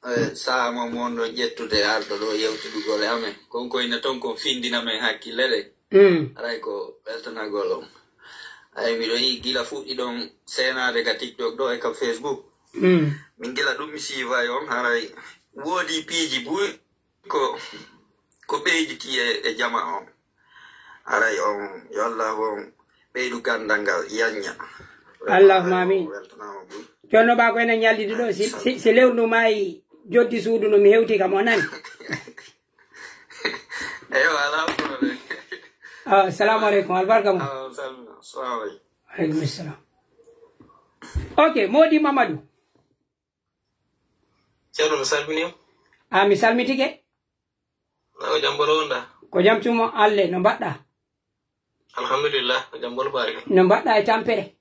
Eh, sa'a mo mon ɗo ƴettude arɗo ɗo yewtidugol e amen. Kon ko ina ton kon findina men hakkille ɗe. Mm. Haray ko weltanagol on. Ay, miɗo yi'i gila fuɗɗi ɗon seenaade ka TikTok ɗo e ka Facebook. Mm. Min gila ɗum mi siivaay on, haray woodi piiji buy ko, ko ɓeyditi e, e jama on. Haray on, yo Allah on ɓeydu ganndal ngal, yanña. Allahumma amin. Weltanaama buy. Jonno ba ko enen ñallidi ɗo, si, si, si lewru ndu maayi, joddi suudu no mi hewti kam, o nani? Eyo, alaa problème. Ah, assalamu aleykum, albarka mum. Ah, salmina. Assalamu aleykum. Aleykum assalam. Ok, Modi Mamadou. Ceerno, mi salmini. Ah, mi salmitike. Na ko jam bolo wonda? Ko jam tuma Alle, no mbaɗɗa? Alhamdulillah, ko jam bolo baari. No mbaɗɗa e tampere?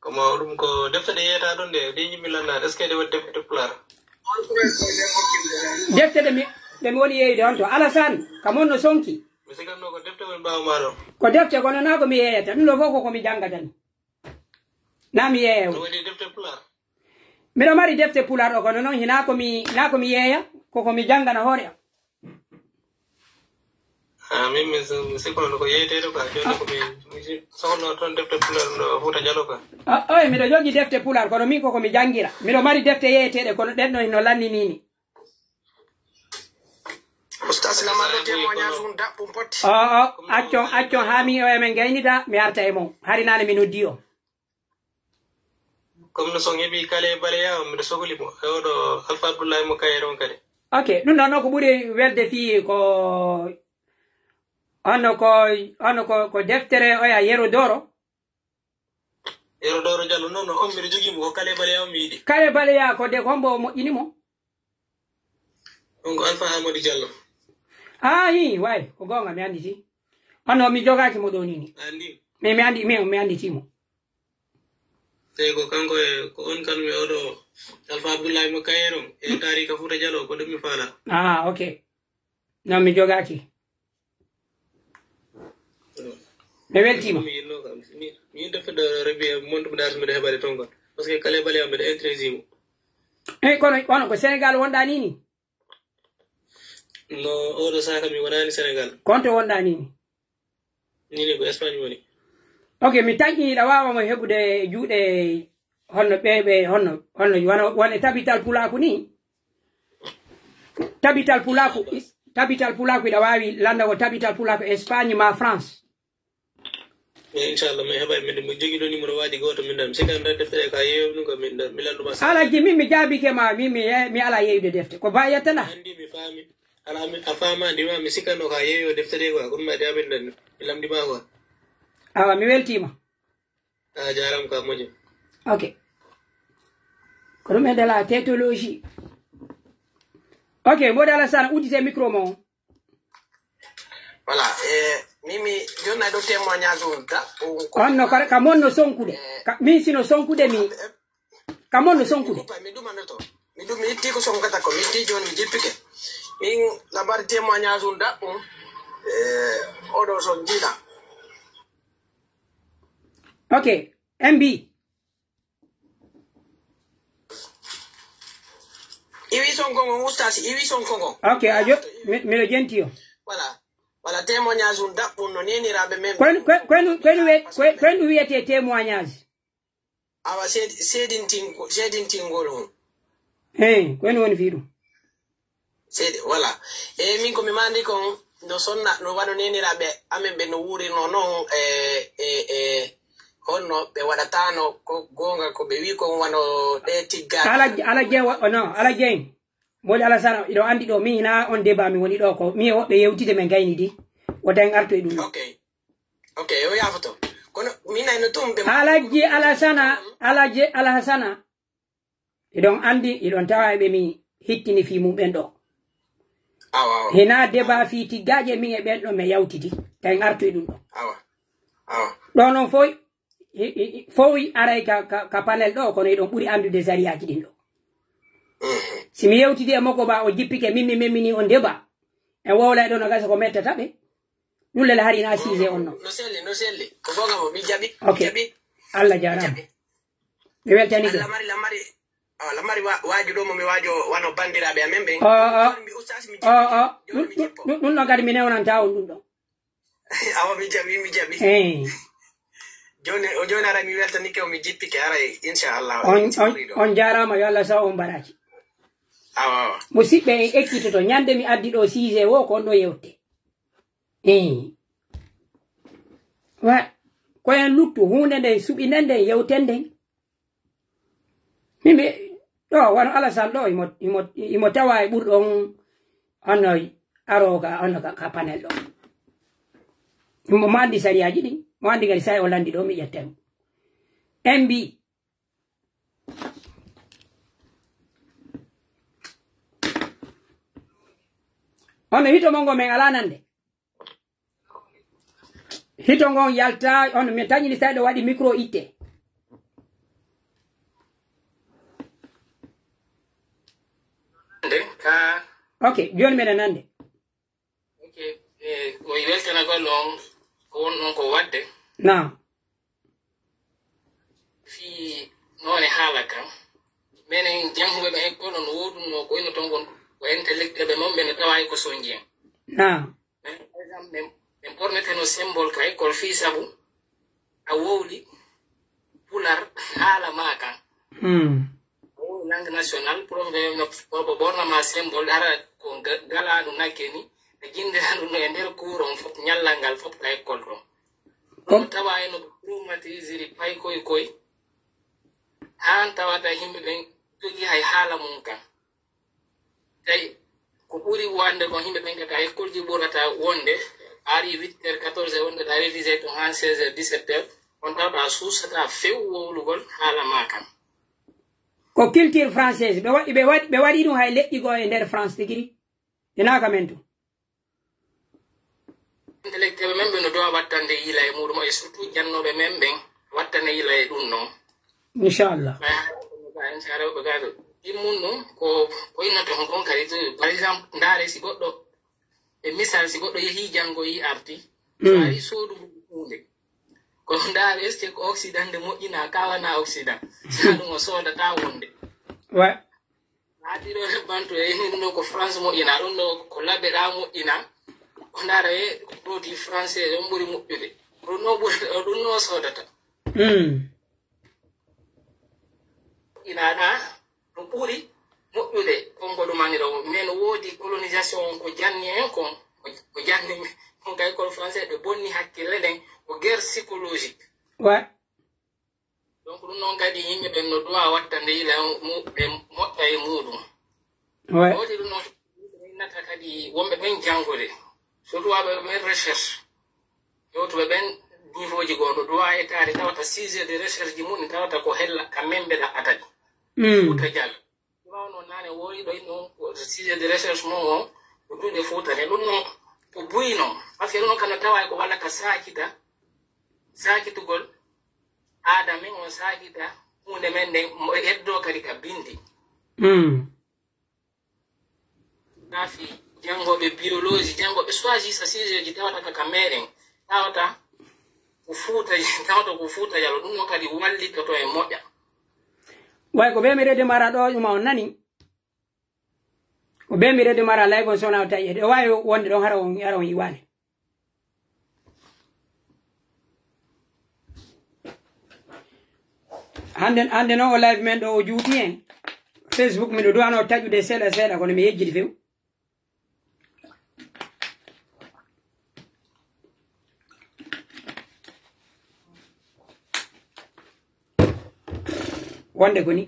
Ko mo ɗum ko defte ɗe yeeyata ɗon de, ɗe yimɓe lannaade. Est-ce que ɗe waɗi defte pulaar? Defte ɗe mi, ɗe mi woni yeeyde on to. Alassane, kam on no sonki. Mi sikatno ko defte woni ɓaawo maa ɗon. Ko defte, kono naa ko mi yeeyata. Ɗum ɗo fof ko ko mi janngata ni. Naa mi yeeya. No waɗi defte pulaar? Miɗo mari defte pulaar ɗo, kono noon hinaa ko mi, naa ko mi yeeya. ko ko mi janngana hoore am. Ah, min mi si-, mi sikkuno ko yeeteede quoi. Jooni ko mi, mi si-, sohluno toon defte Pulaar ɗo Fuuta Jaloo quoi. Ah, oy, miɗo jogii defte Pulaar, kono min ko ko mi janngira. Miɗo mari defte yeeteeɗe, kono ɗen ɗon hino lanninii mi. Ustaas Lamar ɗo témoignage un daɓɓum potti. O, o, accon, accon, haa min o emen gaynida, mi arta e mon. Hari naane mi noddi on. Comme no son heɓi Kale Baleya, miɗo sokli mo. E oɗo Alpha Abdoulaye mo Kayre on kadi. Ok, ɗum ɗon non ko ɓuri welde fii ko, on no ko, on no ko, ko deftere oya Yero Doro. Yero Doro Jallo, non, non, on miɗo jogii mo, ko Kale Baleya on mi yiɗi. Kale Baleya ko de ko hombo moƴƴini mo? On ko Alpha Amadou Jallo. Ah, hi, way, ko goonga, mi annditi. On no mi jogaaki mo ɗo ni ni. A anndi? Mi, mi anndi, mi, mi annditi mo. Tawi ko kanko e, ko on kan mi oɗo Alpha Abdoulaye mo Kayre on, e taarika Fuuta Jaloo, ko ɗum mi faala. Ah, ok. Non, mi jogaaki. Mi weltiima. Mi yinno kam. Mi, mi yinto fedde Rebi e montu mi daasi miɗo heɓade ton kon. Parce que Kale Baleya miɗo intéressé mo. Eh, kono, kono ko Sénégal wonɗaa ni ni? No, oɗo saha kam mi wonaani Sénégal. Ko honto wonɗaa ni ni? Ni ni ko Espagne woni. Ok, mi tanƴi hiɗa waawa mo heɓude e juuɗe honno ɓe, ɓe, honno, honno, wano, wano e tabital pulaaku ni. Tabital pulaaku, tabital pulaaku hiɗa waawi lannda ko tabital pulaaku Espagne ma France. Mais inchallah, mi heɓay, mi, mi jogii ɗo numéro waaji gooto, min ɗan. Mi sikka nder deftere ka yeeyo ɗum ko min ɗan, mi lannduma sa. Alhaji, min mi jaabike ma, min mi ye-, mi ala yeeyude defte. Ko ba yetta la? Anndi mi faami. Ala mi, a faama, ndi ma mi sikkanno ka yeeyo deftere ko, kono ma de amin ɗan, mi lamndi ma ko. Awa, mi weltiima. A jaaraama ka moƴƴo. Ok. Ko ɗum e dala tétologie. Ok, mboɗo Alassane, uddite micro mo. Voilà, e, min mi jonna ɗo témoignage on da, on ko on no ka, ka mon no sonkude. E, ka, min si no sonkude mi. E, ka mon no sonkude. Mi ɗuma, mi ɗumanoto. Mi ɗum, mi itti ko sonkata ko, mi itti jooni mi jippike. Min labari témoignage on da, on, e, oɗo son jiiɗa. Ok, M B. Iwi Sonko ngon, Oustaz, Iwi Sonko ngon. Ok, a jo-, mi-, miɗo jenti yo. Voilà. Voilà, témoignage un daɓɓun no neniraaɓe men. Koy, koy, koy, koy, koy, koy ɗum wiyetee témoignage? Awa, seed-, seedintinko-, seedintingol on. Hein, koy no woni fii ɗum? Seedi, voilà. E min ko mi mandi kon, no sonna, no wano neniraaɓe amen ɓe no wuurirno non, e, e, e, honno ɓe waɗataano ko goonga ko ɓe wi'i kon wano ɗe tigga. Ala, ala Jeŋ wa-, no, ala Jeŋ. Moodi Alasana, iɗo andi ɗo, min hinaa on débat mi woni ɗo ko, min e woɓɓe yewtide men gayni di. Wota en artu e ɗum ɗo. Ok. Ok, o yaafoto. Kono min ay no tum ɓe Alaji Alasana, Alaji Alasana. Hiɗon anndi, hiɗon tawa e ɓe mi hittini fii mum ɓen ɗoo. Awa, awa. Hinaa debaa fii tiggaaje min e ɓen ɗoo mi yawtiti. Tawi artu e ɗum ɗoo. Awa, awa. Ɗoo non foy, i, i, i, foy aray ka, ka, ka panel ɗoo, kono hiɗon ɓuri anndude sariyaaji ɗin ɗoo. Mhm. Si mi yewtidi e makko ba o jippike, min mi memini on debaa. En wowla e ɗoo no gasa ko mettata ɓe. Ɗum lele hari na siise on non. No selli, no selli. Ko goonga mo, mi jaɓi, mi Ok. jaɓi. Allah Mi jaaraama. jaɓi. Mi weltanike. Lamari, lamari, ah, lamari wa-, waaju ɗo mo mi waajo wano banndiraaɓe amen ɓen. Oh, oh. Jooni mi ustaas, mi Oh, jippo. oh. Jooni mi Ɗum, jippo. ɗum, ɗum no kadi mi newnanta on ɗum ɗon. Awa mi jaɓi, mi jaɓi. Eh. Jooni, o jooni aray mi weltanike o mi jippike aray, inchallah. On, on, on jaaraama, yo Allah saw on baraaji. Awa, awa. Musidɓe en ekkitoto, ñande mi addi ɗo siise wo, ko on ɗo yewte. Eh. Wa, ko en luttu, huunde nden suɓi nden, nden yewten nden. Min mi, ɗo, wano Alasan ɗo, imo, imo, imo tawa e ɓurɗo on, on no arooga, on no ka, ka panel ɗo. Mo, mo anndi sariyaaji ɗin, mo anndi kadi sa o lanndi ɗo, mi ƴetten. En mbi, on no hito mon ngo men alaa nande. Hito ngon yalta, on mi tañini tawi ɗo waɗi micro itte. Nde ka Ok, jooni meɗen nande. Ok, eh, ko e weltanagol on, ko won ɗon ko waɗde. Naam. Fii noone haala kan. Menen jannguɓe ɓe ekkol no woodunoo ko ino ton won ko Intellectuel ɓe mon ɓe no tawa e ko sonji en. Naam. Men, par exemple, men, men ɓorneteno symbole ka école fii sabu a wowli Pular haala maa kan. Hmm. A wowli langue nationale, prof ɓe no, ɓo, ɓo ɓorna ma symbole, hara ko ga-, galaandu nagge ni, ɓe jinndira ɗum no e nder cours on fof, ñallal ngal fof ka école ɗon. Ɗum tawa eno traumatisiri pay koy koy, haan tawata yimɓe ɓen jogii hay haala mum kan. Tawi ko ɓuri wonde kon yimɓe ɓen kaka école ji ɓurata wonde, a ari huit heures, quatorze heures, wonde ɗa révisé ton haa seize heures, dix-sept heures, on tawata a suusataa few wowlugol haala maa kan. Ko culture française, ɓe waɗi, ɓe waɗi, ɓe waɗi ɗum hay leƴƴi goo e nder France tigi ri. Ina ka men tun. Intellectuel ɓe men ɓe no dowa wattande yila e muɗum, e surtout jannooɓe men ɓen wattane yila e ɗum non. Inchallah. Ɓay haa ɓe gaa, inchallah, ɓe gaa ɗo. Ɗin mun non ko, ko innata hon kon kadi, to, par exemple, ndaare si goɗɗo, e misal, si goɗɗo yehi janngo yi arti, so Mm. ari soodu huunde. Ko ndaare, est-ce que ko Occident nde moƴƴina, ka wana Occident? Sa ɗum o soodata wonde. Ouais. Haa ɗiɗo rebbanto e ɗum ɗo ko France moƴƴina, ɗum ɗo ko laɓe ɗa moƴƴina. O ndaara e produit français on ɓuri moƴƴude. Ɗum no ɓuri, ɗum no soodata. Mm. Ina ɗa no ɓuri moƴƴude konngol ɗum ani ɗo. Mais no woodi colonisation on ko janni en kon, ko janni kon kay ko français ɓe bonni hakkille ɗen, ko guerre psychologique. Ouais. Donc, ɗum noon kadi yimɓe ɓen no duwa wattande yila mu-, ɓe moƴƴa e muuɗum. Ouais. Woodi ɗum noon, innata kadi wonɓe ɓen janngude, surtout waɗɓe ɓen recherche. Yewtuɓe ɓen niveau ji goo, no duwa etaade tawata sujet de recherche ji mum, tawata ko hella ka men ɓe ɗaɓɓata ɗi. Mm. Fuuta Jallo. Ɗum wawno naane woori ɗo inno ko sujet de recherche mum on, ko duuɗe Fuuta ne. Ɗum noon, ko buy noon. Parce que ɗum noon, kana tawa ko walla ka saakita, saakitugol aada men on saakita huunde men nden, mo e heddoo kadi ka bindi. Mm. Kaafi janngooɓe biologie, janngooɓe choisir sa sujet ji tawata ka, ka meɗen, tawata ko Fuuta, tawata ko Fuuta Jallo, ɗum noon kadi wallitoto e moƴƴa. Way ko ɓe mi redi mara ɗo, ɗum on nani. Ko ɓe mi redi mara live on sona o taƴi. Ɗo waawi wonde ɗon hara on, hara on iwaani. Hande, hande non o live men ɗo o juuti en. Facebook miɗo duwano taƴude seeɗa seeɗa kono mi yejjiti few. Wonde ko ni.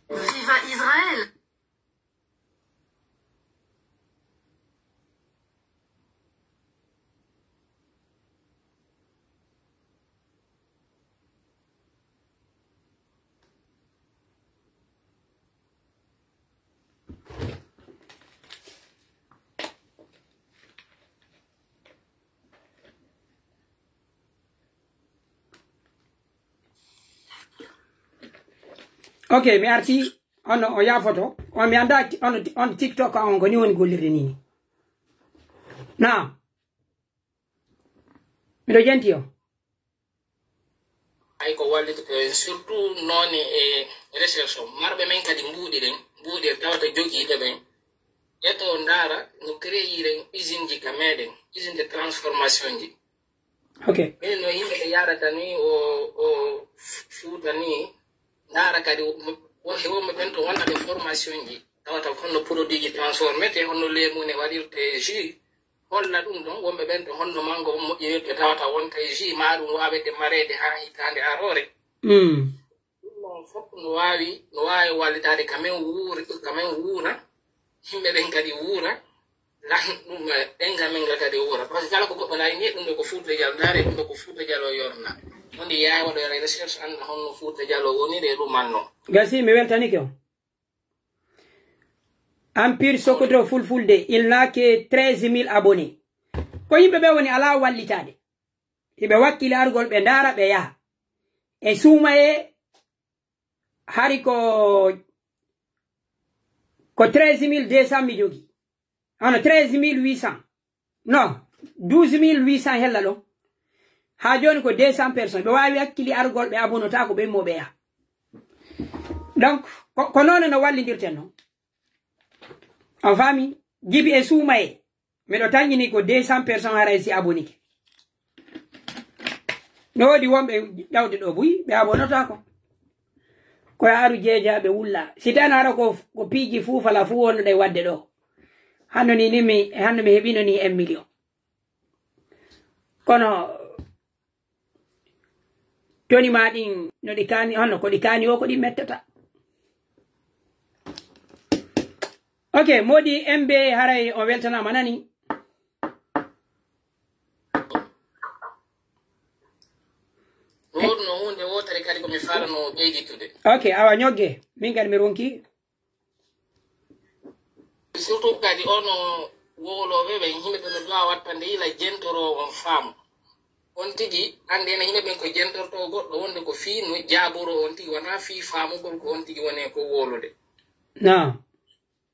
Viva Israel! Ok, mi arti. On, o yaafoto. On, mi anndaa ti-, on, on TikTok on ko ni woni gollirde ni. Naam. Miɗo jenti o. Ay ko wallitoto en, surtout noone e recherche on. Marɓe men kadi mbuuɗiren, mbuuɗir tawata jogiiɓe ɓen. Ƴettoo ndaara no créiren usine ji ka meɗen, usine de transformation ji. Ok. Ɓen no yimɓe ɓe yarata ni o o fuuta ni ndaara kadi wonɓe wonɓe ɓen to wonnaɓe formation ji tawata honno produit ji transformete honno leemune waɗirte jus holla ɗum ɗon wonɓe ɓen to honno mango on moƴƴinirte tawata wonta e jus ma ɗum waawete mareede haa hitaande aroore. Mm. Ɗum ɗon fof no waawi no waawi wallitaade ka men wuuri ka men wuura yimɓe ɓen kadi wuura lan ɗum ɗen ka men nga kadi wuura parce que kala ko goɗɗo nayi ni ɗum ɗo ko fuuta jalo ndaare ɗum ɗo ko fuuta jalo yorna woni yaay waɗoyre recherche annda honno fuuta jalo woniri e ɗum anno. Gasi mi weltanike on. Empire Sokoto Fulfulde, il n'a que treize mille abonnés. Ko yimɓe ɓe woni alaa wallitaade. Hiɓe wakkili argol ɓe ndaara ɓe yaha. E suumayee hari ko ko treize mille deux cents mi jogi. Hono treize mille huit cents. Non, douze mille huit cents hella ɗon. Haa jooni ko deux cents personnes. Ɓe waawi hakkili argol ɓe abonotaako ɓe mo ɓe yaha. Donc, ko, ko noon no wallindirten non. On faami? Jibi e suumayee. Miɗo tanƴini ko deux cents personnes haray si abonike. No woodi wonɓe ƴawde ɗo buy, ɓe abonotaako. Ko yaaru jeejaaɓe wulla. Si tan hara ko, ko piiji fuu fala fuu wonno ɗe waɗde ɗo. Hanno ni, ni mi, hanno mi heɓino ni un million. Kono, toni ma ɗin, no ɗi kaani, hono ko ɗi kaani o, ko ɗi mettata. Ok, moodi M B haray on weltanaama nani. Woodno huunde wootere kadi ko mi faalano ɓeyditude. Ok, awa ñogge, min kadi mi ronki. Surtout kadi ono wowlooɓe ɓen, yimɓe ɓe no duwa wattande yila jentoroowo on faamu. On tigi, annde ene yimɓe ɓen ko jentortoo goɗɗo wonde ko fii no jaaboroo on tigi, wonaa fii faamugol ko on tigi woni e ko wowlude. Non.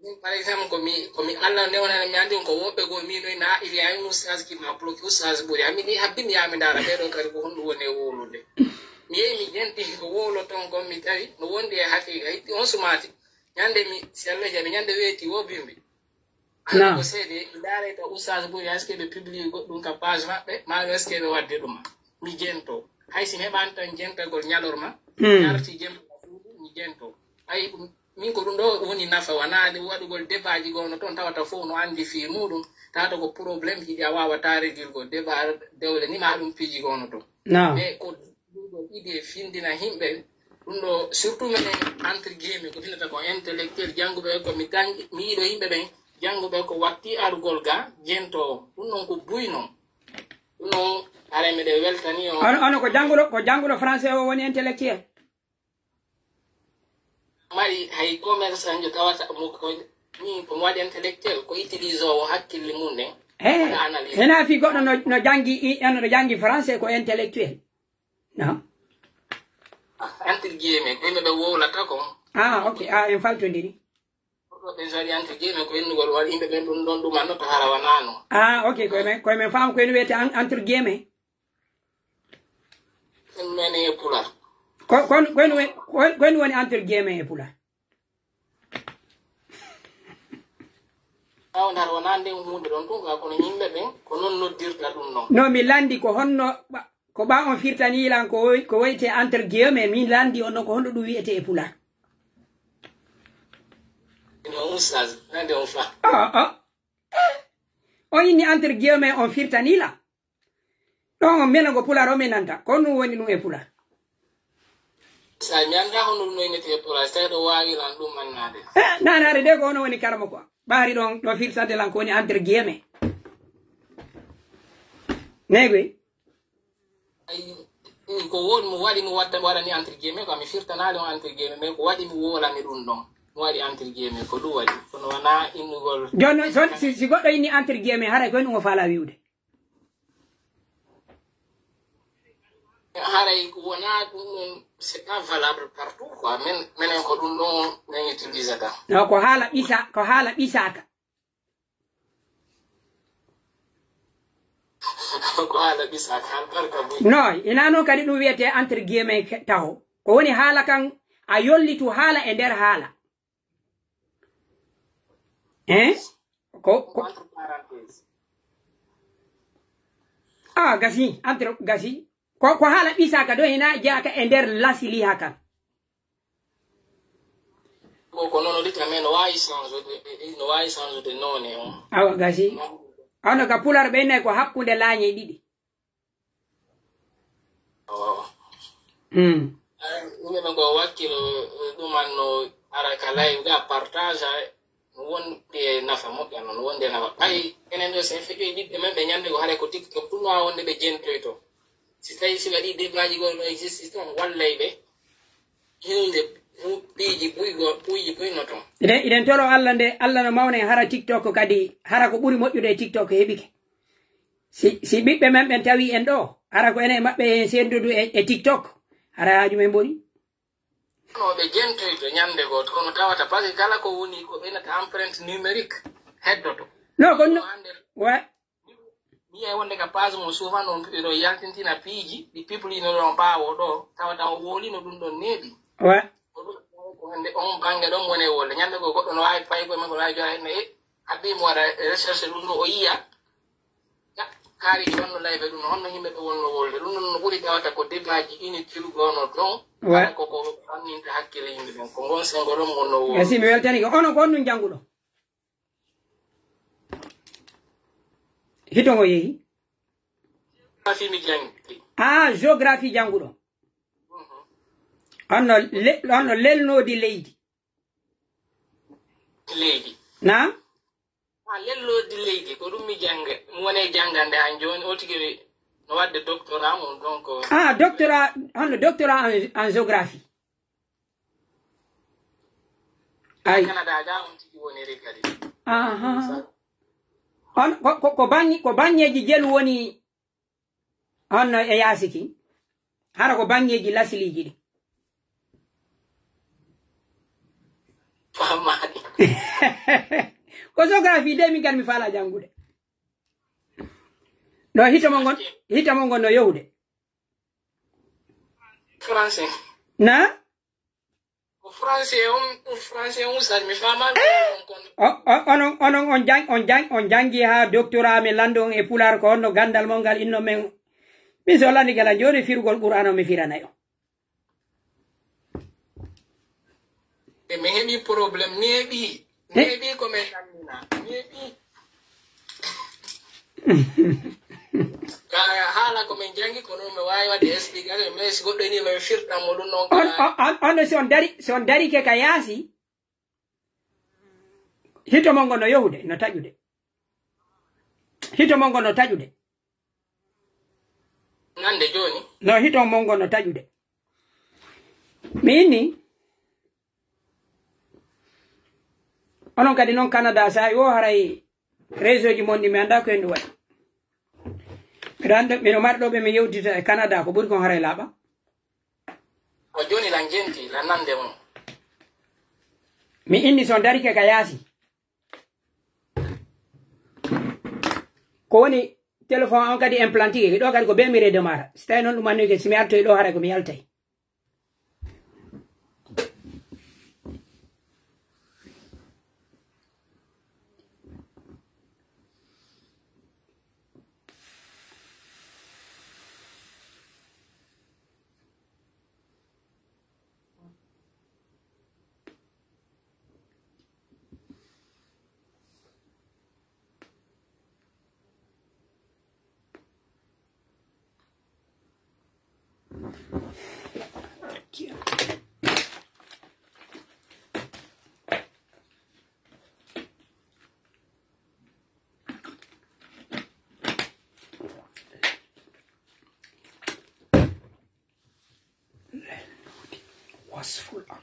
Min, par exemple, ko mi, ko mi Allah newnani mi anndi on ko woɓɓe goo miinoy na il y a une oustaz qui m'a bloqué, oustaz ɓuri. Ami ni habbi mi yaha mi ndaara ɓee ɗoo kadi ko honɗum woni e wowlude. Mi yehi mi jenti ko wowloton kon mi tawi no wondi e haqiiqa. Hitti on sumaati. Ñande mi, si Allah jaɓi, ñande weeti wo bimbi. Ala Naam. Ko seede, mi ndaarayta oustaz ɓuri, est-ce que ɓe publie goɗɗum ka page maɓɓe, maa est-ce que ɓe wadde ɗum? Mi jento. Hay si mi heɓaani tan jentagol ñalorma, Hmm. mi arti jento ka suudu, mi jento. Ay, ɗum, min ko ɗum ɗo woni nafa, wanaa ɗum waɗugol debaaji goo no toon, tawata fof no anndi fii muuɗum, tawata ko problème ji ɗi a waawata régulgol, debaa dewle ni maa ɗum piiji goo no toon. Naam. Mais ko ɗum ɗo idée findina yimɓe, ɗum ɗo surtout minen entre guillemets ko finata ko intellectuel jannguɓe ko mi janngi, mi yiɗo yimɓe ɓen jannguɓe ko watti argol ga jentoowo. Ɗum ɗon ko buy non. Ɗum ɗon haray miɗen weltani on. Ono, ono ko jannguɗo, ko jannguɗo français o woni intellectuel? Mari hay commerçant jo tawata mo ko ni ko mo waɗi intellectuel ko utilisoowo hakkille mum ɗen. Eh, Waɗa analyse. Hena fi goɗɗo no, no janngi, i-, no janngi français ko intellectuel. Non. Entre guillemets, ko yimɓe ɓe wowlata kon. Ah, ok. Ah, en faltondiri. Ko ɓe so waɗi entre guillemets, ko innugol waɗi yimɓe ɓen ɗum ɗon ɗumanno to hara wanaano. Ah, ok. Ko men, ko men faamu ko en wiyete en-, entre guillemets. Ɗum men e pular. Ko, ko, ko en woni, ko, ko en woni entre guillemets e pular. Ɓaawo ndar wonaa nden huunde ɗon tun, kaa kono yimɓe ɓen ko non noddirta ɗum non. No mi landi ko honno, ɓa-, ko ɓa on firtani lan ko woy-, ko woyte entre guillemets, min landi on non ko honno ɗum wiyete e pular. Ino ustaz, nande on fa. Ah, ah. On inni entre guillemets on firtani lan. Ɗon on melo ngo pular o mi nanta. Ko honɗum woni ɗum e pular? Sa mi anndaa honno ɗum noynete e pular, tawi ɗo waawi lan ɗum annaade. Eh, naanaare de ko ono woni karama ko. Ɓaari ɗon, ɗo firtande lan ko woni entre guillemets. Neygoy? Ay, ko woni mo waɗi mo wadda, waɗani entre guillemets, ko mi firtanaali on entre guillemets, mais ko waɗi mi wowlani ɗum ɗon. Mo waɗi entre guillemets, ko ɗum waɗi. Kono wonaa innugol. Jooni non, so, si, si goɗɗo inni entre guillemets, haray ko ɗum o faala wi'ude. Haray wonaa ɗum ɗon, c'est pas valable partout, quoi. Men, menen ko ɗum ɗon men utilisata. No, ko haala ɓisa-, ko haala ɓisaaka. Ko haala ɓisaaka, albarka buy. No, ina non kadi ɗum wiyete entre guillemets ke-, taho. Ko woni haala kan a yollitu haala e nder haala. Hein? Ko, ko, Entre parenthèses. Ah, gasi, entre, gasi. Ko, ko haala ɓisaa ka ɗo hina jeyaa ka e nder lasili ha kan. Ko, ko non o wi'ata, mais no waawi change de, e, e, no waawi change de noone on. Awa, gasi. Hono ka Pulaar ɓe innay ko hakkunde laañe ɗiɗi. Oh. Hmm. Ay, minen ko wakkilo, eh, ɗuman no ara ka live ga partage, ay, no wondi e nafa moƴƴa non, no wondi e nafa. Ay, enen ɗo, si en feƴƴoyi ɓiɓɓe men ɓe ñande go, haray ko TikTok ɗum no wonde ɓe jentoyto. Si tawi si waɗi debaaji goo no existe ton, wallay ɓe hilde pu-, piiji buy goo, puuji buy no ton. Iɗen, iɗen toro Alla nde, Alla no mawna en, hara TikTok kadi, hara ko ɓuri moƴƴude e TikTok heɓike. Si, si ɓiɓɓe men ɓen tawi en ɗo, hara ko enen e maɓɓe en sendudu e, e TikTok, hara haaju men boni. No ɓe jentoyto ñande gooto, kono tawata, parce que kala ko woni ko ɓe innata empreinte numérique heddoto. No, ko no, hande wa- mi yi'ay wonde ka page mo souvent on ɓe ɗo yaltintina piiji ɗi publie no ɗon ɓaawo ɗo, tawata o woli no ɗum ɗon neeɓi. Wa- Ko ɗum ko hande on bannge ɗon woni e wolde. Ñande goo goɗɗo no waawi fay koye makko, no waawi jooɗa heen, e haɓɓi mo waɗa recherche ɗum ɗo o yiya. Ya, kaari ɗi wonno live ɗum, honno yimɓe ɓe wonno wolde? Ɗum ɗon no ɓuri tawata ko debaaji inutile goo no ton. Wa- Kala ko ko fanninta hakkille yimɓe ɓen. Ko ngon sengo ɗon wonno wolde. Merci, mi weltani ko. Onon ko honɗum jannguɗon? Hito ngo yehi? Géographie mi janngi. Ah, géographie jannguɗon. Mhm. Honno le-, honno lelnoodi leydi? Leydi. Na? Ah, lelnoodi leydi, ko ɗum mi jannga. Mi woni e janngande han jooni, o tigi no waɗde doctorat mum, donc. Ah, doctorat, honno doctorat en, en géographie? Ay. Canada ga on tigi woniri kadi. Aha. On, ko, ko, ko baŋŋe-, ko baŋŋeeji jelu woni honno e yaasi kin? Hara ko baŋŋeeji lasiliiji ɗin. Faamaani. Ko géographie de min kan mi faalaa janngude. No hito mon ngon, hito mon ngon no yahude. Français. Na? Ko français on, ko français on, Oustaz, mi faamaali. Eh! On kon. O, o, onon, onon on jang-, on jang-, on janngi haa doctorat, mi lanndo on e Pulaar, ko honno ganndal mon ngal inno men. Min so lanndi ngal a jooni firugol Qur'aana on mi firanay on. E mi heɓi problème, neeɓi. Eh? Neeɓi ko men lammina. Neeɓi. Ka haala ko men janngi, ko non mi waawi waɗde explication, mais si goɗɗo nii, mi firtan mo ɗum non. On, kala on, on, on, si on dari, si on darike ka yaasi, hito mon ngo no yahude, no taƴude. Hito mon ngo no taƴude. Nande jooni. No hito mon ngo no taƴude. Mi inni, onon kadi non Canada, saa'i wo haray réseau ji mon ɗi mi anndaa ko en ɗum waɗi. Miɗo annda, miɗo mari ɗo ɓe mi yewtita e Canada, ko ɓuri kon haray laaɓa. Ko jooni lan jenti, lan nande mo. Mi inni so darike ka yaasi. Ko woni téléphone on kadi implanté, ɗo kadi ko be mi redemara. Si tawi non ɗum annoyke, si mi artoy ɗo haray ko mi yaltay. Wasful art.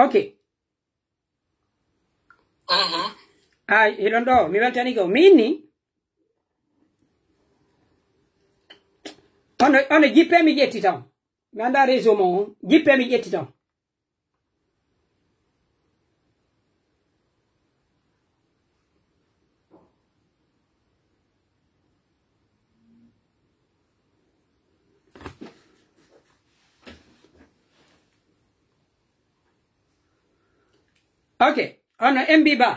Ok. Mhm. Ay, hiɗon ɗo, mi weltanii ko. Mi inni. Ono, ono jippee mi ƴetti tan. Mi anndaa réseau mon on. Jippee mi ƴetti tan. Ok, ono M B ba.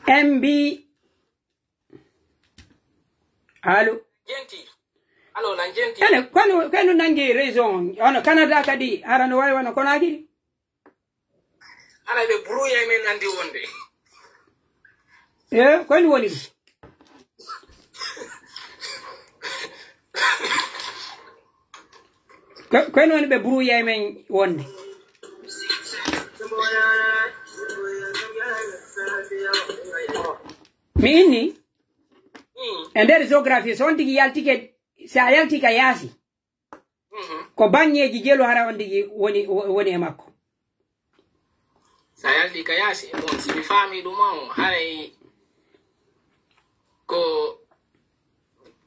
M B. Allo. Jenti. Allo, lan jenti. Ene, kono, kono nangi réseau on. Ono Canada kadi, hara no wawi wano Conakry. Ala ɓe brouillé men andi wonde. Eh, kono woni ɗum. Ko, kono woni ɓe brouillé men wonde. Mi inni, e nder géographie, so on tigi yaltike, si a yalti ka yaasi, mhm, ko baŋŋeeji jelu hara on tigi woni, woni e makko. Sa yalti ka yaasi, bon, si mi faami ɗum on, haray ko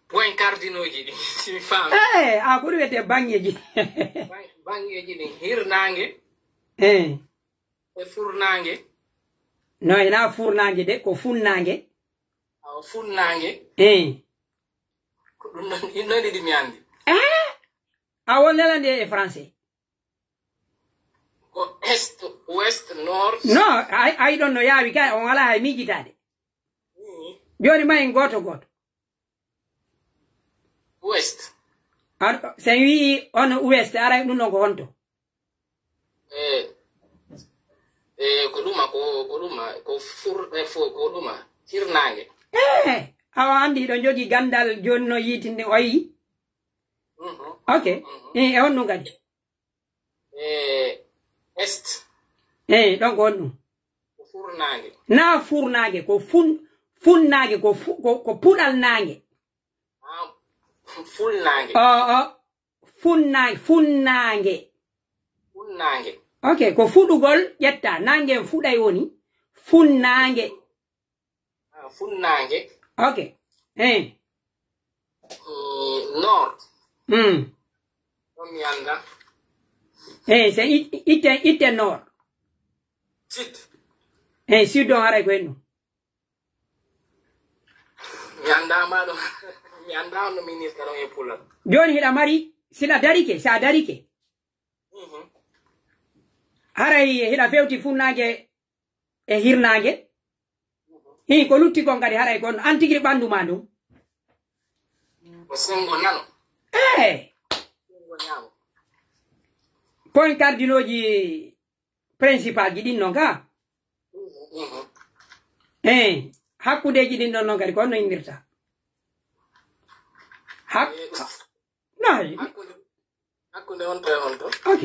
point cardinaux ji ɗin, si mi faami. Eh, a ko ɗum wiyetee baŋŋeeji. Baŋ-, baŋŋeeji ɗin, hirnaange, eh, e furnaange. No, hinaa furnaange de, ko funnaange. Awa, funnaange. Eh. Ko ɗum non, ɗum non ɗiɗi mi anndi. Eh? A won nelande e français? Ko est, ouest, nord. No, ay, ay ɗon no yaawi kay, on alaa hay miijitaade. Mm. Jooni ma en gooto gooto. Ouest. Ar-, so en wi'i on ouest, aray ɗum ɗon ko honto? Eh, eh, ko ɗuma, ko, ko ɗuma, ko fur-, eh, fo-, ko ɗuma, hirnaange. Eh, awa anndi hiɗon jogii ganndal jooni no yiitinde o yi'i? Mhm. Ok. Mhm. Eh, e honɗum kadi? Eh, est. Eh, ɗon ko honɗum? Ko furnaange. Naa furnaange, ko fun-, funnaange, ko fu-, ko, ko puɗal naange. Ah, fulnaange. Oo, oo. Funnaange, funnaange. Funnaange. Ok, ko fuɗugol ƴetta. Naange en fuɗay woni funnaange. Ah, funnaange. Ok. Eh. Mm, nord. Mm. Ɗon mi annda. Eh, c'est it-, itte, itte nord. Sud. Eh, sud on haray ko hennu. Mi anndaa ma ɗum. Mi anndaa no ministre on e Pullo. Jooni hiɗa mari, si ɗa darike, si a darike. Mhm. Haray hiɗa fewti funnaange e hirnaange. Hii, ko lutti kon kadi haray kon an tigi ɓanndu ma ndun. Ko sengo nano. Eh! Sengo ñaamo. Point cardinaux ji principal ji ɗin non ka? Mhm. Eh, hakkundeeji ɗin ɗon non kadi ko honno inndirta? Hak-, eh, no. Hakkunde, hakkunde on to e on to. Ok.